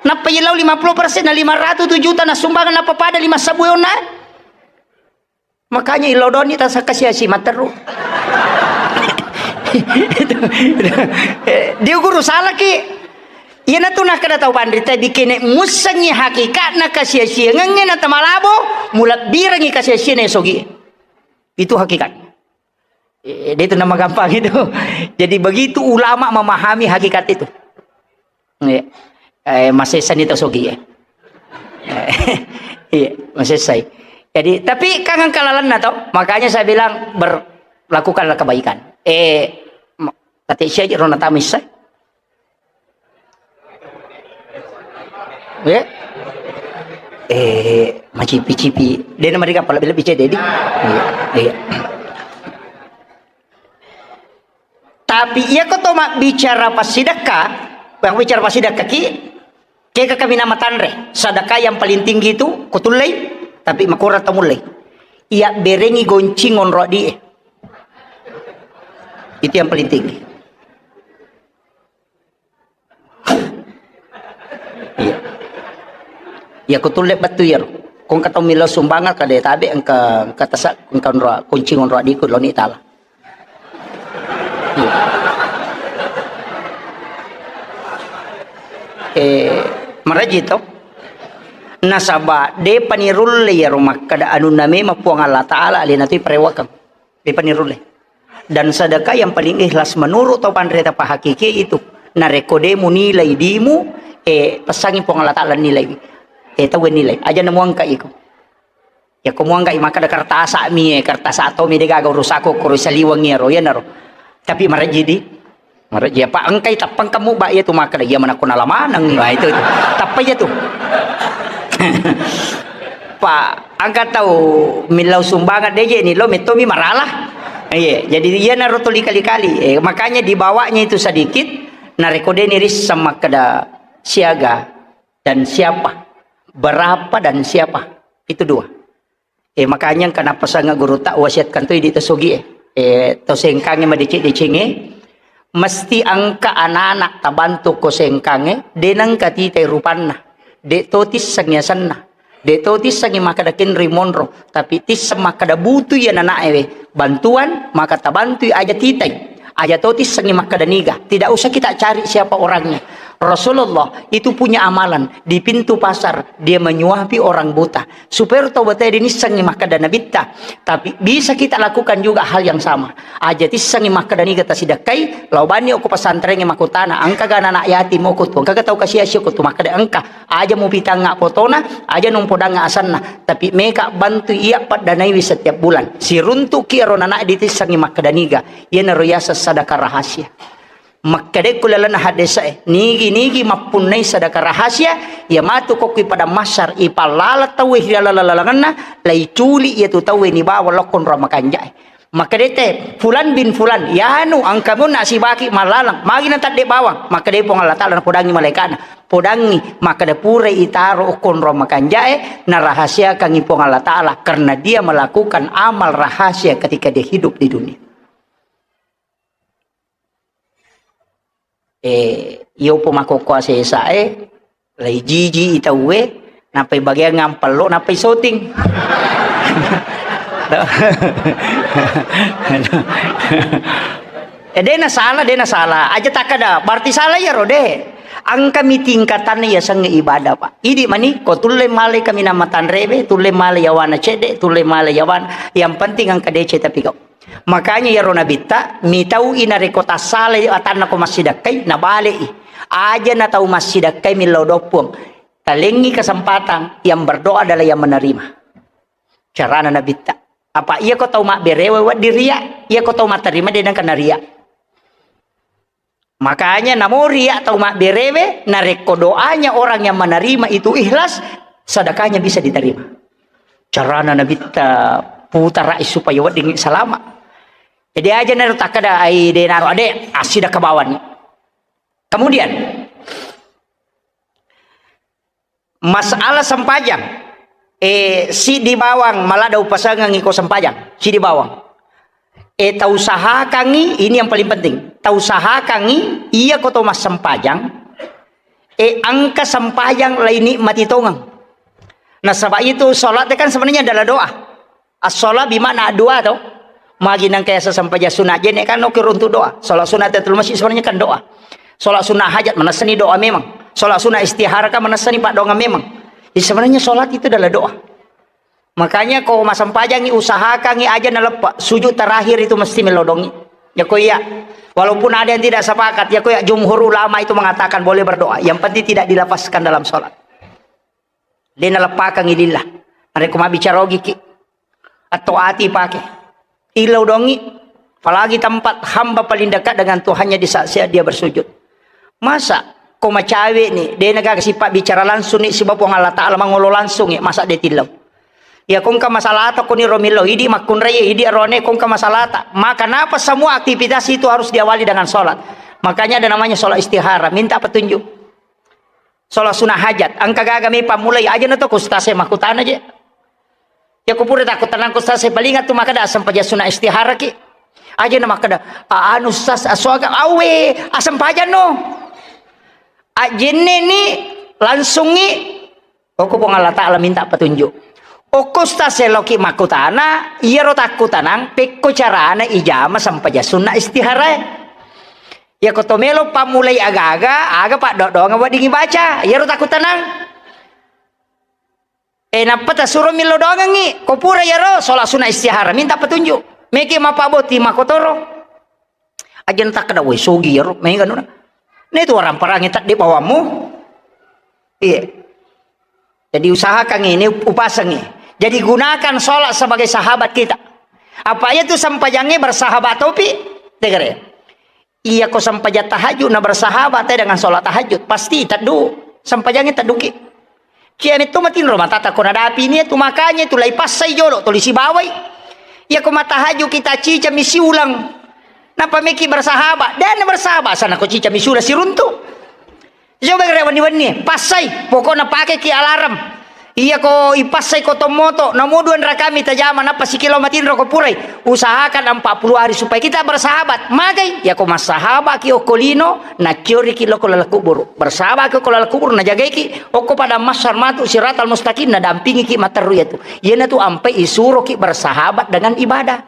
nappa iya lau lima puluh persen, na lima ratu juta nasumbangan, nappa pada lima sebbu onna. Makanya ilodoni tasakasiasi matteru. Itu, itu. Eh, diuguru salaki. Iyanatu nakkeda tau panrita, dikene mussengngi hakikatna kasiasiangengnge na tamalabo, mulebbirengngi kasiasianna sogi. Itu hakikat. Eh, dia itu nama gampang itu. Jadi begitu ulama memahami hakikat itu. Iya. Eh, masessani tau sogi, ya. Iya, masessai. Jadi, tapi kan engka lalenna tau, makanya saya bilang ber-, lakukanlah kebaikan. Eh, ma-, tati sia rona tamissai. Ya. Eh, macipi-cipi. Dia nama dikapal lebih-lebih cedde, di. Iya, iya. Tapi iya ko to mabbicara passidekka, mabbicara passidekka ki, kega kami nama tanre, sedekah yang paling tinggi itu ko tullei, tapi makurang tau mullei. Iya berengi goncing onro di. Itu yang paling tinggi. Iya. Iya, ko tulle bettu iyaro. Ko engka tau millau sumbangan, kada tabe engka, engka tasa, engka onro, kunci onro adiku loni tala. Iya. Eh, maraji to. Nasaba depa nirulle iyaro makkada anunna memang Puang Allah Ta'ala alena tu parewakang. Depa nirulle. Dan sedekah yang paling ikhlas menurut tau panrita pahakiki itu. Narekko de munilai dimu, eh, pesangi Puang Allah Ta'ala nilai. Eh, tau nilai. Aja namuangka iko. Ya ko muangka i makkada kertasa mi, eh, kertasa to mi de gaga urusako koro saliweng iyaro, iyanaro. Tapi marajidi. Marejji apa engkai tappang kamu, ba, iya tu makkeda, iya manakko nala maneng, wah, itu, itu. Tappa iya tu. Pa, engka tau millau sumbangan deje ni lo mettomi marala. Iya, jadi iya naro tuli kali-kali. Eh, makanya dibawanya itu sedikit, narekko deni risseng makkeda siaga dan siapa, berapa dan siapa. Itu dua. Eh, makanya engka napasang guru tak wasiatkan tu idi to sogi, eh. Eh, to sengkange madeceng-decengnge, mesti engka anak-anak tabantu ko sengkange, de nengka titai rupanna, de to tissengi asenna, de to tissengi makkeda kenri monro, tapi tisseng makkeda butu iya nanae we bantuan, maka tabantui aja titai. Aja to tissengi makkeda niga. Tidak usah kita cari siapa orangnya. Rasulullah itu punya amalan. Di pintu pasar, dia menyuapi orang buta. Supaya tau batae dinissengi makkeda nabitta. Tapi bisa kita lakukan juga hal yang sama. Aja tissengi makkeda niga tasidakkai, lao bani okko pesantrengnge makkutana, engkaga anak yatim okko tu, engkaga tau kasiasi okko tu, makkeda engka. Aja mupitangnga fotona, aja nung podangnga asenna, tapi meka bantu iya paddanaiwi setiap bulan. Siruntuki ero nanae ditissengi makkeda niga, iyanaro yaseng sadaka rahasia. Makkedekku lalenna haddesae, nigi-nigi mappunnai sadaka rahasia, iya matu kokkui padang mahsyar, ipallala tauwe ri laleng-lalengenna, laiculi iyatu tauwe nibawa lokko nro makanjae. Makkedete, "Fulan bin Fulan, yanu engka munna sibaki mallaleng, magi natadde bawang?" Makkede Puang Allah Taala, napodangi malaika'na, "Podangi, makkeda purai itaro okko nro makanjae, narahasiakangi Puang Allah Taala karena dia melakukan amal rahasia ketika dia hidup di dunia." Eh, iyo po makkokkoe sesae, lai jiji i tauwe, nappai bagiang ngampello, nappai syuting. Eh, dena salah, dena salah. Aja takkeda, berarti salah iyaro, de. Engkami tingkatanna yasengnge ibadah, Pak. Idi mani, ko tulle male kaminang matanrewe, tulle male yawana cedde, tulle male yawana. Yang penting engka deceng tapi kau. Makanya iyaro nabitta, mitau'i narekko tassalai atanna ko massidakkai, nabale'i. Aja na tau massidakkai millau doang, Puang. Talengngi kesempatan, yang berdoa adalah yang menerima. Carana nabitta. Apa iya ko tau mabberewe wedding ria, iya ko tau matterima de nengka naria. Makanya namo ria tau mabberewe, narekko doanya orang yang menerima itu ikhlas, sedekahnya bisa diterima. Carana nabitta putarai supaya wedding salama. Jadi aja naro takkeda ai de naro ade assidakka bawang. Kemudian masalah sempajang, eh, siddi bawang maladda upasengengngi ko sempajang, siddi bawang. Eh, tausahakangngi, ini yang paling penting. Tausahakangngi, iya ko to massempajang, eh, engka sempajang lainikmati tongeng. Nasaba itu salat kan sebenarnya adalah doa. As-shalah bima'na doa to. Magi nengka yaseng sempajang sunat jenne kan oke runtu doa. Salat sunat tahiyatul masjid sebenarnya kan doa. Salat sunat hajat manessani doa memang. Salat sunat istihara kan manessani paddoangeng memang. Jadi sebenarnya salat itu adalah doa. Makanya ko massempajangngi usahakangngi aja naleppa. Sujud terakhir itu mesti melodongi. Ya ko iya. Walaupun ada yang tidak sepakat, ya ko iya jumhur ulama itu mengatakan boleh berdoa. Yang penting tidak dilafazkan dalam salat. De naleppakangngi lillah. Narekko mabbicara ogiki, atau ati pake. Illau dongi, apalagi tempat hamba paling dekat dengan Tuhannya di saat-saat dia bersujud. Masa ko macawe ni, de naga sipa bicara langsung ni siba Puang Allah Taala mangolo langsung ni, masa de tillau. Ya kongka masalata koni romillau, idi makkunrai, idi arone kongka masalata. Maka napa semua aktivitas itu harus diawali dengan sholat. Makanya ada namanya sholat istihara, minta petunjuk. Sholat sunat hajat, engka gaga me pammulai, aja na to ko ustaz e makkutana je. Ya ko pura takko tenang ko ustaz e, paling tu makkeda sempajang sunat istihara ki. Aja na makkeda, "A-, anu ustaz, asoga awe, asempajang no." Ajenne ni langsungi, okko Puang Allah Taala minta petunjuk. Okko ustaz e loki makkutana, iyaro takkutanang, pekko carana ijama sempajang sunat istihara e. Iya ko to melo pammulai aga-aga, aga paddo-doangeng weddingngi baca, iyaro takkutanang. Eh, nappa tasuro millau doangengngi, ko pura iyaro sholat sunat istihara, minta petunjuk. Meki mapaboti makotoro. Aja na takkeda, "Woi, sogi iyaro, mega nuna." Nah, itu orang perangi tak di bawahmu. Iya. Jadi usahakan ini, upasangi. Jadi gunakan sholat sebagai sahabat kita. Apa itu sempajangnge bersahabat topi? Tegere. Iya ko sempajang tahajud na bersahabat te dengan sholat tahajud, pasti teddu. Sempajangnge tedduki. Cia metto matinro matata ko nadapi ni tu, makanya tu lai passai jolo tuli sibawai. Iya ko matahajud kita cica misi ulang. Napa meki bersahabat? Dan bersahabat sana ko cica misi ulang siruntu. Coba kira wenni-wenni, passai, pokokna pakeki alarm. Iya ko ipassai ko tommoto, namo dua rakami tajama, nappa sikilo matinro ko purai. Usahakan empat puluh hari supaya kita bersahabat. Magai, iya ko massahabat ki okko lino, nacioriki loko laleng kuburu. Bersahabat ki okko laleng kuburu, najagaiki okko pada mahsyar matu siratal mustaqim, nadampingiki materru iya tu. Iyana tu ampai isuroki bersahabat dengan ibadah.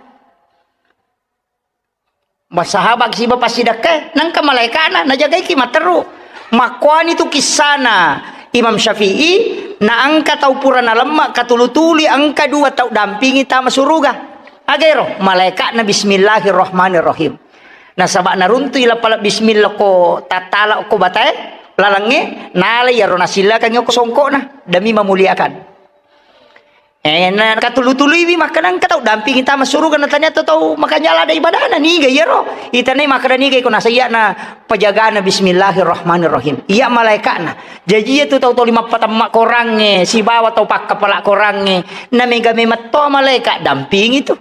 Bersahabat siba passidakkae, nangka malaikana najagaiki matteru. Makkuani tu kissana Imam Syafi'i, na engka tau pura nalemma katulu-tuli, engka dua tau dampingi tama suruga. Agero, malaikatna bismillahirrahmanirrahim. Nasaba naruntui lapala bismillah ko tattala ko batae, lalengnge, nalai iyaro nasillakangngi ko songkokna, demi memuliakan. Eh, na katulu-tuluiwi makkeda engka tau dampingi tama suruga, na tania tu tau makanja lada ibadahna, niga iyaro? Itanai makkeda niga iko nasaiya na pajagana bismillahirrahmanirrahim. Iya malaikatna. Jaji iya tu tau toli mappatemma korangnge, sibawa tau pakkapala korangnge, na mega memetto malaikat dampingi tu.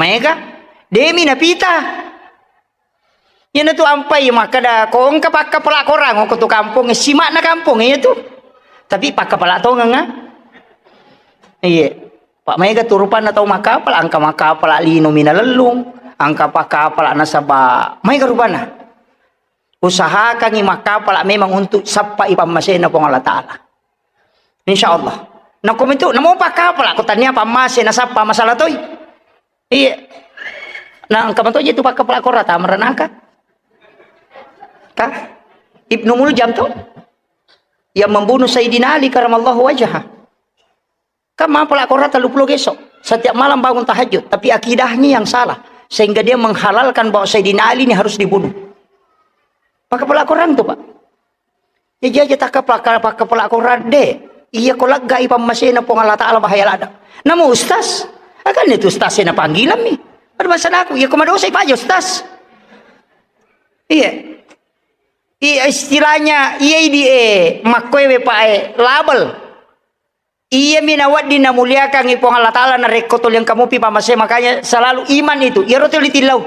Maega, demi napita. Iyana tu ampai makkeda, ko engka pakkapala korang, ko tu kampong, sima'na kampong, iya tu. Tapi pakkapala tongeng, ah. Iya. Pak maega tu rupanna tau makkapala, engka makkapala lino mina lellung, engka pakkapala nasaba, maega rupanna. Usahakangi makkapala memang untuk sappai pammasena Puang Allah Ta'ala. Insya Allah. Nako mitu, namo pakkapala, ko tania pammase nasappa masalah toi. Iya. Nah, engka matoje tu pakkapala korata meranaka. Ka? Ibnu Muljam tu yang membunuh Sayyidina Ali karamallahu wajhah. Kan mapala korata lu pulo geso. Setiap malam bangun tahajud, tapi akidahnya yang salah sehingga dia menghalalkan bahwa Sayyidina Ali ini harus dibunuh. Pakkapala korang tu, Pak. Jaji aja takkapala, pakkapala korang de. Iya ko laggai pammasena Puang Allah Ta'ala bahaya lada. Namo ustaz? Akan itu ustaz sena panggilan mi. Pada masa aku, iya ko madosa ipaja ustaz. Iya. Iya istilahnya, iya idi e, makkoe we Pak e, label. Iyami nawedding namuliakangngi Puang Allah Ta'ala narekko tuli engka mupi pamase, makanya selalu iman itu. Iyaro tuli tillau.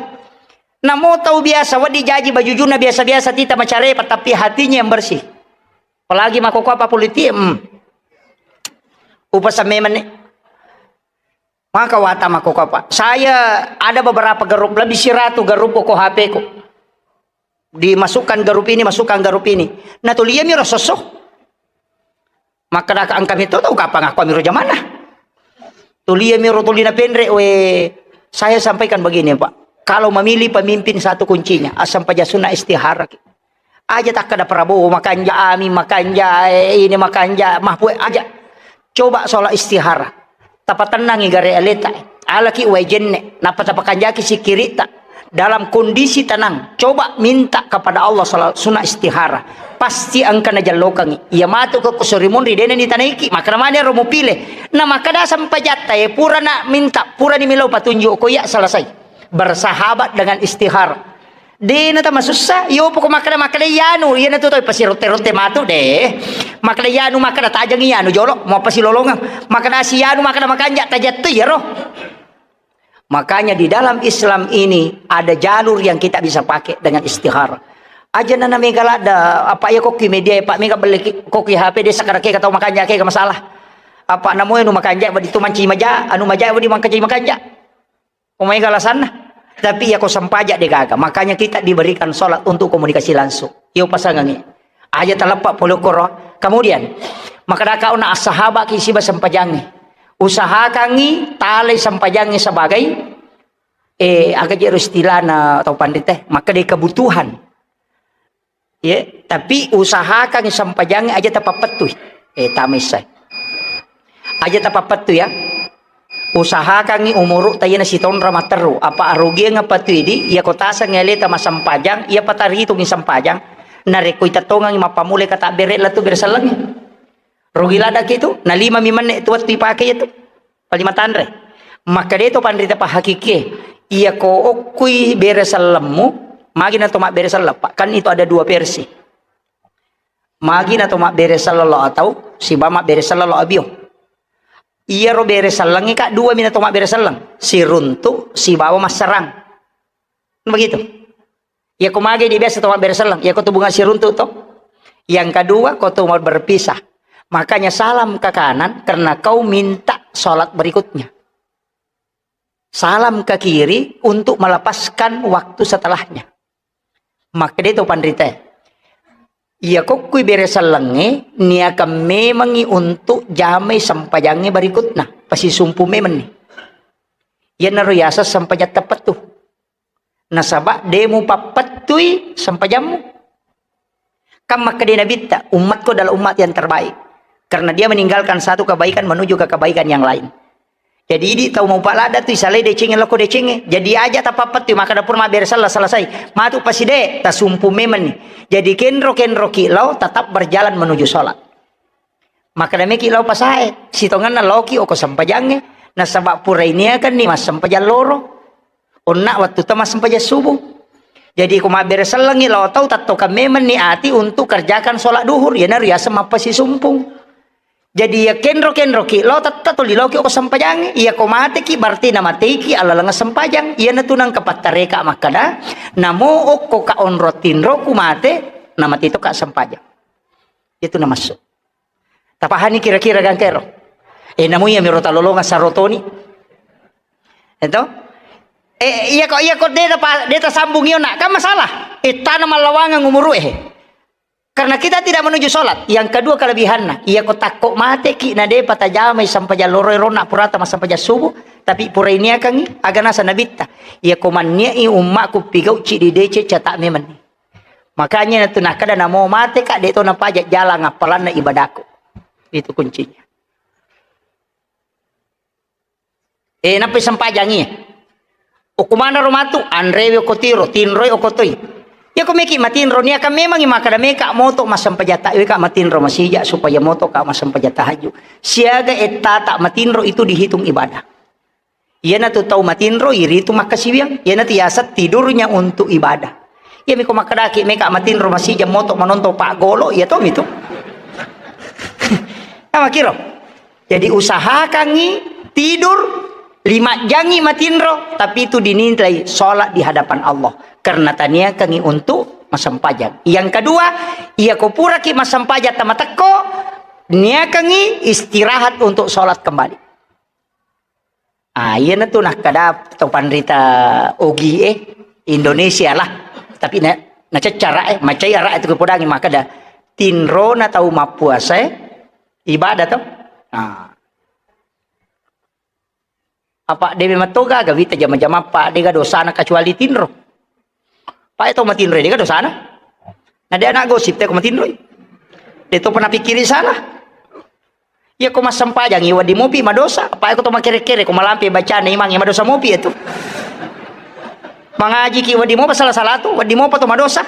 Namo tau biasa, wedding jaji bajujunna biasa-biasa tita macarepa, tapi hatinya yang bersih. Apalagi makkokkoe apa politik, hmm. Upasamme menne. Maka wata makkokkoe apa. Saya ada beberapa grup, lebih siratu grup ko H P ku. Dimasukkan grup ini, masukkan grup ini. Nah, tuli iyami ro sosso. Makkedaka engka mito tau kapang aku amiro jamanna. Tuli iyami ro tuli napenre, we, saya sampaikan begini, Pak. Kalau memilih pemimpin satu kuncinya, asam paja sunna istihara. Aja takkada Prabowo makanja, Amin makanja, eh, ini makanja, Mahfud aja. Coba sholat istihara. Tapatennangi gare aleta. Alaki wae jenne, nappa tapakanjaki sikkiritta. Dalam kondisi tenang, coba minta kepada Allah sala-, sunat istihara. Pasti engka najallokangi. Iya matu ke kusuri munri, dena ditanaiki. Makkada mane ro mupile. Na makkada sempajatta, eh, pura na minta, pura ni melo patunjuk ko iya selesai. Bersahabat dengan istihara. Dena tamasussa, iyo poko makkada, makkada iyanu, iyana tu toi pasirotte-rotte matu de. Makkada iyanu, makkada tajang iyanu jolo, mau pasilolongeng. Makkada si iyanu, makkada makanja tajattu iyaro. Makanya di dalam Islam ini ada jalur yang kita bisa pakai dengan istihara. Aja nana mega ladda, apa iya kokki media, Pak, mega belle ki-, kokki H P de sakara ke tau makanja ke masalah. Apa namoe nu makanja, wadi tu manci maja, anu maja, wadi mangkaci makanja. Ko maega alasanna. Tapi iya ko sempaja de gaga. Makanya kita diberikan sholat untuk komunikasi langsung. Iyo pasangangi. Aja taleppa pole koro. Kemudian, makkadaka ona assahabaki siba sempajangi. Usahakangi talai sempajangi sebagai, eh, aga jero istilahna tau pandite, makkeda kebutuhan. Ye, tapi usahakan sempajangi aja tapappettui. Eh, tamissai. Aja tapappettui ya. Usahakangi umuru tayena sitonra matteru. Apa arugiang apa tu idi, iya kotasang aleta masempajang, iya pataritungi sempajang. Narekko itettongangi mappamule kata bere latu bere sellengi. Rugi ladaki tu, na lima mi menne tu wettu ipake itu. Palima tanre. Makkeda to panrita pahakikie. Iya ko okkui bere sellemmu, magi na to mabbere selleng, Pak? Kan itu ada dua versi. Magi na to mabbere selleng lao atau siba mabbere selleng lao abio. Iyaro bere sellengnge, Kak, dua mi na to mabbere selleng. Siruntu sibawa masserang. Begitu. Iya ko magi di biasa to mabbere selleng, iya ko tu bunga siruntu to. Yang kedua, ko tu mau berpisah. Makanya salam ke kanan karena kau minta sholat berikutnya. Salam ke kiri untuk melepaskan waktu setelahnya. Makkeda to panrita, iya kokkui bere sellengnge niakan memangi untuk jamai sempajangnge berikutna, pasisumpu memenni. Iyanaro yaseng sempajang teppettu. Nasaba de mupappettui sempajammu. Kan makkeda Nabitta, "Umatku adalah umat yang terbaik." Karena dia meninggalkan satu kebaikan menuju ke kebaikan yang lain. Jadi, idi tau mupalada tu isalai decengnge loko decengnge. Jadi, aja tapappettui, makkeda pura mabbere selleng selesai. Matu paside, tasumpu memenni. Jadi, kenro-kenroki lao tetap berjalan menuju sholat. Makkeda meki lao pasae, sitongenna laoki oko sempajangnge, nasaba pura iniakanni massempajang loro. Onna wattutta massempajang subuh. Jadi ko mabbere sellengngi lao tau, tattokang memenni ati untuk kerjakan sholat duhur, iyanaro yaseng mappasisumpung. Jadi iya kenro-kenroki lao, tetta tuli laoki oko sempajangnge. Iya ko mateki berarti namateiki alaleng sempajang. Iyanatu nangka pattareka makkeda, namo okko ka onro tinroku mate, namate toka sempajang. Itu namassu. Tapahani kira-kira gangkero? Eh, namu iya miro talolonga sarotoni. Eto? Eh, iya ko, iya ko de pa, de tasambung iyo nak, kan masalah. Eh, tana mallawangeng umuru eh. Karena kita tidak menuju sholat. Yang kedua kelebihanna, iya ko takko mateki na de patajamai sampajang loro rona purata masampajang subuh, tapi pura iniakangi agana sanabitta. Iya ko manniai ummaku pigauci di dece cata memang. Makanya natu nakkeda namo mate ka, de to napaja jalang appalanna ibadahku. Itu kuncinya. Eh, nappai sempajangi. Okko manaro matu, anrewe okko tiro, tinroi okko toi. Ya ko meki matinro, niakan memangi makkeda meka moto massempajang ta, weka matinro masija supaya moto ka massempajang tahajud. Siaga ettata matinro itu dihitung ibadah. Iyanatu tau matinro iritu makkasiwiang, iyanatu yaseng tidurnya untuk ibadah. Iyami ko makkedaki meka matinro masija moto manonton paggolo, iya tomi tu. Namakiro. Jadi usahakangi tidur lima jangi matinro, tapi itu dinilai sholat di hadapan Allah. Karena taniakangi untuk masempajang. Yang kedua, iya ko puraki masempajang tamatekko, niakangi istirahat untuk sholat kembali. Ah, iyanatu nakkeda to panrita ogi e, Indonesia lah. Tapi na, naceccara e, macai ara e tu podangi makkeda tinrona tau mappuasa e ibadah to. Ah. Apa dewe matoga gaga wita jama-jama pa dega dosana kecuali tinro. Pae to matinro dega dosana. Na de anak gosip te ko matinroi. De to pernah pikiri salah. Iya ko massempajang i wedding mopi madosa, apa ko to makere-kere ko malampe bacana imang i madosa mopi itu. Mangaji ki wedding mopa salah-salah tu, wedding mopa to madosa.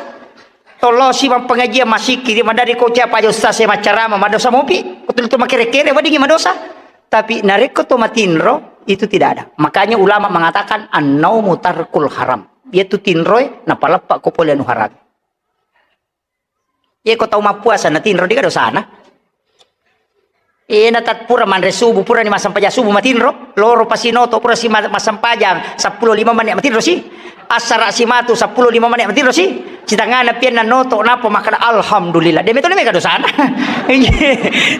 Tollo si mappengajian masikki di madari ko cia paja ustaz e maccarama madosa mopi. Ko tu makere-kere wedding i madosa. Tapi narekko to matinro itu tidak ada. Makanya ulama mengatakan annaumu tarkul haram. Yaitu tinroe napaleppa ko pole anu haram. Iya ko tau mappuasa na tinro dega dosana. Iya na tat pura manre subuh, pura ni massempajang subuh matinro, loro pasinoto pura si ma-, massempajang seppulo lima menit matinro si. Assara si matu seppulo lima menit matinro si. Citangana pianna noto napa makkeda alhamdulillah. De metto mega dosana.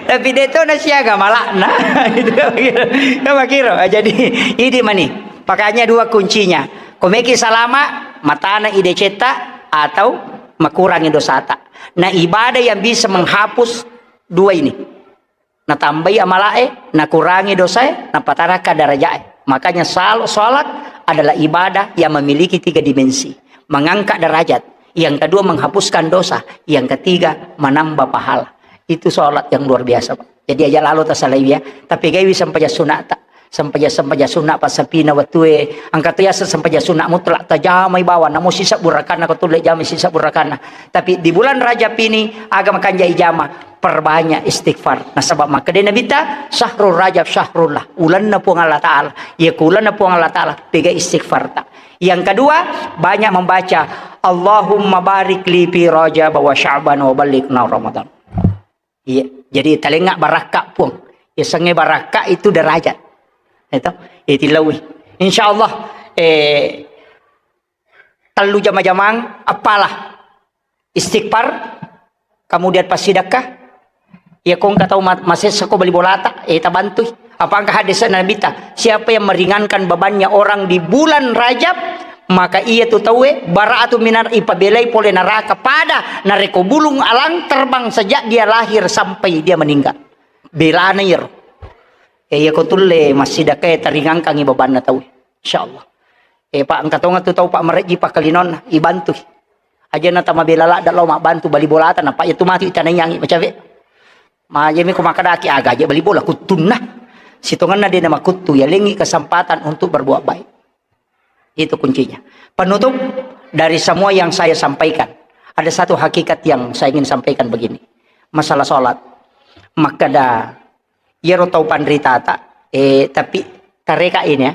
Tapi de to na siaga malakna. Itu makiro. Jadi idi mani. Makanya dua kuncinya. Ko meki salama, matana idecetta atau makurangi dosata. Nah, ibadah yang bisa menghapus dua ini. Natambai amalae, nakurangi dosae, napatarakka darajae. Makanya sal-, salat adalah ibadah yang memiliki tiga dimensi. Mengangkat derajat, yang kedua menghapuskan dosa, yang ketiga menambah pahala. Itu salat yang luar biasa, Pak. Jadi aja lalo tasalai ya, tapi gaiwi sempajang sunata. Sempajang-sempajang sunna passapina wettue, engka to yaseng sempajang sunna mutlak, tajamai bawang, namo sisebbu rakanna, ko tulle jamai sisebbu rakanna. Tapi di bulan Rajab ini, aga makanja ijama, perbanyak istighfar. Nasaba makkeda Nabitta, "Syahrul Rajab syahrullah," ulenna Puang Allah Ta'ala. Iya ko ulenna Puang Allah Ta'ala, pega istighfarta. Yang kedua, banyak membaca, "Allahumma barik li fi Rajab wa Sya'ban wa ballighna Ramadan." Iya, jadi talengnga barakka, Puang. Yasengnge barakka itu derajat. Itu, itu lawi. Insya Allah, eh, tellu jama-jamang, apalah. Istighfar, kemudian passidekka. Iya, ko engka tau ma-, masessa ko bali bolata, eh, tabantui. Apa engka hadis Nabi ta, siapa yang meringankan bebannya orang di bulan Rajab, maka iya tu tauwe bara'atu minar, ipabelai pole neraka pada narekko bulung alang terbang sejak dia lahir sampai dia meninggal. Belana iyaro. Eh, iya ko tulle massidekka, eh, taringangkangi bebanna tauwe. Insyaallah. Eh, Pak, engka tonga tu tau, Pak, marejji pakkalinonna, ibantui. Aja na tamabela ladda lao mabbantu bali bolata, nappa iya tu matu itanaiangi macawe. Majemi ko makkadaki aga aja bali bola kuttunna. Sitongenna de na makuttu, yalengi kesempatan untuk berbuat baik. Itu kuncinya. Penutup dari semua yang saya sampaikan, ada satu hakikat yang saya ingin sampaikan begini. Masalah sholat. Makkada, iyaro tau panritata, eh, tapi tareka ini ya,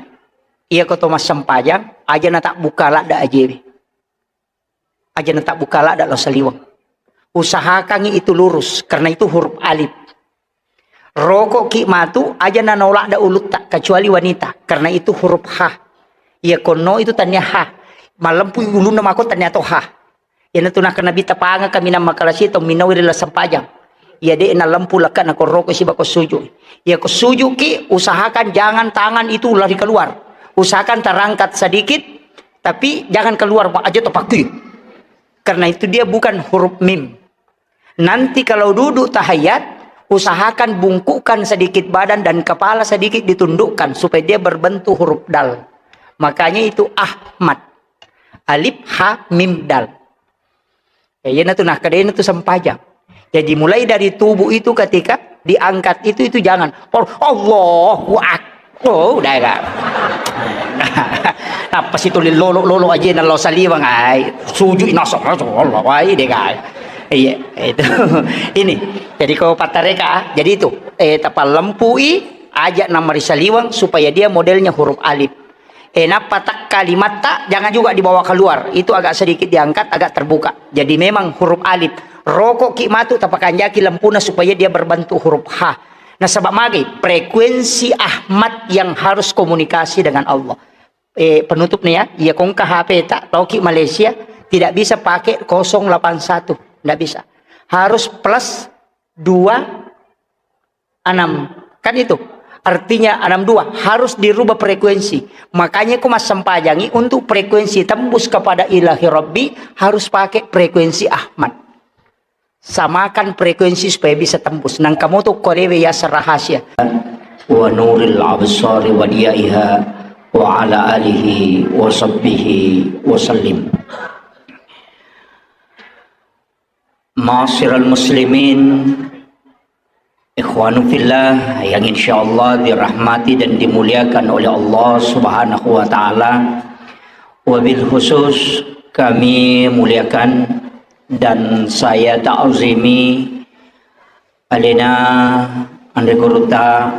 iya ko to massempajang, aja na tabbuka ladda ajewe. Aja na tabbuka ladda lao saliweng. Usahakangi itu lurus, karena itu huruf alif. Rokokki matu, aja na naoladda ulutta, kecuali wanita, karena itu huruf ha. Iya konno itu tania ha. Malempu ulunna mako tania to ha. Iyanatu nakkeda Nabitta, pangaka minang makalasi tau minnaui ri laleng sempajang. Iya de' nalempu lekka'na ko roko siba ko suju. Iya ko sujuki, usahakan jangan tangan itu lari keluar. Usahakan terangkat sedikit, tapi jangan keluar, Pak, aja tepakui. Karena itu dia bukan huruf mim. Nanti kalau duduk tahiyat, usahakan bungkukkan sedikit badan dan kepala sedikit ditundukkan supaya dia berbentuk huruf dal. Makanya itu Ahmad. Alif, ha, mim, dal. Ya, iyanatu, nah, kedena tu sempajang. Jadi mulai dari tubuh itu ketika diangkat itu, itu jangan, "Oh, Allahu Ak-," oh, udah, enggak. Apa sih tulis lolo, lolo aja nalo saliwang, ai. Sujud nasa, Allah, wai, deh, enggak. Iya, itu. Ini. Jadi kalau pattareka, jadi itu, eh, tapalempui aja nama ri saliwang supaya dia modelnya huruf alif. Eh, nappa takka limatta, jangan juga dibawa keluar. Itu agak sedikit diangkat, agak terbuka. Jadi memang huruf alif. Rokokki matu tapakanjaki lempuna supaya dia berbentuk huruf ha. Nasaba magi frekuensi Ahmad yang harus komunikasi dengan Allah. Eh, penutup nih ya, iya kongka H P ta, loki Malaysia, tidak bisa pakai kosong delapan satu. Nggak bisa. Harus plus dua enam. Kan itu. Artinya enam dua harus dirubah frekuensi. Makanya ku massempajangi untuk frekuensi tembus kepada Ilahi Rabbi harus pakai frekuensi Ahmad. Samakan frekuensi supaya bisa tembus. Nang kamu tuh korewe ya rahasia. Wa nuril absari wa diyaiha wa ala alihi wa sahbihi wa sallim. Ma'asyiral muslimin, ikhwanu fillah yang insyaallah dirahmati dan dimuliakan oleh Allah Subhanahu wa taala. Wabil khusus kami muliakan dan saya ta'zimi alena Anre Guruta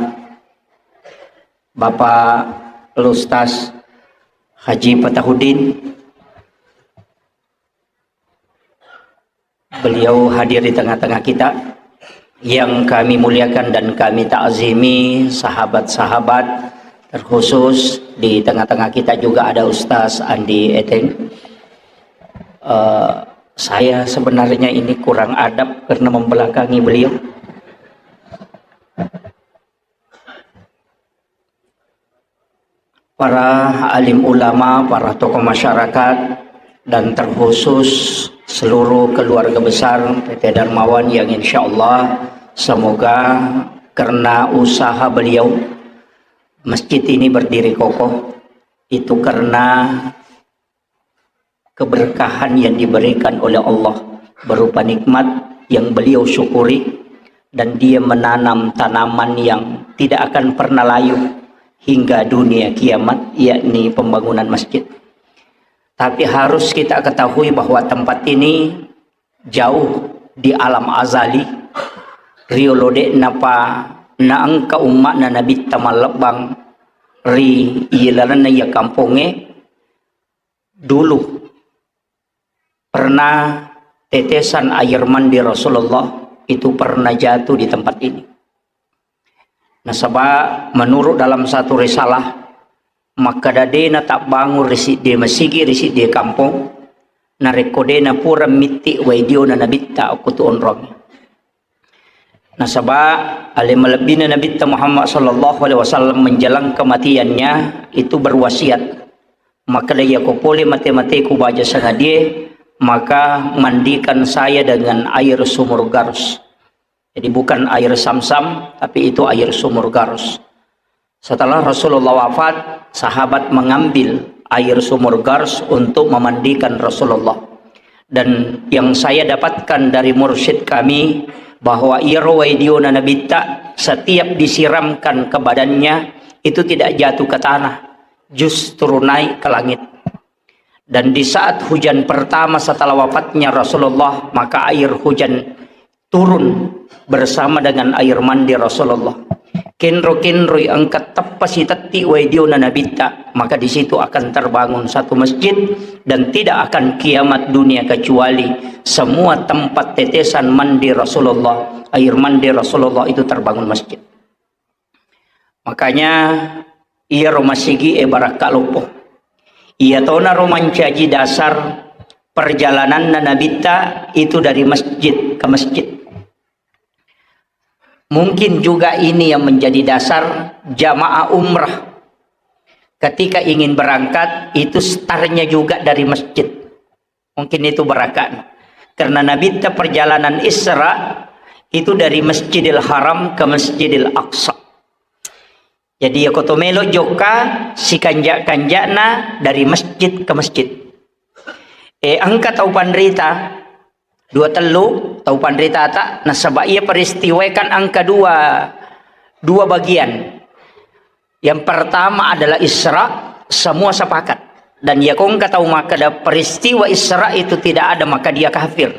Bapak Ustaz Haji Fatahuddin. Beliau hadir di tengah-tengah kita. Yang kami muliakan dan kami ta'zimi, sahabat-sahabat, terkhusus di tengah-tengah kita juga ada Ustaz Andi Eteng. Eh, saya sebenarnya ini kurang adab karena membelakangi beliau. Para alim ulama, para tokoh masyarakat, dan terkhusus seluruh keluarga besar P T Darmawan yang insyaallah semoga karena usaha beliau, masjid ini berdiri kokoh, itu karena keberkahan yang diberikan oleh Allah berupa nikmat yang beliau syukuri, dan dia menanam tanaman yang tidak akan pernah layu hingga dunia kiamat, yakni pembangunan masjid. Tapi harus kita ketahui bahwa tempat ini jauh di alam azali, riolo de'napa naengka umma'na Nabitta mallebbang ri ilalenna iya kampongnge, dulu pernah tetesan air mandi Rasulullah itu pernah jatuh di tempat ini. Nasaba menurut dalam satu risalah, makkeda de'na tabbangun ri siddi masigi ri siddi kampong, narekko de'na pura mitti wai diona nabitta okko tu onrong. Nasaba ale malebbina Nabitta Muhammad sallallahu alaihi wasallam menjelang kematiannya itu berwasiat, makkeda iyako pole mate-mateku baja sangadie, maka mandikan saya dengan air sumur Garus. Jadi bukan air Samsam, tapi itu air sumur Garus. Setelah Rasulullah wafat, sahabat mengambil air sumur Garus untuk memandikan Rasulullah. Dan yang saya dapatkan dari mursyid kami, bahwa iyaro wai diona nabitta setiap disiramkan ke badannya, itu tidak jatuh ke tanah, justru naik ke langit. Dan di saat hujan pertama setelah wafatnya Rasulullah, maka air hujan turun bersama dengan air mandi Rasulullah. Kenro-kenroi engka teppa sitetti wai diona nabitta, maka di situ akan terbangun satu masjid dan tidak akan kiamat dunia kecuali semua tempat tetesan mandi Rasulullah, air mandi Rasulullah itu terbangun masjid. Makanya iyaro masigi e barakka loppo. Iya tonaro mancaji dasar perjalananna nabitta itu dari masjid ke masjid. Mungkin juga ini yang menjadi dasar jamaah umrah ketika ingin berangkat itu startnya juga dari masjid. Mungkin itu barakat. Karena nabitta perjalanan Isra itu dari Masjidil Haram ke Masjidil Aqsa. Jadi ya koto melo jokka sikanja-kanjana dari masjid ke masjid. Eh, engka tau panrita dua tellu tau panritata, nasaba iya peristiwa kan engka dua, dua bagian. Yang pertama adalah Isra, semua sepakat. Dan ya kongka tau makkeda peristiwa Isra itu tidak ada, maka dia kafir.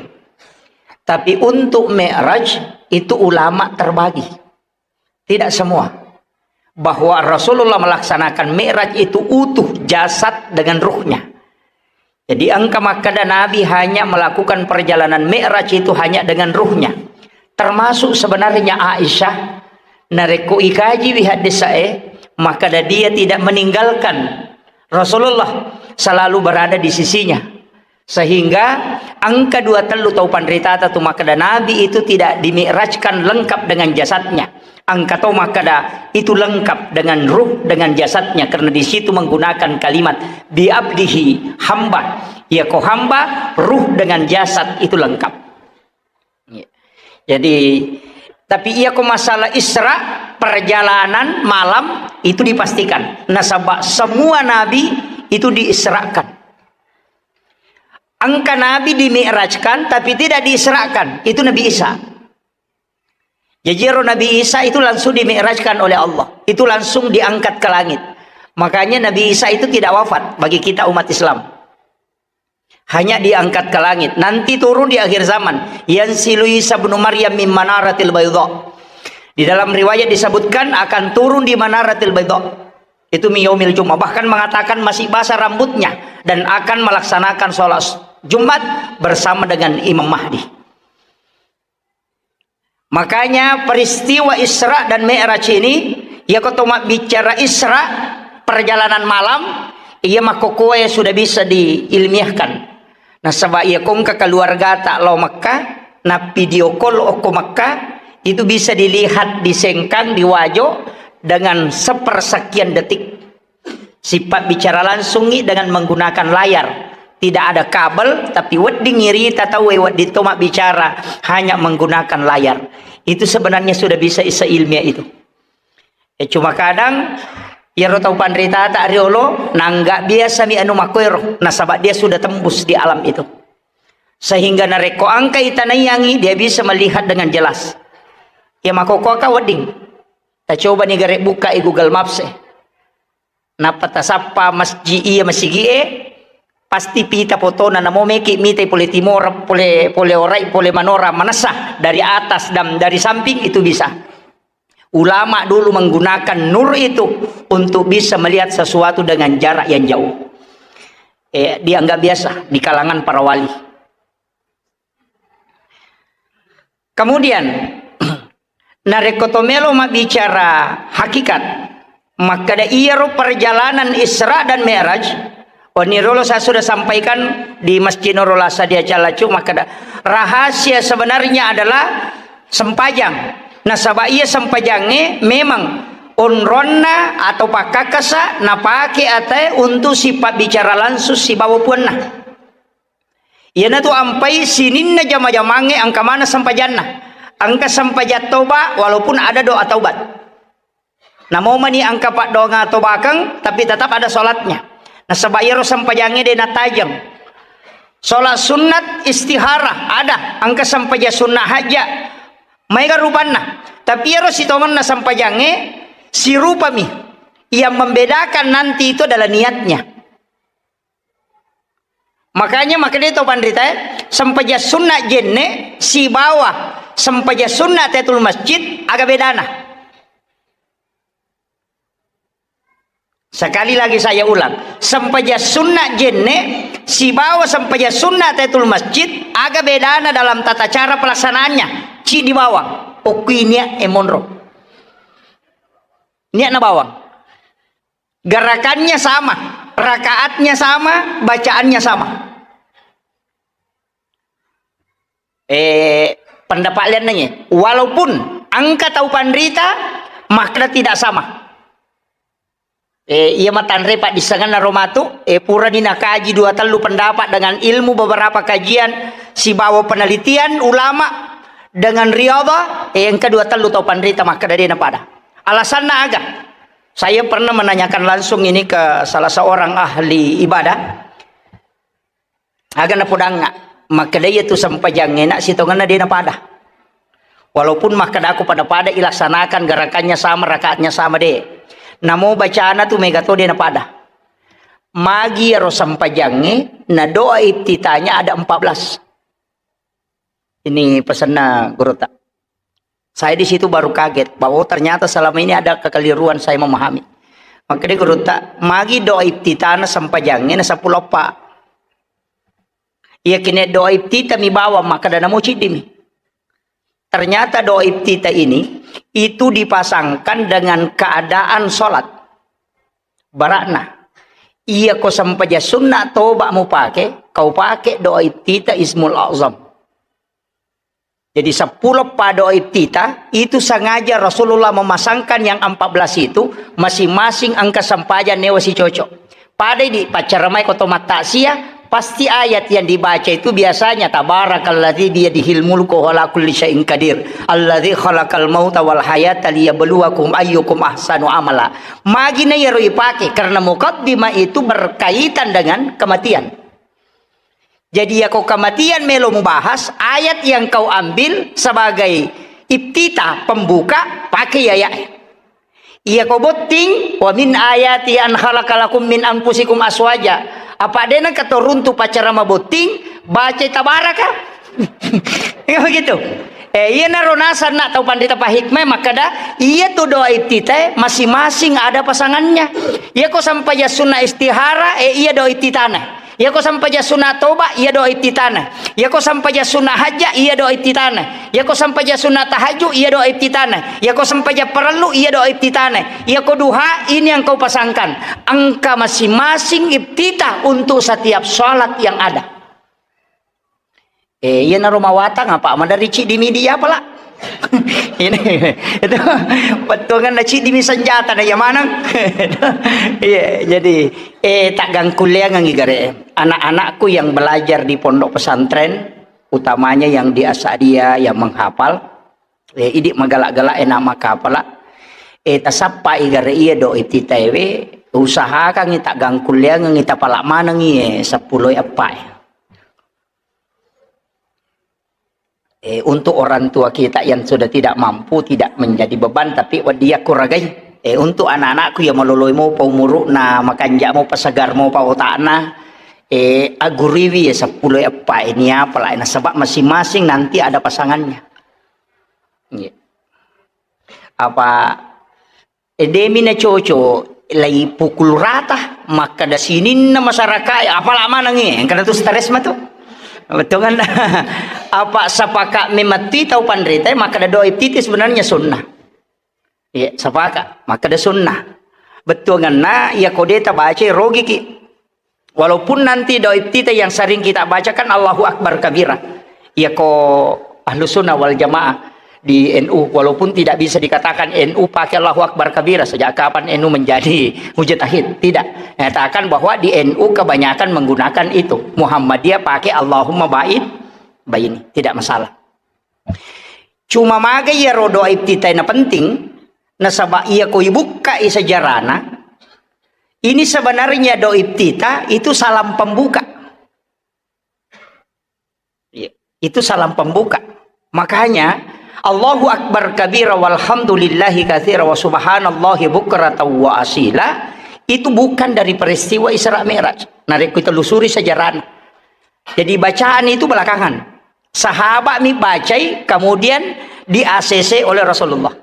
Tapi untuk Mi'raj itu ulama terbagi. Tidak semua. Bahwa Rasulullah melaksanakan Mi'raj itu utuh jasad dengan ruhnya. Jadi engka makkeda Nabi hanya melakukan perjalanan Mi'raj itu hanya dengan ruhnya. Termasuk sebenarnya Aisyah, narekko ikajiwi hadis e, makkeda dia tidak meninggalkan Rasulullah, selalu berada di sisinya. Sehingga engka dua tellu tau panritata tu makkeda Nabi itu tidak dimi'rajkan lengkap dengan jasadnya. Engka tau makkeda itu lengkap dengan ruh, dengan jasadnya, karena di situ menggunakan kalimat bi abdihi, hamba. Iya ko hamba, ruh dengan jasad itu lengkap. Jadi, tapi iya ko masalah Isra, perjalanan malam itu dipastikan. Nasaba semua nabi itu diisrakan. Engka nabi dimi'rajkan tapi tidak diisrakan, itu Nabi Isa. Jadi ero Nabi Isa itu langsung dimi'rajkan oleh Allah, itu langsung diangkat ke langit. Makanya Nabi Isa itu tidak wafat bagi kita umat Islam. Hanya diangkat ke langit. Nanti turun di akhir zaman. Yanzilu Isa ibnu Maryam min manaratil baydha. Di dalam riwayat disebutkan akan turun di manaratil baydha. Itu min yaumil Jumat. Bahkan mengatakan masih basah rambutnya dan akan melaksanakan sholat Jumat bersama dengan Imam Mahdi. Makanya peristiwa Isra dan Mi'raj ini, iya ko to mabbicara Isra, perjalanan malam, iya makkokkoe sudah bisa diilmiahkan. Nasaba iya ko engka keluargata lao Mekka, na video call okko Mekka, itu bisa dilihat di Sengkang, di Wajo, dengan sepersekian detik. Sipabbicara langsungngi dengan menggunakan layar. Tidak ada kabel, tapi wedding irita tauwe wedding to mabbicara hanya menggunakan layar. Itu sebenarnya sudah bisa isa ilmiah itu. Eh, cuma kadang iyaro tau panritata riolo, nangga biasa mi anu makkoero, nasaba dia sudah tembus di alam itu. Sehingga narekko engka itanaiangi, dia bisa melihat dengan jelas. Ya makkokkoe ka wedding. Tacoba ni gare buka i Google Maps e. Nappa tasappa masji iya masigi'e, pasti pita fotona, namo meki mitai pole timora, pole, pole orai, pole manora manessa dari atas dan dari samping itu bisa. Ulama dulu menggunakan nur itu untuk bisa melihat sesuatu dengan jarak yang jauh. Eh, dianggap biasa di kalangan para wali. Kemudian, narekko to melo mabbicara hakikat, makkeda iyaro perjalanan Isra dan Mi'raj, wenni rolo saya sudah sampaikan di Masjid Nurul Asad di Acalacu, makkeda rahasia sebenarnya adalah sempajang. Nasaba iya sempajangnge memang onronna atau pakkakkasa napake atae untuk sipabbicara langsung sibawa puanna. Iyanatu ampai sininna jama-jamangnge engka maneng sempajanna. Engka sempajang toba walaupun ada doa taubat. Namo mani engka paddoangeng tobakeng, tapi tetap ada sholatnya. Nasaba iyaro sempajangnge de natajeng. Sholat sunnat istihara ada, engka sempajang sunnah hajja. Maega rupanna. Tapi iyaro sitongenna sempajangnge sirupami. Yang membedakan nanti itu adalah niatnya. Makanya, makanya to panrita, eh, sempajang sunnah jenne sibawa sempajang sunnah tahiyatul masjid, aga bedana? Sekali lagi saya ulang, sempajang sunnah jenne sibawa sempajang sunnah tahiyatul masjid, aga bedana dalam tata cara pelaksanaannya? Ci di bawang, okui niat e monro. Niatna bawang. Gerakannya sama, rakaatnya sama, bacaannya sama. Eh, pendapat lian nanya, walaupun engka tau panrita, makna tidak sama. Eh, iya matanre paddissengenna ro matu, eh, purani nakaji dua tellu pendapat dengan ilmu beberapa kajian sibawa penelitian ulama dengan riadha, eh, engka dua tellu tau panrita makkeda de napada. Alasanna aga? Saya pernah menanyakan langsung ini ke salah seorang ahli ibadah. Aga napodangnga, makkeda iya tu sempajangnge na sitongenna de napada. Walaupun makkeda aku pada-pada ilaksanakan gerakannya sama, rakaatnya sama de. Namo bacana tu mega to de napada. Magi ero sempajangnge na doa iftitahnya ada empat belas. Ini pesanna gurutta. Saya di situ baru kaget bahwa, oh, ternyata selama ini ada kekeliruan saya memahami. Makkeda gurutta, magi doa iftitahna sempajangnge na seppulo eppa. Iya kene doa iftitah mi bawang, makkeda namo ciddi mi. Ternyata doa iftitah ini itu dipasangkan dengan keadaan sholat. Barakna, iya ko sempajang sunna toba mupake, kau pake doa iftitah Ismul Azam. Jadi seppulo eppa doa iftitah itu sengaja Rasulullah memasangkan yang empat belas itu, masing-masing engka sempajang newa sicocok. Pada di paccaramai ko to mattaksiah, pasti ayat yang dibaca itu biasanya tabarakalladzi biyadihil mulku wa huwa ala kulli syai'in qadir, alladzi khalaqal mauta wal hayata liyabluwakum ayyukum ahsanu amala. Magi na iyaro ipake karena mukaddimah itu berkaitan dengan kematian. Jadi, yako kematian melo mubahas, ayat yang kau ambil sebagai iftitah, pembuka, pakai ayat. Iya ko botting, "Wa min ayati an khalaqa lakum min anfusikum aswaja." Apa dena katoruntu pacara mabotting, baca tabaraka. Ya begitu. Eh, iya naro nasang na tau pandita pahikmah makkada, iya tu doa iftitah masing-masing ada pasangannya. Iya ko sampajang sunna istihara, eh, iya doa iftitana. Iyako sampajang sunna toba, iya doa iftitana. Iyako sampajang sunna hajja, iya doa iftitana. Iyako sampajang sunna tahajud, iya doa iftitana. Iyako sampajang parellu, iya doa iftitana. Iyako duha, ini yang kau pasangkan. Engka masing-masing iftitah untuk setiap salat yang ada. Eh, iyanaro mawatang apa maderri ciddi mi dia pala. Ini, itu, pettuanganna ciddi mi senjata na iya maneng. Iya, jadi, eh, taggangkulleangengngi gare. Anak-anakku yang belajar di pondok pesantren, utamanya yang di Asadia yang menghafal, eh, idi magala-gala enak makapala. Eh, tasappai gare iya do ititaewe, usahakangngi taggangkulleangengngi tapala manengngi, eh, seppulo eppa. Eh, untuk orang tua kita yang sudah tidak mampu, tidak menjadi beban, tapi wedding yakuragai. Eh, untuk anak-anakku yang maloloi mopa umuru'na, makanja mopa, segar mopa otakna, eh, aguriwi ya seppulo eppa ini apa lah, nasaba masing-masing nanti ada pasangannya. Iya. Apa E, demi na coco, lai pukul rata. Makkeda sininna masyarakat, apala manengi, engka tu stres matu. Betul kan? Apa sepakat memetti tau panrita, makkeda doa iftitah sebenarnya sunnah. Iya, sepakat. Makkeda sunnah. Betul kan? Nah, iya kode ta baca rogiki. Walaupun nanti doa iftitah yang sering kita bacakan Allahu Akbar kabira. Iya ko Ahlu Sunnah wal Jamaah di N U, walaupun tidak bisa dikatakan N U pakai Allahu Akbar kabira, sejak kapan N U menjadi mujtahid? Tidak. Nyatakan bahwa di N U kebanyakan menggunakan itu. Muhammadiyah pakai Allahumma ba'id baini, tidak masalah. Cuma maga iyaro doa iftitah na penting, nasaba iya ko ibukkai sejarahna, ini sebenarnya doa iftitah itu salam pembuka. Iya. Itu salam pembuka. Makanya, Allahu Akbar kabira walhamdulillahi katsira wa subhanallahi bukratan wa asila, itu bukan dari peristiwa Isra Mi'raj. Narekko telusuri sejarahnya. Jadi bacaan itu belakangan. Sahabat mi bacai, kemudian di-A C C oleh Rasulullah.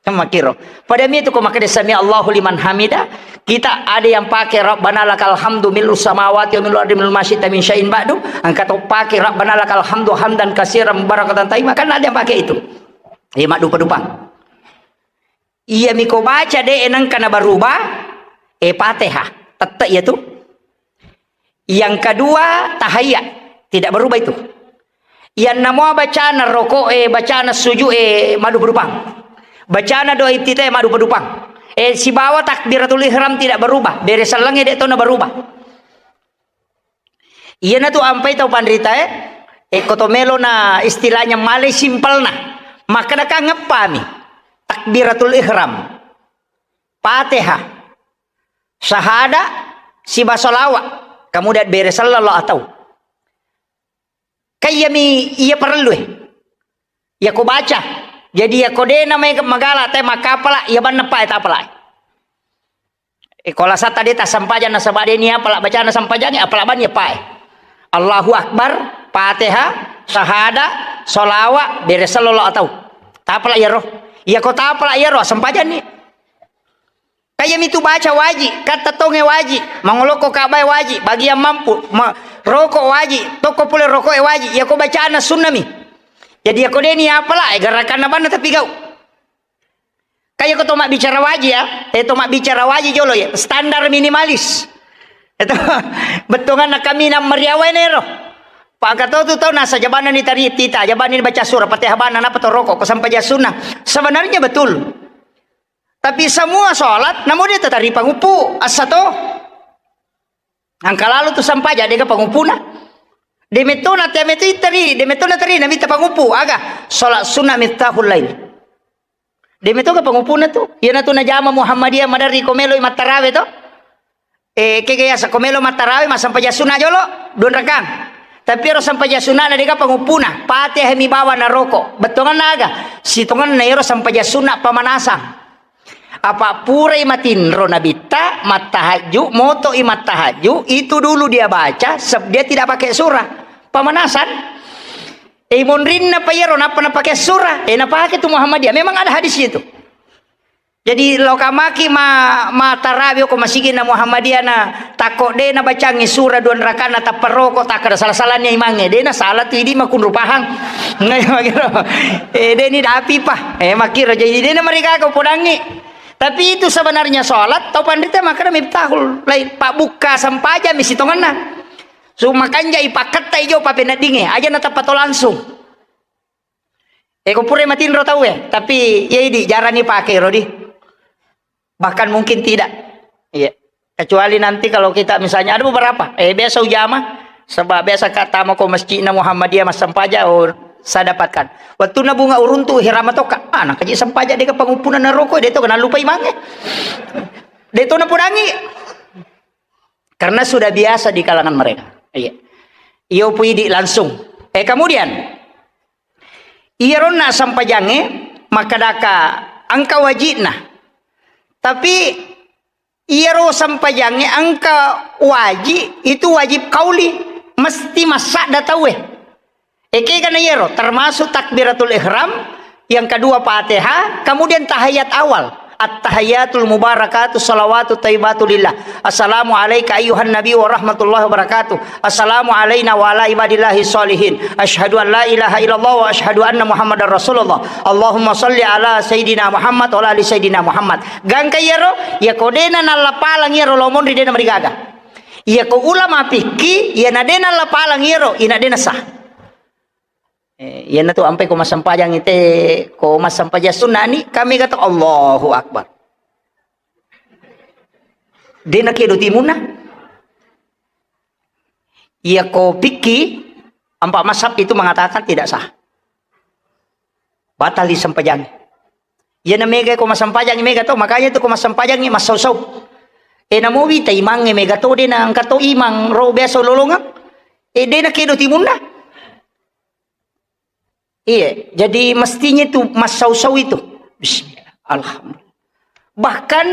Kan makkiro. Pada mi itu ko makkeda sami Allahu liman hamida, kita ada yang pakai Rabbana lakal hamdu mil'us samawati wa mil'ul ardi mil'u ma syi'ta min syai'in ba'du, engka to pakai Rabbana lakal hamdu hamdan katsiran mubarakatan thayyibah, kan ada yang pakai itu. Iya, maddupa-dupa. Iya mi ko baca de nengka na berubah, eh, Fatihah. Tette iya tu. Yang kedua, tahiyat. Tidak berubah itu. Yang nama bacana rokok, eh, bacana sujud, eh, maddupa-dupang. Bacana doa iftitah, eh, maddupa-dupang. Eh, sibawa takbiratul ihram tidak berubah. Bere sellengnge de to na berubah. Iyana tu ampai tau panrita, eh, eh, ko to melo na istilahnya malai simpelna. Makkeda kan ngeppami. Takbiratul ihram. Fatihah. Sahada, siba salawat. Kemudian bere sallallahu atau. Kayyami iya parellu, eh. Iya ko baca. Jadi iya ko de na mai magala te makapala, iya banna pae tapala. Eh, ko lasata de ta sampajang nasaba de ni apala bacana sampajang, apala banni pae. Allahu Akbar, Fatihah, sahada, salawat, bere sallallahu atau. Tapala iyaro. Iya ko tapala iyaro, sampajang ni. Kayyami tu baca waji, katta tonge waji, mangolokko kabae waji, bagian mampu, ma-, rokok waji, tokko pole rokoke waji, iya ko bacana sunnami. Jadi iya ko de ni apala, eh, gerakanna banna tapi gau. Kayak ko to mabbicara waji ya, eh, to mabbicara waji jolo ya, standar minimalis. Itu bettuanna kami na meriawa ini ro. Pak Kato tu tau nasa jabana ni tari tita, jabana ni baca surah Fatihah bana napa to rokok, ko sampai sunnah. Sebenarnya betul. Tapi semua sholat, namu de tatari panguppu, assa to. Angka lalu tu sampaja, dega panguppuna. De metona te metu itari, de metona tari, namitta panguppu, aga. Sholat sunnah miftahul lail. De metoga panguppuna tu. Iyana tu najama Muhammadiyah maderri ko melo mattarawe to. Eh, kega yasa ko melo mattarawe, massampajang sunna jolo, dua rakang. Tapi ero sampajang sunna na dega panguppuna, Fatihah mi bawa na roko. Bettuanna aga? Sitongenna ero sampajang sunna pamanasan. Apa purai matinro nabitta, mattahajju, moto'i mattahajju, itu dulu dia baca, seb-, dia tidak pakai surah. Pamanasan. Eh, monrinna pa iyaro, nappa napake surah. Eh, napake tu Muhammadiyah. Memang ada hadis itu. Jadi, loka maki ma-, ma tarawe ko masigi na Muhammadiyah na, takko de na bacangi surah dua rakana tappa roko, takkada sala-salanya imangnge. De na sala tu idi makunru pahang. Ngai makiro. Eh, de ni dapi pa. Eh, makiro. Jadi, de na mereka ko podangi. Tapi itu sebenarnya sholat, tau panrita makana miftahul lail. Pak buka sampaja mi sitongenna. Su makanja ipakketta ijo papeneddinge. Aja na tappa to langsung. Eh, ko pura matinro tau, eh, tapi iya idi jarang ipake ro di. Bahkan mungkin tidak. Iya. Kecuali nanti kalau kita misalnya ada beberapa, eh, biasa ujama, sebab biasa ka tama ko masjidna Muhammadiyah massampaja, oh, saya dapatkan. Waktu na bunga uruntu hirama toka, ah, nakaji sampaja deka panguppuna na roko, de to kena lupa imangnge. De to na podangi. Karena sudah biasa di kalangan mereka. Iya. Iyo pu idi langsung. Eh, kemudian, iyaronna sampajangnge, makkadaka engka wajibna. Tapi iyaro sampajangnge engka wajib, itu wajib kauli, mesti massadda tauwe. Ekega na iyaro, termasuk takbiratul ihram, yang kedua Fatihah, kemudian tahiyat awal. At-tahiyyatul mubarakatuh salawatut thayyibatu lillah. Assalamu alaika ayyuhan nabi wa rahmatullahi wa barakatuh. Assalamu alaina wa ala ibadillahi sholihin. Asyhadu an la ilaha illallah wa asyhadu anna Muhammadar Rasulullah. Allahumma shalli ala Sayyidina Muhammad wa ala ali Sayyidina Muhammad. Gangka iyaro, iyako dena nallapaleng iyaro lo monri dena marigaga. Iyako ulama fikih, iyana dena nallapaleng iyaro, ina dena sah. Eh, iyana tu ampai ko massempajang ite, ko massempajang sunna ni, kami kata Allahu Akbar. Dena kedo timunna. Iyako fikih, empat mazhab itu mengatakan tidak sah. Batal disempajangi. Iyana mega ko massempajang mega to, makanya tu ko massempajang massau-sau. Eh, namo wita imangnge mega to, de nangka to imang ro biasa lolongeng. Eh, de nakedo timunna. Iya, jadi mestinya itu massau-sau itu. Bismillah. Alhamdulillah. Bahkan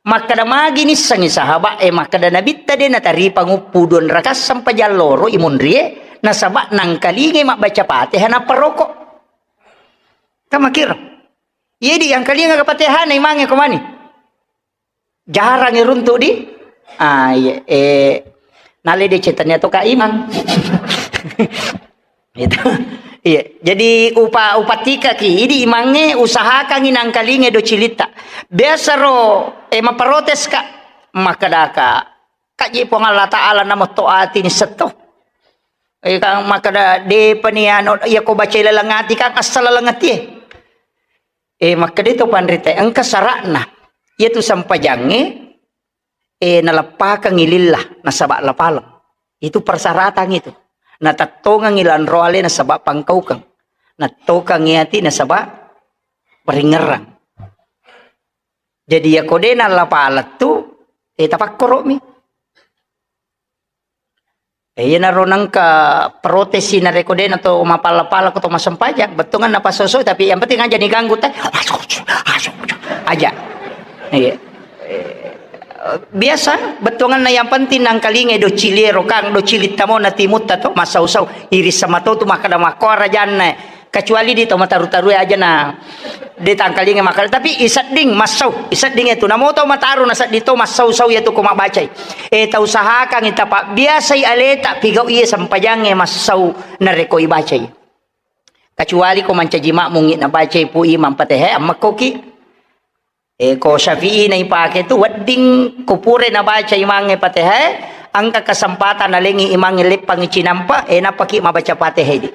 makkada magi nissengi sahabat, eh, makkada Nabitta de nataripa nguppu dua rakaat sempajang loro imunrie, nasaba nangkalingai mabbaca Fatihah nappa roko. Kamakira. Iya di angkalinga Fatihah na imangnge ko mani. Jarang iruntu di. Ah, iya, eh, nale de cetannya to Kak Imang. Itu. Iya, jadi upa-, upatika ki, idi imangnge usahakangi nangkalinge do cilitta. Biasa ro, eh, maprotes, Kak. Makkadaka, Kak, je Puang Allah Ta'ala namo to ati ni setto. Eh, Kak, makkada, de pani anu, iya ko baca laleng ati, Kak, asal laleng ati, eh. Eh, makkeda to panrita, engka sara'na. Iyatu sempajangnge, eh, naleppakengngi lillah, nasaba lapaleng. Itu persyaratan itu. Natettongengngi lanro ale nasaba pangkaukeng. Nattokengngi ati nasaba paringerrang. Jadi, iyako de nallapaleng tu, eh, tapakkoro'mi. Eh, iyanaro nengka protesi narekko de nato mapalla-palla ko to massempajang, bettuanganna passoso, tapi yang penting aja diganggu te. Aja. Iya. Eh, biasa bettuanganna yang penting nangkalingai do ciliero kang, do cilitta mo na timutta to massau-sau. Iris sama to tu makkada makko rajanna. Kecuali di to mataru-tarue aja na de tangkalinga makkada, tapi isedding massau, isedding itu namo to mataru na sedding to massau-sau iyatu ko mabbacai. Eh, tausahakangngi tapabbiasai aleta pigau iya sempajangnge massau narekko ibacai. Kecuali ko mancaji makmungngi nabacai pu imam Fatihah, ammekkoki. Eh, ko Syafi'i na ipake tu wedding ko pura nabaca imangnge Fatihah, engka kesempatan nalengi imangnge leppangngi cinampa, eh, nappaki mabaca Fatihah di.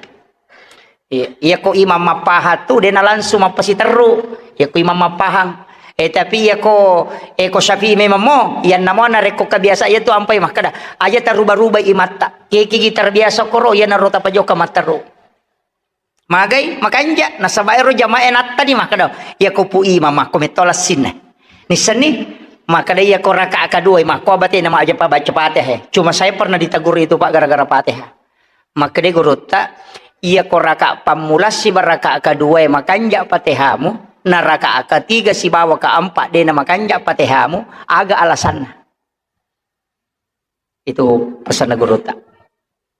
Iya, iya ko imam mappahang tu, de na langsung mappasiterru. Iya ko imam mappahang. Eh, tapi iya ko, eh, ko Syafi'i memang mo, iyanna mo narekko kebiasa iya tu ampai makkada, aja taruba-ruba imatta. Kekigi terbiasa koro, iya naro tapajoka matteru. Magai, makanja, nasaba ero jamaah nattani makkada, iya ko pu imam makko metto lassinna. Nissenni, makkada iya ko rakaat kedua, makko abate na maja pa baca Fatihah. Cuma saya pernah ditegur itu, Pak, gara-gara Fatihah. Makkeda gurutta, iya ko rakaat pammula siba rakaat kedua makanja Fatihamu, na rakaat ketiga sibawa keempat de na makanja Fatihamu, aga alasanna? Itu pesanna gurutta.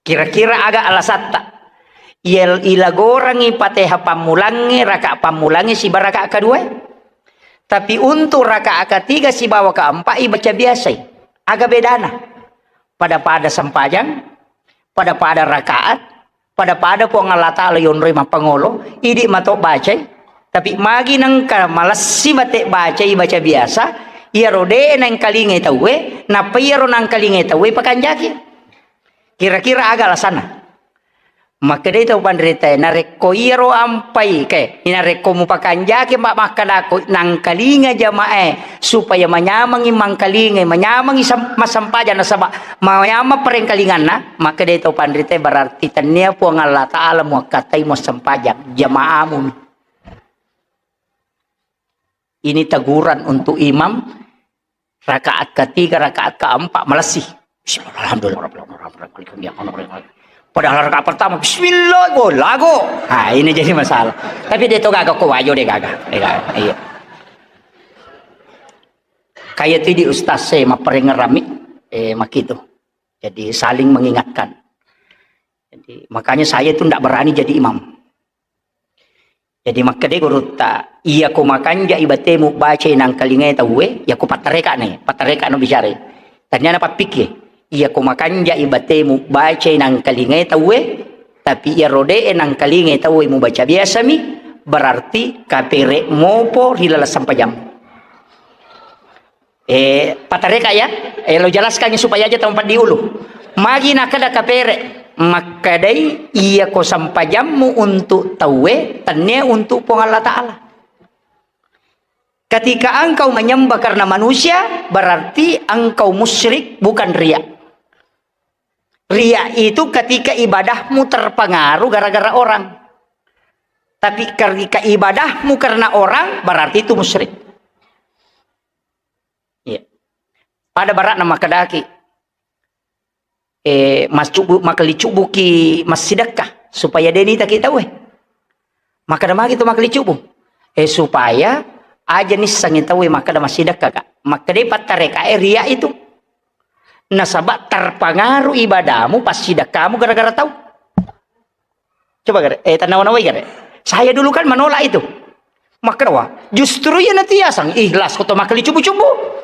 Kira-kira aga alasatta? Iya, ilagorangi Fatihah pammulangnge, rakaat pammulangnge siba rakaat kedua. Tapi untuk rakaat ketiga sibawa keempat ibaca biasai. Aga bedana? Pada-pada sempajang, pada-pada rakaat, pada-pada Puang Allah Ta'ala yonroi mappangolo, idi mato bacai. Tapi magi nengka malessi mate bacai baca biasa, iyaro de nengkalingai tauwe, nappa iyaro nangkalingai tauwe pakanjaki. Kira-kira aga alasanna? Makkedai tau panritae, narekko iyaro ampai, ke, narekko mupakanjaki, Pak, makkadako, nangkalinga jamaah, supaya manyamengi mangkalingai, manyamengi sem-, massempajang, nasaba manyameng parengkalinganna, makkedai tau panritae, berarti tennia Puang Allah Ta'ala muakkatai muassempajang, jamaamu. Ini teguran untuk imam rakaat ketiga, rakaat keempat, malessi. Bismillah, alhamdulillah, rabbil alamin, rabbil alamin. Padahal rakaat pertama, bismillah, go, lago. Nah, ini jadi masalah. Tapi dia tuh gagah kok, wajo dia gagah. Dia gagah. Iya. Kayak itu di ustaz saya, mapperengerami, eh, makitu. Jadi saling mengingatkan. Jadi, makanya saya itu ndak berani jadi imam. Jadi makkeda gurutta, "Iyako makanjai batemu bacai nangkalingai tauwe, iyako pattareka ne, pattareka no bicara." Tania na pappikki, "Iyako makanjai batemu bacai nangkalingai tauwe, tapi iyaro de'e nangkalingai tauwe mubaca biasami, berarti kapere mopo ri laleng sampajammu." Eh, patareka ya, eh, lo jelaskan supaya aja tampang diulu. Magi nakada kapere, makkadai, "Iyako sampajammu untuk tauwe, tennia untuk Puang Allah Ta'ala." Ketika engkau menyembah karena manusia, berarti engkau musyrik, bukan riya. Riya itu ketika ibadahmu terpengaruh gara-gara orang. Tapi ketika ibadahmu karena orang, berarti itu musyrik. Iya. Pada barakna makkedaki, eh, mascubu-, makalicubuki massidekka supaya de' nitaki tauwe. Makkeda magi tu makalicubu. Eh, supaya aja nissengi tauwe makkeda massidekka ka. Makkeda pattareka e riya itu. Nasaba terpengaruh ibadahmu, passidekkamu gara-gara tau. Coba gare, eh, tanawa-nawai gare. Saya dulu kan menolak itu. Makkeda wa, justru iya natiasang ikhlas ko to makkali cubu-cubu.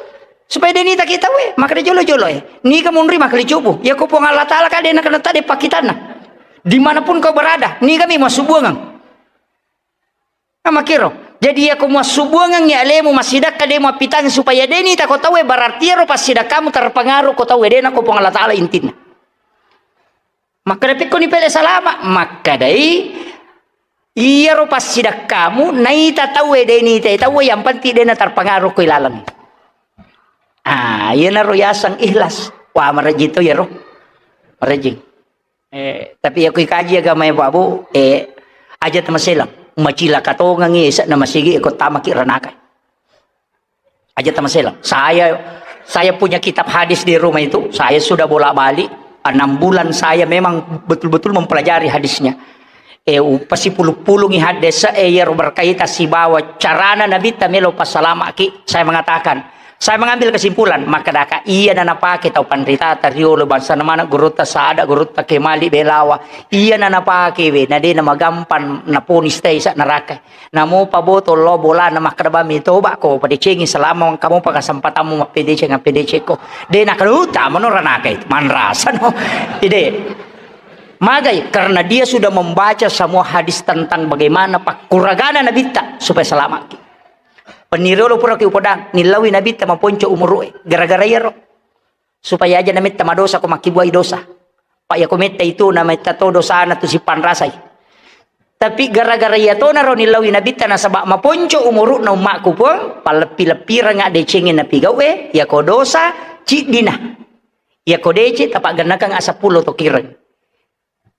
Supaya de' nitaki tauwe, makkeda jolo-jolo e. Niga munri makkali cubu. Ya ko Puang Allah Ta'ala ka de' nakena tade pakkitanna. Dimanapun kau berada, niga mi massubuangang. Nah, makkiro. Jadi ya ko massubuangang ya alemu massidakka de' mappitang supaya de' nitako tauwe, berarti ero passidakkamu terpengaruh ko tauwe, de' nako Puang Allah Ta'ala intinna. Makkeda, "Pekkoni pele salama?" Makkadai, "Iyaro passidakkamu naita tauwe, de' nitai tauwe, yang penting de' naterpengaruh ko ilaleng." Ah, iyanaro yaseng ikhlas. Wah, marejjing to iyaro. Marejjing. Eh, tapi ya kui kaji agama ya, Pak Bu, eh, aja tamaselang. Macilaka tongangi, esa na masigi, iko tamaki ranaka. Aja tamaselang. Saya, saya punya kitab hadis di rumah itu, saya sudah bolak-balik, enam bulan saya memang betul-betul mempelajari hadisnya. Eh, u-, pasipulung-pulungi hadis, eh, yang berkaitan sibawa carana Nabi ta melo passalamaki, saya mengatakan, saya mengambil kesimpulan, makkadaka, iya na napake tau panritata riolo, bangsa na mana gurutta Sada, gurutta Kemali Belawa, iya na napake we, na de' na magampang naponis tei sa neraka. Namopa botol lo bolana makkeda bami toba ko padecengi selama engka mopa kesempatanmu mappedeceng, appedeceng ko. De' nakaluta mano ranaka itu. Manrasa no. Ide. Magai, karena dia sudah membaca semua hadis tentang bagaimana pakkuragana Nabitta supaya selamat. Peniriolo pura ki upodang, nillaui Nabitta maponco umuru'e. Gara-gara iyaro. Supaya aja nametta madosa ko makkibuai dosa. Pa iya ko metta itu nametta to dosana tu sipanrasai. Tapi gara-gara iya tona ro nillaui Nabitta nasaba maponco umuru'na ummakku Puang, palleppi-leppiranga decengi napigau'e, iya ko dosa ciddina. Iya ko dece tapaggennakang seppulo to kireng.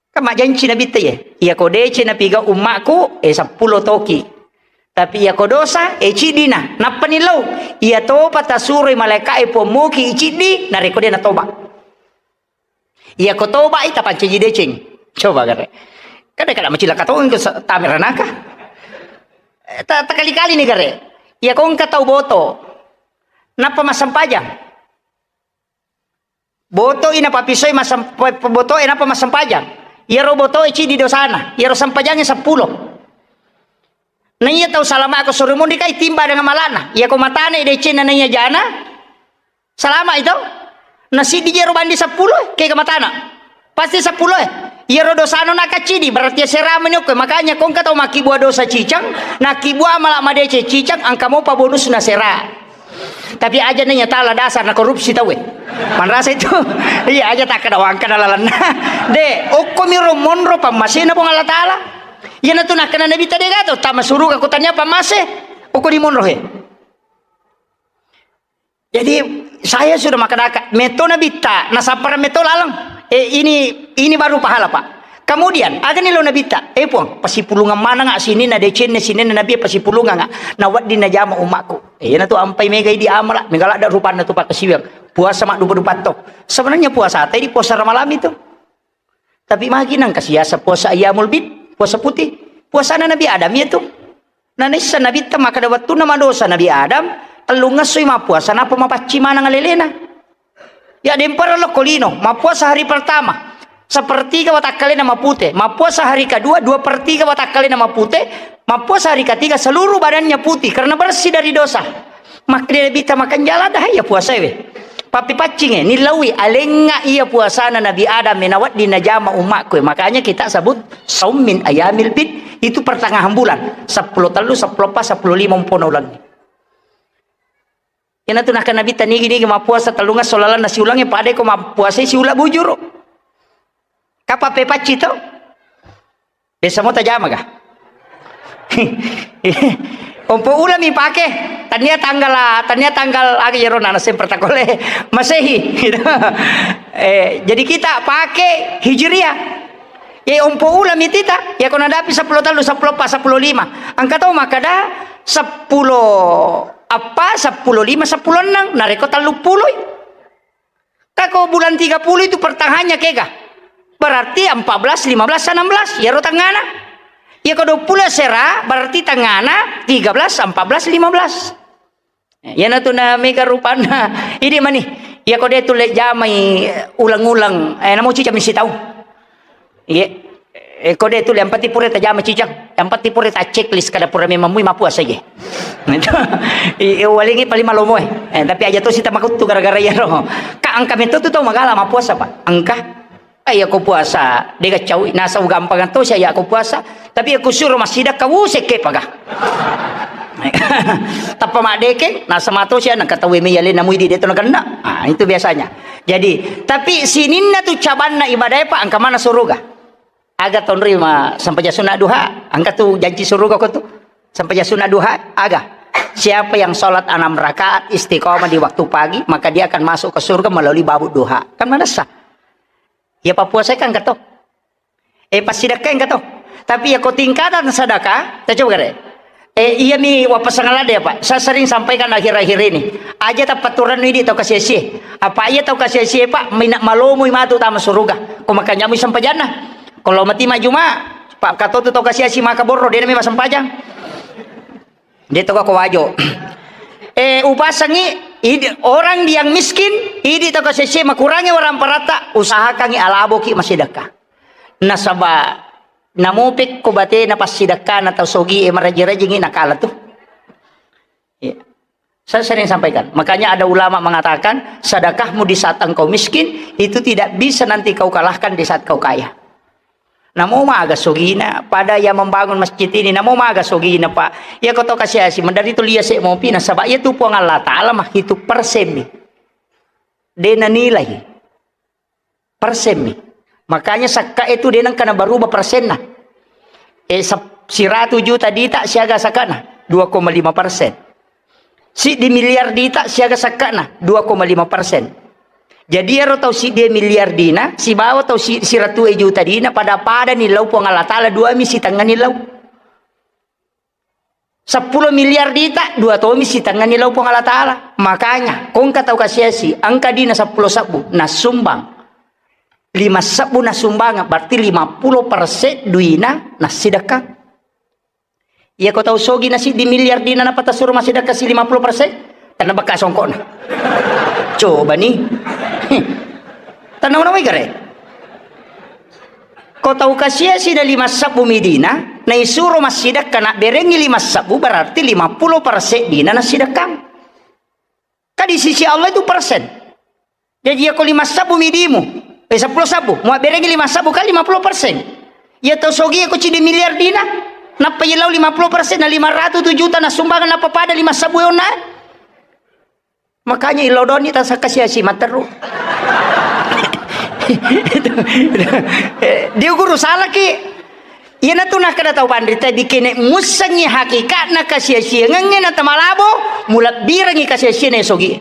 Kan majjanci Nabitta iye, iya ko dece napigau ummakku, eh, seppulo toki. Tapi iya ko dosa, eh, ciddina. Nappa nillau, iya topa tasuroi malaika'e Puang moki iciddi, narekko de' natoba. Iya ko toba i tapancaji deceng. Coba gare. Kada kada macilaka tongeng ke sa-, tame ranaka. Eh, ta-, takali-kali ni gare. Iya ko engka tau boto. Nappa massempajang. Boto i napapisoi masem-, pe-, pe-, boto e nappa massempajang. Iyaro boto e ciddi dosana. Iyaro sempajangnge seppulo. Na iya tau salama ko suri munri kai timba dengan malana. Iya ko matane decenna na iya jana. Salama itu. Na siddi jero bandi seppulo, kega matana. Pasti seppulo e. Iyaro dosano nakaccidi, berarti asera meni okko. Makanya ko engka tau makkibua dosa cicang, nakkibua mala madeceng cicang, engka mopa bonusna sera. Tapi aja nanya tala dasar na korupsi tauwe. Manrasa itu. Iya, aja takkeda wangkana lalenna. De, okko miro monro pammasena Puang Allah Ta'ala. Iyanatu nakkeda Nabitta de gato, tama suruga ko tania pammase. Okko di monro he. Jadi, saya sudah makkedaka, metto Nabitta, nasappara metto laleng. Eh, ini, ini baru pahala, Pak. Kemudian, agani lo Nabitta, eh, Puang, pasipulungang manengnga sininna decenna, sininna Nabi pasipulungang, na wedding najama ummakku. Eh, iyanatu ampai mega idi amala, mega ladde rupanna tu pakkasiwiang. Puasa maddupa-dupa to. Sebenarnya puasa tadi puasa Ramalang itu. Tapi magi nengka siasa puasa ayyamul bid, puasa putih. Puasana Nabi Adam iya tu. Na naisseng Nabitta makkeda wettunna madosa Nabi Adam, tellungngessoi mappuasa, nappa mapaccing maneng alelena. Ya, dempara lokko lino, mappuasa hari pertama. Sepertiga watakkalena mapute. Mappuasa hari kedua, dua per tiga watakkalena mapute. Mappuasa hari ketiga, seluruh badannya putih karena bersih dari dosa. Makkeda Nabitta, "Makanjala dah iya puasa we." Pappepaccinge, nillaui, alengnga iya puasana Nabi Adam e, nawedding najama ummakku e. Makanya kita sebut saum min ayamil bid, itu pertengahan bulan. Seppulo tellu, seppulo eppa, seppulo lima umpona ulengnge. Iyanatu nakkeda Nabitta, "Nigi-nigi mappuasa tellungesso lalenna siulengnge, pada ko mappuasai siula bujuru." Kapang pepacci to? Biasa mo tajama ga? Ompo ulami pake, tania tanggal, tania tanggal aga iyaro nana semper takole Masehi. Eh, jadi kita pake Hijriah. Ye ompo ulami tita, ya ko nadapi seppulo tellu, seppulo eppa, seppulo lima. Engka tau makkeda seppulo eppa, seppulo lima, seppulo enneng, narekko tellu puloi. Kako bulan tiga puluh itu pertengahannya kega. Berarti empat belas, lima belas, enam belas. Yaro tengana. Ya ko dua puluh sera, berarti tengana tiga belas, empat belas, lima belas. Iyanatu na mega rupanna. Idi mani. Ya ko de tu le jamai ulang-ulang. Eh, namo cicang misi tau. Iya. Eh, ko de tu le, yang penting pura tajama cicang. Yang penting pura ta checklist kada pura memang mui mappuasa je. Itu. I, i, walingi paling malomo eh. Eh, tapi aja to sita makuttu gara-gara iyaro. Ka engka metto tu tau magala mappuasa, Pak. Engka. Eh, iya ko puasa, de gaccau, nasa ugampang to sia iya ko puasa. Tapi iya ko suro massidakka, wusekke paga. Tappa maddekeng, nasa mato sia nangka tauwe mei alena mui di de to nakenna. Ah, itu biasanya. Jadi, tapi sininna tu cabanna ibadah, Pak, engka mana suruga. Aga tonri ma sempajang sunat duha, engka tu janji suruga ko tu. Sempajang sunat duha, aga. Siapa yang sholat enam rakaat istiqomah di waktu pagi, maka dia akan masuk ke surga melalui babut duha. Kan manessa. Ya pappuasai kan engka to. Eh, passidakkai engka to. Tapi ya ko tingkatan sedekah, ta coba gare. Eh, iya mi wappasang ladde ya, Pak. Saya sering sampaikan akhir-akhir ini. Aja tapaturan idi tau kasiasi. Apa iya tau kasiasi, Pak, mina malomoi matu tama suruga. Ko makanya mu sempajanna. Kalau mati majuma, Pak, katotu tau kasiasi maka borro, de nami masempajang. De to ko wajo. Eh, upasangi idi, orang yang miskin, idi to kasiasi makurangi orang parata, usahakangi alaboki masidakka. Nasaba namopekko batena passidakkana tau sogi e maraji-rajingi nakala tu. Iya. Saya sering sampaikan. Makanya ada ulama mengatakan, sedekahmu di saat engkau miskin, itu tidak bisa nanti kau kalahkan di saat kau kaya. Namo maga sogina, pada yang membangun masjid ini, namo maga sogina, Pak. Iya ko to kasiasi, mendari tu lia se mopi, nasaba iya tu Puang Allah Ta'ala mah itu persen mi. De nanilai. Persen mi. Makanya sakka itu de nengka nabaruba persenna. Eh, sep-, siratu juta dita siaga sakkana? Dua koma lima persen. Siddi miliar dita siaga sakkana? Dua koma lima persen. Jadi ero tau siddi miliar dina, sibawa tau si-, siratu juta dina, pada-pada nillau Puang Allah Ta'ala, dua mi sitengnga nillau. Seppulo miliar dita, dua tomi sitengnga nilau Puang Allah Ta'ala. Makanya, kongka tau kasiasi, engka dina seppulo sebbu, nasumbang. Lima sebbu nasumbang, berarti lima puluh persen duina nasidekka. Iya ko tau sogi na siddi miliar dina napata suro masidekka si lima puluh persen, tanna bekka songkokna. Coba ni. Tanna mana wai gare. Ko tau kasiasi na lima sebbu midina, naisuro massidekka, nabberengi lima sebbu, berarti lima puluh persen dina nasidekka. Ka di sisi Allah itu persen. Jadi, iya ko lima sebbu midimu, eh, seppulo sebbu, muabberengi lima sebbu, kan lima puluh persen. Iya tau sogi ko ciddi miliar dina, nappa iya lau lima puluh persen, na lima ratu tu juta nasumbangan, nappa pada lima sebbu onna. Makanya ilodoni tasakasiasi matteru. Diuguru salaki. Iyanatu nakkeda tau panrita, dikene mussengi hakikatna kasiasiangengnge na tamalabo, mulabbirengi kasiasianna sogi.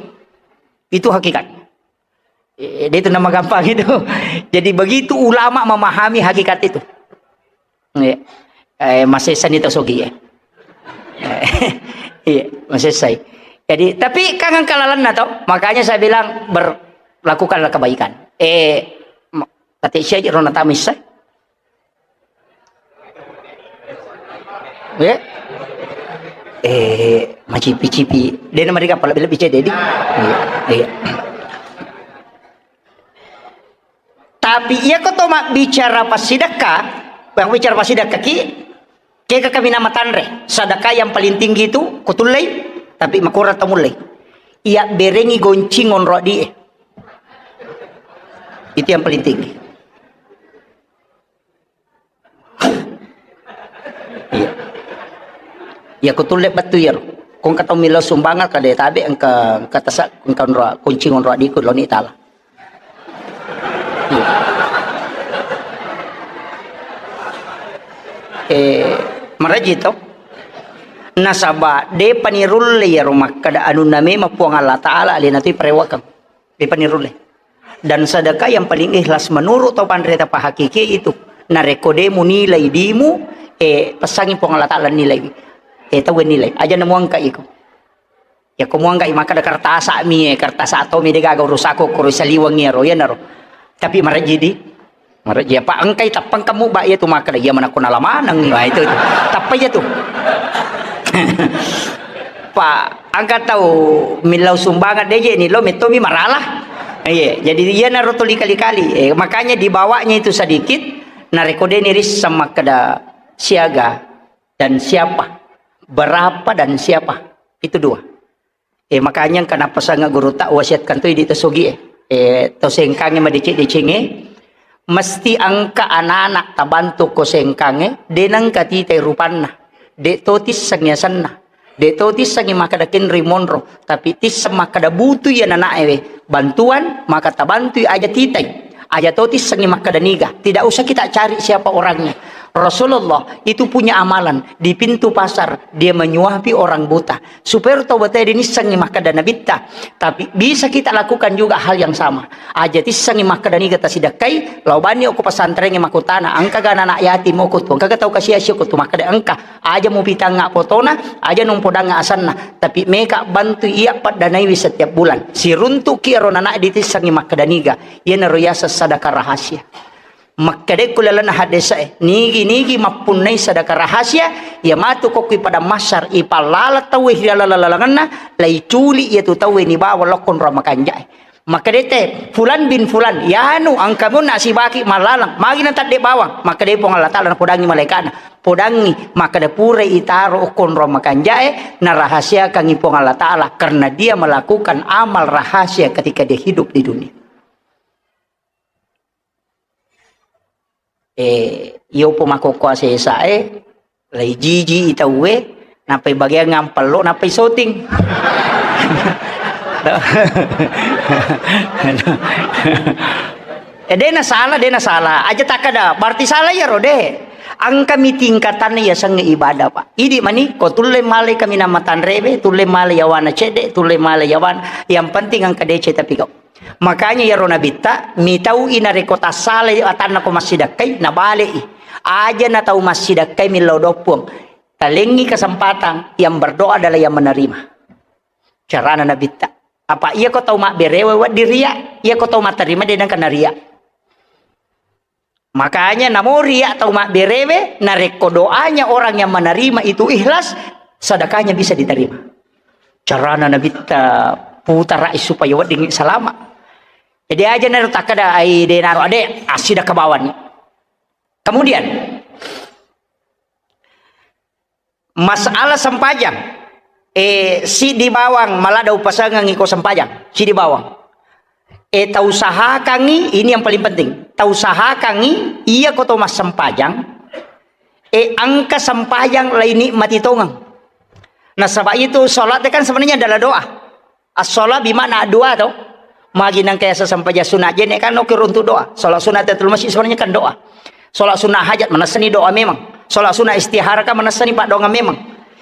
Itu hakikat. Eh, dia itu nama gampang itu. Jadi begitu ulama memahami hakikat itu. Iya. Eh, masessani tau sogi ya. Iya, masessai. Jadi, tapi kan engka lalenna to, makanya saya bilang ber-, lakukanlah kebaikan. Eh, ma-, kata sia aja rona tamis saya. Ya. Eh, macipi-cipi. Dia nama dia kapal lebih-lebih jadi. Iya, iya. Tapi iya ko to mabbicara passidekka, mabbicara passidekka ki, kega kami nama tanre, sedekah yang paling tinggi itu ko tullei, tapi makurang to mullei. Iya berengi goncing onro adie. Itu yang paling tinggi. Iya. Iya, ko tulle bettu iyaro. Ko engka tau millau sumbangan, kada tabe engka, engka tasa, engka onro, kunci onro adiku loni tala. Iya. Eh, maraji to. Nasaba depa nirulle iyaro makkada anunna memang Puang Allah Taala alena tu parewakang. Depa nirulle. Dan sedekah yang paling ikhlas menurut tau panrita pahakiki itu. Narekko de munilai dimu, eh, pesangi Puang Allah Taala nilai. Eh, tau nilai. Aja namuangka iko. Ya ko muangka maka ada kertasa mi, eh, kertasa to mi de gaga urusako koro saliweng iyaro, iyanaro. Tapi marajidi. Maraji apa engkai tappang kamu ba iya tu makkada iya manakko nala maneng. Wah, itu, itu. Tappa iya tu. Pak, engka tau millau sumbangan deje ni lo metto mi marala. Iya, jadi iya naro tuli kali-kali. Eh, makanya dibawanya itu sedikit, narekko de nirisseng makkada siaga dan siapa, berapa dan siapa. Itu dua. Eh, makanya engka napasang guru tak wasiatkan tu idi to sogi, eh. Eh, to sengkange madeceng-decengnge, mesti engka anak-anak tabantu ko sengkange, de nengka titai rupanna, de to tisseng yasenna, de to tissengi makkada kenri monro, tapi tisseng makkada butu iya nanae we bantuan, maka tabantui aja titai. Aja to tissengi makkada niga. Tidak usah kita cari siapa orangnya. Rasulullah itu punya amalan di pintu pasar, dia menyuapi orang buta. Supaya tau batae dinissengi makkada nabitta. Tapi bisa kita lakukan juga hal yang sama. Aja tissengi makkada niga tasidakkai, lao bani okko pesantrengnge makkutana, engka ga anak yatim okko tu, engka ga tau kasia-sia okko tu, makkada engka. Aja mupitangnga fotona, aja numpodangnga asenna, tapi meka bantu iya paddanaiwi setiap bulan. Siruntuki ero nana ditissengi makkada niga, iyanaro yaseng sadaka rahasia. Makkadekku lalenna haddesae, nigi-nigi mappunnai sadaka rahasia, iya matu kokkui padang mahsyar, ipallala tauwe ri laleng-lalengenna, laiculi iyatu tauwe nibawa lokkonro makanjae. Makkedete, "Fulan bin Fulan, yanu engka munna sibaki mallalang, magi natadde bawang?" Makkede Puang Allah Taala napodangi malaikana, "Podangi, makkeda purai itaro okkonro makanjae, narahasiakangi Puang Allah Taala, karena dia melakukan amal rahasia ketika dia hidup di dunia." Eh, iyopo makkokkoe sesae, lai jiji i tauwe, nappai bagiang ngampello, nappai syuting. Eh, de na salah, de na salah. Aja takkada, berarti salah iyaro, de. Engka mi tingkatanna yasengnge ibadah, Pak. Idi mani, ko tulle male kaminang matanrewe, tulle male yawana cedde, tulle male yawana. Yang penting engka deceng tapi kau. Makanya iyaro nabitta, mitau'i narekko tassalai atanna ko massidakkai, nabale'i. Aja na tau massidakkai millau doang Puang. Talengngi kesempatan, yang berdoa adalah yang menerima. Carana nabitta. Apa iya ko tau mabberewe wedding ria, iya ko tau matterima de nengka naria. Makanya namo ria tau mabberewe, narekko doanya orang yang menerima itu ikhlas, sedekahnya bisa diterima. Carana nabitta putarai supaya wedding salama. Jadi aja naro takkada ai de naro ade assidakka bawani. Kemudian masalah sempajang, eh, siddi bawang maladda upasengengngi ko sempajang, siddi bawang. Eh, tausahakangngi, ini yang paling penting, tausahakangngi iya ko to massempajang, eh, engka sempajang lainikmati tongeng. Nasaba itu salat kan sebenarnya adalah doa. As-shalah bimakna doa to. Magi nengka yaseng sempajang sunat jenne kan oke untuk doa. Salat sunat tahiyatul masjid sebenarnya kan doa. Salat sunat hajat manessani doa memang. Salat sunat istihara kan manessani paddoangeng memang.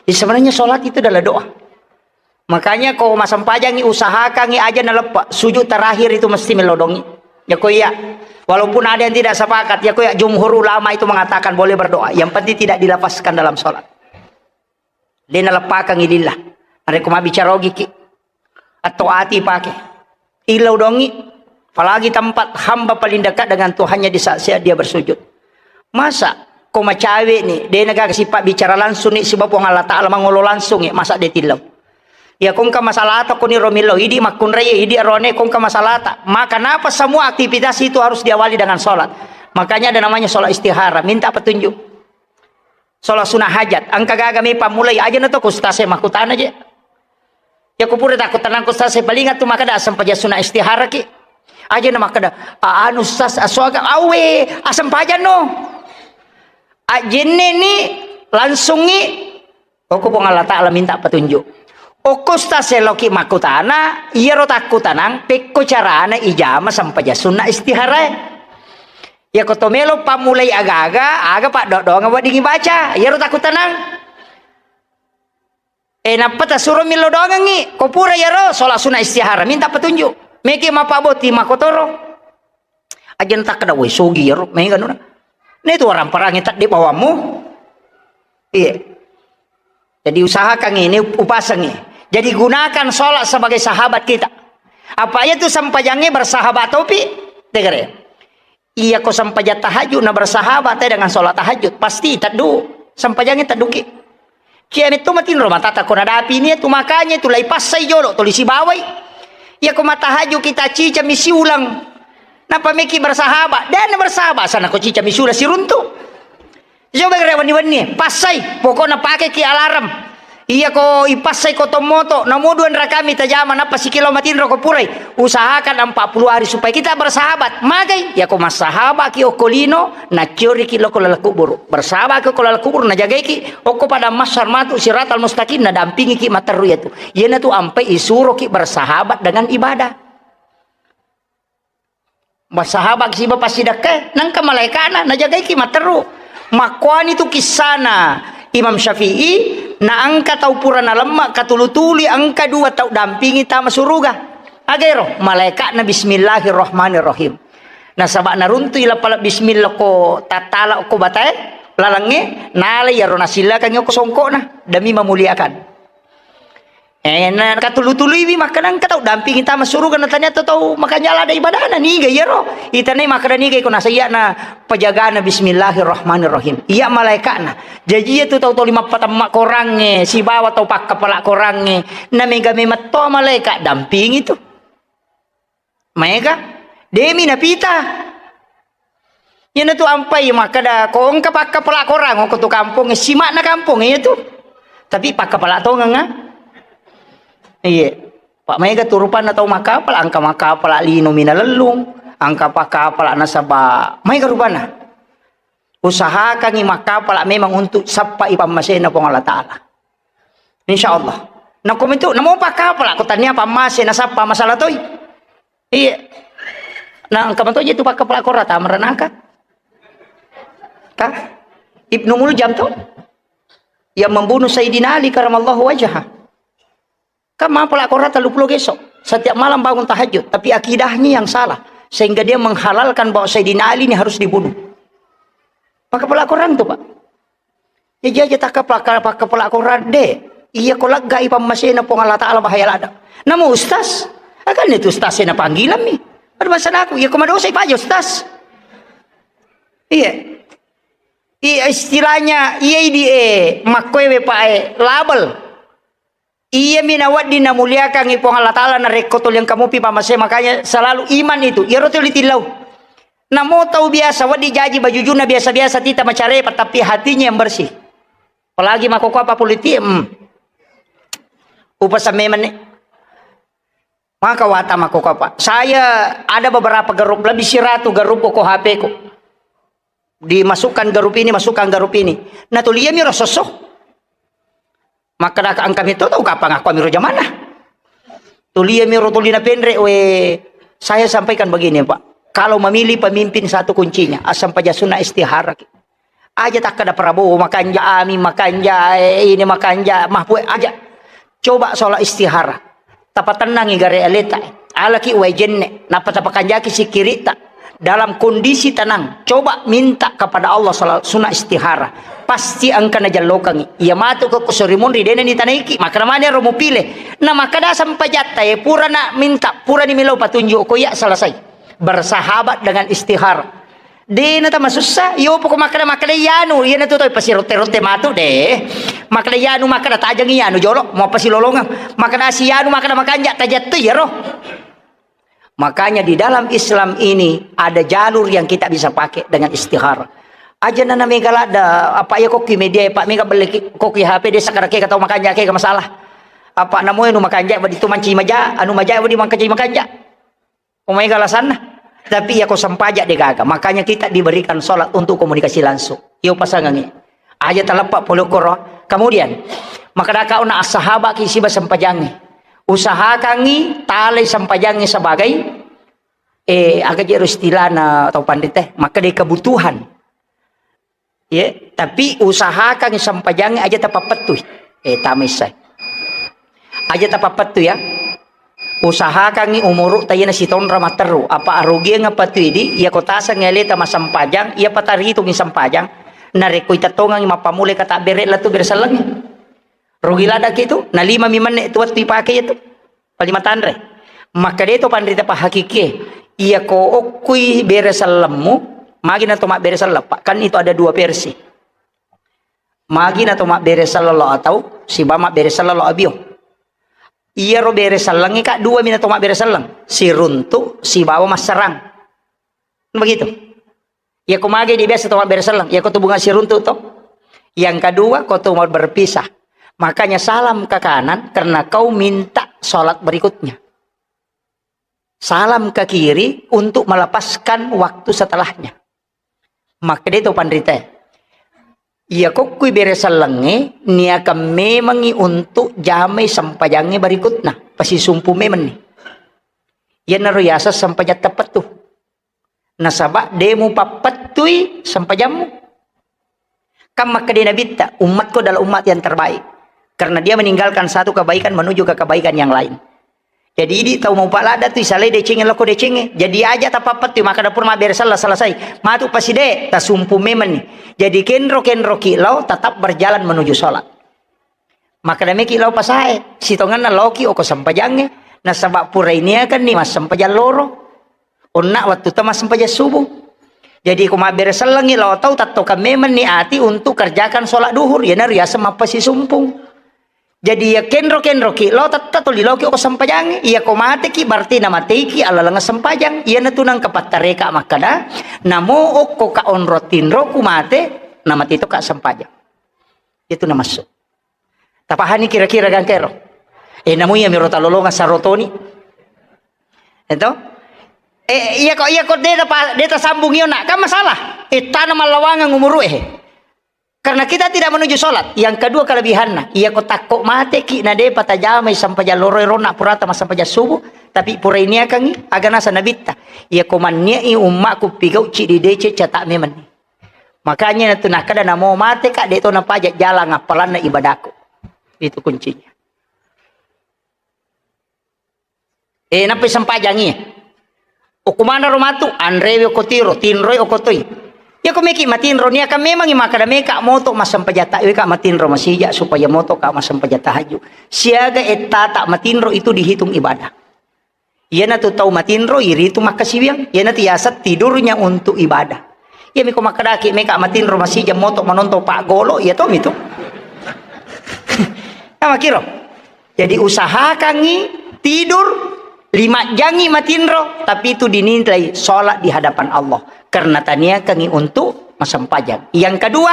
Jadi sebenarnya salat itu adalah doa. Makanya ko massempajangngi usahakangngi aja naleppe. Sujud terakhir itu mesti melodongi. Ya ko iya. Walaupun ada yang tidak sepakat, ya ko iya jumhur ulama itu mengatakan boleh berdoa. Yang penting tidak dilafazkan dalam salat. De naleppakangngi lillah. Narekko mabbicara ogiki, atau ati pake. Illau dongi, apalagi tempat hamba paling dekat dengan Tuhannya di saat-saat dia bersujud. Masa ko macawe ni, de nagaga sifat bicara langsung ni siba Puang Allah Taala mangolo langsung ni, masa de tillau. Ya, kongka masalahta, koni ro millau, idi makkunrai, idi arone, kongka masalahta. Maka napa semua aktivitas itu harus diawali dengan sholat. Makanya ada namanya sholat istihara, minta petunjuk. Sholat sunnah hajat, engka gaga mi pammulai, aja na to ku ustaz e makkutana je. Ya ku pura takku tenang ku ustaz e, palinga tu makkeda sempajang sunnah istihara ki. Aja na makkeda, "A-, anu ustaz, asoga awe, asempajang no." Ajenne ni, langsungi, Okko Puang Allah Ta'ala minta petunjuk. Okko ustaz e loki makkutana, iyaro takkutanang, pekko carana ijama sempajang sunnah istiharae. Iyako to melo pammulai aga-aga, aga paddoa-doang weddingi baca, iyaro takkutanang. E, nappa tasuro millau doangengngi, ko pura iyaro sholat sunnah istihara, minta petunjuk. Meki mappabbotting makkotoro. Aja na takkeda, "Woi, sogi iyaro, mega nuna." Netu waramparangi tedde bawammu. Iya. Jadi usahakan ini, upasangi. Jadi gunakan sholat sebagai sahabat kita. Apa iya tu sempajangnge bersahabat topi? Tegere. Iya ko sempajang tahajud na bersahabat te dengan sholat tahajud, pasti teddu. Sempajangnge tedduki. Kiametto matinro matata ko nadapi ni tu, makanya tu lai passai jolo tuli sibawai. Iya ko matahaju kita cica mi siulang. Napa meki bersahabat? Dan bersahabat sana ko cica mi siulang siruntu. Coba gere wenni-wenni, passai, pokokna pake ki alarm. Iya ko ipassai ko tommoto, namo dua rakami tajama, nappa sikilo matinro ko purai. Usahakan empat puluh hari supaya kita bersahabat. Magai, iya ko massahabat ki okko lino, nacciori ki loko laleng kuburu. Bersahabat ki okko laleng kuburu, najagai ki okko pada mahsyar matu siratal mustaqim, nadampingi ki matteru iyatu. Iyana tu ampai isuro ki bersahabat dengan ibadah. Bersahabat siba passidakkae, nangka malaikana najagai ki matteru. Makkuani tu kissana Imam Syafi'i, na engka tau pura nalemma katulu-tului, engka dua tau dampingi tama suruga. Agero, malaikatna bismillahirrahmanirrahim. Nasaba naruntui lapala bismillah ko tattala ko batae lalengnge, nalai iyaro nasillakangngi ko songkokna demi memuliakan. Eh, na katulu-tuluiwi makkeda engka tau dampingi tama suruga, na tania tau, tau makanja lada ibadahna, niga iyaro? Itanai makkeda niga iko nasaiya na pajagana bismillahirrahmanirrahim. Iya malaikatna. Jaji iya tu tau, tau lima patamma korangnge, sibawa tau pakkapala korangnge, na mega memetto malaikat dampingi tu. Maega, demi napita. Iyana tu ampai makkeda, ko engka pakkapala korang, ko tu kampong, sima'na kampong iya tu. Tapi pakkapala tongeng, ah. Iya. Pak maega tu rupanna tau makkapala, engka makkapala lino minalellung, engka pakkapala nasaba maega rupanna. Usahakangi makkapala memang untuk sappai pammasena Puang Allah Ta'ala. Insya Allah. Nakko itu, namo pakkapala, ko tania pammase nasappa masalah toi. Iya. Nah, engka mato je tu pakkapala kora tamaranaka. Ka? Ibnu Muljam tu yang membunuh Sayyidina Ali karamallahu wajhah. Kan mapala kora tellu pulo geso. Setiap malam bangun tahajud, tapi akidahnya yang salah sehingga dia menghalalkan bahwa Sayyidina Ali ini harus dibunuh. Pakkapala korang tu, Pak. Jaji aja takka pakka-, pakkapala korang de. Iya ko leggai pammasena Puang Allah Ta'ala bahaya lada. Namu ustaz, akan itu ustaz saya panggilan mi. Ada masalah aku, iya ko madosa ipaja ustaz. Iya. Iya istilahnya, iya idi e, makkoe we pa e, label. Iya mi nawedding namuliakangi Puang Allah Ta'ala narekko tuli engka mupi pamase, makanya selalu iman itu. Iyaro tuli tillau. Namo tau biasa, wedding jaji bajujuna biasa-biasa, tita macarepa, tapi hatinya yang bersih. Apalagi makkokkoe apa politik, hmm. Upasamme menne. Maka wata makkokkoe apa. Saya ada beberapa grup, lebih siratu grup ko H P ku. Dimasukkan grup ini, masukkan grup ini. Nah, tuliami ro sosso. Makkadaka engka mito tau kapang aku amiro jamanna. Tuliami ro tuli napenre, we, saya sampaikan begini, Pak. Kalau memilih pemimpin satu kuncinya, asam paja sunnah istihara. Aja takkada Prabowo makanja, Amin makanja, eh, ini makanja, Mahfud aja. Coba sholat istihara. Tapatennangi gare aleta. Alaki wae jenne, nappa tapakanjaki sikkiritta. Dalam kondisi tenang, coba minta kepada Allah sholat sunnah istihara. Pasti engka najallokangi. Iya matu ko kusori munri dena nitanaiki, maka namanya ro mupile. Na maka dasang pajatta, eh, pura na minta, pura ni milau patunjuk ko iya selesai. Bersahabat dengan istihara. De' na tamasussa, yo poko makkeda, makkeda iyanu, iyana tu tau pasirotte-rotte matu de'. Makkeda iyanu, makkeda tajengngi iyanu jolo, mau pasilolongeng. Makkeda si iyanu, makkeda makanja', tajattui iyaro. Makanya di dalam Islam ini ada jalur yang kita bisa pakai dengan istikharah. Aja' na mega ladda, apa iya kokki media, Pak, mega belle ki-, kokki H P de' sakkeda ke tau makanja' ke masalah. Apa namo anu makanja' wedding tu mancaji maja', anu maja' wedding mancaji makanja'. Omai galasanna. Tapi iya ko sempaja' de' gaga. Makanya kita diberikan sholat untuk komunikasi langsung. Iyo pasangangi. Aja' taleppa' pole koro. Kemudian, makkeda ka ona as-sahaba ki siba sempajangngi. Usahakangngi talai sempajangngi sebagai, eh, aga je' ro istilahna tau panrita, makkeda kebutuhan. Ye, tapi usahakan sempajangngi aja' tapappettui. Eh, tamai sai. Aja' tapappettui ya. Usahakangngi umuru' ta iyana sitonra matteru. Apa arugiang apa tu idi, iya ko taseng aleta massempajang, iya pataritungngi sempajang. Narekko itettongangngi mappammula ka tabbere' la tu bere' sellengngi. Rugi ladda' ki tu, na lima mi menne' tu wettu ipake iya tu. Paling matanre. Makkeda to panrita pahakikie, iya ko okkui bere' sellemmu, magi na to mabbere' selleng, Pak? Kan itu ada dua versi. Magi na to mabbere' selleng lao atau siba mabbere' selleng lao abio. Iyaro bere' sellengnge ka dua mi na to mabbere' selleng, siruntu' sibawa masserang. Begitu. Iya ko mage di biasa to mabbere' selleng, iya ko tu bunga siruntu' to. Yang kedua, ko tu mau berpisah. Makanya salam ke kanan karena kau minta sholat berikutnya. Salam ke kiri untuk melepaskan waktu setelahnya. Makkeda to panrita. Iya kokkui bere' sellengnge niakan memangngi untuk jamai sempajangnge berikutna. Pasisumpu memanni. Iyanaro yaseng sempajang teppettu. Nasaba' de' mupappettui sempajammu. Kan makkeda Nabitta, "Umatku adalah umat yang terbaik. Karena dia meninggalkan satu kebaikan menuju ke kebaikan yang lain." Jadi, idi tau maupa' ladda' tu isalai decengnge lao ko decengnge. Jadi, aja' tapappettui, makkeda pura mabbere' selleng selesai. Matu paside', tasumpu memanni. Jadi, kenro-kenroki lao tetap berjalan menuju sholat. Makkeda meki lao pasae, sitongenna laoki oko sempajangnge, nasaba' pura iniakanni massempajang loro. Onna' wettutta massempajang subuh. Jadi ko mabbere' sellengngi lao tau, tattokang memanni ati untuk kerjakan sholat duhur, iyanaro yaseng mappasisumpung. Jadi iya kenro-kenroki lao, tette' tuli laoki oko sempajangnge. Iya ko mateki, berarti namateiki allalengnge sempajang. Iyanatu nengka pattareka makkeda, namo okko ka onro tinroku mate, namate toka sempajang. Itu namassu. Tapahani kira-kira gangkero? Eh, namu iya miro talolongang sarotoni. Eto? Eh, iya ko, iya ko de' tapa-, de' tasambung iyo nak, kan masalah. Eh, tana mallawangeng umuru eh. Karena kita tidak menuju sholat. Yang kedua kelebihanna, iya ko takko mateki na de' patajamai sempajang loro ronna purata massempajang subuh, tapi pura iniakangngi, aga nasa Nabitta. Iya ko manniai ummaku pigau' ciddi deceng cata' memanni. Makanya natu nakkeda namo mate ka de' to napaja' jalang appalanna ibadaku. Itu kuncinya. Eh, nappai sempajangi. Okko manaro matu, anrewe okko tiro, tinroi okko toi. Iya ko meki matinro, niakan memangngi makkeda meka moto massempajang ta-, weka matinro masija supaya moto ka massempajang tahajud. Siaga ettata matinro itu dihitung ibadah. Iyanatu tau matinro iritu makkasiwiang, iyanatu yaseng tidurnya untuk ibadah. Iyami ko makkedaki meka matinro masija moto manontong paggolo, iya tomi tu. Nah, makiro. Jadi usahakangngi tidur lima jangngi matinro, tapi itu dinilai sholat di hadapan Allah. Karena taniakangngi untuk massempajang. Yang kedua,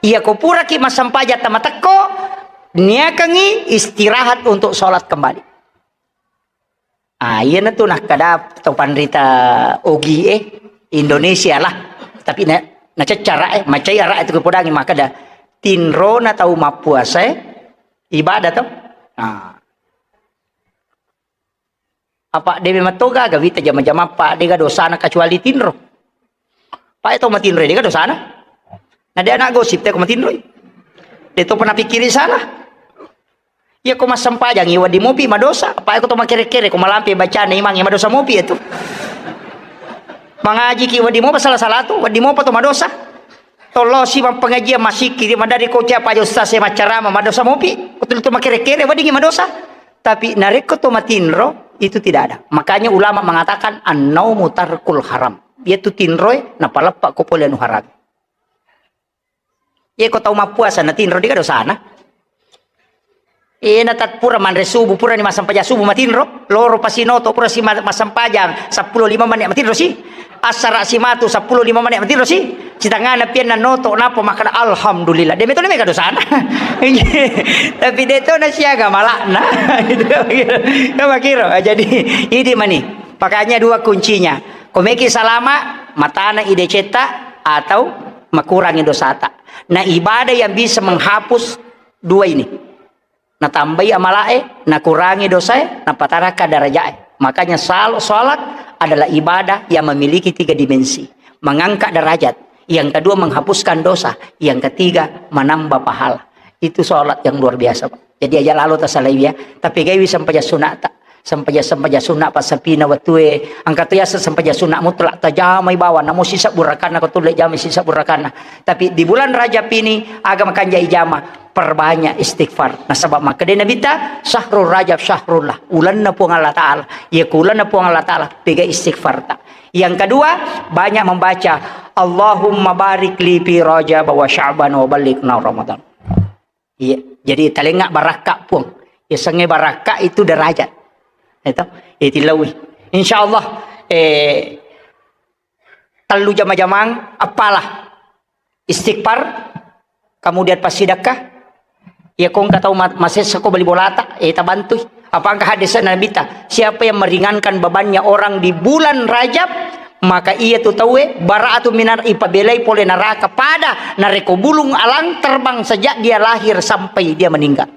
iya ko puraki massempajang tamatekko, niakangngi istirahat untuk sholat kembali. Ah, iyanatu nakkeda tau panrita Ogi e, Indonesia lah. Tapi na, naceccara e, macai ara e tu kepodangi makkeda tinrona tau mappuasa e, ibadah to. Ah. Apa de' memang toga gaga wita jama-jama pa de' ga dosana kecuali tinro. Pae to matinroi, de' ga dosana. Na de' ana' gosip te ko matinroi. De' to pernah pikkiri salah. Iya ko massempajang, iya wedding mopi madosa. Pae ko to makkere-kere, ko malampe bacana imang, iya madosa mopi itu. Mangajiki wedding mopa salah-salah tu, wedding mopa to madosa. Tollosi mappengajian, masikki, madari ko cia paja ustaz e maccarama, madosa mopi. Ko tu makkere-kere, weddingi madosa. Tapi narekko to matinro, itu tidak ada. Makanya ulama mengatakan, "An-naumu tarkul haram." Iyatu tinroe, napaleppa ko pole anu haram. Iye ko tau mappuasa natinro, dega dosana. Ena tat pura manre subuh, purani massempajang subuh matinro, loro pasinoto pura si ma-, massempajang seppulo lima menit matinro si. Assara simatu seppulo lima menit matinro si. Sitangana pianna noto napa makkada alhamdulillah. De metoni mega dosana. Tapi de to na siaga malakna. Gitu. Makiro. Jadi idi mani. Makanya dua kuncinya. Ko meki salama, matana ide cetta atau makurangi dosata. Nah, ibadah yang bisa menghapus dua ini. Natambai amalae, nakurangi dosae, napataraka darajae. Makanya sal-, salat adalah ibadah yang memiliki tiga dimensi. Mengangkat derajat. Yang kedua menghapuskan dosa. Yang ketiga menambah pahala. Itu salat yang luar biasa, Pak. Jadi aja lalo tasalai ya. Tapi gaiwi sempajang sunata. Sempajang-sempajang sunna passapina wettue. Engka to yaseng sempajang sunna mutlak tajamai bawang. Namo sisebbu rakanna ko tulle jamai sisebbu rakanna. Tapi di bulan Rajab ini, aga makanja ijama, perbanyak istighfar. Nasaba makkeda Nabitta, "Syahrul Rajab syahrullah." Ulanna Puang Allah Ta'ala. Iya ku ulanna Puang Allah Ta'ala, pega istighfar ta. Yang kedua, banyak membaca, "Allahumma barik li fi Rajab wa Sya'ban wa ballighna Ramadan." Iya, jadi talengnga barakka Puang. Yasengnge barakka itu derajat. Itu, itu lawi. Insya Allah, eh, tellu jama-jamang, apalah. Istighfar, kemudian passidekka. Iya ko engka tau ma-, masessa ko bali bolata, eh, tabantui. Apa engka hadis Nabitta, siapa yang meringankan bebannya orang di bulan Rajab, maka iya tu tauwe bara'atu minar, ipabelai pole neraka pada narekko bulung alang terbang sejak dia lahir sampai dia meninggal.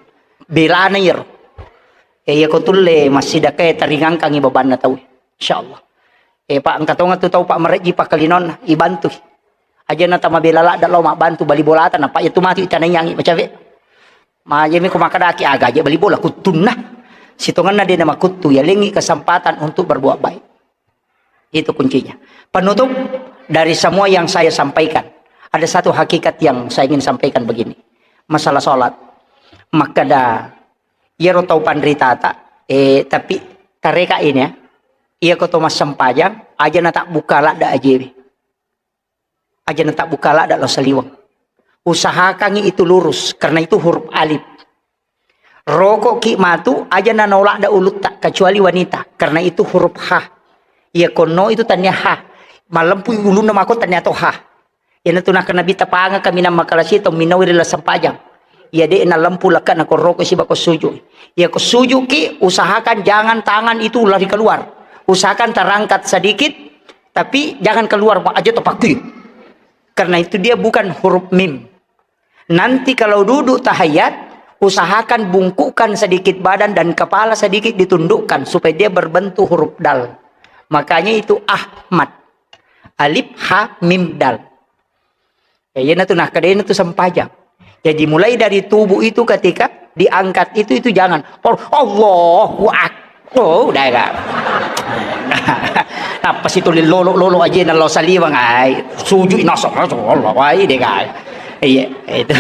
Belana iyaro. Eh, iya ko tulle massidekka taringangkangi bebanna tauwe. Insyaallah. Eh, Pak, engka tonga tu tau, Pak, marejji pakkalinonna, ibantui. Aja na tamabela ladda lao mabbantu bali bolata, na, Pak, iya tu matu itanaiyangi macawe. Majemi ko makkadaki aga aja bali bola kuttunna. Sitongenna de na makuttu, ya lengi kesempatan untuk berbuat baik. Itu kuncinya. Penutup dari semua yang saya sampaikan, ada satu hakikat yang saya ingin sampaikan begini. Masalah sholat. Makkada, iyaro tau panritata, eh, tapi tareka ini ya. Iya ko to massempajang, aja na tak buka ladda ajewe. Aja na tak buka ladda lao saliweng. Usahakangi itu lurus, karena itu huruf alif. Rokok ki matu, aja na nolak da ulutta, kecuali wanita, karena itu huruf ha. Iya konno itu tania ha. Malempu ulunna mako tania to ha. Iyana tu nakkeda Nabitta, pangaka minang makalasi tau minnaui ri lasempajang. Iya de nalempu lekka na korroko siba ko suju. Iya ko suju ki, usahakan jangan tangan itu lari keluar. Usahakan terangkat sedikit, tapi jangan keluar, aja topakki. Karena itu dia bukan huruf mim. Nanti kalau duduk tahiyat, usahakan bungkukkan sedikit badan dan kepala sedikit ditundukkan supaya dia berbentuk huruf dal. Makanya itu Ahmad. Alif, ha, mim, dal. Ya, iya natu, nah, kedena tu sempajang. Jadi mulai dari tubuh itu ketika diangkat itu, itu jangan. Oh, Allahu Akbar. Oh, udah enggak. Apa sih tulis lolo, lolo aja nalo saliwang, ai. Sujud nasa, nasa, Allah, wai deh, guys. Iya, itu.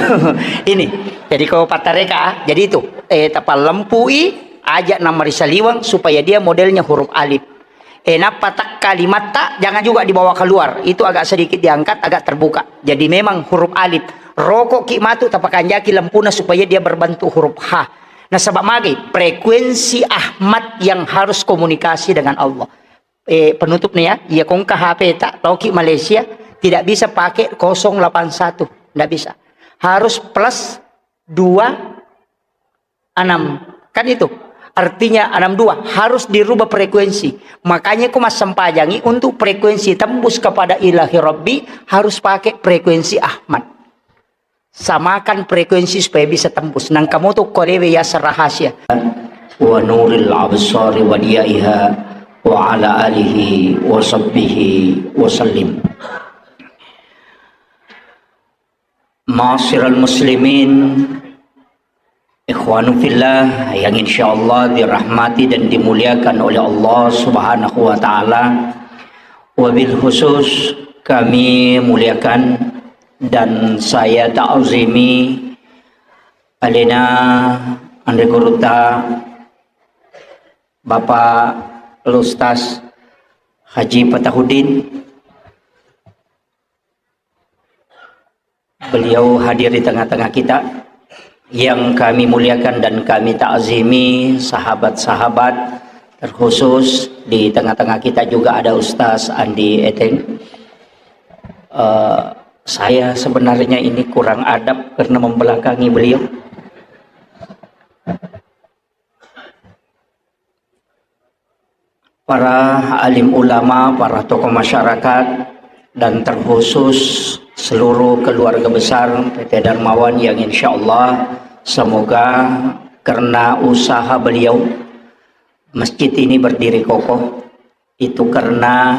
Ini. Jadi kau patareka, jadi itu. Eh, tapalempui, aja nama ri saliwang supaya dia modelnya huruf alif. Eh, nappa tak kalimatta, jangan juga dibawa keluar. Itu agak sedikit diangkat, agak terbuka. Jadi memang huruf alif. Rokok ki matu tapakanjaki lempuna supaya dia berbentuk huruf ha. Nasaba magai, frekuensi Ahmad yang harus komunikasi dengan Allah. Eh, penutup nih ya, iya kongka H P tak, loki Malaysia, tidak bisa pakai kosong delapan satu, nggak bisa. Harus plus dua enam. Kan itu. Artinya enam dua harus dirubah frekuensi. Makanya ku massempajangi untuk frekuensi tembus kepada Ilahi Rabbi harus pakai frekuensi Ahmad. Samakan frekuensi supaya bisa tembus. Nang kamu tuh korewe ya rahasia. Wa nuril absari wa diyaiha wa ala alihi wa sahbihi wa sallim. Ma'asyiral muslimin, ikhwanu fillah yang insyaallah dirahmati dan dimuliakan oleh Allah Subhanahu wa taala. Wabil khusus kami muliakan dan saya ta'zimi alena anre gurutta Bapak Ustaz Haji Fatahuddin, Beliau hadir di tengah-tengah kita yang kami muliakan dan kami takzimi, sahabat-sahabat, terkhusus di tengah-tengah kita juga ada Ustaz Andi Eteng. Eh, saya sebenarnya ini kurang adab karena membelakangi beliau. Para alim ulama, para tokoh masyarakat, dan terkhusus seluruh keluarga besar P T Darmawan yang insya Allah semoga karena usaha beliau, masjid ini berdiri kokoh, itu karena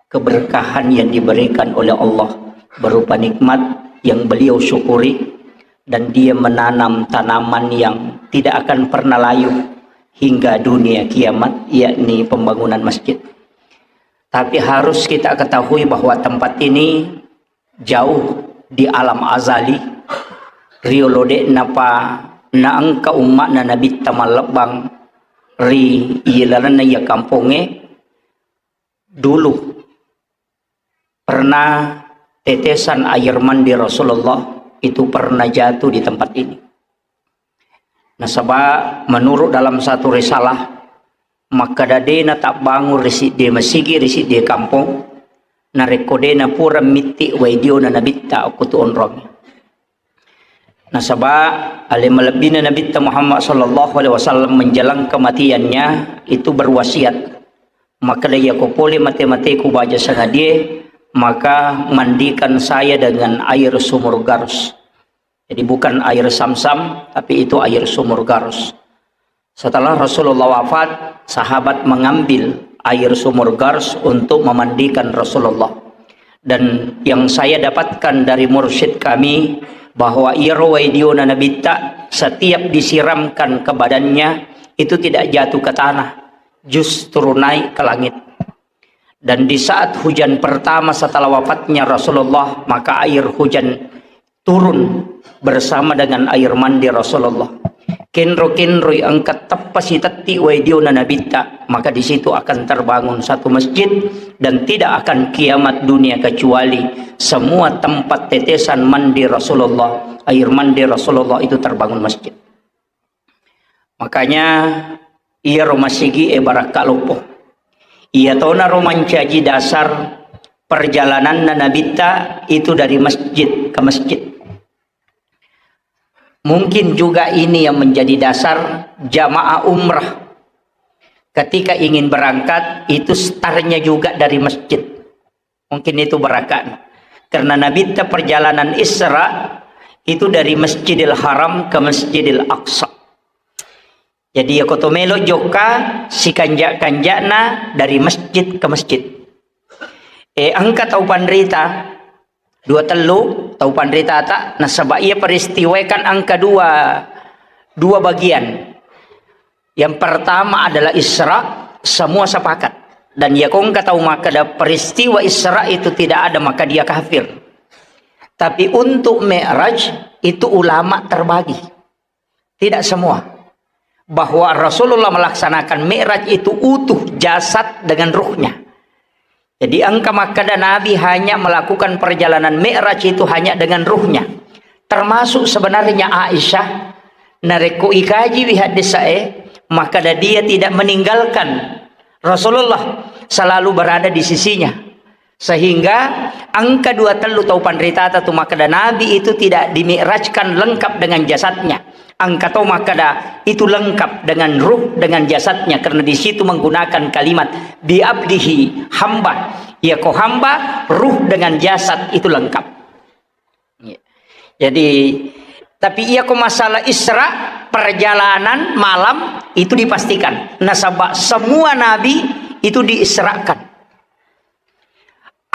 keberkahan yang diberikan oleh Allah berupa nikmat yang beliau syukuri, dan dia menanam tanaman yang tidak akan pernah layu hingga dunia kiamat, yakni pembangunan masjid. Tapi harus kita ketahui bahwa tempat ini jauh di alam azali, riolo de'napa naengka umma'na Nabitta mallebbang ri ilalenna iya kampongnge, dulu pernah tetesan air mandi Rasulullah itu pernah jatuh di tempat ini. Nasaba menurut dalam satu risalah, makkeda de'na tabbangun ri siddi masigi ri siddi kampong, narekko de'na pura mitti waidiona Nabitta okko tu onrong. Nasaba ale malebbina Nabitta Muhammad sallallahu alaihi wasallam menjelang kematiannya itu berwasiat, makkeda iyako pole mate-mateku baja sangadie, maka mandikan saya dengan air sumur Garus. Jadi bukan air Samsam, tapi itu air sumur Garus. Setelah Rasulullah wafat, sahabat mengambil air sumur Garus untuk memandikan Rasulullah. Dan yang saya dapatkan dari mursyid kami, bahwa iyaro waidiona Nabitta setiap disiramkan ke badannya, itu tidak jatuh ke tanah, justru naik ke langit. Dan di saat hujan pertama setelah wafatnya Rasulullah, maka air hujan turun bersama dengan air mandi Rasulullah. Kenro-kenroi engka teppa sitetti waidiona Nabitta, maka di situ akan terbangun satu masjid dan tidak akan kiamat dunia kecuali semua tempat tetesan mandi Rasulullah, air mandi Rasulullah itu terbangun masjid. Makanya iyaro masigi e barakka loppo. Iya tonaro mancaji dasar perjalananna Nabitta itu dari masjid ke masjid. Mungkin juga ini yang menjadi dasar jamaah umrah ketika ingin berangkat itu startnya juga dari masjid. Mungkin itu barakatna. Karena Nabitta perjalanan Isra itu dari Masjidil Haram ke Masjidil Aqsa. Jadi, ya koto melo jokka sikanja-kanjana dari masjid ke masjid. Eh, engka tau panrita, dua tellu tau panritata, nasaba iya peristiwa kan engka dua, dua bagian. Yang pertama adalah Isra, semua sepakat. Dan ya kongka tau makkeda peristiwa Isra itu tidak ada, maka dia kafir. Tapi untuk Mi'raj itu ulama terbagi. Tidak semua. Bahwa Rasulullah melaksanakan Mi'raj itu utuh jasad dengan ruhnya. Jadi engka makkeda Nabi hanya melakukan perjalanan Mi'raj itu hanya dengan ruhnya. Termasuk sebenarnya Aisyah, narekko ikajiwi haddesae, makkeda dia tidak meninggalkan Rasulullah, selalu berada di sisinya. Sehingga engka dua tellu tau panritata tu makkeda Nabi itu tidak dimi'rajkan lengkap dengan jasadnya. Engka tau makkeda itu lengkap dengan ruh, dengan jasadnya, karena di situ menggunakan kalimat bi abdihi, hamba. Yako hamba, ruh dengan jasad itu lengkap. Jadi, tapi iyako masalah Isra, perjalanan malam itu dipastikan. Nasaba semua nabi itu diisrakan.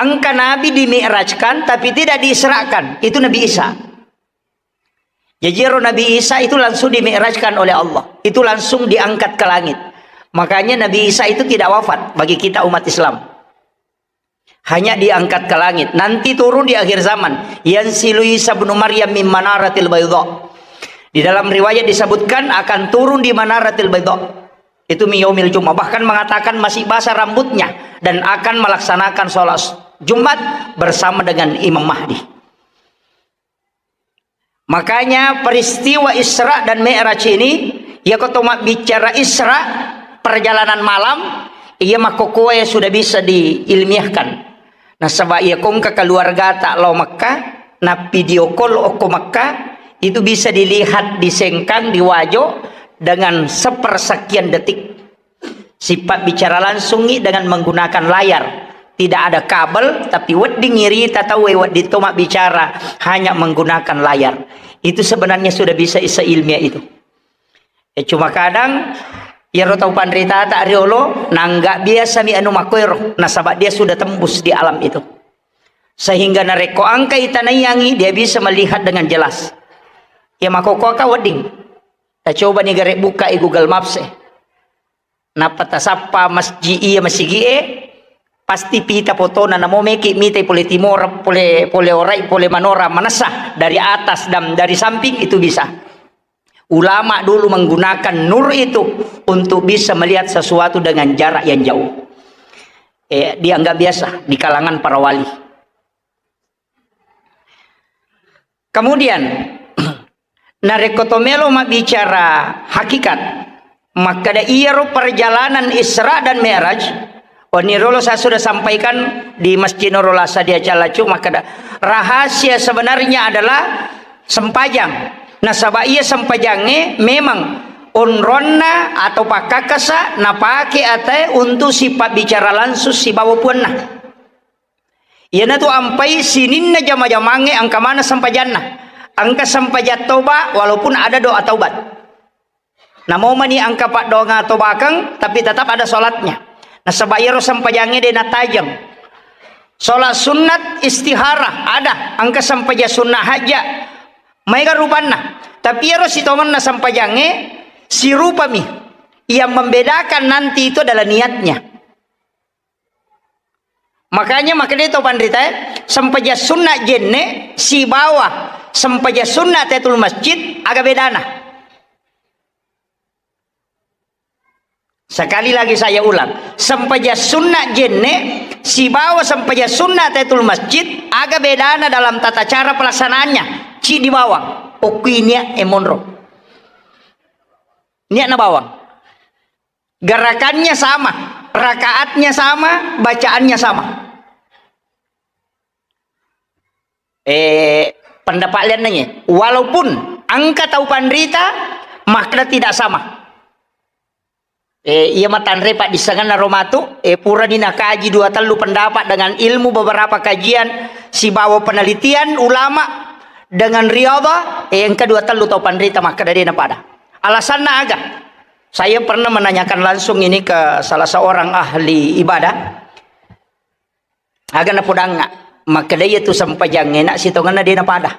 Engka nabi dimi'rajkan tapi tidak diisrakan, itu Nabi Isa. Jadi ero Nabi Isa itu langsung dimi'rajkan oleh Allah, itu langsung diangkat ke langit. Makanya Nabi Isa itu tidak wafat bagi kita umat Islam. Hanya diangkat ke langit. Nanti turun di akhir zaman. Yanzilu Isa ibnu Maryam min manaratil baydha. Di dalam riwayat disebutkan akan turun di manaratil baydha. Itu min yaumil Jumat. Bahkan mengatakan masih basah rambutnya dan akan melaksanakan sholat Jumat bersama dengan Imam Mahdi. Makanya peristiwa Isra dan Mi'raj ini, iya ko to mabbicara Isra, perjalanan malam, iya makkokoe sudah bisa diilmiahkan. Nasaba iya ko engka keluargata lao Mekah, na video call okko Mekah, itu bisa dilihat di Sengkang, di Wajo, dengan sepersekian detik. Sipabbicara langsungi dengan menggunakan layar. Tidak ada kabel, tapi wedding irita tauwe wedding to mabbicara hanya menggunakan layar. Itu sebenarnya sudah bisa seilmiah itu. Eh, cuma kadang iyaro tau panritata riolo, nangga biasa mi anu makkoero, nasaba dia sudah tembus di alam itu. Sehingga narekko engka itanaiangi, dia bisa melihat dengan jelas. Ya, makkokkoe ka wedding. Tacoba ni gare buka i Google Maps e. Nappa tasappa masjid iya masigi e, pasti pita fotona, namo meki mitai pole timora, pole, pole orai, pole manora, manessa dari atas dan dari samping itu bisa. Ulama dulu menggunakan nur itu untuk bisa melihat sesuatu dengan jarak yang jauh. Eh, dianggap biasa di kalangan para wali. Kemudian, narekko to melo mabbicara hakikat, makkeda iyaro perjalanan Isra dan Mi'raj, wenni rolo saya sudah sampaikan di Masjid Nurul Asad di Acalacu, makkeda rahasia sebenarnya adalah sempajang. Nasaba iya sempajangnge memang onronna atau pakkakasa napake atae untuk sipabbicara langsung sibawa puanna. Iyanatu ampai sininna jama-jamangnge engka maneng sempajanna. Engka sempajang toba walaupun ada doa taubat. Namo mani engka paddoangeng atobakeng, tapi tetap ada sholatnya. Nasaba iyaro sempajangnge de natajeng. Sholat sunnat istihara ada, engka sempajang sunnah haja. Maega rupanna. Tapi iyaro sitongenna sempajangnge sirupami. Yang membedakan nanti itu adalah niatnya. Makanya makkedai to panritae, sempajang sunna jenne sibawa sempajang sunna tahiyatul masjid, aga bedana? Sekali lagi saya ulang, sempajang sunna jenne sibawa sempajang sunna tahiyatul masjid, aga bedana dalam tata cara pelaksanaannya? Ciddi bawang, okkui niat e monro. Niatna bawang. Gerakannya sama, rakaatnya sama, bacaannya sama. Eh, pendapat liannangnge, walaupun engka tau panrita, makkeda tidak sama. Eh, iya matanre paddissengenna ro matu, eh, purani nakaji dua tellu pendapat dengan ilmu beberapa kajian sibawa penelitian ulama dengan riyadhah, eh, engka dua tellu tau panrita makkeda de napada. Alasanna aga? Saya pernah menanyakan langsung ini ke salah seorang ahli ibadah. Aga napodangnga, makkeda iyatu sempajangnge na sitongenna de napada.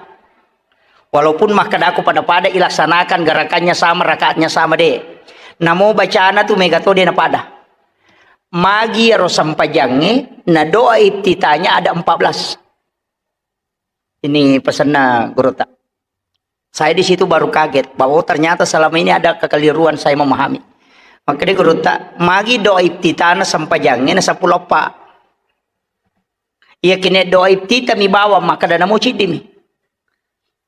Walaupun makkedako pada-pada ilaksanakan gerakannya sama, rakaatnya sama de. Namo bacana tu mega to de napada. Magi iyaro sempajangnge na doa iftitahnya ada empat belas. Ini pesanna gurutta. Saya di situ baru kaget bahwa, oh, ternyata selama ini ada kekeliruan saya memahami. Makkeda gurutta, magi doa iftitahna sempajangnge na seppulo eppa. Iya kene doa iftitah mi bawang, makkeda namo ciddi mi.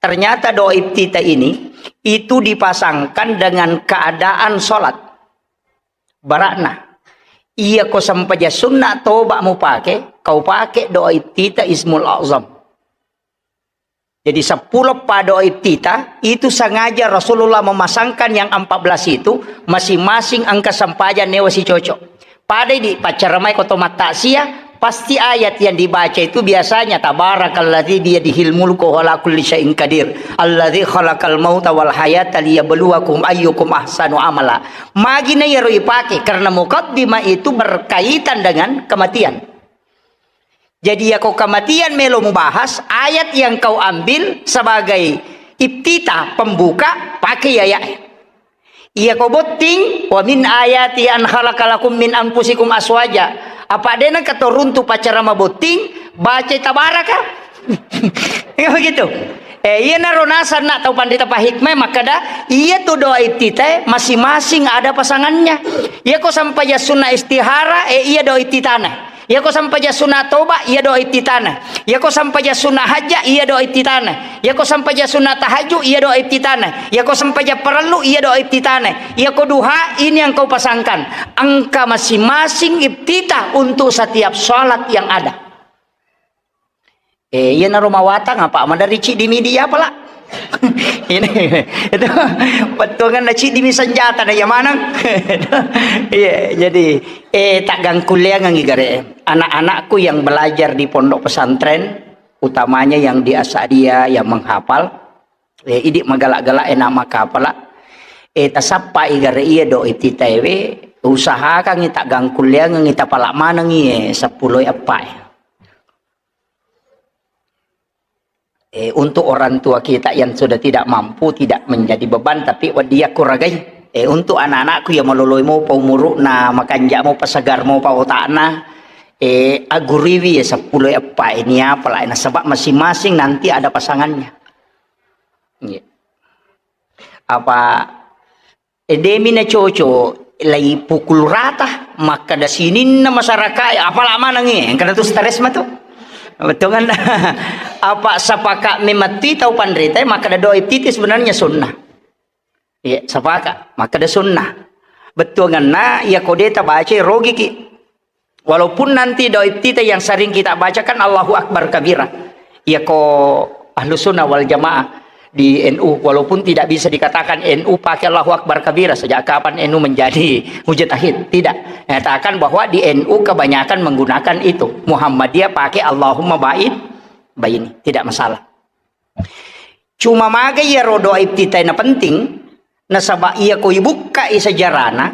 Ternyata doa iftitah ini itu dipasangkan dengan keadaan sholat. Barakna, iya ko sempajang sunna toba mupake, kau pake doa iftitah Ismul Azam. Jadi seppulo eppa doa iftitah itu sengaja Rasulullah memasangkan yang empat belas itu, masing-masing engka sempajang newa sicocok. Padai di paccaramai ko to mattaksiah, pasti ayat yang dibaca itu biasanya, "Tabarakalladzi biyadihil mulku wa huwa ala kulli syai'in qadir, alladzi khalaqal mauta wal hayata liyabluwakum ayyukum ahsanu amala." Magi na iyaro ipake, karena mukaddimah itu berkaitan dengan kematian. Jadi, yako kematian melo mubahas, ayat yang kau ambil sebagai iftitah, pembuka, pakai ayat. Iya ko botting, "Wa min ayati an khalaqa lakum min anfusikum aswaja." Apa dena katoruntu pacarama botting, baca tabaraka. Ya begitu. Eh, iya naro nasang nak tau pandita pahikmah makkada, iya tu doa iftitah masing-masing ada pasangannya. Iya ko sampajang sunna istihara, eh, iya doa iftitahna. Iyako sempajang sunna toba, iya doa iftitana. Iyako sempajang sunna hajja, iya doa iftitana. Iyako sempajang sunna tahajju, iya doa iftitana. Iyako sempajang parellu, iya doa iftitana. Iyako duha, ini yang kau pasangkan. Engka masing-masing iftitah untuk setiap sholat yang ada. Eh, iyanaro mawatang apa madari ciddi mi dia pala. Ini itu bettuangan na ciddi mi senjata na iya maneng. Iya, jadi eh tak gangkulleangengi gare. Anak-anakku yang belajar di pondok pesantren, utamanya yang di Asadiah yang menghafal, eh, idi magala-gala enak makapala. Eh, tasappai gare iya do ititaewe, usahakangi tak gangkulleangengi tapala manengi eh, seppulo eppa eh. Eh, untuk orang tua kita yang sudah tidak mampu, tidak menjadi beban, tapi wedding yakuragai. Eh, untuk anak-anakku yang maloloi mopa umuru'na, makanja mopa, segar mopa otakna, eh, aguriwi ya seppulo eppa ini apa lah, nasaba masing-masing nanti ada pasangannya. Iya. Apa Eh, demi na coco, lai pukul rata, makkada sininna masyarakat, apala manengi, engka tu stres matu. Betul kan? Apa sepakat memati tau panrita, makkada doa iftitah sebenarnya sunnah. Iya, sepakat, makkada sunnah. Betul kan? Nah, ya kode ta baca rogiki. Walaupun nanti doa iftitah yang sering kita bacakan Allahu Akbar kabira. Iya ko Ahlu Sunnah wal Jamaah di N U, walaupun tidak bisa dikatakan N U pakai Allahu Akbar kabira sejak kapan N U menjadi mujtahid. Tidak. Nyatakan bahwa di N U kebanyakan menggunakan itu. Muhammadiyah pakai Allahumma ba'id baini. Tidak masalah. Cuma maga iyaro doa iftitah na penting, nasaba iya ko ibukkai sejarahna,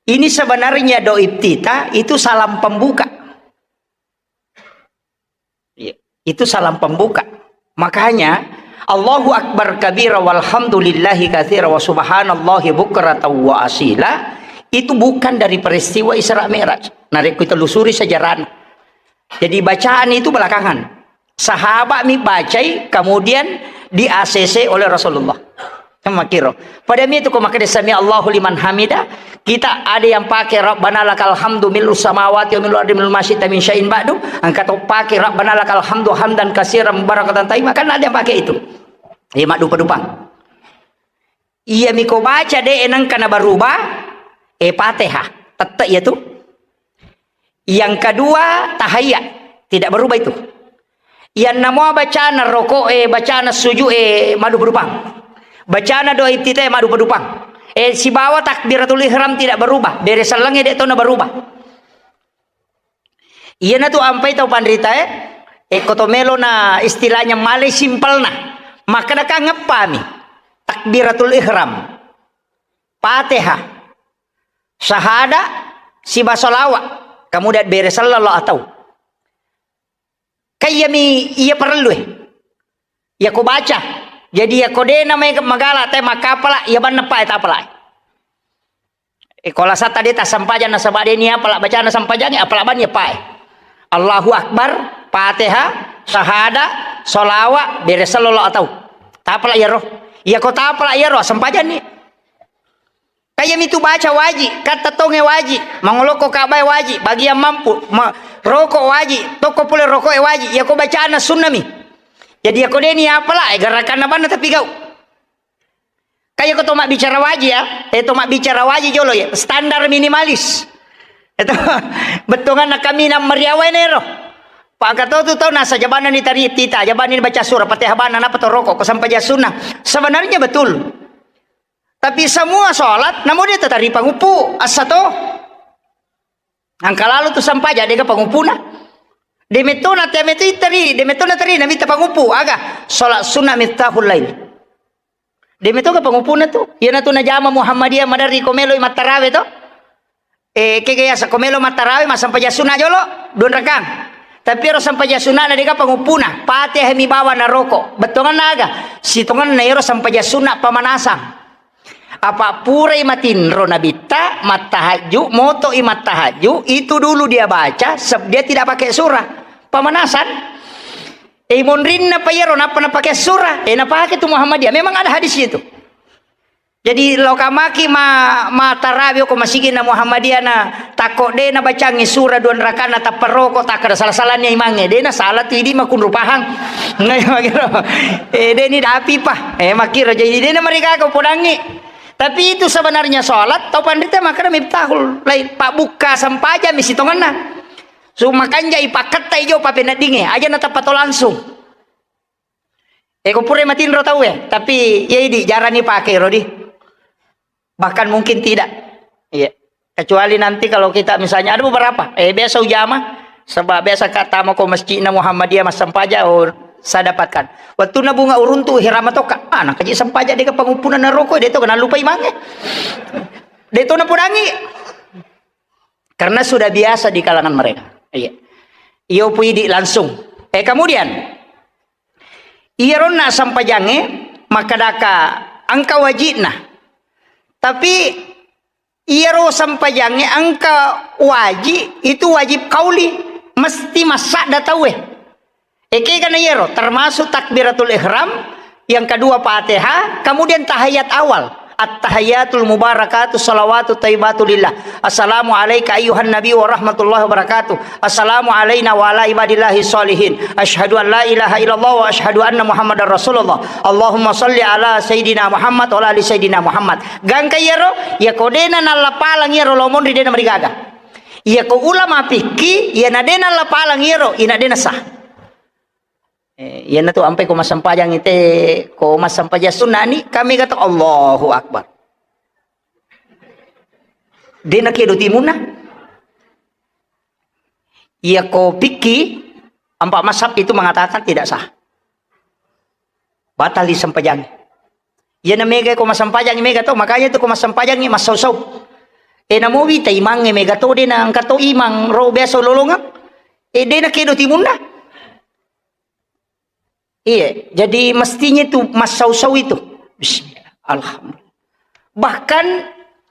ini sebenarnya doa iftitah itu salam pembuka. Iya, itu salam pembuka. Makanya, Allahu Akbar kabira walhamdulillahi katsira wa subhanallahi bukratan wa asila, itu bukan dari peristiwa Isra Mi'raj. Narekko telusuri sejarahna. Jadi bacaan itu belakangan. Sahabat mi bacai, kemudian di-A C C oleh Rasulullah. Kan makkiro. Pada mi itu ko makkeda sami Allahu liman hamida, kita ada yang pakai Rabbana lakal hamdu mil'us samawati wa mil'ul ardi mil'u ma syi'ta min syai'in ba'du, engka to pakai Rabbana lakal hamdu hamdan katsiran mubarakatan thayyiban, kan ada yang pakai itu. Iya, maddupa-dupang. Iya mi ko baca de nengka na berubah, eh, Fatihah. Tette iya tu. Yang kedua, tahiyya. Tidak berubah itu. Yang nama bacana roko, eh, bacana suju, eh, maddupa-dupang. Bacana doa iftitah, eh, maddupa-dupang. Eh, sibawa takbiratul ihram tidak berubah. Bere sellengnge de to na berubah. Iyanatu ampai tau panrita, eh, eh, ko to melo na istilahnya malai simpelna. Makkeda kan ngeppami. Takbiratul ihram. Fatihah. Syahada, siba sholawat, kemudian bere sallallahu atau. Kayyami iya parellu, eh. Iya ko baca. Jadi iya ko de na mai magala te makapala, iya banna pa eta pala. Eh, ko lasa tadi ta sampajang nasaba de ni apala bacana sampajang, apala banni apa, eh. Allahu Akbar, Fatihah, syahada, sholawat, bere sallallahu atau. Tapala iyaro. Iya ko tapala iyaro sampajang ni. Kayyami tu baca waji, katta tonge waji, mangoloko kabae waji, bagian mampu, ma-, roko waji, tokko pole rokoe waji, yako bacana sunnami. Jadi yako deni apala, eh, gerakanna banna tapi gau. Kaya ko to mabbicara waji ya, eh, to mabbicara waji jolo ya, standar minimalis. Itu bettonganna kami na meriawae nero. Pak Gatot tu tau nasa jabanna ni tari tita, jabanna ni baca surah Fatihah banna napa to roko ko sampai sunna. Sebenarnya betul. Tapi semua sholat, namu de tatari panguppu, assa to. Angka lalu tu sampaja, dega panguppuna. Demetona tiame tu iteri, demetona teri, namitta panguppu, aga, sholat sunnah miftahul lail. Demetoga panguppuna tu. Iyana tu najama Muhammadiyah maderri ko meloi mattarawe to. Eh, kega yasa ko melo mattarawe, massampajang sunna jolo, dua rakang. Tapi ero sampajang sunna na dega panguppuna, Fatihah mi bawa na roko. Bettonganna aga? Sitonganna ero sampajang sunna pamanasang. Apa purai matinro nabitta, mattahajju, moto i mattahajju, itu dulu dia baca, seb-, dia tidak pakai surah. Pemanasan. Eh, monrinna pa iyaro, nappa napake surah. Eh, napake tu Muhammadiyah. Memang ada hadis itu. Jadi, loka maki ma-, matarawi ko masigi na Muhammadiyah na, takko de na bacangi sura dua rakana tappa roko, takkada sala-salanya imangnge. De na sala tu idi makunrupahang. Ngai makiro. Eh, de ni dapi pa. Eh, makiro. Jadi, de na marigaga podangi. Tapi itu sebenarnya sholat, tau panrita makkada miftahul lain. Pak bukka sampaja mi sitonganna. Su makanja ipakketta ijo papeneddinge. Aja na tappa to langsung. Eko pura matinro tauwe, tapi iya idi jarang ipake ro di. Bahkan mungkin tidak. Iya. Kecuali nanti kalau kita misalnya ada beberapa, eh, biasa ujama, sebab biasa ka tama ko masjidna Muhammadiyah massempajang, oh, saya dapatkan. Waktu na bunga uruntu hirama toka, ah, nakaji sempajang deka pangupuna naroko, de to kena lupa imange. De to napudangi. Karena sudah biasa di kalangan mereka. Iya. Iyo pu idi langsung. Eh, kemudian, iyaronna sempajangnge makkadaka engka wajibna. Tapi iyaro sempajangnge engka wajib, itu wajib kauli, mesti massadda tauwe. Ekega na iyaro, termasuk takbiratul ihram, yang kedua Fatihah, kemudian tahiyat awal. At-tahiyatul mubarakatu salawatu taibatu lillah. Assalamu alaika ayyuhan nabi wa rahmatullahi wa barakatuh. Assalamu alaina wa ala ibadillahi sholihin. Asyhadu an la ilaha illallah wa asyhadu anna Muhammadar Rasulullah. Allahumma salli ala Sayyidina Muhammad wa ala ali Sayyidina Muhammad. Gangka iyaro, iya ko dena nallapalang iyaro lomonri dena marigaga. Iya ko ulama fikih, iya na dena lapalang iyaro, ina dena sah. Eh, iyana tu ampai ko massempajang ite, ko massempajang sunna ni, kami kata Allahu Akbar. Dena kedo timunna. Iya ko fikih, empat mazhab itu mengatakan tidak sah. Batal disempajang. Iyana mega ko massempajang mega to, makanya tu ko massempajang massau-sau. Eh, namo wita imangnge mega to, dena engka to imang ro biasa lolongang. Eh, dena kedo timunna. Iya, jadi mestinya itu massau-sau itu. Bismillah, alhamdulillah. Bahkan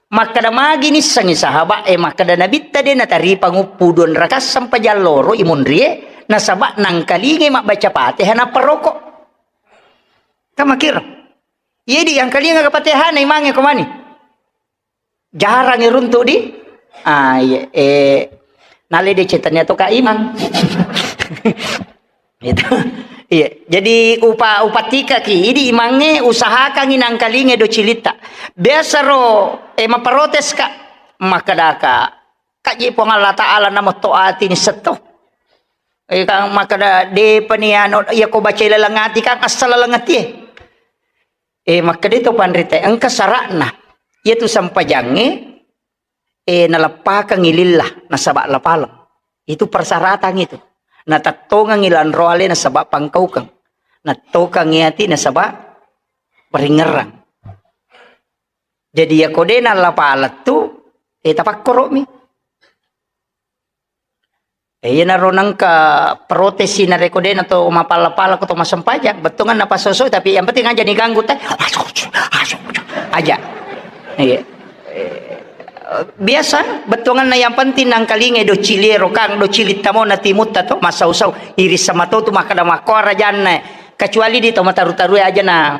makkada magi nissengi sahabat, eh, makkada Nabitta de nataripa nguppu dua rakaat sempajang loro imunrie, nasaba nangkalingai mabbaca Fatihah nappa roko. Kamakiro. Iya di angkalinga Fatihah na imangnge ko mani. Jarang iruntu di. Ah, iya, eh, nale de cetannya to Kak Imang. Itu. Iya, jadi upa-, upatika ki, idi imangnge usahakangi nangkalinge do cilitta. Biasa ro, eh, maprotes ka, makkadaka, kaji Puang Allah Ta'ala namo to ati ni setto. Eh, kang makkada, de pani anu, iya ko baca laleng ati, kang asal laleng ati, eh. Eh, makkeda to panrita, engka sara'na. Iyatu sampajangnge, eh, naleppakengngi lillah, nasaba lapaleng. Itu persyaratan itu. Natettongengngi lanro ale nasaba pangkaukeng. Nattokengngi ati nasaba paringerrang. Jadi, iya ko de nallapaleng tu, eh, tapakkoro'mi. Eh, iyanaro nengka protesi narekko de nato mapalla-palla ko to massempajang, bettuanna napasosoi, tapi yang penting aja diganggu te. Aja. Iya. Eh, biasa bettuanna yang penting nangkalingai do ciliero kang, do cilitta mo na timutta to, massau-sau. Iris sama to tu makkada makkoa rajanna. Kecuali di tau mataru-tarue aja na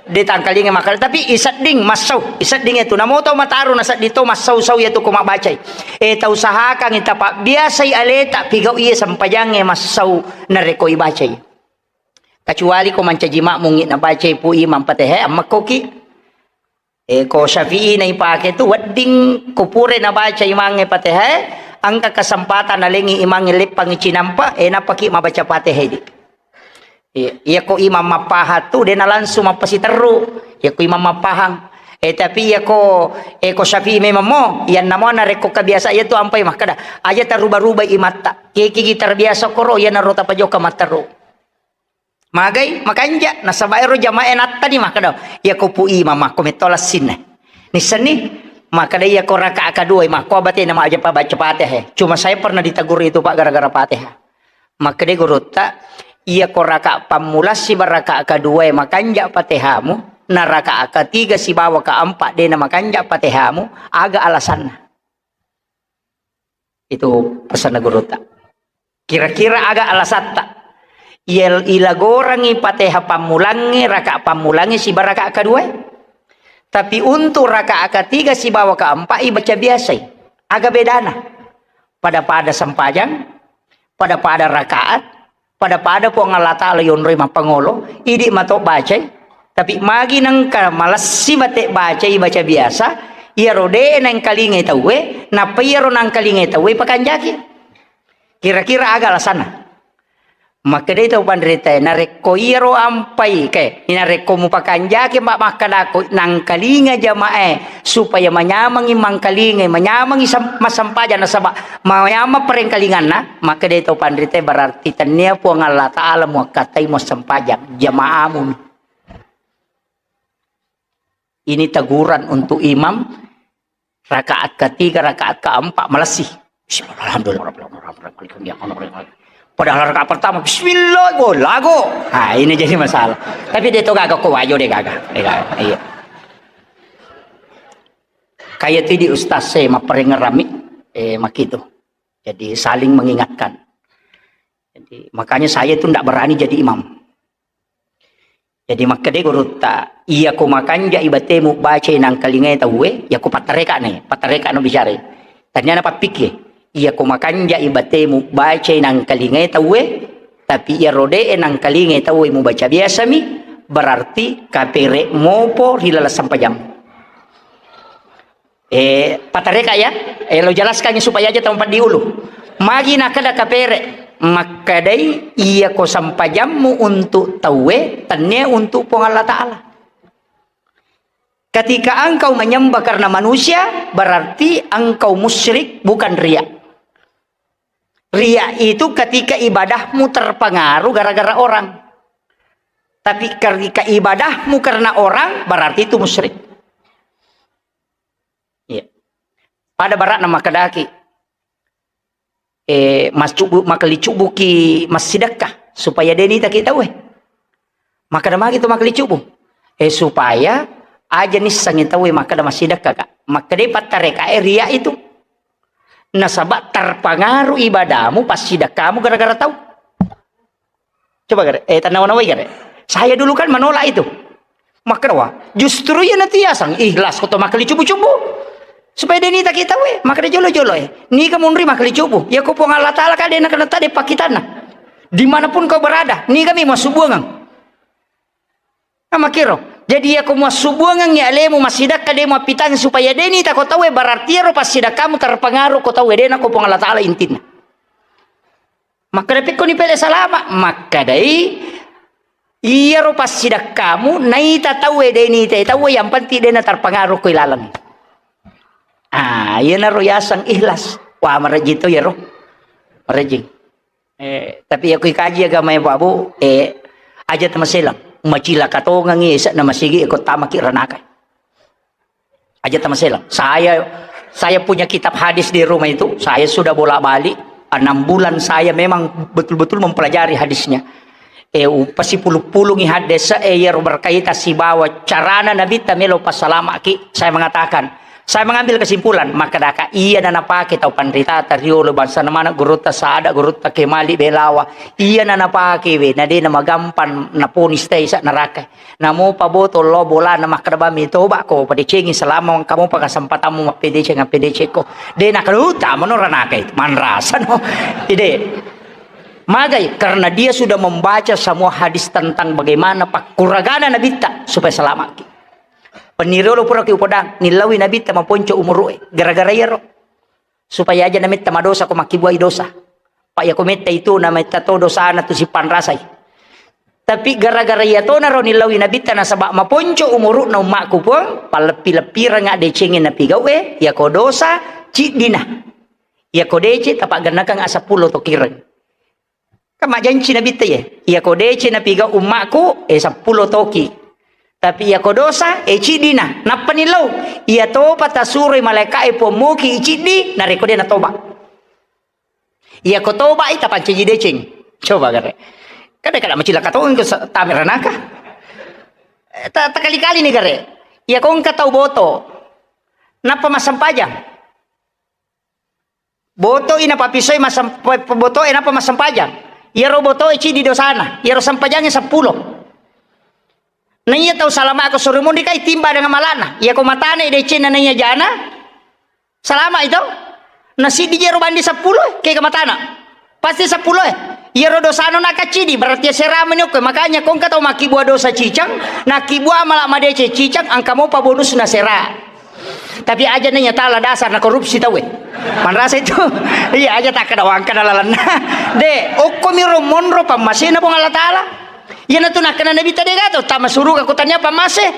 de tangkalinga makkada, tapi isedding massau, isedding itu namo tau mataru nasedding to massau-sau ya tu ko mabbacai. Eh, tau usahakan ita pabbiasai aleta pigau iya sempajangnge massau narekko ibacai. Kecuali ko mancaji makmungi nabacai pu imang Fatihah, ammekkoki. Eh, ko Syafi'i na ipake tu wedding ko pura nabaca imangnge Fatihah, engka kesempatan nalengi imangnge leppangi cinampa, eh, nappaki mabaca Fatihah di. Iya, iya ko imam mappahang tu de na langsung mappasiterru. Iya ko imam mappahang. Eh, tapi iya ko, eh, ko Syafi'i memang mo, iyanna mo narekko kebiasa iya tu ampai makkada, aja taruba-ruba imatta. Kekigi terbiasa koro, iyanaro tapajoka matteru. Magai, makanja, nasaba ero jamaah nattani makkada, iya ko pu imam makko metto lassinna. Nissenni, makkada iya ko rakaat kedua, makko abatena maja pa baca Fatihah. Cuma saya pernah ditegur itu, Pak, gara-gara Fatihah. Makkeda gurutta, iya ko rakaat pammula siba rakaat kedua makanja Fatihamu, na rakaat ketiga sibawa keempat dena makanja Fatihamu, aga alasanna? Itu pesanna gurutta. Kira-kira aga alasatta? Iya, ilagorangi Fatihah pammulangnge, rakaat pammulangnge siba rakaat kedua. Tapi untuk rakaat ketiga sibawa keempat, ibaca biasai. Aga bedana? Pada-pada sempajang, pada-pada rakaat, pada-pada Puang Allah Ta'ala yonroi mappangolo, idi mato bacai. Tapi magi nengka malessi mate bacai, baca biasa, iyaro de nengkalingai tauwe, nappa iyaro nangkalingai tauwe pakanjaki. Kira-kira aga alasanna? Makkedai tau panritae, narekko iyaro ampai, ke, narekko mupakanjaki, ma-, makkedako nangkalinga jamaah, supaya manyamengi mangkalingai, manyamengi sem-, massempajang, nasaba manyameng parengkalinganna, makkedai tau panritae, berarti tennia Puang Allah Ta'ala muakkatai muassempajang, jamaamu. Ini teguran untuk imam, rakaat ketiga, rakaat keempat, malessi. Bismillah, alhamdulillah, rabbil alamin, rabbil alamin. Padahal rakaat pertama, bismillah, go, lago. Nah, ini jadi masalah. Tapi dia tuh gagah kok, wajo dia gagah. Iya, iya. Kayak itu di ustaz saya, maparengerami, eh, makitu. Jadi saling mengingatkan. Jadi, makanya saya itu ndak berani jadi imam. Jadi, makkeda gurutta, "Iya ko makanjai batemu bacai nangkalingai tauwe, iya ko pattareka ne, pattareka no bicara." Tania na pappikir, "Iya ko makanjai batemu bacai nangkalingai tauwe, tapi iya rode e nangkalingai tauwe mubaca biasa mi, berarti kapere mopo ri laleng sempajang." Eh, patareka ya. Eh, lo jelaskan supaya aja tau paddi ulu. Magi nakada kapere, makkadai iya ko sampajammu untuk tauwe, tenne untuk Puang Allah Ta'ala. Ketika engkau menyembah karena manusia, berarti engkau musyrik, bukan riya. Riya itu ketika ibadahmu terpengaruh gara-gara orang. Tapi ketika ibadahmu karena orang, berarti itu musyrik. Iya. Pada barakna makkedaki, eh, mascubu-, makalicubuki massidekka supaya de nitaki tauwe. Makkeda magi tu makalicubu. Eh, supaya aja nissengi tauwe makkeda massidekka ka. Makkeda pattareka e riya itu. Nasaba terpengaruh ibadahmu, passidekkamu gara-gara tau. Coba gare, eh, tanawa-nawai gare. Saya dulu kan menolak itu. Makkeda, wah, justru iya natiasang ikhlas ko to makkali cubu-cubu. Supaya de nitaki tauwe, makkeda jolo-jolo e. Niga munri makkali cubu. Ya ko Puang Allah Ta'ala ka de nakena tade pakkitanna. Dimanapun kau berada, niga mi massubuangang. Nah, makkiro. Jadi ya ko massubuangang ya alemu massidakka de muappitang supaya de nitako tauwe, berarti ero passidakkamu terpengaruh ko tauwe, de nako Puang Allah Ta'ala intinna. Makkeda, "Pekkoni pele salama?" Makkadai, "Iyaro passidakkamu naita tauwe, de nitai tauwe, yang penting de naterpengaruh ko ilaleng." Ah, iyanaro yaseng ikhlas. Wah, marejjing to iyaro. Marejjing. Eh, tapi ya kui kaji agama ya, Pak Bu, eh, aja tamaselang. Macilaka tongangi, esa na masigi, ikut tamaki ranaka. Aja tamaselang. Saya, saya punya kitab hadis di rumah itu, saya sudah bolak-balik, enam bulan saya memang betul-betul mempelajari hadisnya. Eh, upasipulu-pulungi hadis, eh, iyaro berkaitan sibawa carana Nabitta melo passalamaki, saya mengatakan, saya mengambil kesimpulan, makkedaka iya na napake tau panritata riolo, bangsana maneng gurutta Sada, gurutta Kemali Belawa, iya na napake we, na de na magampang naponis tei sa neraka. Namopa botol lo bolana makkeda bami toba ko padecengi selama engka mopa kesempatanmu mappedeceng, appedecekko. De nakaluta mano ranaka itu, manrasa no. Ide. Magai, karena dia sudah membaca semua hadis tentang bagaimana pakkuragana Nabitta supaya selamat. Penniriolo pura ki upodang, nillaui Nabitta maponco umuru'e. Gara-gara iyaro. Supaya aja nametta madosa ko makkibuai dosa. Pa iya ko metta itu nametta to dosana tu sipanrasai. Tapi gara-gara iya tonaro nillaui Nabitta nasaba maponco umuru'na ummakku Puang, palleppi-leppiranga decengi napigau'e, iya ko dosa, ciddina. Iya ko dece, tapaggennakang asappulo tokireng. Kan majjanci Nabitta iye, iya ko dece napigau ummakku, eh, seppulo toki. Tapi iya ko dosa, eh, ciddina. Nappa nillau, iya topa tasuroi malaika'e Puang moki iciddi, narekko de natoba. Iya ko toba i tapancaji deceng. Coba gare. Kada kada macilaka tongeng ko sa-, tame ranaka. Eh, ta-, takali-kali ni gare. Iya ko engka tau boto. Nappa massempajang. Botoi napapisoi masem-, pe-, pe-, botoe napa massempajang. Iyaro botoe ciddi dosana, iyaro sempajangnge seppulo. Naiya tau salama ko soro monri kai timba dengan malana. Iya ko matane decenna naiya jana. Salama itu. Nasiddi jero bandi seppulo, kega matana. Pasti seppulo eh. Iyaro dosano nakaccidi, berarti sera meni okko. Makanya kongka tau makkibua dosa cicang, nakkibua mala madece cicang, angka mopa bonus na sera. Tapi aja nanya tala dasar na korupsi tau eh. Manrasa itu. Iya aja tak kena wangka na lalenna. De, okko miro monro pammasena Puang Allah Taala. Iya natu nakkena Nabi tadi gato, tama suruga ko tania pammase.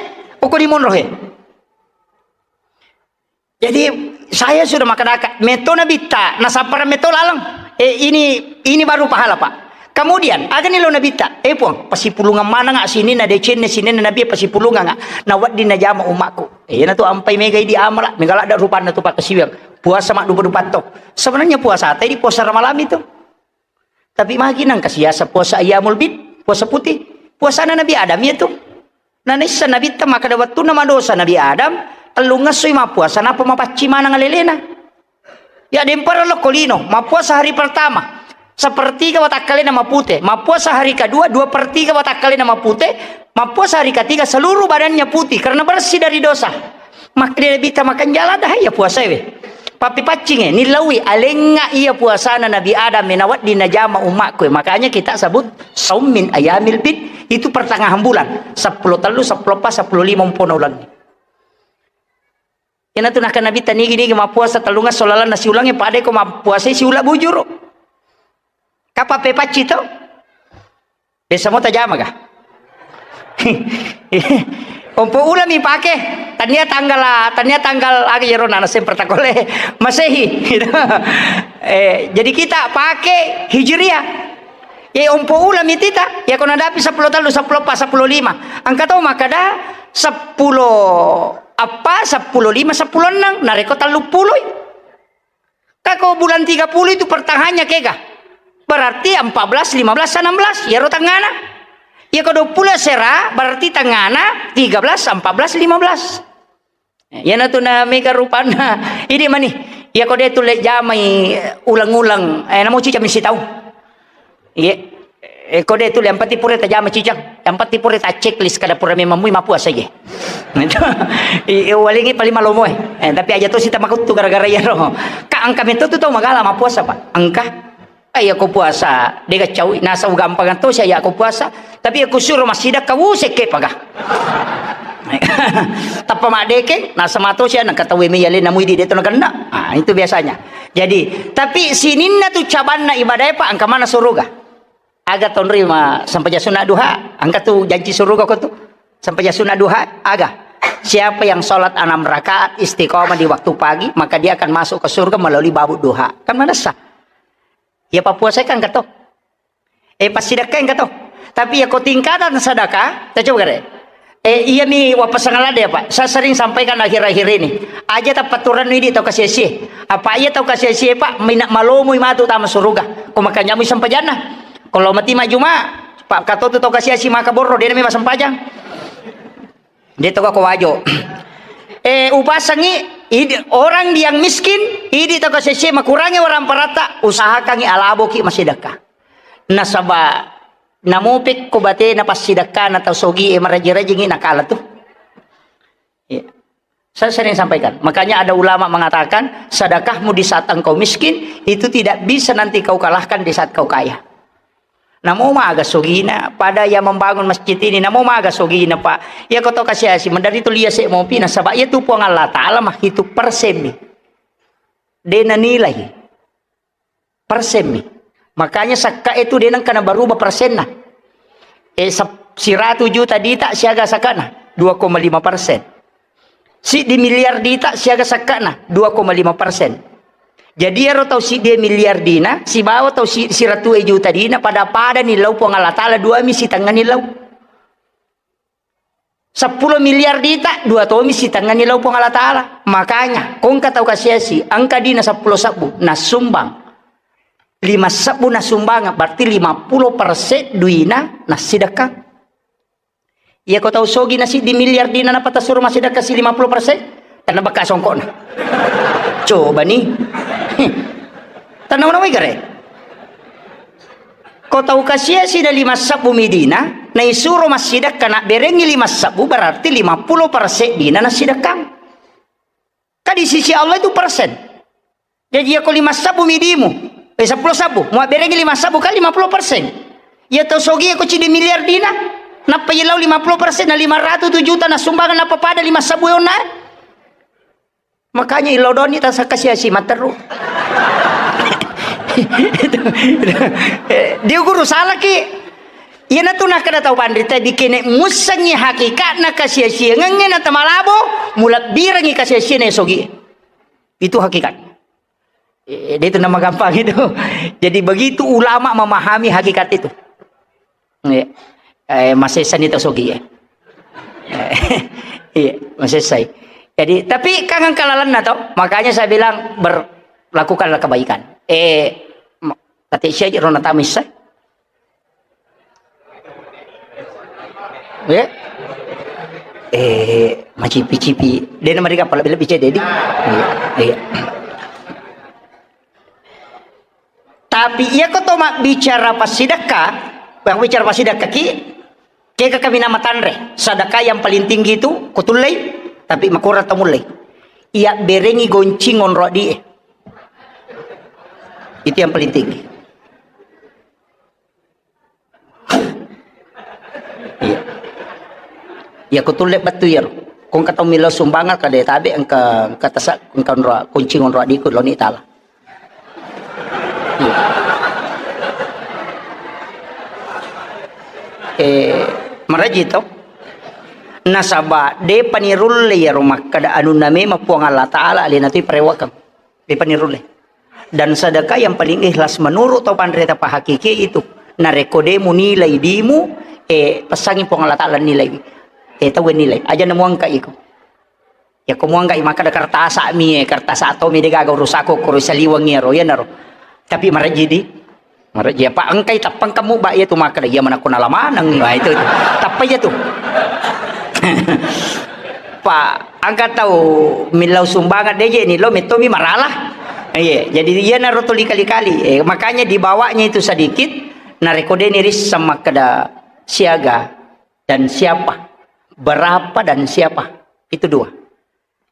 Okko di monro he. Jadi saya sudah makkadaka, meto Nabitta, nasappara meto laleng. Eh, ini ini baru pahala, Pak. Kemudian, agani lo Nabitta, eh Puang, pasipulungang manengnga sininna decenne, sininna Nabi pasipulungang, nawedding najama ummakku. Eh, na tu ampai mega idi amala, mega ladda rupanna tu pakkasiwiang. Puasa maddupa-dupa to. Sebenarnya puasa tadi puasa Ramalang itu. Tapi magi nangka siasa puasa ayyamul bid, puasa putih. Puasana Nabi Adam iya tu. Nanaissa Nabitta makkada wettunna madosa Nabi Adam, tellungngassoi mappuasa, nappa mapaccing maneng alelena. Ya, dempara lokko lino, mappuasa hari pertama, sepertiga watakkalena mapute, mappuasa hari kedua, dua per tiga watakkalena mapute, mappuasa hari ketiga, seluruh badannya putih karena bersih dari dosa. Makkeda Nabitta makanjala dah iya puasa we. Pappi paccinge, nillaui alengnga iya puasana Nabi Adam e, nawedding najama ummakku e. Makanya kita sebut saum min ayamil bid, itu pertengahan bulan. Seppulo tellu, seppulo eppa, seppulo lima umpona ulengnge. Iyana tu nakkeda Nabitta nigi-nigi mappuasa tellungngesso lalenna siulengnge, pada ko mappuasai siula bujuru. Kapang pepacci to? Biasa mo tajama ga? Ompo ulami pake, tania tanggal, tania tanggal aga iyaro nana semper takole Masehi. Eh, jadi kita pake Hijriah. Ye ompo ulami tita, ya ko nadapi seppulo tellu, seppulo eppa, seppulo lima. Engka to makkada seppulo eppa, seppulo lima, seppulo enneng, narekko tellu puloi. Kako bulan tiga puluh itu pertengahannya kega. Berarti empat belas, lima belas, enam belas. Iyaro tengngana. Iya ko dua puluh sera, berarti tengngana tiga belas, empat belas, lima belas. Iyana tu na mega rupanna. Idi mani. Iya ko de tu le jamai ulang-ulang. Eh, namo cicami sitau. Iya. Eh, ko de tu le, yang penting pura tajama cicang. Yang penting pura ta checklist kada pura memang mui mappuasa je. Itu. I, i, walingi paling malomo eh. Eh, tapi aja to sita makuttu gara-gara iyaro. Ka engka metto tu tau magala mappuasa, Pak. Engka. Eh, iya ko puasa, de gacaui. Nasa ugampang to sia iya ko puasa. Tapi iya ko suro massidakka, wusekke paga. Tappa maddekeng, nasa mato sia nangka tau me yale namui di de to nagenna. Ah, itu biasanya. Jadi, tapi sininna tu cabanna ibadah, Pak, engka mana suruga. Aga tonrima sempajang sunat duha, engka tu janji suruga ko tu. Sempajang sunat duha, aga. Siapa yang sholat enam rakaat istiqomah di waktu pagi, maka dia akan masuk ke surga melalui babut duha. Kan manessa. Iya pappuasai kan engka to. Eh, passidakkai engka to. Tapi iya ko tingkatan sedekah, ta coba gare. Eh, iya mi wappasang ladde, Pak. Saya sering sampaikan akhir-akhir ini. Aja tappaturannu idi tau kasiasi. Apa iya tau kasiasi, Pak, mina malomoi matu tama suruga. Ko makanja mui sempajanna. Kalau mati majuma, Pak, katotu tau kasiasi maka borro, de nami masempajang. De to ko wajo. Eh, upasangi idi, orang yang miskin, idi tau kasiasi makurangi orang parata, usahakangi alaboki masidakka. Nasaba namopek ko batena passidakkana tau sogi e maraji-rajingi nakala tu. Iya. Saya sering sampaikan. Makanya ada ulama mengatakan, sedekahmu di saat engkau miskin, itu tidak bisa nanti kau kalahkan di saat kau kaya. Namo maga sogina, pada yang membangun masjid ini, namo maga sogina, Pak. Iya ko to kasiasi, mendari tu lia se mopi, nasaba iya tu Puang Allah Taala mah itu persen mi. De nanilai. Persen mi. Makanya sakka itu de nengka na berubah persenna. Eh, sep-, siratu juta dita siaga sakkana? Dua koma lima persen. Siddi miliar dita siaga sakkana? Dua koma lima persen. Jadi ero tau siddi miliar dina, sibawa tau si-, siratu juta dina, pada-pada ni lau Puang Allah Taala, dua mi sitengnga ni lau. Seppulo miliar dita, dua tomi sitengnga ni lau Puang Allah Taala. Makanya, kongka tau kasiasi, engka dina seppulo sebbu, nasumbang. Lima sebbu nasumbang, berarti lima puluh persen duina nasidekka. Iya ko tau sogi na siddi miliar dina napata suro masidekka si lima puluh persen, tenna bekka songkokna. Coba ni. Tenna mana wai gare? Ko tau kasiasi na lima sebbu midina, naisuro massidekka nabberengngi lima sebbu, berarti lima puluh persen dina nassidekkang. Ka di sisi Allah itu persen. Jadi, iya ko lima sebbu midimu, eh, seppulo sebbu, muabberengngi lima sebbu kan lima puluh persen. Iya tau sogi ko cidi miliar dina, nappa iya lau lima puluh persen, na lima ratus juta na sumbangan, nappa pada lima sebbu onna. Makanya ilodoni tasakasiasi matteru. Itu, itu. Eh, dia guru salah ki. Iyanatu nakkeda tau panrita, bikene mussengngi hakikatna kasiasiangengnge na tamalabo, mulebbirengngi kasiasianna sogi. Itu hakikat. Eh, dia itu nama gampang itu. Jadi begitu ulama memahami hakikat itu. Iya. Eh, masessani tau sogi ya. Iya, masessai. Jadi, tapi kan engka lalenna tau. Makanya saya bilang, ber-, lakukanlah kebaikan. Eh, ma-, kata sia aja rona tamissa. Ya. Eh, macipi-cipi. Dia nama dia apa lebih-lebih cedek, di? Iya, iya. Tapi iya ko to mabbicara passidekka, mabbicara passidekka ki, kega kami nama tanre, sedekah yang paling tinggi itu ko tullei, tapi makurang to mullei. Iya berengi goncing onro di. Itu yang paling tinggi. Iya. Iya, ko tulle bettu iyaro. Ko engka tau millau sumbangan, kada tabe engka, engka tasa, engka onro, kunci onro adiku loni tala. Iya. Eh, maraji to. Nasaba depa nirulle iyaro makkada anunna memang Puang Allah Taala alena tu parewakeng. Depa nirulle. Dan sedekah yang paling ikhlas menurut tau panrita pahakiki itu. Narekko de munilai dimu, eh, pesangi Puang Allah Taala nilai. Eh, tau nilai. Aja namuangka iko. Ya ko muangka i makkada kertasa mi, eh, kertasa to mi de gaga urusako ko saliweng iyaro, iyanaro. Tapi marejji di. Marejji apa engkai tappang kamu ba iya tu makkada iya manakko nala maneng. Wah, itu, itu. Tappa iya tu. Pak, angka tau millau sumbangan deje ni lo metto mi marala. Iya, jadi iyanaro tuli kali-kali. Eh, makanya dibawanya itu sedikit, narekko de ni risseng makkada siaga dan siapa, berapa dan siapa. Itu dua.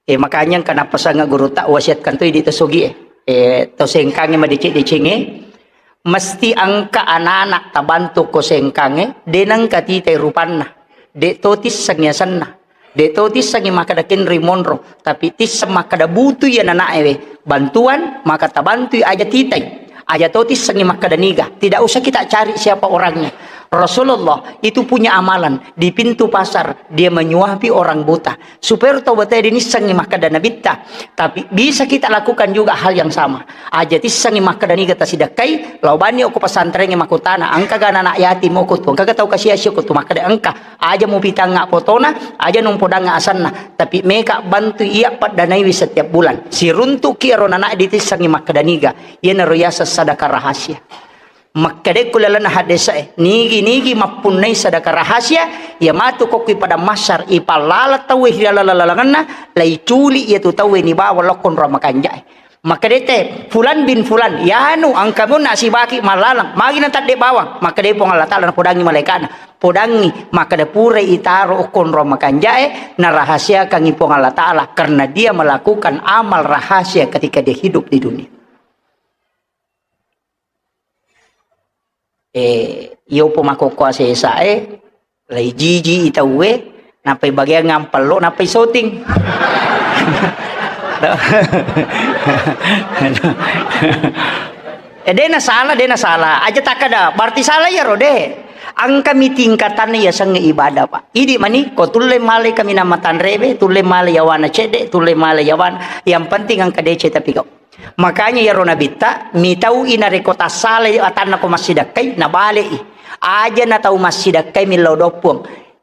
Eh, makanya kenapa sangat guru tak wasiatkan tu di tosogi, eh. Eh, to sengkange madeceng-decengnge, mesti angka anak-anak tabantu ko sengkange, de nengka titai rupanna, de to tissengi asenna, de to tissengi makkada kenri monro, tapi tisseng makkada butu iya anak ewe bantuan, maka tabantui aja titai. Aja to tissengi makkada niga. Tidak usah kita cari siapa orangnya. Rasulullah itu punya amalan di pintu pasar, dia menyuapi orang buta. Supaya tau batae dinissengi makkada nabitta. Tapi bisa kita lakukan juga hal yang sama. Aja tissengi makkada niga tasidakkai, lao bani okko pesantrengnge makkutana, engka ga anak yatim okko tu, engka ga tau kasiasi okko tu, makkada engka. Aja mupitangnga fotona, aja numpodangnga asenna, tapi meka bantu iya paddanaiwi setiap bulan. Siruntuki ero nana ditissengi makkada niga. Iyanaro yaseng sadaka rahasia. Makkadekku lalenna haddese'e, nigi-nigi mappunnai sadaka rahasia, iya matu kokki padang mahsyar, ipallala tauwe ri laleng-lalengenna, laiculi iyatu tauwe nibawa lokko onrong makanja'e. Makkadete, "Fulan bin Fulan, yanu engka monna sibaki mallalang, magi natadde bawang?" Makkade Puang Allah Taala napodangi malaika'na, "Podangi, makkada purai itaro okko onrong makanja'e, narahasiakangi Puang Allah Taala karena dia melakukan amal rahasia ketika dia hidup di dunia." Eh, iyo po makkokko asesae, lai jiji i tauwe, nappai bageang ampello, nappai soting. Eh, de na salah, de na salah. Aja takkada, berarti salah iyaro, de. Engka mi tingkatanna yasengnge ibadah, Pak. Idi mani, ko tulle male kaminang matanrewe, tulle male yawana cedde, tulle male yawana. Yang penting engka deceng tapi kau. Makanya iyaro nabitta, mitau'i narekko tassalai atanna ko massidakkai, nabale'i. Aja na tau massidakkai millau doang Puang.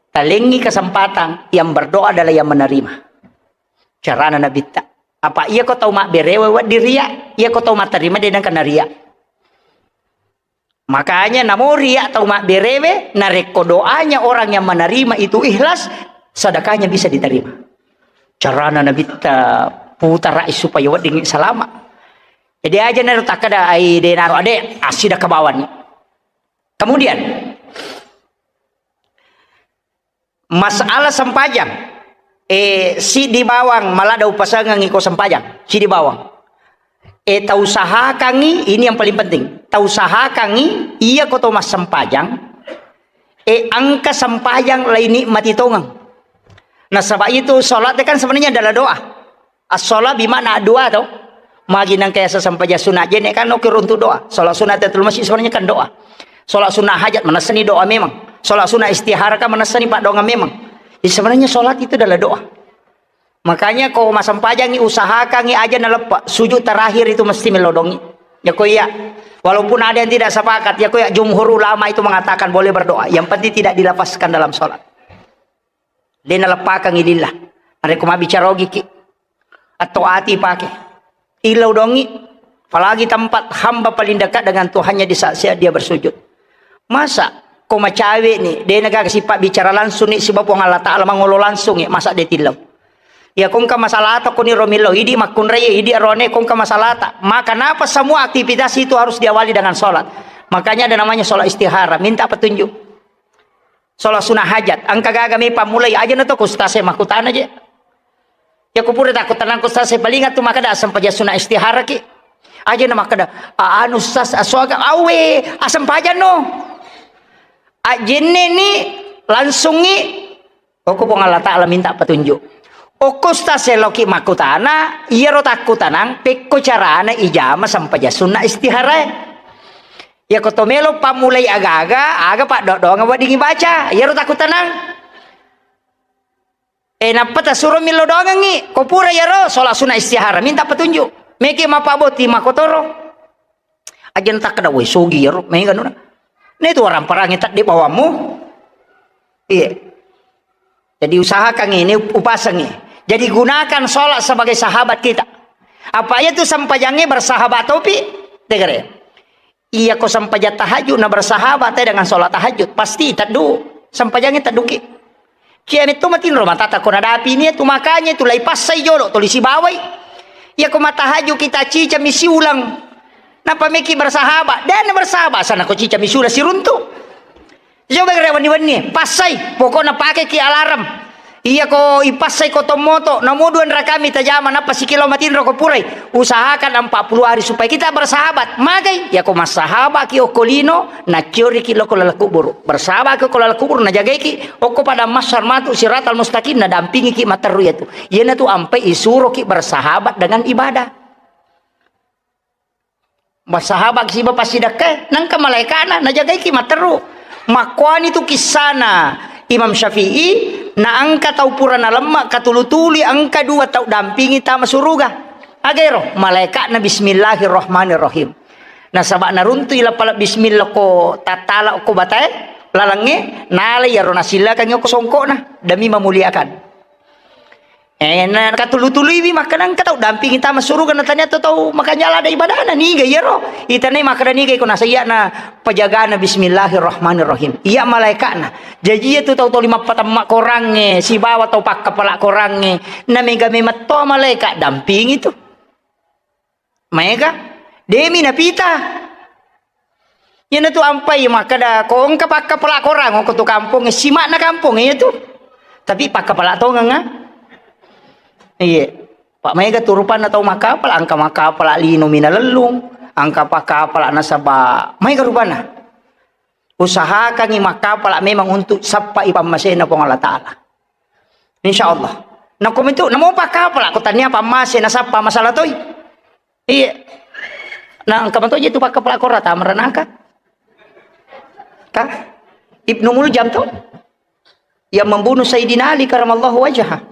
Talengngi kesempatan, yang berdoa adalah yang menerima. Carana nabitta. Apa iya ko tau mabberewe wedding ria, iya ko tau matterima de nengka naria. Makanya namo ria tau mabberewe, narekko doanya orang yang menerima itu ikhlas, sedekahnya bisa diterima. Carana nabitta putarai supaya wedding salama. Jadi aja naro takkada ai de naro ade assidakka bawani. Kemudian, masalah sempajang, eh, siddi bawang maladda upasengengngi ko sempajang, siddi bawang. Eh, tausahakangngi, ini yang paling penting, tausahakangngi iya ko to massempajang, eh, engka sempajang lainikmati tongeng. Nasaba itu salat kan sebenarnya adalah doa. As-shalah bimakna doa to. Magi nangka yaseng sempajang sunat jenne kan oke runtu doa. Salat sunat tahiyatul masjid sebenarnya kan doa. Salat sunat hajat manessani doa memang. Salat sunat istihara kan manessani paddoangeng memang. Jadi sebenarnya salat itu adalah doa. Makanya ko massempajangngi usahakangngi aja naleppe. Sujud terakhir itu mesti melodongi. Ya ko iya. Walaupun ada yang tidak sepakat, ya ko iya jumhur ulama itu mengatakan boleh berdoa. Yang penting tidak dilafazkan dalam salat. De naleppakangngi lillah. Narekko mabbicara ogiki, atau ati pake. Illau dongi, apalagi tempat hamba paling dekat dengan Tuhannya di saat-saat dia bersujud. Masa ko macawe ni, de naga sipa bicara langsung ni siba Puang Allah Ta'ala mangolo langsung ni, masa de tillau. Ya kongka masalah to koni romillo, idi makkunrai, idi arone kongka masalah ta. Maka napa semua aktivitas itu harus diawali dengan sholat. Makanya ada namanya sholat istihara, minta petunjuk. Sholat sunnah hajat, engka gaga mi pammulai, aja na to ku ustaz e makkutana je. Ya ku pura takku tenang ku ustaz e, paling tu makkeda sempajang sunnah istihara ki. Aja na makkeda, "A-, anu ustaz, asoga awe, asempajang no." Ajenne ni langsung ni, okko Puang Allah Ta'ala minta petunjuk. Okko ustaz e loki makkutana, iyaro takkutanang, pekko carana ijama sempajang sunnah istihara e. Iya ko to melo pammulai aga-aga, aga paddo-doangeng weddingngi baca. Iyaro takkutanang. Eh, nappa tasuro millo doangengngi. Ko pura iyaro, sholat sunnah istihara. Minta petunjuk. Meki mapaboti makotoro. Aja na takkeda, "Woi, sogi iyaro, mega nuna." Ini tu orang perangi tadde bawammu. Iya. Jadi usahakan ini, upasangi. Jadi gunakan sholat sebagai sahabat kita. Apa iya tu sempajangnge bersahabat topi? Tegere. Iya ko sempajang tahajud na bersahabat te dengan sholat tahajud, pasti teddu. Sempajangnge tedduki. Cia metto matinro matata ko nadapi ni tu, makanya tu lai passai jolo tuli sibawai. Iya ko matahajud kita cica mi siulang. Napa meki bersahabat? Dan bersahabat sana ko cica mi siulang siruntu. Coba gare wenni-wenni, passai, pokokna pakeki alarm. Iya ko ipassai ko tommoto, namo dua rakami tajama, nappa sikilo matinro ko purai. Usahakan empat puluh hari supaya kita bersahabat. Magai, ya ko massahabat ki okko lino, naciori ki loko laleng kuburu. Bersahabat ki okko laleng kuburu, najagaiki, okko pada mahsyar matu siratal mustaqim, nadampingi ki materru yatu. Iyana tu ampai isuro ki bersahabat dengan ibadah. Bersahabat siba passidakkae, nangka malaekana najagaiki matteru. Makkuani tu kissana Imam Syafi'i, na engka tau pura nalemma katulu-tului engka dua tau dampingi tama suruga. Agero, malaeka'na bismillahirrahmanirrahim. Nasaba naruntui lapala bismillah ko tattala ko batae, lalengnge, nalai iyaro nasillakangngi ko songkokna, demi memuliakan. Eh, na katulu-tuluiwi makkeda engka tau dampingi tama suruga, na tania to tau makanja lada ibadana, niga iyaro? Itanai makkeda niga iko nasaiya na pajagana bismillahirrahmanirrahim. Iya malaeka'na. Jaji iya tu tau toli mappatemma korangnge, sibawa tau pakkapala korangnge, na mega memetto malaeka dampingi tu. Maega, demi napita. Iyana tu ampai makkeda, ko engka pakkapala korang, ko tu kampong, sima'na kampong iya tu. Tapi pakkapala tongeng, ah. Iya. Pak maega tu rupanna tau makkapala, engka makkapala lino minalellung, engka pakkapala nasaba maega rupanna. Usahakangi makkapala memang untuk sappai pammasena Puang Allah Ta'ala. Insya Allah. Nako mitu, namo pakkapala, ko tania pammase nasappa masalah toi. Iya. Nah, engka matoje tu pakkapala kora tama ranaka. Ka? Ibnu Muljam to? Yang membunuh Sayyidina Ali karamallahu wajhah.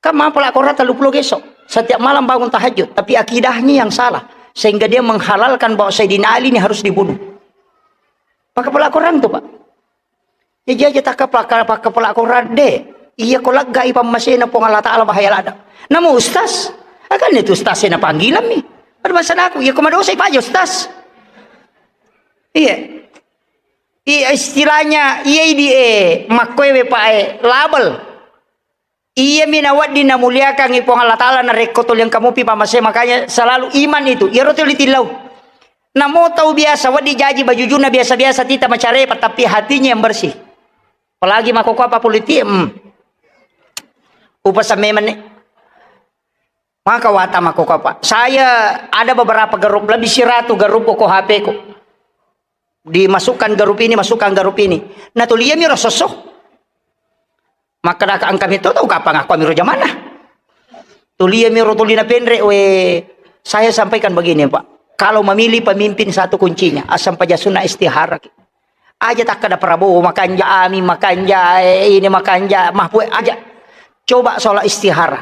Kan mapala kora tellu pulo geso. Setiap malam bangun tahajud, tapi akidahnya yang salah. Sehingga dia menghalalkan bahwa Sayyidina Ali ini harus dibunuh. Pakkapala korang tu, Pak. Jaji aja takka paka-, pakkapala korang de. Iya ko laggai pammasena Puang Allah Ta'ala bahaya lada. Namo ustaz? Akan itu ustaz sena panggilan mi. Pada masa aku, iya ko madosa ipaja ustaz. Iya. Iya istilahnya, iya idi e, makkoe we pa e, label. Iya mi nawedding namuliakangi Puang Allah Ta'ala narekko tuli engka mupi pamase, makanya selalu iman itu. Iyaro tuli tillau. Namo tau biasa, wedding jaji bajujunna biasa-biasa, tita macarepa, tapi hatinya yang bersih. Apalagi makkokkoe apa politik, hmm. Upasamme menne. Maka wata makkokkoe apa. Saya ada beberapa grup, lebih siratu grup ko H P-ku. Dimasukkan grup ini, masukkan grup ini. Nah, tuliami ro sosso. Makkadaka engka metto tau kapang aku amiro jamanna. Tuliami ro tulina penre, we, saya sampaikan begini, Pak. Kalau memilih pemimpin, satu kuncinya, asam paja sunna istihara. Aja takkada Prabowo makanja, Amin makanja, eh, ini makanja, Mahfud aja. Coba sholat istihara.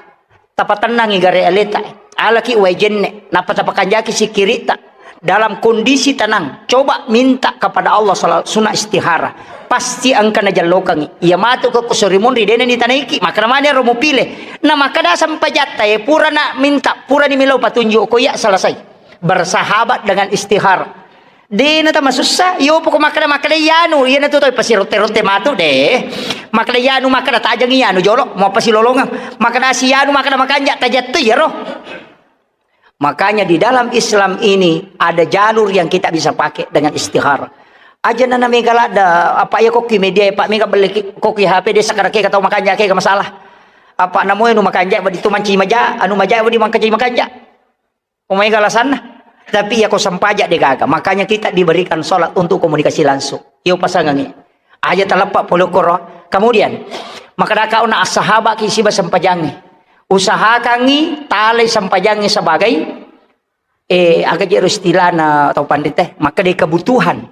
Tapatennangi gare aleta. Alaki wae jenne, nappa tapakanjaki sikiritta. Dalam kondisi tenang, coba minta kepada Allah sholat sunnah istihara. Pasti engka najallokangi. Iya matu ko kusuri munri dena ni tanaiki, maka namanya ro mupile. Na maka da sampajatta, eh, pura na minta, pura ni milau patunjuk ko iya selesai. Bersahabat dengan istihara. Dena tama sussa, yo poko makkada, makkada iyanu, iyana tu toi pasirotte-rotte matu de. Makkada iyanu, makkada tajang iyanu jolo, mau pasilolongang. Makkada si iyanu, makkada makanja, tajattu iyaro. Makanya di dalam Islam ini ada jalur yang kita bisa pakai dengan istihara. Aja nana mega ladda, apa ya koki media, Pak, mega beli ki-, koki H P desa kada kega tau makanja kega masalah. Apa namoe nu makanja, wadi tu manci maja, anu maja, wadi mangkaji makanja. Umai galasanna. Tapi iya ko sempaja de gaga. Makanya kita diberikan sholat untuk komunikasi langsung. Iyo pasangangi. Aja taleppa pole koro. Kemudian, makadaka ona assahabaki siba sempajangi. Usahakangi talai sempajangi sebagai, eh, aga jero istilahna tau panrite, maka de kebutuhan.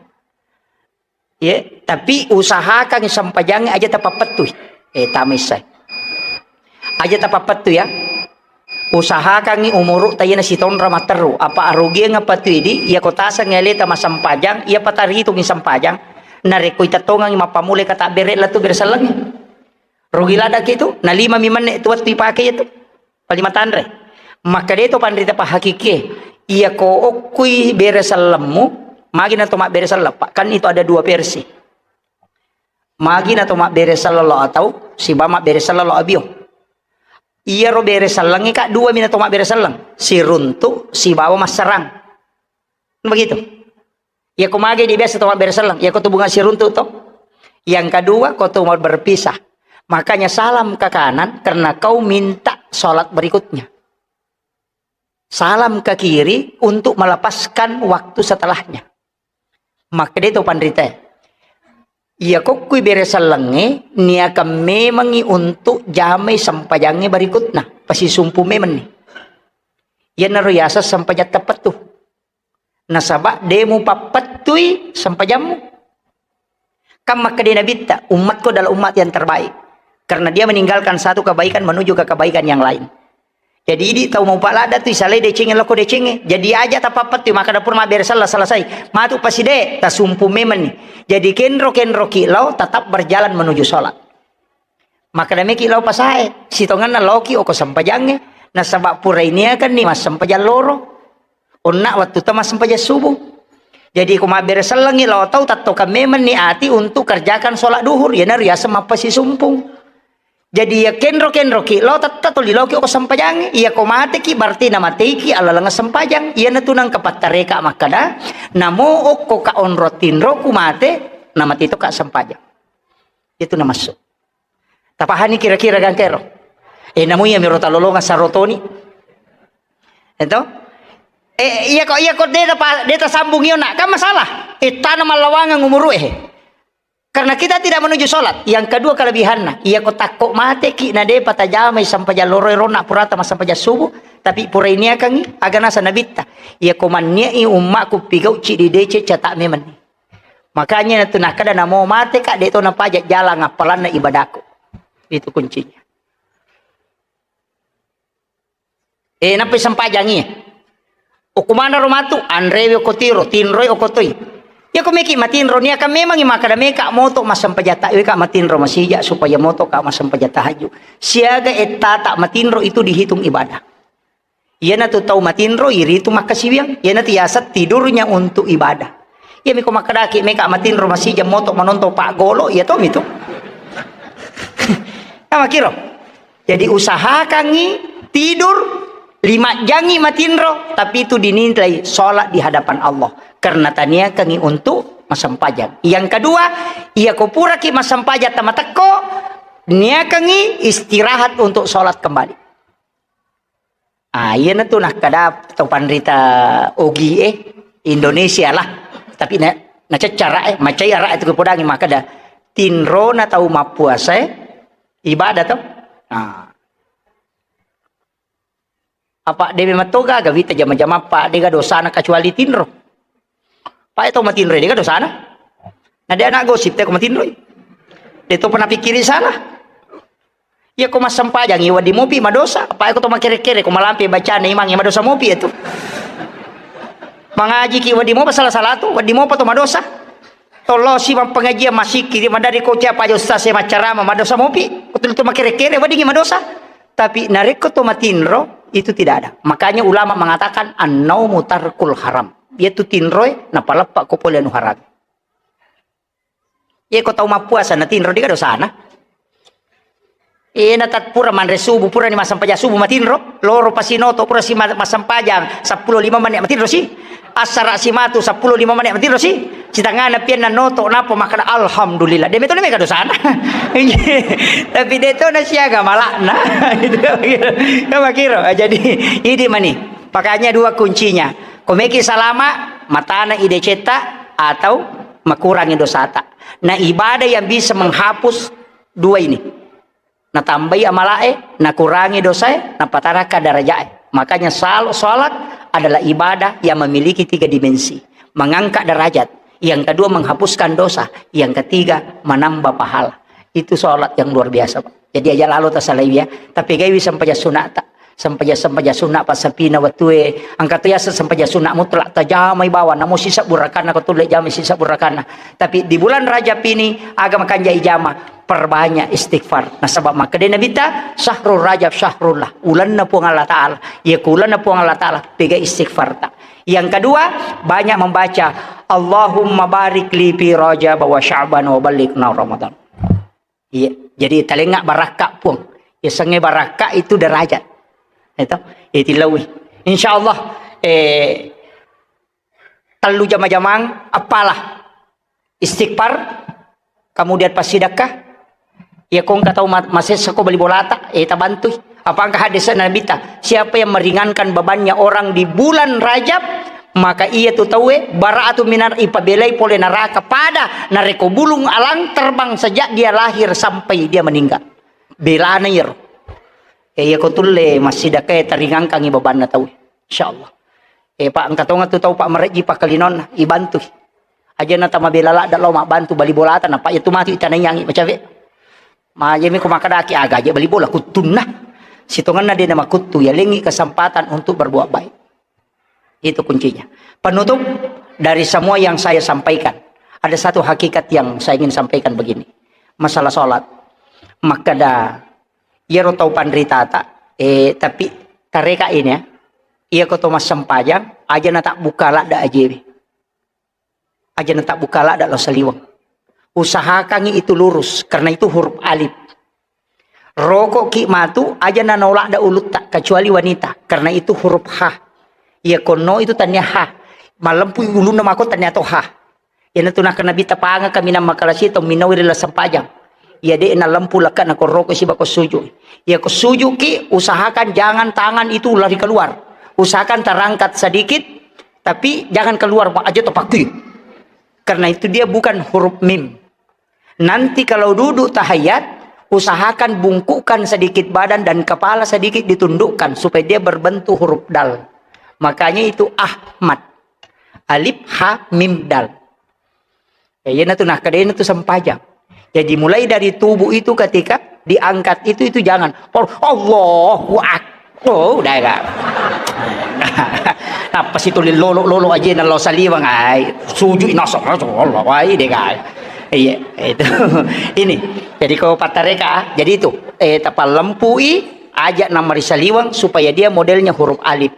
Ye, tapi usahakan sampajangnge aja tapappettui. Eh, tama issai. Aja tapappettui ya. Usahakangi umuru tayena sitonra matteru. Apa arugiang apa tu idi, iya ko taseng aleta masampajang, iya pataritungi sampajang. Narekko itettongangi mappamulai kata bere latu bere sellengi. Rugi ladaki tu, na lima mi menne tu wettu ipake itu. Palima tanre. Makkeda to panrita pahakikie, iya ko okkui bere sellemmu, magi na to mabbere selleng, Pak. Kan itu ada dua versi. Magi na to mabbere selleng lo atau siba mabbere selleng lo abio. Iya ro bere sellengi, Kak, dua mi na to mabbere selleng. Siruntu sibawa masserang. Begitu. Iya ko mage di biasa to mabbere selleng, iya ko tu bunga siruntu to. Yang kedua, ko tu mau berpisah. Makanya salam ke kanan karena kau minta sholat berikutnya. Salam ke kiri untuk melepaskan waktu setelahnya. Makkeda to panrita. Iya kokkui bere sellengnge niakan memangi untuk jamai sempajangnge berikutna. Pasisumpu memanni. Iyanaro yaseng sempajang teppettu. Nasaba de mupappettui sempajammu. Kan makkeda Nabitta, "Umatku adalah umat yang terbaik." Karena dia meninggalkan satu kebaikan menuju ke kebaikan yang lain. Jadi idi tau mau palada tu isalai decengnge loko decengnge. Jadi aja tapappettui, maka dapur mabbere sella selesai. Matu paside, tasumpu memanni. Jadi kenro-kenroki lao tetap berjalan menuju sholat. Makkeda meki lao pasae, sitongenna laoki oko sempajangnge, nasaba pura iniakanni massempajang loro. Onna wettu ta massempajang subuh. Jadi ko mabbere sellengi lao tau, tattokang memanni ati untuk kerjakan sholat duhur, iyanaro yaseng mappasisumpung. Jadi ya kenro-kenroki lao tetta tuli laoki oko sempajangnge. Iya ko mateki berarti namateiki alaleng sempajang. Iyanatu nangka pattareka makkeda, namo okko ka onro tinroku mate, namate to ka sempajang. Itu namassu. Tapahani kira-kira gangkero? Eh, namu iya miro talolonga sarotoni. Eto? Eh, iya ko, iya ko deta pa, deta sambung iyo nak, kan masalah. Eh, tana mallawangang umuru eh. Karena kita tidak menuju sholat. Yang kedua kelebihanna, iya ko takko mate ki na depa tajamai sampajang loro rona purata massampajang subuh, tapi pura iniakangi aga nasa nabitta. Iya ko manniai ummaku pigauci di dece cata memang. Makanya natu nakkeda namo mate ka de to napaja jalang appalanna ibadaku. Itu kuncinya. Eh, nappai sempajangi. Okko manaro matu, anrewe okko tiro, tinroi okko toi. Iya ko meki matinro, niakan memangi makkeda meka moto massempajang ta, weka matinro masija supaya moto ka massempajang tahajud. Siaga ettata matinro itu dihitung ibadah. Iyanatu tau matinro iritu makkasiwiang, iyanatu yaseng tidurnya untuk ibadah. Iyami ko makkedaki meka matinro masija moto manonton paggolo, iya tomi tu. Nah, makiro. Jadi usahakangi tidur lima jangi matinro, tapi itu dinilai sholat di hadapan Allah. Karena taniakangi untuk massempajang. Yang kedua, iya ko puraki massempajang tamatekko, niakangi istirahat untuk sholat kembali. Ah, iyana tu nakkada to panrita ogi e Indonesia lah. Tapi na, naceccara e, macai ara e tu kepodangi makkada tinrona tau mappuasa e ibadah to. Ah. Apa de memang toga gaga wita jama-jama apa dega dosana kecuali tinro. Pae to matinroi dega dosana. Na de anak gosip te ko matinroi. De to pernah pikkiri salah. Iya ko massempajang i wedding mopi madosa, apa ko to makere-kere ko malampe bacana imang madosa mopi itu. Mangaji ki wedding mopa salah-salah tu, wedding mopa to madosa. Tollosi mappengajian masikki, madari ko siapa aja ustaz saya macarama, madosa mopi, ko tu makere-kere wedding madosa. Tapi narekko to matinro, itu tidak ada. Makanya ulama mengatakan an-naumu tarkul haram. Yaitu tinroe napaleppa ko pole anu haram. Ye ko tau mappuasa na tinro dega dosana. Eh, na tat pura manre subuh, pura ni massempajang subuh matinro, loro pasinoto pura si ma-, massempajang seppulo lima menit matinro si. Assara simatu seppulo lima menit matinro si. Sitangana pianna noto napa makkada alhamdulillah. De metto mega dosana. Tapi de to na siaga malakna. Itu makiro. Jadi idi mani. Pakanya dua kuncinya. Ko meki salama, matana ide cetta atau makurangi dosata. Nah, ibadah yang bisa menghapus dua ini. Natambai amalae, nakurangi dosae, napataraka darajae. Makanya sal-, salat adalah ibadah yang memiliki tiga dimensi. Mengangkat derajat. Yang kedua menghapuskan dosa. Yang ketiga menambah pahala. Itu salat yang luar biasa, Pak. Jadi aja lalo tasalai ya. Tapi gaiwi sempajang sunata. Sempajang-sempajang sunna passapina wettue, engka to yaseng sempajang sunna mutlak, tajamai bawang, namo sisebbu rakanna, ko tulle jamai sisebbu rakanna. Tapi di bulan Rajab ini, aga makanja ijama, perbanyak istighfar. Nasaba makkeda Nabitta, "Syahrul Rajab syahrullah," ulenna Puang Allah Ta'ala. Iya ko ulenna Puang Allah Ta'ala, pega istighfarta. Yang kedua, banyak membaca, "Allahumma barik li fi Rajab wa Sya'ban wa ballighna Ramadan." Iya, jadi talengnga barakka, Puang. Yasengnge barakka itu derajat. Itu, itu lawi. Insya Allah, eh, tellu jama-jamang, apalah. Istighfar, kemudian passidekka. Iya, ko engka tau ma-, masessa ko bali bolata, eh, tabantui. Apa engka hadis Nabitta, siapa yang meringankan bebannya orang di bulan Rajab, maka iya tu tauwe bara'atu minar, ipabelai pole neraka pada narekko bulung alang terbang sejak dia lahir sampai dia meninggal. Belana iyaro. Eh, iya ko tulle massidekkae taringangkangi bebanna tauwe. Insyaallah. Eh, Pak, engka tonga tu tau, Pak, marejji pakkalinonna, ibantui. Aja na tamabela ladda lao mabbantu bali bolata, nappa iya tu matu itanaiyangi macawe. Majemi ko makkadaki aga aja bali bola kuttunna. Sitongenna de na makuttu, yalengi kesempatan untuk berbuat baik. Itu kuncinya. Penutup dari semua yang saya sampaikan, ada satu hakikat yang saya ingin sampaikan begini. Masalah sholat. Makkeda, iyaro tau panritata, eh, tapi tareka ini ya, iya ko to massempajang, aja na tak buka ladda ajewe. Aja na tak buka ladda lao saliweng. Usahakangi itu lurus, karena itu huruf alif. Rokokki matu, aja na naoladda ulutta, kecuali wanita, karena itu huruf ha. Iya konno itu tania ha. Malempu ulunna mako tania to ha. Iyanatu nakkeda Nabitta, pangaka minang makalasi tau minnaui ri laleng sempajang. Iya de nalempu lekkana ko roko siba ko suju. Iya ko sujuki, usahakan jangan tangan itu lari keluar. Usahakan terangkat sedikit, tapi jangan keluar, aja tepakui. Karena itu dia bukan huruf mim. Nanti kalau duduk tahiyat, usahakan bungkukkan sedikit badan dan kepala sedikit ditundukkan supaya dia berbentuk huruf dal. Makanya itu Ahmad. Alif, ha, mim, dal. Ya, iyanatu nakkeda iyanatu sempajang. Jadi mulai dari tubuh itu ketika diangkat itu, itu jangan. Allahu Akbar. Oh, udah enggak. Apa sih tulis lolo-lolo aja nang lao saliweng, ai. Sujud nasab, Allah, wai deh, guys. Iya, itu. Ini. Jadi ko pattareka, jadi itu. Eh, tapallempui, aja nang marisaliweng supaya dia modelnya huruf alif.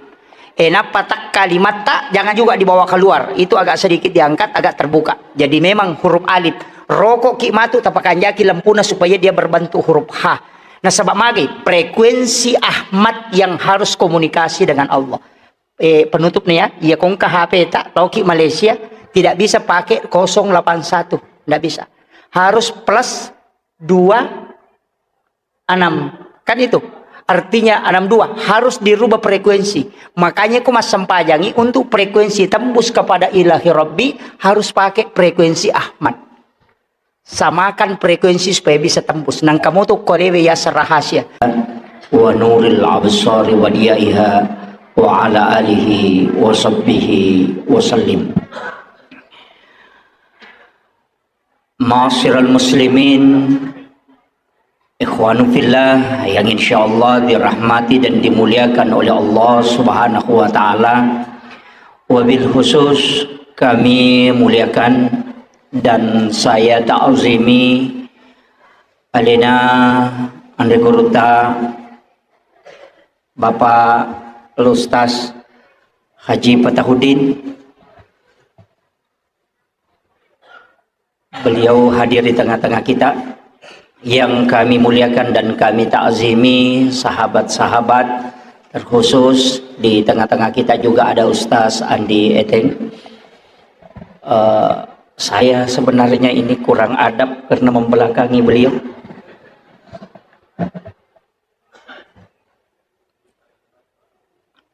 Eh, nappa tak kalimatta, jangan juga dibawa keluar. Itu agak sedikit diangkat, agak terbuka. Jadi memang huruf alif. Rokokki matu, tapakanjaki lempuna supaya dia berbentuk huruf ha. Nasaba magai, frekuensi Ahmad yang harus komunikasi dengan Allah. eh, penutup nih ya, iya kongka H P ta, loki Malaysia, tidak bisa pakai kosong delapan satu, nggak bisa. Harus plus dua enam. Kan itu. Artinya enam dua harus dirubah frekuensi. Makanya ku massempajangi untuk frekuensi tembus kepada ilahi Rabbi harus pakai frekuensi Ahmad. Samakan frekuensi supaya bisa tembus. Nang kamu tuh kodewe ya rahasia. Wa nuril absari wa diyaiha wa ala alihi wa sahbihi wa sallim. Ma'asyiral muslimin, ikhwanu fillah yang insyaallah dirahmati dan dimuliakan oleh Allah Subhanahu wa taala. Wabil khusus kami muliakan dan saya ta'zimi alena anre guruta Bapak Ustaz Haji Fatahuddin. Beliau hadir di tengah-tengah kita yang kami muliakan dan kami takzimi, sahabat-sahabat, terkhusus di tengah-tengah kita juga ada Ustaz Andi Eteng. Eh, saya sebenarnya ini kurang adab karena membelakangi beliau.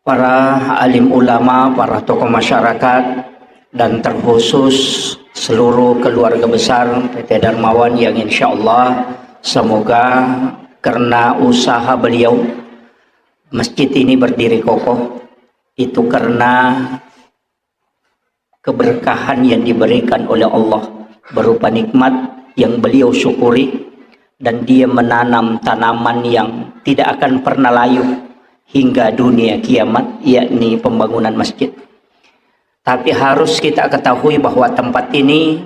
Para alim ulama, para tokoh masyarakat, dan terkhusus seluruh keluarga besar P T Darmawan yang insya Allah semoga karena usaha beliau masjid ini berdiri kokoh itu karena keberkahan yang diberikan oleh Allah berupa nikmat yang beliau syukuri dan dia menanam tanaman yang tidak akan pernah layu hingga dunia kiamat, yakni pembangunan masjid. Tapi harus kita ketahui bahwa tempat ini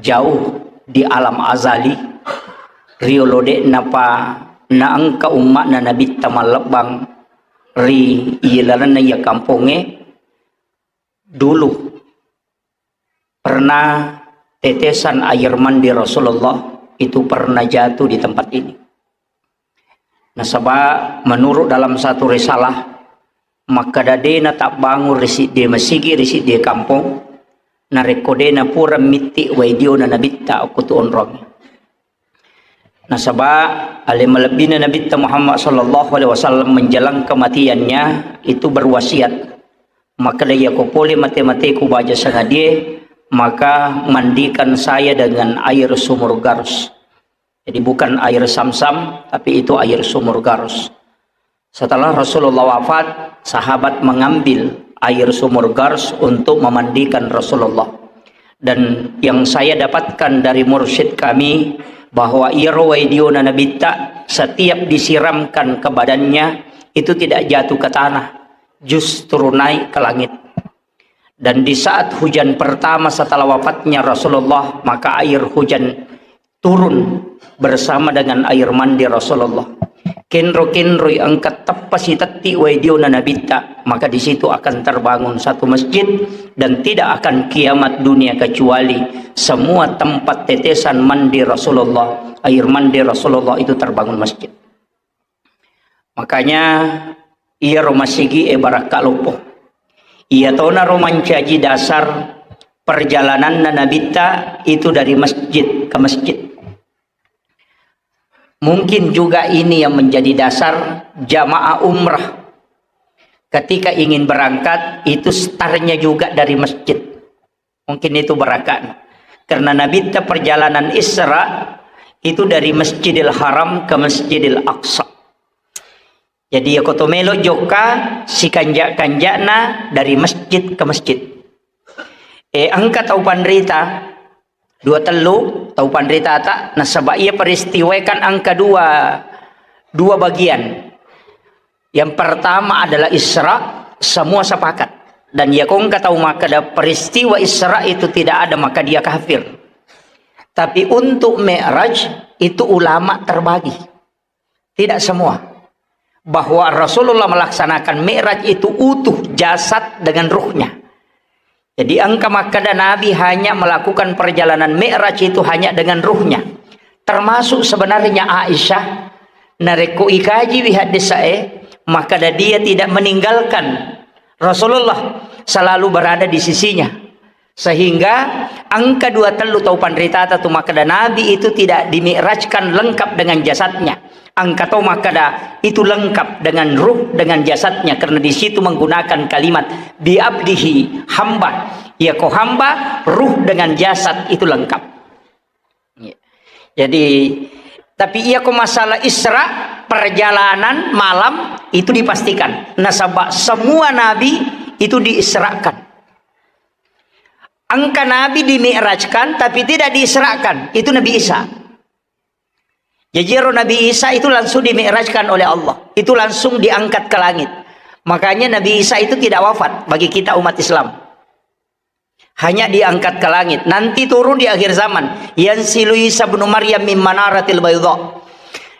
jauh di alam azali, riolo de' napa naengka umma'na Nabitta mallebbang ri ilalenna iya kampongnge, dulu pernah tetesan air mandi Rasulullah itu pernah jatuh di tempat ini. Nasaba menurut dalam satu risalah, makkeda de' natabbangung ri siddi masigi ri siddi kampong, narekko de' napura mitti wai diona Nabitta okko tu onrong. Nasaba ale malebbina Nabitta Muhammad sallallahu alaihi wasallam menjelang kematiannya itu berwasiat, makkeda iyako pole mate-mateku baja sangadie, maka mandikan saya dengan air sumur Garus. Jadi bukan air Samsam, tapi itu air sumur Garus. Setelah Rasulullah wafat, sahabat mengambil air sumur Garus untuk memandikan Rasulullah. Dan yang saya dapatkan dari mursyid kami, bahwa iyaro wai diona Nabitta, setiap disiramkan ke badannya, itu tidak jatuh ke tanah, justru naik ke langit. Dan di saat hujan pertama setelah wafatnya Rasulullah, maka air hujan turun bersama dengan air mandi Rasulullah. Kenro-kenroi engka teppa sitetti wai diona Nabitta, maka di situ akan terbangun satu masjid dan tidak akan kiamat dunia kecuali semua tempat tetesan mandi Rasulullah, air mandi Rasulullah itu terbangun masjid. Makanya iyaro masigi e barakka loppo. Iya tonaro mancaji dasar perjalananna Nabitta itu dari masjid ke masjid. Mungkin juga ini yang menjadi dasar jamaah umrah ketika ingin berangkat itu startnya juga dari masjid. Mungkin itu barakat. Karena Nabitta perjalanan Isra itu dari Masjidil Haram ke Masjidil Aqsa. Jadi ya koto melo jokka sikanja-kanjana dari masjid ke masjid. Eh, engka tau panrita dua tellu tau panritata nasaba iya peristiwa kan engka dua dua bagian. Yang pertama adalah Isra, semua sepakat. Dan ya kongka tau makkeda peristiwa Isra itu tidak ada, maka dia kafir. Tapi untuk Mi'raj itu ulama terbagi. Tidak semua. Bahwa Rasulullah melaksanakan Mi'raj itu utuh jasad dengan ruhnya. Jadi engka makkeda Nabi hanya melakukan perjalanan Mi'raj itu hanya dengan ruhnya. Termasuk sebenarnya Aisyah, narekko ikaji wi haddesae, makkeda dia tidak meninggalkan Rasulullah selalu berada di sisinya. Sehingga engka dua tellu tau panritata tu makkeda Nabi itu tidak dimi'rajkan lengkap dengan jasadnya. Engka tau makkeda itu lengkap dengan ruh, dengan jasadnya, karena di situ menggunakan kalimat bi abdihi, hamba. Iya ko hamba, ruh dengan jasad itu lengkap. Iya. Jadi, tapi iya ko masalah Isra, perjalanan malam itu dipastikan. Nasaba semua nabi itu diisrakan. Engka nabi dimi'rajkan, tapi tidak diisrakan. Itu Nabi Isa. Jadi, ero Nabi Isa itu langsung dimi'rajkan oleh Allah. Itu langsung diangkat ke langit. Makanya Nabi Isa itu tidak wafat bagi kita umat Islam. Hanya diangkat ke langit. Nanti turun di akhir zaman. Yanzilu Isa ibnu Maryam min manaratil baydha.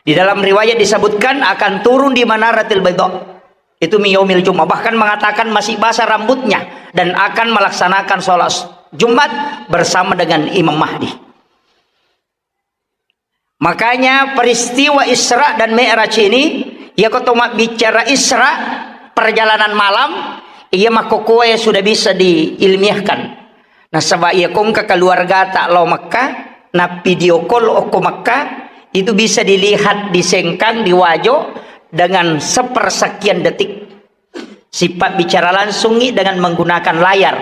Di dalam riwayat disebutkan akan turun di manaratil baydha. Itu min yaumil Jumat. Bahkan mengatakan masih basah rambutnya dan akan melaksanakan sholat Jumat bersama dengan Imam Mahdi. Makanya peristiwa Isra dan Mi'raj ini, iya ko to mabbicara Isra, perjalanan malam, iya makkokoe sudah bisa diilmiahkan. Nasaba iya ko engka keluargata lao Mekah, na video call okko Mekah, itu bisa dilihat di Sengkang, di Wajo, dengan sepersekian detik. Sipabbicara langsungngi dengan menggunakan layar.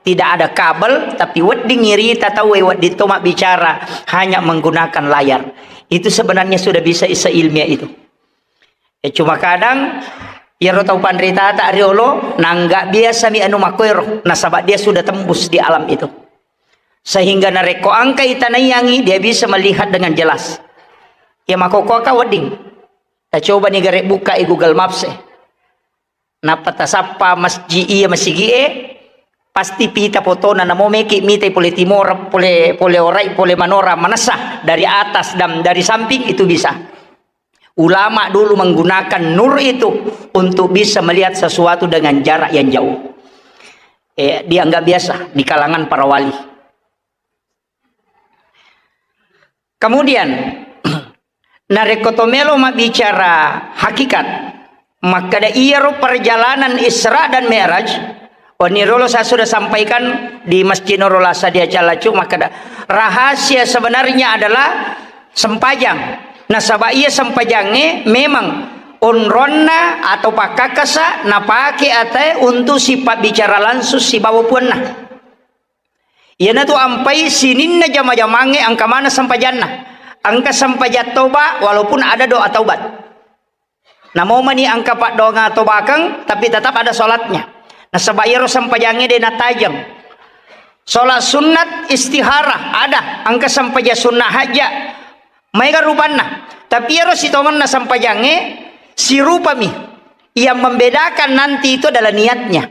Tidak ada kabel, tapi wedding irita tauwe wedding to mabbicara hanya menggunakan layar. Itu sebenarnya sudah bisa isa ilmiah itu. Eh, cuma kadang iyaro tau panritata riolo, nangga biasa mi anu makkoero, nasaba dia sudah tembus di alam itu. Sehingga narekko engka itanaiyangi, dia bisa melihat dengan jelas. Ya, makkokkoe ka wedding. Tacoba ni gare buka i Google Maps e. Nappa tasappa masjid iya masigi'e, pasti pita fotona, namo meki mitai pole timora, pole, pole orai, pole manora, manessa dari atas dan dari samping itu bisa. Ulama dulu menggunakan nur itu untuk bisa melihat sesuatu dengan jarak yang jauh. Eh, dianggap biasa di kalangan para wali. Kemudian, narekko to melo mabbicara hakikat, makkeda iyaro perjalanan Isra dan Mi'raj, wenni rolo saya sudah sampaikan di Masjid Nurul Asad di Acalacu, makkeda rahasia sebenarnya adalah sempajang. Nasaba iya sempajangnge memang onronna atau pakkakasa napake atae untuk sipabbicara langsung sibawa puanna. Iyanatu ampai sininna jama-jamangnge engka maneng sempajanna. Engka sempajang toba walaupun ada doa taubat. Namo mani engka paddoangeng tobakeng, tapi tetap ada sholatnya. Nasaba iyaro sempajangnge de natajeng. Sholat sunnat istihara ada, engka sempajang sunnah hajja. Maega rupanna. Tapi iyaro sitongenna sempajangnge sirupami. Yang membedakan nanti itu adalah niatnya.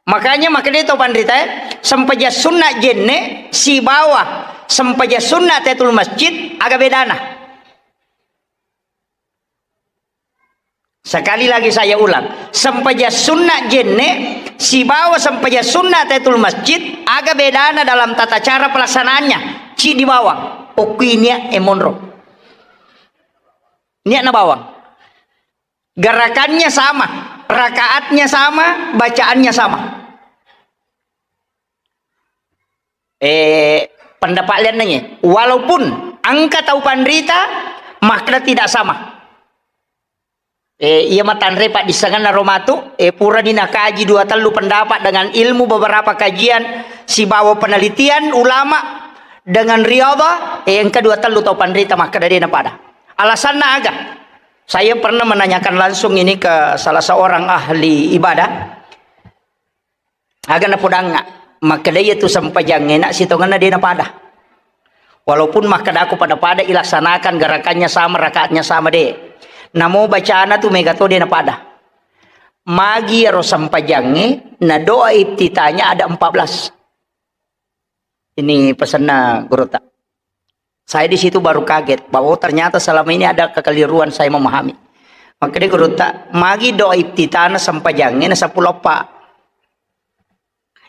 Makanya makkeda to panritae, sempajang sunna jenne sibawa sempajang sunna tahiyatul masjid, aga bedana? Sekali lagi saya ulang, sempajang sunna jenne sibawa sempajang sunna tahiyatul masjid, aga bedana dalam tata cara pelaksanaannya? Ci di bawang, okkuinia e monro. Niatna bawang. Gerakannya sama, rakaatnya sama, bacaannya sama. Eh, pendapat liannanya, walaupun engka tau panrita, makkeda tidak sama. Eh, iya matanre paddisengenna ro matu, eh, purani nakaji dua tellu pendapat dengan ilmu beberapa kajian sibawa penelitian ulama dengan riadha, eh, engka dua tellu tau panrita makkeda de napada. Alasanna aga? Saya pernah menanyakan langsung ini ke salah seorang ahli ibadah. Aga napodangnga, makkeda iyatu sempajangnge na sitongenna de napada. Walaupun makkedako pada-pada ilaksanakan gerakannya sama, rakaatnya sama de. Namo bacana tu mega to de napada. Magi iyaro sempajangnge na doa iftitahnya ada empat belas. Ini pesanna gurutta. Saya di situ baru kaget bahwa, oh, ternyata selama ini ada kekeliruan saya memahami. Makkeda gurutta, magi doa iftitahna sempajangnge na seppulo eppa.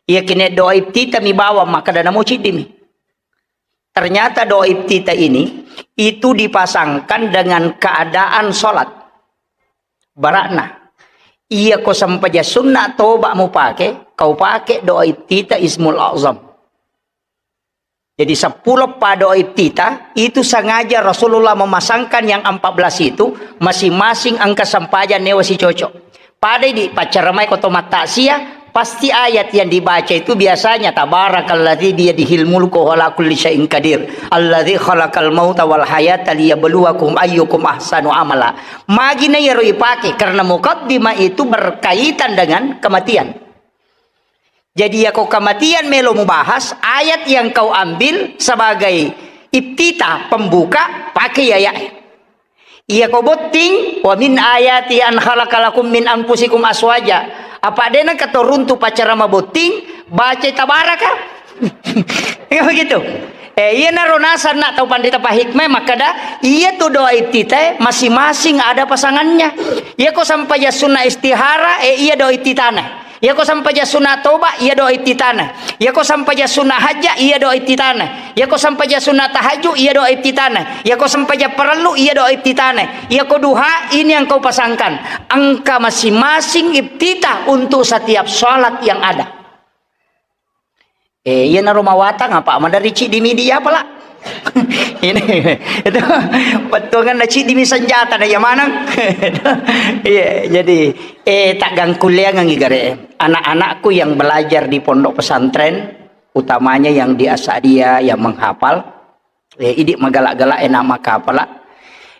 Iya kene doa iftitah mi bawang, makkeda namo ciddimi. Ternyata doa iftitah ini itu dipasangkan dengan keadaan sholat. Barakna. Iya ko sempajang sunna toba mupake, kau pake doa iftitah Ismul Azam. Jadi seppulo pa doa iftitah itu sengaja Rasulullah memasangkan yang empat belas itu, masing-masing engka sempajang newa sicocok. Pada di paccaramai ko to mattaksiah, pasti ayat yang dibaca itu biasanya tabarakalladzi biyadihil mulku wa huwa ala kulli syai'in qadir, alladzi khalaqal mauta wal hayata liyabluwakum ayyukum ahsanu amala. Magi na iyaro ipake karena mukaddimah itu berkaitan dengan kematian. Jadi, yako kematian melo mubahas, ayat yang kau ambil sebagai iftitah, pembuka, pakai ayat. Iya ko botting, "Wa min ayati an khalaqa lakum min anfusikum aswaja." Apa dena katoruntu pacara mabotting, baca tabaraka. Ya begitu. Eh, iya naro nasanna tau pandita pahikmah makkada, iya tu doa iftitah masing-masing ada pasangannya. Iya ko sampajang sunna istihara, eh, iya doa iftitahna. Iyako sampajang sunna toba, iya doa iftitahna. Iyako sampajang sunna hajja, iya doa iftitahna. Iyako sampajang sunna tahajud, iya doa iftitahna. Iyako sampajang parellu, iya doa iftitahna. Iyako duha, ini yang kau pasangkan. Engka masing-masing iftitah untuk setiap salat yang ada. Eh, iyanaro mawatang apa? Madari ciddi mi dia pala. Ini, itu, bettuangan na ciddi mi senjata na iya maneng. Iya, jadi, eh, taggangkulleangengngi gare. Anak-anakku yang belajar di pondok pesantren, utamanya yang di Asadiah yang menghafal, eh, idi magala-gala enak makapala.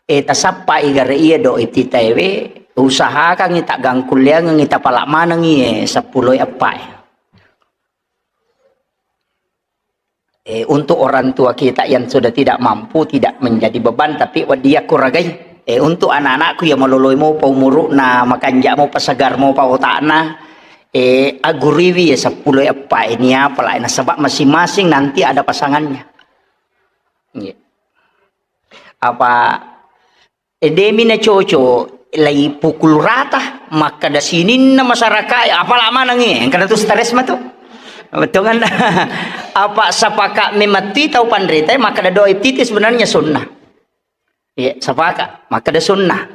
Eh, tasappa i gare iya do ititaewe, usahakangngi taggangkulleangengngi tapala manengngi, eh, seppulo eppa, eh. Eh, untuk orang tua kita yang sudah tidak mampu, tidak menjadi beban, tapi wedding yakuragai. Eh, untuk anak-anakku yang maloloi mopa umuru'na, makanja mopa, segar mopa otakna, eh, aguriwi ya seppulo eppa ini apa lah, nasaba masing-masing nanti ada pasangannya. Iya. Apa Eh, demi na coco, lai pukul rata, makkada sininna masyarakat, apala manengngi, engkana tu stres matu. Bettuanna. Apa sapaka memetti tau panrita, makkada doa iftitah sebenarnya sunnah. Iya, sapaka, makkada sunnah.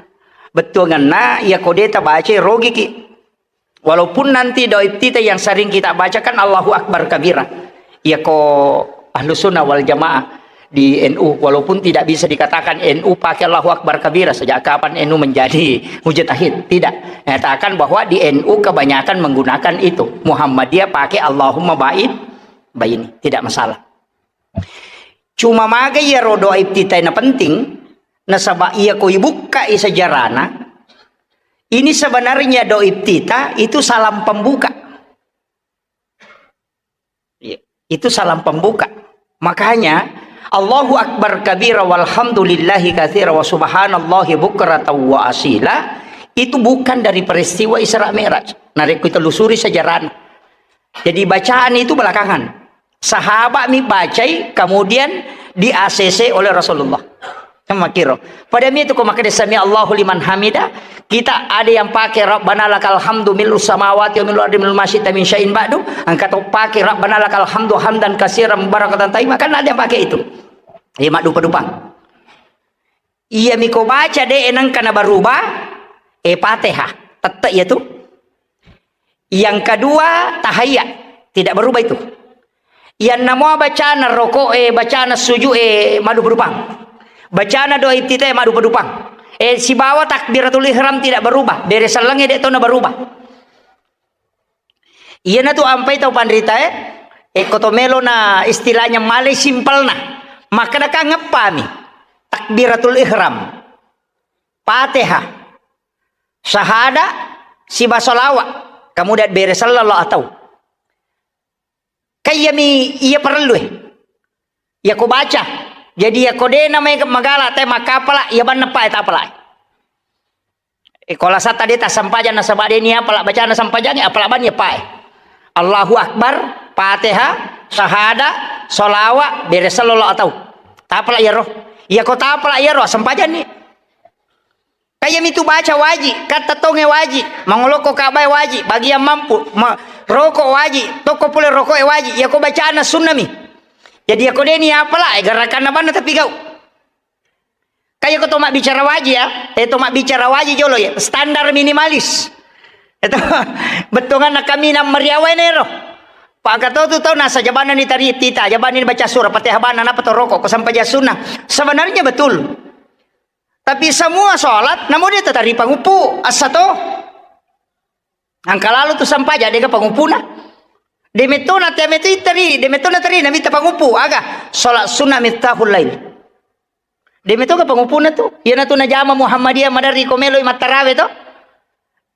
Bettuanna, iya ko de tabaca, rogiki. Walaupun nanti doa iftitah yang sering kita bacakan Allahu Akbar kabira. Iya ko Ahlus Sunnah wal Jamaah di N U, walaupun tidak bisa dikatakan N U pakai Allahu Akbar kabira, sejak kapan N U menjadi mujtahid? Tidak. Nyatakan bahwa di N U kebanyakan menggunakan itu. Muhammadiyah pakai Allahumma ba'id baini. Tidak masalah. Cuma maga iyaro doa iftitah na penting, nasaba iya ko ibukkai sejarahna, ini sebenarnya doa iftitah itu salam pembuka. Iya, itu salam pembuka. Makanya, Allahu Akbar kabira walhamdulillahi katsira wa subhanallahi bukratan wa asila, itu bukan dari peristiwa Isra Mi'raj. Narekko telusuri sejarahna. Jadi bacaan itu belakangan. Sahabat mi bacai, kemudian di-A C C oleh Rasulullah. Kan makkiro. Pada mi itu ko makkeda sami Allahu liman hamida, kita ada yang pakai Rabbana lakal hamdu mil'us samawati wa mil'ul ardi mil'u ma syi'ta min syai'in ba'du, engka to pakai Rabbana lakal hamdu hamdan katsiran mubarakatan thayyibah, kan ada yang pakai itu. Iya, maddupa-dupang. Iya mi ko baca de nengka na berubah, eh, Fatihah. Tette iya tu. Yang kedua, tahiyat. Tidak berubah itu. Yang namua bacana rokok, eh, bacana sujud, eh, maddupa-dupang. Bacana doa iftitah, eh, maddupa-dupang. Eh, sibawa takbiratul ihram tidak berubah. Bere sellengnge de to na berubah. Iyanatu ampai tau panritae, eh, ko to melo na istilahnya malai simpelna. Makkeda kan ngeppami. Takbiratul ihram. Fatihah. Syahada, siba salawat, kemudian bere sallallahu atau. Kayyami iya parellu, eh. Iya ko baca. Jadi iya ko de na mai magala te makkapala, iya banna pa eta pala. Eh, ko lasa tadi ta sempajang nasaba de ni apala bacana sempajang, apala banni apa, eh. Allahu Akbar, Fatihah, syahada, salawat, bere sallallahu atau. Tapala iyaro. Iya ko tapala iyaro sempajang ni. Kaya mitu baca waji, katta tonge waji, mangoloko kabae waji, bagian mampu, ma-, roko waji, tokko pole rokoe waji, iya ko bacana sunnami. Jadi iya ko deni apala, eh, gerakanna banna tapi gau. Kaya ko to mabbicara waji ya, eh, to mabbicara waji jolo ya, standar minimalis. Itu bettuanganna kaminang mariawae nero. Paka to tu tau nasa jabanna ni tari tita, jabanna ni baca surah, Fatihah bana napa to roko, ko sampajang sunnah. Sebenarnya betul. Tapi semua sholat, namu de tatari panguppu, assa to. Angka lalu tu sampajang, dega panguppuna. De metona te metu itari, de metona tari, namita panguppu, aga? Sholat sunnah miftahul lail. De metoga panguppuna tu. Iyana tu najama Muhammadiyah maderri ko meloi mattarawe to.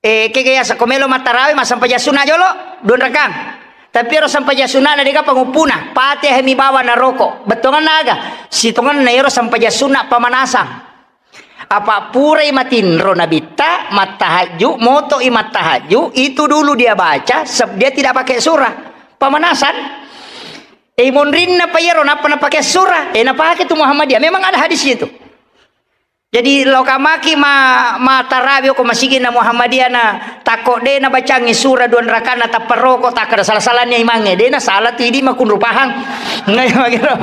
Eh, kega yasa ko melo mattarawe, massampajang sunna jolo, dua rakang. Tapi ero sampajang sunna na dega panguppuna, Fatihah mi bawa naroko. Bettuanganna aga? Sitonganna ero sampajang sunna pamanasang. Apa purai matinro nabitta, mattahajju, moto i mattahajju, itu dulu dia baca, seb-, dia tidak pakai surah. Pemanasan. Eh, monrinna pa iyaro, nappa napake surah. Eh, napake tu Muhammadiyah. Memang ada hadisnya itu. Jadi, lo kamaki ma, ma tarawih ko masigi na Muhammadiyah na tako de na bacangi surah dua rakana tappa roko, takkada salah-salahnya imange. De na salah tu idi makunru pahang. Ngai makiro.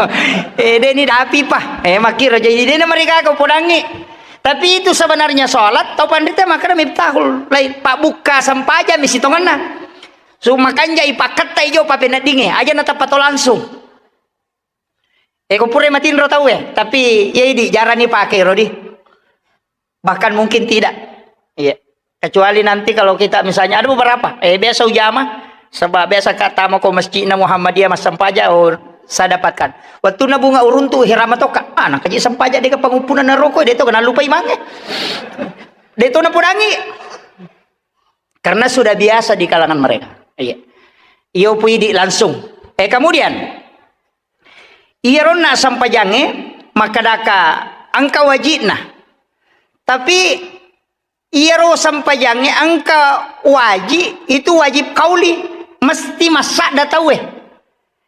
Eh, de ni dapi pa. Eh, makiro. Jadi, de na marigaga podangi. Tapi itu sebenarnya sholat, tau panrita makkada miftahul lain. Pak buka sampajang mi sitonganna. Su makanja ipakketta ijo papeneddinge, aja na tappa to langsung. Eh, ko pura matinro tau, eh, tapi ya idi jarang ni pakai ro di. Bahkan mungkin tidak. Iya. Kecuali nanti kalau kita misalnya ada beberapa, eh, biasa ujama, sebab biasa ka tama ko masjidna Muhammadiyah massampaja, oh, saya dapatkan. Waktu na bunga uruntu hirama toka, ah, nakaji sampaja deka panguppuna na roko, de to kena lupa imange. De to na pudangi. Karena sudah biasa di kalangan mereka. Iya. Iyo puidi langsung. Eh, kemudian, iyaronna sampajange makkadaka engka wajibna. Tapi iyaro sampajange engka wajib, itu wajib kauli, mesti massadda tauwe.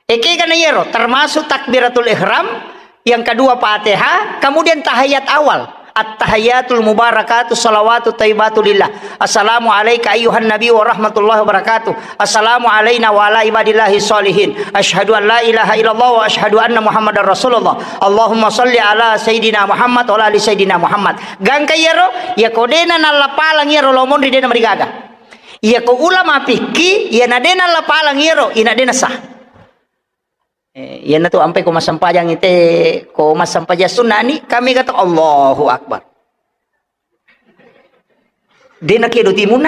Ekega na iyaro, termasuk takbiratul ihram, yang kedua Fatihah, kemudian tahiyat awal. At-tahiyatul mubarakatuh salawatut thayyibatu lillah. Assalamu alaika ayyuhan nabi wa rahmatullahi wa barakatuh. Assalamu alaina wa ala ibadillahi sholihin. Asyhadu an la ilaha illallah wa asyhadu anna Muhammadar Rasulullah. Allahumma shalli ala Sayyidina Muhammad wa ala ali Sayyidina Muhammad. Gangka iyaro, ya kodena nallapalang iyaro lomonri dena marigaga. Iya ko ulama fikih, iya na dena nallapalang iyaro, ina dena sah. Eh, iyanatu ampai ko massampajang ite, ko massampajang sunna ni, kami kata Allahu Akbar. Dena kedo timunna.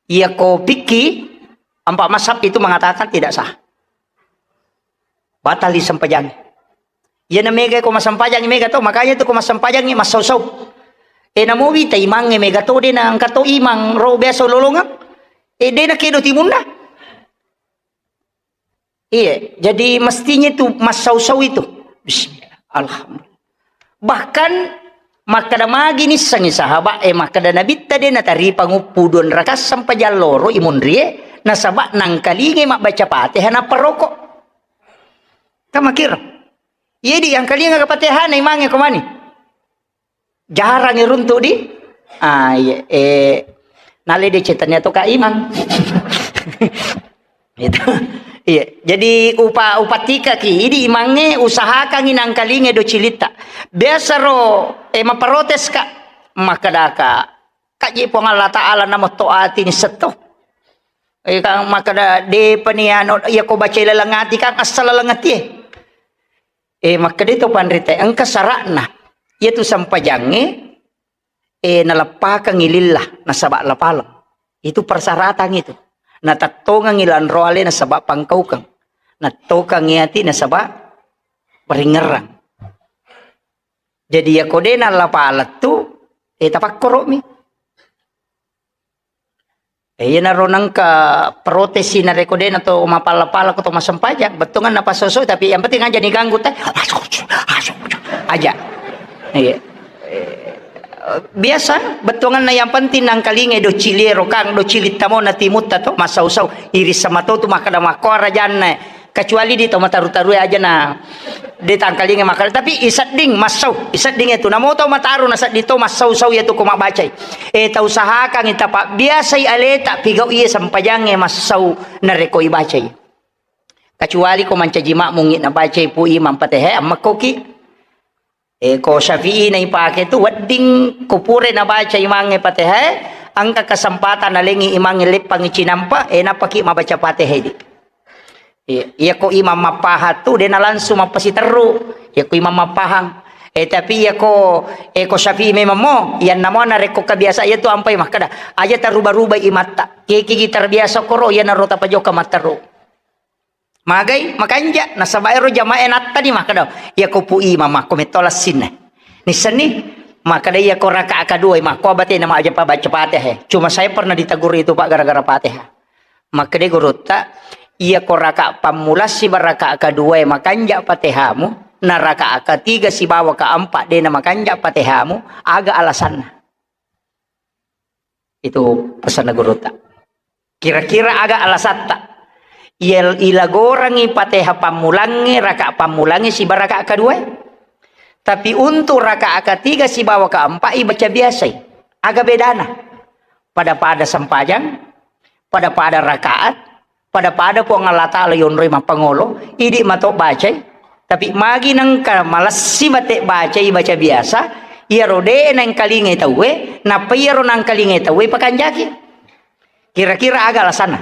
Iya ko fikih, empat mazhab itu mengatakan tidak sah. Batal disampajang. Iya na mega ko massampajang mega to, makanya tu ko massampajang massau-sau. Eh, namo wita imangnge mega to, dena engka to imang ro biasa lolongang. Eh, dena kedo timunna. Iya, jadi mestinya itu massau-sau itu. Bismillah. Alhamdulillah. Bahkan makkada magi nissengi sahabat, eh, makkada Nabitta de nataripa nguppu dua rakaat sampajang loro imunrie, nasaba nangkalingai mabbaca Fatihah nappa roko. Kamakir. Iya di angkalinga Fatihah na imangnge ko mani. Jarang iruntu di. Ah, iya, eh, nale de cetannya to Kak Imang. Itu. Iya, jadi upa-, upatikaki, idi imangnge usahakangi nangkalinge do cilitta. Biasa ro, eh, maprotes, Kak. Makkedaka, Kak, je Puang Allah Ta'ala nametto ati ni setto. Eh, kang makkeda, depa ni anu, iya ko baca laleng ati, kang asal laleng ati, eh. Eh, makkeda to panrita, engka sara'na. Iyatu sampajangnge, eh, naleppakengngi lillah, nasaba lapaleng. Itu persyaratan itu. Natettongengngi lanro ale nasaba pangkaukeng. Nattokengngi ati nasaba paringerrang. Jadi, iya ko de nallapaleng tu, eh, tapakkoro'mi. Eh, iyanaro nengka protesi narekko de na to mapala-pala ko to massempajang, bettuanganna passoso, tapi yang penting aja diganggu teh. Aja. Iya. Eh, biasa bettuanganna yang penting nangkalingai do ciliero kang, do cilitta mo na timutta to massau-sau. Iris sama to tu makkeda makko rajanna. Kecuali di to mataru-tarue aja na de tangkalinga makkeda, tapi isedding massau, isedding itu namo tau mataru na sedding to massau-sau iyatu ko mabbacai. Eh, tau usahakan ita pabbiasai aleta pigau iye sempajangnge massau narekko ibacai. Kecuali ko mancaji makmungi na bacai pu imam Fatihah, ammakkoki. Eh, ko Syafi'i na ipake tu, wedding ko pura nabaca imangnge Fatihah, engka kesempatan nalengi imangnge leppangi cinampa, eh, nappaki mabaca Fatihah di. Iya, iya ko imam mappahang tu, dena langsung mappasiterru. Iya ko imam mappahang. Eh, tapi iya ko, eh, ko Syafi'i memang mo, iya namo narekko kebiasa iya tu ampai makkeda, aja taruba-ruba imatta. Kekigi terbiasa koro, iya naro tapajoka matteru. Magai, makanja, nasaba ero jamaah nattani makkeda, iya ko pu imam makko metto lassinna. Nissenni, makkeda iya ko rakaat kedua, makko abatena maja pa baca Fatihah. Cuma saya pernah ditegur itu, Pak, gara-gara Fatihah. Makkeda gurutta, iya ko rakaat pammula siba rakaat kedua makanja Fatihamu, na rakaat ketiga sibawa keempat dena makanja Fatihamu, aga alasanna? Itu pesanna gurutta. Kira-kira aga alasatta? Iya, ilagorangi Fatihah pammulangnge, rakaat pammulangnge siba rakaat kedua. Tapi untuk rakaat ketiga sibawa keempat ibaca biasai. Aga bedana? Pada-pada sempajang, pada-pada rakaat, pada-pada Puang Allah Ta'ala yonroi mappangolo, idi mato bacai. Tapi magi nengka malessi bate bacai, baca biasa, iyaro de nengkalingai tauwe, nappa iyaro nengkalingai tauwe pakanjaki. Kira-kira aga alasanna?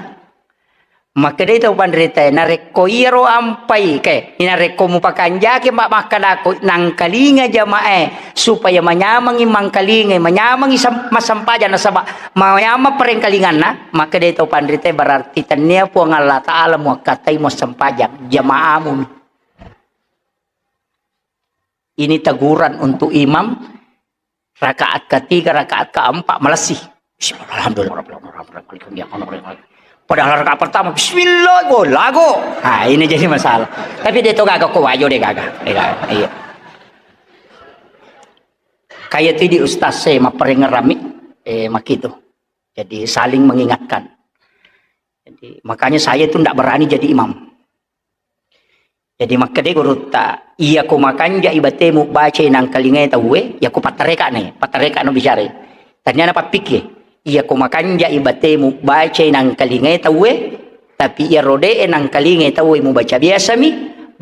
Makkedai tau panritae, narekko iyaro ampai, ke, narekko mupakanjaki, ma-, makkedako, nangkalinga jamaah, supaya manyamengi mangkalingai, manyamengi sem-, massempajang, nasaba manyameng parengkalinganna, makkedai tau panritae, berarti tennia Puang Allah Ta'ala muakkatai muassempajang, jamaamu. Ini teguran untuk imam, rakaat ketiga, rakaat keempat, malessi. Bismillah, alhamdulillah, rabbil alamin, rabbil alamin. Padahal rakaat pertama, bismillah, go, lago. Nah, ini jadi masalah. Tapi dia to gaga ko wajo dia gaga. Dia gaga. Iya. Kayak tu di ustaz saya, mapparengerami, eh, makitu. Jadi saling mengingatkan. Jadi, makanya saya itu ndak berani jadi imam. Jadi, makkedai gurutta, iya ko makanjai batemu bacai nangkalingai tauwe, iya ko pattareka ne, pattareka no bicara. Tania na pappikki, iya ko makanjai batemu bacai nangkalingai tauwe, tapi iya rode nangkalingai tauwe mubaca biasami,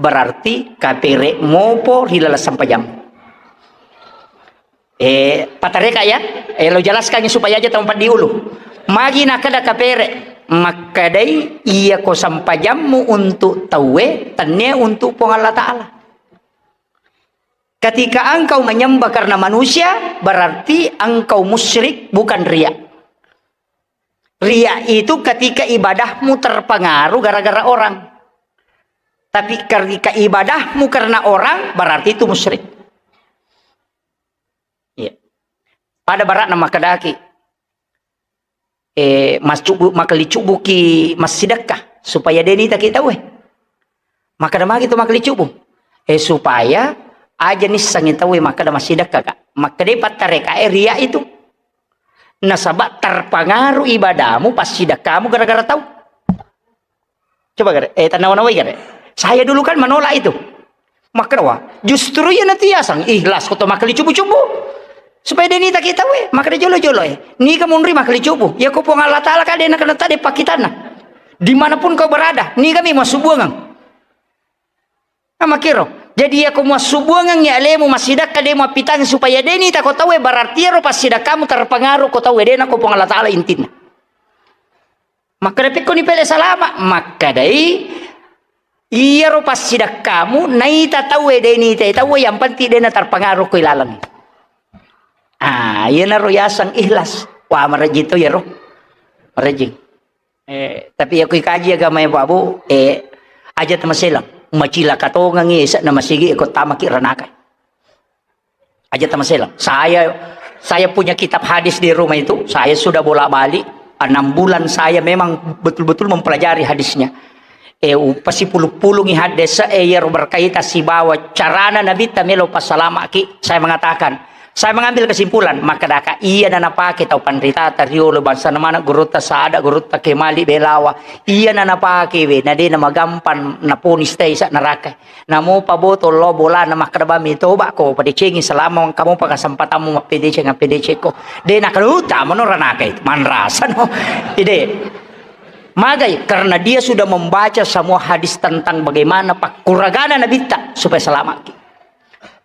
berarti kapere mopo ri laleng sempajang. Eh, patareka ya, eh, lo jelaskan supaya aja tempat diulu. Magi nakada kapere, makkadai iya ko sampajammu untuk tauwe, tenne untuk Puang Allah Ta'ala. Ketika engkau menyembah karena manusia, berarti engkau musyrik, bukan riya. Riya itu ketika ibadahmu terpengaruh gara-gara orang. Tapi ketika ibadahmu karena orang, berarti itu musyrik. Iya. Pada barakna makkedaki, eh, mascubu-, makalicubuki massidekka supaya de nitaki tauwe. Makkeda magi tu makalicubu? Eh, supaya aja nissengi tauwe makkeda massidekka ka. Makkeda pattareka e riya itu. Nasaba terpengaruh ibadahmu, passidekkamu gara-gara tau. Coba gare, eh, tanawa-nawai gare. Saya dulu kan menolak itu. Makkeda, wah, justru iya natiasang ikhlas ko to makkalicubu-cubu. Supaya de nitaki tauwe, makkeda jolo-jolo e. Niga munri makkalicubu. Ya ko Puang Allah Ta'ala ka de nakena tade pakkitanna. Dimanapun kau berada, niga mi massubuangang. Nah, makkiro. Jadi ya ko massubuangang ya alemu massidekka de mappitang supaya de nitako tauwe, berarti ero passidekkamu terpengaruh ko tauwe de nako Puang Allah Ta'ala intinna. Makkeda pekkoni pele salama, makkadai iyaro passidekkamu naita tauwe de nitai tauwe, yang penting de naterpengaruh ko ilaleng. Ah, iyanaro yaseng ikhlas. Wah, marejjing to iyaro. Marejjing. Eh, tapi ya kui kaji agama ya, Pak Bu, eh, aja tamaselang. Macilaka tongangi esa na masigi ko tamaki ranaka. Aja tamaselang. Saya, saya punya kitab hadis di rumah itu, saya sudah bolak-balik, enam bulan saya memang betul-betul mempelajari hadisnya. Eh, upasipulu-pulungi hadis, eh, iyaro berkaitan sibawa carana Nabitta melo passalamaki. Saya mengatakan, saya mengambil kesimpulan, makkedaka iya na napake tau panritata riolo, bangsana maneng gurutta Sada, gurutta Kemali Belawa, iya na napake we, na de na magampang naponis tei sa neraka. Namopa botol lo bolana makkeda bami toba ko padecengi selama engka mopa kesempatanmu mappedeceng, appedecekko. De nakaluta mano ranaka itu. Manrasano. Ide. Magai, karena dia sudah membaca semua hadis tentang bagaimana pakkuragana Nabitta supaya selamat.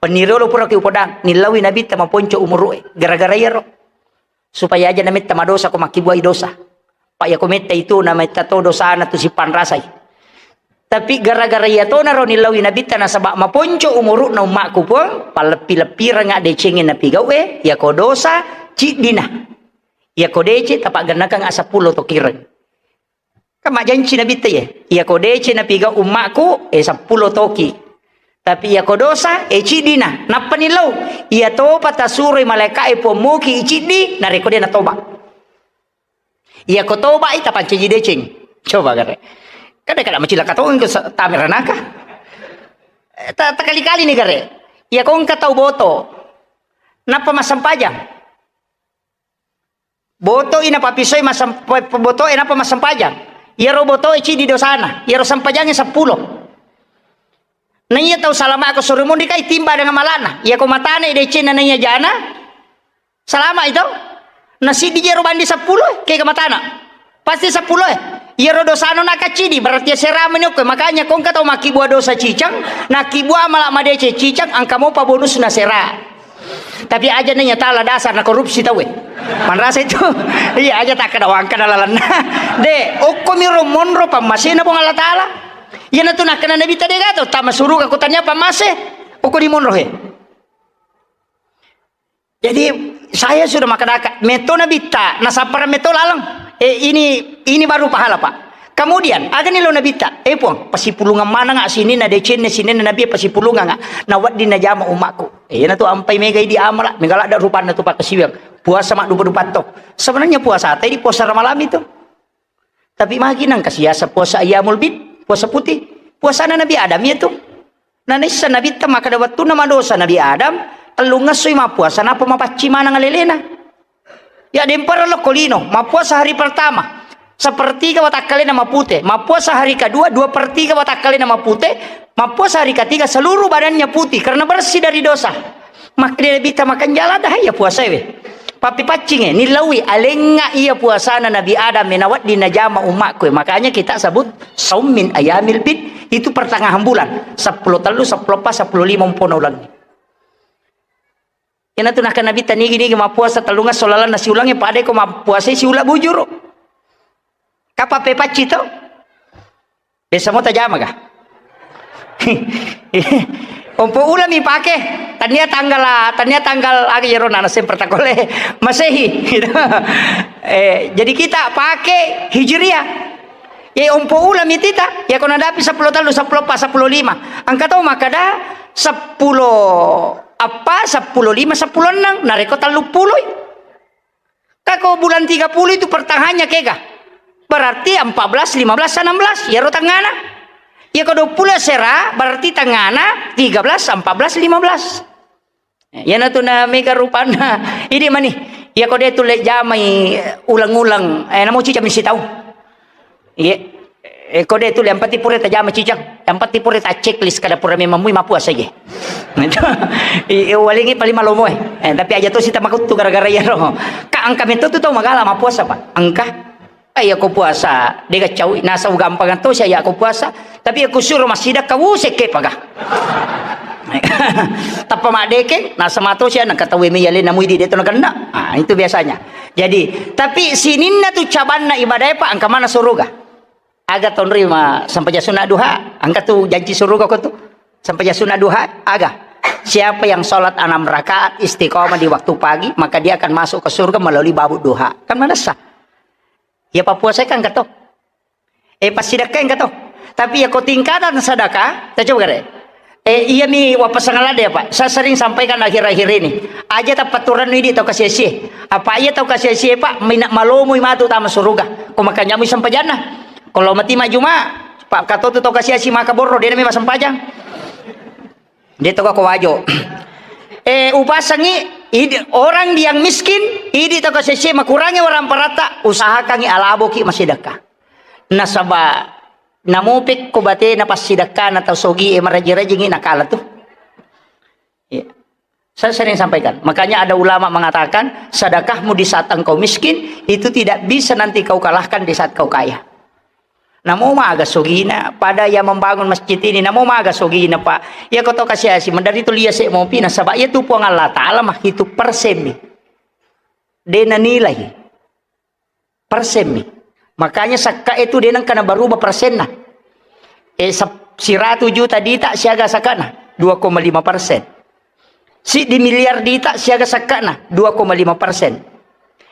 Penniriolo pura ki upodang, nillaui Nabitta maponco umuru'e. Gara-gara iyaro. Supaya aja nametta madosa ko makkibuai dosa. Pa' iyako metta itu nametta to dosana tu sippanrasai. Tapi gara-gara iyatonaro nillaui Nabitta nasaba' maponco umuru'na ummakku, Puang, palleppi-leppiranga decengnge napigau'e, iyako dosa ciddina. Iyako deceng tapaggennakang a seppulo tokireng. Kan majjanci Nabitta iye. Iyako deceng napigau ummakku, e seppulo toki. Tapi iyako dosa, e ciddina. Nappa nillau. Iyatopa tasuroi malaeka'e Puang muki i ciddi, narekko de natoba. Iyako toba'i tapancaji deceng. Coba gare. Kada-kada macilaka tongeng ko sa-, tame ranaka. Eh, ta-, takali-kali ni gare. Iyako engka tau boto. Nappa massempajang. Boto'i napapisoi masem-, pe-, pe-, boto'e nappa massempajang. Iyaro boto'e ciddi dosana, iyaro sempajangnge seppulo. Na iya tau salama' ko suri monri kai timba dengan mala'na. Iyako matana decenna na iya jana, salama' itu. Na siddi jero bandi seppulo, kega matana. Pasti seppulo e. Iyaro dosana nakaccidi, berarti sera meni okko. Makanya ko engka tau makkibua dosa cicang, nakkibua mala' madeceng cicang, engka mopa bonusna sera. Tapi aja nanya tala dasar na korupsi tau e. Manrasa itu. Iya, aja takkada wangkana lalenna. De, okko miro monro pammasena Puang Allah Taala. Iyanatu nakkana Nabitta de gato, tama suruga ko tania pammase. Okko di monro he. Jadi, saya sudah makkadaka, metto Nabitta, nasappara metto laleng. Eh, ini, ini baru pahala, Pak. Kemudian, agani lo Nabitta, eh, Puang, pasipulungang manengnga sininna decenne, sininna Nabi pasipulungang, nawedding najama ummakku. Eh, iyanatu ampai mega idi amala, mega ladde rupanna tu pakkasiwiang. Puasa maddupa-dupa to. Sebenarnya puasa tadi puasa Ramalang itu. Tapi magi nangka siasa puasa Ayyamul Bid, puasa putih. Puasana Nabi Adam iya tu. Nanaissa Nabitta makkada wettunna madosa Nabi Adam, tellungngessoi mappuasa, nappa mapaccing maneng alelena. Ya, dempara lokko lino, mappuasa hari pertama, sepertiga watakkalena mapute, mappuasa hari kedua, dua per tiga watakkalena mapute, mappuasa hari ketiga, seluruh badannya putih karena bersih dari dosa. Makkeda Nabitta makanjala dah iya puasae we. Pappipaccinge, nillaui, alengnga iya puasana Nabi Adam e, nawedding najama ummakku e. Makanya kita sebut saum min ayamil bid, itu pertengahan bulan. Seppulo tellu, seppulo eppa, seppulo lima umpona ulengnge. Iyanatu nakkeda Nabitta nigi-nigi mappuasa tellungesso lalenna siulengnge, pada ko mappuasai siula bujuru. Kapang pepacci to? Biasa mo tajama ga? Ompo ulami pake, tania tanggal, tania tanggal aga iyaro nana semper takole Masehi, gitu. Eh, jadi kita pake Hijriah. Ya, ompo ulami tita, ya, ko nadapi seppulo tellu, seppulo eppa, seppulo lima. Engka tau makkada seppulo eppa, seppulo lima, seppulo enneng, narekko tellu puloi. Kako bulan tiga puluh itu pertengahannya kega. Berarti empat belas, lima belas, enam belas, iyaro tengngana. Iya ko dua puluh sera, berarti tengngana tiga belas, empat belas, lima belas. Iyanatu na mega rupanna. Idi mani. Iya ko de tulle jamai, eh, uleng-uleng, eh, namo cicami sitau. Iya. Eh, ko de tu, yang penting pura tajama cicang. Yang penting pura ta checklist kada pura memang mui mapuasa je. Itu. I, i, walingi paling malomo, eh. Eh, tapi aja tu sita makuttu gara-gara iya ro. Ka engka metto tu tau magala mapuasa, Pak. Engka. Eh, iya ko puasa, de gaccau, nasa ugampang to sia iya ko puasa. Tapi iya ko suro massidakka, wusekke paga. Tappa maddekeng, nasa mato sia nangka tau me yale namui di de to nakenna. Ah, itu biasanya. Jadi, tapi sininna tu cabanna ibadae, Pak, engka mana suruga. Aga tonrima sempajang sunat duha, engka tu janji suruga ko tu. Sempajang sunat duha, aga. Siapa yang sholat enam rakaat istiqomah di waktu pagi, maka dia akan masuk ke surga melalui babu duha. Kan manessa. Iya pappuasai kan engka to. Eh, passidakkai engka to. Tapi iya ko tingkatan sedekah, ta coba gare. Eh, iyami wappasang ladde, Pak. Saya sering sampaikan akhir-akhir ini. Aja tappaturannu idi tau kasiasi. Apa iya tau kasiasi, Pak, mina malomoi matu tama suruga. Ko makanjamui sempajanna. Kalau mati majuma, Pak, katotu tau kasiasi maka borro, de nami masempajang. De to ko wajo. Eh, upasangi idi, orang yang miskin, idi tau kasiasi makurangi orang parata, usahakangi alaboki massidekka. Nasaba namopekko batena passidekkana tau sogi e maraji-rajingi nakala tu. Iya. Saya sering sampaikan. Makanya ada ulama mengatakan, sedekahmu di saat engkau miskin, itu tidak bisa nanti kau kalahkan di saat kau kaya. Namo maga sogina, pada yang membangun masjid ini, namo maga sogina, Pak. Iya ko to kasiasi, menderita lia se mopi, nasaba iya tu Puang Allah Ta'ala mah itu persen mi. De nanilai. Persen mi. Makanya sakka itu de nengka na berubah persenna. Eh, sep-, siratu juta dita siaga sakkana, dua koma lima persen. Siddi miliar dita siaga sakkana, dua koma lima persen.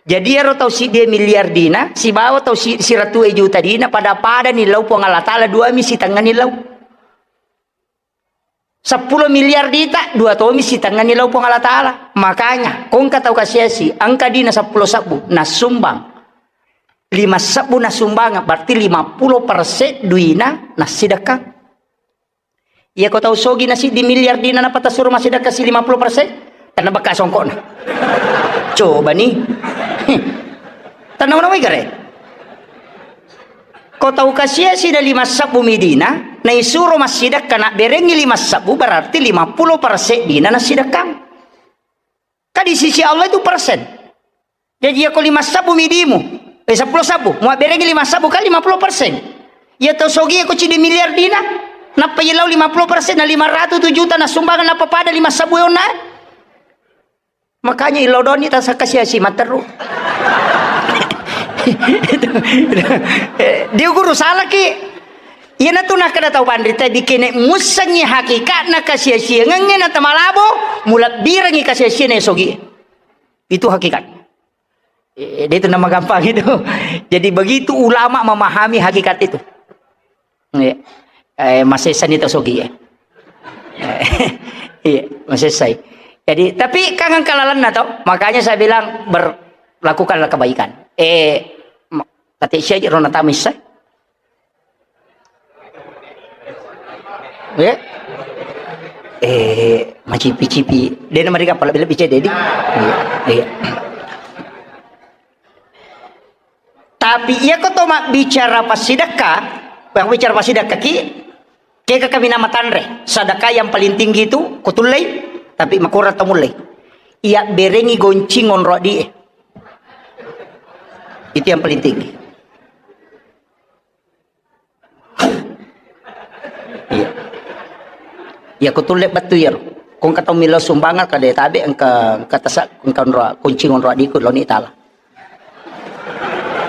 Jadi ero tau siddi miliar dina, sibawa tau si-, siratu juta dina, pada-pada ni lau Puang Allah Ta'ala, dua mi sitengnga ni lau. Seppulo miliar dita, dua tomi sitengnga ni lau Puang Allah Ta'ala. Makanya, kongka tau kasiasi, engka dina seppulo sebbu, nasumbang. Lima sebbu nasumbang, berarti lima puluh persen duina nasidekka. Iya ko tau sogi na siddi miliar dina, napa tasuro massidekka si lima puluh persen? Tanna bekka songkokna. Coba ni. Tanna mana wai gare? Ko tau kasiasi na lima sebbu mi dina, naisuro massidekka, nabberengi lima sebbu, berarti lima puluh persen dina nasidekka. Ka di sisi Allah itu persen. Jadi, iya ko lima sebbu midimu, eh, seppulo sebbu, muabberengi lima sebbu kali lima puluh persen. Iya tau sogi ko ciddi miliar dina, nappa iya lau lima puluh persen, na lima ratu juta na sumbangan, nappa pada lima sebbu onna. Makanya ilodoni tasakasiasi matteru. Itu, itu. Eh, dia guru salaki. Iyanatu nakkeda tau panrita, bikene mussengngi hakikatna kasiasiangengnge na tamalabo, mulebbirengngi kasiasianna sogi. Itu hakikat. Eh, dia itu nama gampang itu. Jadi begitu ulama memahami hakikat itu. Iya. Eh, masessani to sogi ya. Iya, masessai. Jadi, tapi kangen kalalanna to, makanya saya bilang ber-, lakukanlah kebaikan. Eh, ma-, tati sia rona tamissa. Ya. Eh, macipi-cipi. Dia nama dia apa? Lebih-lebih cedek, di? Iya, iya. Tapi iya ko to mabbicara passidekka, yang bicara passidekka ki, kega kami nama tanre. Sedekah yang paling tinggi itu kutullei, tapi makurang tamullei. Iya berengi goncing onro di. Itu yang paling tinggi. Iya. Iya, kutulle bettu iyaro. Ko engka tau millau sumbangan, kada tabe engka, engka tasa, engka onro, kunci onro adiku laoni tala.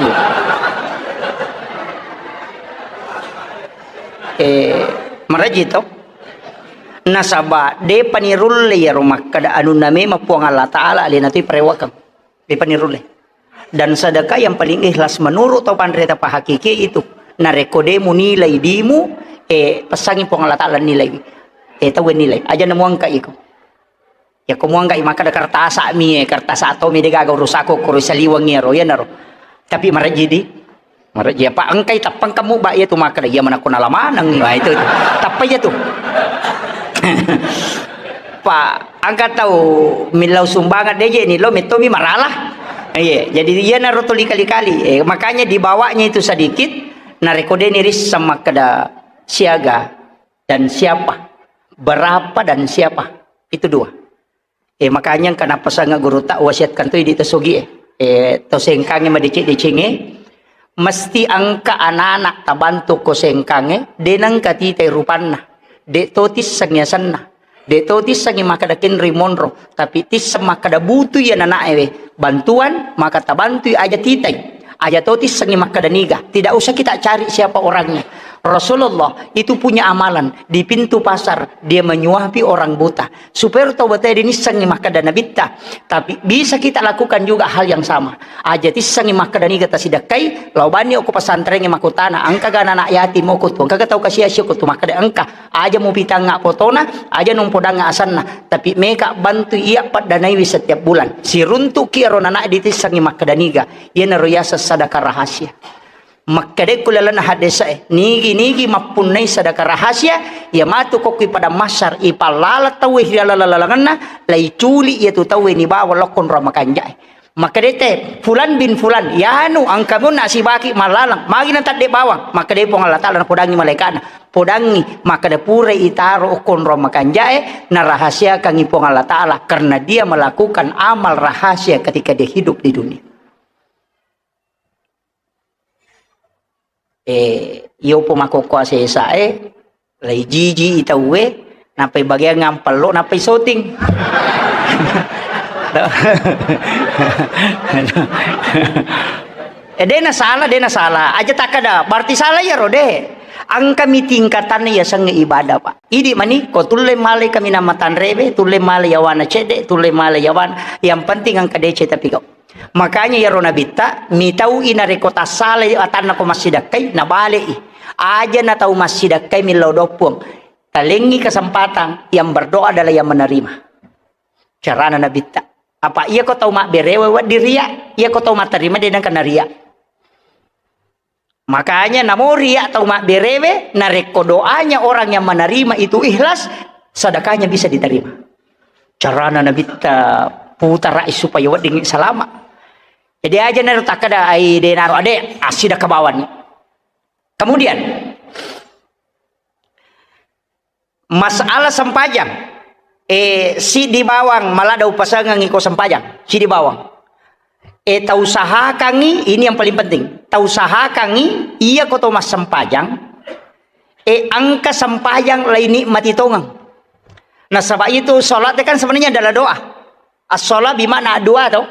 Iya. Eh, maraji to. Nasaba de panirulle iyaro makkada anunna memang Puang Allah Taala alena tu parewakeng. Depanirulle. Dan sedekah yang paling ikhlas menurut tau panrita pahakiki itu. Narekko de munilai dimu, eh, pesangi Puang Allah Taala nilai. Eh, tau nilai. Aja namuangka iko. Ya ko muangka i makkada kertasa mi, eh, kertasa to mi de gaga urusako koro saliweng iyaro, iyanaro. Tapi marejji di. Marejji apa engkai tappang kamu ba iya tu makkada iya manakko nala maneng. Wah, itu, itu. Tappa iya tu. Pak, angka tau millau sumbangan deje ni lo metto mi marala. Iya, jadi iya naro tuli kali-kali. Eh, makanya dibawanya itu sedikit, narekko de ni risseng makkada siaga dan siapa, berapa dan siapa. Itu dua. Eh, makanya engka nappasanga guru tak wasiatkan tu idi tosogi e. Eh, to sengkange madeceng-decengnge, mesti engka anak-anak tabantu ko sengkange, de nengka titai rupanna, de to tisseng yasenna, de to tissengi makkada kenri monro, tapi tisseng makkada butu iya anak ewe bantuan, maka tabantui aja titai. Aja to tissengi makkada niga. Tidak usah kita cari siapa orangnya. Rasulullah itu punya amalan di pintu pasar, dia menyuapi orang buta. Supaya tau batae dinissengi makkada nabitta. Tapi bisa kita lakukan juga hal yang sama. Aja tissengi makkada niga tasidakkai, lao bani okko pesantrengnge makkutana, engka ga anak yatim okko tu, engka ga tau kasia-sia okko tu, makkada engka. Aja mupitangnga potona, aja numpodangnga asanna, tapi meka bantu iya paddanaiwi setiap bulan. Siruntuki ero anak ditissengi makkada niga. Iyanaro yaseng sadaka rahasia. Makkedekku lalenna haddese'e, nigi-nigi mappunnai sadaka rahasia, iya matu kokkui padang mahsyar, ipallala tauwe ri laleng-lalengenna, laiculi iyatu tauwe nibawa lokko onrong makanja'e. Makkedete, "Fulan bin Fulan, yanu engka munna sibaki mallaleng, magi natadde bawang?" Makkede Puang Allah Taala napodangi malaika'na, "Podangi, makkeda purai itaro okko onrong makanja'e, narahasiakangi Puang Allah Taala, karena dia melakukan amal rahasia ketika dia hidup di dunia." Eh, iyo po makokko asesa e, lai jiji i tauwe, nappai bagiang ngampello, nappai soting. Eh, de' na salah, de' na salah. Aja takkeda, berarti salah iyaro, de'. Engka mi tingkatan iya sengnge ibadah, Pak. Idi mani, ko tulle male kaminang matanrebe, tulle male yawana cedde, tulle male yawana. Yang penting engka deceng tapi kau. Makanya iyaro nabitta, mitau i narekko tassalai atanna ko massidakkai, nabale'i. Aja na tau massidakkai millau doang puang. Talengngi kesempatan, yang berdoa adalah yang menerima. Carana nabitta. Apa iya ko tau mabberewe wedding ria, iya ko tau matterima de' nengka naria. Makanya namo ria tau mabberewe, narekko doanya orang yang menerima itu ikhlas, sedekahnya bisa diterima. Carana nabitta putarai supaya wedding salama. Jadi aja naro takkeda ai de' naro ade assidakka bawang. Kemudian masalah sempajang, eh, siddi bawang maladda upasengengngi ko sempajang, siddi bawang. Eh, tausahakangngi, ini yang paling penting. Tausahakangngi, iya ko to massempajang, eh, engka sempajang lai nikmati tongeng. Nasaba itu salat kan sebenarnya adalah doa. As-shalah bimakna doa to.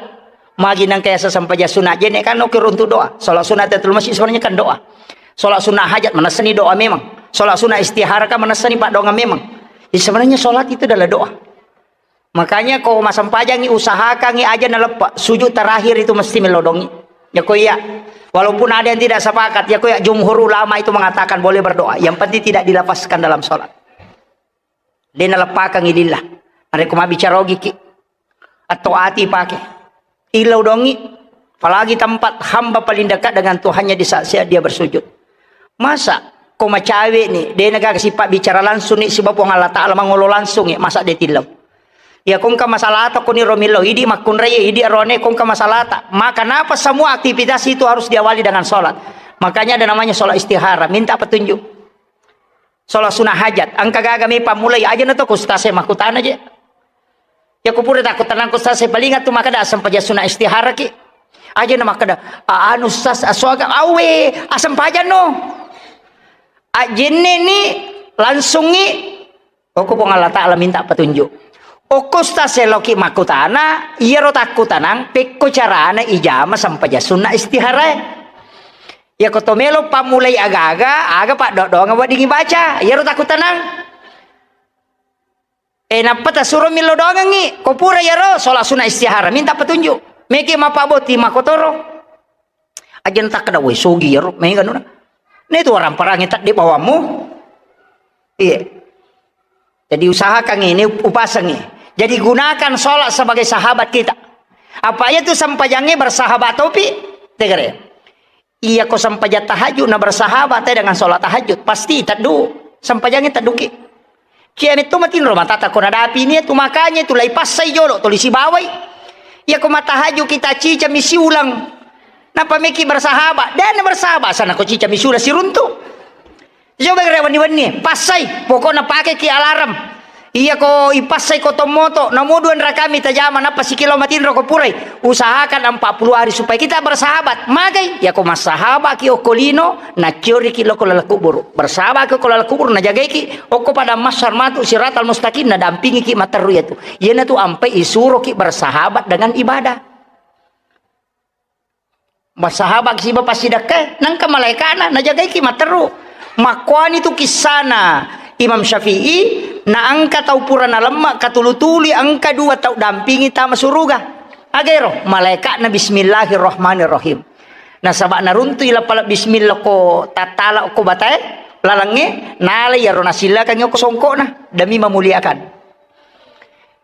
Magi nengka yaseng sempajang sunat jenne kan oke runtu doa. Salat sunat tahiyatul masjid sebenarnya kan doa. Salat sunat hajat manessani doa memang. Salat sunat istihara kan manessani paddoangeng memang. Jadi sebenarnya salat itu adalah doa. Makanya ko massempajangngi usahakangngi aja naleppe. Sujud terakhir itu mesti melodongi. Ya ko iya. Walaupun ada yang tidak sepakat, ya ko iya jumhur ulama itu mengatakan boleh berdoa. Yang penting tidak dilafazkan dalam salat. De' naleppakangngi lillah. Narekko mabbicara ogiki, atau ati pake. Illau dongi, apalagi tempat hamba paling dekat dengan Tuhannya di saat-saat dia bersujud. Masa ko macawe ni, de' nagaga sipa bicara langsung ni siba Puang Allah Ta'ala mangolo langsung ni, masa de' tillau. Ya ko engka masalah to koni ro millau, idi makkunrai, idi arone ko engka masalah ta. Maka napa semua aktivitas itu harus diawali dengan sholat. Makanya ada namanya sholat istihara, minta petunjuk. Sholat sunat hajat, engka gaga me pammulai, aja na to ku ustaz e makkutana je. Ya ku pura takkutanang ku ustaz e, paling atu makkeda sempajang sunat istihara ki. Aja na makkeda, "A-, anu ustaz, asoga awe, asempajang no." Ajenne ni langsungi, okko Puang Allah Ta'ala minta petunjuk. Okko ustaz e loki makkutana, iyaro takkutanang, pekko carana ijama sempajang sunat istihara e. Iya ko to melo pammulai aga-aga, aga paddo-doangeng weddingngi baca, iyaro takkutanang. Eh, nappa tasuro millau doangengngi, ko pura iyaro sholat sunat istihara, minta petunjuk. Meki mappabbotting makkotoro. Aja na takkeda, "Woi, sogi iyaro, mega nuna." Netu warang-parangngi tadde bawammu. Iya. Jadi usahakan ini, upasangi. Jadi gunakan sholat sebagai sahabat kita. Apa iya tu sempajangnge bersahabat topi? Tegere. Iya ko sempajang tahajud na bersahabat te dengan sholat tahajud, pasti teddu. Sempajangnge tedduki. Cia metto matinro matata ko nadapi ni tu makanya tu lai passai jolo tuli sibawai. Iya ko matahajud kita cica misi ulang. Napa meki bersahabat? Dan bersahabat sana ko cica misi ulang siruntu. Coba kira wenni-wenni, passai, pokokna pakeki alarm. Iya ko ipassai ko tommoto, namo dua rakami tajama, nappa sikilo matinro ko purai. Usahakan empat puluh hari supaya kita bersahabat. Magai, ya ko massahabat ki okko lino, nacioriki loko laleng kuburu. Bersahabat ki okko laleng kuburu, najagaiki, okko pada masyar matu siratal mustaqim, nadampingiki materru yatu. Iyana tu ampai isuroki bersahabat dengan ibadah. Massahabaki siba passidakkae, nangka malaeka'na najagaiki matteru. Makkuani tu kissana Imam Syafi'i, naengka tau pura nalemma katulu-tului engka dua tau dampingi tama suruga. Agero, malaeka'na bismillahirrahmanirrahim. Nasaba naruntui lapala bismillah ko tattala ko batae lalengnge, nalai iyaro nasillakangngi ko songko'na demi memuliakan.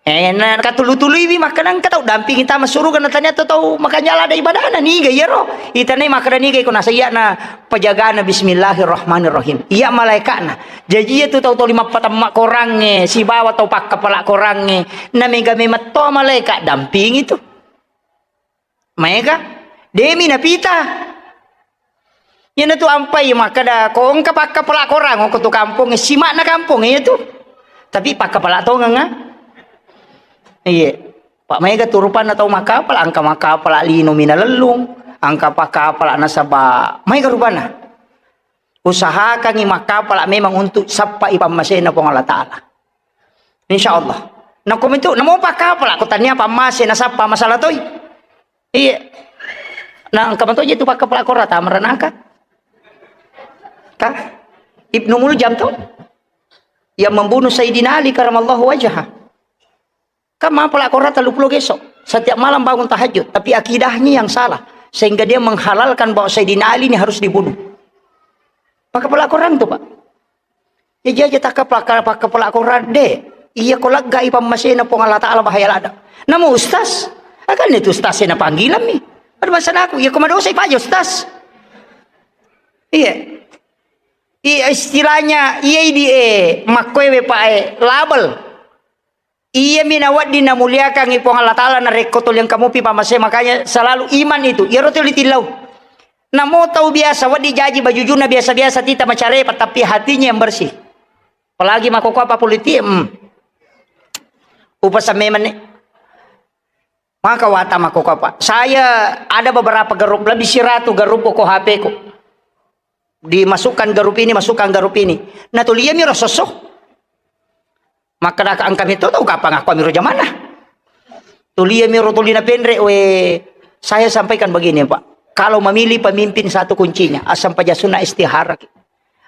Eh, na katulu-tuluiwi makkeda engka tau dampingi tama suruga, na tania tau makanjala ada ibadahna, niga iyaro? Itanai makkeda niga iko nasaiya na pajagana bismillahirrahmanirrahim. Iya malaeka'na. Jaji iya tu tau toli mappatemma korangnge, sibawa tau pakkapala korangnge. Na mega memetto malaeka dampingi tu. Maega, demi napita. Iyana tu ampai makkeda, ko engka pakkapala korang, ko tu kampong, sima'na kampong iya tu. Tapi pakkapala tongeng, ah. Iya. Pak maega tu rupanna tau makkapala, engka makkapala lino mina lellung, engka pakkapala nasaba maega rupanna. Usahakangi makkapala memang untuk sappai pammasena Puang Allah Ta'ala. Insya Allah. Nako itu, namo pakkapala, ko tania pammase nasappa masalah toi. Iya. Nah, engka matoje tu pakkapala Korata, merenaka. Kah? Ibnu Muljam tu. Yang membunuh Sayyidina Ali karamallahu wajhah. Kan mapala Korata tellu pulo geso. Setiap malam bangun tahajud, tapi akidahnya yang salah. Sehingga dia menghalalkan bahwa Sayyidina Ali ini harus dibunuh. Pakkapala Korang tu, Pak. Jaji aja takka pakka-, pakkapala Korang, de. Iya ko laggai pammasena Puang Allah Ta'ala bahaya lada. Namo ustaz? Akan itu ustaz na panggilan mi. Ada masalah aku, iya ko madosai Pak ustaz. Iya. Iya istilahnya, iya idi, eh, makkoe we Pak, eh, label. Iyami nawedding namuliakangngi Puang Allah Ta'ala narekko tuli engka mupi pamase, makanya selalu iman itu. Iyaro tuli tillau. Namo tau biasa, wedding jaji bajujunna biasa-biasa tita macarepa, tapi hatinya yang bersih. Apalagi makkokkoe apa politik, hmm. Upasamme menne. Maka wata makkokkoe apa. Saya ada beberapa grup, lebih siratu grup ko H P ku. Dimasukkan grup ini, masukkan grup ini. Nah, tuliami ro sosso. Makkadaka engka metto tau kapang aku amiro jamanna. Tuliami ro tuli napenre, we, saya sampaikan begini, Pak. Kalau memilih pemimpin satu kuncinya, asam paja sunna istihara.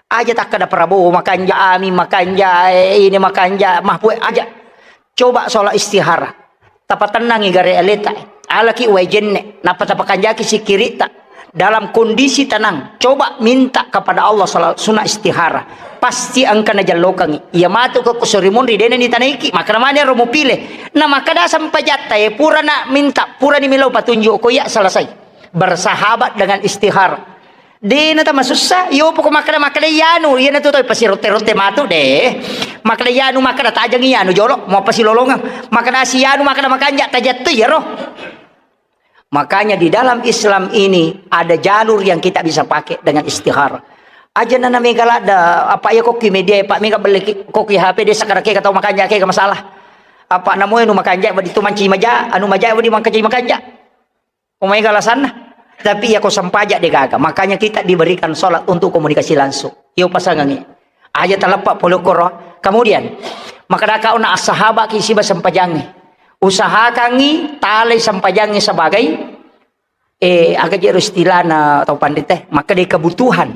Aja takkada Prabowo makanja, Amin makanja, eh, ini makanja, Mahfud aja. Coba sholat istihara. Tapatennangi gare aleta. Alaki wae jenne, nappa tapakanjaki sikkiritta. Dalam kondisi tenang, coba minta kepada Allah sholat sunnah istihara. Pasti engka najallokangi. Iya matu ko sori munri dena ni tanaiki, makana mani ro mupile. Na makada sampajatta, eh, pura na minta, pura ni melo patunjuk ko iya selesai. Bersahabat dengan istihara. Dena tamasussa, iyo poko makkada, makkada iyanu, iyana tu toi pasirotte-rotte matu de. Makkada iyanu, makkada tajang iyanu jolo, mau pasilolongeng. Makkada si iyanu, makkada makanja tajattu iyaro. Makanya di dalam Islam ini ada jalur yang kita bisa pakai dengan istihara. Aja nana mega ladda, apa iya kokki media, Pak, mega beli ki-, kokki H P de sekarang ke tau makanja ke masalah. Apa namoe nu makanja, wadi tu manci maja, anu maja, wadi mangkaci makanja. Ko maega alasanna. Tapi iya ko sempaja de gaga. Makanya kita diberikan sholat untuk komunikasi langsung. Iyo pasangangi. Aja taleppa pole koro. Kemudian, makkadaka ona assahabaki siba sempajangi. Usahakangi talai sempajangi sebagai, eh, aga jero istilahna tau pandite, makkeda kebutuhan.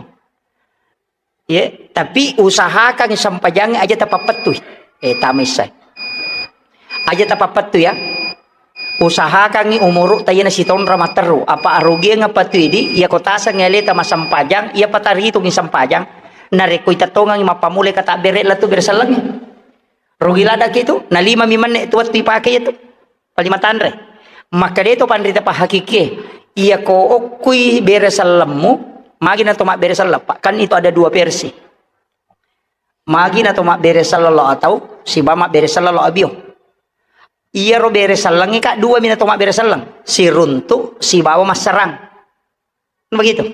Ye, tapi usahakan sempajangnge aja tapappettui. Eh, tamissai. Aja tapappettui ya. Usahakangi umuru tayena sitonra matteru. Apa arugiang apa tu idi, iya ko taseng aleta masempajang, iya pataritungi sempajang. Narekko itettongangi mappamulai kata bere latu bere sellengnge. Rugi ladaki tu, na lima mi menne tu wettu ipake itu. Palima tanre. Makkeda to panrita pahakikie, iya ko okkui bere sellemmu, magi na to mabbere selleng, Pak? Kan itu ada dua versi. Magi na to mabbere selleng lo atau siba mabbere selleng lo abio. Iyaro bere sellengnge, Kak, dua mi na to mabbere selleng. Siruntu sibawa masserang. Begitu.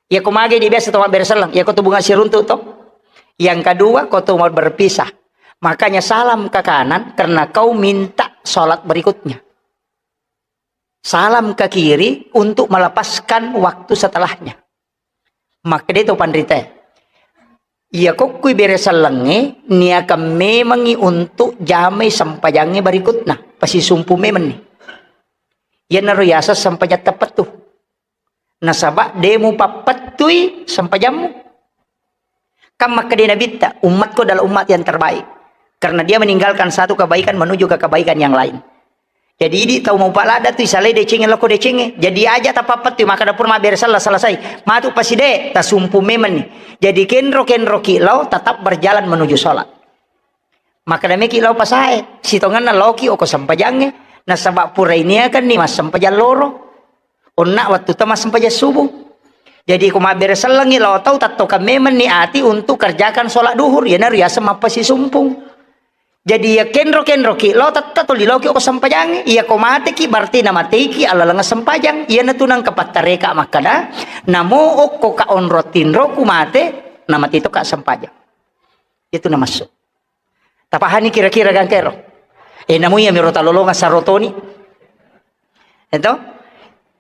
Iya ko mage di biasa to mabbere selleng, iya ko tu bunga siruntu to. Yang kedua, ko tu mau berpisah. Makanya salam ke kanan karena kau minta sholat berikutnya. Salam ke kiri untuk melepaskan waktu setelahnya. Makkeda to panrita. Iya kokkui bere sellengnge niakan memangi untuk jamai sempajangnge berikutna. Pasisumpu memanni. Iyanaro yaseng sempajang teppettu. Nasaba de mupappettui sempajammu. Kan makkeda Nabitta, "Umatku adalah umat yang terbaik." Karena dia meninggalkan satu kebaikan menuju ke kebaikan yang lain. Jadi, idi tau mau palada tu isalai decengnge loko decengnge. Jadi, aja tapappettui, maka dapur mabbere sella selesai. Matu paside, tasumpu memanni. Jadi, kenro-kenro ki lao tetap berjalan menuju sholat. Makkeda meki lao pasae, sitongenna laoki oko sempajangnge, nasaba pura iniakanni massempajang loro. Onna wettu ta massempajang subuh. Jadi ko mabbere sellengngi lao tau, tattoka memanni ati untuk kerjakan sholat duhur, iyanaro yaseng mappasisumpung. Jadi iya kenro-kenroki lao tetta tuli laoki oko sempajangnge, iya ko mateki berarti namateiki allalenga sempajang. Iyanatu nangka pattareka makkeda, namo okko ka onro tinroku mate, namate toka sempajang. Itu namassu. Tapahani kira-kira gangkero? Eh, namu iya miro talolonga sarotoni. Eto?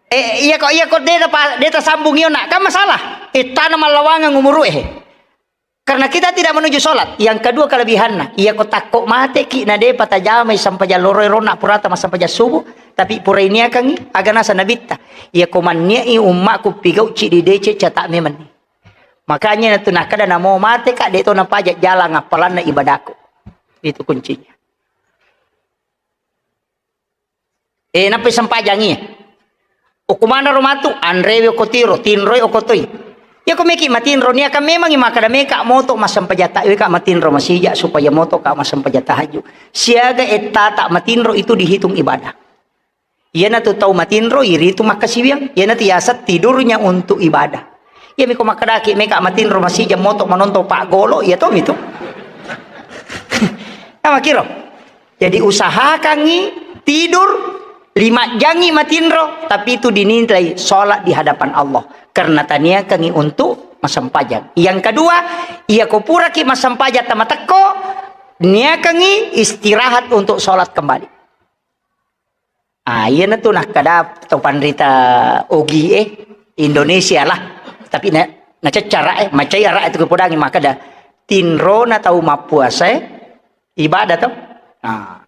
Eh, iya ko, iya ko de pa, de tasambung iyo nak, kan masalah. Ittana mallawangeng umuru'e. Karena kita tidak menuju sholat. Yang kedua kelebihanna, iya ko takko mateki na depa tajamai sempajang loro rona purata massempajang subuh, tapi pura iniakangi aga nasa nabitta. Iya ko manniai ummaku pigau cidi dece cata memenni. Makanya natu nakkeda namo mate ka de to napaja jalang appalanna ibadaku. Itu kuncinya. Eh, nappai sempajangi. Okko manaro matu, anrewe okko tiro, tinroi okko toi. Iya ko meki matinro, niakan memangi makkeda meka moto massempajang ta, weka matinro masija supaya moto ka massempajang tahajud. Siaga ettata matinro itu dihitung ibadah. Iyanatu tau matinro iritu makkasiwiang, iyanatu yaseng tidurnya untuk ibadah. Iya miko makkedaki meka matinro masija moto manontong paggolo, iya to mitu. Namakiro. Jadi usahakangi tidur lima jangi matinro, tapi itu dinilai sholat di hadapan Allah. Karena taniakangi untuk massempajang. Yang kedua, iya ko puraki massempajang tamatekko, niakangi istirahat untuk sholat kembali. Ah, iyanatu nakkeda tau panrita ogi e, Indonesia lah. Tapi na, naceccara e, macai ara e tu kepodangi makkeda tinrona tau mappuasa e, ibadah to. Ah.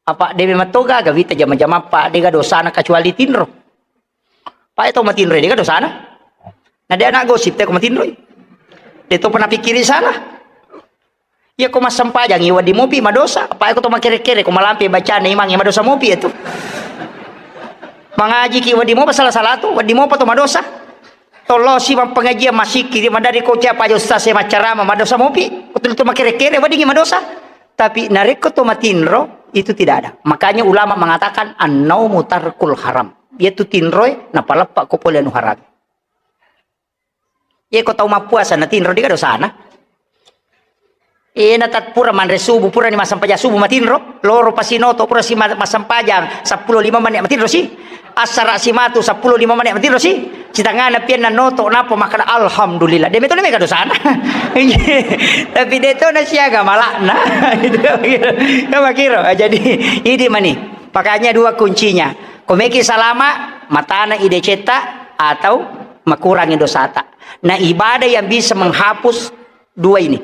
Apa dewe matoga gaga wita jama-jama apa dega dosana kecuali tinro. Pae to matinroi, dega dosana. Na de anak gosip te ko matinroi. De to pernah pikiri sana. Iya ko massempajang, iya wedding mopi madosa. Apa ko to makere-kere, ko malampe bacana imang, iya madosa mopi itu. Mangaji ki wedding mopa salah-salah tu, wedding mopa to madosa. Tollosi mappengajian masikki, madari ko cia paja ustaz e maccarama, madosa mopi. Betul tu makere-kere, wedding madosa. Tapi narekko to matinro, itu tidak ada. Makanya ulama mengatakan, "An-naumu tarkul haram." Yaitu tinroe napaleppa ko pole anu haram. Ye ko tau mappuasa natinro, dega dosana. Eh, natat pura manre subuh, pura ni massempajang subuh matinro, loro pasinoto, pura si ma-, massempajang seppulo lima menit matinro si. Assara si matu seppulo lima menit matinro si. Citangana pianna noto, napa makkeda alhamdulillah. De metto mega dosana. Tapi de to na siaga malakna. Itu makiro. Makiro. Jadi, idi mani. Makanya dua kuncinya. Ko meki salama, matana idecetta atau makurangi dosata. Nah, ibadah yang bisa menghapus dua ini.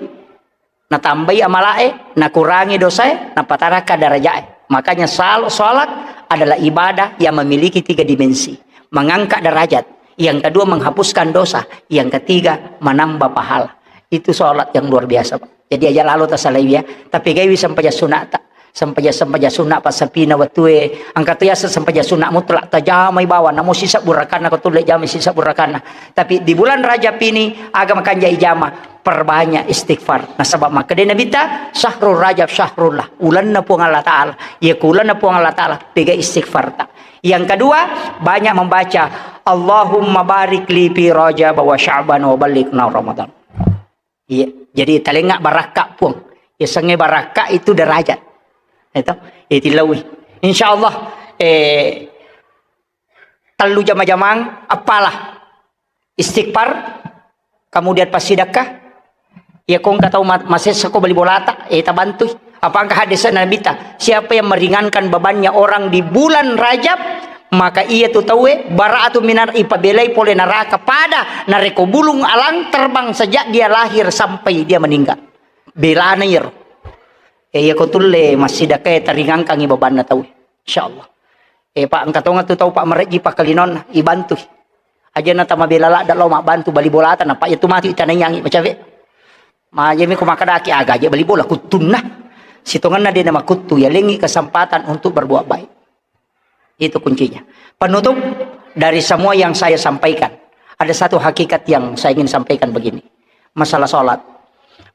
Natambai amalae, nakurangi dosae, napataraka darajae. Makanya sal-, salat adalah ibadah yang memiliki tiga dimensi. Mengangkat derajat, yang kedua menghapuskan dosa, yang ketiga menambah pahala. Itu salat yang luar biasa, Pak. Jadi aja lalo tasalai ya, tapi gaiwi sempajang sunata. Sempajang-sempajang sunna passapina wettue, engka to yaseng sempajang sunna mutlak, tajamai bawang, namo sisebbu rakanna ko tulle jamai sisebbu rakanna. Tapi di bulan Rajab ini, aga makanja ijama, perbanyak istighfar. Nasaba makkeda Nabitta, "Syahrul Rajab syahrullah," ulenna Puang Allah Ta'ala. Iya ko ulenna Puang Allah Ta'ala, pega istighfar ta. Yang kedua, banyak membaca, "Allahumma barik li fi Rajab wa Sya'ban wa ballighna Ramadan." Iya, jadi talengnga barakka, Puang. Yasengnge barakka itu derajat. Itu, itu lawi. Insya Allah, eh, tellu jama-jamang, apalah. Istighfar, kemudian passidekka. Iya ko engka tau ma-, masessa ko bali bolata, eh, tabantui. Apa engka hadis Nabitta, siapa yang meringankan bebannya orang di bulan Rajab, maka iya tu tauwe bara'atu minar, ipabelai pole neraka pada narekko bulung alang terbang sejak dia lahir sampai dia meninggal. Belana iyaro. Eh, iya ko tulle massidekka taringangkangi bebanna tauwe. Insyaallah. Eh, Pak, engka tonga tu tau, Pak, marejji pakkalinonna, ibantui. Aja na tamabela ladda lao mabbantu bali bolata, nappa iya tu matu itanaiyangi macawe. Majemi ko makkedaki aga aja bali bola kuttunna. Sitongenna de na makuttu, yalengngi kesempatan untuk berbuat baik. Itu kuncinya. Penutup dari semua yang saya sampaikan, ada satu hakikat yang saya ingin sampaikan begini. Masalah sholat.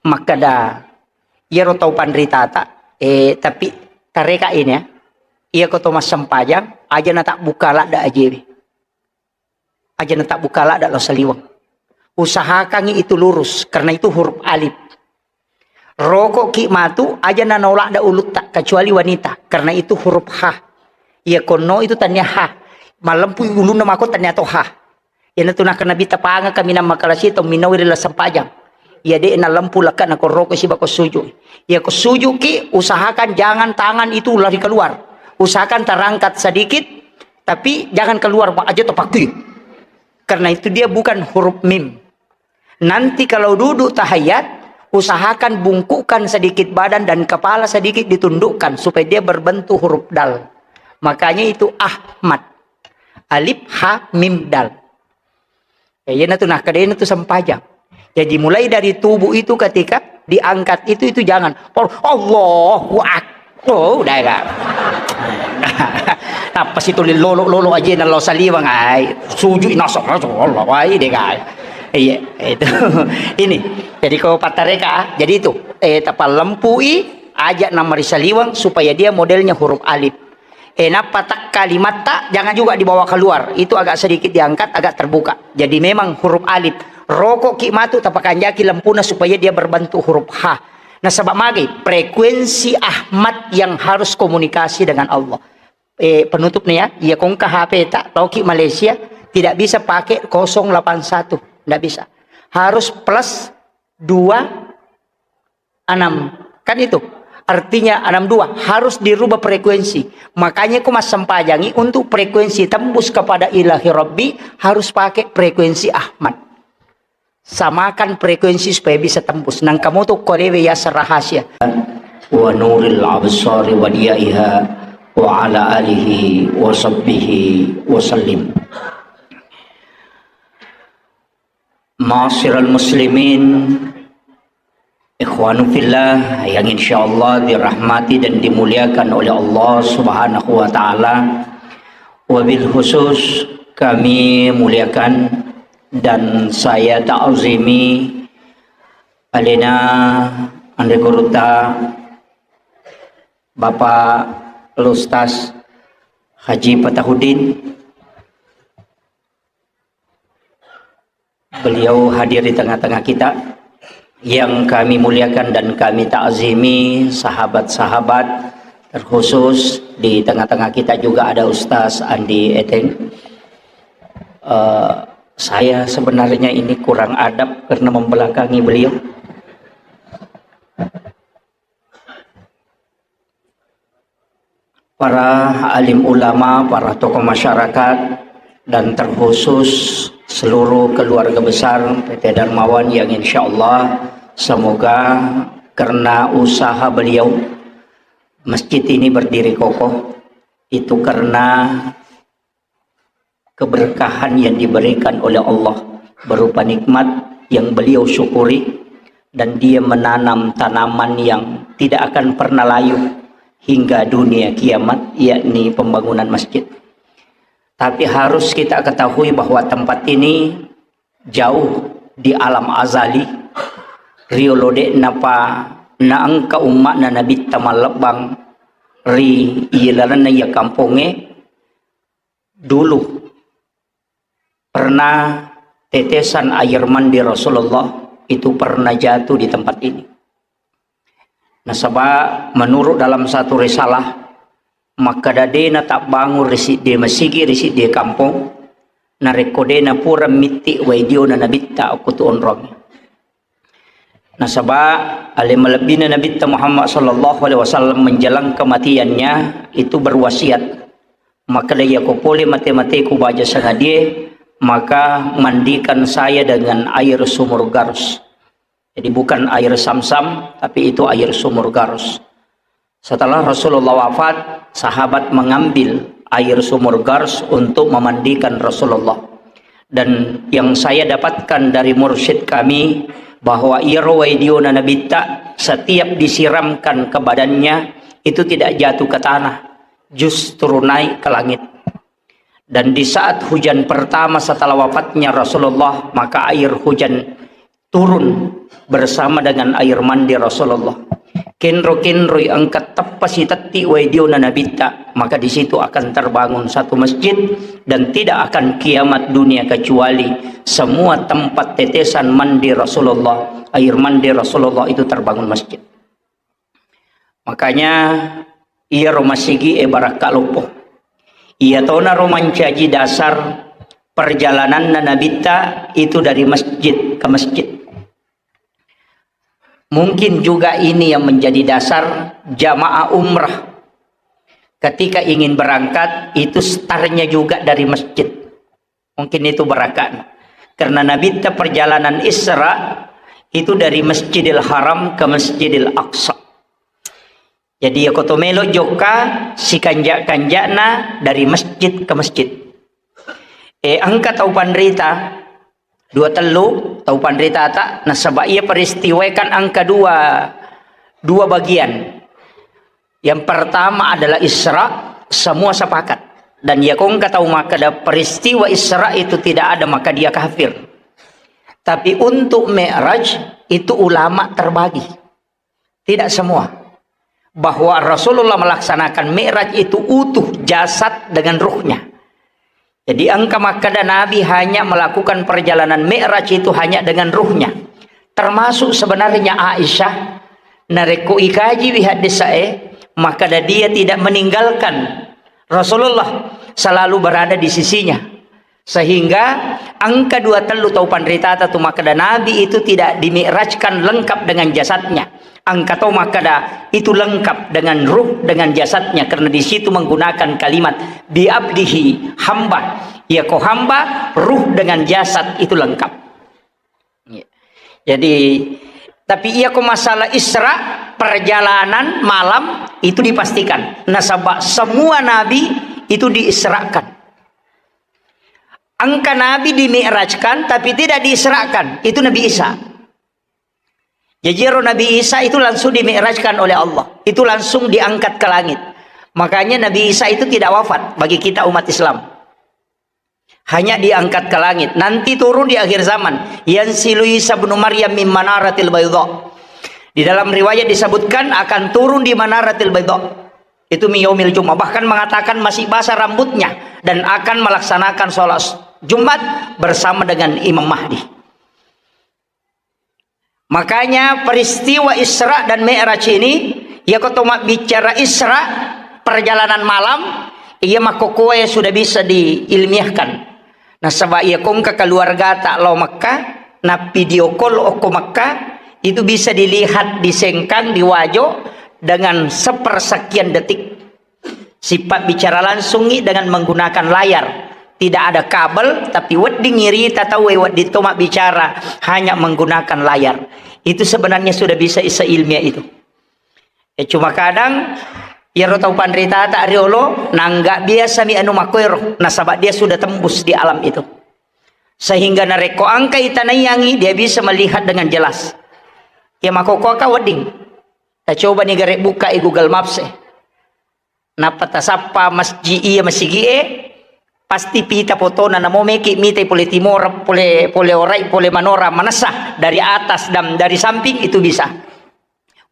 Makkeda, iyaro tau panritata, eh, tapi tareka ini ya. Iya ko to massempajang, aja na tak buka ladda ajewe. Aja na tak buka ladda lao saliweng. Usahakangi itu lurus, karena itu huruf alif. Rokok ki matu, aja na naoladda ulutta, kecuali wanita, karena itu huruf ha. Iya konno itu tania ha. Malempu ulunna mako tania to ha. Iyanatu nakkeda Nabitta, pangaka minang makalasi tau minoi ri lasempajang. Iya de nalempu lekka na koroko siba ko suju. Iya ko suju ki, usahakan jangan tangan itu lari keluar. Usahakan terangkat sedikit, tapi jangan keluar, Pak, aja to pakui. Karena itu dia bukan huruf mim. Nanti kalau duduk tahiyat, usahakan bungkukkan sedikit badan dan kepala sedikit ditundukkan supaya dia berbentuk huruf dal. Makanya itu Ahmad. Alif, ha, mim, dal. Ya, iya natu, nah, kedena tu sempajang. Jadi mulai dari tubuh itu ketika diangkat itu, itu jangan. Oh, Allahu Akbar. Oh, udah ya. Apa sih tulis lolo-lolo aja nang lo saliwang, ai. Sujud nasab, Allah, ai, deh, ai. Iya, itu. Ini. Jadi kau patareka, jadi itu. Eh, tapalempui aja nama ri saliwang supaya dia modelnya huruf alif. Eh, nappa tak kalimatta, jangan juga dibawa keluar. Itu agak sedikit diangkat, agak terbuka. Jadi memang huruf alif. Rokok ki matu tapakanjaki lempuna supaya dia berbentuk huruf H. Nasaba magai, frekuensi Ahmad yang harus komunikasi dengan Allah. Eh, penutup nih ya, iya kongka H P tak, tauki Malaysia, tidak bisa pakai kosong delapan satu. Tidak bisa. Harus plus dua enam. Kan itu. Artinya enam dua harus dirubah frekuensi. Makanya ku massempajangi untuk frekuensi tembus kepada Ilahi Rabbi harus pakai frekuensi Ahmad. Samakan frekuensi supaya bisa tembus. Nang kamu tuh korewe ya rahasia. Wa nuril absari wa diyaiha wa ala alihi wa sahbihi wa sallim. Ma'asyiral muslimin, ikhwanu fillah yang insyaallah dirahmati dan dimuliakan oleh Allah Subhanahu wa taala. Wabil khusus kami muliakan dan saya ta'zimi alena anre guruta Bapak Ustaz Haji Fatahuddin. Beliau hadir di tengah-tengah kita. Yang kami muliakan dan kami ta'zimi sahabat-sahabat, terkhusus di tengah-tengah kita juga ada Ustaz Andi Eteng. Eh, saya sebenarnya ini kurang adab karena membelakangi beliau. Para alim ulama, para tokoh masyarakat, dan terkhusus seluruh keluarga besar P T Darmawan yang insyaallah semoga karena usaha beliau masjid ini berdiri kokoh, itu karena keberkahan yang diberikan oleh Allah berupa nikmat yang beliau syukuri dan dia menanam tanaman yang tidak akan pernah layu hingga dunia kiamat, yakni pembangunan masjid. Tapi harus kita ketahui bahwa tempat ini jauh di alam azali, riolo de'napa naengka umma'na Nabitta mallebbang ri ilalenna iya kampongnge, dulu pernah tetesan air mandi Rasulullah itu pernah jatuh di tempat ini. Nasaba menurut dalam satu risalah, makkeda de'na tabbangun ri siddi masigi ri siddi kampong, narekko de'na pura mitti wai diona Nabitta okko tu onrong. Nasaba ale malebbina Nabitta Muhammad sallallahu alaihi wasallam menjelang kematiannya itu berwasiat, makkeda, "Iyako pole mate-mateku baja sangadie, maka mandikan saya dengan air sumur Gars." Jadi bukan air Samsam, tapi itu air sumur Gars. Setelah Rasulullah wafat, sahabat mengambil air sumur Gars untuk memandikan Rasulullah. Dan yang saya dapatkan dari mursyid kami, bahwa iyaro wai diona Nabitta setiap disiramkan ke badannya, itu tidak jatuh ke tanah, justru naik ke langit. Dan di saat hujan pertama setelah wafatnya Rasulullah, maka air hujan turun bersama dengan air mandi Rasulullah. Kenro-kenroi engka teppa sitetti wai diona Nabitta, maka di situ akan terbangun satu masjid dan tidak akan kiamat dunia kecuali semua tempat tetesan mandi Rasulullah, air mandi Rasulullah itu terbangun masjid. Makanya iyaro masigi e barakka loppo. Iyatonaro mancaji dasar perjalananna Nabitta itu dari masjid ke masjid. Mungkin juga ini yang menjadi dasar jamaah umrah ketika ingin berangkat itu startnya juga dari masjid. Mungkin itu barakatna. Karena Nabitta perjalanan Isra itu dari Masjidil Haram ke Masjidil Aqsa. Jadi, iya ko to melo jokka, sikanja-kanjana dari masjid ke masjid. Eh, engka tau panrita, dua tellu tau panritata, nasaba iya peristiwa kan engka dua, dua bagian. Yang pertama adalah Isra, semua sepakat. Dan iya ko engka tau makkeda peristiwa Isra itu tidak ada, maka dia kafir. Tapi untuk Mi'raj itu ulama terbagi. Tidak semua. Bahwa Rasulullah melaksanakan Mi'raj itu utuh jasad dengan ruhnya. Jadi engka makkeda Nabi hanya melakukan perjalanan Mi'raj itu hanya dengan ruhnya. Termasuk sebenarnya Aisyah, narekko ikaji wi haddesae, makkeda dia tidak meninggalkan Rasulullah, selalu berada di sisinya. Sehingga engka dua tellu tau panritata tu makkeda Nabi itu tidak dimi'rajkan lengkap dengan jasadnya. Engka tau makkeda itu lengkap dengan ruh, dengan jasadnya, karena di situ menggunakan kalimat bi abdihi, hamba. Ya ko hamba, ruh dengan jasad itu lengkap. Iya. Jadi, tapi iya ko masalah Isra, perjalanan malam itu dipastikan. Nasaba semua nabi itu diisrakan. Engka nabi dimi'rajkan, tapi tidak diisrakan. Itu Nabi Isa. Jadi, ero Nabi Isa itu langsung dimi'rajkan oleh Allah. Itu langsung diangkat ke langit. Makanya Nabi Isa itu tidak wafat bagi kita umat Islam. Hanya diangkat ke langit. Nanti turun di akhir zaman. Yanzilu Isa ibnu Maryam min manaratil baydha. Di dalam riwayat disebutkan akan turun di manaratil baydha. Itu min yaumil Jumat. Bahkan mengatakan masih basah rambutnya dan akan melaksanakan sholat Jumat bersama dengan Imam Mahdi. Makanya peristiwa Isra dan Mi'raj ini, ya, ko to mabbicara Isra, perjalanan malam, iya, makkokkoe sudah bisa diilmiahkan. Nasaba iya ko engka keluargata lao Mekah, na video call okko Mekah, itu bisa dilihat di Sengkang, di Wajo, dengan sepersekian detik. Sipabbicara langsungngi dengan menggunakan layar. Tidak ada kabel, tapi wedding irita tauwe, wedding to mabbicara, hanya menggunakan layar. Itu sebenarnya sudah bisa seilmiah itu. Ya, cuma kadang, iyaro tau panritata riolo, nangga biasa mi anu makkoero, nasaba dia sudah tembus di alam itu. Sehingga narekko engka itanaiangi, dia bisa melihat dengan jelas. Ya, makkokkoe ka wedding. Tacoba ni gare buka i Google Maps e. Nappa tasappa masjid iya masigi'e, pasti pita fotona, namo meki mitai pole timor, pole, pole orai, pole manora, manessa dari atas dan dari samping itu bisa.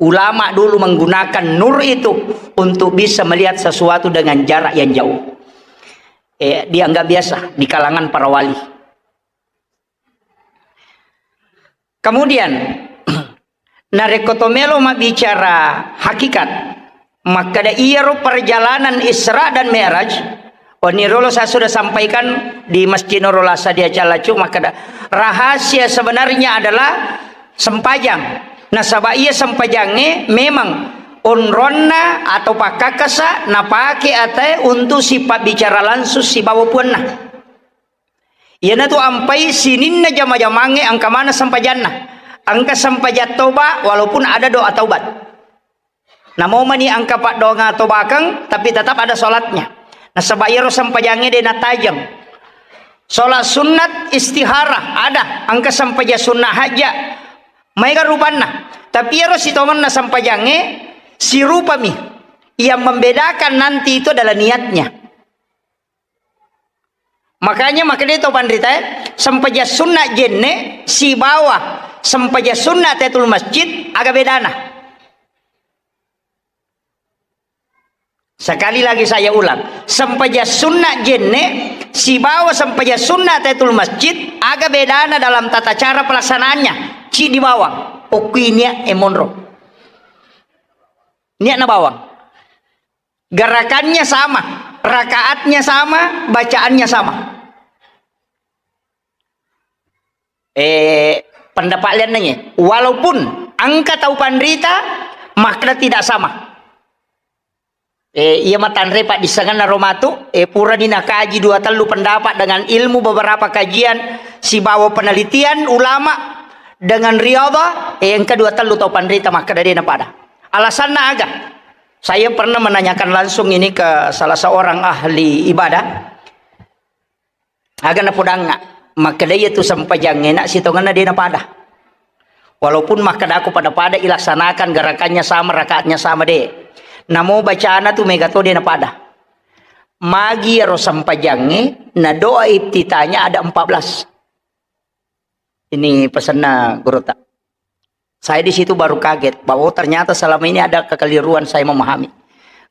Ulama dulu menggunakan nur itu untuk bisa melihat sesuatu dengan jarak yang jauh. Eh, dianggap biasa di kalangan para wali. Kemudian, narekko to melo mabbicara hakikat, makkeda iyaro perjalanan Isra dan Mi'raj, wenni riolo saya sudah sampaikan di Masjid Nurul Asa di Acalacu, makkeda rahasia sebenarnya adalah sempajang. Nasaba iya sempajangnge memang onronna atau pakkakasa napake atae untuk sipabbicara langsung sibawa puanna. Iyanatu ampai sininna jama-jamangnge engka maneng sempajanna. Engka sempajang toba, walaupun ada doa taubat. Namo mani engka paddoangeng atobakeng, tapi tetap ada sholatnya. Nasaba iyaro sempajangnge de natajeng. Sholat sunat istihara ada, engka sempajang sunnah haja. Maega rupanna. Tapi iyaro sitongenna sempajangnge sirupami. Yang membedakan nanti itu adalah niatnya. Makanya, makanya to panrita, eh, sempajang sunna jenne sibawa sempajang sunna tahiyatul masjid, aga bedana? Sekali lagi saya ulang, sempajang sunna jenne sibawa sempajang sunna tahiyatul masjid, aga bedana dalam tata cara pelaksanaannya? Ci di bawang, okui niat e monro. Niatna bawang. Gerakannya sama, rakaatnya sama, bacaannya sama. Eh, pendapat lian nanya, walaupun engka tau panrita, makna tidak sama. Eh, iya matanre paddissengenna ro matu, eh, purani nakaji dua tellu pendapat dengan ilmu beberapa kajian sibawa penelitian ulama dengan riyadhah, eh, engka dua tellu tau panrita makkeda de' napada. Alasanna aga? Saya pernah menanyakan langsung ini ke salah seorang ahli ibadah. Aga napodangnga, makkeda iya tu sempajangnge na sitongenna de' napada. Walaupun makkeda aku pada-pada ilaksanakan gerakannya sama, rakaatnya sama de'. Namo bacana tu mega to de' napada. Magi iyaro sempajangnge na doa iftitahnya ada empat belas. Ini pesanna gurutta. Saya di situ baru kaget bahwa, oh, ternyata selama ini ada kekeliruan saya memahami.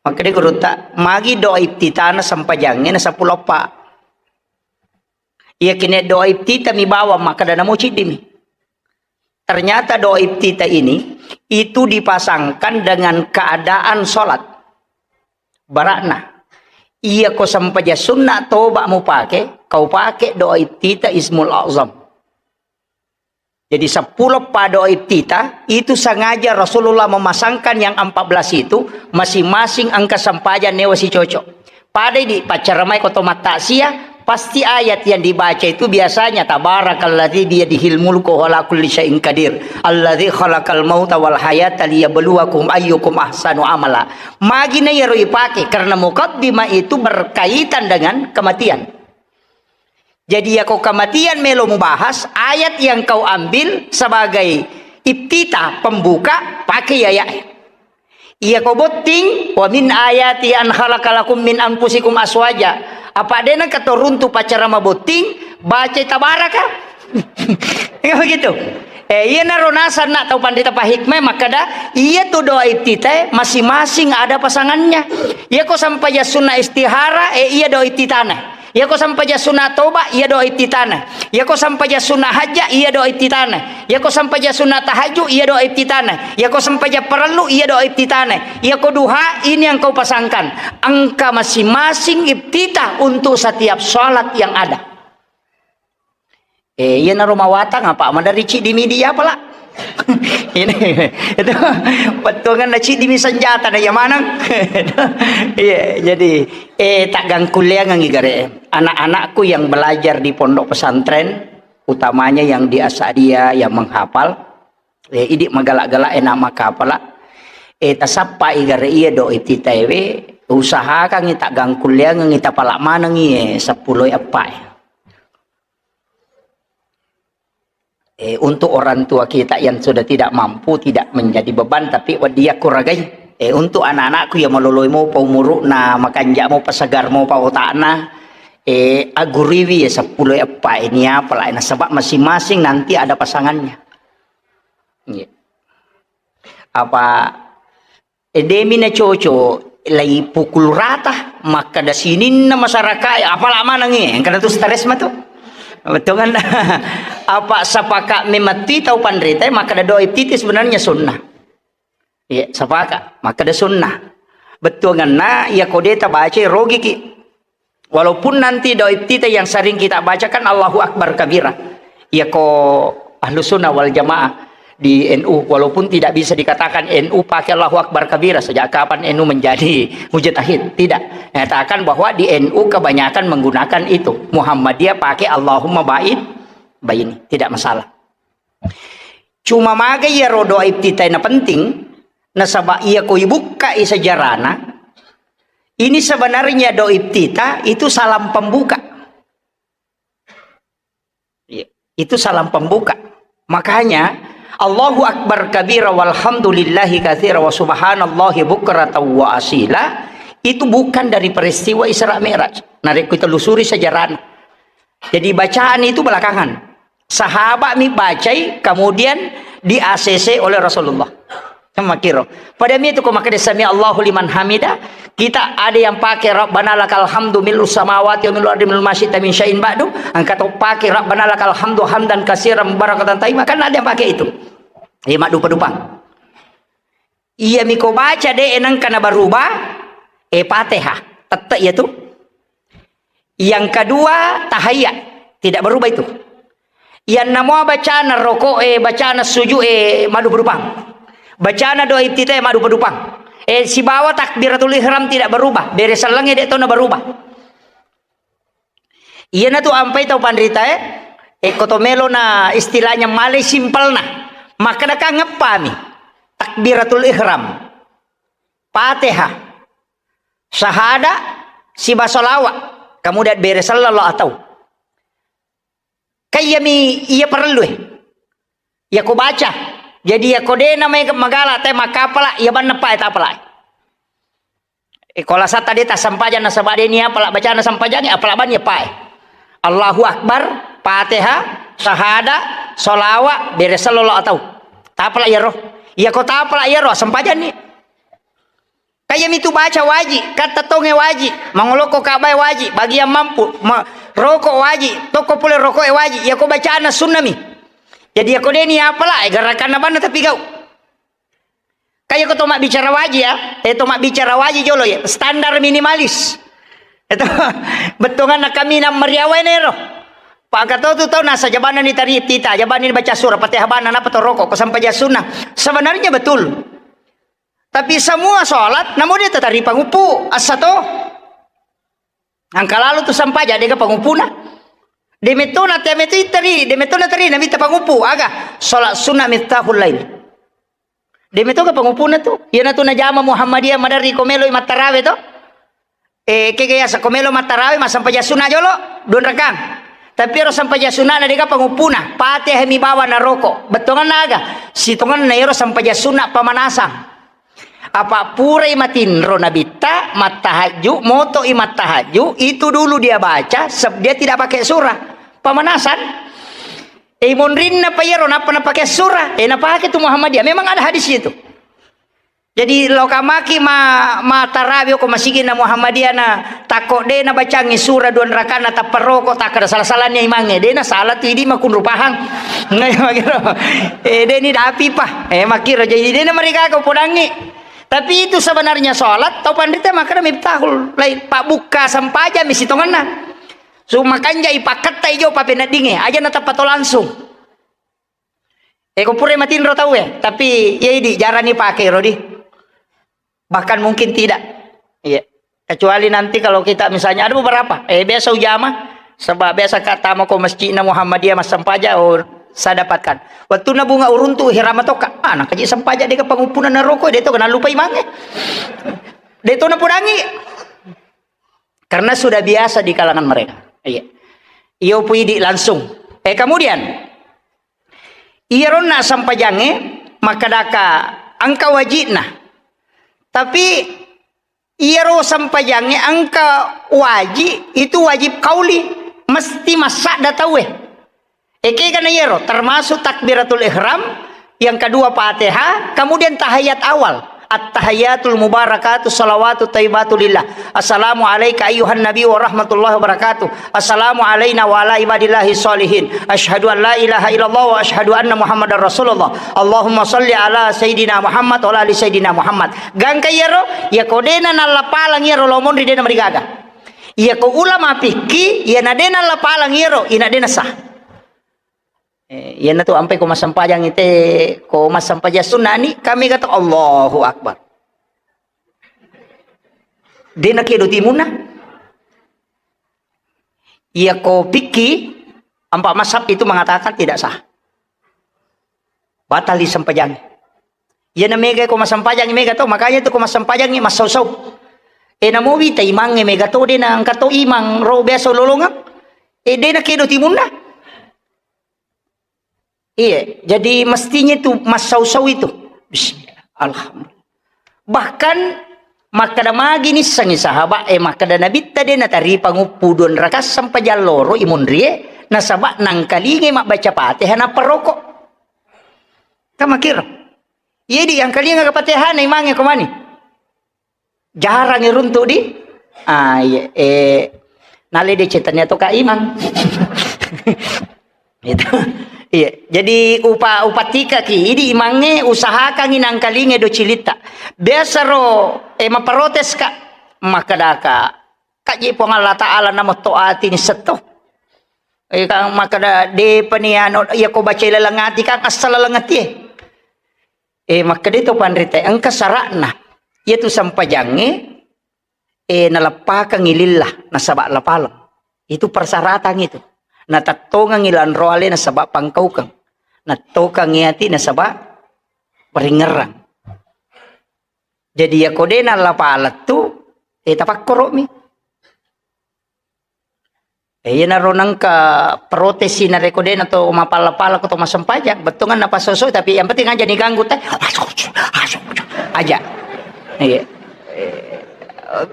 Makkeda gurutta, magi doa iftitahna sempajangnge na seppulo eppa. Iya kene doa iftitah mi bawang, makkeda namo ciddi mi. Ternyata doa iftitah ini itu dipasangkan dengan keadaan sholat. Barakna, iya ko sempajang sunna toba mupake, kau pake doa iftitah Ismul Azam. Jadi seppulo eppa doa iftitah itu sengaja Rasulullah memasangkan yang empat belas itu, masing-masing engka sempajang newa sicocok. Pada idi paccaramai ko to mattaksiah, pasti ayat yang dibaca itu biasanya, "Tabarakalladzi biyadihil mulku wa huwa ala kulli syai'in qadir, alladzi khalaqal mauta wal hayata liyabluwakum ayyukum ahsanu amala." Magi na iyaro ipake karena mukaddimah itu berkaitan dengan kematian. Jadi, yako kematian melo mubahas, ayat yang kau ambil sebagai iftitah, pembuka, pakai ayat. Iya ko botting, "Wa min ayati an khalaqa lakum min anfusikum aswaja." Apa dena katoruntu pacara mabotting, baca tabaraka. Enggak begitu? Eh, iya naro nasar nak tau pandita pahikmah makkada, iya tu doa iftitah masing-masing ada pasangannya. Iya ko sampai ya sunnah istihara, eh, iya doa iftitahna. Iyako sampaja sunna toba, iya doa iftitahna. Iyako sampaja sunna hajja, iya doa iftitahna. Iyako sampaja sunna tahajud, iya doa iftitahna. Iyako sampaja parellu, iya doa iftitahna. Iyako duha, ini yang kau pasangkan. Engka masing-masing iftitah untuk setiap salat yang ada. Eh, iya naro mawatang apa? Madari ciddi mi dia pala. Ini, itu, pettuangan na ciddi mi senjata na iya maneng. Iya, jadi Eh, taggangkulleangengngi gare. Anak-anakku yang belajar di pondok pesantren, utamanya yang di Asadiya, yang menghafal, eh, idi magala-gala ena makapala. Eh, tasappai gare iya do ititaewe, usahakangngi taggangkulleangengngi tapala manengngi, eh, seppulo eppa. Eh, untuk orang tua kita yang sudah tidak mampu, tidak menjadi beban, tapi wedding yakko ragai. Eh, untuk anak-anakku yang maloloi mopa umuru'na, makanja mopa, segar mopa otakna, eh, aguriwi ya seppulo eppa ini apa lah, nasaba masing-masing nanti ada pasangannya. Iya. Apa Eh, demi na coco, lai pukul rata, makkada sininna masyarakat, apala manengngi, engkana tu stres matu. Bettuanganna. Apa sapaka mematti tau panrita, makkada doa iftitah sebenarnya sunnah. Iya, sapaka, makkada sunnah. Bettuanganna, iya kode tabaca rogiki. Walaupun nanti doa iftitah yang sering kita bacakan Allahu Akbar kabira. Iya ko Ahlus Sunnah wal Jamaah di N U, walaupun tidak bisa dikatakan N U pakai Allahu Akbar kabira, sejak kapan N U menjadi mujtahid? Tidak. Nyatakan bahwa di N U kebanyakan menggunakan itu. Muhammadiyah pakai Allahumma ba'id baini. Tidak masalah. Cuma maga iyaro doa iftitah na penting, nasaba iya ko ibukkai sejarana, ini sebenarnya doa iftitah itu salam pembuka. Iya, itu salam pembuka. Makanya, "Allahu Akbar kabira walhamdulillahi katsira wa subhanallahi bukratan wa asila," itu bukan dari peristiwa Isra Mi'raj. Narekko telusuri sejarahnya. Jadi bacaan itu belakangan. Sahabat mi bacai, kemudian di-A C C oleh Rasulullah. Makkiro. Pada mi itu ko makkeda sami Allahu liman hamida, kita ada yang pakai Rabbana lakal hamdu mil'us samawati wa mil'ul ardi mil'u ma syi'ta min syai'in ba'du, engka to pakai Rabbana lakal hamdu hamdan katsiran mubarakatan thayyibah, kan ada yang pakai itu. Iya maddupa-dupa. Iya mi ko baca de nengka na berubah, eh, Fatihah. Tette iya tu. Yang kedua, tahiyat. Tidak berubah itu. Yang nama bacana rokok, eh, bacana sujud, eh, maddupa-dupang. Bacana doa iftitah, eh, maddupa-dupang. Eh, sibawa takbiratul ihram tidak berubah. Bere sellengnge de' to na berubah. Iyanatu ampai tau panritae, eh, ko to melo na istilahnya malai simpelna. Makkeda kan ngeppami. Takbiratul ihram. Fatihah. Syahada, siba sholawat. Kemudian bere sellengnge lo atau. Kayyami iya parellu e. Iya ko baca. Jadi iya ko de' na mai magala te makkapala, iya banna pae tapala. E, ko lasata de' tassempajang nasaba de' ni apala bacana sempajang, apala banni pae. Allahu Akbar, Fatihah, syahada, sholawat, bere sellengnge lo atau. Tapala iyaro. Iya ko tapala iyaro, sempajang ni. Kayyami tu baca waji, katta tonge waji, mangolokko Ka'bae waji, bagian mampu, ma-, roko waji, tokko pole rokoe waji, iya ko bacana sunnami. Jadi iya ko de' ni apala, eh, gerakanna banna tapi gau. Kayak ko to mabbicara waji ya, eh, to mabbicara waji jolo ya, standar minimalis. Itu bettuanna kami na meriawa ini ro. Pak Kato tu tau nasa jabanna ni tari tita, jabanna ni baca surah, Fatihah banna, napa to roko, ko sempajang sunnah. Sebenarnya betul. Tapi semua sholat, namu de' tatari panguppu, assa to. Engka lalo tu sempajang, de' ga panguppuna. De' metto na te metto itari, de' metto na tari, nabitta panguppu, aga? Sholat sunnah miftahul lail. De' metto ga panguppuna tu. Iyanatu najama Muhammadiyah maderri ko melo i mattarawe to. Eh, kega yasa ko melo mattarawe, massempajang sunnah jolo, dua rakang. Tapi ero sempajang sunnah na de' ga panguppuna, Fatihah mi bawa na roko. Bettuanna aga? Sitongenna ero sempajang sunnah pemanasan. Apa purai matinro nabitta, mattahajju, moto i mattahajju, itu dulu dia baca, seb-, dia tidak pakai surah. Pemanasan. Eh, monrinna pa iyaro, nappa napake surah. Eh, napake tu Muhammadiyah. Memang ada hadis itu. Jadi, lo kamaki ma-, ma tarawi ko masigi na Muhammadiyah na, takko de' na bacangi surah dua rakana tappa roko, takkada salah-salahnya imangnge. De' na salah tu idi makunru pahang. Eh, de' ni dapi pa. Eh, makiro. Jadi, de' na marigaga podangi. Tapi itu sebenarnya sholat, tau panrita makkada miftahul lail, pabbukka sempajang mi sitongenna. Su makanja i pakketta i jo papeneddinge, aja natappa to langsung. Eh, ko pura matinro tau e, tapi iya idi jarang ni pake ro di. Bahkan mungkin tidak. Iya. Kecuali nanti kalau kita misalnya ada beberapa, eh, biasa ujama, sebab biasa ka tama ko masjidna Muhammadiyah massempajang, oh, saya dapatkan. Waktu na bunga uruntu hirama toka, ah, nakaji sempajang de' ga panguppuna na roko, de' to kena lupa imangnge. De' to na podangi. Karena sudah biasa di kalangan mereka. Iya. Iyo pu idi langsung. Eh, kemudian, iyaronna sempajangnge makkedaka engka wajibna. Tapi iyaro sempajangnge engka wajib, itu wajib kauli, mesti massadda tauwe. Ekega na iyaro, termasuk takbiratul ihram, yang kedua Fatihah, kemudian tahiyat awal. At-tahiyatul mubarakatu salawatu tayyibatu lillah. Assalamu alaika ayyuhan nabi wa rahmatullahi wa barakatuh. Assalamu alaina wa ala ibadillahi sholihin. Asyhadu an la ilaha illallah wa asyhadu anna Muhammadar Rasulullah. Allahumma salli ala Sayyidina Muhammad wa ala ali Sayyidina Muhammad. Gangka iyaro, iya ko dena nallapalang iyaro lo monri dena marigaga. Iya ko ulama fikih, iya na dena nallapalang iyaro, ina dena sah. Eh, iyanatu ampai ko massempajang ite, ko massempajang sunna ni, kami kata Allahu Akbar. Dena kedo timunna. Iya ko fikih, empat mazhab itu mengatakan tidak sah. Batal disempajang. Iya na mega ko massempajang mega to, makanya itu ko massempajang massau-sau. Eh, namo wita imangnge mega to, dena engka to imang ro biasa lolongeng. Eh, dena kedo timunna. Iya, jadi mestinya itu massau-sau itu. Bismillah. Alhamdulillah. Bahkan makkeda magi nissengi sahabat, eh, makkeda Nabitta de nataripa nguppu dua rakaat sempajang loro imunrie, nasaba nangkalingai mabbaca Fatihah nappa roko. Kan makkiro. Iya di angkalinga Fatihah na imangnge ko mani. Jarang iruntu di, ah, iya, eh, nale de cetania to ka imang. Itu. Iya, jadi upa-, upatika ki, idi imangnge usahakangi nangkalinge do cilitta. Biasa ro, eh, maprotes ka, makkedaka, kaji Puang Allah Ta'ala namo to ati ni setto. Eh, kan makkeda, depani anu, iya ko baca laleng ati kan asal laleng ati, eh. Eh, makkeda to panrita, engka sara'na. Iyatu sempajangnge, eh, naleppakengngi lillah nasaba lapaleng. Itu persyaratan itu. Natettongengngi lanroale nasaba pangkaukeng. Nattokengngi ati nasaba paringngerang. Jadi, iyako de' nallapaleng tu, eh, tapakkoro'mi. Eh, iyanaro nengka protesi narekko de' nato mapalla-palla ko to massempajang, bettuanganna passosoi, tapi yang penting aja diganggu te. Aja. Iya. Eh,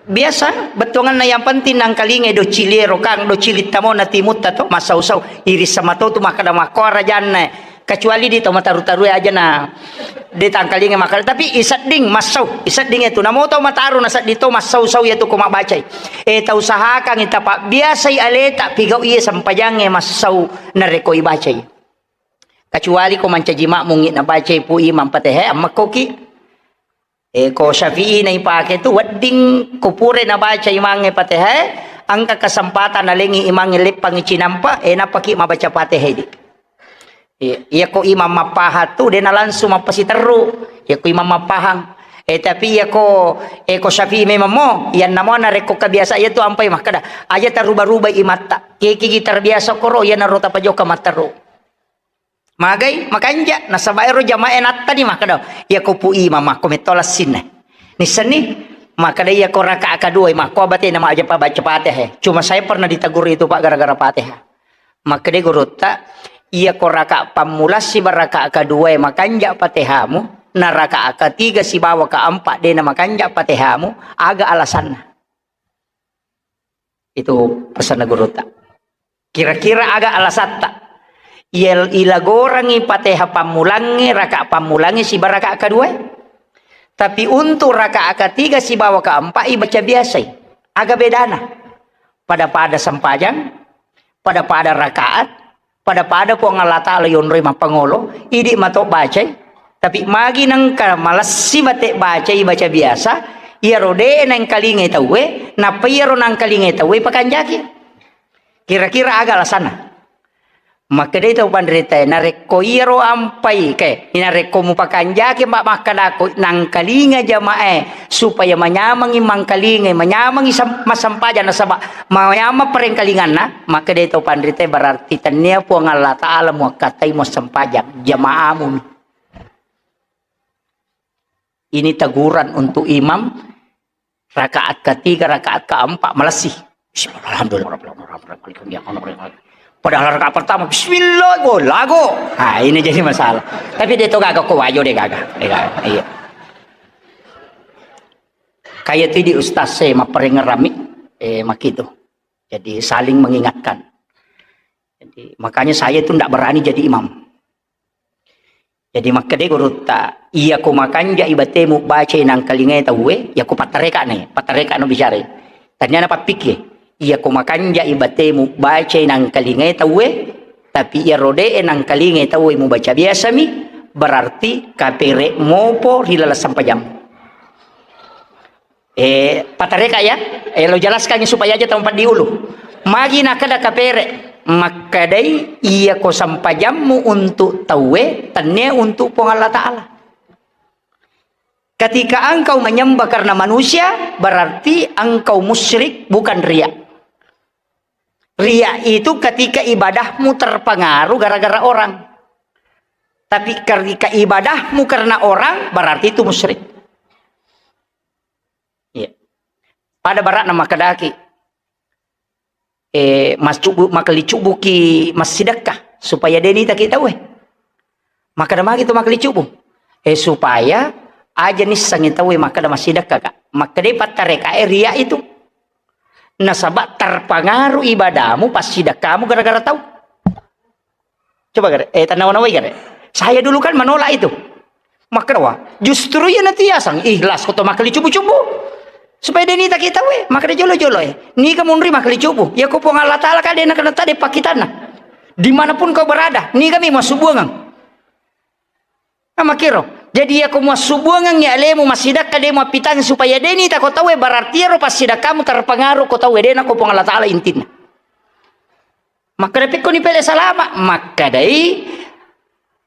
biasa, bettuanganna yang penting nangkalingai do cili ero kang, do cili tamo na timutta to, massau-sau, iris sama to tu makkeda makko arajanna. Kecuali di tau mataru-tarue aja na de' tangkalinga makkeda, tapi isedding massau, isedding itu. Namo tau mataru na sedding to massau-sau iyatu ko mabbacai. Eh, tau usahakan ita pabbiasai aleta pigau iya sempajangnge massau narekko ibacai. Kecuali ko mancaji makmungngi nabacai pu imam Fatihah, ammakkoki. Eh, ko Syafi'i na ipake tu wedding ko pura nabaca imangnge Fatihah, engka kesempatan nalengi imangnge leppangngi cinampa, eh, nappaki mabaca Fatihah di. Iya, iya ko imam mappahang tu, de' na langsung mappasiterru. Iya ko imam mappahang. Eh, tapi iya ko, eh, ko Syafi'i memang mo, iyanna mo narekko kebiasaan iya tu ampai makkeda, aja taruba-ruba imatta. Kekigi terbiasa koro, iyanaro tapajoka matteru. Magai, makanja, nasaba ero jamae nattani makkeda, iya ko pu imam makko metto lassinna. Nissenni, makkeda iya ko rakaat kedua, makko abatena ma aja pa baca Fatihah. Cuma saya pernah ditegur itu, Pak, gara-gara Fatihah. Makkeda gurutta, iya ko rakaat pammula siba rakaat kedua makanja Fatihahmu, na rakaat ketiga sibawa keempat de' na makanja Fatihahmu, aga alasanna? Itu pesanna gurutta. Kira-kira aga alasatta? Iya, ilagorangi Fatihah pammulangnge, rakaat pammulangnge siba rakaat kedua. Tapi untuk rakaat ketiga sibawa keempat ibaca biasai. Aga bedana? Pada-pada sempajang, pada-pada rakaat, pada-pada Puang Allah Ta'ala yonroi mappangolo, idi mato bacai. Tapi magi nengka malessi mate bacai, baca biasa, iyaro de' nengkalingai tauwe, nappa iyaro nangkalingai tauwe pakanjaki. Kira-kira aga alasanna? Makkedai tau panritae, narekko iyaro ampai, ke, narekko mupakanjaki, Mbak, makkedako, nangkalinga jamae, supaya manyamangi mangkalingai, manyamangi sem-, massempajang, nasaba manyamang parengkalinganna, makkedai tau panritae, berarti tennia Puang Allah Ta'ala muakkatai muassempajang, jamaamu. Ini teguran untuk imam rakaat ketiga, rakaat keempat, malessi. Bismillah, alhamdulillah, rabbil alamin, rabbil alamin. Padahal rakaat pertama, bismillah, go, lago. Nah, ini jadi masalah. Tapi de' to gaga ko wajo de' gaga. De' gaga. Iya. Kayak itu di ustaz saya mapparengerami, eh, makitu. Jadi saling mengingatkan. Jadi, makanya saya itu ndak berani jadi imam. Jadi, makkedai gurutta, iya ko makanjai batemu bacai nangkalingai tauwe, iya ko pattareka ne, pattareka no bicara. Tania na pappikki, iya ko makanjai batemu bacai nangkalingai tauwe, tapi iya rode'e nangkalingai tauwe mubaca biasami, berarti kapere mopo ri laleng sempajammu. Eh, patareka ya, eh, lo jelaskan supaya aja tau paddiulu. Magi nakkeda kapere, makkedai iya ko sempajammu untuk tauwe, tennia untuk Puang Allah Ta'ala. Ketika engkau menyembah karena manusia, berarti engkau musyrik, bukan riya. Riya itu ketika ibadahmu terpengaruh gara-gara orang. Tapi ketika ibadahmu karena orang, berarti itu musyrik. Iya. Pada barakna makkedaki, eh, mascubu-, makalicubuki massidekka supaya de' nitaki tauwe. Makkeda magi tu makalicubu. Eh, supaya aja nissengi tauwe makkeda massidekka ka. Makkedai pattareka e riya itu. Nasaba terpengaruh ibadahmu, passidekkamu gara-gara tau. Coba gare, eh, tanawa-nawai gare. Saya dulu kan menolak itu. Makkeda, wah, justru iya natiasang ikhlas ko to makkalicubu-cubu. Supaya de' nitaki tauwe, makkeda jolo-jolo e. Niga munri makkalicubu. Iya ko Puang Allah Ta'ala ka de' nakena tade pakkitanna. Dimanapun kau berada, niga mi massubuangang. Nah, makkiro. Jadi iya ko massubuangang ya alemu massidekka de' mappitang supaya de' nitako tauwe, berarti iyaro passidekkamu terpengaruh ko tauwe, de' nako Puang Allah Ta'ala intinna. Makkeda pekkoni pele salama, makkedai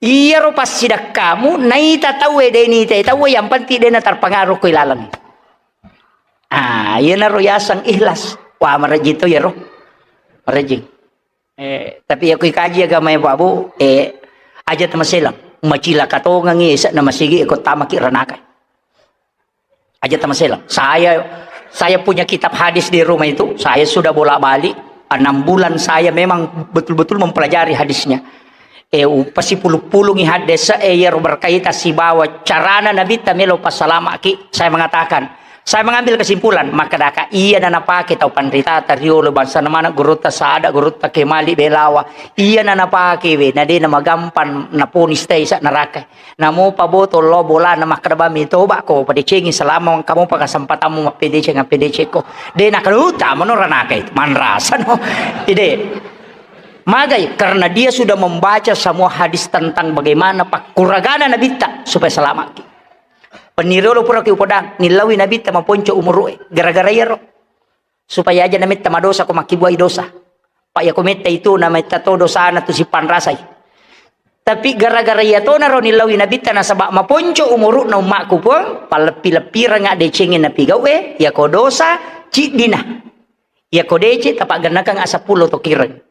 Iyaro passidakkamu naita tauwe, de' nitai tauwe, yang penting de' naterpengaruh ko ilaleng. Ah, iyanaro yaseng ikhlas. Wah, marejjing to iyaro. Marejjing. Eh, tapi iya ko ikaji agama ya, Pak Bu, eh, aja tamaselang. Macilaka tongengi ese'na masigi ko tamaki ranaka. Aja tamaselang. Saya, saya punya kitab hadis di rumah itu, saya sudah bolak-balik. Enam bulan saya memang betul-betul mempelajari hadisnya. Eh, upasipulu-pulungi hadis, eh, iyaro berkaitan sibawa carana Nabitta melo passalamaki. Saya mengatakan, saya mengambil kesimpulan, makkedaka iya na napake tau panritata riolo bangsana maneng gurutta Sada, gurutta Kemali Belawa. Iya na napake we, na de' na magampang naponis tei sa neraka. Namopa boto lo bolana makkeda bami toba ko padecengi selama engka mopa kesempatanmu mappedeceng, appedeceng ko. De' nakaluta mano ranaka itu, manrasa no. Ide. Magai, karena dia sudah membaca semua hadis tentang bagaimana pakkuragana Nabitta supaya selamat. Penniriolo pura ki upodang, nillaui Nabitta maponco umuru'e, gara-gara iyaro. Supaya aja nametta madosa ko makkibuai dosa. Pa iya ko metta itu nametta to dosana tu sipanrasai. Tapi gara-gara iya tona ro nillaui Nabitta nasaba maponco umuru'na ummakku, Puang, palleppi-leppirengnga decengnge napigau'e, iya ko dosa ciddina. Iya ko deceng tapaggennakeng seppulo to kireng.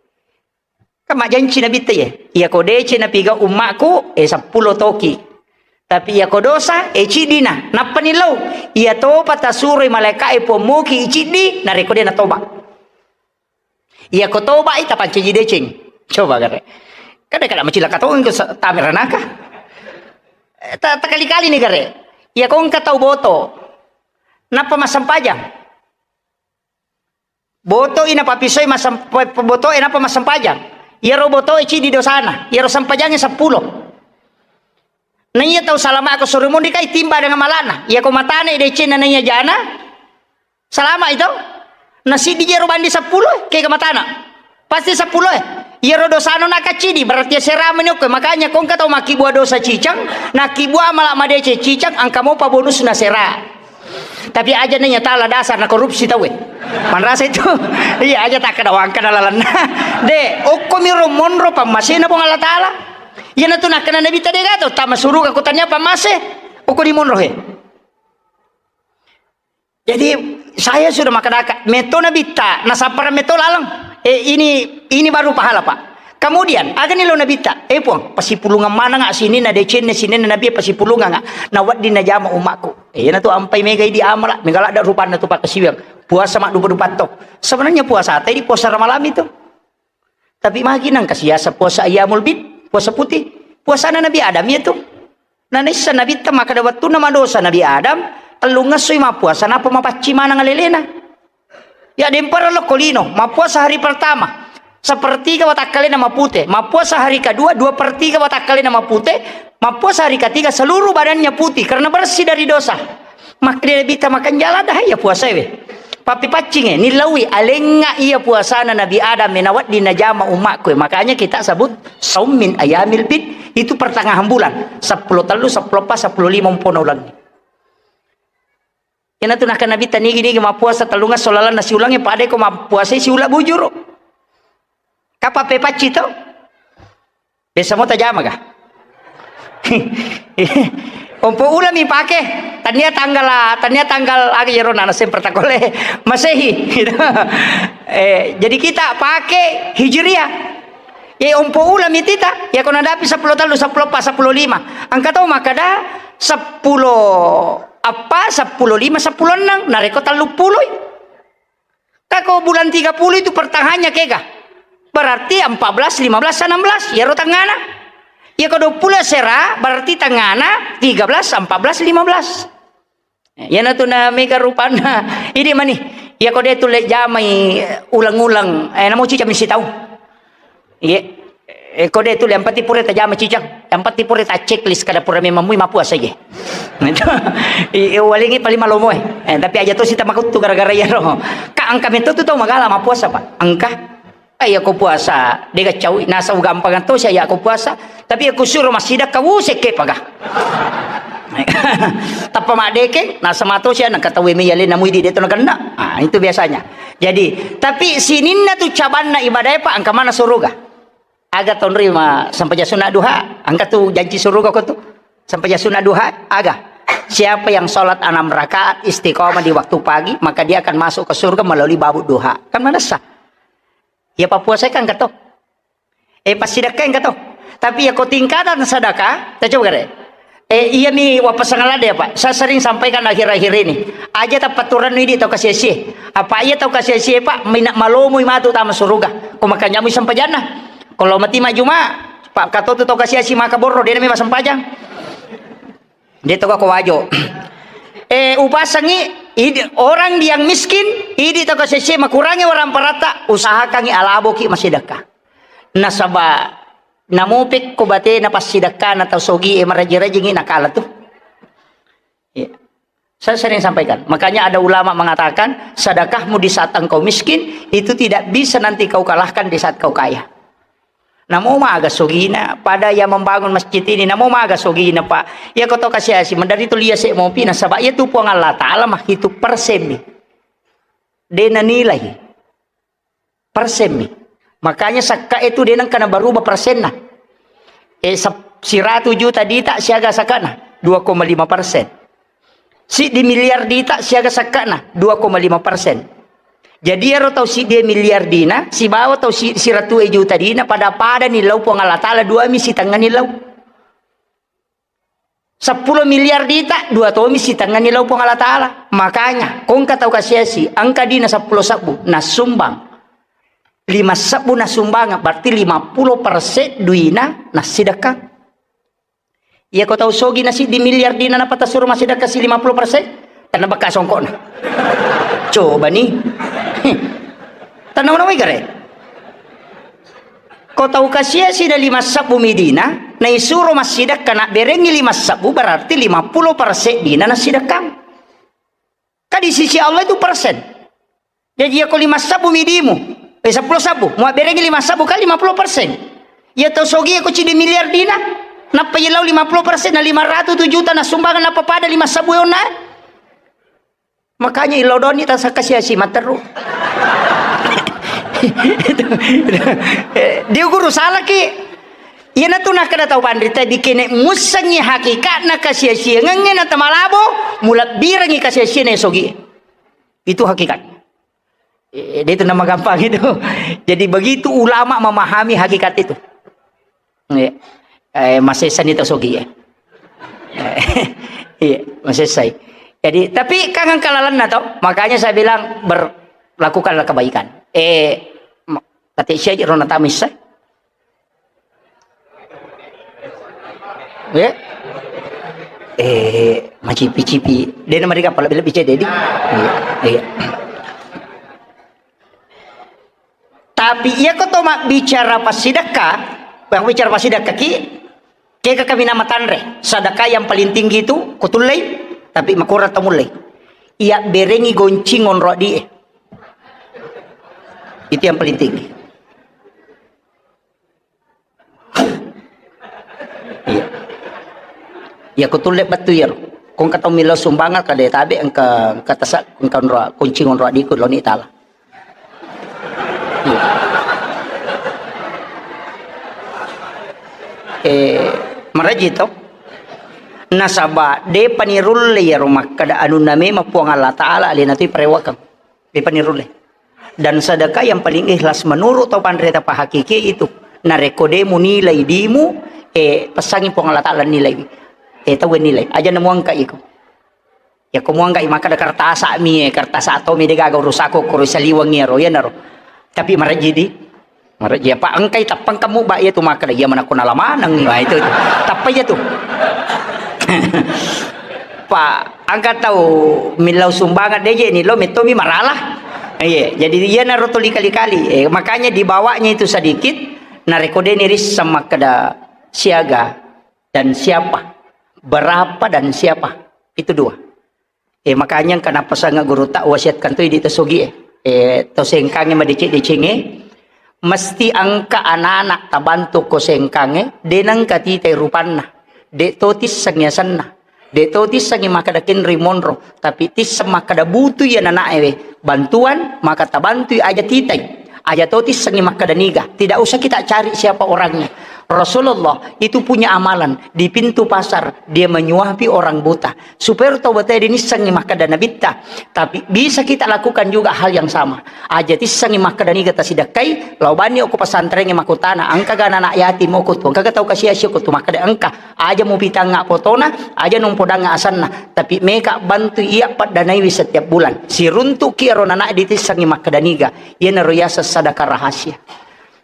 Kan majjanci Nabitta iye, iya ko deceng napigau ummakku, eh, seppulo toki. Tapi iya ko dosa, eh, ciddina. Nappa nillau, iya topa tasuroi malaika'e Puang muki iciddi, narekko de' natoba. Iya ko toba i tapancaji deceng. Coba gare. Kada kada macilaka tongeng ko sa-, tame ranaka. Eh, ta-, takali-kali ni gare. Iya ko engka tau boto. Nappa massempajang. Boto'i napapisoi masem-, pe-, pe-, boto'e nappa massempajang. Iyaro boto'e ciddi dosana, iyaro sempajangnge seppulo. Na iya tau salama ko suro monri kai timba dengan malana. Iya ko matane decenna na iya jana, salama itu. Na siddi jero bandi seppulo, kega matana. Pasti seppulo e. Iyaro dosano nakaccidi, berarti sera meni okko. Makanya ko engka tau makkibua dosa cicang, nakkibua mala madeceng cicang, engka mopa bonusna sera. Tapi aja naiya tala dasar na korupsi tauwe. Manrasa itu. Iya, aja takkeda wangkana lalenna. De, okko miro monro pammasena Puang Allah Taala. Iyanatu nakkeda Nabitta de gato tama suruga ko tania pammase. Okko di monro he. Jadi saya sudah makkedaka, metto Nabitta, nasappara metto laleng. Eh, ini, ini baru pahala, Pak. Kemudian, agani lo Nabitta, eh, Puang, pasipulungang manengnga sininna decenna, sininna Nabi pasipulungang, na wedding najama ummakku. Eh, iyanatu ampai mega idi amala, mega ladda rupanna tu pakkasiwiang. Puasa maddupa-dupa to. Sebenarnya puasa tadi puasa Ramalang itu. Tapi magi nangka siasa puasa ayyamul bid, puasa putih. Puasana Nabi Adam iya tu. Nanaissa Nabitta makkeda wettunna madosa Nabi Adam, tellungessoi mappuasa, nappa mapaccing maneng alelena. Ya, dempara lokko lino, mappuasa hari pertama, sepertiga watakkalena mapute, mappuasa hari kedua, dua per tiga watakkalena mapute, mappuasa hari ketiga seluruh badannya putih karena bersih dari dosa. Makkeda Nabitta makanjala dah iya puasae we. Pappipaccinge, nillaui alengnga iya puasana Nabi Adam e, nawedding najama ummakku e. Makanya kita sebut saum min ayamil bid. Itu pertengahan bulan. Seppulo tellu, seppulo eppa, seppulo lima umpona ulengnge. Iyanatu nakkeda Nabitta nigi-nigi mappuasa tellungesso lalenna siulengnge, pada ko mappuasai siula bujuru. Kapang pepacci to? Biasa mo tajama ga? Ompo ulami pake, tania tanggal, tania tanggal aga iyaro nana semper takole Masehi. Eh, jadi kita pake Hijriah. Ye ompo ulami tita, ya ko nadapi seppulo tellu, seppulo eppa, seppulo lima. Engka tau makkeda seppulo eppa, seppulo lima, seppulo enneng, narekko tellu puloi. Kako bulan tiga puluh itu pertengahannya kega? Berarti empat belas, lima belas, enam belas. Iyaro tengngana. Iya ko dua puluh sera, berarti tengngana tiga belas, empat belas, lima belas. Iyanatu na mega rupanna. Idi mani. Iya ko de tulle jamai uleng-uleng. Eh, namo cicami sitau. Iye. Eh, ko de tu, yang penting pura tajama cicang. Yang penting pura ta checklist kada pura memang mui mapuasa je. Itu. I, i, walingi paling malomo eh. Eh, tapi aja to sita makuttu gara-gara iyaro. Ka engka metto tu tau magala mapuasa, Pak. Engka. Eh, iya ko puasa, dega cau, nasa ugampang to sia iya ko puasa. Tapi iya ko suro masida kau sekke paga. Tappa madeke, nasa mato sia nang katawe me yale namui di deto nagenna. Ah, itu biasanya. Jadi, tapi sininna tu cabanna ibadah, Pak, engka mana suruga. Aga tonri ma sempajang sunat duha, angka tu janji suruga ko tu. Sempajang sunat duha, aga. Siapa yang sholat enam rakaat istiqomah di waktu pagi, maka dia akan masuk ke surga melalui babu duha. Kan manessa. Ya, pappuasai kan keto. Eh, passidekkai engka to. Tapi iya ko tingkatan sedekah, ta coba gare. Eh, iya mi wappasang ladde, Pak. Saya sering sampaikan akhir-akhir ini. Aja tapaturannu idi tau kasiasi. Apa iya tau kasiasi, Pak, mina-, malomoi matu tama suruga. Ko makanya mu sempajanna. Kalau mati majuma, Pak, katotu tau kasiasi maka borro, dia mi masempajang. Dia tau ko wajo. Eh, upasangi idi, orang yang miskin, idi tau kasiasi makurangi orang parata, usahakangi alaboki massidekah. Nasaba namopekko batena passidekkana tau sogie maraji-rajingi nakala tu. Iya. Saya sering sampaikan. Makanya ada ulama mengatakan, sedekahmu di saat engkau miskin, itu tidak bisa nanti kau kalahkan di saat kau kaya. Namo maga sogina, pada yang membangun masjid ini, namo maga sogina, Pak. Iya ko to kasiasi, mendari tu lia se mopi, nasaba iya tu Puang Allah Ta'ala mah itu persen mi. De nanilai. Persen mi. Makanya sakka itu de nengka nabaruba persenna. Eh, sep-, siratu juta dita siaga sakkana? Dua koma lima persen. Siddi miliar dita siaga sakkana? Dua koma lima persen. Jadi ero tau siddi miliar dina, sibawa tau si-, siratu juta dina, pada-pada ni lau Puang Allah Ta'ala, dua mi sitengah ni lau. Seppulo miliar dita, dua tomi sitengah ni lau Puang Allah Ta'ala. Makanya, kongka tau kasiasi, engka dina seppulo sebbu, nasumbang. Lima sebbu nasumbang, berarti lima puluh persen duina nasidekang. Iya ko tau sogi nasiddi miliar dina, napa tasuro massidekka si lima puluh persen? Tanna bekka songkokna. Coba ni. Tanna mana gare? Ko tau kasiasi na lima sebbu mi dina, naisuro massidekka, nabberengi lima sebbu, berarti lima puluh persen dina nasidekkang. Ka di sisi Allah itu persen. Jadi, iya ko lima sebbu mi dimu, eh, seppulo sebbu, muabberengi lima sebbu kali lima puluh persen. Iya tau sogi ko ciddi miliar dina, nappa iya lau lima puluh persen, na lima ratus juta nasumbang, nappa pada lima sebbu onna. Makanya illau doni tasakka sia-sia matteru. Itu, itu. Eh, dia guru salaki. Iyanatu nakkeda tau panrita, dikene mussengngi hakikatna kasiasiangengnge na tamalabo, mulebbirengngi kasiasianna sogi. Itu hakikat. Eh, dia itu nama gampang itu. Jadi begitu ulama memahami hakikat itu. Iya. Eh, masessani tau sogi, ya. Iya, masessai. Jadi, tapi kan engka lalenna to, makanya saya bilang ber-, lakukanlah kebaikan. Eh, ma-, kata sia rona tamis, eh. Ya. Eh, macipi-cipi. Dia nama dia apa lebih-lebih jadi. Iya, iya. Tapi iya ko to mabbicara passidekka, mabbicara passidekka ki, kega kami nama tanre, sedekah yang paling tinggi itu kutullei, tapi makurang to mullei. Iya berengi goncing onro di. Itu yang paling tinggi. Iya. Iya, ko tulle bettu iyaro. Ko engka tau millau sumbangan, kada tabe engka, engka tasa, engka onro, kunci onro adiku loni tala. Iya. Eh, maraji to. Nasaba depa nirulle iyaro makkada anunna memang Puang Allah Ta'ala alena tu parewakang. Depa nirulle. Dan sedekah yang paling ikhlas menurut tau panrita pahakiki itu. Narekko de munilai dimu, eh, pesangi Puang Allah Ta'ala nilai. Eh, tau nilai. Aja namuangka iko. Ya ko muangka maka ada kertasa mi, eh, kertasa to mi de gaga urusako koro saliweng iyaro, iyanaro. Tapi marajidi. Maraji apa engkai tappang kamu ba iya tu makkeda iya manakko nala maneng. Wah, itu, itu. Tappa iya tu. Pak, angka tau millau sumbangan deje ni lo metto mi marala. Iya, jadi iya naro tuli kali-kali. Eh, makanya dibawanya itu sedikit, narekko de ni risseng makkeda siaga dan siapa, berapa dan siapa. Itu dua. Eh, makanya kenapa sangat guru tak wasiatkan tu di tosogi, eh. Eh, to sengkange madeceng-decengnge, mesti angka anak-anak tabantu ko sengkange, de nengka titai rupanna, de to tisseng yasenna, de to tissengi makkeda kenri monro, tapi tisseng makkeda butu iya nanae we bantuan, maka tabantui aja titai. Aja to tissengi makkeda niga, tidak usah kita cari siapa orangnya. Rasulullah itu punya amalan, di pintu pasar dia menyuapi orang buta. Supaya tau bate dinissengi makkeda nabitta. Tapi bisa kita lakukan juga hal yang sama. Aja tissengi makkeda niga tasidakkai, lao bani okko pesantrengnge makkutana, engkaga anak yatim okko tu, engkaga tau kasiasi okko tu, makkeda engka. Aja mupitangnga fotona, aja nung podangnga asenna, tapi meka bantu iya paddanaiwi setiap bulan. Siruntuki ero nana ditissengi makkeda niga, iyanaro yaseng sadaka rahasia.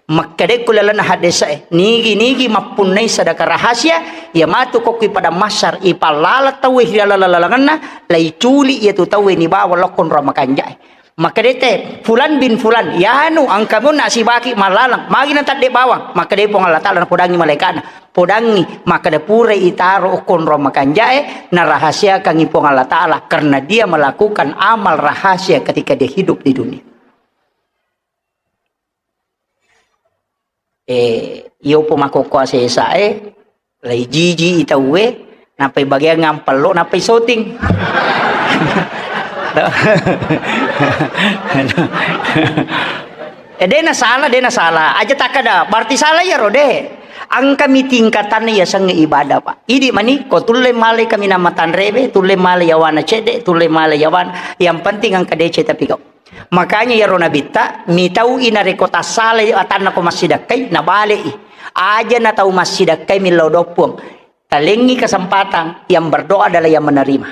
Makkedekku lalenna haddese'e, nigi-nigi mappunnai sadaka rahasia, iya matu kokki pada massar, ipallala tauwe ri laleng-lalengenna, laiculi iyatu tauwe nibawa lokko nro makanjae. Makkedete, "Fulan bin Fulan, yanu engka munna sibaki mallaleng, magi natadde bawang?" Makkede Puang Allah Taala napodangi malaikana, "Podangi, makkeda purai itaro okko nro makanjae, narahasiakangi Puang Allah Taala karena dia melakukan amal rahasia ketika dia hidup di dunia." Eh, iyo po makkokko asesae, lai jiji i tauwe, nappai bageang ampello, nappai soting. Eh, de na salah, de na salah. Aja takkeda, berarti salah iyaro, de. Engkami tingkatanna yasengnge ibadah, Pak. Idi mani, ko tulle male kaminang matanrebe, tulle male yawana cedde, tulle male yawana. Yang penting engka deceng tapi kau. Makanya iyaro nabitta, mitau i narekko tassalai atanna ko massidakkai, nabale'i. Aja na tau massidakkai millau doang Puang. Talengngi kesempatan, yang berdoa adalah yang menerima.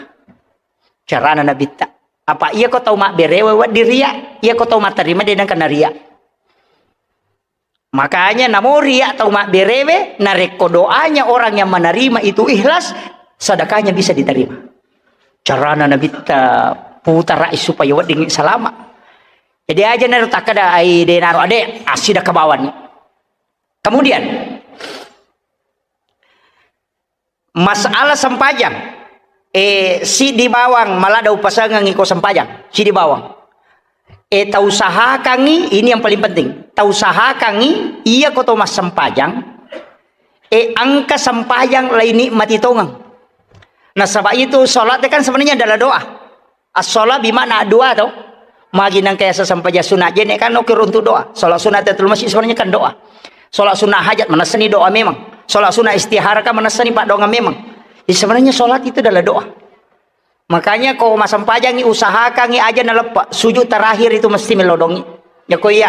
Carana nabitta. Apa iya ko tau mabberewe wedding ria, iya ko tau matterima de nengka naria. Makanya namo ria tau mabberewe, narekko doanya orang yang menerima itu ikhlas, sedekahnya bisa diterima. Carana nabitta putarai supaya wedding salama. Jadi aja naro takkeda ai de naro ade assidakka bawang. Kemudian masalah sempajang, eh, siddi bawang maladda upasengengngi ko sempajang, siddi bawang. Eh, tausahakangngi, ini yang paling penting. Tausahakangngi, iya ko to massempajang, eh, engka sempajang laini mati tongeng. Nasaba itu salat kan sebenarnya adalah doa. As-shalah bimakna doa to. Magi nengka yaseng sempajang sunat jenne kan oke runtu doa. Salat sunat tahiyatul masjid sebenarnya kan doa. Salat sunat hajat manessani doa memang. Salat sunat istihara kan manessani paddoangeng memang. Jadi sebenarnya salat itu adalah doa. Makanya ko massempajangngi usahakangngi aja naleppa. Sujud terakhir itu mesti melodongi. Ya ko iya.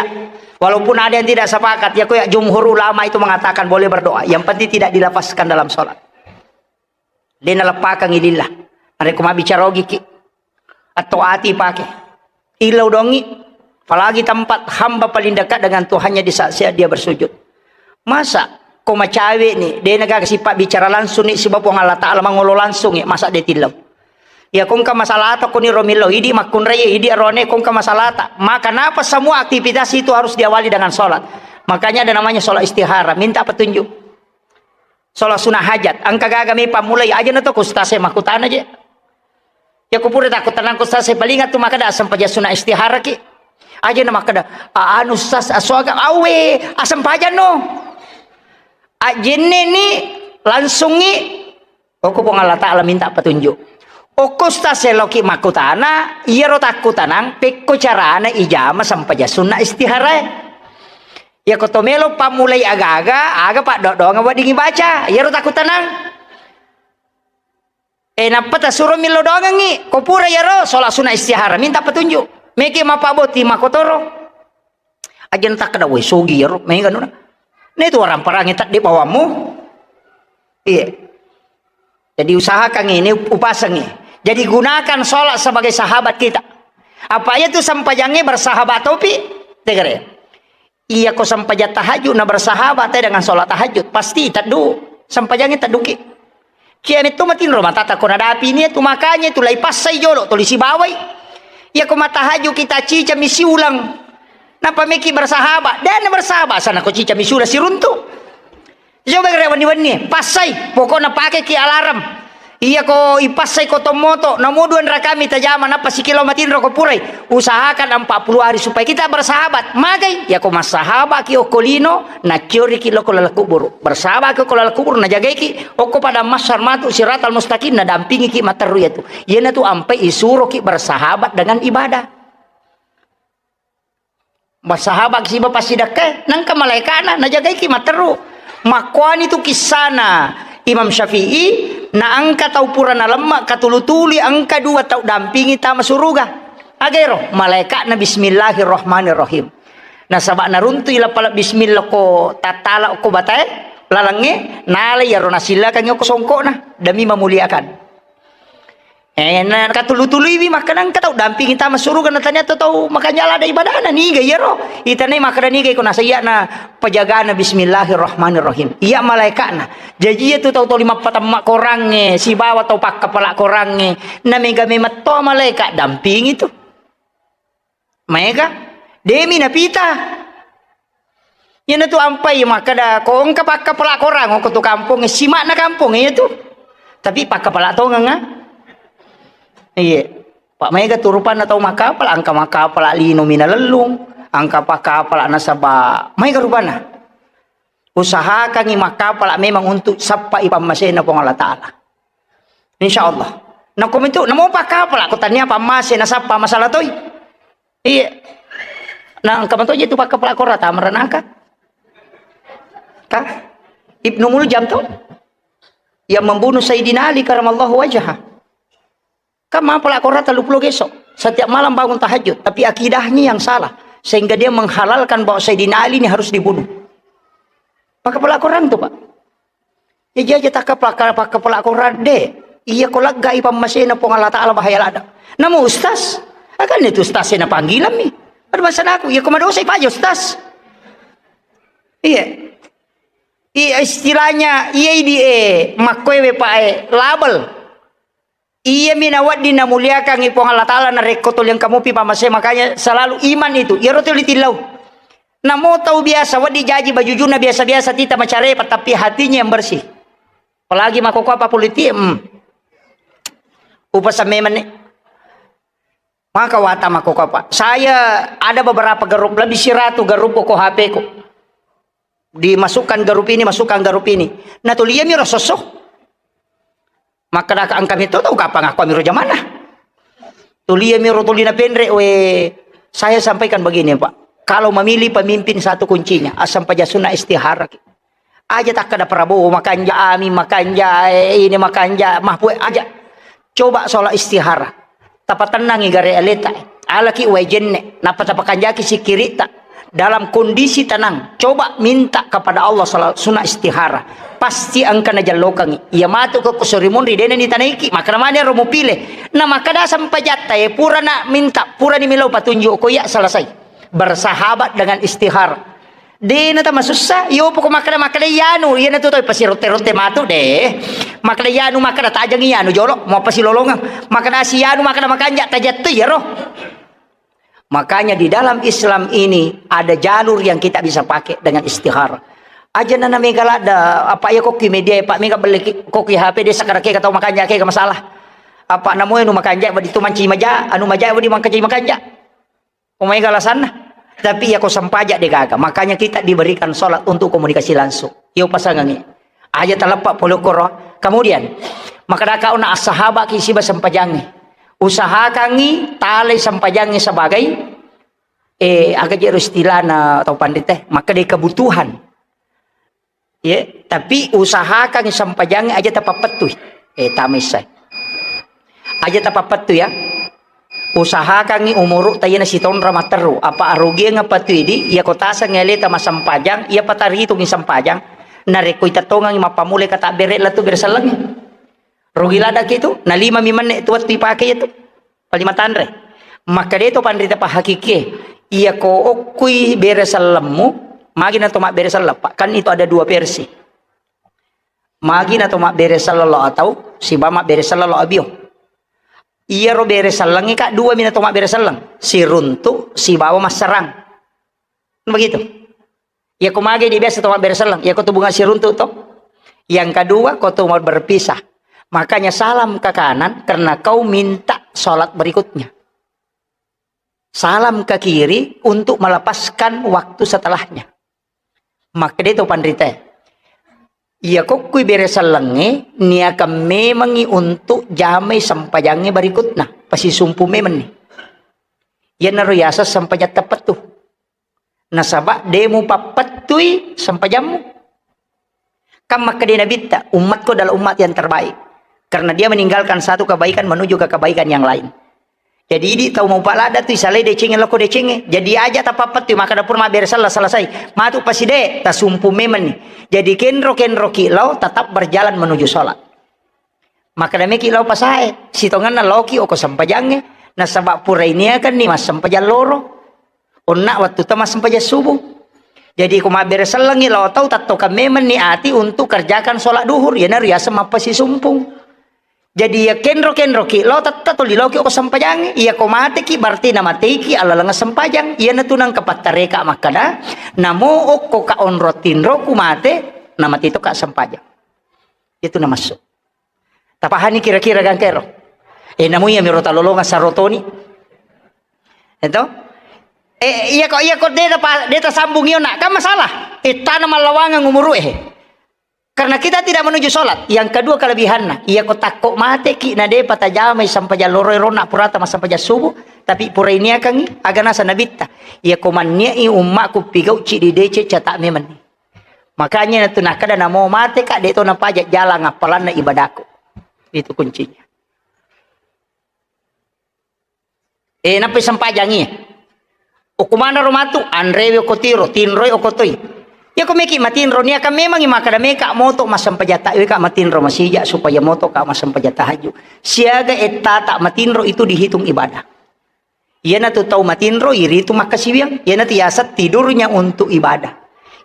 Walaupun ada yang tidak sepakat, ya ko iya jumhur ulama itu mengatakan boleh berdoa. Yang penting tidak dilafazkan dalam salat. De naleppakangngi lillah. Narekko mabbicara ogiki, atau ati pake. Illau dongi, apalagi tempat hamba paling dekat dengan Tuhannya di saat-saat dia bersujud. Masa ko macawe ni, de naga sipa bicara langsung ni siba Puang Allah Taala mangolo langsung ni, masa de tillau. Ya ko engka masalah ta ko ni romillau, idi makkunrai, idi arone ko engka masalah ta. Maka napa semua aktivitas itu harus diawali dengan sholat. Makanya ada namanya sholat istihara, minta petunjuk. Sholat sunat hajat, engka gaga me pammulai, aja na to ko ustaz e makkutana je. Ya ko pura takko tenang ko ustaz e, paling tu makkeda sempajang sunat istihara ki. Aja na makkeda, "A-, anu ustaz, asoga awe, asempajang no." Ajenne ni langsung ni, okko Puang Allah Taala minta petunjuk. Okko ustaz e loki makkutana, iyaro takkutanang, pekko carana ijama sempajang sunat istihara e. Iya ko to melo pammulai aga-aga, aga paddo-doangeng weddingngi baca. Iyaro takkutanang. Eh, nappa tasuro millau doangengngi. Ko pura iyaro, sholat sunat istihara, minta petunjuk. Meki mappabbotting makkotoro. Aja na takkeda, "Woi, sogi iyaro, mega nuna." Netu waramparangnge tadde bawammu. Iya. Jadi usahakan ini, upasangi. Jadi gunakan sholat sebagai sahabat kita. Apa iya tu sempajangnge bersahabat topi? Tegere. Iya ko sempajang tahajud na bersahabat te dengan sholat tahajud, pasti teddu sempajangnge tedduki. Kiametto matinro matata ko nadapi ni tu, makanya tu lai passai jolo tuli sibawai. Iya ko matahajud kita cica misi ulang. Napa meki bersahabat? Dan bersahabat sana ko cica misi ulang siruntu. Coba kira wenni-wenni, passai, pokokna pakeki alarm. Iya ko ipassai ko tommoto, namo dua rakami tajama, nappa sikilo matinro ko purai. Usahakan empat puluh hari supaya kita bersahabat. Magai, iya ko massahabat ki okko lino, nacciori ki loko laleng kuburu. Bersahabat ki okko laleng kuburu, najagaiki, okko pada massar matu siratal mustaqim, nadampingi ki materru iya tu. Iyana tu ampai isuro ki bersahabat dengan ibadah. Bassahabaki siba passidakkae, nangka malaeka'na najagaiki matteru. Makkuani tu kissana Imam Syafi'i, na engka tau pura nalemma katulu-tului, engka dua tau dampingi tama suruga. Agero, malaeka'na bismillahirrahmanirrahim. Nasaba naruntui lapala bismillah ko tattala ko batae, lalengnge, nalai iyaro nasillakangngi ko songko'na demi memuliakan. Eh, na katulu-tuluiwi makkeda engka tau dampingi tama suruga, na tania tau makanja lada ibadana, niga iyaro? Itanai makkeda niga iko, nasaiya na pajagana bismillahirrahmanirrahim. Iya malaeka'na. Jaji iya tu tau toli mappatemma korangnge sibawa tau pakkapala korangnge, na mega memetto malaeka dampingi tu. Maega, demi napita. Iyana tu ampai makkeda, ko engka pakkapala korang ko tu kampong, sima'na kampong iya tu. Tapi pakkapala tongeng, ah. Iya. Pak, maega tu rupanna tau makkapala, engka makkapala lino minalellung, engka pakkapala nasaba maega rupanna. Usahakangi makkapala memang untuk sappai pammasena Puang Allah Ta'ala. Insya Allah. Nako itu, namo pakkapala ko tania pammase nasappa masalah toi. Iya. Nah, engka matoje tu pakkapala kora tamaranaka. Ka? Ibnu Muljam tu yang membunuh Sayyidina Ali karamallahu wajhah. Kan mapala kora tellu pulo geso. Setiap malam bangun tahajud, tapi akidahnya yang salah sehingga dia menghalalkan bahwa Sayyidina Ali ini harus dibunuh. Pakkapala korang tu, Pak. Jaji aja takka pakka-, pakkapala korang de. Iya ko laggai pammasena Puang Allah Ta'ala bahaya lada. Namu ustaz, akan itu ustaz na panggilan mi. Ada masalah aku, iya ko madosai paja ustaz. Iya. Iya istilahnya, iya idi e, makkoe we Pak e, label. Iya mi nawedding namuliakangi Puang Allah Ta'ala narekko tuli engka mupi pamase, makanya selalu iman itu. Iyaro tuli tillau. Namo tau biasa, wedding jaji bajujuna biasa-biasa, tita macarepa, tapi hatinya yang bersih. Apalagi makkokkoe apa politik, hmm. Upasan memang nih. Maka wata makkokkoe apa. Saya ada beberapa grup, lebih siratu grup ko H P ku. Dimasukkan grup ini, masukkan grup ini. Nah, tuliami ro sosso. Makkadaka engka metto tau kapang aku amiro jamanna. Tulia miro tuli napenre, we, saya sampaikan begini, Pak. Kalau memilih pemimpin satu kuncinya, asam paja sunna istihara. Aja takkada Prabowo makanja, Amin makanja, eh, ini makanja, Mahfud aja. Coba sholat istihara. Tapatennangi gare aleta. Alaki wae jenne, nappa tapakanjaki sikirita. Dalam kondisi tenang, coba minta kepada Allah salat sunat istihara. Pasti engka najallokangi. Iya matu ko kusuri munri dena ditanaiki, makkada mani ro mupile. Na makkada sempajatta e purana minta, purani melo patunjuk ko iya selesai. Bersahabat dengan istihara. Dena tamasussa, iyo poko makkada, makkada iyanu, iyana tu toi pasirotte-rotte matu de. Makkada iyanu, makkada tajang iyanu jolo, mau pasilolongeng. Makkada si iyanu, makkada makanja tajattu iyaro. Makanya di dalam Islam ini ada jalur yang kita bisa pakai dengan istihara. Aja nana mega ladda, apa iya kokki media, Pak, mega belle ki-, kokki H P desa kada kega tau makanja kega masalah. Apa namoe nu makanja wadi tu manci maja, anu maja wadi mangkaji makanja. Umai galasanna. Tapi iya ko sempaja de gaga. Makanya kita diberikan sholat untuk komunikasi langsung. Iyo pasangangi. Aja taleppa pole koro. Kemudian, makkadaka ona assahabaki siba sempajangi. Usahakangi talai sempajangi sebagai, eh, aga jero istilahna tau pandite, makkada kebutuhan. Ye, tapi usahakangi sempajangi aja tapappettui. Eh, tamissai. Aja tapappettui ya. Usahakangi umuru tayena sitonra matteru. Apa arugiang apa tu idi, iya ko taseng aleta masempajang, iya pataritungi sempajang. Narekko itettongangi mappamulai kata bere latu bere sellengi. Rugi ladaki tu, na lima mi menne tu wettu ipake itu. Palima tanre. Makkada to panrita pahakikie, iya ko okkui bere sellemmu, magi na to mabbere selleng, Pak. Kan itu ada dua versi. Magi na to mabbere selleng lo atau siba mabbere selleng lo abio. Iyaro bere sellengnge, Kak, dua mi na to mabbere selleng. Siruntu, sibawa masserang. Begitu. Iya ko mage di biasa to mabbere selleng, iya ko tu bunga siruntu to. Yang kedua, ko tu mau berpisah. Makanya salam ke kanan karena kau minta sholat berikutnya. Salam ke kiri untuk melepaskan waktu setelahnya. Makkeda to panrita. Iya kokkui bere sellengnge niakan memangi untuk jamai sempajangnge berikutna. Pasisumpu memanni. Iyanaro yaseng sempajang teppettu. Nasaba de mupappettui sempajammu. Kan makkeda Nabitta, "Umatku adalah umat yang terbaik." Karena dia meninggalkan satu kebaikan menuju ke kebaikan yang lain. Jadi, idi tau maupa ladda tu isalai decengnge loko decengnge. Jadi, aja tapappettui, makkeda pura mabbere sella selesai. Matu paside, tasumpu memenni. Jadi, kenro-kenroki lao tetap berjalan menuju sholat. Makkeda meki lao pasae, sitongenna laoki oko sempajangnge, nasaba pura iniakanni massempajang loro. Onna wettu ta massempajang subuh. Jadi ko mabbere sellengngi lao tau, tattokang memenni ati untuk kerjakan sholat duhur, iyanaro yaseng mappasisumpung. Jadi iya kenro-kenroki lao, tetta tuli laoki oko sempajangnge. Iya ko mateki berarti namateiki alaleng sempajang. Iyanatu nengka pattareka makkeda, namo okko ka onro tinro ku mate, namate to ka sempajang. Itu namassu. Tapahani kira-kira gangkero? Eh, namu iya miro talolonga sarotoni. Eto? Eh, iya ko, iya ko deta pa, deta sambung iyo nak, kan masalah. Eh, tana mallawangang umuru eh. Karena kita tidak menuju sholat. Yang kedua kelebihanna, iya ko takko mateki na depa tajamai sampajang loro rona purata massampajang subuh, tapi pura iniakangi, aga nasa nabitta. Iya ko manniai ummaku pigauci di dece cata memang. Makanya natu nakkeda namo mate ka, de to napaja jalang appalanna ibadahku. Itu kuncinya. Eh, nappai sempajangi. Okko manaro matu, anrewe okko tiro, tinroi okko toi. Iya ko meki matinro, niaka memangi makkeda meka moto massempajang ta, weka matinro masija supaya moto ka massempajang tahajud. Siaga ettata matinro itu dihitung ibadah. Iyanatu tau matinro iritu makkasiwiang, iyanatu yaseng tidurnya untuk ibadah.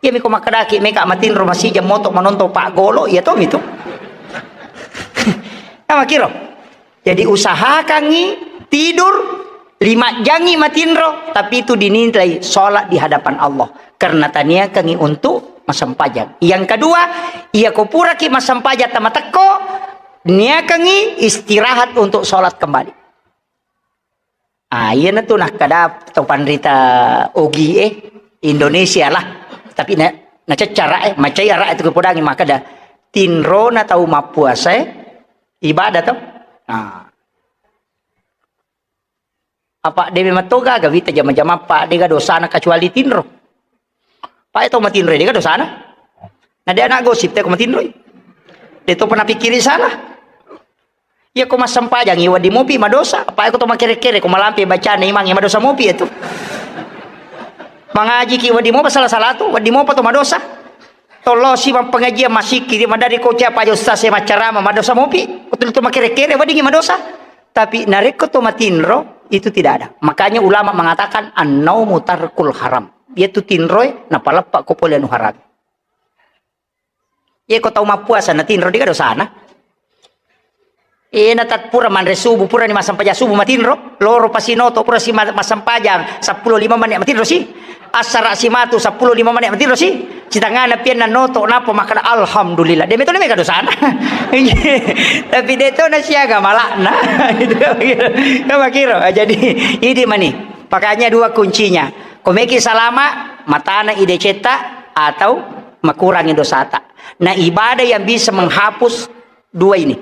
Iyami ko makkedaki meka matinro masija moto manonton paggolo, iya tomi tu. Namakiro. Jadi usahakangi tidur lima jangi matinro, tapi itu dinilai sholat di hadapan Allah. Karena taniakangi untuk massempajang. Yang kedua, iya ko puraki massempajang tamatekko, niakangi istirahat untuk sholat kembali. Ah, iyanatu nakkeda tau panrita ogi e, Indonesia lah. Tapi na, naceccara e, macai ara e tu kepodangi makkeda tinrona tau mappuasa e, ibadah to. Ah. Apa dewe matoga gaga wita jama-jama pa dega dosana kecuali tinro. Pae to matinroi, dega dosana. Na de anak gosip te ko matinroi. De to pernah pikiri salah. Iya ko massempajang, iya wedding mopi madosa. Apa ko to makere-kere, ko malampe bacana imang, iya madosa mopi itu. Mangajiki wedding mopa salah-salah tu, wedding mopa to madosa. Tollosi mappengajian, masikiri, madari ko cia paja ustaz e maccarama, madosa mopi. Ko tu makere-kere, wedding madosa. Tapi narekko to matinro, itu tidak ada. Makanya ulama mengatakan, "An-naumu tarkul haram." Iya tu tinroe, napaleppa ko pole anu haram. Iya ko tau mappuasa natinro, dega dosana. Iya, natat pura manre subuh, purani massempajang subuh matinro, loro pasinoto, pura si ma-, massempajang seppulo lima menit matinro si. Assara simatu seppulo lima menit matinro si. Citangana pianna noto, napa makkeda alhamdulillah. De metto mega dosana. Tapi de to nasiaga malakna. Itu makiro. Jadi, idi mani. Makanya dua kuncinya. Ko meki salama, matana ide cetta atau makurangi dosata. Nah, ibadah yang bisa menghapus dua ini.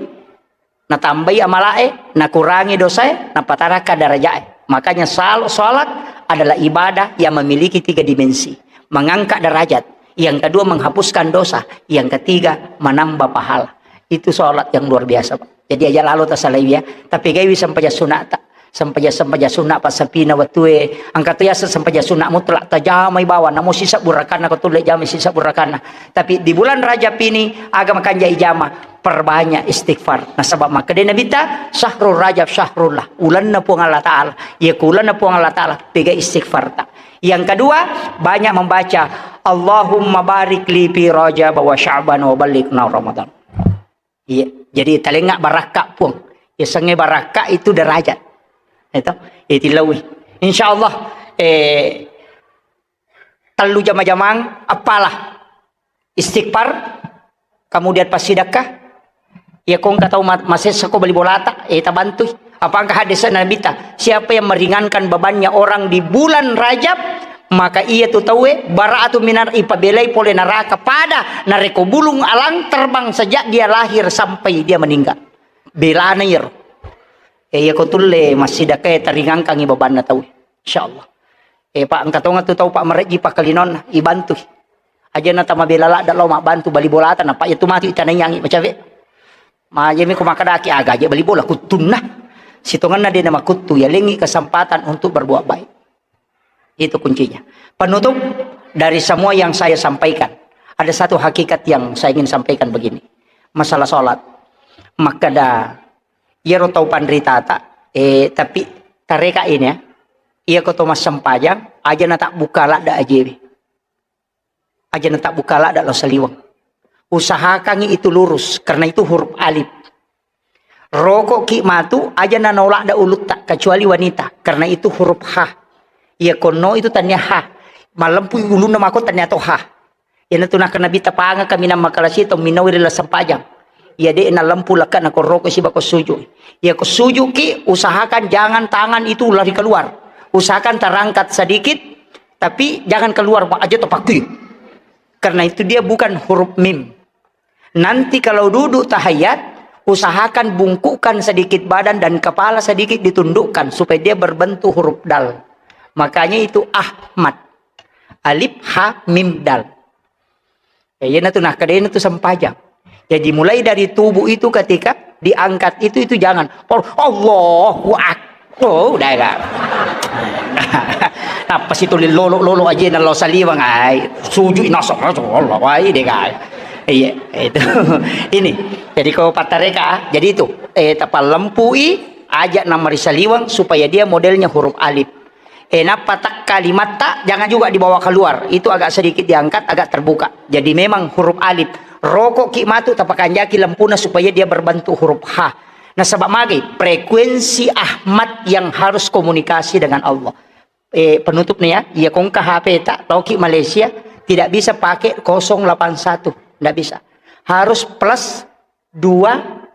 Natambai amalae, nakurangi dosae, napatarakka darajae. Makanya sal-, salat adalah ibadah yang memiliki tiga dimensi. Mengangkat derajat. Yang kedua menghapuskan dosa. Yang ketiga menambah pahala. Itu salat yang luar biasa, Pak. Jadi aja lalo tasalai ya. Tapi gaiwi sempajang sunata. Sempajang-sempajang sunna passapina wettue, engka to yaseng sempajang sunna mutlak, tajamai bawang, namo sisebbu rakanna, ko tulle jamai sisebbu rakanna. Tapi di bulan Rajab ini, aga makanja ijama, perbanyak istighfar. Nasaba makkeda Nabitta, "Syahrul Rajab syahrullah." Ulenna Puang Allah Ta'ala. Iya ku ulenna Puang Allah Ta'ala, pega istighfar ta. Yang kedua, banyak membaca, "Allahumma barik li fi Rajab wa Sya'ban wa ballighna Ramadan." Iya, jadi talengnga barakka, Puang. Yasengnge barakka itu derajat. Itu, itu lawi. Insya Allah, eh, tellu jama-jamang, apalah. Istighfar, kemudian passidekka. Iya, ko engka tau ma-, masessa ko bali bolata, eh, tabantui. Apa engka hadis Nabitta, siapa yang meringankan bebannya orang di bulan Rajab, maka iya tu tauwe bara'atu minar, ipabelai pole neraka pada narekko bulung alang terbang sejak dia lahir sampai dia meninggal. Belana iyaro. Eh, iya ko tulle massidekka taringangkangi bebanna tauwe. Insyaallah. Eh, Pak, engka tongeng tu tau, Pak, marejji pakkalinonna, ibantui. Aja na tamabela ladda lao mabbantu bali bolata, nappa iya tu matu itanaiangi macawe. Majemi ko makkadaki aga aja bali bola kuttunna. Sitongenna de na makuttu, ya lengi kesempatan untuk berbuat baik. Itu kuncinya. Penutup dari semua yang saya sampaikan, ada satu hakikat yang saya ingin sampaikan begini. Masalah sholat. Makkada, iyaro tau panritata, eh, tapi tareka ini ya. Iya ko to massempajang, aja na tak buka ladda ajewe. Aja na tak buka ladda lao saliweng. Usahakangi itu lurus, karena itu huruf alif. Rokok ki matu, aja na naoladda ulutta, kecuali wanita, karena itu huruf ha. Iya konno itu tania ha. Malempu ulunna mako tania to ha. Iyana tu nakkeda Nabitta, pangeng kaminang makalasi tau minnaui ri lasempajang. Iya de' nalempu lekka na ko roko siba ko suju. Iya ko suju ki, usahakan jangan tangan itu lari keluar. Usahakan terangkat sedikit, tapi jangan keluar, Pak, aja to pakui. Karena itu dia bukan huruf mim. Nanti kalau duduk tahiyat, usahakan bungkukkan sedikit badan dan kepala sedikit ditundukkan supaya dia berbentuk huruf dal. Makanya itu Ahmad. Alif, ha, mim, dal. Ya, iya na tu, nah, kedena tu sempajang. Jadi mulai dari tubuh itu ketika diangkat itu, itu jangan. Oh, Allahu Akbar. Oh, udah ya. Apa sih tulis lolo, lolo aja na lo saliwang, ai. Suju inasa, Allah, wai deh, guys. Iya, itu. Ini. Jadi kau patareka, jadi itu. Eh, tapalempui, aja na marisaliwang supaya dia modelnya huruf alif. Eh, nappa tak kalimatta, jangan juga dibawa keluar. Itu agak sedikit diangkat, agak terbuka. Jadi memang huruf alif. Rokok ki matu tapakanjaki lempuna supaya dia berbentuk huruf ha. Nasaba magi frekuensi Ahmad yang harus komunikasi dengan Allah. Eh, penutup nih ya, iya kongka H P ta, tauki Malaysia, tidak bisa pakai kosong delapan satu, tidak bisa. Harus plus dua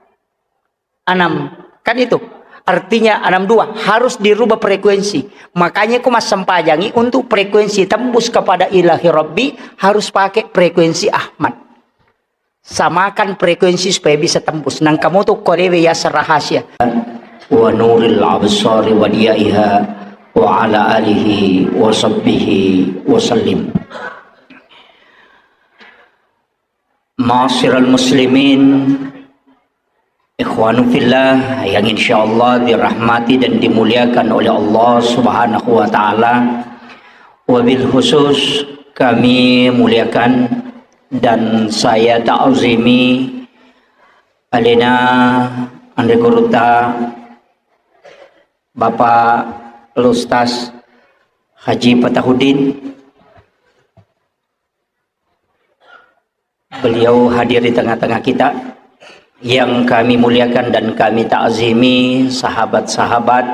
enam. Kan itu. Artinya enam dua harus dirubah frekuensi. Makanya ku massempajangi untuk frekuensi tembus kepada Ilahi Rabbi harus pakai frekuensi Ahmad. Samakan frekuensi supaya bisa tembus. Nang kamu tuh korewe ya rahasia. Wa nuril absari wa diyaiha wa ala alihi wa sahbihi wa sallim. Ma'asyiral muslimin, ikhwanu fillah yang insyaallah dirahmati dan dimuliakan oleh Allah Subhanahu wa taala. Wabil khusus kami muliakan dan saya ta'zimi alena anre guruta Bapak Ustaz Haji Fatahuddin. Beliau hadir di tengah-tengah kita yang kami muliakan dan kami takzimi, sahabat-sahabat,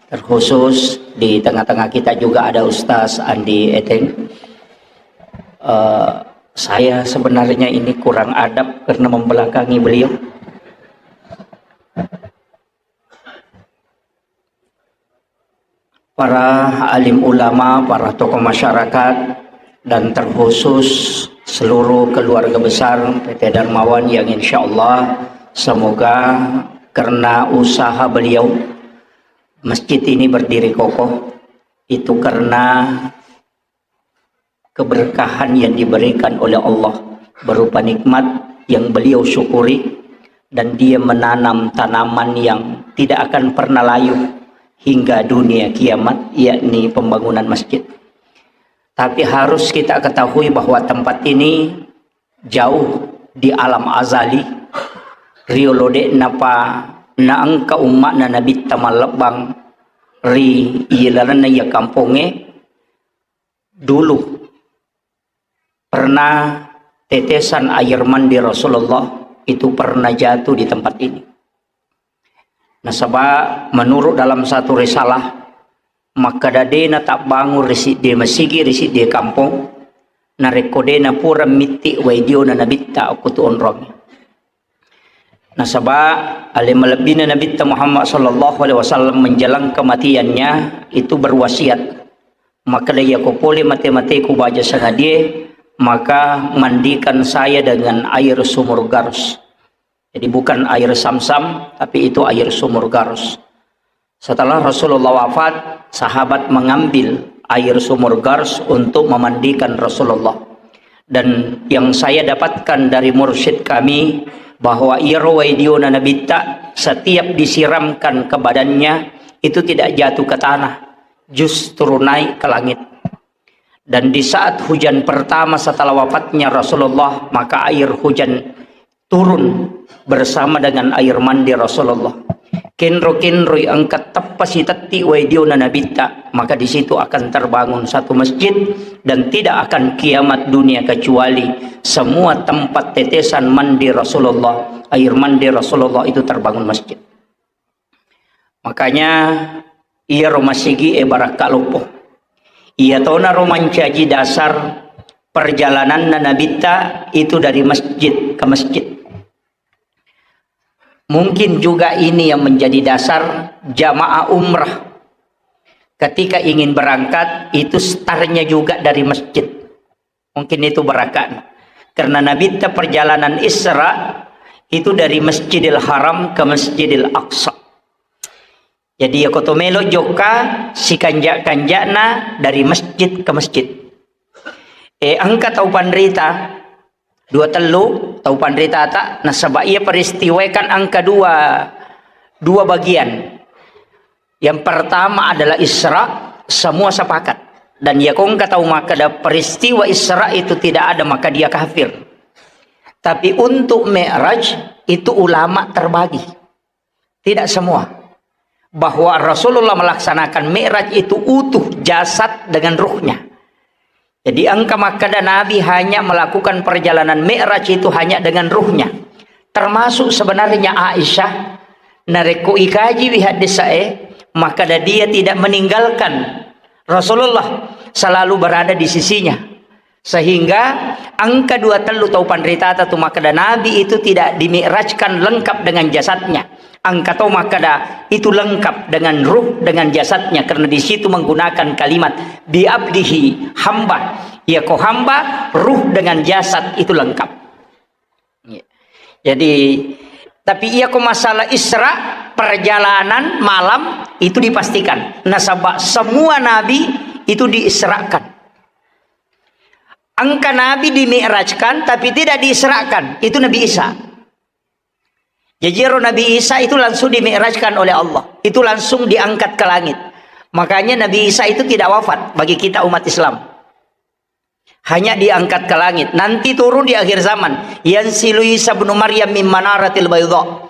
terkhusus di tengah-tengah kita juga ada Ustaz Andi Eteng. Eh, saya sebenarnya ini kurang adab karena membelakangi beliau. Para alim ulama, para tokoh masyarakat, dan terkhusus seluruh keluarga besar P T Darmawan yang insya Allah semoga karena usaha beliau masjid ini berdiri kokoh, itu karena keberkahan yang diberikan oleh Allah berupa nikmat yang beliau syukuri, dan dia menanam tanaman yang tidak akan pernah layu hingga dunia kiamat, yakni pembangunan masjid. Tapi harus kita ketahui bahwa tempat ini jauh di alam azali, riolo de'napa naengka umma'na Nabitta mallebbang ri ilalenna iya kampongnge, dulu pernah tetesan air mandi Rasulullah itu pernah jatuh di tempat ini. Nasaba menurut dalam satu risalah, makkada de'na tabbangun ri siddi masigi ri siddi kampong, narekko de'na pura mitti wai diona Nabitta okko tu onrong. Nasaba ale malebbina Nabitta Muhammad sallallahu alaihi wasallam menjelang kematiannya itu berwasiat, makkada iyako pole mate-mateku baja sangadie, maka mandikan saya dengan air sumur Garus. Jadi bukan air Samsam, tapi itu air sumur Garus. Setelah Rasulullah wafat, sahabat mengambil air sumur Gars untuk memandikan Rasulullah. Dan yang saya dapatkan dari mursyid kami, bahwa iyaro wai diona Nabitta setiap disiramkan ke badannya, itu tidak jatuh ke tanah, justru naik ke langit. Dan di saat hujan pertama setelah wafatnya Rasulullah, maka air hujan turun bersama dengan air mandi Rasulullah. Kenro-kenroi engka teppa sitetti wai diona Nabitta, maka di situ akan terbangun satu masjid dan tidak akan kiamat dunia kecuali semua tempat tetesan mandi Rasulullah, air mandi Rasulullah itu terbangun masjid. Makanya, iyaro masigi'e barakka loppo. Iyatonaro mancaji dasar perjalananna Nabitta itu dari masjid ke masjid. Mungkin juga ini yang menjadi dasar jamaah umrah. Ketika ingin berangkat, itu startnya juga dari masjid. Mungkin itu barakat. Karena Nabitta perjalanan Isra itu dari Masjidil Haram ke Masjidil Aqsa. Jadi, ya koto melo jokka sikanja-kanjana dari masjid ke masjid. Eh, engka tau panrita, dua tellu tau panritata, nasaba iya peristiwa kan engka dua, dua bagian. Yang pertama adalah Isra, semua sepakat. Dan ya kongka tau makkeda peristiwa Isra itu tidak ada, maka dia kafir. Tapi untuk Mi'raj itu ulama terbagi. Tidak semua. Bahwa Rasulullah melaksanakan Mi'raj itu utuh jasad dengan ruhnya. Jadi engka makkeda Nabi hanya melakukan perjalanan Mi'raj itu hanya dengan ruhnya. Termasuk sebenarnya Aisyah, narekko ikajiwi haddesae, makkeda dia tidak meninggalkan Rasulullah, selalu berada di sisinya. Sehingga engka dua tellu tau panritata tu makkeda Nabi itu tidak dimi'rajkan lengkap dengan jasadnya. Engka tau makkeda itu lengkap dengan ruh, dengan jasadnya, karena di situ menggunakan kalimat bi abdihi, hamba. Ya ko hamba, ruh dengan jasad itu lengkap. Jadi, tapi iya ko masalah Isra, perjalanan malam itu dipastikan. Nasaba semua nabi itu diisrakan. Engka nabi dimi'rajkan tapi tidak diisrakan, itu Nabi Isa. Jadi ero Nabi Isa itu langsung dimi'rajkan oleh Allah, itu langsung diangkat ke langit. Makanya Nabi Isa itu tidak wafat bagi kita umat Islam. Hanya diangkat ke langit. Nanti turun di akhir zaman. Yanzilu Isa ibnu Maryam min manaratil baydha.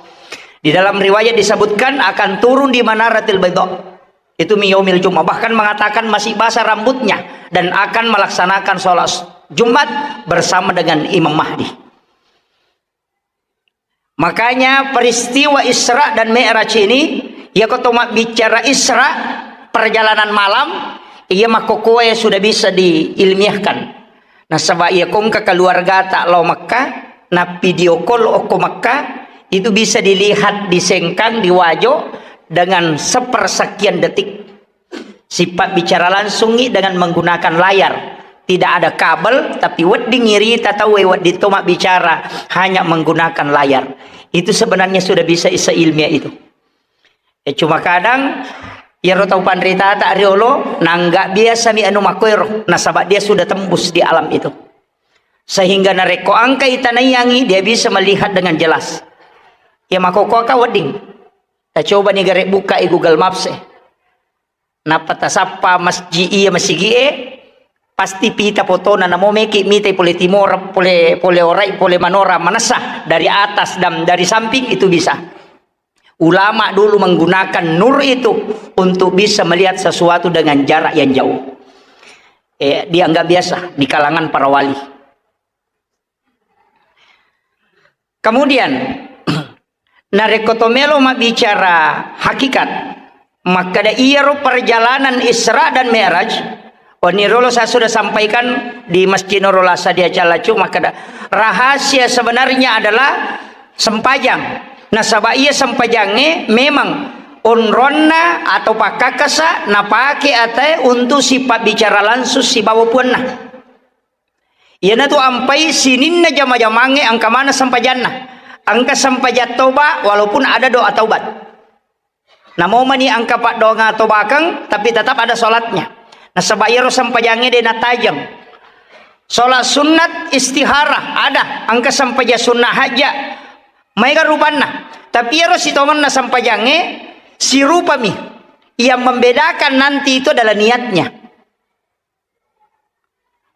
Di dalam riwayat disebutkan akan turun di manaratil baydha. Itu min yaumil Jumat. Bahkan mengatakan masih basah rambutnya dan akan melaksanakan sholat Jumat bersama dengan Imam Mahdi. Makanya peristiwa Isra dan Mi'raj ini, iya ko to mabbicara Isra, perjalanan malam, iya makkokoe sudah bisa diilmiahkan. Nasaba iya ko engka keluargata lao Mekka, na video call okko Mekka, itu bisa dilihat di Sengkang, di Wajo, dengan sepersekian detik. Sipabbicara langsungngi dengan menggunakan layar. Tidak ada kabel, tapi wedding irita tauwe wedding to mabbicara hanya menggunakan layar. Itu sebenarnya sudah bisa isa ilmiah itu. Eh, cuma kadang iyaro tau panritata riolo, nangga biasa mi anu makoero, nasaba dia sudah tembus di alam itu. Sehingga narekko engka itanaiyangi, dia bisa melihat dengan jelas. Ya makokoka wedding. Tacoba ni gare buka i Google Maps e. Nappa tasappa masjid iya masigi'e, pasti pita fotona, namo meki mitai pole timora, pole, pole orai, pole manora, manessa dari atas dan dari samping itu bisa. Ulama dulu menggunakan nur itu untuk bisa melihat sesuatu dengan jarak yang jauh. Eh, dianggap biasa di kalangan para wali. Kemudian, narekko to melo mabbicara hakikat, makkeda iyaro perjalanan Isra dan Mi'raj, wani rolo saya sudah sampaikan di Masjid Nurul Asad di Acalacu, makkeda rahasia sebenarnya adalah sempajang. Nasaba iya sempajangnge memang onronna atau pakkakasa napake atae untuk sipabbicara langsung sibawa puanna. Iyanatu ampai sininna jama-jamangnge engka maneng sempajanna. Engka sempajang toba walaupun ada doa taubat. Namo mani engka paddoangeng tobakeng, tapi tetap ada sholatnya. Nasaba iyaro sempajangnge de natajeng. Sholat sunnat istihara ada, engka sempajang sunnah hajja. Maega rupanna. Tapi iyaro sitongenna sempajangnge sirupami. Yang membedakan nanti itu adalah niatnya.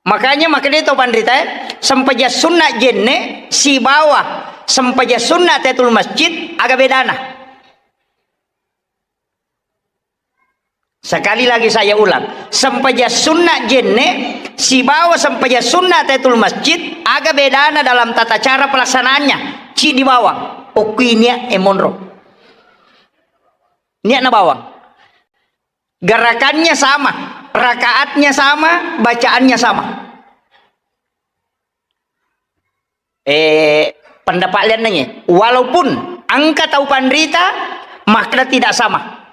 Makanya makkedai tau panritae, sempajang sunnah jenne sibawa sempajang sunnah tahiyatul masjid, aga bedana? Sekali lagi saya ulang, sempajang sunnah jenne sibawa sempajang sunnah tahiyatul masjid, aga bedana dalam tata cara pelaksanaannya? Ciddi bawang, okkuinia e monro. Niatna bawang. Gerakannya sama, rakaatnya sama, bacaannya sama. Eh, pendapat lian nanye. Walaupun engka tau panrita, makna tidak sama.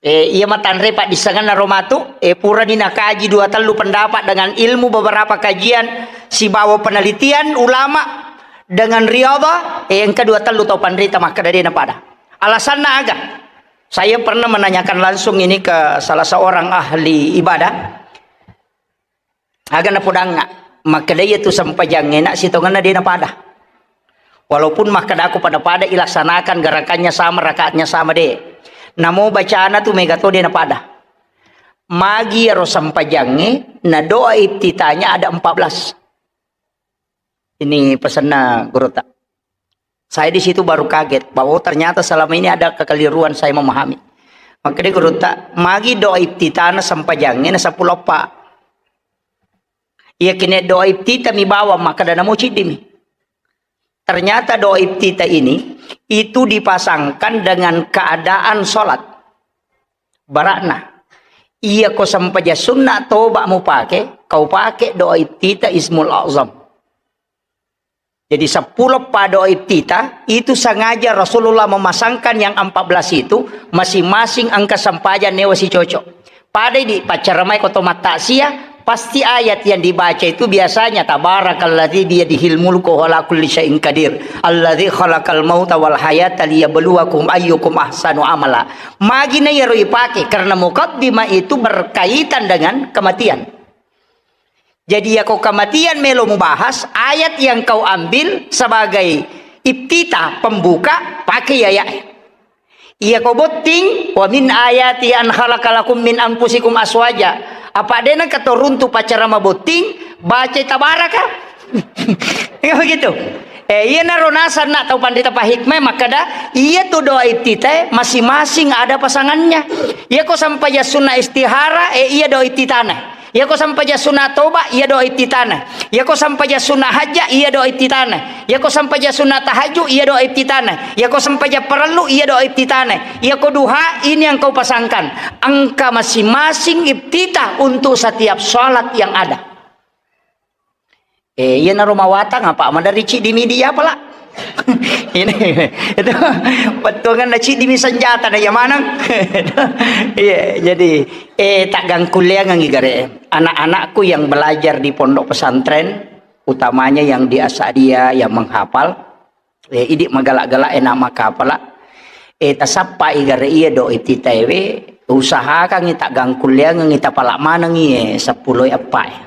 Eh, iya matanre paddissengenna ro matu, eh, purani nakaji dua tellu pendapat dengan ilmu beberapa kajian sibawa penelitian ulama dengan riadha, eh, engka dua tellu tau panrita makkeda de napada. Alasanna aga? Saya pernah menanyakan langsung ini ke salah seorang ahli ibadah. Aga napodangnga, makkeda iyatu sempajangnge na sitongenna de napada. Walaupun makkedako pada-pada ilaksanakan gerakannya sama, rakaatnya sama de. Namo bacana tu mega to de napada. Magi ero sempajangnge na doa iftitahnya ada empat belas. Ini pesanna gurutta. Saya di situ baru kaget bahwa, oh, ternyata selama ini ada kekeliruan saya memahami. Makkeda gurutta, magi doa iftitana sempajangnge na seppulo eppa. Iya kene doa iftita mi bawang, makkeda namo ciddi mi. Ternyata doa iftita ini itu dipasangkan dengan keadaan sholat. Barakna. Iya ko sempajang sunna toba mupake, kau pake doa iftita Ismul Azam. Jadi seppulo eppa doa iftitah itu sengaja Rasulullah memasangkan yang empat belas itu, masing-masing engka sempajang newa sicocok. Pada di paccaramai ko to mattaksiah, pasti ayat yang dibaca itu biasanya tabarakalladzi biyadihil mulku wa huwa ala kulli syai'in qadir, alladzi khalaqal mauta wal hayata liyabluwakum ayyukum ahsanu amala. Magi na iyaro ipake karena mukaddimah itu berkaitan dengan kematian. Jadi, yako kematian melo mubahas, ayat yang kau ambil sebagai iftitah, pembuka, pakai ayat. Iya ko botting, "Wa min ayati an khalaqa lakum min anfusikum aswaja." Apa dena katoruntu pacarama botting, baca tabaraka. Ya begitu. Eh, iya naro nasanna tau pandita pahikmah makkada, iya tu doa iftitah masing-masing ada pasangannya. Iya ko sampajang sunna istihara, eh, iya doa iftitana. Iyako sampajang sunna toba, iya doa iftitana. Iyako sampajang sunna hajja, iya doa iftitana. Iyako sampajang sunna tahajju, iya doa iftitana. Iyako sampajang parellu, iya doa iftitana. Iyako duha, ini yang kau pasangkan. Engka masing-masing iftitah untuk setiap salat yang ada. Eh, iyanaro mawatang apa? Madari ciddi midi apa la? Ini, itu, pettuangan na ciddi mi senjata na iya maneng. Iya, jadi, eh, taggangkulleangengngi gare. Anak-anakku yang belajar di pondok pesantren, utamanya yang di Asadiah, yang menghafal, eh, idi magala-gala enak makapala. Eh, tasappai gare iya do iftitaewe, usahakangngi taggangkulleangengngi tapala manengngi, eh, seppulo eppa, eh.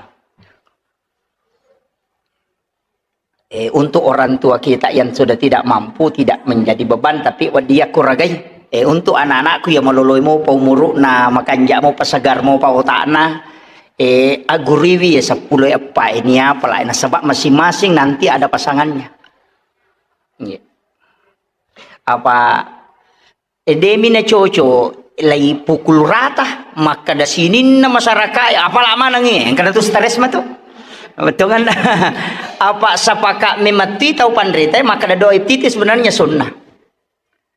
Eh, untuk orang tua kita yang sudah tidak mampu, tidak menjadi beban, tapi wedding yakuragai. Eh, untuk anak-anakku yang maloloi mopa umuru'na, makanja mopa, segar mopa otakna, eh, aguriwi ya seppulo eppa ini apa lah, nasaba masing-masing nanti ada pasangannya. Iya. Apa E, demi na coco, lai pukul rata, makkada sininna masyarakat, apala manengngi, engkana tu stres matu. Betul kan? Apa sepakat memang ti tau panrita, makkada doa iftitah sebenarnya sunnah.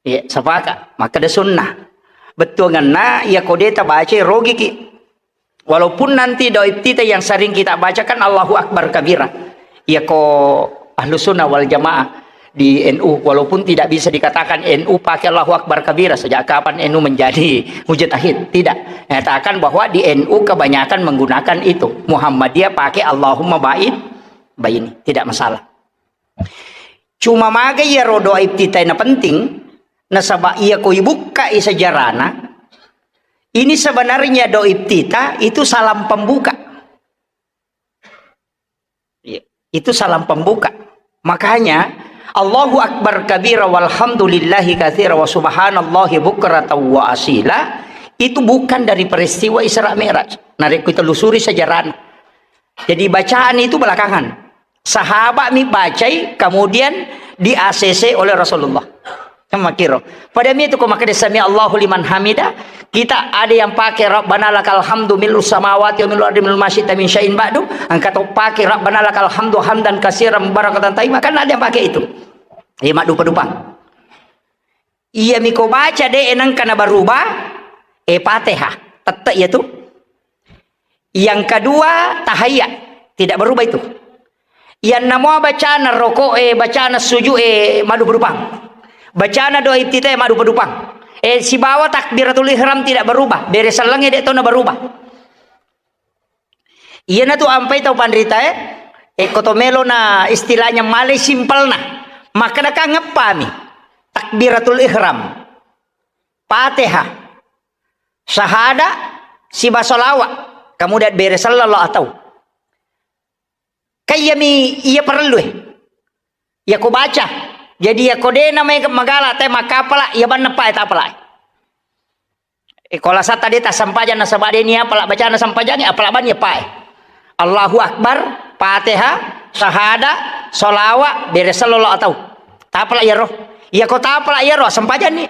Iya, sepakat, makkada sunnah. Betul kan? Nah, iya kode ta baca rogiki. Walaupun nanti doa iftitah yang sering kita bacakan Allahu Akbar kabira. Iya ko Ahlus Sunnah wal Jamaah di N U, walaupun tidak bisa dikatakan N U pakai Allahu Akbar kabira, sejak kapan N U menjadi mujtahid? Tidak. Nyatakan bahwa di N U kebanyakan menggunakan itu. Muhammadiyah pakai Allahumma ba'id baini. Tidak masalah. Cuma maga iyaro doa iftitah na penting, nasaba iya ko ibukkai sejarahna, Ini sebenarnya doa iftitah itu salam pembuka. Iya, itu salam pembuka. Makanya, "Allahu Akbar kabira walhamdulillahi katsira wa subhanallahi bukratan wa asila," itu bukan dari peristiwa Isra Mi'raj. Narekko telusuri sejarahnya. Jadi bacaan itu belakangan. Sahabat mi bacai, kemudian di-A C C oleh Rasulullah. Kan makkiro. Pada mi itu ko makkeda sami Allahu liman hamida, kita ada yang pakai Rabbana lakal hamdu mil'us samawati wa mil'ul ardi mil'u ma syi'ta min syai'in ba'du, engka to pakai Rabbana lakal hamdu hamdan katsiran mubarakatan thayyibah, kan ada yang pakai itu. Iya, maddupa-dupang. Iya mi ko baca de nengka na berubah, eh, Fatihah. Tette iya tu. Yang kedua, tahiyat. Tidak berubah itu. Yang namua bacana rokok, eh, bacana sujud, eh, maddupa-dupang. Bacana doa iftitah, eh, maddupa-dupang. Eh, sibawa takbiratul ihram tidak berubah. Bere selleng, eh, de to na berubah. Iyana tu ampai tau panrita, eh, eh, ko to melo na istilahnya malai simpelna. Maka dakang ngeppami. Takbiratul ihram. Fatihah. Sahada, siba salawat, kemudian bere selleng lo atau. Kayyami iya parellu, eh. Iya ko baca. Jadi iya ko de na mai magala te makkapala, iya banna pa, eh, tapala. Eh, ko lasata de tassempajang nasaba de ni apala bacana sempajang, apala banni iya pa, eh. Allahu Akbar, Fatihah, sahada, salawat, bere selleng lo atau. Tapala iyaro. Iya ko tapala iyaro, sempajang ni.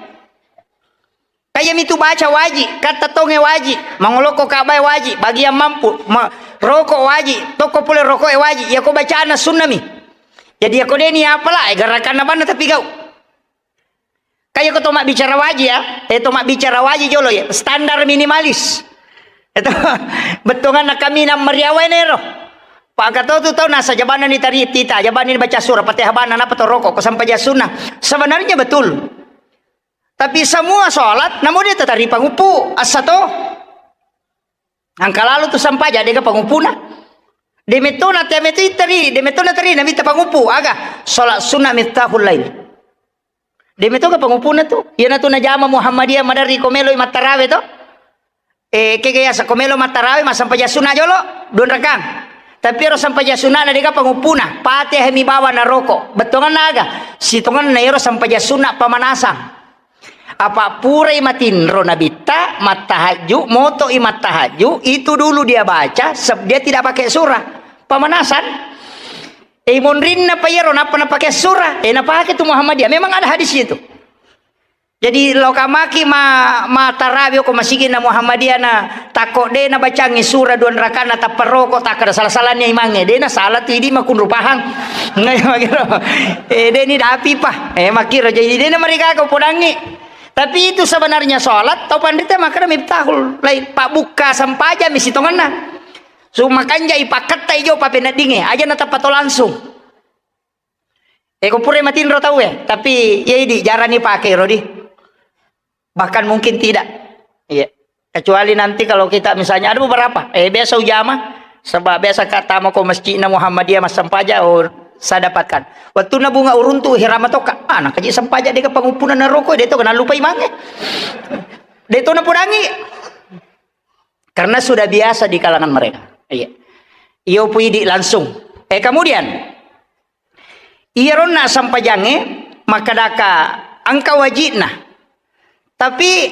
Kayyami tu baca waji, katta tonge waji, mangolokko Ka'bae waji, bagian mampu, ma-, roko waji, tokko pole rokoe waji, iya ko bacana sunnami. Jadi iya ko de ni apala, eh, gerakanna banna tapi gau. Kaya ko to mabbicara waji ya, eh, to mabbicara waji jolo ya, standar minimalis. Itu bettuanna kami na meriawa enero. Pak Kato tu tau nasa jabanna ni tari tita, jabanna ni baca surah, Fatihah banna, napa to roko, ko sempajang sunnah. Sebenarnya betul. Tapi semua sholat, namu de tatari panguppu, assa to. Engka lalo tu sempajang, dega panguppuna. De metto na tea metto itari, de metto na tari, namitta panguppu, aga? Sholat sunnah miftahul lail. De metto ga panguppuna tu. Iyana tu najama Muhammadiyah maderri ko melo i mattarawe to. Eh, kega yasa ko melo mattarawe, massempajang sunna jolo, dua rakang. Tapi ero sempajang sunna na dega panguppuna, Fatihah mi bawa na roko. Bettuanna aga? Sitongenna ero sempajang sunna pemanasan. Apa purai matinro nabitta, mattahajju, moto i mattahajju, itu dulu dia baca, seb-, dia tidak pakai surah. Pemanasan. Eh, monrinna pa iyaro, nappa napake surah. Eh, napake tu Muhammadiyah. Memang ada hadis itu. Jadi, loka maki ma-, ma tarawe ko masigi na Muhammadiyah na, takko de na bacangi surah dua rakana tappa roko, takkada salah-salahnya imangnge. De na salah tu idi makunru pahang. Ngai makiro. Eh, de ni dapi pa. Eh, makiro. Jadi, de na marigaga podangi. Tapi itu sebenarnya sholat, tau panrita makkada miftahul lail. Pabbukka sempajang mi sitongenna. Su makanja ipakketta ijo papeneddinge, aja natappa to langsung. Eh, ko pura matinro tau, eh, tapi iya idi jarang ni pake ro di. Bahkan mungkin tidak. Iya. Kecuali nanti kalau kita misalnya ada beberapa, eh, biasa ujama, sebab biasa ka tama ko masjidna Muhammadiyah massempajang, oh, saya dapatkan. Waktu na bunga uruntu hirama toka, ah, nakaji sempajang deka panguppuna na roko, de to kena lupa imange. De to na podangi. Karena sudah biasa di kalangan mereka. Iya. Iyo puidi langsung. Eh, kemudian, iyaronna sempajange, makkadaka engka wajibna. Tapi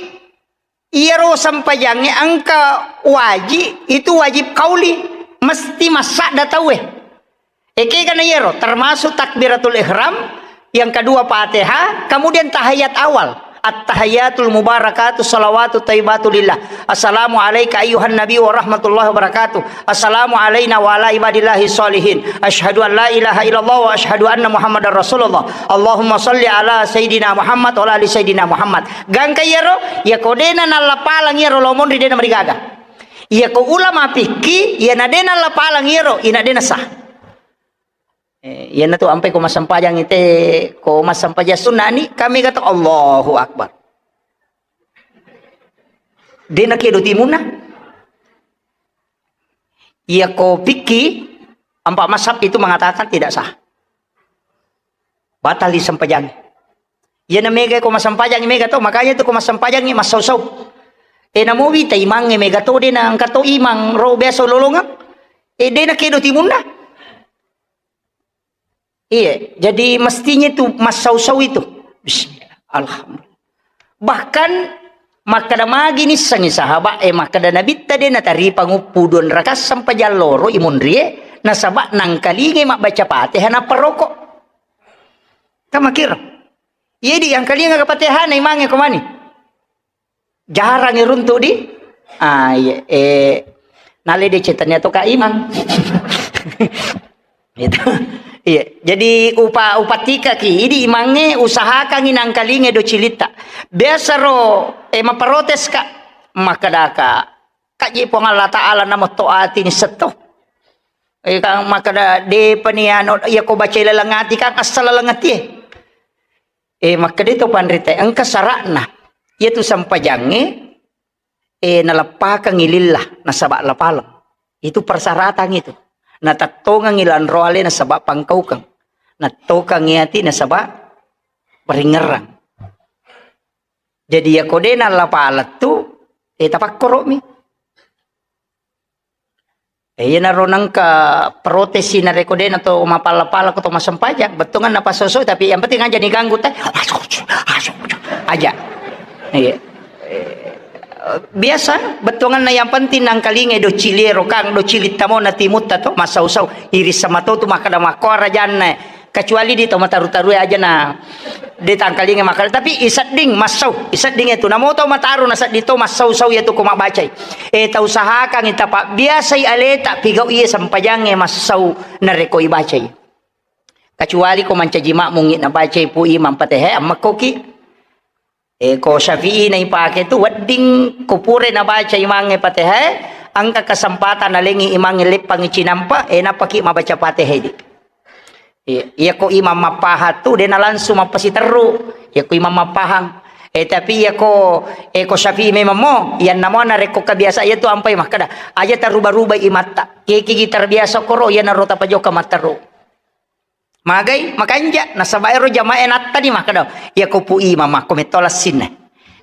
iyaro sempajange engka wajib, itu wajib kauli, mesti massadda tauwe. Ekega na iyaro, termasuk takbiratul ihram, yang kedua Fatihah, kemudian tahiyat awal. At-tahiyatul mubarakatuh salawatut thayyibatu lillah. Assalamu alaika ayyuhan nabi wa rahmatullahi wa barakatuh. Assalamu alaina wa ala ibadillahi sholihin. Asyhadu an la ilaha illallah wa asyhadu anna Muhammadar Rasulullah. Allahumma shalli ala Sayyidina Muhammad wa ala ali Sayyidina Muhammad. Gangka iyaro, iya kodena nallapalang iyaro lomon ri dena marigaga. Iya ko ulama fikih, iya na dena nallapalang iyaro, ina dena sah. Eh, iyanatu ampai ko massempajang ite, ko massempajang sunnani, kami kata Allahu Akbar. Dena kedo timunna. Iya ko fikih, empat mazhab itu mengatakan tidak sah. Batal disempajang. Iyana mega ko massempajang mega to, makanya tu ko massempajang massau-sau. E, namo wita imangnge mega to, de na engka to imang ro biasa ulolongeng. E, de na kedo timunna. Iya, jadi mestinya itu massau-sau itu. Bismillah, alhamdulillah. Bahkan makkeda magi nissengi sahabat e, makkeda Nabitta de nataripa nguppu dua rakaat sempajang loro imunrie, nasaba nangkalingai mabbaca Fatihah nappa roko. Kamakira. Iya di angkalinga Fatihah na imangnge ko mani. Jarang iruntuk di, ah, iya, eh, nale de cetannya to Kak Imang. Gitu. Iya, jadi upa-, upatikaki, idi imangnge usahakangi nangkalinge do cilitta. Biasa ro, eh, maprotes, Kak. Makkedaka, Kak, je Puang Allah Ta'ala namo to ati ni setto. Eh, kan makkeda, depa ni anu, iya ko baca laleng ati, kan asal laleng ati, eh. Eh, makkeda to panrita, engka sara'na. Iya tu sempajangnge, eh, naleppakangngi lillah, nasaba lapaleng. Itu persyaratan itu. Natattongangngi lanro ale nasaba pangkaukeng. Nattokangngi ati nasaba paringerrang. Jadi, iya ko de nallapaleng tu, eh, tapakkoro'mi. Eh, iyanaro nengka protesi narekko de nato mapala-pala ko to massempajang, bettuanna napasoso, tapi yang penting aja diganggu teh. Aja. Iya. Eh, biasa bettuanna yang penting nangkalinge do ciliero kang, do cilitta mo na timutta to, massau-sau. Iris sama to tu makkeda makkoa rajanna. Kecuali di to mataru-tarue aja na de tangkalinga makkeda, tapi isedding massau, isedding itu namo tau mataru nasedding to massau-sau iya tu ko mabbacai. Eh, tausahakangngi tapabbiasai aleta pigau iya sempajangnge massau narekko ibacai. Kecuali ko mancaji makmungngi nabacai pu imam Fatihah, ammekkoki. Eh, ko Syafi'i na ipake tu wedding ko pura nabaca imangnge Fatihah, engka kesempatan nalengi imangnge leppangi cinampa, eh, nappaki mabaca Fatihah di. Iya, iya ko imam mappaha tu, de na langsung mappasiterru. Iya ko imam mappahang. Eh, tapi iya ko, eh, ko Syafi'i memang mo, iya namo narekko kebiasa iya tu ampai makkeda, aja taruba-ruba imatta. Kekigi terbiasa koro, iya naro tapajoka matteru. Magai, makanja, nasaba ero jamaah nattani makkeda, iya ko pu imam makko metto lassinna.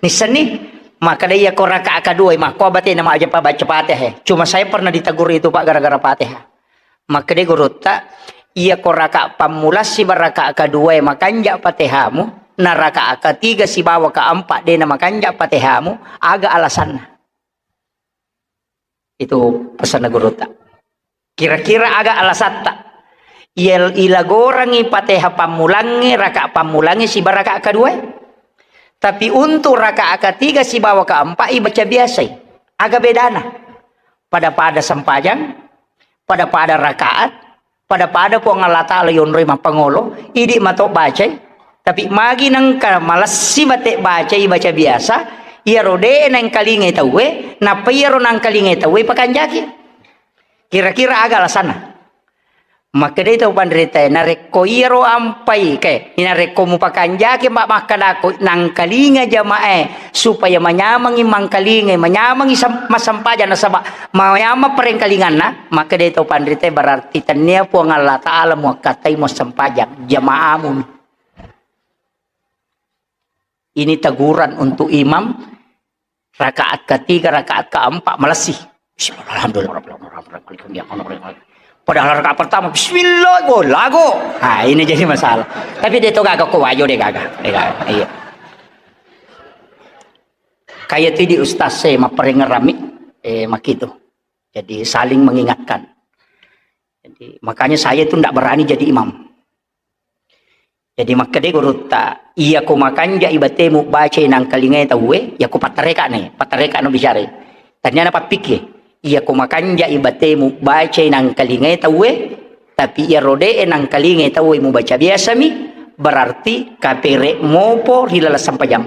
Nissenni, makkeda iya ko rakaat kedua, makko abatena maja pa baca Fatihah. Cuma saya pernah ditegur itu, Pak, gara-gara Fatihah. Makkeda gurutta, iya ko rakaat pammula siba rakaat kedua, makanja Fatihamu, na rakaat ketiga sibawa keempat dena makanja Fatihamu, aga alasanna? Itu pesanna gurutta. Kira-kira aga alasatta? Iya, ilagorangi Fatihah pammulangnge, rakaat pammulangnge siba rakaat kedua. Tapi untuk rakaat ketiga sibawa keempat ibaca biasai. Aga bedana? Pada-pada sempajang, pada-pada rakaat, pada-pada Puang Allah Ta'ala yonroi mappangolo, idi mato bacai. Tapi magi nengka malessi bate bacai, baca biasa, iyaro de nengkalingai tauwe, nappa iyaro nangkalingai tauwe pakanjaki. Kira-kira aga alasanna? Makkedai tau panritae, narekko iyaro ampai, ke, narekko mupakanjaki ma-, makkedako nangkalinga jamae, supaya manyamengi mangkalingai, manyamengi sem-, massempajang nasaba manyameng parengkalinganna, makkedai tau panritae, berarti tennia Puang Allah Ta'ala muakkatai muassempajang jamaamu. Ini teguran untuk imam rakaat ketiga, rakaat keempat malessi. Bismillah, alhamdulillah, rabbil alamin, rabbil alamin. Padahal rakaat pertama, bismillah, go, lago. Nah, ini jadi masalah. Tapi dia tuh gak kok wajo deh, gak, gak. Iya. Kayak itu di ustaz saya, maperingerami, eh, makitu. Jadi saling mengingatkan. Jadi, makanya saya itu ndak berani jadi imam. Jadi, makkeda gurutta, iya ko makanjai batemu bacai nangkalingai tauwe, iya ko pattareka ne, pattareka no bicara. Tania na pappikki, iya ko makanjai batemu bacai nangkalingai tauwe, tapi iya rode nangkalingai tauwe mubaca biasami, berarti kapere mopo ri laleng sempajang.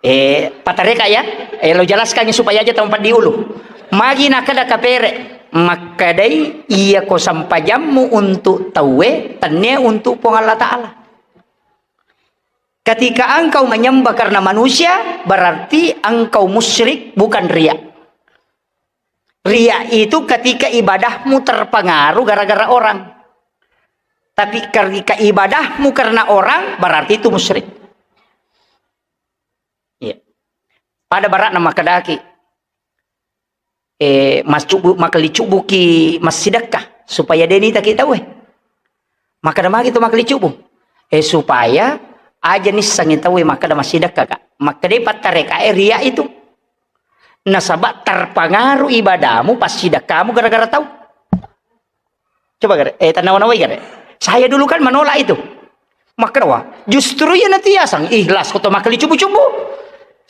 Eh, patareka ya, eh, lo jelaskan supaya aja tempat diulu. Magi nakada kapere, makkadai iya ko sampajammu untuk tauwe, tenne untuk Puang Allah Ta'ala. Ketika engkau menyembah karena manusia, berarti engkau musyrik, bukan riya. Riya itu ketika ibadahmu terpengaruh gara-gara orang. Tapi ketika ibadahmu karena orang, berarti itu musyrik. Iya. Pada bara'na makkedaki, eh, mascubu-, makalicubuki massidekka supaya de' nitaki tauwe. Makkeda magi to makalicubu? Eh, supaya aja nissengi tauwe makkeda massidekka ka. Makkeda pattareka e ria itu. Nasaba terpengaruh ibadamu, passidekkamu gara-gara tau. Coba gare, eh, tanawa-nawai gare. Saya dulu kan menolak itu. Makkeda, justru iya natu yaseng ikhlas ko to makkali cubu-cubu.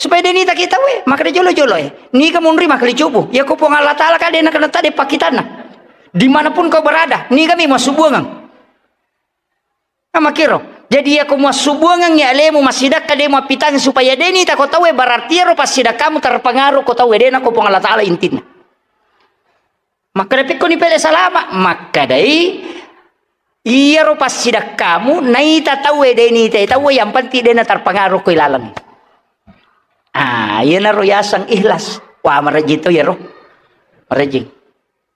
Supaya de' nitaki tauwe, makkeda jolo-jolo e. Niga munri makkali cubu. Ya ko Puang Allah Ta'ala ka de' nakena tade pakkitanna. Dimanapun kau berada, niga mi massubuangeng. Nah, makkiro. Jadi ya ko massubuangeng ya alemu massidekka de' mappitang supaya de' nitako tauwe, berarti iyaro passidekkamu terpengaruh ko tauwe, de' nako Puang Allah Ta'ala intinna. Makkeda pekkoni pele salama, makkedai, iyaro passidekkamu naita tauwe de' nitai tauwe, yang penting de' naterpengaruh ko ilaleng. Ah, iyanaro yaseng ikhlas. Wah, marejjing to iyaro. Marejjing.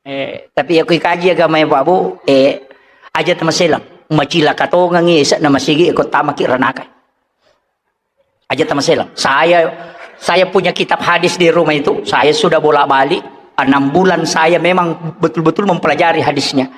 Eh, tapi ya ko ikaji agama ya, Pak Bu, eh, aja tamaselang. Macilaka tongengi, esa na masigi, iko tamaki ranaka. Aja tamaselang. Saya, saya punya kitab hadis di rumah itu. Saya sudah bolak-balik. Enam bulan saya memang betul-betul mempelajari hadisnya.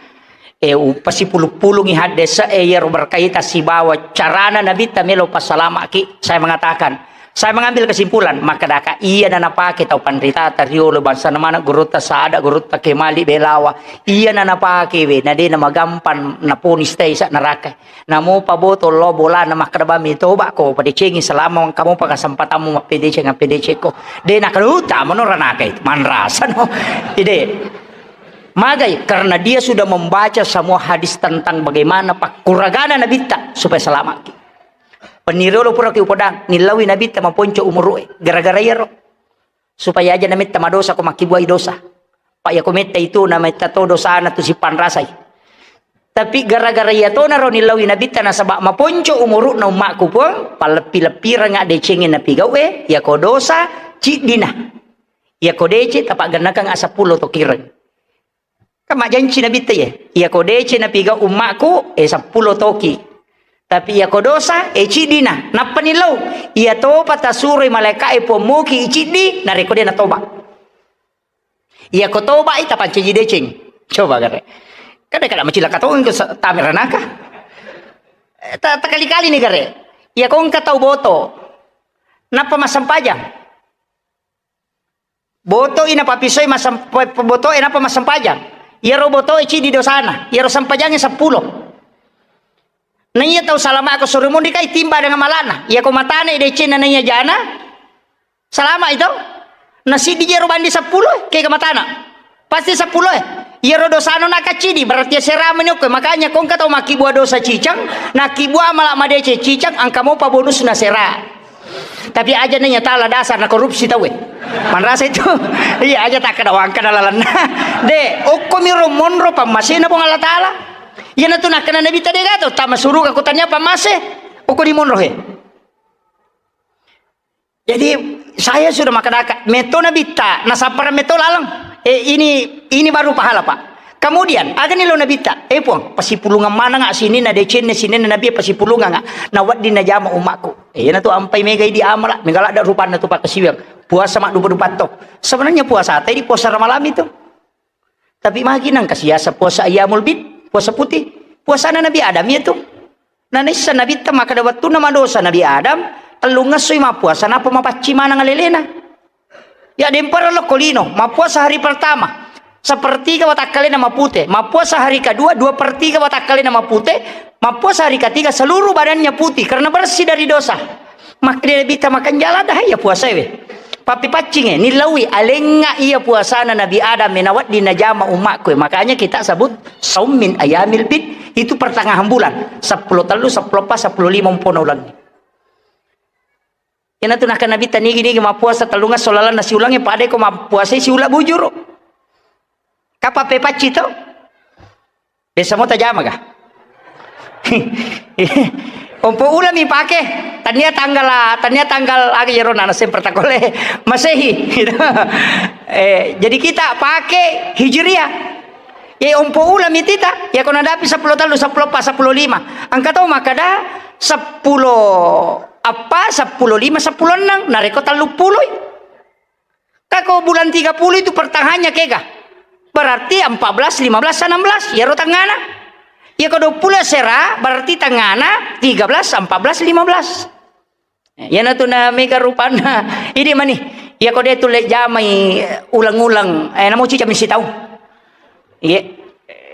Eh, u-, pasipulu-pulungi hadis, eh, iyaro berkaitan sibawa carana Nabitta melo passalamaki. Saya mengatakan, saya mengambil kesimpulan, makkadaka, iya na napake tau panritata riolo, bangsana maneng gurutta Sada, gurutta Kemali Belawa. Iya na napake we, na de' na magampan naponis taisa neraka. Namopa boto lo bolana makkeda bami, toba ko, padecengi selama engka mopa kesempatanmu mappedeceng, appedecekko. De' nakkeda, "Uh, tamano ranaka itu, manrasano." Ide. Magai, karena dia sudah membaca semua hadis tentang bagaimana pakkuragana Nabitta supaya selamat. Peniriolo pura ki upodang, nillaui Nabitta maponco umuru'e. Gara-gara iyaro. Supaya aja nametta madosa ko makkibuai dosa. Pa iya ko metta itu nametta to dosana tu sipanrasai. Tapi gara-gara iya tonaro nillaui Nabitta nasaba maponco umuru'na ummakku Puang, palleppi-leppireng addecengi napigau'e, iya ko dosa ciddina. Iya ko deceng tapaggennakeng aseppulo to kireng. Kan majjanci Nabitta iye, iya ko deceng napigau ummakku, eh, seppulo toki. Tapi iya ko dosa, eh, ciddina. Nappa nillau, iya topa tasuroi malaeka'e Puang moki iciddi, narekko de' natoba. Iya ko toba i tapancaji deceng. Coba gare. Kada-kada macilaka tongeng ko sa-, tame ranaka. Eh, ta-, takali-kali ni gare. Iya ko engka tau boto. Nappa massempajang. Boto'i napapisoi masem-, pe-, pe-, boto'e nappa massempajang. Iyaro boto'e ciddi dosana, iyaro sempajangnge seppulo. Na iya tau salama'ko suri monri kai timba dengan mala'na. Iya ko matane decenna na iya jana, salama' itu. Na siddi jero bandi seppulo, kega matana. Pasti seppulo e. Iyaro dosana nakaccidi, berarti asera meni okko. Makanya ko engka tau makkibua dosa cicang, nakkibua amala madeceng cicang, engka mopa bonusna sera. Tapi aja nanya tala dasar na korupsi tauwe. Manrasa itu. Iya, aja takkeda wangkana lalenna. De, okko miro monro pammasena Puang Allah Ta'ala. Iyanatu nakkeda Nabitta de gato, tama suruga ko tania pammase. Okko di monro he. Jadi, saya sudah makkedaka, metto Nabitta, nasappara metto laleng. Eh, ini, ini baru pahala, Pak. Kemudian, agani lo Nabitta, eh, Puang, pasipulungang maneng sininna decenna, sininna Nabi pasipulungang, na wedding najama ummakku. Eh, iyanatu ampai megai di amala, mega ladda rupanna tu pakkasiwiang. Puasa maddupa-dupa to. Sebenarnya puasa tadi puasa Ramalang itu. Tapi magi nangka siasa puasa ayyamul bid, puasa putih. Puasana Nabi Adam iya tu. Nanaissa Nabitta makkeda wettunna madosa Nabi Adam, tellungngessoi mappuasa, nappa mapaccing maneng alelena. Ya, dempara lokko lino, mappuasa hari pertama, sepertiga watakkalena mapute, mappuasa hari kedua, dua per tiga watakkalena mapute, mappuasa hari ketiga, seluruh badannya putih karena bersih dari dosa. Makkeda Nabitta makanjala dah iya puasae we. Pappipaccinge, nillaui alengnga iya puasana Nabi Adam e nawedding najama ummakku e. Makanya kita sebut saum min ayamil bid, itu pertengahan bulan. Seppulo tellu, seppulo eppa, seppulo lima umpona ulengnge. Iyanatu nakkeda Nabitta nigi-nigi mappuasa tellungesso lalenna siulengnge, padai ko mappuasai siula bujuru. Kapang pepacci to? Biasa mo tajama ga? Ompo uleng mi pake, tania tanggal, tania tanggal aga iyaro nana semper takole Masehi, gitu. Eh, jadi kita pakai Hijriah. Ya, ompo uleng mi tita, ya ko nadapi seppulo tellu, seppulo eppa, seppulo lima. Engka tau makkeda seppulo eppa, seppulo lima, seppulo enneng, narekko tellu puloi. Kan ko bulan tiga puluh itu pertengahannya kega. Berarti empat belas, lima belas, enam belas. Iyaro tengngana. Iya ko dua puluh sera, berarti tengngana tiga belas, empat belas, lima belas. Iyana tu na mega rupanna. Idi mani. Iya ko de tu le jamai ulang-ulang. Eh, namo cicang misi tau. Iya.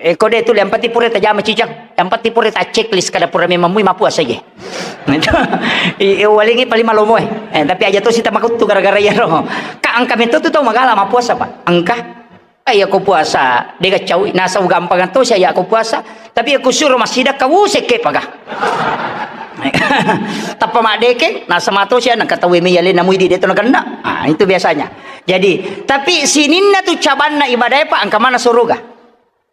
Eh, ko de tu le ampati pura tajama cicang. Ampati pura ta checklist kada pura memang mui mapuasa je. Itu. I, i, walingi paling malomo eh. Eh, tapi aja tu sita makuttu gara-gara iyaro. Ka engka metto tu tau magala mapuasa, Pak. Engka. Eh, iya ko puasa, de gaccau, nasau gampang to saya ko puasa. Tapi iya ko suro massidakka, wusekke paga. Tappa maddekeng, nasama to sia nengka tauwe me yale namui di deto nagenna. Ah, itu biasanya. Jadi, tapi sininna tu cabanna ibadah, Pak, engka mana suruga.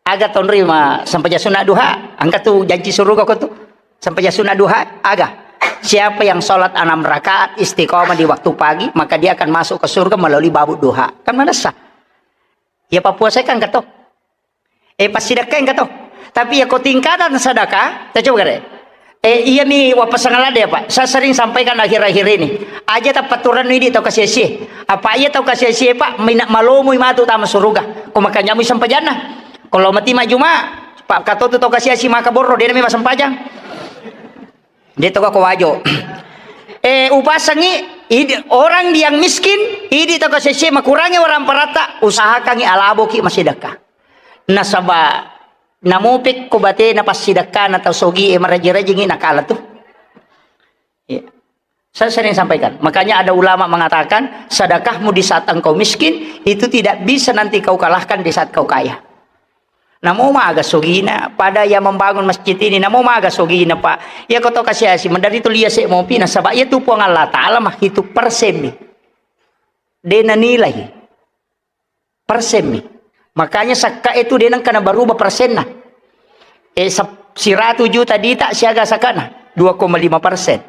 Aga tonrima sempajang sunat duha, engka tu janji suruga ko tu. Sempajang sunat duha, aga. Siapa yang sholat enam rakaat istiqomah di waktu pagi, maka dia akan masuk ke surga melalui babuk duha. Kan manessa? Iya pappuasai kan engka to. Eh, passidakka engka to. Tapi iya ko tingkatan sedekah, ta coba gare. Eh, iya mi wapasangalade, Pak. Saya sering sampaikan akhir-akhir ini. Aja tapaturannu idi tau kasiasi. Apa iya tau kasiasi, Pak, mina malomoi matu tama suruga. Ko makanya mui sempajanna. Kalau mati majuma, Pak, katotu tau kasiasi maka borro, de nami masempajang. De to ko wajo. Eh, upasangi idi, orang yang miskin, idi tau kasiasi makurangi orang paratta, usahakangi alaboki massidakka. Nasaba namopekko batena passidakkana tau sogi e maraji-rajingi nakala tu. Iya. Saya sering sampaikan. Makanya ada ulama mengatakan, sedekahmu di saat engkau miskin, itu tidak bisa nanti kau kalahkan di saat kau kaya. Namo maga sogina, pada yang membangun masjid ini, namo maga sogina, Pak. Iya ko to kasiasi, mendari tu lia se mopi, nasaba iya tu Puang Allah Ta'ala mah itu persen mi. De nanilai. Persen mi. Makanya sakka itu de nengka nabaruba persenna. Eh, sep-, siratu juta dita siaga sakkana? Dua koma lima persen.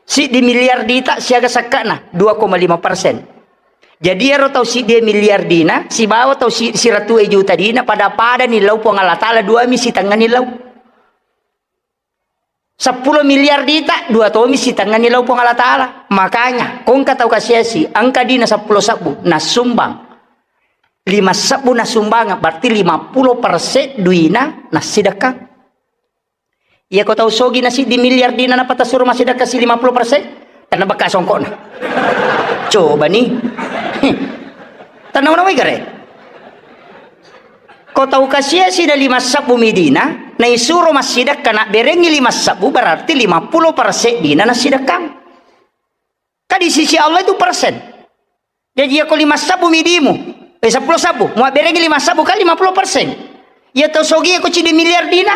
Siddi miliar dita siaga sakkana? Dua koma lima persen. Jadi ero tau siddi miliar dina, sibawa tau si-, siratu juta dina, pada-pada nillau Puang Allah Ta'ala, dua mi sitengnga nillau. Seppulo miliar dita, dua tomi sitengnga nillau Puang Allah Ta'ala. Makanya, ko engka tau kasiasi, engka dina seppulo sebbu, nasumbang. Lima sebbu nasumbang, berarti lima puluh persen duina nasidekka. Iya ko tau sogi na siddi miliar dina napata suro masidekka si lima puluh persen, tanna bekka songkokna. Coba ni. Tanna mana wai gare. Ko tau kasiasi na lima sebbu mi dina, naisuro massidekka nabberengi lima sebbu, berarti lima puluh persen dina nasidekkang. Ka di sisi Allah itu persen. Jadi iya ko lima sebbu mi dimu, eh, seppulo sebbu, muabberengi lima sebbu kali lima puluh persen. Iya tau sogi ko ciddi miliar dina,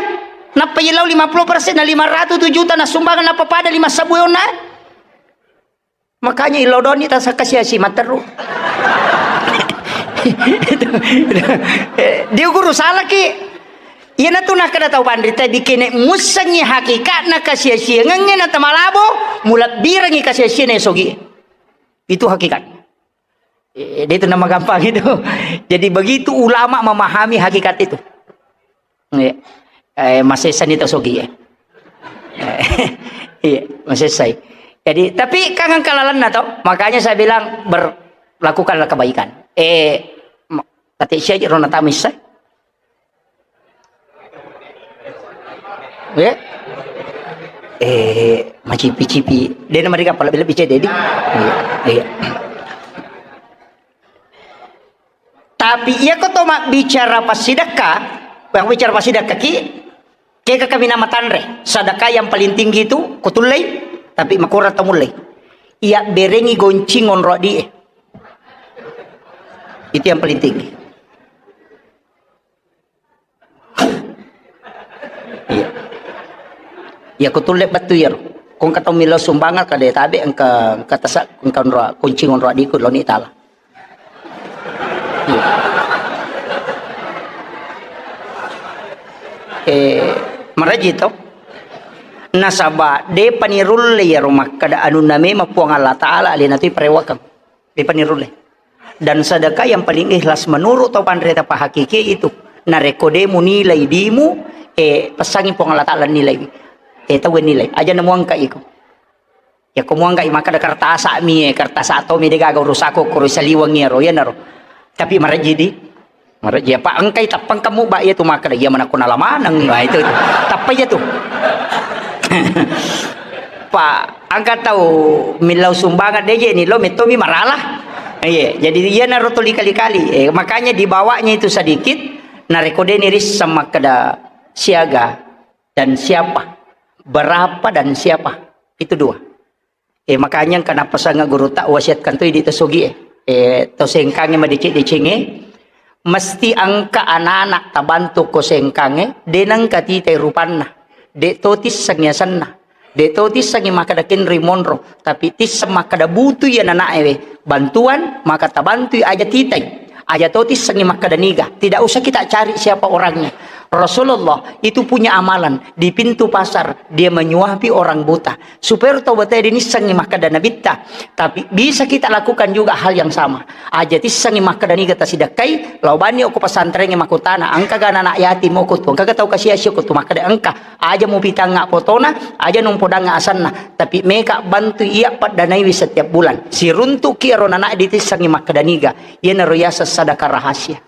nappa iya lau lima puluh persen, na lima ratu juta nasumbangan nappa pada lima sebbu onna. Makanya ilodoni tasa kasiasi matteru. Itu, itu. Eh, dia guru salaki. Iyanatu nakkeda tau panrita, dikene mussengngi hakikatna kasiasiangengnge na tamalabo, mulebbirengngi kasiasianna sogi. Itu hakikat. Eh, dia itu nama gampang itu. Jadi begitu ulama memahami hakikat itu. Iya. Eh, masessani tau sogi, ya. Iya, masessai. Jadi, tapi kan engka lalenna to, makanya saya bilang ber-, lakukanlah kebaikan. Eh, ma-, tati sia rona tamissa. Ya. Eh, macipi-cipi. Dia nama dia apa lebih-lebih cedde di. Iya, iya. Tapi iya ko to mabbicara passidekka, mabbicara passidekka ki, kega kami nama tanre, sedekah yang paling tinggi itu ko tullei, tapi makurang to mullei. Iya berengi goncing onro di. Itu yang paling tinggi. Iya. Iya, ko tulle bettu iyaro. Ko engka tau milo sumbangan ka de tabe engka, engka tasa, engka onro, kunci onro adiku loni tala. Iya. Eh, maraji to. Nasaba de panirulle iyaro makkeda anunna memang Puang Allah Taala alena tu parewakeng. Dipanirulle. Dan sedekah yang paling ikhlas menurut tau panrita pahakiki itu. Narekko de munilai dimu, eh, pesangi Puang Allah Taala nilai. Eh, tau nilai. Aja nemu angka iko. Ya, ko muangga i makkeda kertasa mi, eh, kertasa to mi de gaga urusako koro saliweng iyaro, iyanaro. Tapi marejji di, marejji apa engkai tappang kamu ba iya tu makkeda, iya manakko nala maneng, wah, itu, itu. Tappa iya tu. Pak, angka tau millau sumbangan deje ni lo metto mi marala. Iya, jadi iyanaro tuli kali-kali. Eh, makanya dibawanya itu sedikit, narekko deni risseng makkeda siaga dan siapa, berapa dan siapa. Itu dua. Eh, makanya engka nappasanga guru tak wasiatkan tu idi to sogi, eh. Eh, to sengkange madeceng-decengnge, mesti engka anak-anak tabantu ko sengkange, de nengka titai rupanna, de to tissengi asenna, de to tissengi makkeda kenri monro, tapi tisseng makkeda butui anak-anak ewe bantuan, maka tabantui aja titai. Aja to tissengi makkeda niga. Tidak usah kita cari siapa orangnya. Rasulullah itu punya amalan di pintu pasar, dia menyuapi orang buta. Supaya tau bate dinissengi makkeda nabitta. Tapi bisa kita lakukan juga hal yang sama. Aja tissengi makkeda niga tasidakkai, lao bani okko pesantrengnge makkutana, engka ga anak yatim okko tu, engka ga tau kasiasi okko tu, makkeda engka. Aja mupitangnga fotona, aja numpodangnga asenna, tapi meka bantu iya paddanaiwi setiap bulan. Siruntuki ero nana ditissengi makkeda niga. Iyanaro yaseng sadaka rahasia.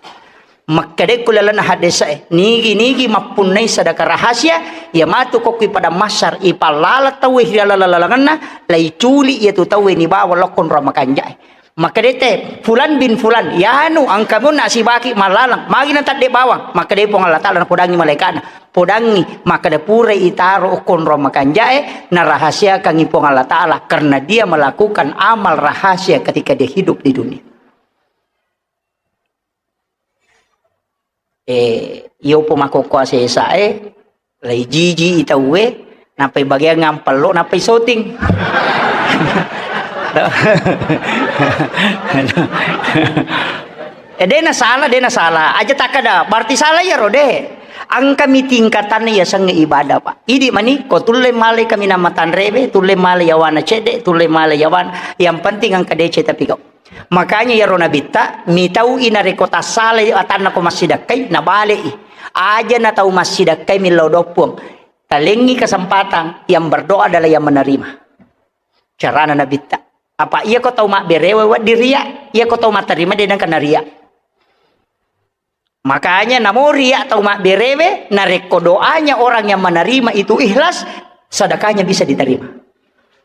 Makkedekku lalenna haddese'e, nigi-nigi mappunnai sadaka rahasia, iya matu kokki padang mahsyar, ipallala tauwe ri laleng-lalengenna, laiculi iyatu tauwe nibawa lokko nro makanja'e. Makkedete, "Fulan bin Fulan, yanu engka munna sibaki mallalang, magi natadde bawang?" Makkede Puang Allah Taala napodangi malaikatna, "Podangi, makkeda purai itaro okko nro makanja'e, narahasiakangi Puang Allah Taala karena dia melakukan amal rahasia ketika dia hidup di dunia." Eh, iyo po makkokkoe sesae, lai jiji i tauwe, nappai bagiang ngampello, nappai syuting. Eh, dena salah, dena salah. Aja takkeda, berarti salah iyaro, de. Engka mi tingkatanna yasengnge ibadah, Pak. Idi mani, ko tulle male kaminang matanrewe, tulle male yawana cedde, tulle male yawana. Yang penting engka dece tapi kau. Makanya iyaro nabitta, mitau'i narekko tassalai atanna ko massidakkai, nabale'i. Aja na tau massidakkai millau doang Puang. Talengngi kesempatan, yang berdoa adalah yang menerima. Carana nabitta. Apa iya ko tau mabberewe wedding ria, iya ko tau matterima de nengka naria. Makanya namo ria tau mabberewe, narekko doanya orang yang menerima itu ikhlas, sedekahnya bisa diterima.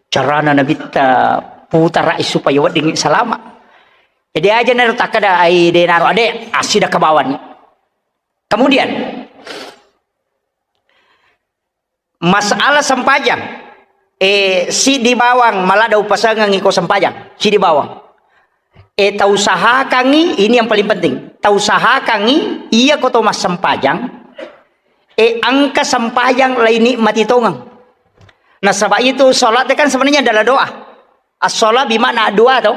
Carana nabitta putarai supaya wedding salama. Jadi aja nero takkeda ai de naro ade assidakka bawang. Kemudian masalah sempajang, eh, sidi bawang maladda upasengengngi ko sempajang, sidi bawang. Eh, tausahakangngi, ini yang paling penting. Tausahakangngi, iya ko to massempajang, eh, engka sempajang lai nikmati tongeng. Nasaba itu salat kan sebenarnya adalah doa. As-shalah bimakna doa to.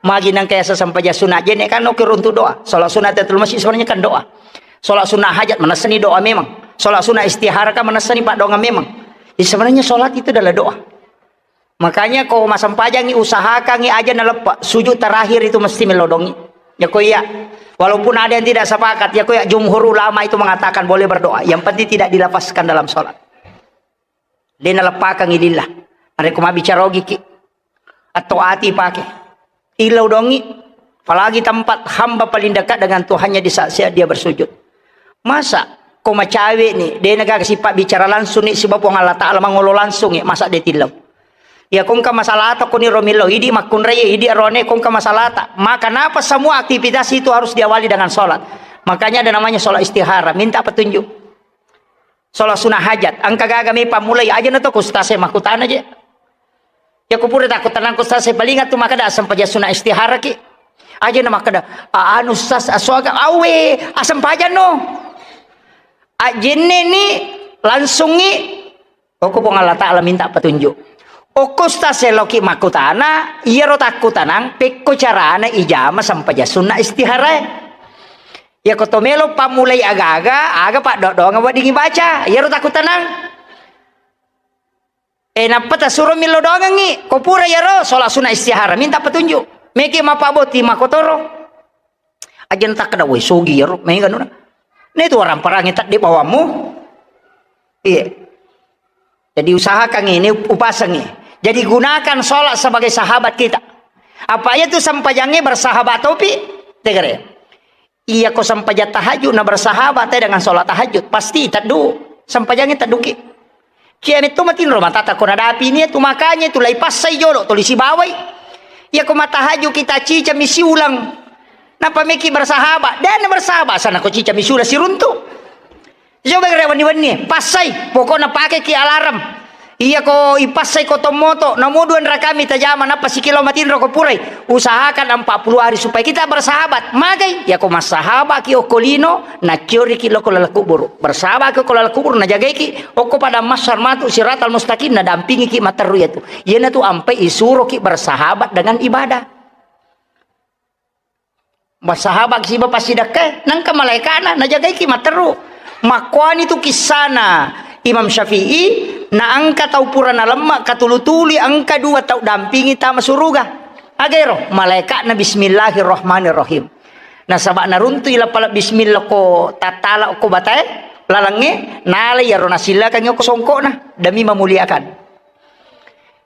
Magi nengka yaseng sempajang sunat jenne kan oke runtu doa. Salat sunat tahiyatul masjid sebenarnya kan doa. Salat sunat hajat manessani doa memang. Salat sunat istihara kan manessani paddoangeng memang. Jadi sebenarnya salat itu adalah doa. Makanya ko massempajangngi usahakangngi aja naleppa. Sujud terakhir itu mesti melodongi. Ya ko iya. Walaupun ada yang tidak sepakat, ya ko iya jumhur ulama itu mengatakan boleh berdoa. Yang penting tidak dilafazkan dalam salat. De naleppakangngi lillah. Narekko mabbicara ogiki, atau ati pake. Illau dongi, apalagi tempat hamba paling dekat dengan Tuhannya di saat-saat dia bersujud. Masa ko macawe ni, de naga sipa bicara langsung ni siba Puang Allah Taala mangolo langsung ni, masa de tillau. Ya kongka masalah atau koni romillo, idi makkunrai, idi arone kongka masalah tak. Maka kenapa semua aktivitas itu harus diawali dengan sholat? Makanya ada namanya sholat istihara, minta petunjuk. Sholat sunat hajat, engka gaga mi pammulai, aja na to ku ustaz e makkutana je. Ya ku pura takkutanang ku ustaz e, paling atu makkeda asempajang sunat istihara ki. Aja na makkeda, "A-, anu ustaz, asoaga awe, asempajang no." Ajenne ni langsung ni, okko Puang Allah Taala minta petunjuk. Okko ustaz e loki makkutana, iyaro takkutanang, pekko carana ijama sempajang sunat istihara e. Iya ko to melo pammulai aga-aga, aga paddo-doang weddingngi baca. Iyaro takkutanang. Eh, nappa tasuro millo doangengngi. Ko pura iyaro, sholat sunat istihara, minta petunjuk. Meki mapaboti makotoro. Aja takkeda, "Woi, sogi iyaro, mega nuna." Ini tu orang perangi tak di bawahmu. Iya. Jadi usahakan ini upasangi. Jadi gunakan sholat sebagai sahabat kita. Apa iya tu sempajangnge bersahabat topi? Tegere. Iya ko sempajang tahajud na bersahabat te dengan sholat tahajud. Pasti teddu. Sempajangnge tedduki. Cia metto matinro matata ko nadapi ni tu makanya tu lai passai jolo tuli sibawai. Iya ko matahajud kita cica mi siulang. Napa meki bersahabat? Dan bersahabat sana ko cica mi siulang siruntu. Coba gare wenni-wenni, passai, pokokna pakeki alarm. Iya ko ipassai ko tommoto, namo dua rakami tajama, nappa sikilo matinro ko purai. Usahakan empat puluh hari supaya kita bersahabat. Magai, iya ko massahabaki okko lino, naccioriki lo ko laleng kuburu. Bersahabaki okko laleng kuburu, najagaiki, okko pada massar matu siratal mustaqim, nadampingiki materru iya tu. Iyana tu ampai isuroki bersahabat dengan ibadah. Massahabaki siba passidakkae, nangka malaekana najagaiki matteru. Makkuani tu kissana Imam Syafi'i, na engka tau pura nalemma katulu-tului engka dua tau dampingi tama suruga. Agero, malaeka'na bismillahirrahmanirrahim. Nasaba naruntui lapala bismillah ko tattala ko batae lalengnge, nalai iyaro nasillakangngi ko songkokna demi memuliakan.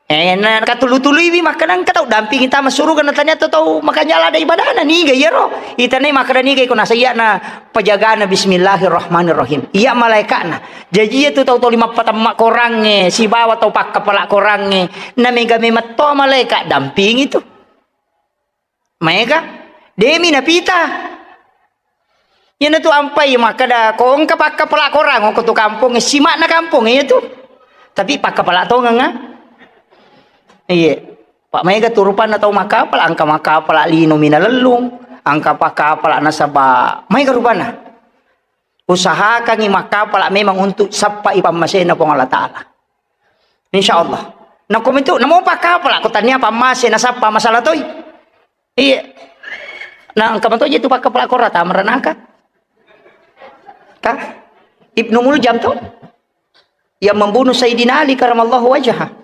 Eh, na katulu-tuluiwi makkeda engka tau dampingi tama suruga, natania tau, tau makanja lada ibadana, niga iyaro? Itanai makkeda niga iko nasaiya na pajagana bismillahirrahmanirrahim. Iya malaeka'na. Jaji iya tu tau toli mappatamma korangnge, sibawa tau pakkapala korangnge, na mega memetto malaeka dampingi tu. Maega? Demi napita. Iyana tu ampai makkeda, ko engka pakkapala korang ko tu kampong, sima'na kampong iya tu. Tapi pakkapala tongeng, ah. Iya. Pak maega tu rupanna tau makkapala, engka makkapala lino minalellung, engka pakkapala nasaba maega rupanna. Usahakangi makkapala memang untuk sappai pammasena Puang Allah Ta'ala. Insya Allah. Nakko itu, namo pakkapala, ko tania pammase nasappa masalah toi. Iya. Nah, engka matoje tu pakkapala kora tama ranaka. Ka? Ibnu Muljam tu yang membunuh Sayyidina Ali karamallahu wajhah.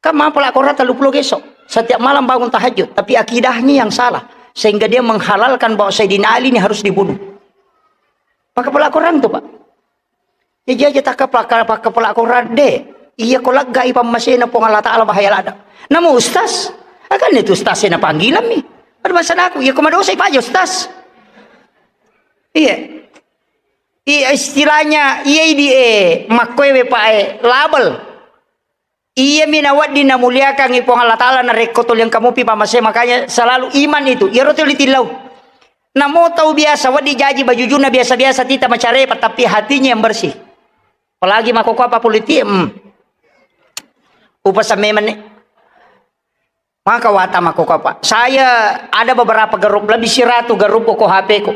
Kan mapala kora tellu pulo geso. Setiap malam bangun tahajud, tapi akidahnya yang salah sehingga dia menghalalkan bahwa Sayyidina Ali ini harus dibunuh. Pakkapala korang tu, Pak. Jaji aja takka pakka-, pakkapala korang de. Iya ko laggai pammasena Puang Allah Ta'ala bahaya lada. Namo ustaz? Akan itu ustaz na panggilan mi. Ada masalah aku. Iya ko madosa ipaja ustaz. Iya. Iya istilahnya, iya idi, eh, makkoe we, Pak, eh, label. Iyami nawedding namuliakangngi Puang Allah Ta'ala narekko tuli engka mupi pamase, makanya selalu iman itu, iyaro tuli tillau. Namo tau biasa, wedding jaji bajujunna biasa-biasa, tita macarepa, tapi hatinya yang bersih. Apalagi makkokkoe apa politik, hmm. Upasan memang ni. Maka wata makkokkoe apa. Saya ada beberapa grup, lebih siratu grup ko H P ku.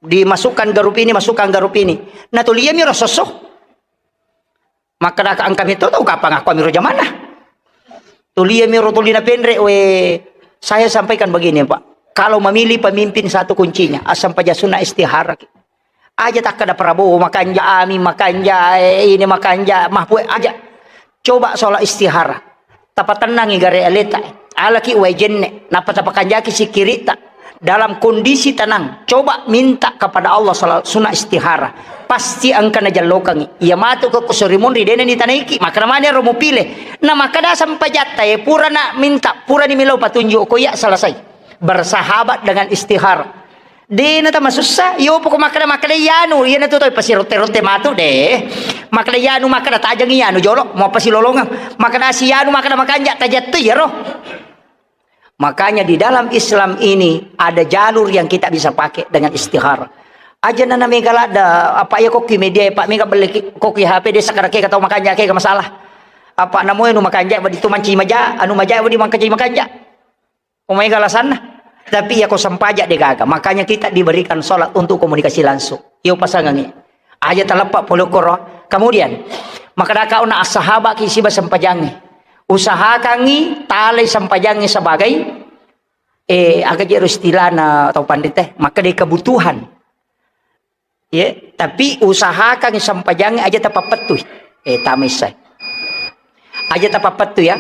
Dimasukkan grup ini, masukkan grup ini. Nah, tuli iyami ro sosso. Makkadaka engka mito tau kapang aku amiro jamanna. Tuli iyami ro tuli napenre, we, saya sampaikan begini, Pak. Kalau memilih pemimpin satu kuncinya, asam paja sunna istihara. Aja takkada Prabowo makanja, Amin makanja, eh, ini makanja, Mahfud aja. Coba sholat istihara. Tapatennangi gare aleta. Alaki wae jenne, nappa tapakanjaki sikkiritta. Dalam kondisi tenang, coba minta kepada Allah salat sunat istihara. Pasti engka najallokangi. Iya matu ke kusuri munri dena ni tanaiki, maka namanya ro mupile. Na makada sampajatta, eh, pura na minta, pura ni milo patunjuk ko iya selesai. Bersahabat dengan istihara. Dena tamasussa, iyo poko makkada, makkada iyanu, iyana tu toi pasirotte-rotte matu de. Makkada iyanu, makkada tajang iyanu jolo, mau pasilolongeng. Makkada si iyanu, makkada makanja, tajattu iyaro. Makanya di dalam Islam ini ada jalur yang kita bisa pakai dengan istihara. Aja nana mega ladda, apa iya kokki media, Pak, mega belle ki-, kokki H P desa karake katau makanja ke masalah. Apa namoe nu makanja, wadi tu manci maja, anu maja, wadi mangkaji makanja. Ko maega alasanna. Tapi iya ko sempaja de gaga. Makanya kita diberikan sholat untuk komunikasi langsung. Iyo pasangangi. Aja taleppa pole koro. Kemudian, makadaka ona assahabaki siba sempajangi. Usahakangi talai sempajangi sebagai, eh, aga jero istilahna tau pandite, maka de kebutuhan. Ye, tapi usahakan sempajangnge aja tapappettui. Eh, tamai sai. Aja tapappettui ya.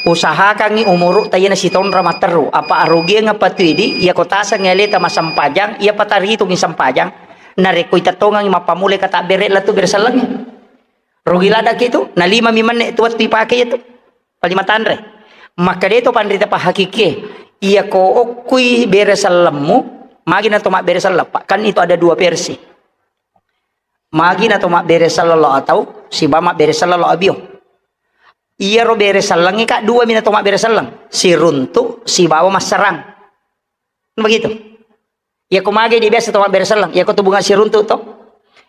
Usahakangi umuru tayena sitonra matteru. Apa arugiang apa tu idi, iya kotaseng aleta masempajang, iya pataritungi sempajang. Narekko itettongangi mappammulai katabbere lettu bere sellengnge. Rugi ladaki tu, na lima mi menne tu wettu ipake itu. Palima tanre. Maka de to panrita pahakikie. Iya ko okkui bere sellemmu, magi na to mabbere selleng, Pak. Kan itu ada dua versi. Magi na to mabbere selleng lo atau siba mabbere selleng lo abio. Iya ro bere sellengngi, Kak, dua mi na to mabbere selleng. Siruntu, sibawa masserang. Begitu. Iya ko mage di biasa to mabbere selleng, iya ko tu bunga siruntu to.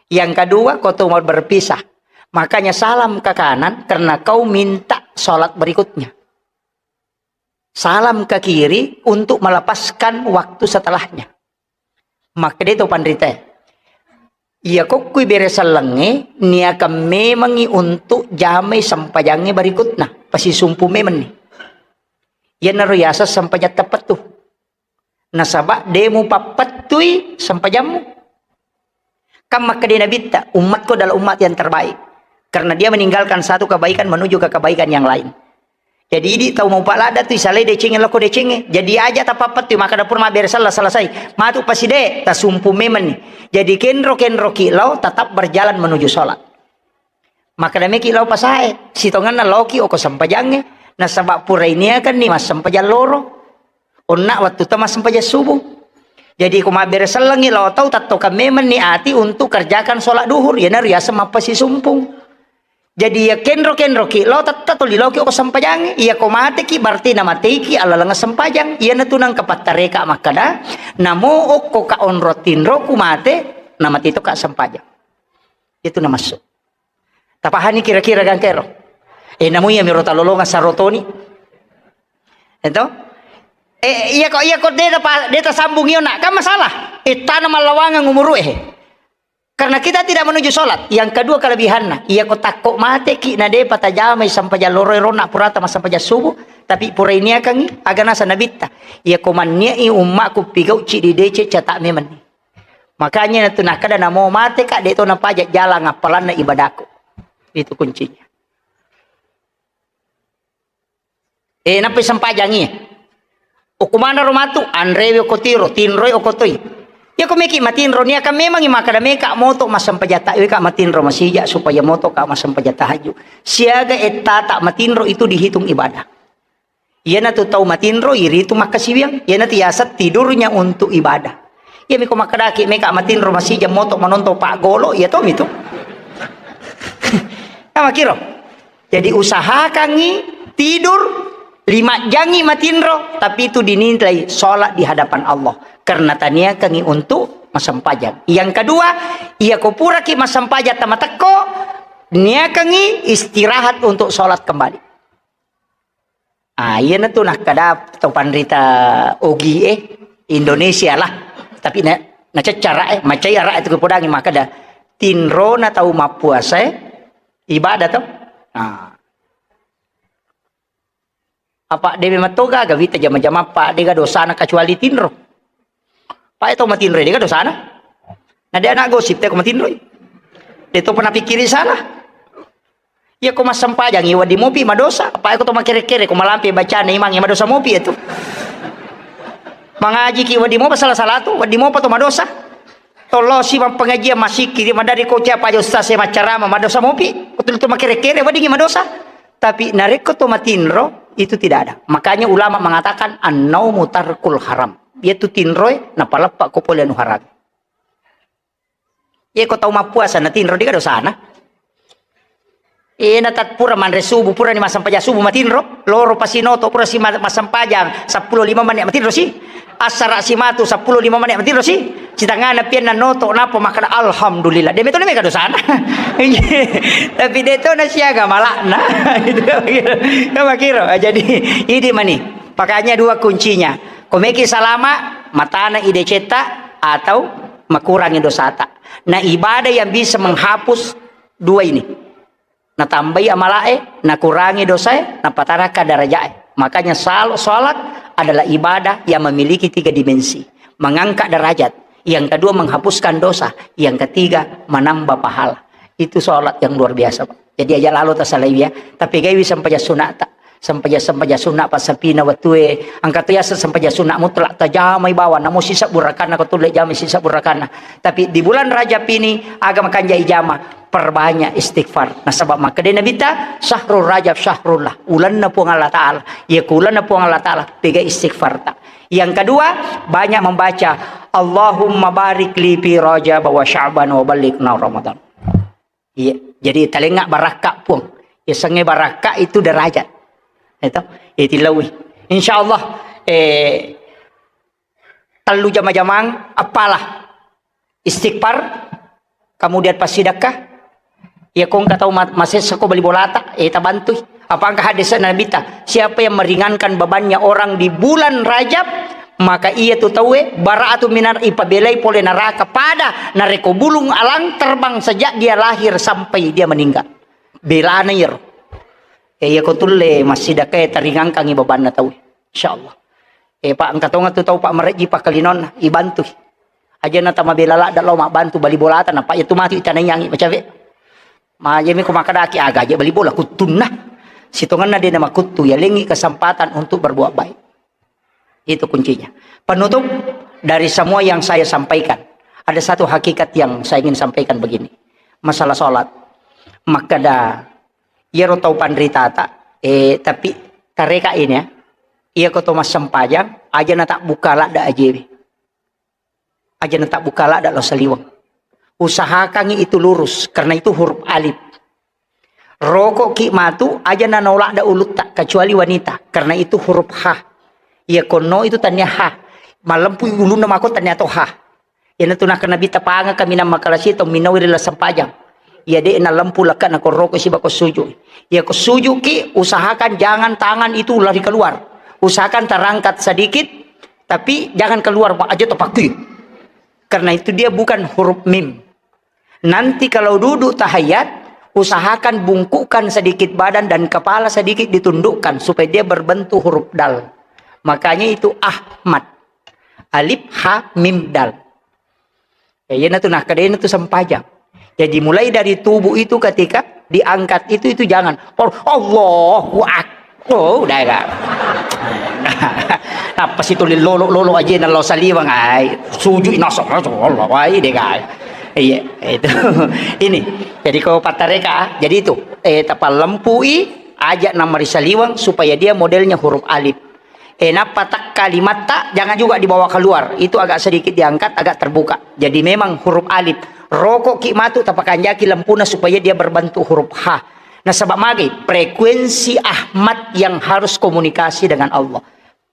Yang kedua, ko tu mau berpisah. Makanya salam ke kanan karena kau minta sholat berikutnya. Salam ke kiri untuk melepaskan waktu setelahnya. Maka de to panrita. Iya kokkui bere sellengnge, niakan memangi untuk jamai sempajangnge berikutna. Pasisumpu memanni. Iyanaro yaseng sempajang teppettu. Nasaba de mupappettui sempajammu. Kan makkeda Nabitta, "Ummatku adalah umat yang terbaik." Karena dia meninggalkan satu kebaikan menuju ke kebaikan yang lain. Jadi idi tau maupa ladda tu isalai decengnge loko decengnge. Jadi aja tapappettui, makkeda pura mabbere selleng selesai. Matu paside, tasumpu memanni. Jadi kenro-kenroki lao tetap berjalan menuju sholat. Makkeda meki lao pasae, sitongenna laoki oko sempajangnge, nasaba purai niakanni massempajang loro. Onna wettu ta massempajang subuh. Jadi ko mabbere sellengngi lao tau, tattokang memanni ati untuk kerjakan sholat duhur, iyanaro yaseng mappasisumpung. Jadi iya kenro-kenroki lao, tetta tuli laoki oko sempajangnge. Iya ko mateki berarti namateiki alaleng sempajang. Iyanatu nangka pattareka makkeda, namo okko ka onro tinroku mate, namate to ka sempajang. Itu namassu. Tapahani kira-kira gangkero? Eh, namu iya miro talolonga sarotoni. Ento? Eh, iya kok, iya kok deta pa-, deta sambung iyo nak, kan masalah. Eh, tana mallawangang umuru eh. Karena kita tidak menuju sholat. Yang kedua kelebihanna, iya ko takko mate ki na depa tajamai sampajang loro rona purata masampajang subuh, tapi purai niakangi aga nasa nabitta. Iya ko manniai ummaku pigau ci di dece cata memanni. Makanya natu nakkeda namo mate ka, de to napaja jalang appalanna ibadaku. Itu kuncinya. Eh, nappai sempajangi. Okko manaro matu, anrewe okko tiro, tinroi okko toi. Iya ko meki matinro, niaka memangi makkeda meka moto massempajang ta, weka matinro masija supaya moto ka massempajang tahajud. Siaga ettata matinro itu dihitung ibadah. Iyanatu tau matinro, iritu makkasiwiang. Iyanatu yaseng tidurnya untuk ibadah. Iya miko makkedaki meka matinro masija moto manonton paggolo, iya tomi tu. Namakiro. Jadi usahakangi tidur lima jangi matinro, tapi itu dinilai sholat di hadapan Allah. Karena taniakangi untuk massempajang. Yang kedua, iya ko puraki massempajang tamatekko, niakangi istirahat untuk sholat kembali. Ah, iyanatu nakkeda to panrita ogi e, Indonesia lah. Tapi na, naceccara e, macai ara itu kepodangi makkeda tinrona tau mappuasa e, ibadah to. Ah. Apa de memang toga gaga wita jama-jama apa de ga dosana kecuali tinro. Pae to matinroi, de ga dosana. Na de anak gosip te ko matinroi. De to pernah pikkiri salah. Iya ko massempajangi wedding mopi madosa. Pae ko to makere-kere ko malampe bacana imangnge madosa mopi itu. Mangajiki wedding mopa salah-salah tu, wedding mopa to madosa. Tollosi mappengajian, massikkiri, madari ko cia paja ustaz e maccarama, madosa mopi. Ko tuli to makere-kere weddingi madosa. Tapi narekko to matinro, itu tidak ada. Makanya ulama mengatakan, "An-naumu tarkul haram." Iyatu tinroe napaleppa ko pole anu haram. Iya ko tau mappuasa na tinro, de ga dosana. Iya na tat pura manre subuh, purani massempajang subuh matinro, loro pasinoto pura si ma-, massempajang seppulo lima menit matinro si. Assara simatu seppulo lima menit matinro si. Sitangana pianna noto napa makkeda alhamdulillah. De metona mega dosana. Tapi de to na siaga malakna. Itu kan makiro. Jadi idi mani. Makanya dua kuncinya. Ko meki salama, matana ide cetta atau makurangi dosata. Nah, ibadah yang bisa menghapus dua ini. Natambai amalae, nakurangi dosae, napataraka darajae. Makanya sal-, salat adalah ibadah yang memiliki tiga dimensi. Mengangkat derajat. Yang kedua, menghapuskan dosa. Yang ketiga, menambah pahala. Itu salat yang luar biasa, Pak. Jadi aja lalo tasalai ya. Tapi gaiwi sempajang sunata. Sempajang-sempajang sunna passapina wettue. Engka to yaseng sempajang sunna mutlak, tajamai bawang. Namo sisebbu rakanna, ko tulle jamai sisebbu rakanna. Tapi di bulan Rajab ini, aga makanja ijama. perbanyak istighfar. Nasaba makkedai Nabitta, "Syahrul Rajab syahrullah." Ulenna Puang Allah Ta'ala. Iya ku ulenna Puang Allah Ta'ala, pega istighfarta. Yang kedua, banyak membaca, "Allahumma barik li fi Rajab wa Sya'ban wa ballighna Ramadan." Iya, jadi talengnga barakka Puang. Yasengnge barakka itu derajat. Itu, itu lawi. Insya Allah, eh, tellu jama-jamang, apalah. Istighfar, kemudian passidekka. Iya ko engka tau ma-, masessa ko bali bolata, eh, tabantui. Apa engka hadis Nabitta, siapa yang meringankan bebannya orang di bulan Rajab, maka iya tu tauwe bara'atu minar, ipabelai pole neraka pada narekko bulung alang terbang sejak dia lahir sampai dia meninggal. Belana iyaro. Eh, iya ko tulle massidekka, eh, taringangkangi bebanna tauwe. Insya Allah. Eh, Pak, engka tonga tu tau, Pak, marejji pakkalinonna, ibantui. Aja na tamabela ladda lao mabbantu bali bolata, na, Pak, iya tu matu itanaiyangi macawe. Majemi ko makkadaki, aga aja bali bola kuttunna. Sitongenna de na makuttu, yalengi kesempatan untuk berbuat baik. Itu kuncinya. Penutup dari semua yang saya sampaikan, ada satu hakikat yang saya ingin sampaikan begini. Masalah sholat. Makkada, iyaro tau panritata, eh, tapi tareka ini ya, iya ko to massempajang, aja na tak buka ladda ajewe. Aja na tak buka ladda lao saliweng. Usahakangi itu lurus, karena itu huruf alif. Rokok ki matu, aja na naoladda ulutta, kecuali wanita, karena itu huruf ha. Iya konno itu tania ha. Malempu ulunna mako tania to ha. Iyanatu nakkeda Nabitta, pangaka minang makalasi tau minnaui ri lasempajang. Iya de' nalempu lekkana ko roko siba ko suju. Iya ko suju ki, usahakan jangan tangan itu lari keluar. Usahakan terangkat sedikit, tapi jangan keluar, Pak, aja to pakui. Karena itu dia bukan huruf mim. Nanti kalau duduk tahiyat, usahakan bungkukkan sedikit badan dan kepala sedikit ditundukkan supaya dia berbentuk huruf dal. Makanya itu Ahmad. Alif, ha, mim, dal. Ya, iyanatu, nah, kedena tu sempajang. Jadi mulai dari tubuh itu ketika diangkat itu, itu jangan. Oh, Allahu Akbar. Oh, udah enggak. Apa sih tulis lolo-lolo aja nang lo saliwang, ai. Sujud nasa, Allah, ai, deh, guys. Iya, itu. Ini. Jadi kalau patareka, jadi itu, eh, tapalempui aja nama saliwang supaya dia modelnya huruf alif. Eh, nappa tak kalimatta, jangan juga dibawa keluar. Itu agak sedikit diangkat, agak terbuka. Jadi memang huruf alif. Rokok ki matu tapakanjaki lempuna supaya dia berbentuk huruf ha. Nasaba magai, frekuensi Ahmad yang harus komunikasi dengan Allah.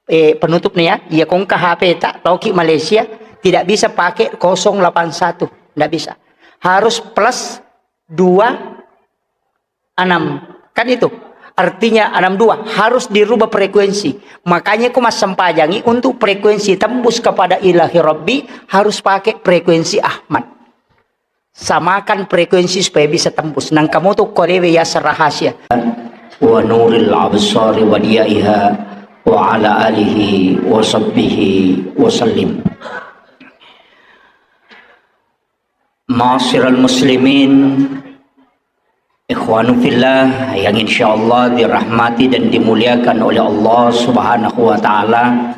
Eh, penutup nih ya, iya kongka H P tak, tau ki Malaysia, tidak bisa pakai kosong delapan satu. Nggak bisa. Harus plus dua enam. Kan itu. Artinya enam dua harus dirubah frekuensi. Makanya ku massempajangi untuk frekuensi tembus kepada Ilahi Rabbi harus pakai frekuensi Ahmad. Samakan frekuensi supaya bisa tembus. Nang kamu tuh korewe ya rahasia. Wa nuril absari wa diyaiha wa ala alihi wa sahbihi wa sallim. Ma'asyiral muslimin, ikhwanu fillah yang insyaallah dirahmati dan dimuliakan oleh Allah Subhanahu wa taala.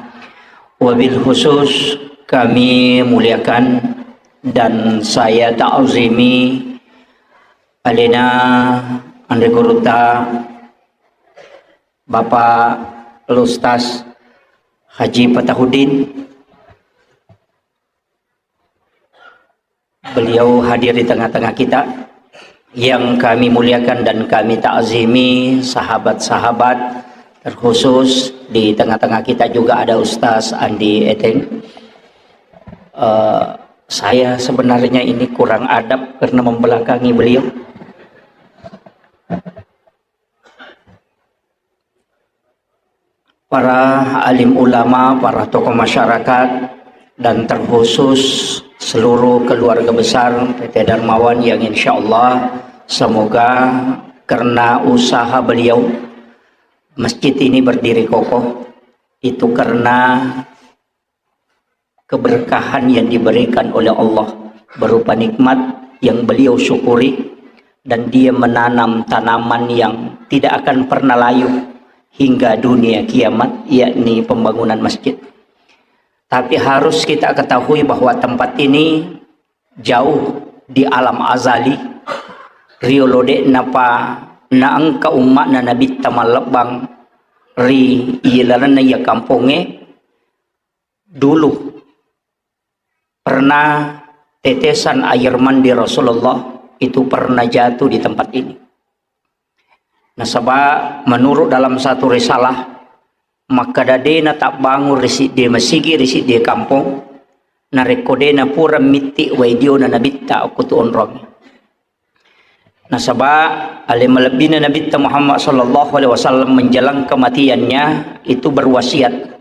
Wabil khusus kami muliakan dan saya ta'zimi alena Andre Guruta Bapak Ustaz Haji Fatahudin. Beliau hadir di tengah-tengah kita yang kami muliakan dan kami takzimi, sahabat-sahabat, terkhusus di tengah-tengah kita juga ada Ustaz Andi Eteng. Eh, saya sebenarnya ini kurang adab karena membelakangi beliau. Para alim ulama, para tokoh masyarakat, dan terkhusus seluruh keluarga besar P T Darmawan yang insya Allah semoga karena usaha beliau masjid ini berdiri kokoh, itu karena keberkahan yang diberikan oleh Allah berupa nikmat yang beliau syukuri dan dia menanam tanaman yang tidak akan pernah layu hingga dunia kiamat, yakni pembangunan masjid. Tapi harus kita ketahui bahwa tempat ini jauh di alam azali, riolo de'napa naengka umma'na Nabitta mallebbang ri iya lalenna iya kampongnge, dulu pernah tetesan air mandi Rasulullah itu pernah jatuh di tempat ini. Nasaba menurut dalam satu risalah, makkeda de natabbangung ri siddi masigi ri siddi kampong, narekko de napura mitti wai diona Nabitta okko tu onrong. Nasaba ale malebbina Nabitta Muhammad sallallahu alaihi wasallam menjelang kematiannya itu berwasiat,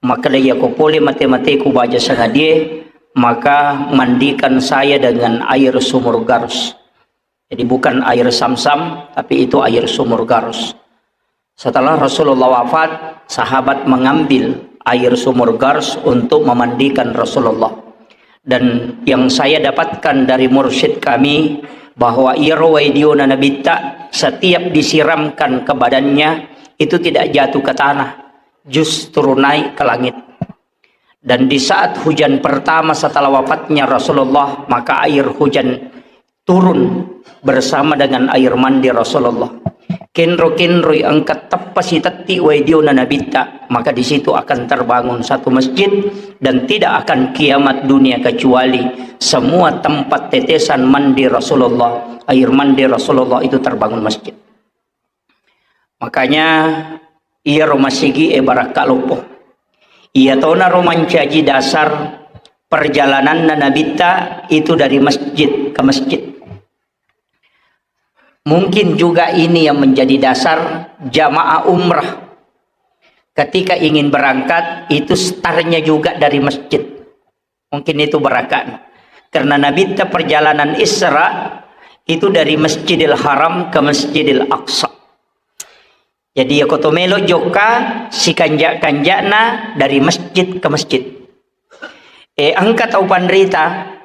makkeda, "Iyako pole mate-mateku baja sangadie, maka mandikan saya dengan air sumur Garus." Jadi bukan air Samsam, tapi itu air sumur Garus. Setelah Rasulullah wafat, sahabat mengambil air sumur Garus untuk memandikan Rasulullah. Dan yang saya dapatkan dari mursyid kami, bahwa iyaro wai diona Nabitta setiap disiramkan ke badannya, itu tidak jatuh ke tanah, justru naik ke langit. Dan di saat hujan pertama setelah wafatnya Rasulullah, maka air hujan turun bersama dengan air mandi Rasulullah. Kenro-kenroi engka teppa sitetti wai diona Nabitta, maka di situ akan terbangun satu masjid dan tidak akan kiamat dunia kecuali semua tempat tetesan mandi Rasulullah, air mandi Rasulullah itu terbangun masjid. Makanya, iyaro masigi e barakka loppo. Iya tonaro mancaji dasar perjalananna Nabitta itu dari masjid ke masjid. Mungkin juga ini yang menjadi dasar jamaah umrah ketika ingin berangkat itu startnya juga dari masjid. Mungkin itu barakat. Karena Nabitta perjalanan Isra itu dari Masjidil Haram ke Masjidil Aqsa. Jadi, iya ko to melo jokka, sikanja-kanjana dari masjid ke masjid. Eh, engka tau panrita,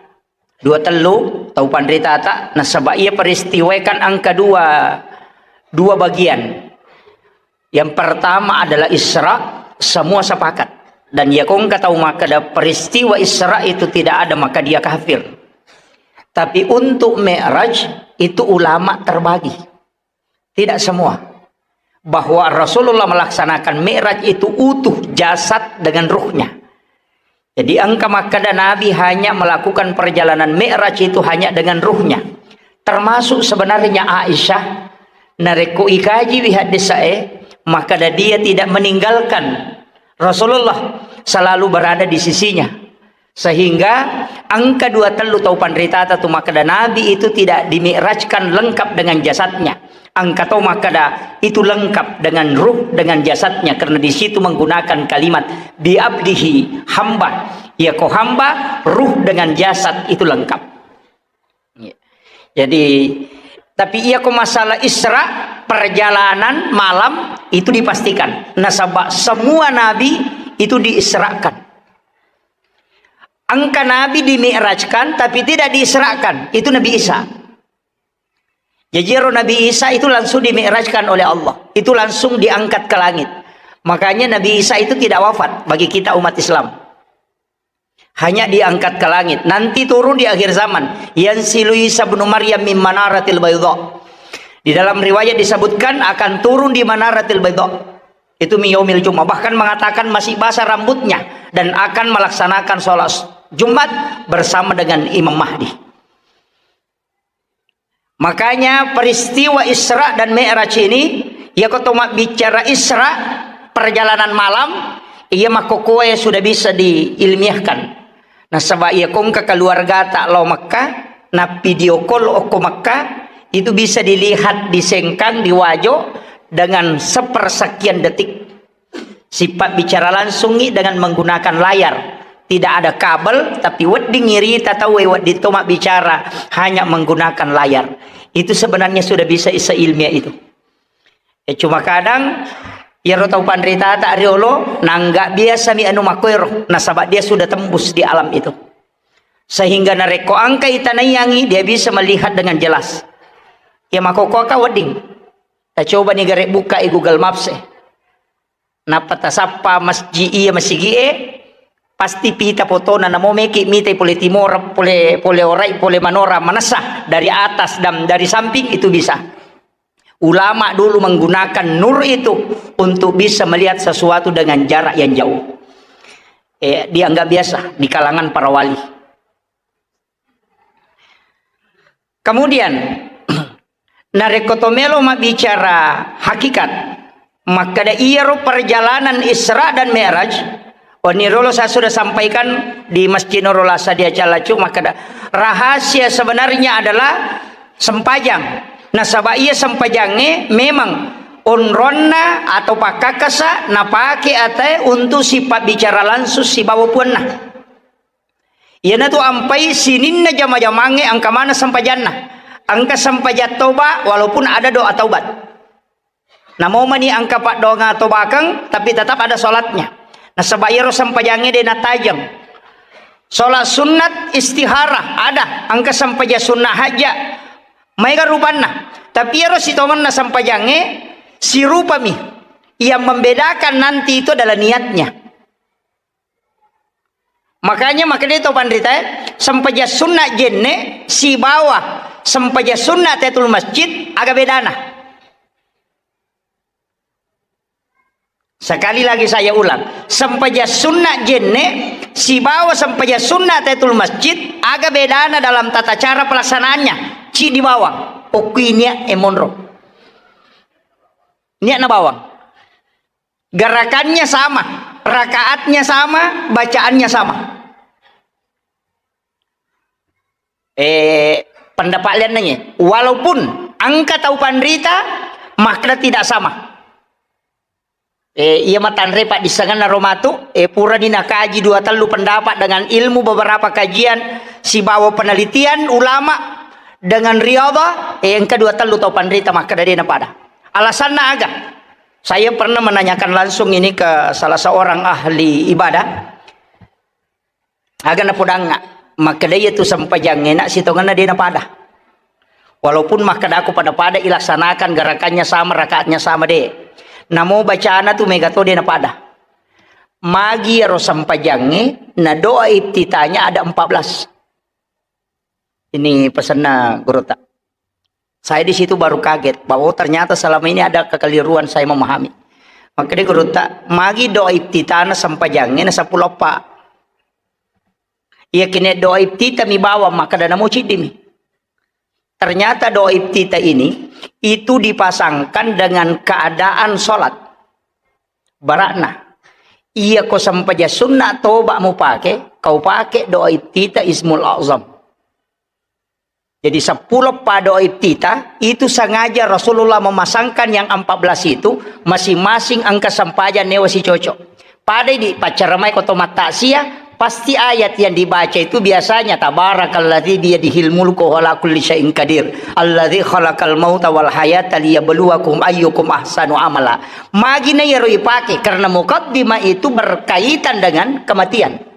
dua tellu tau panritata, nasaba iya peristiwa kan engka dua, dua bagian. Yang pertama adalah Isra, semua sepakat. Dan iya ko engka tau makkeda peristiwa Isra itu tidak ada, maka dia kafir. Tapi untuk Mi'raj itu ulama terbagi. Tidak semua. Bahwa Rasulullah melaksanakan Mi'raj itu utuh jasad dengan ruhnya. Jadi engka makkeda Nabi hanya melakukan perjalanan Mi'raj itu hanya dengan ruhnya. Termasuk sebenarnya Aisyah, narekko ikaji wi hadis e, makkeda dia tidak meninggalkan Rasulullah, selalu berada di sisinya. Sehingga engka dua tellu tau panritata tu makkeda Nabi itu tidak dimi'rajkan lengkap dengan jasadnya. Engka tau makkeda itu lengkap dengan ruh, dengan jasadnya, karena di situ menggunakan kalimat bi abdihi, hamba. Iya ko hamba, ruh dengan jasad itu lengkap. Jadi, tapi iya ko masalah Isra, perjalanan malam itu dipastikan. Nasaba semua nabi itu diisrakan. Engka nabi dimi'rajkan, tapi tidak diisrakan. Itu Nabi Isa. Jadi, ero Nabi Isa itu langsung dimi'rajkan oleh Allah. Itu langsung diangkat ke langit. Makanya Nabi Isa itu tidak wafat bagi kita umat Islam. Hanya diangkat ke langit. Nanti turun di akhir zaman. Yanzilu Isa ibnu Maryam min manaratil baydha. Di dalam riwayat disebutkan akan turun di manaratil baydha. Itu min yaumil Jumat. Bahkan mengatakan masih basah rambutnya dan akan melaksanakan sholat Jumat bersama dengan Imam Mahdi. Makanya peristiwa Isra dan Mi'raj ini, iya ko to mabbicara Isra, perjalanan malam, iya makkokoe sudah bisa diilmiahkan. Nasaba iya ko engka keluargata lao Mekka, na video call okko Mekka, itu bisa dilihat di Sengkang, di Wajo, dengan sepersekian detik. Sipabbicara langsungngi dengan menggunakan layar. Tidak ada kabel, tapi wedding irita tauwe wedding to mabbicara hanya menggunakan layar. Itu sebenarnya sudah bisa isa ilmiah itu. Eh, cuma kadang iyaro tau panritata riolo, nangga biasa mi anu makoero, nasaba dia sudah tembus di alam itu. Sehingga narekko engka itanaiyangi, dia bisa melihat dengan jelas. Ya, makokoaka wedding. Tacoba ni gare buka i Google Maps e. Nappa tasappa masjid iya masigi'e, Pasti pita fotona, namo meki mitai pole timora, pole, pole orai, pole manora, manessa dari atas dan dari samping itu bisa. Ulama dulu menggunakan nur itu untuk bisa melihat sesuatu dengan jarak yang jauh. Eh, dianggap biasa di kalangan para wali. Kemudian, narekko to melo mabbicara hakikat, makkeda iyaro perjalanan Isra dan Mi'raj, wenni riolo saya sudah sampaikan di Masjid Nurul Asad di Acalacu, makkeda rahasia sebenarnya adalah sempajang. Nasaba iya sempajangnge memang onronna atau pakkakkasa napake atae untuk sipabbicara langsung sibawa puanna. Iyanatu ampai sininna jama-jamangnge engka maneng sempajanna. Engka sempajang toba walaupun ada doa taubat. Namo mani engka paddoangeng tobakeng, tapi tetap ada sholatnya. Nasaba iyaro sempajangnge de natajeng. Sholat sunnat istihara ada, engka sempajang sunnah haja. Maega rupanna. Tapi iyaro sitongenna sempajangnge sirupami. Yang membedakan nanti itu adalah niatnya. Makanya, makanya itu panrita, eh, sempajang sunnah jenne sibawa sempajang sunnah tahiyatul masjid, aga bedana? Sekali lagi saya ulang, sempajang sunnah jenne sibawa sempajang sunnah tahiyatul masjid, aga bedana dalam tata cara pelaksanaannya? Ci di bawah, okui niat e monro. Niatna bawang. Gerakannya sama, rakaatnya sama, bacaannya sama. Eh, pendapat lian nanya, walaupun engka tau panrita, makna tidak sama. Eh, iya matanre paddissengenna ro matu, eh, purani nakaji dua tellu pendapat dengan ilmu beberapa kajian, sibawa penelitian ulama dengan riadha, eh, engka dua tellu tau panrita makkeda de napada. Alasanna aga? Saya pernah menanyakan langsung ini ke salah seorang ahli ibadah. Aga napodangnga, makkeda iya tu sempajangnge na sitongenna de napada. Walaupun makkeda aku pada-pada ilaksanakan gerakannya sama, rakaatnya sama de. Namo bacana tu mega to de napada. Magi ero sempajangnge na doa iftitahnya ada empat belas. Ini pesanna gurutta. Saya di situ baru kaget bahwa, oh, ternyata selama ini ada kekeliruan saya memahami. Makkeda gurutta, magi doa iftitahna sempajangnge na seppulo eppa. Iya kene doa iftitah mi bawang, makkeda namo ciddimi. Ternyata doa iftitah ini itu dipasangkan dengan keadaan sholat. Barakna, iya ko sempajang sunna toba mupake, kau pake doa iftitah Ismul A'zam. Jadi seppulo pa doa iftitah itu sengaja Rasulullah memasangkan yang empat belas itu, masing-masing engka sempajang newa sicocok. Pada di paccaramai ko to mattaksiah, pasti ayat yang dibaca itu biasanya, "Tabarakalladzi biyadihil mulku wa huwa ala kulli syai'in qadir, alladzi khalaqal mauta wal hayata liyabluwakum ayyukum ahsanu amala." Magi na iyaro ipake, karena mukaddimah itu berkaitan dengan kematian.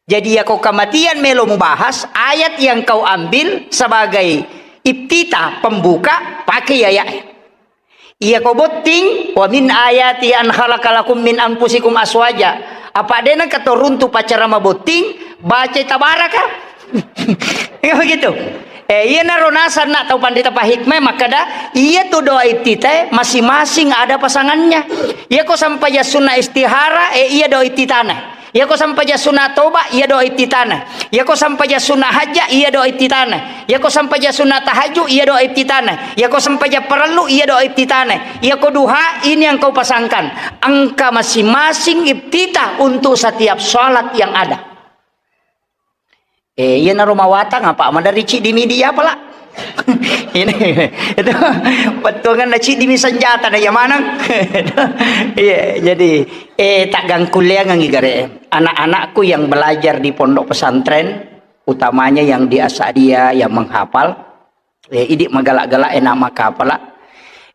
Jadi, yako kematian melo mubahas, ayat yang kau ambil sebagai iftitah, pembuka, pakai ayat. Iya ko botting, "Wa min ayati an khalaqa lakum min anfusikum aswaja." Apa dena katoruntu pacara mabotting, baca tabaraka. Ya begitu. Eh, iya naro nasanna tau pandita pahikmah makkada, iya tu doa iftitah masing-masing ada pasangannya. Iya ko sampajang sunna istihara, eh, iya doa iftitana. Iyako sampajang sunna toba, iya doa iftitana. Iyako sampajang sunna hajja, iya doa iftitana. Iyako sampajang sunna tahajud, iya doa iftitana. Iyako sampajang parellu, iya doa iftitana. Iyako duha, ini yang kau pasangkan. Engka masing-masing iftitah untuk setiap salat yang ada. Eh, iya naro mawatang apa? Madari ciddi midi apa lah? Ini, itu, pettuangan na ciddi mi senjata na iya maneng. Iya, jadi, eh, taggangkulleangengngi gare. Anak-anakku yang belajar di pondok pesantren, utamanya yang di Asadia, yang menghafal, eh, idi magala-gala enak makapala,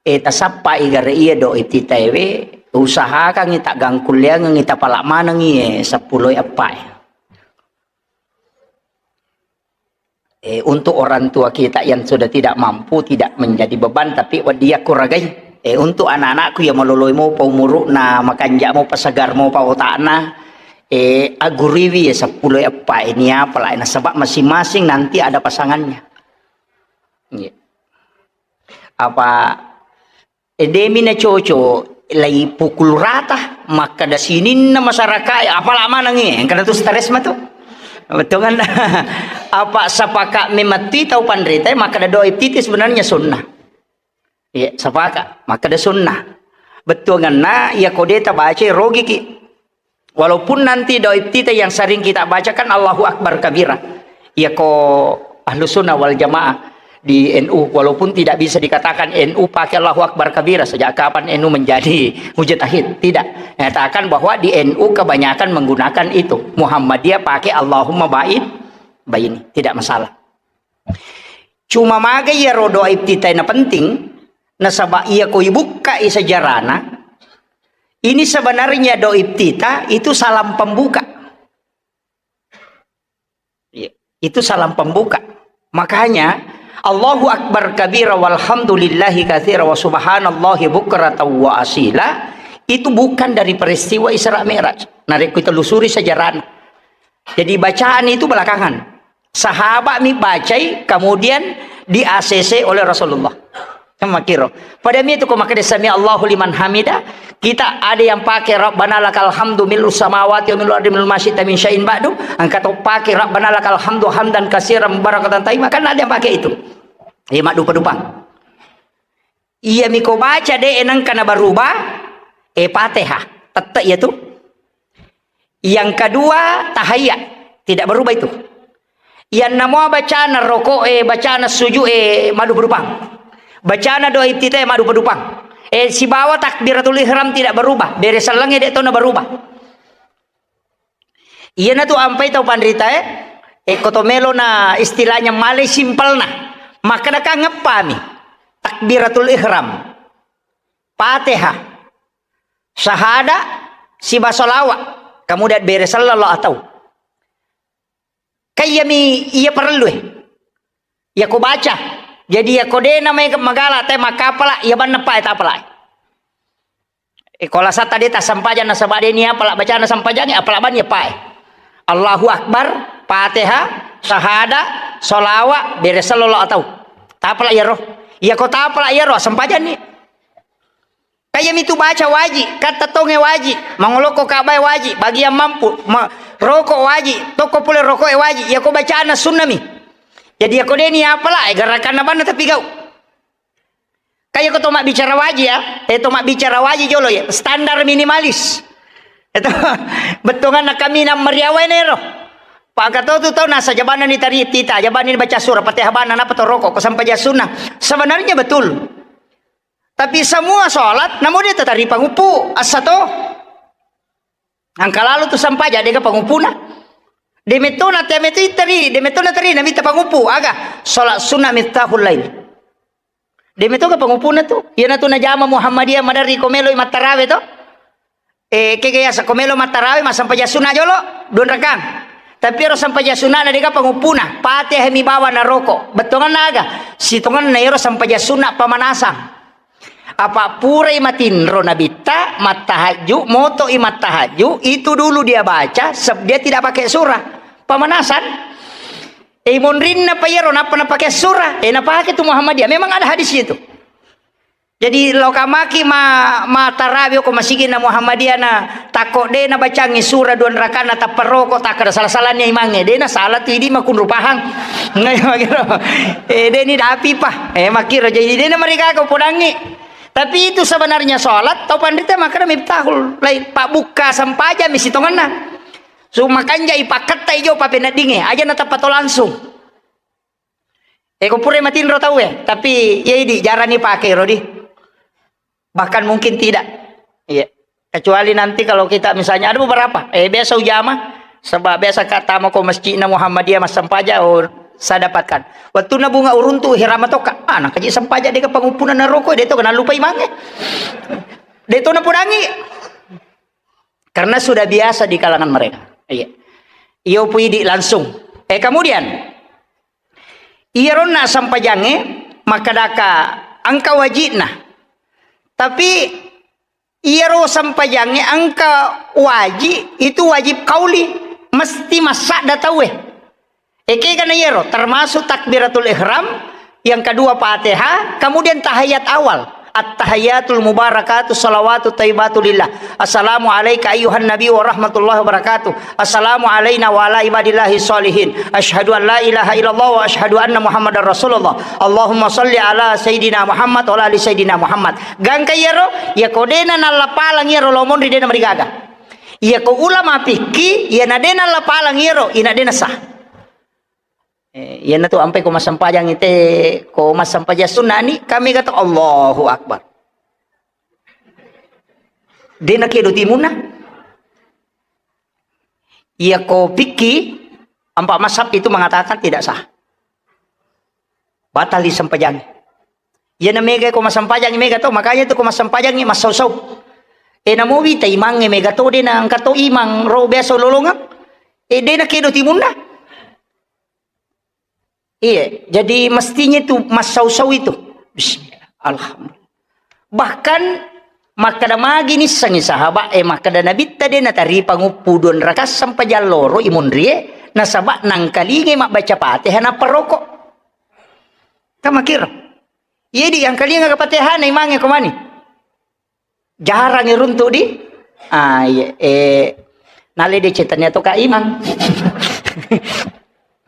eh, tasappai gare iya do ititaewe, usahakangngi taggangkulleangengngi tapala manengngi, eh, seppulo eppa, eh. Eh, untuk orang tua kita yang sudah tidak mampu, tidak menjadi beban, tapi wedding yakuragai. Eh, untuk anak-anakku yang maloloi mopa umuru'na, makanja mopa, segar mopa otakna, Eh, aguriwi ya seppulo eppa ini apa lah, nasaba masing-masing nanti ada pasangannya. Iya. Apa, eh, demi na cocok, lai pukul rata, makkada sininna masyarakat, apa lama nangi, karena tu stres mah tu. Betul kan? Apa sepakat memati tau panrita, makkada doa iftitah sebenarnya sunnah. Iya, sepakat. Makkada sunnah. Bettuanganna, iya ko de tabacai, rogiki. Walaupun nanti doa iftitah yang sering kita bacakan Allahu Akbar kabira. Iya ko ahlu sunnah wal jamaah di N U, walaupun tidak bisa dikatakan N U pakai Allahu Akbar kabira, sejak kapan N U menjadi mujtahid? Tidak. Nyatakan bahwa di N U kebanyakan menggunakan itu. Muhammadiyah pakai Allahumma ba'id baini. Tidak masalah. Cuma maga iyaro doa iftitah na penting, nasaba iya ko ibukkai sejarahna, ini sebenarnya doa iftitah itu salam pembuka. Iya, itu salam pembuka. Makanya, Allahu Akbar kabira walhamdulillahi katsira wa subhanallahi bukratan wa asila, itu bukan dari peristiwa Isra Mi'raj. Narekko telusuri sejarahna. Jadi bacaan itu belakangan. Sahabat mi bacai, kemudian di-A C C oleh Rasulullah. Kan makkiro. Pada mi itu ko makkeda sami Allahu liman hamida, kita ada yang pakai Rabbana lakal hamdu mil'us samawati wa mil'ul ardi mil'u ma syi'ta min syai'in ba'du, engka to pakai Rabbana lakal hamdu hamdan katsiran mubarakatan thayyibah, kan ada yang pakai itu. Iya, maddupa-dupang. Iya mi ko baca de nengka na berubah, eh, Fatihah. Tette iya tu. Yang kedua, tahiyya. Tidak berubah itu. Yang nama bacana rokok, eh, bacana sujud, eh, maddupa-dupang. Bacana doa iftitah, eh, maddupa-dupang. Eh, sibawa takbiratul ihram tidak berubah. Bere sellengnge de to na berubah. Iyanatu ampai tau panritae, eh, ko to melo na istilahnya malai simpelna. Makkeda kan ngeppami. Takbiratul ihram. Fatihah. Syahada, siba sholawat. Kemudian bere sallallahu atau. Kayyami iya parellu, eh. Iya ko baca. Jadi iya ko de na mai magala te makkapala, iya banna pa tapala. Eh, ko lasata de tassempajang nasaba de ni apala bacana sempajangnge, apala bani apae. Allahu Akbar, Fatihah, syahada, sholawat, bere sallallahu atau. Tapala iyaro. Iya ko tapala iyaro, sempajanni. Kaya mitu baca waji, katta tonge waji, mangoloko kabae waji, bagian mampu, ma-, roko waji, toko pole rokoe waji, iya ko bacana sunnami. Jadi iya ko de ni apala, eh, gerakanna banna tapi gau. Kaya ko to mabbicara waji ya, eh, to mabbicara waji jolo ya, standar minimalis. Itu bettuanganna kami na meriawai nero. Pak Kato tu tau nasa jabanna ni tari tita, jabanna ni baca surah Fatihah banna napa to roko ko sampajang sunnah. Sebenarnya betul. Tapi semua sholat namu de tari pangupu, asa to. Engka lalo tu sampaja, dega pangupuna. De metona te metu iteri, de metona teri, namitta pangupu, aga? Sholat sunnah miftahul lail. De metoga pangupuna tu. Iyana tu najama Muhammadiyah maderri ko melo mattarawe to. Eh, kege yasa ko melo mattarawe, massampaja sunna jolo, dua rakang. Tapi ero sampaja sunna na dega pangupuna, Fatihah mi bawa na roko. Bettonganna aga? Sitonganna ero sampaja sunna pamanasan. Apa purai matinro Nabitta, mattahajju, moto'i mattahajju, itu dulu dia baca, seb-, dia tidak pakai surah. Pemanasan. Eh, monrinna pa iyaro, nappa napake surah. Eh, napake tu Muhammadiyah. Memang ada hadisnya itu. Jadi, lo kamaki ma, ma tarawih ko masigi na Muhammadiyah na, takko de na bacangi surah dua rakaat na tappa roko, takkada salah-salahnya imangnge. De na salah tu idi makunru pahang. Ngai makiro. Eh, de ni dapi pa. Eh, makiro. Jadi, de na mereka ko podangi. Tapi itu sebenarnya sholat, tau panrita makkeda miftahul lail, pabbukka sampaja mi sitongenna. Su makanja ipakketta ijo papeneddinge, aja natappa to langsung. Eh, ko pura matinro tau e, tapi iya idi jarang ipake ro di. Bahkan mungkin tidak. Iya. Kecuali nanti kalau kita misalnya ada beberapa, eh, biasa ujama, sebab biasa ka tama ko masjidna Muhammadiyah massampaja, oh, saya dapatkan. Waktu na bunga uruntu hirama toka, ah, nakaji sampaja deka pangupuna na roko, de to kena lupa imange. De to na podangi. Karena sudah biasa di kalangan mereka. Iya. Iyo pu idi langsung. Eh, kemudian, iya ronna sampajange, makkedaka engka wajibna. Tapi Iyaro sempajangnge engka wajib, itu wajib kauli, mesti massadda tauwe. Ekegana iyaro, termasuk takbiratul ihram, yang kedua Fatihah, kemudian tahiyat awal. At-tahiyatul mubarakatuh salawatut thayyibatu lillah. Assalamu alaika ayyuhan nabi wa rahmatullahi wa barakatuh. Assalamu alaina wa ala ibadillahi sholihin. Asyhadu an la ilaha illallah wa asyhadu anna Muhammadar Rasulullah. Allahumma shalli ala Sayyidina Muhammad wa ala ali Sayyidina Muhammad. Gangka iyaro, iyako dena nallapalang iyaro lo monri dena marigaga. Iyako ulama fikih, iyana dena nallapalang iyaro, ina dena sah. Eh, iyana tu ampai ko massempajang ite, ko massempajang sunna ni, kami kata Allahu Akbar. Dena kedo timunna. Iyako fikih, empat mazhab itu mengatakan tidak sah. Batali sempajang. Iyana mega ko massempajang mega to, makanya tu ko massempajang massau-sau. E namo wita imangnge mega to, dena engka to imang ro biasa lolongeng. E dena kedo timunna. Iya, jadi mestinya itu massau-sau itu. Bismillah, alhamdulillah. Bahkan makkeda magi nissengi sahabat e makkeda Nabitta de nataripang uppu dua rakaat sempajang loro imunrie, nasaba nangkalingai mabbaca Fatihah nappa roko. Kamakiro. Iya di angkalinga Fatihah na imangnge ko mani. Jarang iruntuk di. Ah, iya. Eh, nale de cetannya to Kak Imang.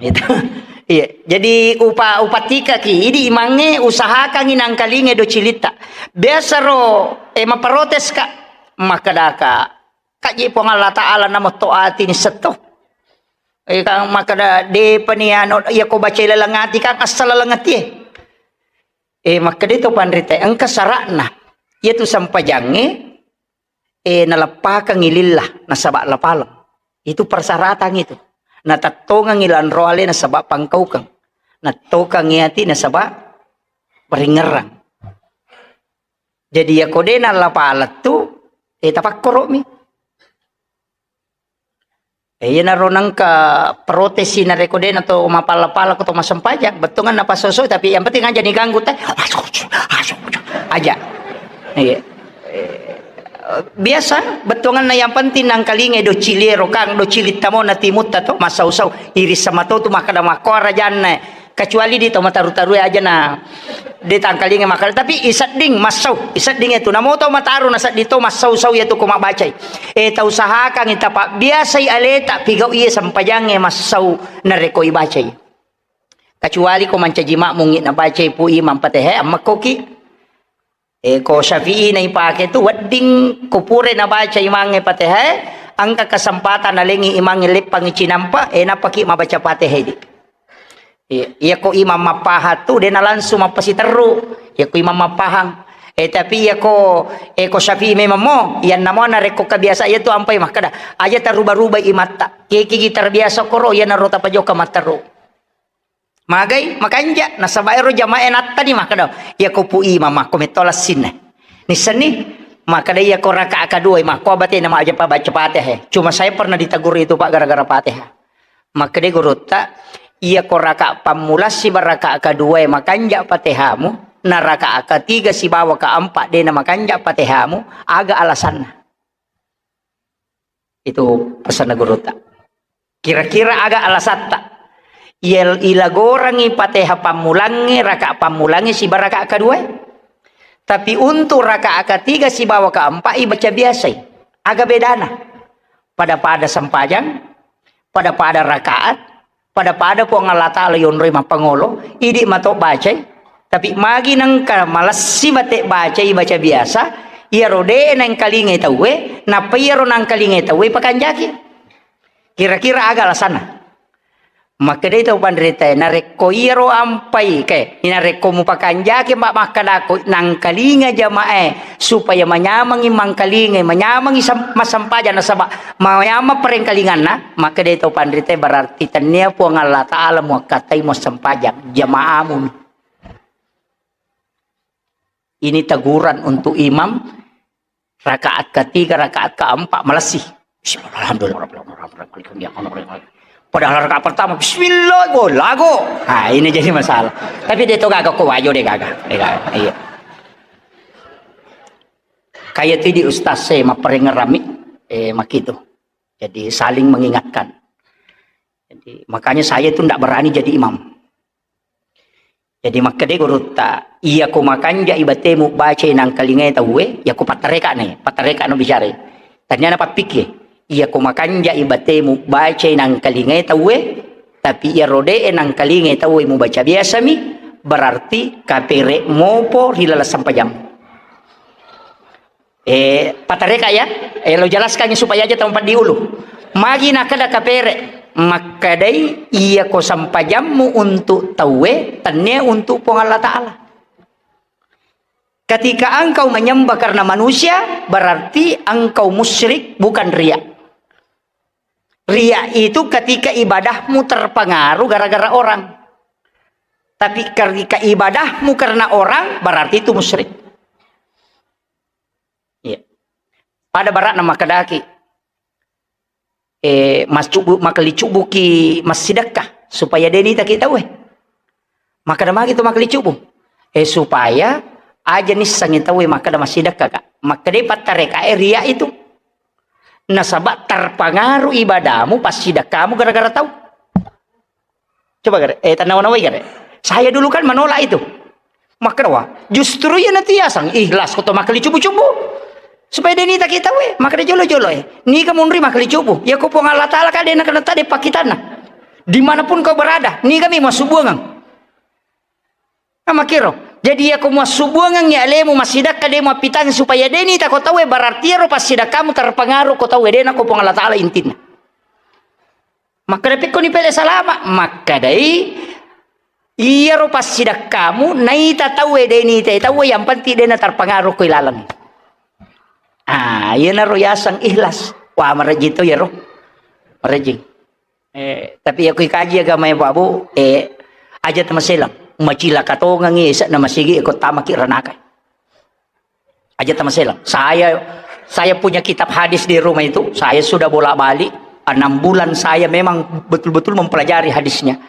Itu. Iya. Jadi upa upatikaki idi imangnge usahakangi nangkalinge do cilitta. Biasa ro eh maprotes Kak. Makkedaka Kak ji Puang Allah Taala namo to ati ni setto. Eh, kan makkeda depa ni anu iya ko baca laleng ati kan asal laleng ati. Eh, makkedai to panrita, engka sara'na. Iyatu sempajangnge, eh, naleppakengngi lillah, nasaba lapaleng. Itu persyaratan itu. Natettongengngi lanro ale nasaba pangkaukeng. Nattokengngi ati nasaba paringerrang. Jadi, iyako de nallapaleng tu, eh, tapakkoro'mi. Eh, iyanaro nengka protesi narekko de nato mapala-pala ko to masempajang, bettuanna napasoso, tapi yang penting aja diganggu teh. Aja. Iya. Eh, biasa bettuanna yang penting nangkalinge do ciliero kang, do cilitta mo na timutta to, masau-sau. Iris sama to tu makkeda makko rajanna. Kecuali di to mataru-tarue aja na de tangkalinga makkeda, tapi isedding massau, isedding itu namo tau mataru nasedding to massau-sau iyatu ko mabbacai. Eh, tau usahakan tapabbiasai aleta pigau iye sempajangnge massau narekko ibacai. Kecuali ko mancaji makmungngi nabacai pu imam Fatihah, ammekkoki. Eh, ko Syafi'i na ipake tu wedding ko pura nabaca imangnge Fatihah, engka kesempatan nalengi imangnge leppangi cinampa, eh, nappaki mabaca Fatihah di. Iya, iya ko imam mappahang tu, de na langsung mappasiterru. Iya ko imam mappahang. Eh, tapi iya ko, eh, ko Syafi'i memang mo, iyanna mo narekko kebiasa iya tu ampai makkeda, aja taruba-ruba imatta. Kekigi terbiasa koro, iya naro tapajoka matteru. Magai makanja, nasaba ero jamaah nattani makkeda, iya ko pu imam makko metto lassinna. Nissenni makkeda iya ko rakaat kedua makko abatena maja pa baca Fatihah. Cuma saya pernah ditegur itu Pak gara-gara Fatihah. Makkeda gurutta, iya ko rakaat pammula siba rakaat kedua makanja Fatihamu, na rakaat ketiga sibawa keempat dena makanja Fatihamu, aga alasanna? Itu pesanna gurutta. Kira-kira aga alasatta? Iya, ilagorangi Fatihah pammulangnge, rakaat pammulangnge siba rakaat kedua. Tapi untuk rakaat ketiga sibawa keempat ibaca biasai. Aga bedana? Pada-pada sempajang, pada-pada rakaat, pada-pada Puang Allah Taala yonroi mappangolo, idi mato bacai, tapi magi nengka malessi bate bacai baca biasa, iyaro de nengkalingai tauwe, nappa iyaro nengkalingai tauwe pakanjaki. Kira-kira aga alasanna? Makkedai tau panritae, narekko iyaro ampai, ke, narekko mupakanjaki ma-, makkedako nangkalinga jamae, supaya manyamengngi mangkalingai, manyamengngi sem-, massempajang nasaba manyameng parengkalinganna, makkedai tau panritae, berarti tennia Puang Allah Taala muakkatai muassempajang jamaamu. Ini teguran untuk imam rakaat ketiga, rakaat keempat malessi. Bismillah, alhamdulillah, rabbil alamin, rabbil alamin, rabbil alamin. Padahal rakaat pertama, bismillah, go, lago. Nah, ini jadi masalah. Tapi dia tuh gak kok wajo deh gak, gak. Iya. Iya tu di ustaz saya mapparengerami, eh, makitu. Jadi saling mengingatkan. Jadi makanya saya itu ndak berani jadi imam. Jadi makkeda gurutta, "Iya ko makanjai batemu bacai nangkalingai tauwe, iya ko pattareka ne, pattareka no bicara." Tania na pappikki, "Iya ko makanjai batemu bacai nangkalingai tauwe, tapi iya rodee nangkalingai tauwe mubaca biasami, berarti kapere mopo ri laleng sampajammu." Eh, patareka ya, eh, lo jelaskan supaya aja tau paddi ulu. Magi nakkeda kapere, makkedai, "Iya ko sampajammu untuk tauwe, tennia untuk Puang Allah Ta'ala." Ketika engkau menyembah karena manusia, berarti engkau musyrik, bukan riya. Riya itu ketika ibadahmu terpengaruh gara-gara orang. Tapi ketika ibadahmu karena orang, berarti itu musyrik. Iya. Pada barakna makkedaki, eh, mascubu-, makalicubuki massidekka supaya deni taki tauwe. Makkeda magi tu makalicubu. Eh, supaya aja nissengi tauwe makkeda massidekka ka. Makkeda pattareka e riya itu. Nasaba terpengaruh ibadahmu, passidekkamu gara-gara tau. Coba gare, eh, tanawa-nawai gare. Saya dulu kan menolak itu. Makkeda, wah, justru iya nanti yasang ikhlas ko to makkali cubu-cubu. Supaya deni taki tauwe, makkeda jolo-jolo e. Niga munri makkali cubu. Ya ko Puang Allah Ta'ala ka dena kena tade pakitanna. Dimanapun kau berada, niga mi massubuangang. Nah, makkiro. Jadi ya ko massubuangang ya lemu massidakka de mappitang supaya deni tako tauwe, berarti ero passidakkamu terpengaruh ko tauwe dena ko Puang Allah Ta'ala intinna. Makkeda, "Pekkoni pele salama?" Makkedai, "Iyaro passidakkamu naita tauwe, de nitai tauwe, yang penting dena terpengaruh ko ilaleng." Ah, iyanaro yaseng ikhlas. Wah, marejjing to iyaro. Marejjing. Eh, tapi ya kui kaji agama ya, Pak Bu, eh, aja tamaselang. Macilaka tongengi, esa na masigi, ko tamaki ranaka. Aja tamaselang. Saya, saya punya kitab hadis di rumah itu. Saya sudah bolak-balik. Enam bulan saya memang betul-betul mempelajari hadisnya.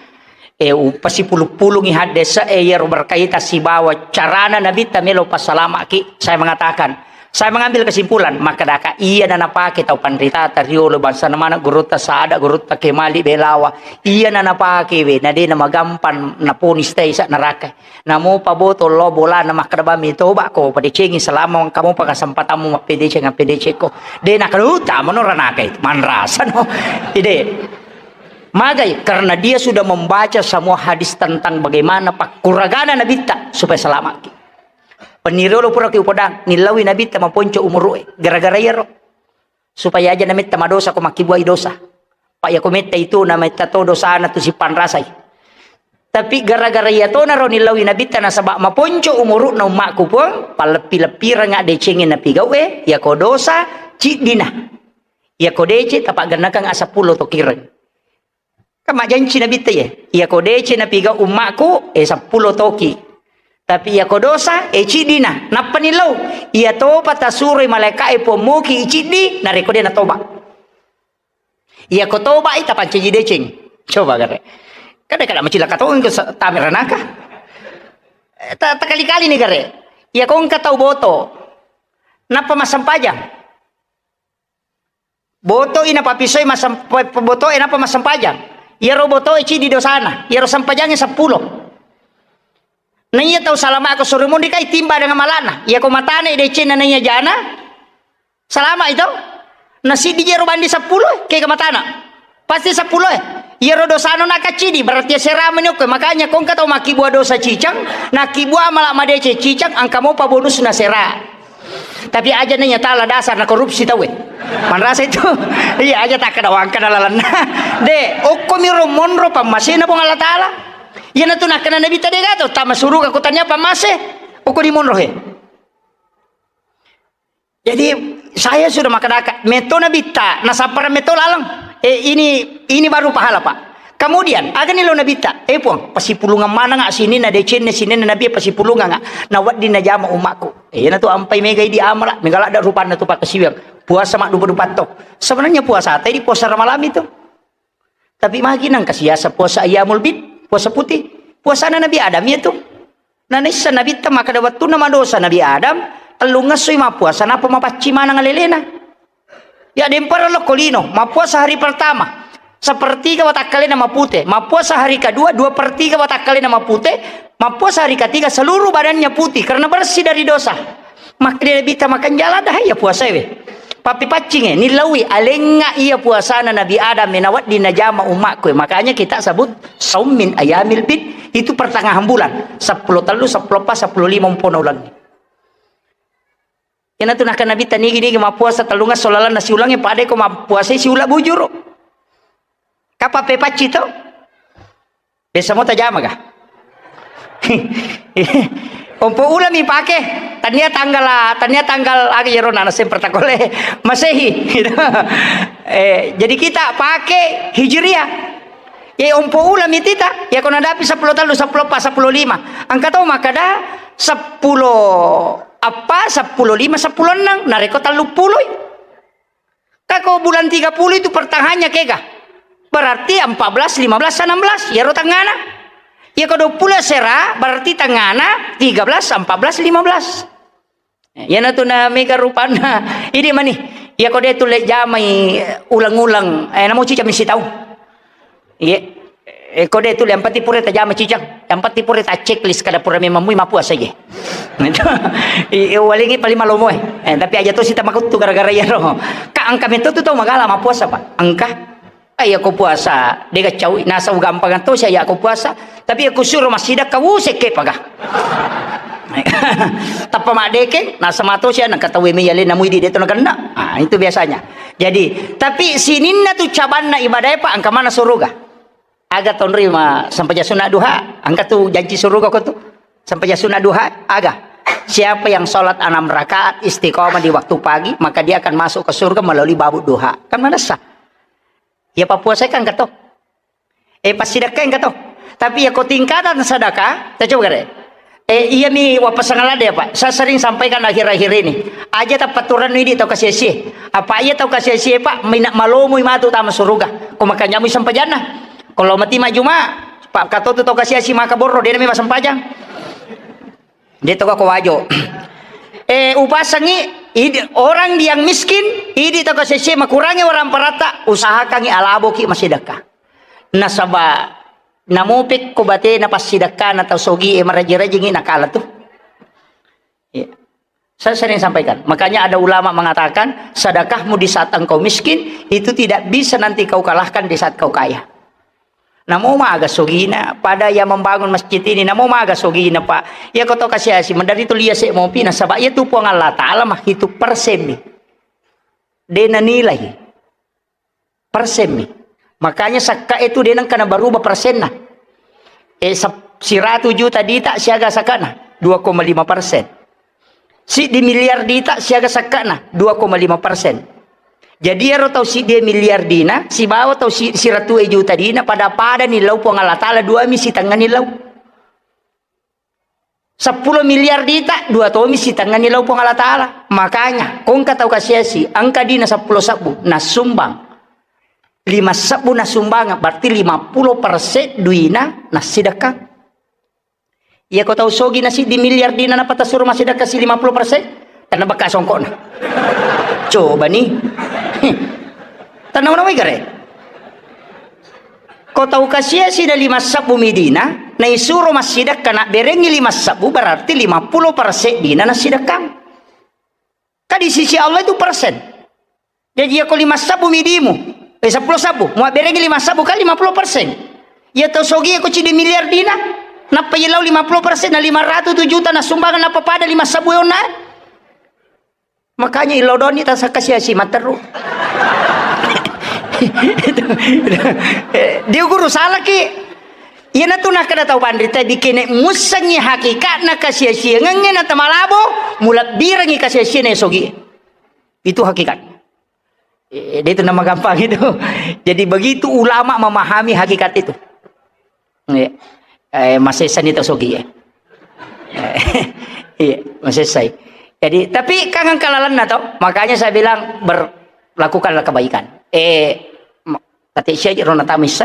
Eh, u-, pasipulu-pulungi hadis, eh, yang berkaitan sibawa carana Nabi ta melo pasalamaki. Saya mengatakan, saya mengambil kesimpulan, maka daka iya na napake tau panrita tariolo bangsa na mana gurutta sada, gurutta kemali belawa. Iya na napake we, na de na magampan na ponis tei sa neraka. Namo paboto lo bolana makkeda bami toba ko padecengi selama engka mopa kesempatanmu mappedeceng, mappedeceng ko. De na kaluta mano ranaka itu. Manrasa no. Ide. Magai, karena dia sudah membaca semua hadis tentang bagaimana pakkuragana Nabitta supaya selamat. Peniriolo pura ki upodang, nillaui Nabitta maponco umurue. Gara-gara iyaro. Supaya aja nametta madosa ko makkibuai dosa. Pa iya ko metta itu nametta to dosana tu sipanrasai. Tapi gara-gara iya tona ro nillaui Nabitta nasaba maponco umuruna ummakku Puang, palleppi-leppireng addecengi napigau'e, iya ko dosa ciddina. Iya ko deceng tapaggennakeng asappulo to kireng. Kan majjanci Nabitta ye, iya ko deceng napigau ummakku, eh, seppulo toki. Tapi iya ko dosa, eh, ciddina. Nappa nillau, iya topa tasuroi malaika'e pommoki iciddi, narekko de natoba. Iya ko toba i tapancaji deceng. Coba gare. Kada kada macilaka tongeng ko sa-, tame ranaka. Eh, ta-, takali-kali ni gare. Iya ko engka tau boto. Nappa massempajang. Boto'i napapisoi masem-, pe-, pe-, boto'e nappa massempajang. Iyaro boto'e ciddi dosana, iyaro sempajangnge seppulo. Naiya tau salama ko suri munri kai timba dengan malana. Iya ko matane decenna naiya jana, salama itu. Nasiddi jero bandi seppulo, kega matana. Pasti seppulo e. Iyaro dosana nakaccidi, berarti asera meni okko. Makanya ko engka tau makkibua dosa cicang, nakkibua amala madeceng cicang, engka mopa bonusna sera. Tapi aja naiya tala dasar na korupsi tauwe. Manrasa itu. Iya, aja takkeda wangkana lalenna. De, okko miro monro pammasena Puang Allah Ta'ala. Iyanatu nakkeda Nabitta de gato, tama suruga ko tania pammase. Okko di monro he. Jadi, saya sudah makkedaka, metto Nabitta, nasappara metto laleng. Eh, ini, ini baru pahala, Pak. Kemudian, agani lo Nabitta, eh, Puang, pasipulungang maneng sininna decenna, sininna Nabi pasipulungang, na wedding najama ummakku. Eh, iyanatu ampai megai di amala, mega ladda rupanna tu pakkasiwiang. Puasa maddupa-dupa to. Sebenarnya puasa tadi puasa Ramalang itu. Tapi magi nangka siasa puasa ayyamul bid, puasa putih. Puasana Nabi Adam iya tu. Nanaissa Nabitta makkeda wettunna madosa Nabi Adam, Tellungesso i mappuasa, napa mapaccing maneng alelena. Ya, dempara lokko lino, mappuasa hari pertama, sepertiga watakkalena mapute, mappuasa hari kedua, dua per tiga watakkalena mapute, mappuasa hari ketiga seluruh badannya putih karena bersih dari dosa. Makkeda Nabitta, makanjala dah iya puasae we. Pappepaccing e, nillaui, alengnga iya puasana Nabi Adam e, nawedding najama ummakku e. Makanya kita sebut saum min ayamil bid, itu pertengahan bulan, seppulo tellu, seppulo eppa, seppulo lima umpona ulengnge. Iyanatu nakkeda Nabitta, nigi-nigi mappuasa tellungesso lalenna siulengnge, padai ko mappuasai siula bujuru. Kapang pepacci to? Biasa mo tajama ga? Ompo ulami pake, tania tanggal, tania tanggal aga iyaro nana semper takole Masehi, gitu. Eh, jadi kita pake Hijriah. Ye ompo ulami tita, ya ko nadapi seppulo tellu, seppulo eppa, seppulo lima. Engka tau makkeda seppulo eppa, seppulo lima, seppulo enneng, narekko tellu puloi. Ka ko bulan tiga puluh itu pertengahannya kega. Berarti empat belas, lima belas, enam belas, yaro tengngana. Ya ko dua puluh sera, berarti tengngana tiga belas, empat belas, lima belas. Iyanatu na mega rupanna. Idi mani. Iya ko de tulle jamai uleng-uleng. Eh, namo cicang misi tau. Iya. Eh, ko de tulle yang penting pura tajama cicang. Yang penting pura ta checklist kada pura memang mui mappuasa je. I, i, walingi paling malomo eh. Eh, tapi aja to sita makuttu gara-gara iyaro. Ka engka metto tu tau magala mappuasa, Pak. Engka. Eh, iya ko puasa, de gaccau, nasau gampang to sia iya ko puasa. Tapi iya ko suro massidekka, wuh, sekke paga. Tappa maddekeng, nasama to sia, nengka tau me yale namui di deto nakenna. Ah, itu biasanya. Jadi, tapi sininna tu cabanna ibadah, Pak, engka mana suruga? Aga tonrima sampajang sunna duha, engka tu janji suruga ko tu. Sampajang sunna duha, aga. Siapa yang sholat enam rakaat istiqomah di waktu pagi, maka dia akan masuk ke surga melalui babu duha. Kan manessa? Iya pappuasa kan engka to. Eh, passidekka engka to. Tapi iya ko tingkatan sedekah, ta coba gare. Eh, iya mi wappasang ladde, Pak. Saya sering sampaikan akhir-akhir ini. Aja tapaturannu idi tau kasiasi. Apa iya tau kasiasi, Pak? Mina malomoi matu tama suruga. Ko makanja mui sampajanna. Ko lao mati majuma, Pak, katotu tau kasiasi maka borro, de nami massempajang. De to ko wajo. Eh, upasangi idi, orang yang miskin, idi tau kasiasi makurangi orang paratta, usahakangi alaboki massidekka. Nasaba namopekko batena passidekkana tau sogi e maraji-rajingi nakala tu. Iya. Saya sering sampaikan. Makanya ada ulama mengatakan, sedekahmu di saat engkau miskin itu tidak bisa nanti kau kalahkan di saat kau kaya. Namo maga sogina, pada yang membangun masjid ini, namo maga sogina, Pak. Iya ko to kasiasi, mendari tu lia se mopi, nasaba iya tu Puang Allah Taala mah itu persen mi. De nanilai. Persen mi. Makanya sakka itu de nengka nabaruba persenna. Eh, sep-, siratu juta dita siaga sakkana? Dua koma lima persen. Siddi miliar dita siaga sakkana? Dua koma lima persen. Jadi ero tau siddi miliar dina, sibawa tau si-, siratu juta dina, pada-pada ni lau Puang Allah Taala, dua mi sitengnga ni lau. Seppulo miliar dita, dua tomi sitengngani lao Puang Allah Taala. Makanya, ko engka tau kasiasi, engka dina seppulo sebbu, nassumbang. Lima sebbu nassumbang, berarti lima puluh persen duina nassidekka. Iya ko tau sogi na siddi miliar dina napata suro massidekka si lima puluh persen, tenna bekka songkokna. Coba ni. Tenna mana wai gare. Ko tau kasiasi na lima sebbu mi dina, naisuro massidekka, nabberengngi lima sebbu, berarti lima puluh persen dina nassidekkang. Ka di sisi Allah itu persen. Jadi, iya ko lima sebbu mi dimu, eh, seppulo sebbu, muabberengngi lima sebbu kan lima puluh persen. Iya tau sogi ko ciddi miliar dina, nappa iya lau lima puluh persen, na lima ratu juta nassumbang, nappa pada lima sebbu onna. Makanya ilodoni tasa kasiasi matteru. Diuguru salaki. Iyanatu nakkeda tau panrita, bikene mussengngi hakikatna kasiasiangengnge na tamalabo, mulebbirengngi kasiasianna sogi. Itu hakikat. Eh, dia itu nama gampang itu. Jadi begitu ulama memahami hakikat itu. Iya. Eh, masessani tau sogi, ya. Iya, masessai. Jadi, tapi kan engka lalenna to, makanya saya bilang ber-, lakukanlah kebaikan. Eh, ma-, tati sia rona tamissa.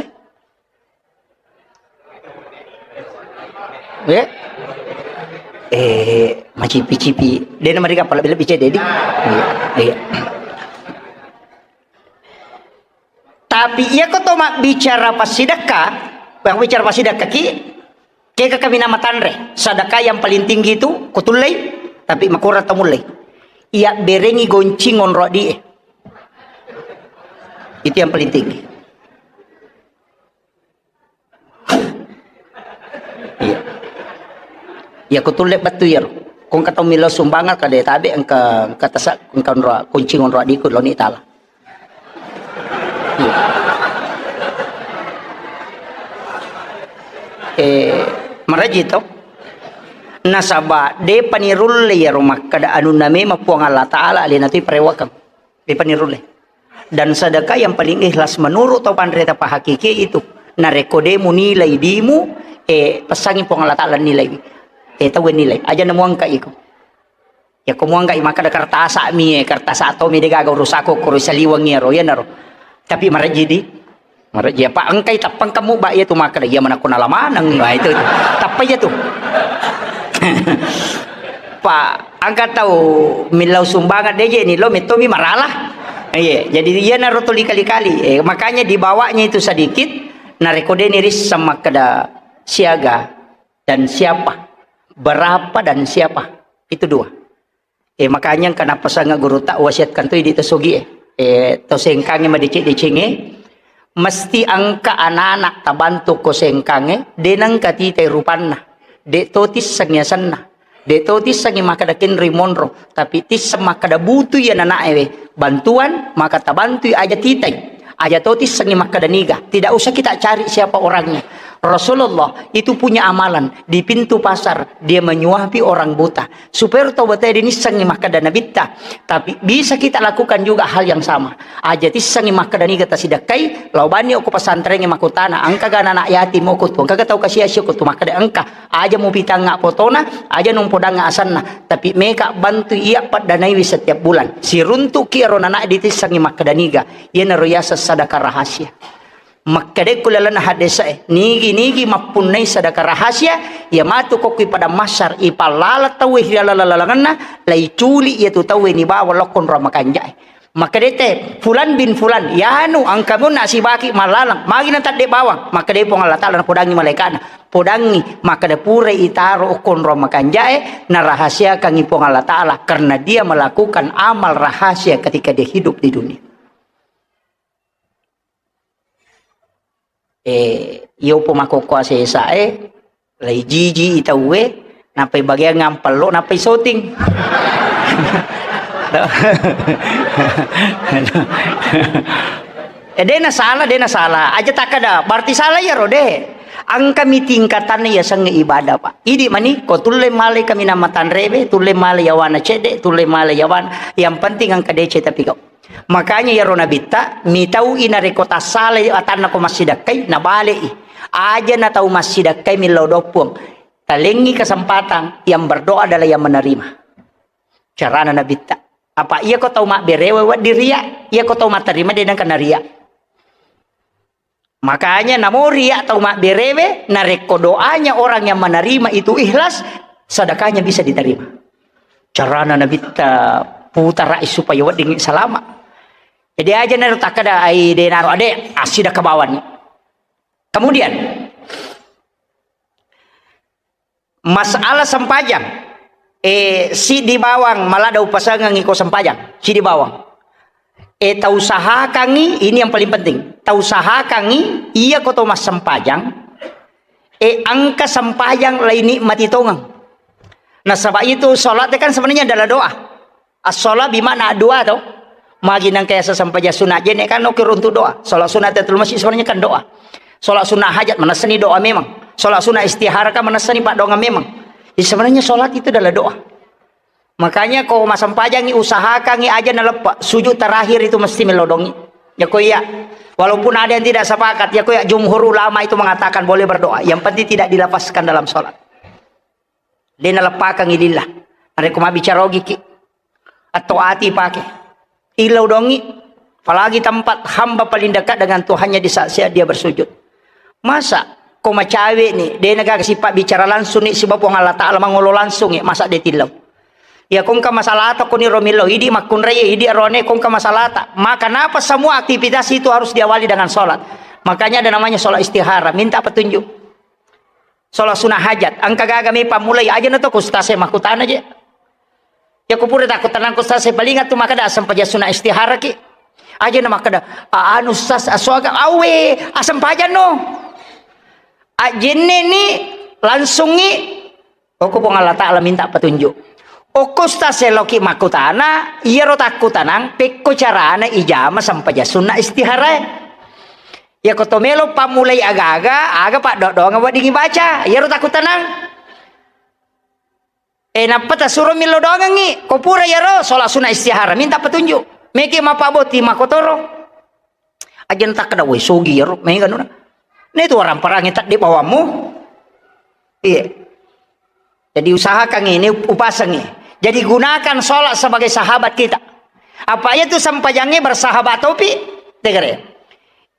Ya. Eh, macipi-cipi. Dena mereka pala lebih cedde di. Iya, iya. Tapi iya ko to mabbicara passidekka, yang bicara passidekka ki, kega kami nama tanre. Sedekah yang paling tinggi itu kutullei, tapi makurang tamullei. Iya berengi goncing onro di. Itu yang paling tinggi. Iya. Iya, ko tulle bettu iyaro. Ko engka tau millau sumbangan, kada tabe engka, engka tasa, engka onro, kunci onro adikku loni tala. Iya. Eh, maraji to. Nasaba de panirulle iyaro makkada anunna memang Puang Allah Taala alena tu parewakeng. De panirulle. Dan sedekah yang paling ikhlas menurut tau panrita pahakiki itu. Narekko de munilai dimu, eh, pesangi Puang Allah Taala nilai. Eh, tau nilai. Aja namuangka iko. Ya ko muangka i makkada kertasa mi, eh, kertasa to mi de gaga urusako koro saliweng iyaro, iyanaro. Tapi marejji di. Marejji apa engkai tappang kamu ba iya tu makkada iya manakko nala maneng. Wah, itu, itu. Tappa iya tu. Pa, engka tau millau sumbangan deje ni lo metto mi marala. Iya, jadi iyanaro tuli kali-kali. Eh, makanya dibawanya itu sedikit, narekko de ni risseng makkada siaga dan siapa, berapa dan siapa. Itu dua. Eh, makanya engka napasanga guru tak wasiatkan tu idi to sogi, eh. Eh, to sengkange madeceng-decengnge, mesti engka anak-anak tabantu ko sengkange, de nengka titai rupanna, de to tissengi asenna, de to tissengi makkada kenroi monro, tapi tisseng makkada butu iya nanae we bantuan, maka tabantui aja titai. Aja to tissengi makkada niga. Tidak usah kita cari siapa orangnya. Rasulullah itu punya amalan. Di pintu pasar, dia menyuapi orang buta. Supaya tau batae dinissengi makkada nabitta. Tapi bisa kita lakukan juga hal yang sama. Aja tissengi makkada niga tasidakkai, lao bani okko pesantrengnge makkutana, engka ga anak yatim okko tu, engka ga tau kasiasi okko tu, makkada engka. Aja mupitangnga potona, aja numpodangnga asenna, tapi meka bantu iya paddanaiwi setiap bulan. Siruntu'ki ero nana ditissengi makkada niga, iyanaro yaseng sadaka rahasia. Makkedekku lalenna haddese'e, nigi-nigi mappunnai sadaka rahasia, iya matu kokkui padang mahsyar, ipallala tauwe ri laleng-lalengenna, laiculi iyatu tauwe nibawa lokko nro makanja'e. Makkedete, "Fulan bin Fulan, yanu engka monna sibaki mallaleng, magi natadde bawang?" Makkede Puang Allah Taala, napodangi malaika'na, "Podangi, makkeda purai itaro okko nro makanja'e, narahasiakangi Puang Allah Taala, karena dia melakukan amal rahasia ketika dia hidup di dunia." Eh, iyo po makkokkoe asesae, lai jiji i tauwe, nappai bageang ampello, nappai syuting. Eh, dena salah, dena salah. Aja takkeda, berarti salah iyaro, de. Engkami tingkatanna yasengnge ibadah, Pak. Idi mani, ko tulle male kaminang matanrewe, tulle male yawana cedde, tulle male yawana. Yang penting engka deceng tapi kau. Makanya iyaro nabitta, mitau'i narekko tassalai atanna ko massidakkai, nabale'i. Aja na tau massidakkai millau doppung. Talengngi kesempatan, yang berdoa adalah yang menerima. Carana nabitta. Apa iya ko tau mabberewe wedding ria, iya ko tau matterima de nengka naria. Makanya namo ria tau mabberewe, narekko doanya orang yang menerima itu ikhlas, sedekahnya bisa diterima. Carana nabitta putarai supaya wedding salama. Jadi aja naro takkeda ai de naro ade assidakka bawani. Kemudian masalah sempajang, eh, siddi bawang maladda upasengengngi ko sempajang, siddi bawang. Eh, tausahakangngi, ini yang paling penting. Tausahakangngi, iya ko to massempajang, eh, engka sempajang lainikmati tongeng. Nasaba itu salat kan sebenarnya adalah doa. As-shalah bimakna doa to. Magi nengka yaseng sempajang sunat jenne kan oke runtu doa. Salat sunat tahiyatul masjid sebenarnya kan doa. Salat sunat hajat manessani doa memang. Salat sunat istihara kan manessani paddoangeng memang. Jadi sebenarnya salat itu adalah doa. Makanya ko massempajangngi usahakangngi aja naleppe. Sujud terakhir itu mesti melodongi. Ya ko iya. Walaupun ada yang tidak sepakat, ya ko iya jumhur ulama itu mengatakan boleh berdoa. Yang penting tidak dilafazkan dalam salat. De naleppakengngi lillah. Narekko mabbicara ogiki, atau ati pake. Illau dongi, apalagi tempat hamba paling dekat dengan Tuhannya di saat-saat dia bersujud. Masa Ko macawe ni, de' na gaga sipabbicara langsung ni siba Puang Allah Ta'ala, mangolo langsung ni, masa de' tillau. Ya, ko engka masalata ko ni ro millau, idi makkunrai, idi arone ko engka masalata. Maka kenapa semua aktivitas itu harus diawali dengan sholat? Makanya ada namanya sholat istihara, minta petunjuk. Sholat sunnah hajat, engka gaga mi pammulai, aja na to ko ustaz e makkutana je. Ya, ko pura takkutanang ko ustaz e, paling atu makkeda, "Asempajang sunnah istihara ki." Aja na makkeda, "A-, anu ustaz, asoaga awe, asempajang no." Ajenne ni, langsung ni, okko Puang Allah Ta'ala minta petunjuk. Okko ustaz e loki makkutana, iyaro takkutanang, pekko carana ijama sempajang sunnah istihara e. Iya ko to melo pammulai aga-aga, aga paddo-doang weddingi baca. Iyaro takkutanang. E, nappa tasuro millau doangengngi. Ko pura iyaro, sholat sunnah istihara, minta petunjuk. Meki mapaboti makotoro. Aja na takkeda, "Woi, sogi iyaro, mega nuna." Netu waramparangnge tadde bawammu. Iya. Jadi usahakan ini, upasangi. Jadi gunakan sholat sebagai sahabat kita. Apa iya tu sempajangnge bersahabat topi? Tegere.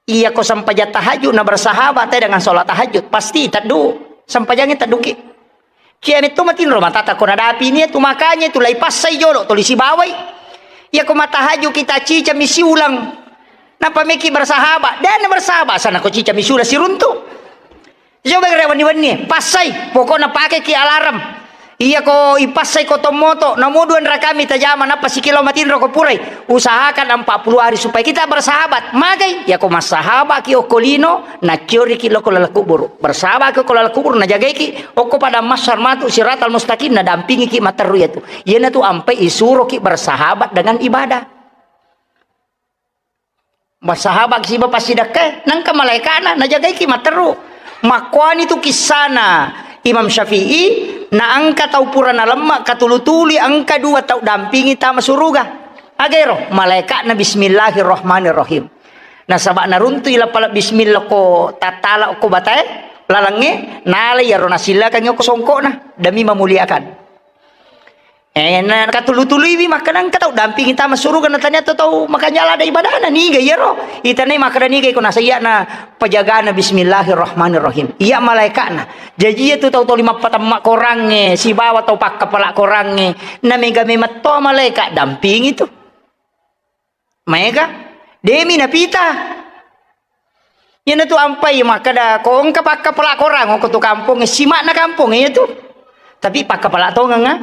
Iya ko sempajang tahajud na bersahabat te dengan sholat tahajud, pasti teddu. Sempajangnge tedduki. Cia metto matinro matata ko nadapi ni tu, makanya tu lai passai jolo tuli sibawai. Iya ko matahajud kita cica misi ulang. Napa meki bersahabat? Dan bersahabat sana ko cica misi ulang siruntu. Coba gere wenni-wenni, passai, pokokna pakeki alarm. Iya ko ipassai ko tommoto, namo dua rakami tajama, nappa sikilo matinro ko purai. Usahakan empat puluh hari supaya kita bersahabat. Magai, iya ko massahabaki okko lino, nakioriki loko laleng kuburu. Bersahabaki okko laleng kuburu, najagaiki, okko pada massar matu siratal mustaqim, nadampingiki matteru iyatu. Iyanatu ampai isuroki bersahabat dengan ibadah. Bersahabat siba passidekkae, nengka malaeka'na najagaiki matteru. Makkuani tu kissana Imam Syafi'i, na engka tau pura nalemma katulu-tului engka dua tau dampingi tama suruga. Agero, malaeka'na bismillahirrahmanirrahim. Nasaba naruntui lapala bismillah ko tattala ko batae, lalengnge, nalai iyaro nasillakangngi ko songkokna, demi memuliakan. Eh, na katulu-tuluiwi makkeda engka tau dampingi tama suruga, na tania tau makanja lada ibadahna, niga iyaro? Itanai makkeda niga iko nasaiya na pajagana bismillahirrahmanirrahim. Iya malaeka'na. Jaji iya tu tau toli mappatemma korangnge, sibawa tau pakkapala korangnge, na mega memetto malaeka dampingi tu. Maega? Demi napita. Iyanatu ampai makkeda, ko engka pakkapala korang, ko tu kampong, sima'na kampong, iya tu. Tapi pakkapala tongeng, ah.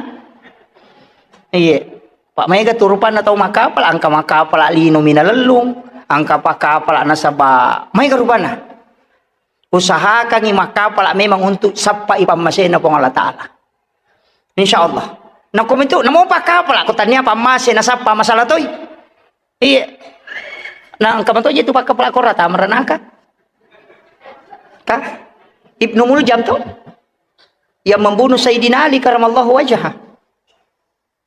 Iya. Pak maega tu rupanna tau makkapala, engka makkapala lino minalellung, engka pakkapala nasaba, maega rupanna. Usahakangi makkapala memang untuk sappai pammasena Puang Allah Ta'ala. Insya Allah. Nako mentu, namo pakkapala, ko tania pammase nasappa masalah toi. Iya. Nah, engka matoje tu pakkapala kora tama ranaka. Ka? Ibnu Muljam tu yang membunuh Sayyidina Ali karamallahu wajhah.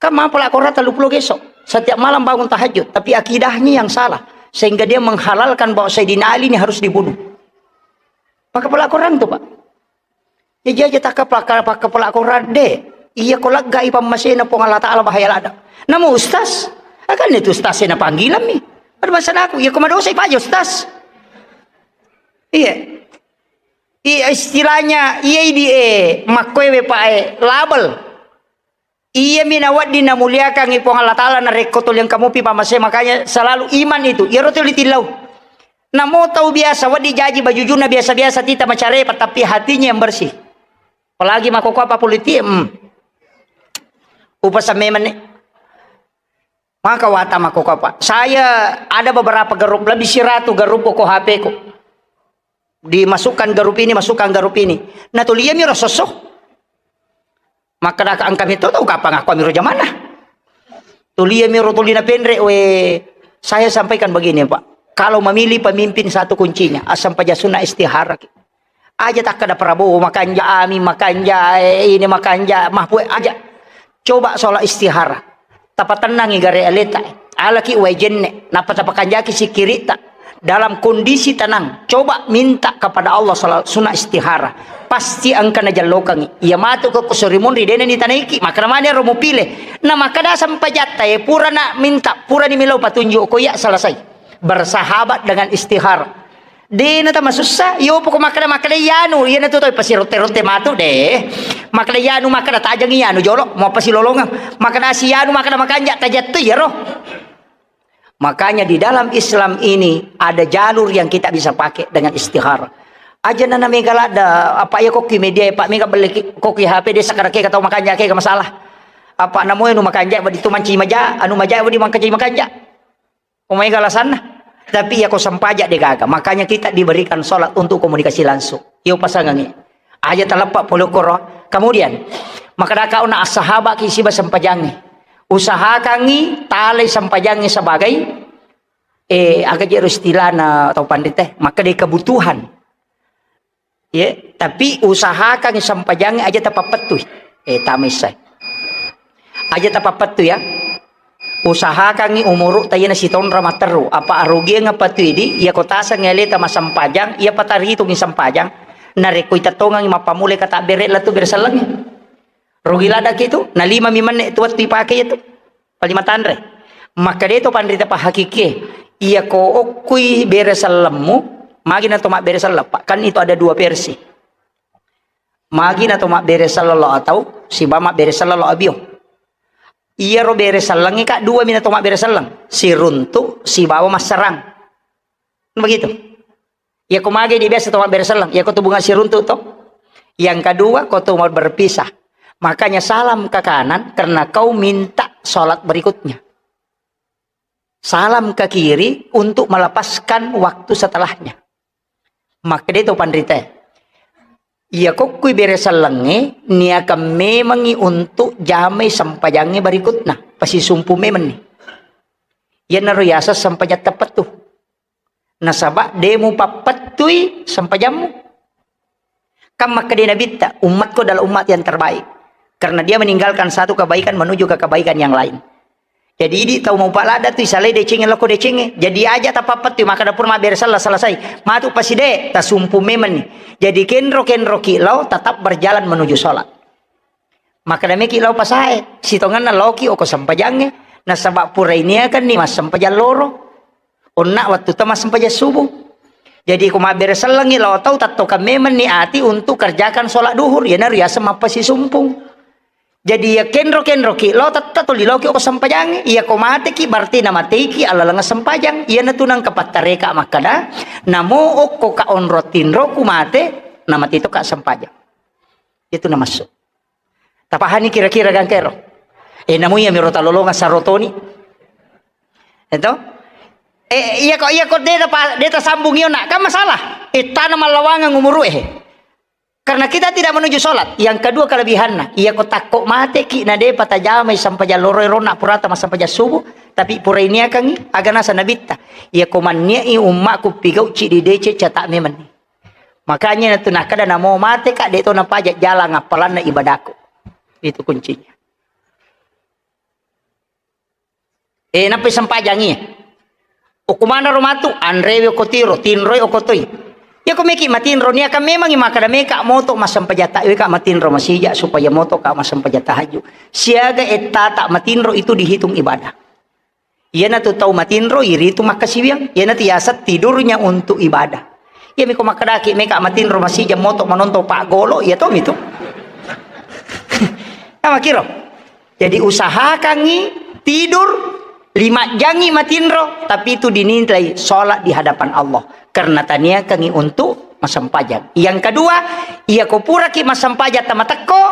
Kan mapala kora tellu pulo geso. Setiap malam bangun tahajud, tapi akidahnya yang salah sehingga dia menghalalkan bahwa Sayyidina Ali ini harus dibunuh. Pakkapala korang tu, Pak. Jaji aja takka paka-, pakkapala korang de. Iya ko laggai pammasena Puang Allah Ta'ala bahaya lada. Namo ustaz? Akan itu ustaz na panggilan mi. Pada masa aku, iya ko madosa ipaja ustaz. Iya. Iya istilahnya, iya idi e, makkoe we pa e, label. Iyami nawedding namuliakangngi Puang Allah Ta'ala narekko tuli engka mupi pamase, makanya selalu iman itu. Iyaro tuli tillau. Namo tau biasa, wedding jaji bajujunna biasa-biasa, tita macarepa, tapi hatinya yang bersih. Apalagi makkokkoe apa politik, hmm. Upasan memang ni. Maka wata makkokkoe apa. Saya ada beberapa grup, lebih siratu grup ko H P ku. Dimasukkan grup ini, masukkan grup ini. Nah, tuli iyami ro sosso. Makkedaka engka metto tau kapang aku amiro jamanna. Tuli iyami ro tuli napenre, we, saya sampaikan begini, Pak. Kalau memilih pemimpin satu kuncinya, asam paja sunna istihara. Aja takkada Prabowo makanja, Amin makanja, eh, ini makanja, Mahfud aja. Coba sholat istihara. Tapatennangi gare aleta. Alaki wae jenne, nappa tapakanjaki sikkiritta. Dalam kondisi tenang, coba minta kepada Allah sholat sunnah istihara. Pasti engka najallokangi. Iya matu ko kusuri munri dena ditanaiki, maka namanya ro mupile. Na maka dasang pajatta, eh, purana minta, purani melo patunjuk ko iya selesai. Bersahabat dengan istihara. De' na tamasussa, yo poko makkeda, makkeda iyanu, iyana tu tau pasirotte-rotte matu de'. Makkeda iyanu, makkeda tajang iyanu jolo, mau pasilolongeng. Makkeda si iyanu, makkeda makanja, tajattu iyaro. Makanya di dalam Islam ini ada jalur yang kita bisa pakai dengan istikharah. Aja nana mega ladda, apa iya kokki media, Pak, mega belle ki-, kokki H P de' sakkarake ka tau makanja ke masalah. Apa namo anu makanja, wadi tu manci maja, anu maja, wadi mangkaji makanja. Ko maega alasanna. Tapi iya ko sempajang de' gaga. Makanya kita diberikan sholat untuk komunikasi langsung. Iyo pasangangi. Aja taleppa pole koro. Kemudian, makkadaka ona assahabaki siba sempajangi. Usahakangi talai sempajangi sebagai, eh, aga jero istilahna tau panrita, makkeda kebutuhan. Ye, tapi usahakan sempajangnge aja tapappettui. Eh, tamai sai. Aja tapappettui ya. Usahakangi umuru tayena sitonra matteru. Apa arugiang apa tu idi, iya ko taseng aleta masempajang, iya pataritungi sempajang. Narekko itettongangi mappammulai katabbere la tu bere sellengnge. Rugi ladaki tu, na lima mi menne tu wettu ipake itu. Pali matanre. Makkeda to panrita pahakikie, iya ko okkui bere sellemmu, magi na to mabbere selleng, Pak. Kan itu ada dua versi. Magi na to mabbere selleng lo atau siba mabbere selleng lo abio. Iyaro bere sellengnge, Kak, dua mi na to mabbere selleng. Siruntu sibawa masserang. Begitu. Iya ko mage di biasa to mabbere selleng, iya ko tu bunga siruntu to. Yang kedua, ko tu mau berpisah. Makanya salam ke kanan karena kau minta sholat berikutnya. Salam ke kiri untuk melepaskan waktu setelahnya. Makkeda to panrita. Iya kokkui bere sellengnge, niakan memangi untuk jamai sempajangnge berikutna. Pasisumpu memanni. Iyanaro yaseng sempajang teppettu. Nasaba de' mupappettui sempajammu. Kan makkeda Nabitta, "Umatku adalah umat yang terbaik. Karena dia meninggalkan satu kebaikan menuju ke kebaikan yang lain." Jadi idi tau mau palada tu isalai decengnge loko decengnge. Jadi aja tapappettui, makkeda pura mabbere selleng selesai. Matu paside, tasumpu memanni. Jadi kenro-kenroki lao tetap berjalan menuju sholat. Makkeda meki lao pasae, sitongenna laoki oko sempajangnge, nasaba pura iniakanni massempajang loro. Onna wattutta massempajang subuh. Jadi ko mabbere sellengngi lao tau, tattokang memanni ati untuk kerjakan sholat duhur, iyanaro yaseng mappasisumpung. Jadi iya kenro-kenroki lao, tetta tuli laoki oko sempajangnge, iya ko mateki berarti namateiki alaleng sempajang. Iyanatu nangka pattareka makkeda, namo okko ka onro tinro ku mate, namate to ka sempajang. Itu namassu. Tapahani kira-kira gangkero. Eh, namu iya miro talolonga sarotoni. Eto? Eh, iya ko, iya ko de ta pa-, de tasambung iyo nak, kan masalah. Eh, tana mallawangang umuru eh. Karena kita tidak menuju sholat. Yang kedua kelebihanna, iya ko takko mateki na de patajamai sampajang loro ronna purata masampajang subuh, tapi pura iniakangi aga nasa nabitta. Iya ko manniai ummaku pigau cidi dece cata memanni. Makanya natu nakkeda namo mate ka de to napaja jalang appalanna ibadaku. Itu kuncinya. Eh, nappai sempajangi. Okko manaro matu, anrewe okko tiro, tinroi okko toi. Iya ko meki matinro, niakan memangi makkeda meka moto massempajang ta-, weka matinro masija supaya moto ka massempajang tahajud. Siaga ettata matinro itu dihitung ibadah. Iyanatu tau matinro iritu makkasiwiang. Iyanatu yaseng tidurnya untuk ibadah. Iya miko makkedaki meka matinro masija moto manontong paggolo, iya to mitu. Nah, makiro. Jadi usahakangi tidur lima jangi matinro, tapi itu dinilai sholat di hadapan Allah. Karena taniakangi untuk massempajang. Yang kedua, iya ko puraki massempajang tamatekko,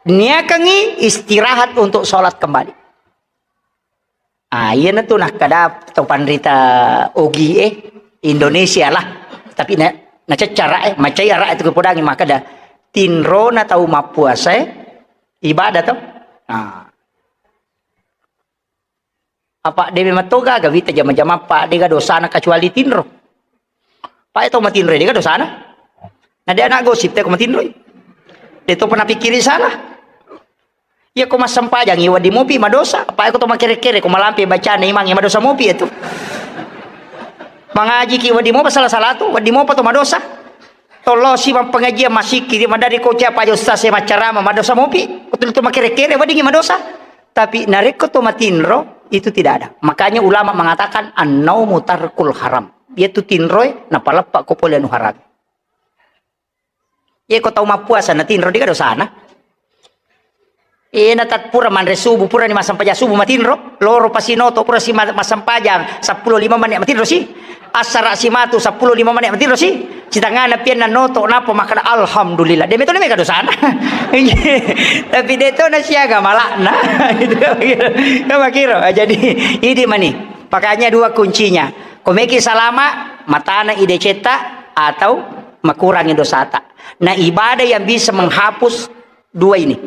niakangi istirahat untuk sholat kembali. Ah, iyanatu nakkeda to panrita ogi eh, Indonesia lah. Tapi na, naceccara eh, macai ara itu kepodangi makkeda tinrona tau mappuasa eh, ibadah to. Ah. Apa de memang toga gaga wita jama-jama pa dega dosana kecuali tinro. Pae to matinroi, dega dosana. Na de anak gosip te ko matinroi. De to pernah pikkiri salah. Iya ko massempajangi wedding mopi madosa. Pae ko to makkere-kere ko malampe bacana imangnge madosa mopi itu. Mangajiki wedding mopa salah-salah tu, wedding mopa to madosa. Tollosi mappengajian masikki, madari ko cia paja ustaz e maccarama madosa mopi. Ko tu makkere-kere weddingi madosa. Tapi narekko to matinro itu tidak ada. Makanya ulama mengatakan an-naumu tarkul haram. Iyatu tinroe napaleppa ko pole anu haram. Ye ko tau mappuasa na tinro, dega dosana. Ena tat pura manre subuh, pura ni massempajang subuh matinro, loro pasi noto pura si ma-, massempajang seppulo lima menit matinro si. Assara si matu seppulo lima menit matinro si. Sitangana pianna noto napa makkada alhamdulillah. De metona mega dosana. Tapi de to na siaga malakna. Itu makiro. Jadi idi mani. Makanya dua kuncinya. Ko meki salama, matana ide cetta atau makurangi dosata. Nah, ibadah yang bisa menghapus dua ini.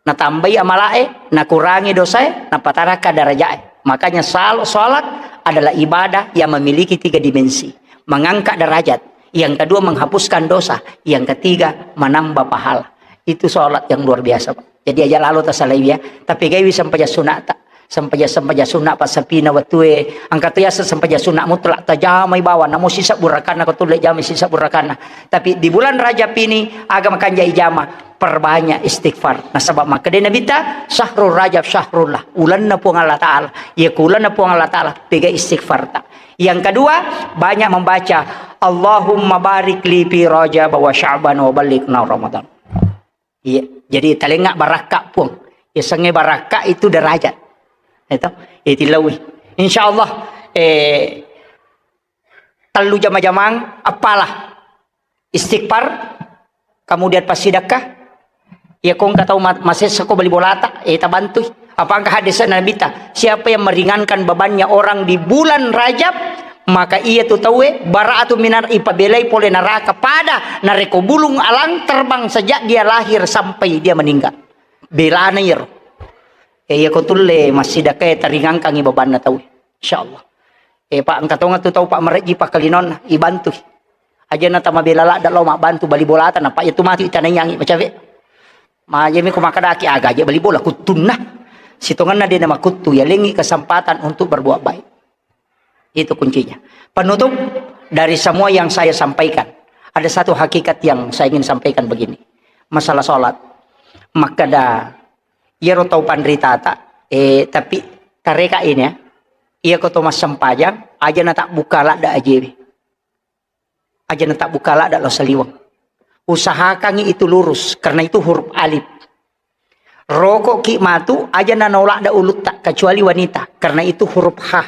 Natambai amalae, nakurangi dosae, napataraka darajae. Makanya sal-, salat adalah ibadah yang memiliki tiga dimensi. Mengangkat derajat. Yang kedua menghapuskan dosa. Yang ketiga menambah pahala. Itu salat yang luar biasa, Pak. Jadi aja lalo tasalai ya. Tapi gaiwi sempajang sunata. Sempajang-sempajang sunna passapina wettue. Engka to yaseng sempajang sunna mutlak, tajamai bawang, namo sisebbu rakanna, ko tulle jamai sisebbu rakanna. Tapi di bulan Rajab ini, aga makanja ijama, perbanyak istighfar. Nasaba makkeda Nabitta, "Syahrul Rajab syahrullah." Ulenna Puang Allah Ta'ala. Iya ku ulenna Puang Allah Ta'ala, pega istighfar ta. Yang kedua, banyak membaca, "Allahumma barik li fi Rajab wa Sya'ban wa ballighna Ramadan." Iya, jadi talengnga barakka, Puang. Yasengnge barakka itu derajat. Itu, itu lawi. Insya Allah, eh, tellu jama-jamang, apalah. Istighfar, kemudian passidakka. Iya, ko engka tau ma-, masessa ko bali bolata, eh, tabantui. Apa engka hadis Nabi ta, siapa yang meringankan bebannya orang di bulan Rajab, maka iya tu tauwe bara'atu minar, ipabelai pole neraka pada narekko bulung alang terbang sejak dia lahir sampai dia meninggal. Belana iyaro. Eh, iya ko tulle massidakkae taringangkangi bebanna tauwe. Insyaallah. Eh, Pak, engka tonga tu tau, Pak, marejji pakkalinonna, ibantui. Aja na tamabela ladda lao mabbantu bali bolata, na, Pak, iya tu matu itanaiangi macawe. Majemi ko makkadaki aga aja bali bola kuttunna. Sitongenna de na makuttu, ya lengi kesempatan untuk berbuat baik. Itu kuncinya. Penutup dari semua yang saya sampaikan, ada satu hakikat yang saya ingin sampaikan begini. Masalah sholat. Makkada, iyaro tau panritata, eh, tapi tareka ini ya. Iya ko to massempajang, aja na tak buka ladda ajewe. Aja na tak buka ladda lao saliweng. Usahakangi itu lurus, karena itu huruf alif. Rokok ki matu, aja na nolak da ulutta, kecuali wanita, karena itu huruf ha.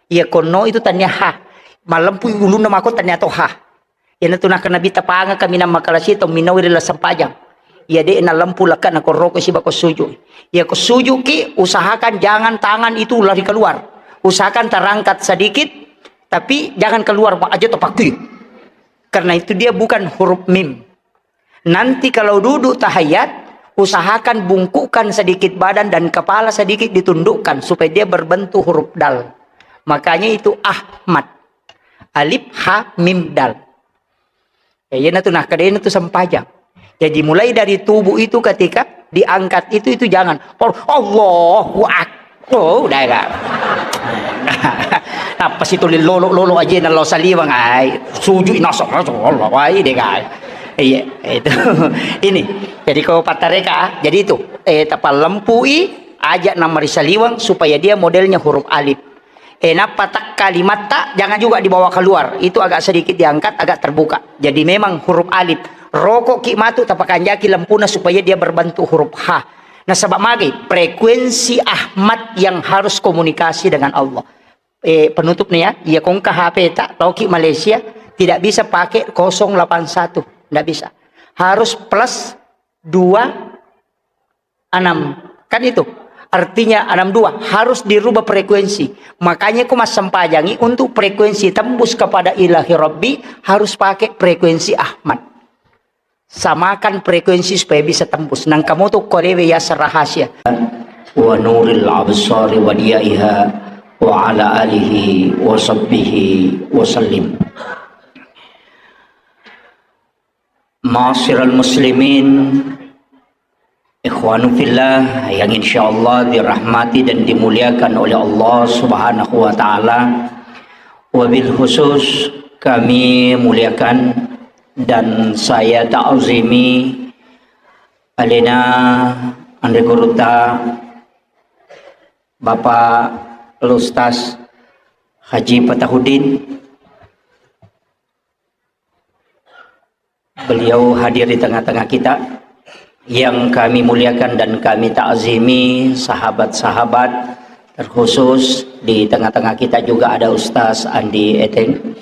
Iya konno itu tania ha. Malempu ulunna mako tania to ha. Iyana tu nakkeda Nabitta, pangaka minang makalasi tau minnaui ri lasempajang. Iya de nalempu lekka na korroko siba ko suju. Iya ko suju ki, usahakan jangan tangan itu lari keluar. Usahakan terangkat sedikit, tapi jangan keluar, Pak, aja topakki. Karena itu dia bukan huruf mim. Nanti kalau duduk tahiyat, usahakan bungkukkan sedikit badan dan kepala sedikit ditundukkan supaya dia berbentuk huruf dal. Makanya itu Ahmad. Alif, ha, mim, dal. Ya, iya natu, nah, kedena tu sempajang. Jadi mulai dari tubuh itu ketika diangkat itu, itu jangan. Oh, Allahu Akbar. Oh, udah ya. Apa sih tulis lolo, lolo aja nalo saliwang ai. Sujud nasab, Allah, wai deh, guys. Iya, itu. Ini. Jadi kau patareka, jadi itu. Eh, tapalempui aja nama ri saliwang supaya dia modelnya huruf alif. Eh, nappa tak kalimatta jangan juga dibawa keluar. Itu agak sedikit diangkat, agak terbuka. Jadi memang huruf alif. Rokok ki matu tapakanjaki lempuna supaya dia berbentuk huruf ha. Nasaba magai frekuensi Ahmad yang harus komunikasi dengan Allah. Eh, penutup nih ya, iya kongka H P tak, loki Malaysia, tidak bisa pakai kosong delapan satu, tidak bisa. Harus plus dua enam. Kan itu. Artinya enam dua harus dirubah frekuensi. Makanya ku massempajangi untuk frekuensi tembus kepada Ilahi Rabbi harus pakai frekuensi Ahmad. Samakan frekuensi supaya bisa tembus. Nang kamu tuh korewe ya rahasia. Wa nuril absari wa diyaiha wa ala alihi wa sahbihi wa sallim. Ma'asyiral muslimin, ikhwanu fillah yang insyaallah dirahmati dan dimuliakan oleh Allah Subhanahu wa taala. Wabil khusus kami muliakan dan saya ta'zimi alena Andre Guruta Bapak Al-Ustaz Haji Fatahudin, Beliau hadir di tengah-tengah kita yang kami muliakan dan kami takzimi, sahabat-sahabat, terkhusus di tengah-tengah kita juga ada Ustaz Andi Eteng.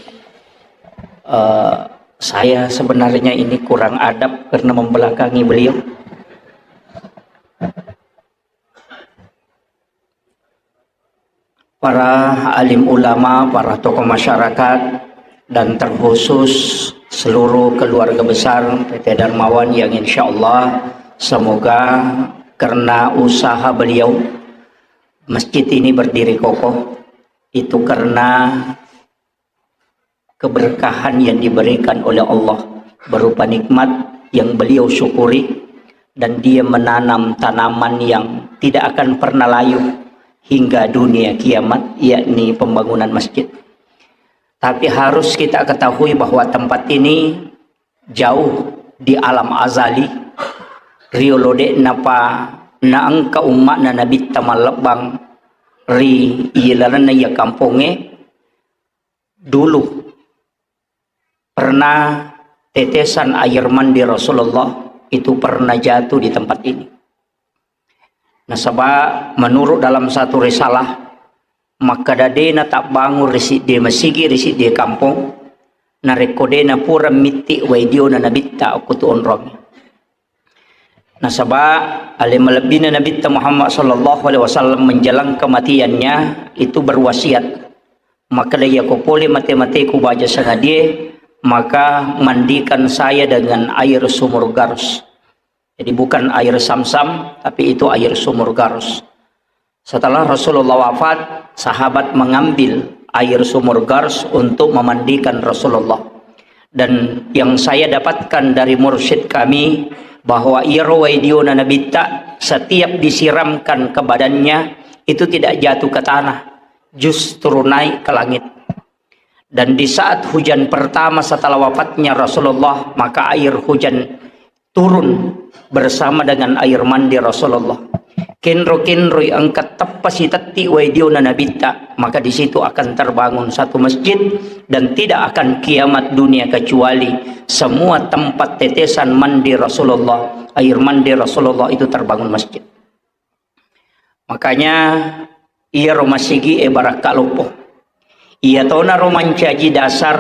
Eh, saya sebenarnya ini kurang adab karena membelakangi beliau. Para alim ulama, para tokoh masyarakat, dan terkhusus seluruh keluarga besar P T Darmawan yang insya Allah semoga karena usaha beliau masjid ini berdiri kokoh, itu karena keberkahan yang diberikan oleh Allah berupa nikmat yang beliau syukuri, dan dia menanam tanaman yang tidak akan pernah layu hingga dunia kiamat, yakni pembangunan masjid. Tapi harus kita ketahui bahwa tempat ini jauh di alam azali, riolo de'napa naengka umma'na Nabitta mallebbang ri ilalenna iya kampongnge, dulu pernah tetesan air mandi Rasulullah itu pernah jatuh di tempat ini. Nasaba menurut dalam satu risalah, makkeda de'na tabbangun ri siddi masigi ri siddi kampong, narekko de'na pura mitti wai diona Nabitta okko tu onrong. Nasaba ale malebbina Nabitta Muhammad sallallahu alaihi wasallam menjelang kematiannya itu berwasiat, makkeda, "Iyako pole mate-mateku baja sangadie, maka mandikan saya dengan air sumur Garus." Jadi bukan air Samsam, tapi itu air sumur Garus. Setelah Rasulullah wafat, sahabat mengambil air sumur Garus untuk memandikan Rasulullah. Dan yang saya dapatkan dari mursyid kami, bahwa iyaro wai diona Nabitta setiap disiramkan ke badannya, itu tidak jatuh ke tanah, justru naik ke langit. Dan di saat hujan pertama setelah wafatnya Rasulullah, maka air hujan turun bersama dengan air mandi Rasulullah. Kenro-kenroi engka teppa sitetti wai diona Nabitta, maka di situ akan terbangun satu masjid dan tidak akan kiamat dunia kecuali semua tempat tetesan mandi Rasulullah, air mandi Rasulullah itu terbangun masjid. Makanya iyaro masigi e barakka loppo. Iyatonaro mancaji dasar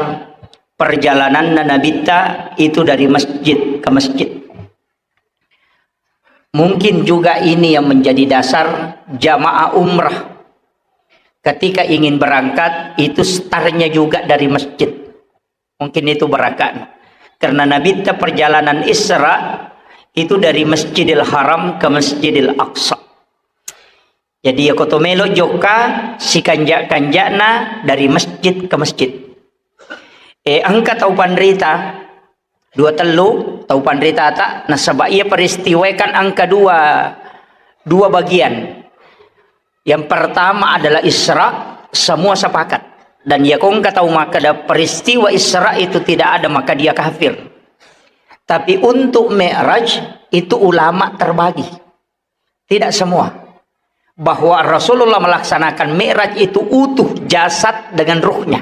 perjalananna Nabitta itu dari masjid ke masjid. Mungkin juga ini yang menjadi dasar jamaah umrah ketika ingin berangkat itu startnya juga dari masjid. Mungkin itu barakat. Karena Nabitta perjalanan Isra itu dari Masjidil Haram ke Masjidil Aqsa. Jadi, ya koto melo jokka sikanja-kanjana dari masjid ke masjid. Eh, engka tau panrita, dua tellu tau panritata, nasaba iya peristiwa kan engka dua, dua bagian. Yang pertama adalah Isra, semua sepakat. Dan ya kongka tau makkeda peristiwa Isra itu tidak ada, maka dia kafir. Tapi untuk Mi'raj itu ulama terbagi. Tidak semua. Bahwa Rasulullah melaksanakan Mi'raj itu utuh jasad dengan ruhnya.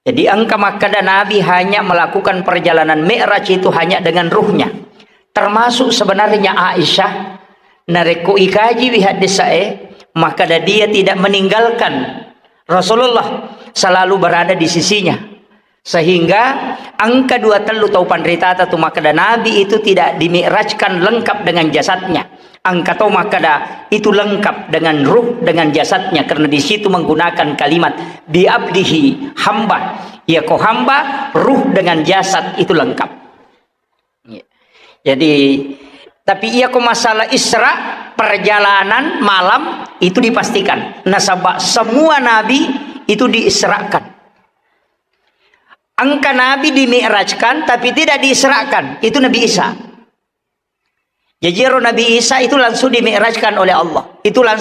Jadi engka makkeda Nabi hanya melakukan perjalanan Mi'raj itu hanya dengan ruhnya. Termasuk sebenarnya Aisyah, narekko ikaji wi hadis e, makkeda dia tidak meninggalkan Rasulullah, selalu berada di sisinya. Sehingga engka dua tellu tau panritata tu makkeda Nabi itu tidak dimi'rajkan lengkap dengan jasadnya. Engka tau makkeda itu lengkap dengan ruh, dengan jasadnya, karena di situ menggunakan kalimat bi abdihi, hamba. Iya ko hamba, ruh dengan jasad itu lengkap. Jadi, tapi iya ko masalah Isra, perjalanan malam itu dipastikan. Nasaba semua nabi itu diisrakan. Engka nabi dimi'rajkan tapi tidak diisrakan, itu Nabi Isa. Jadi ero Nabi Isa itu langsung dimi'rajkan oleh Allah. Itu langsung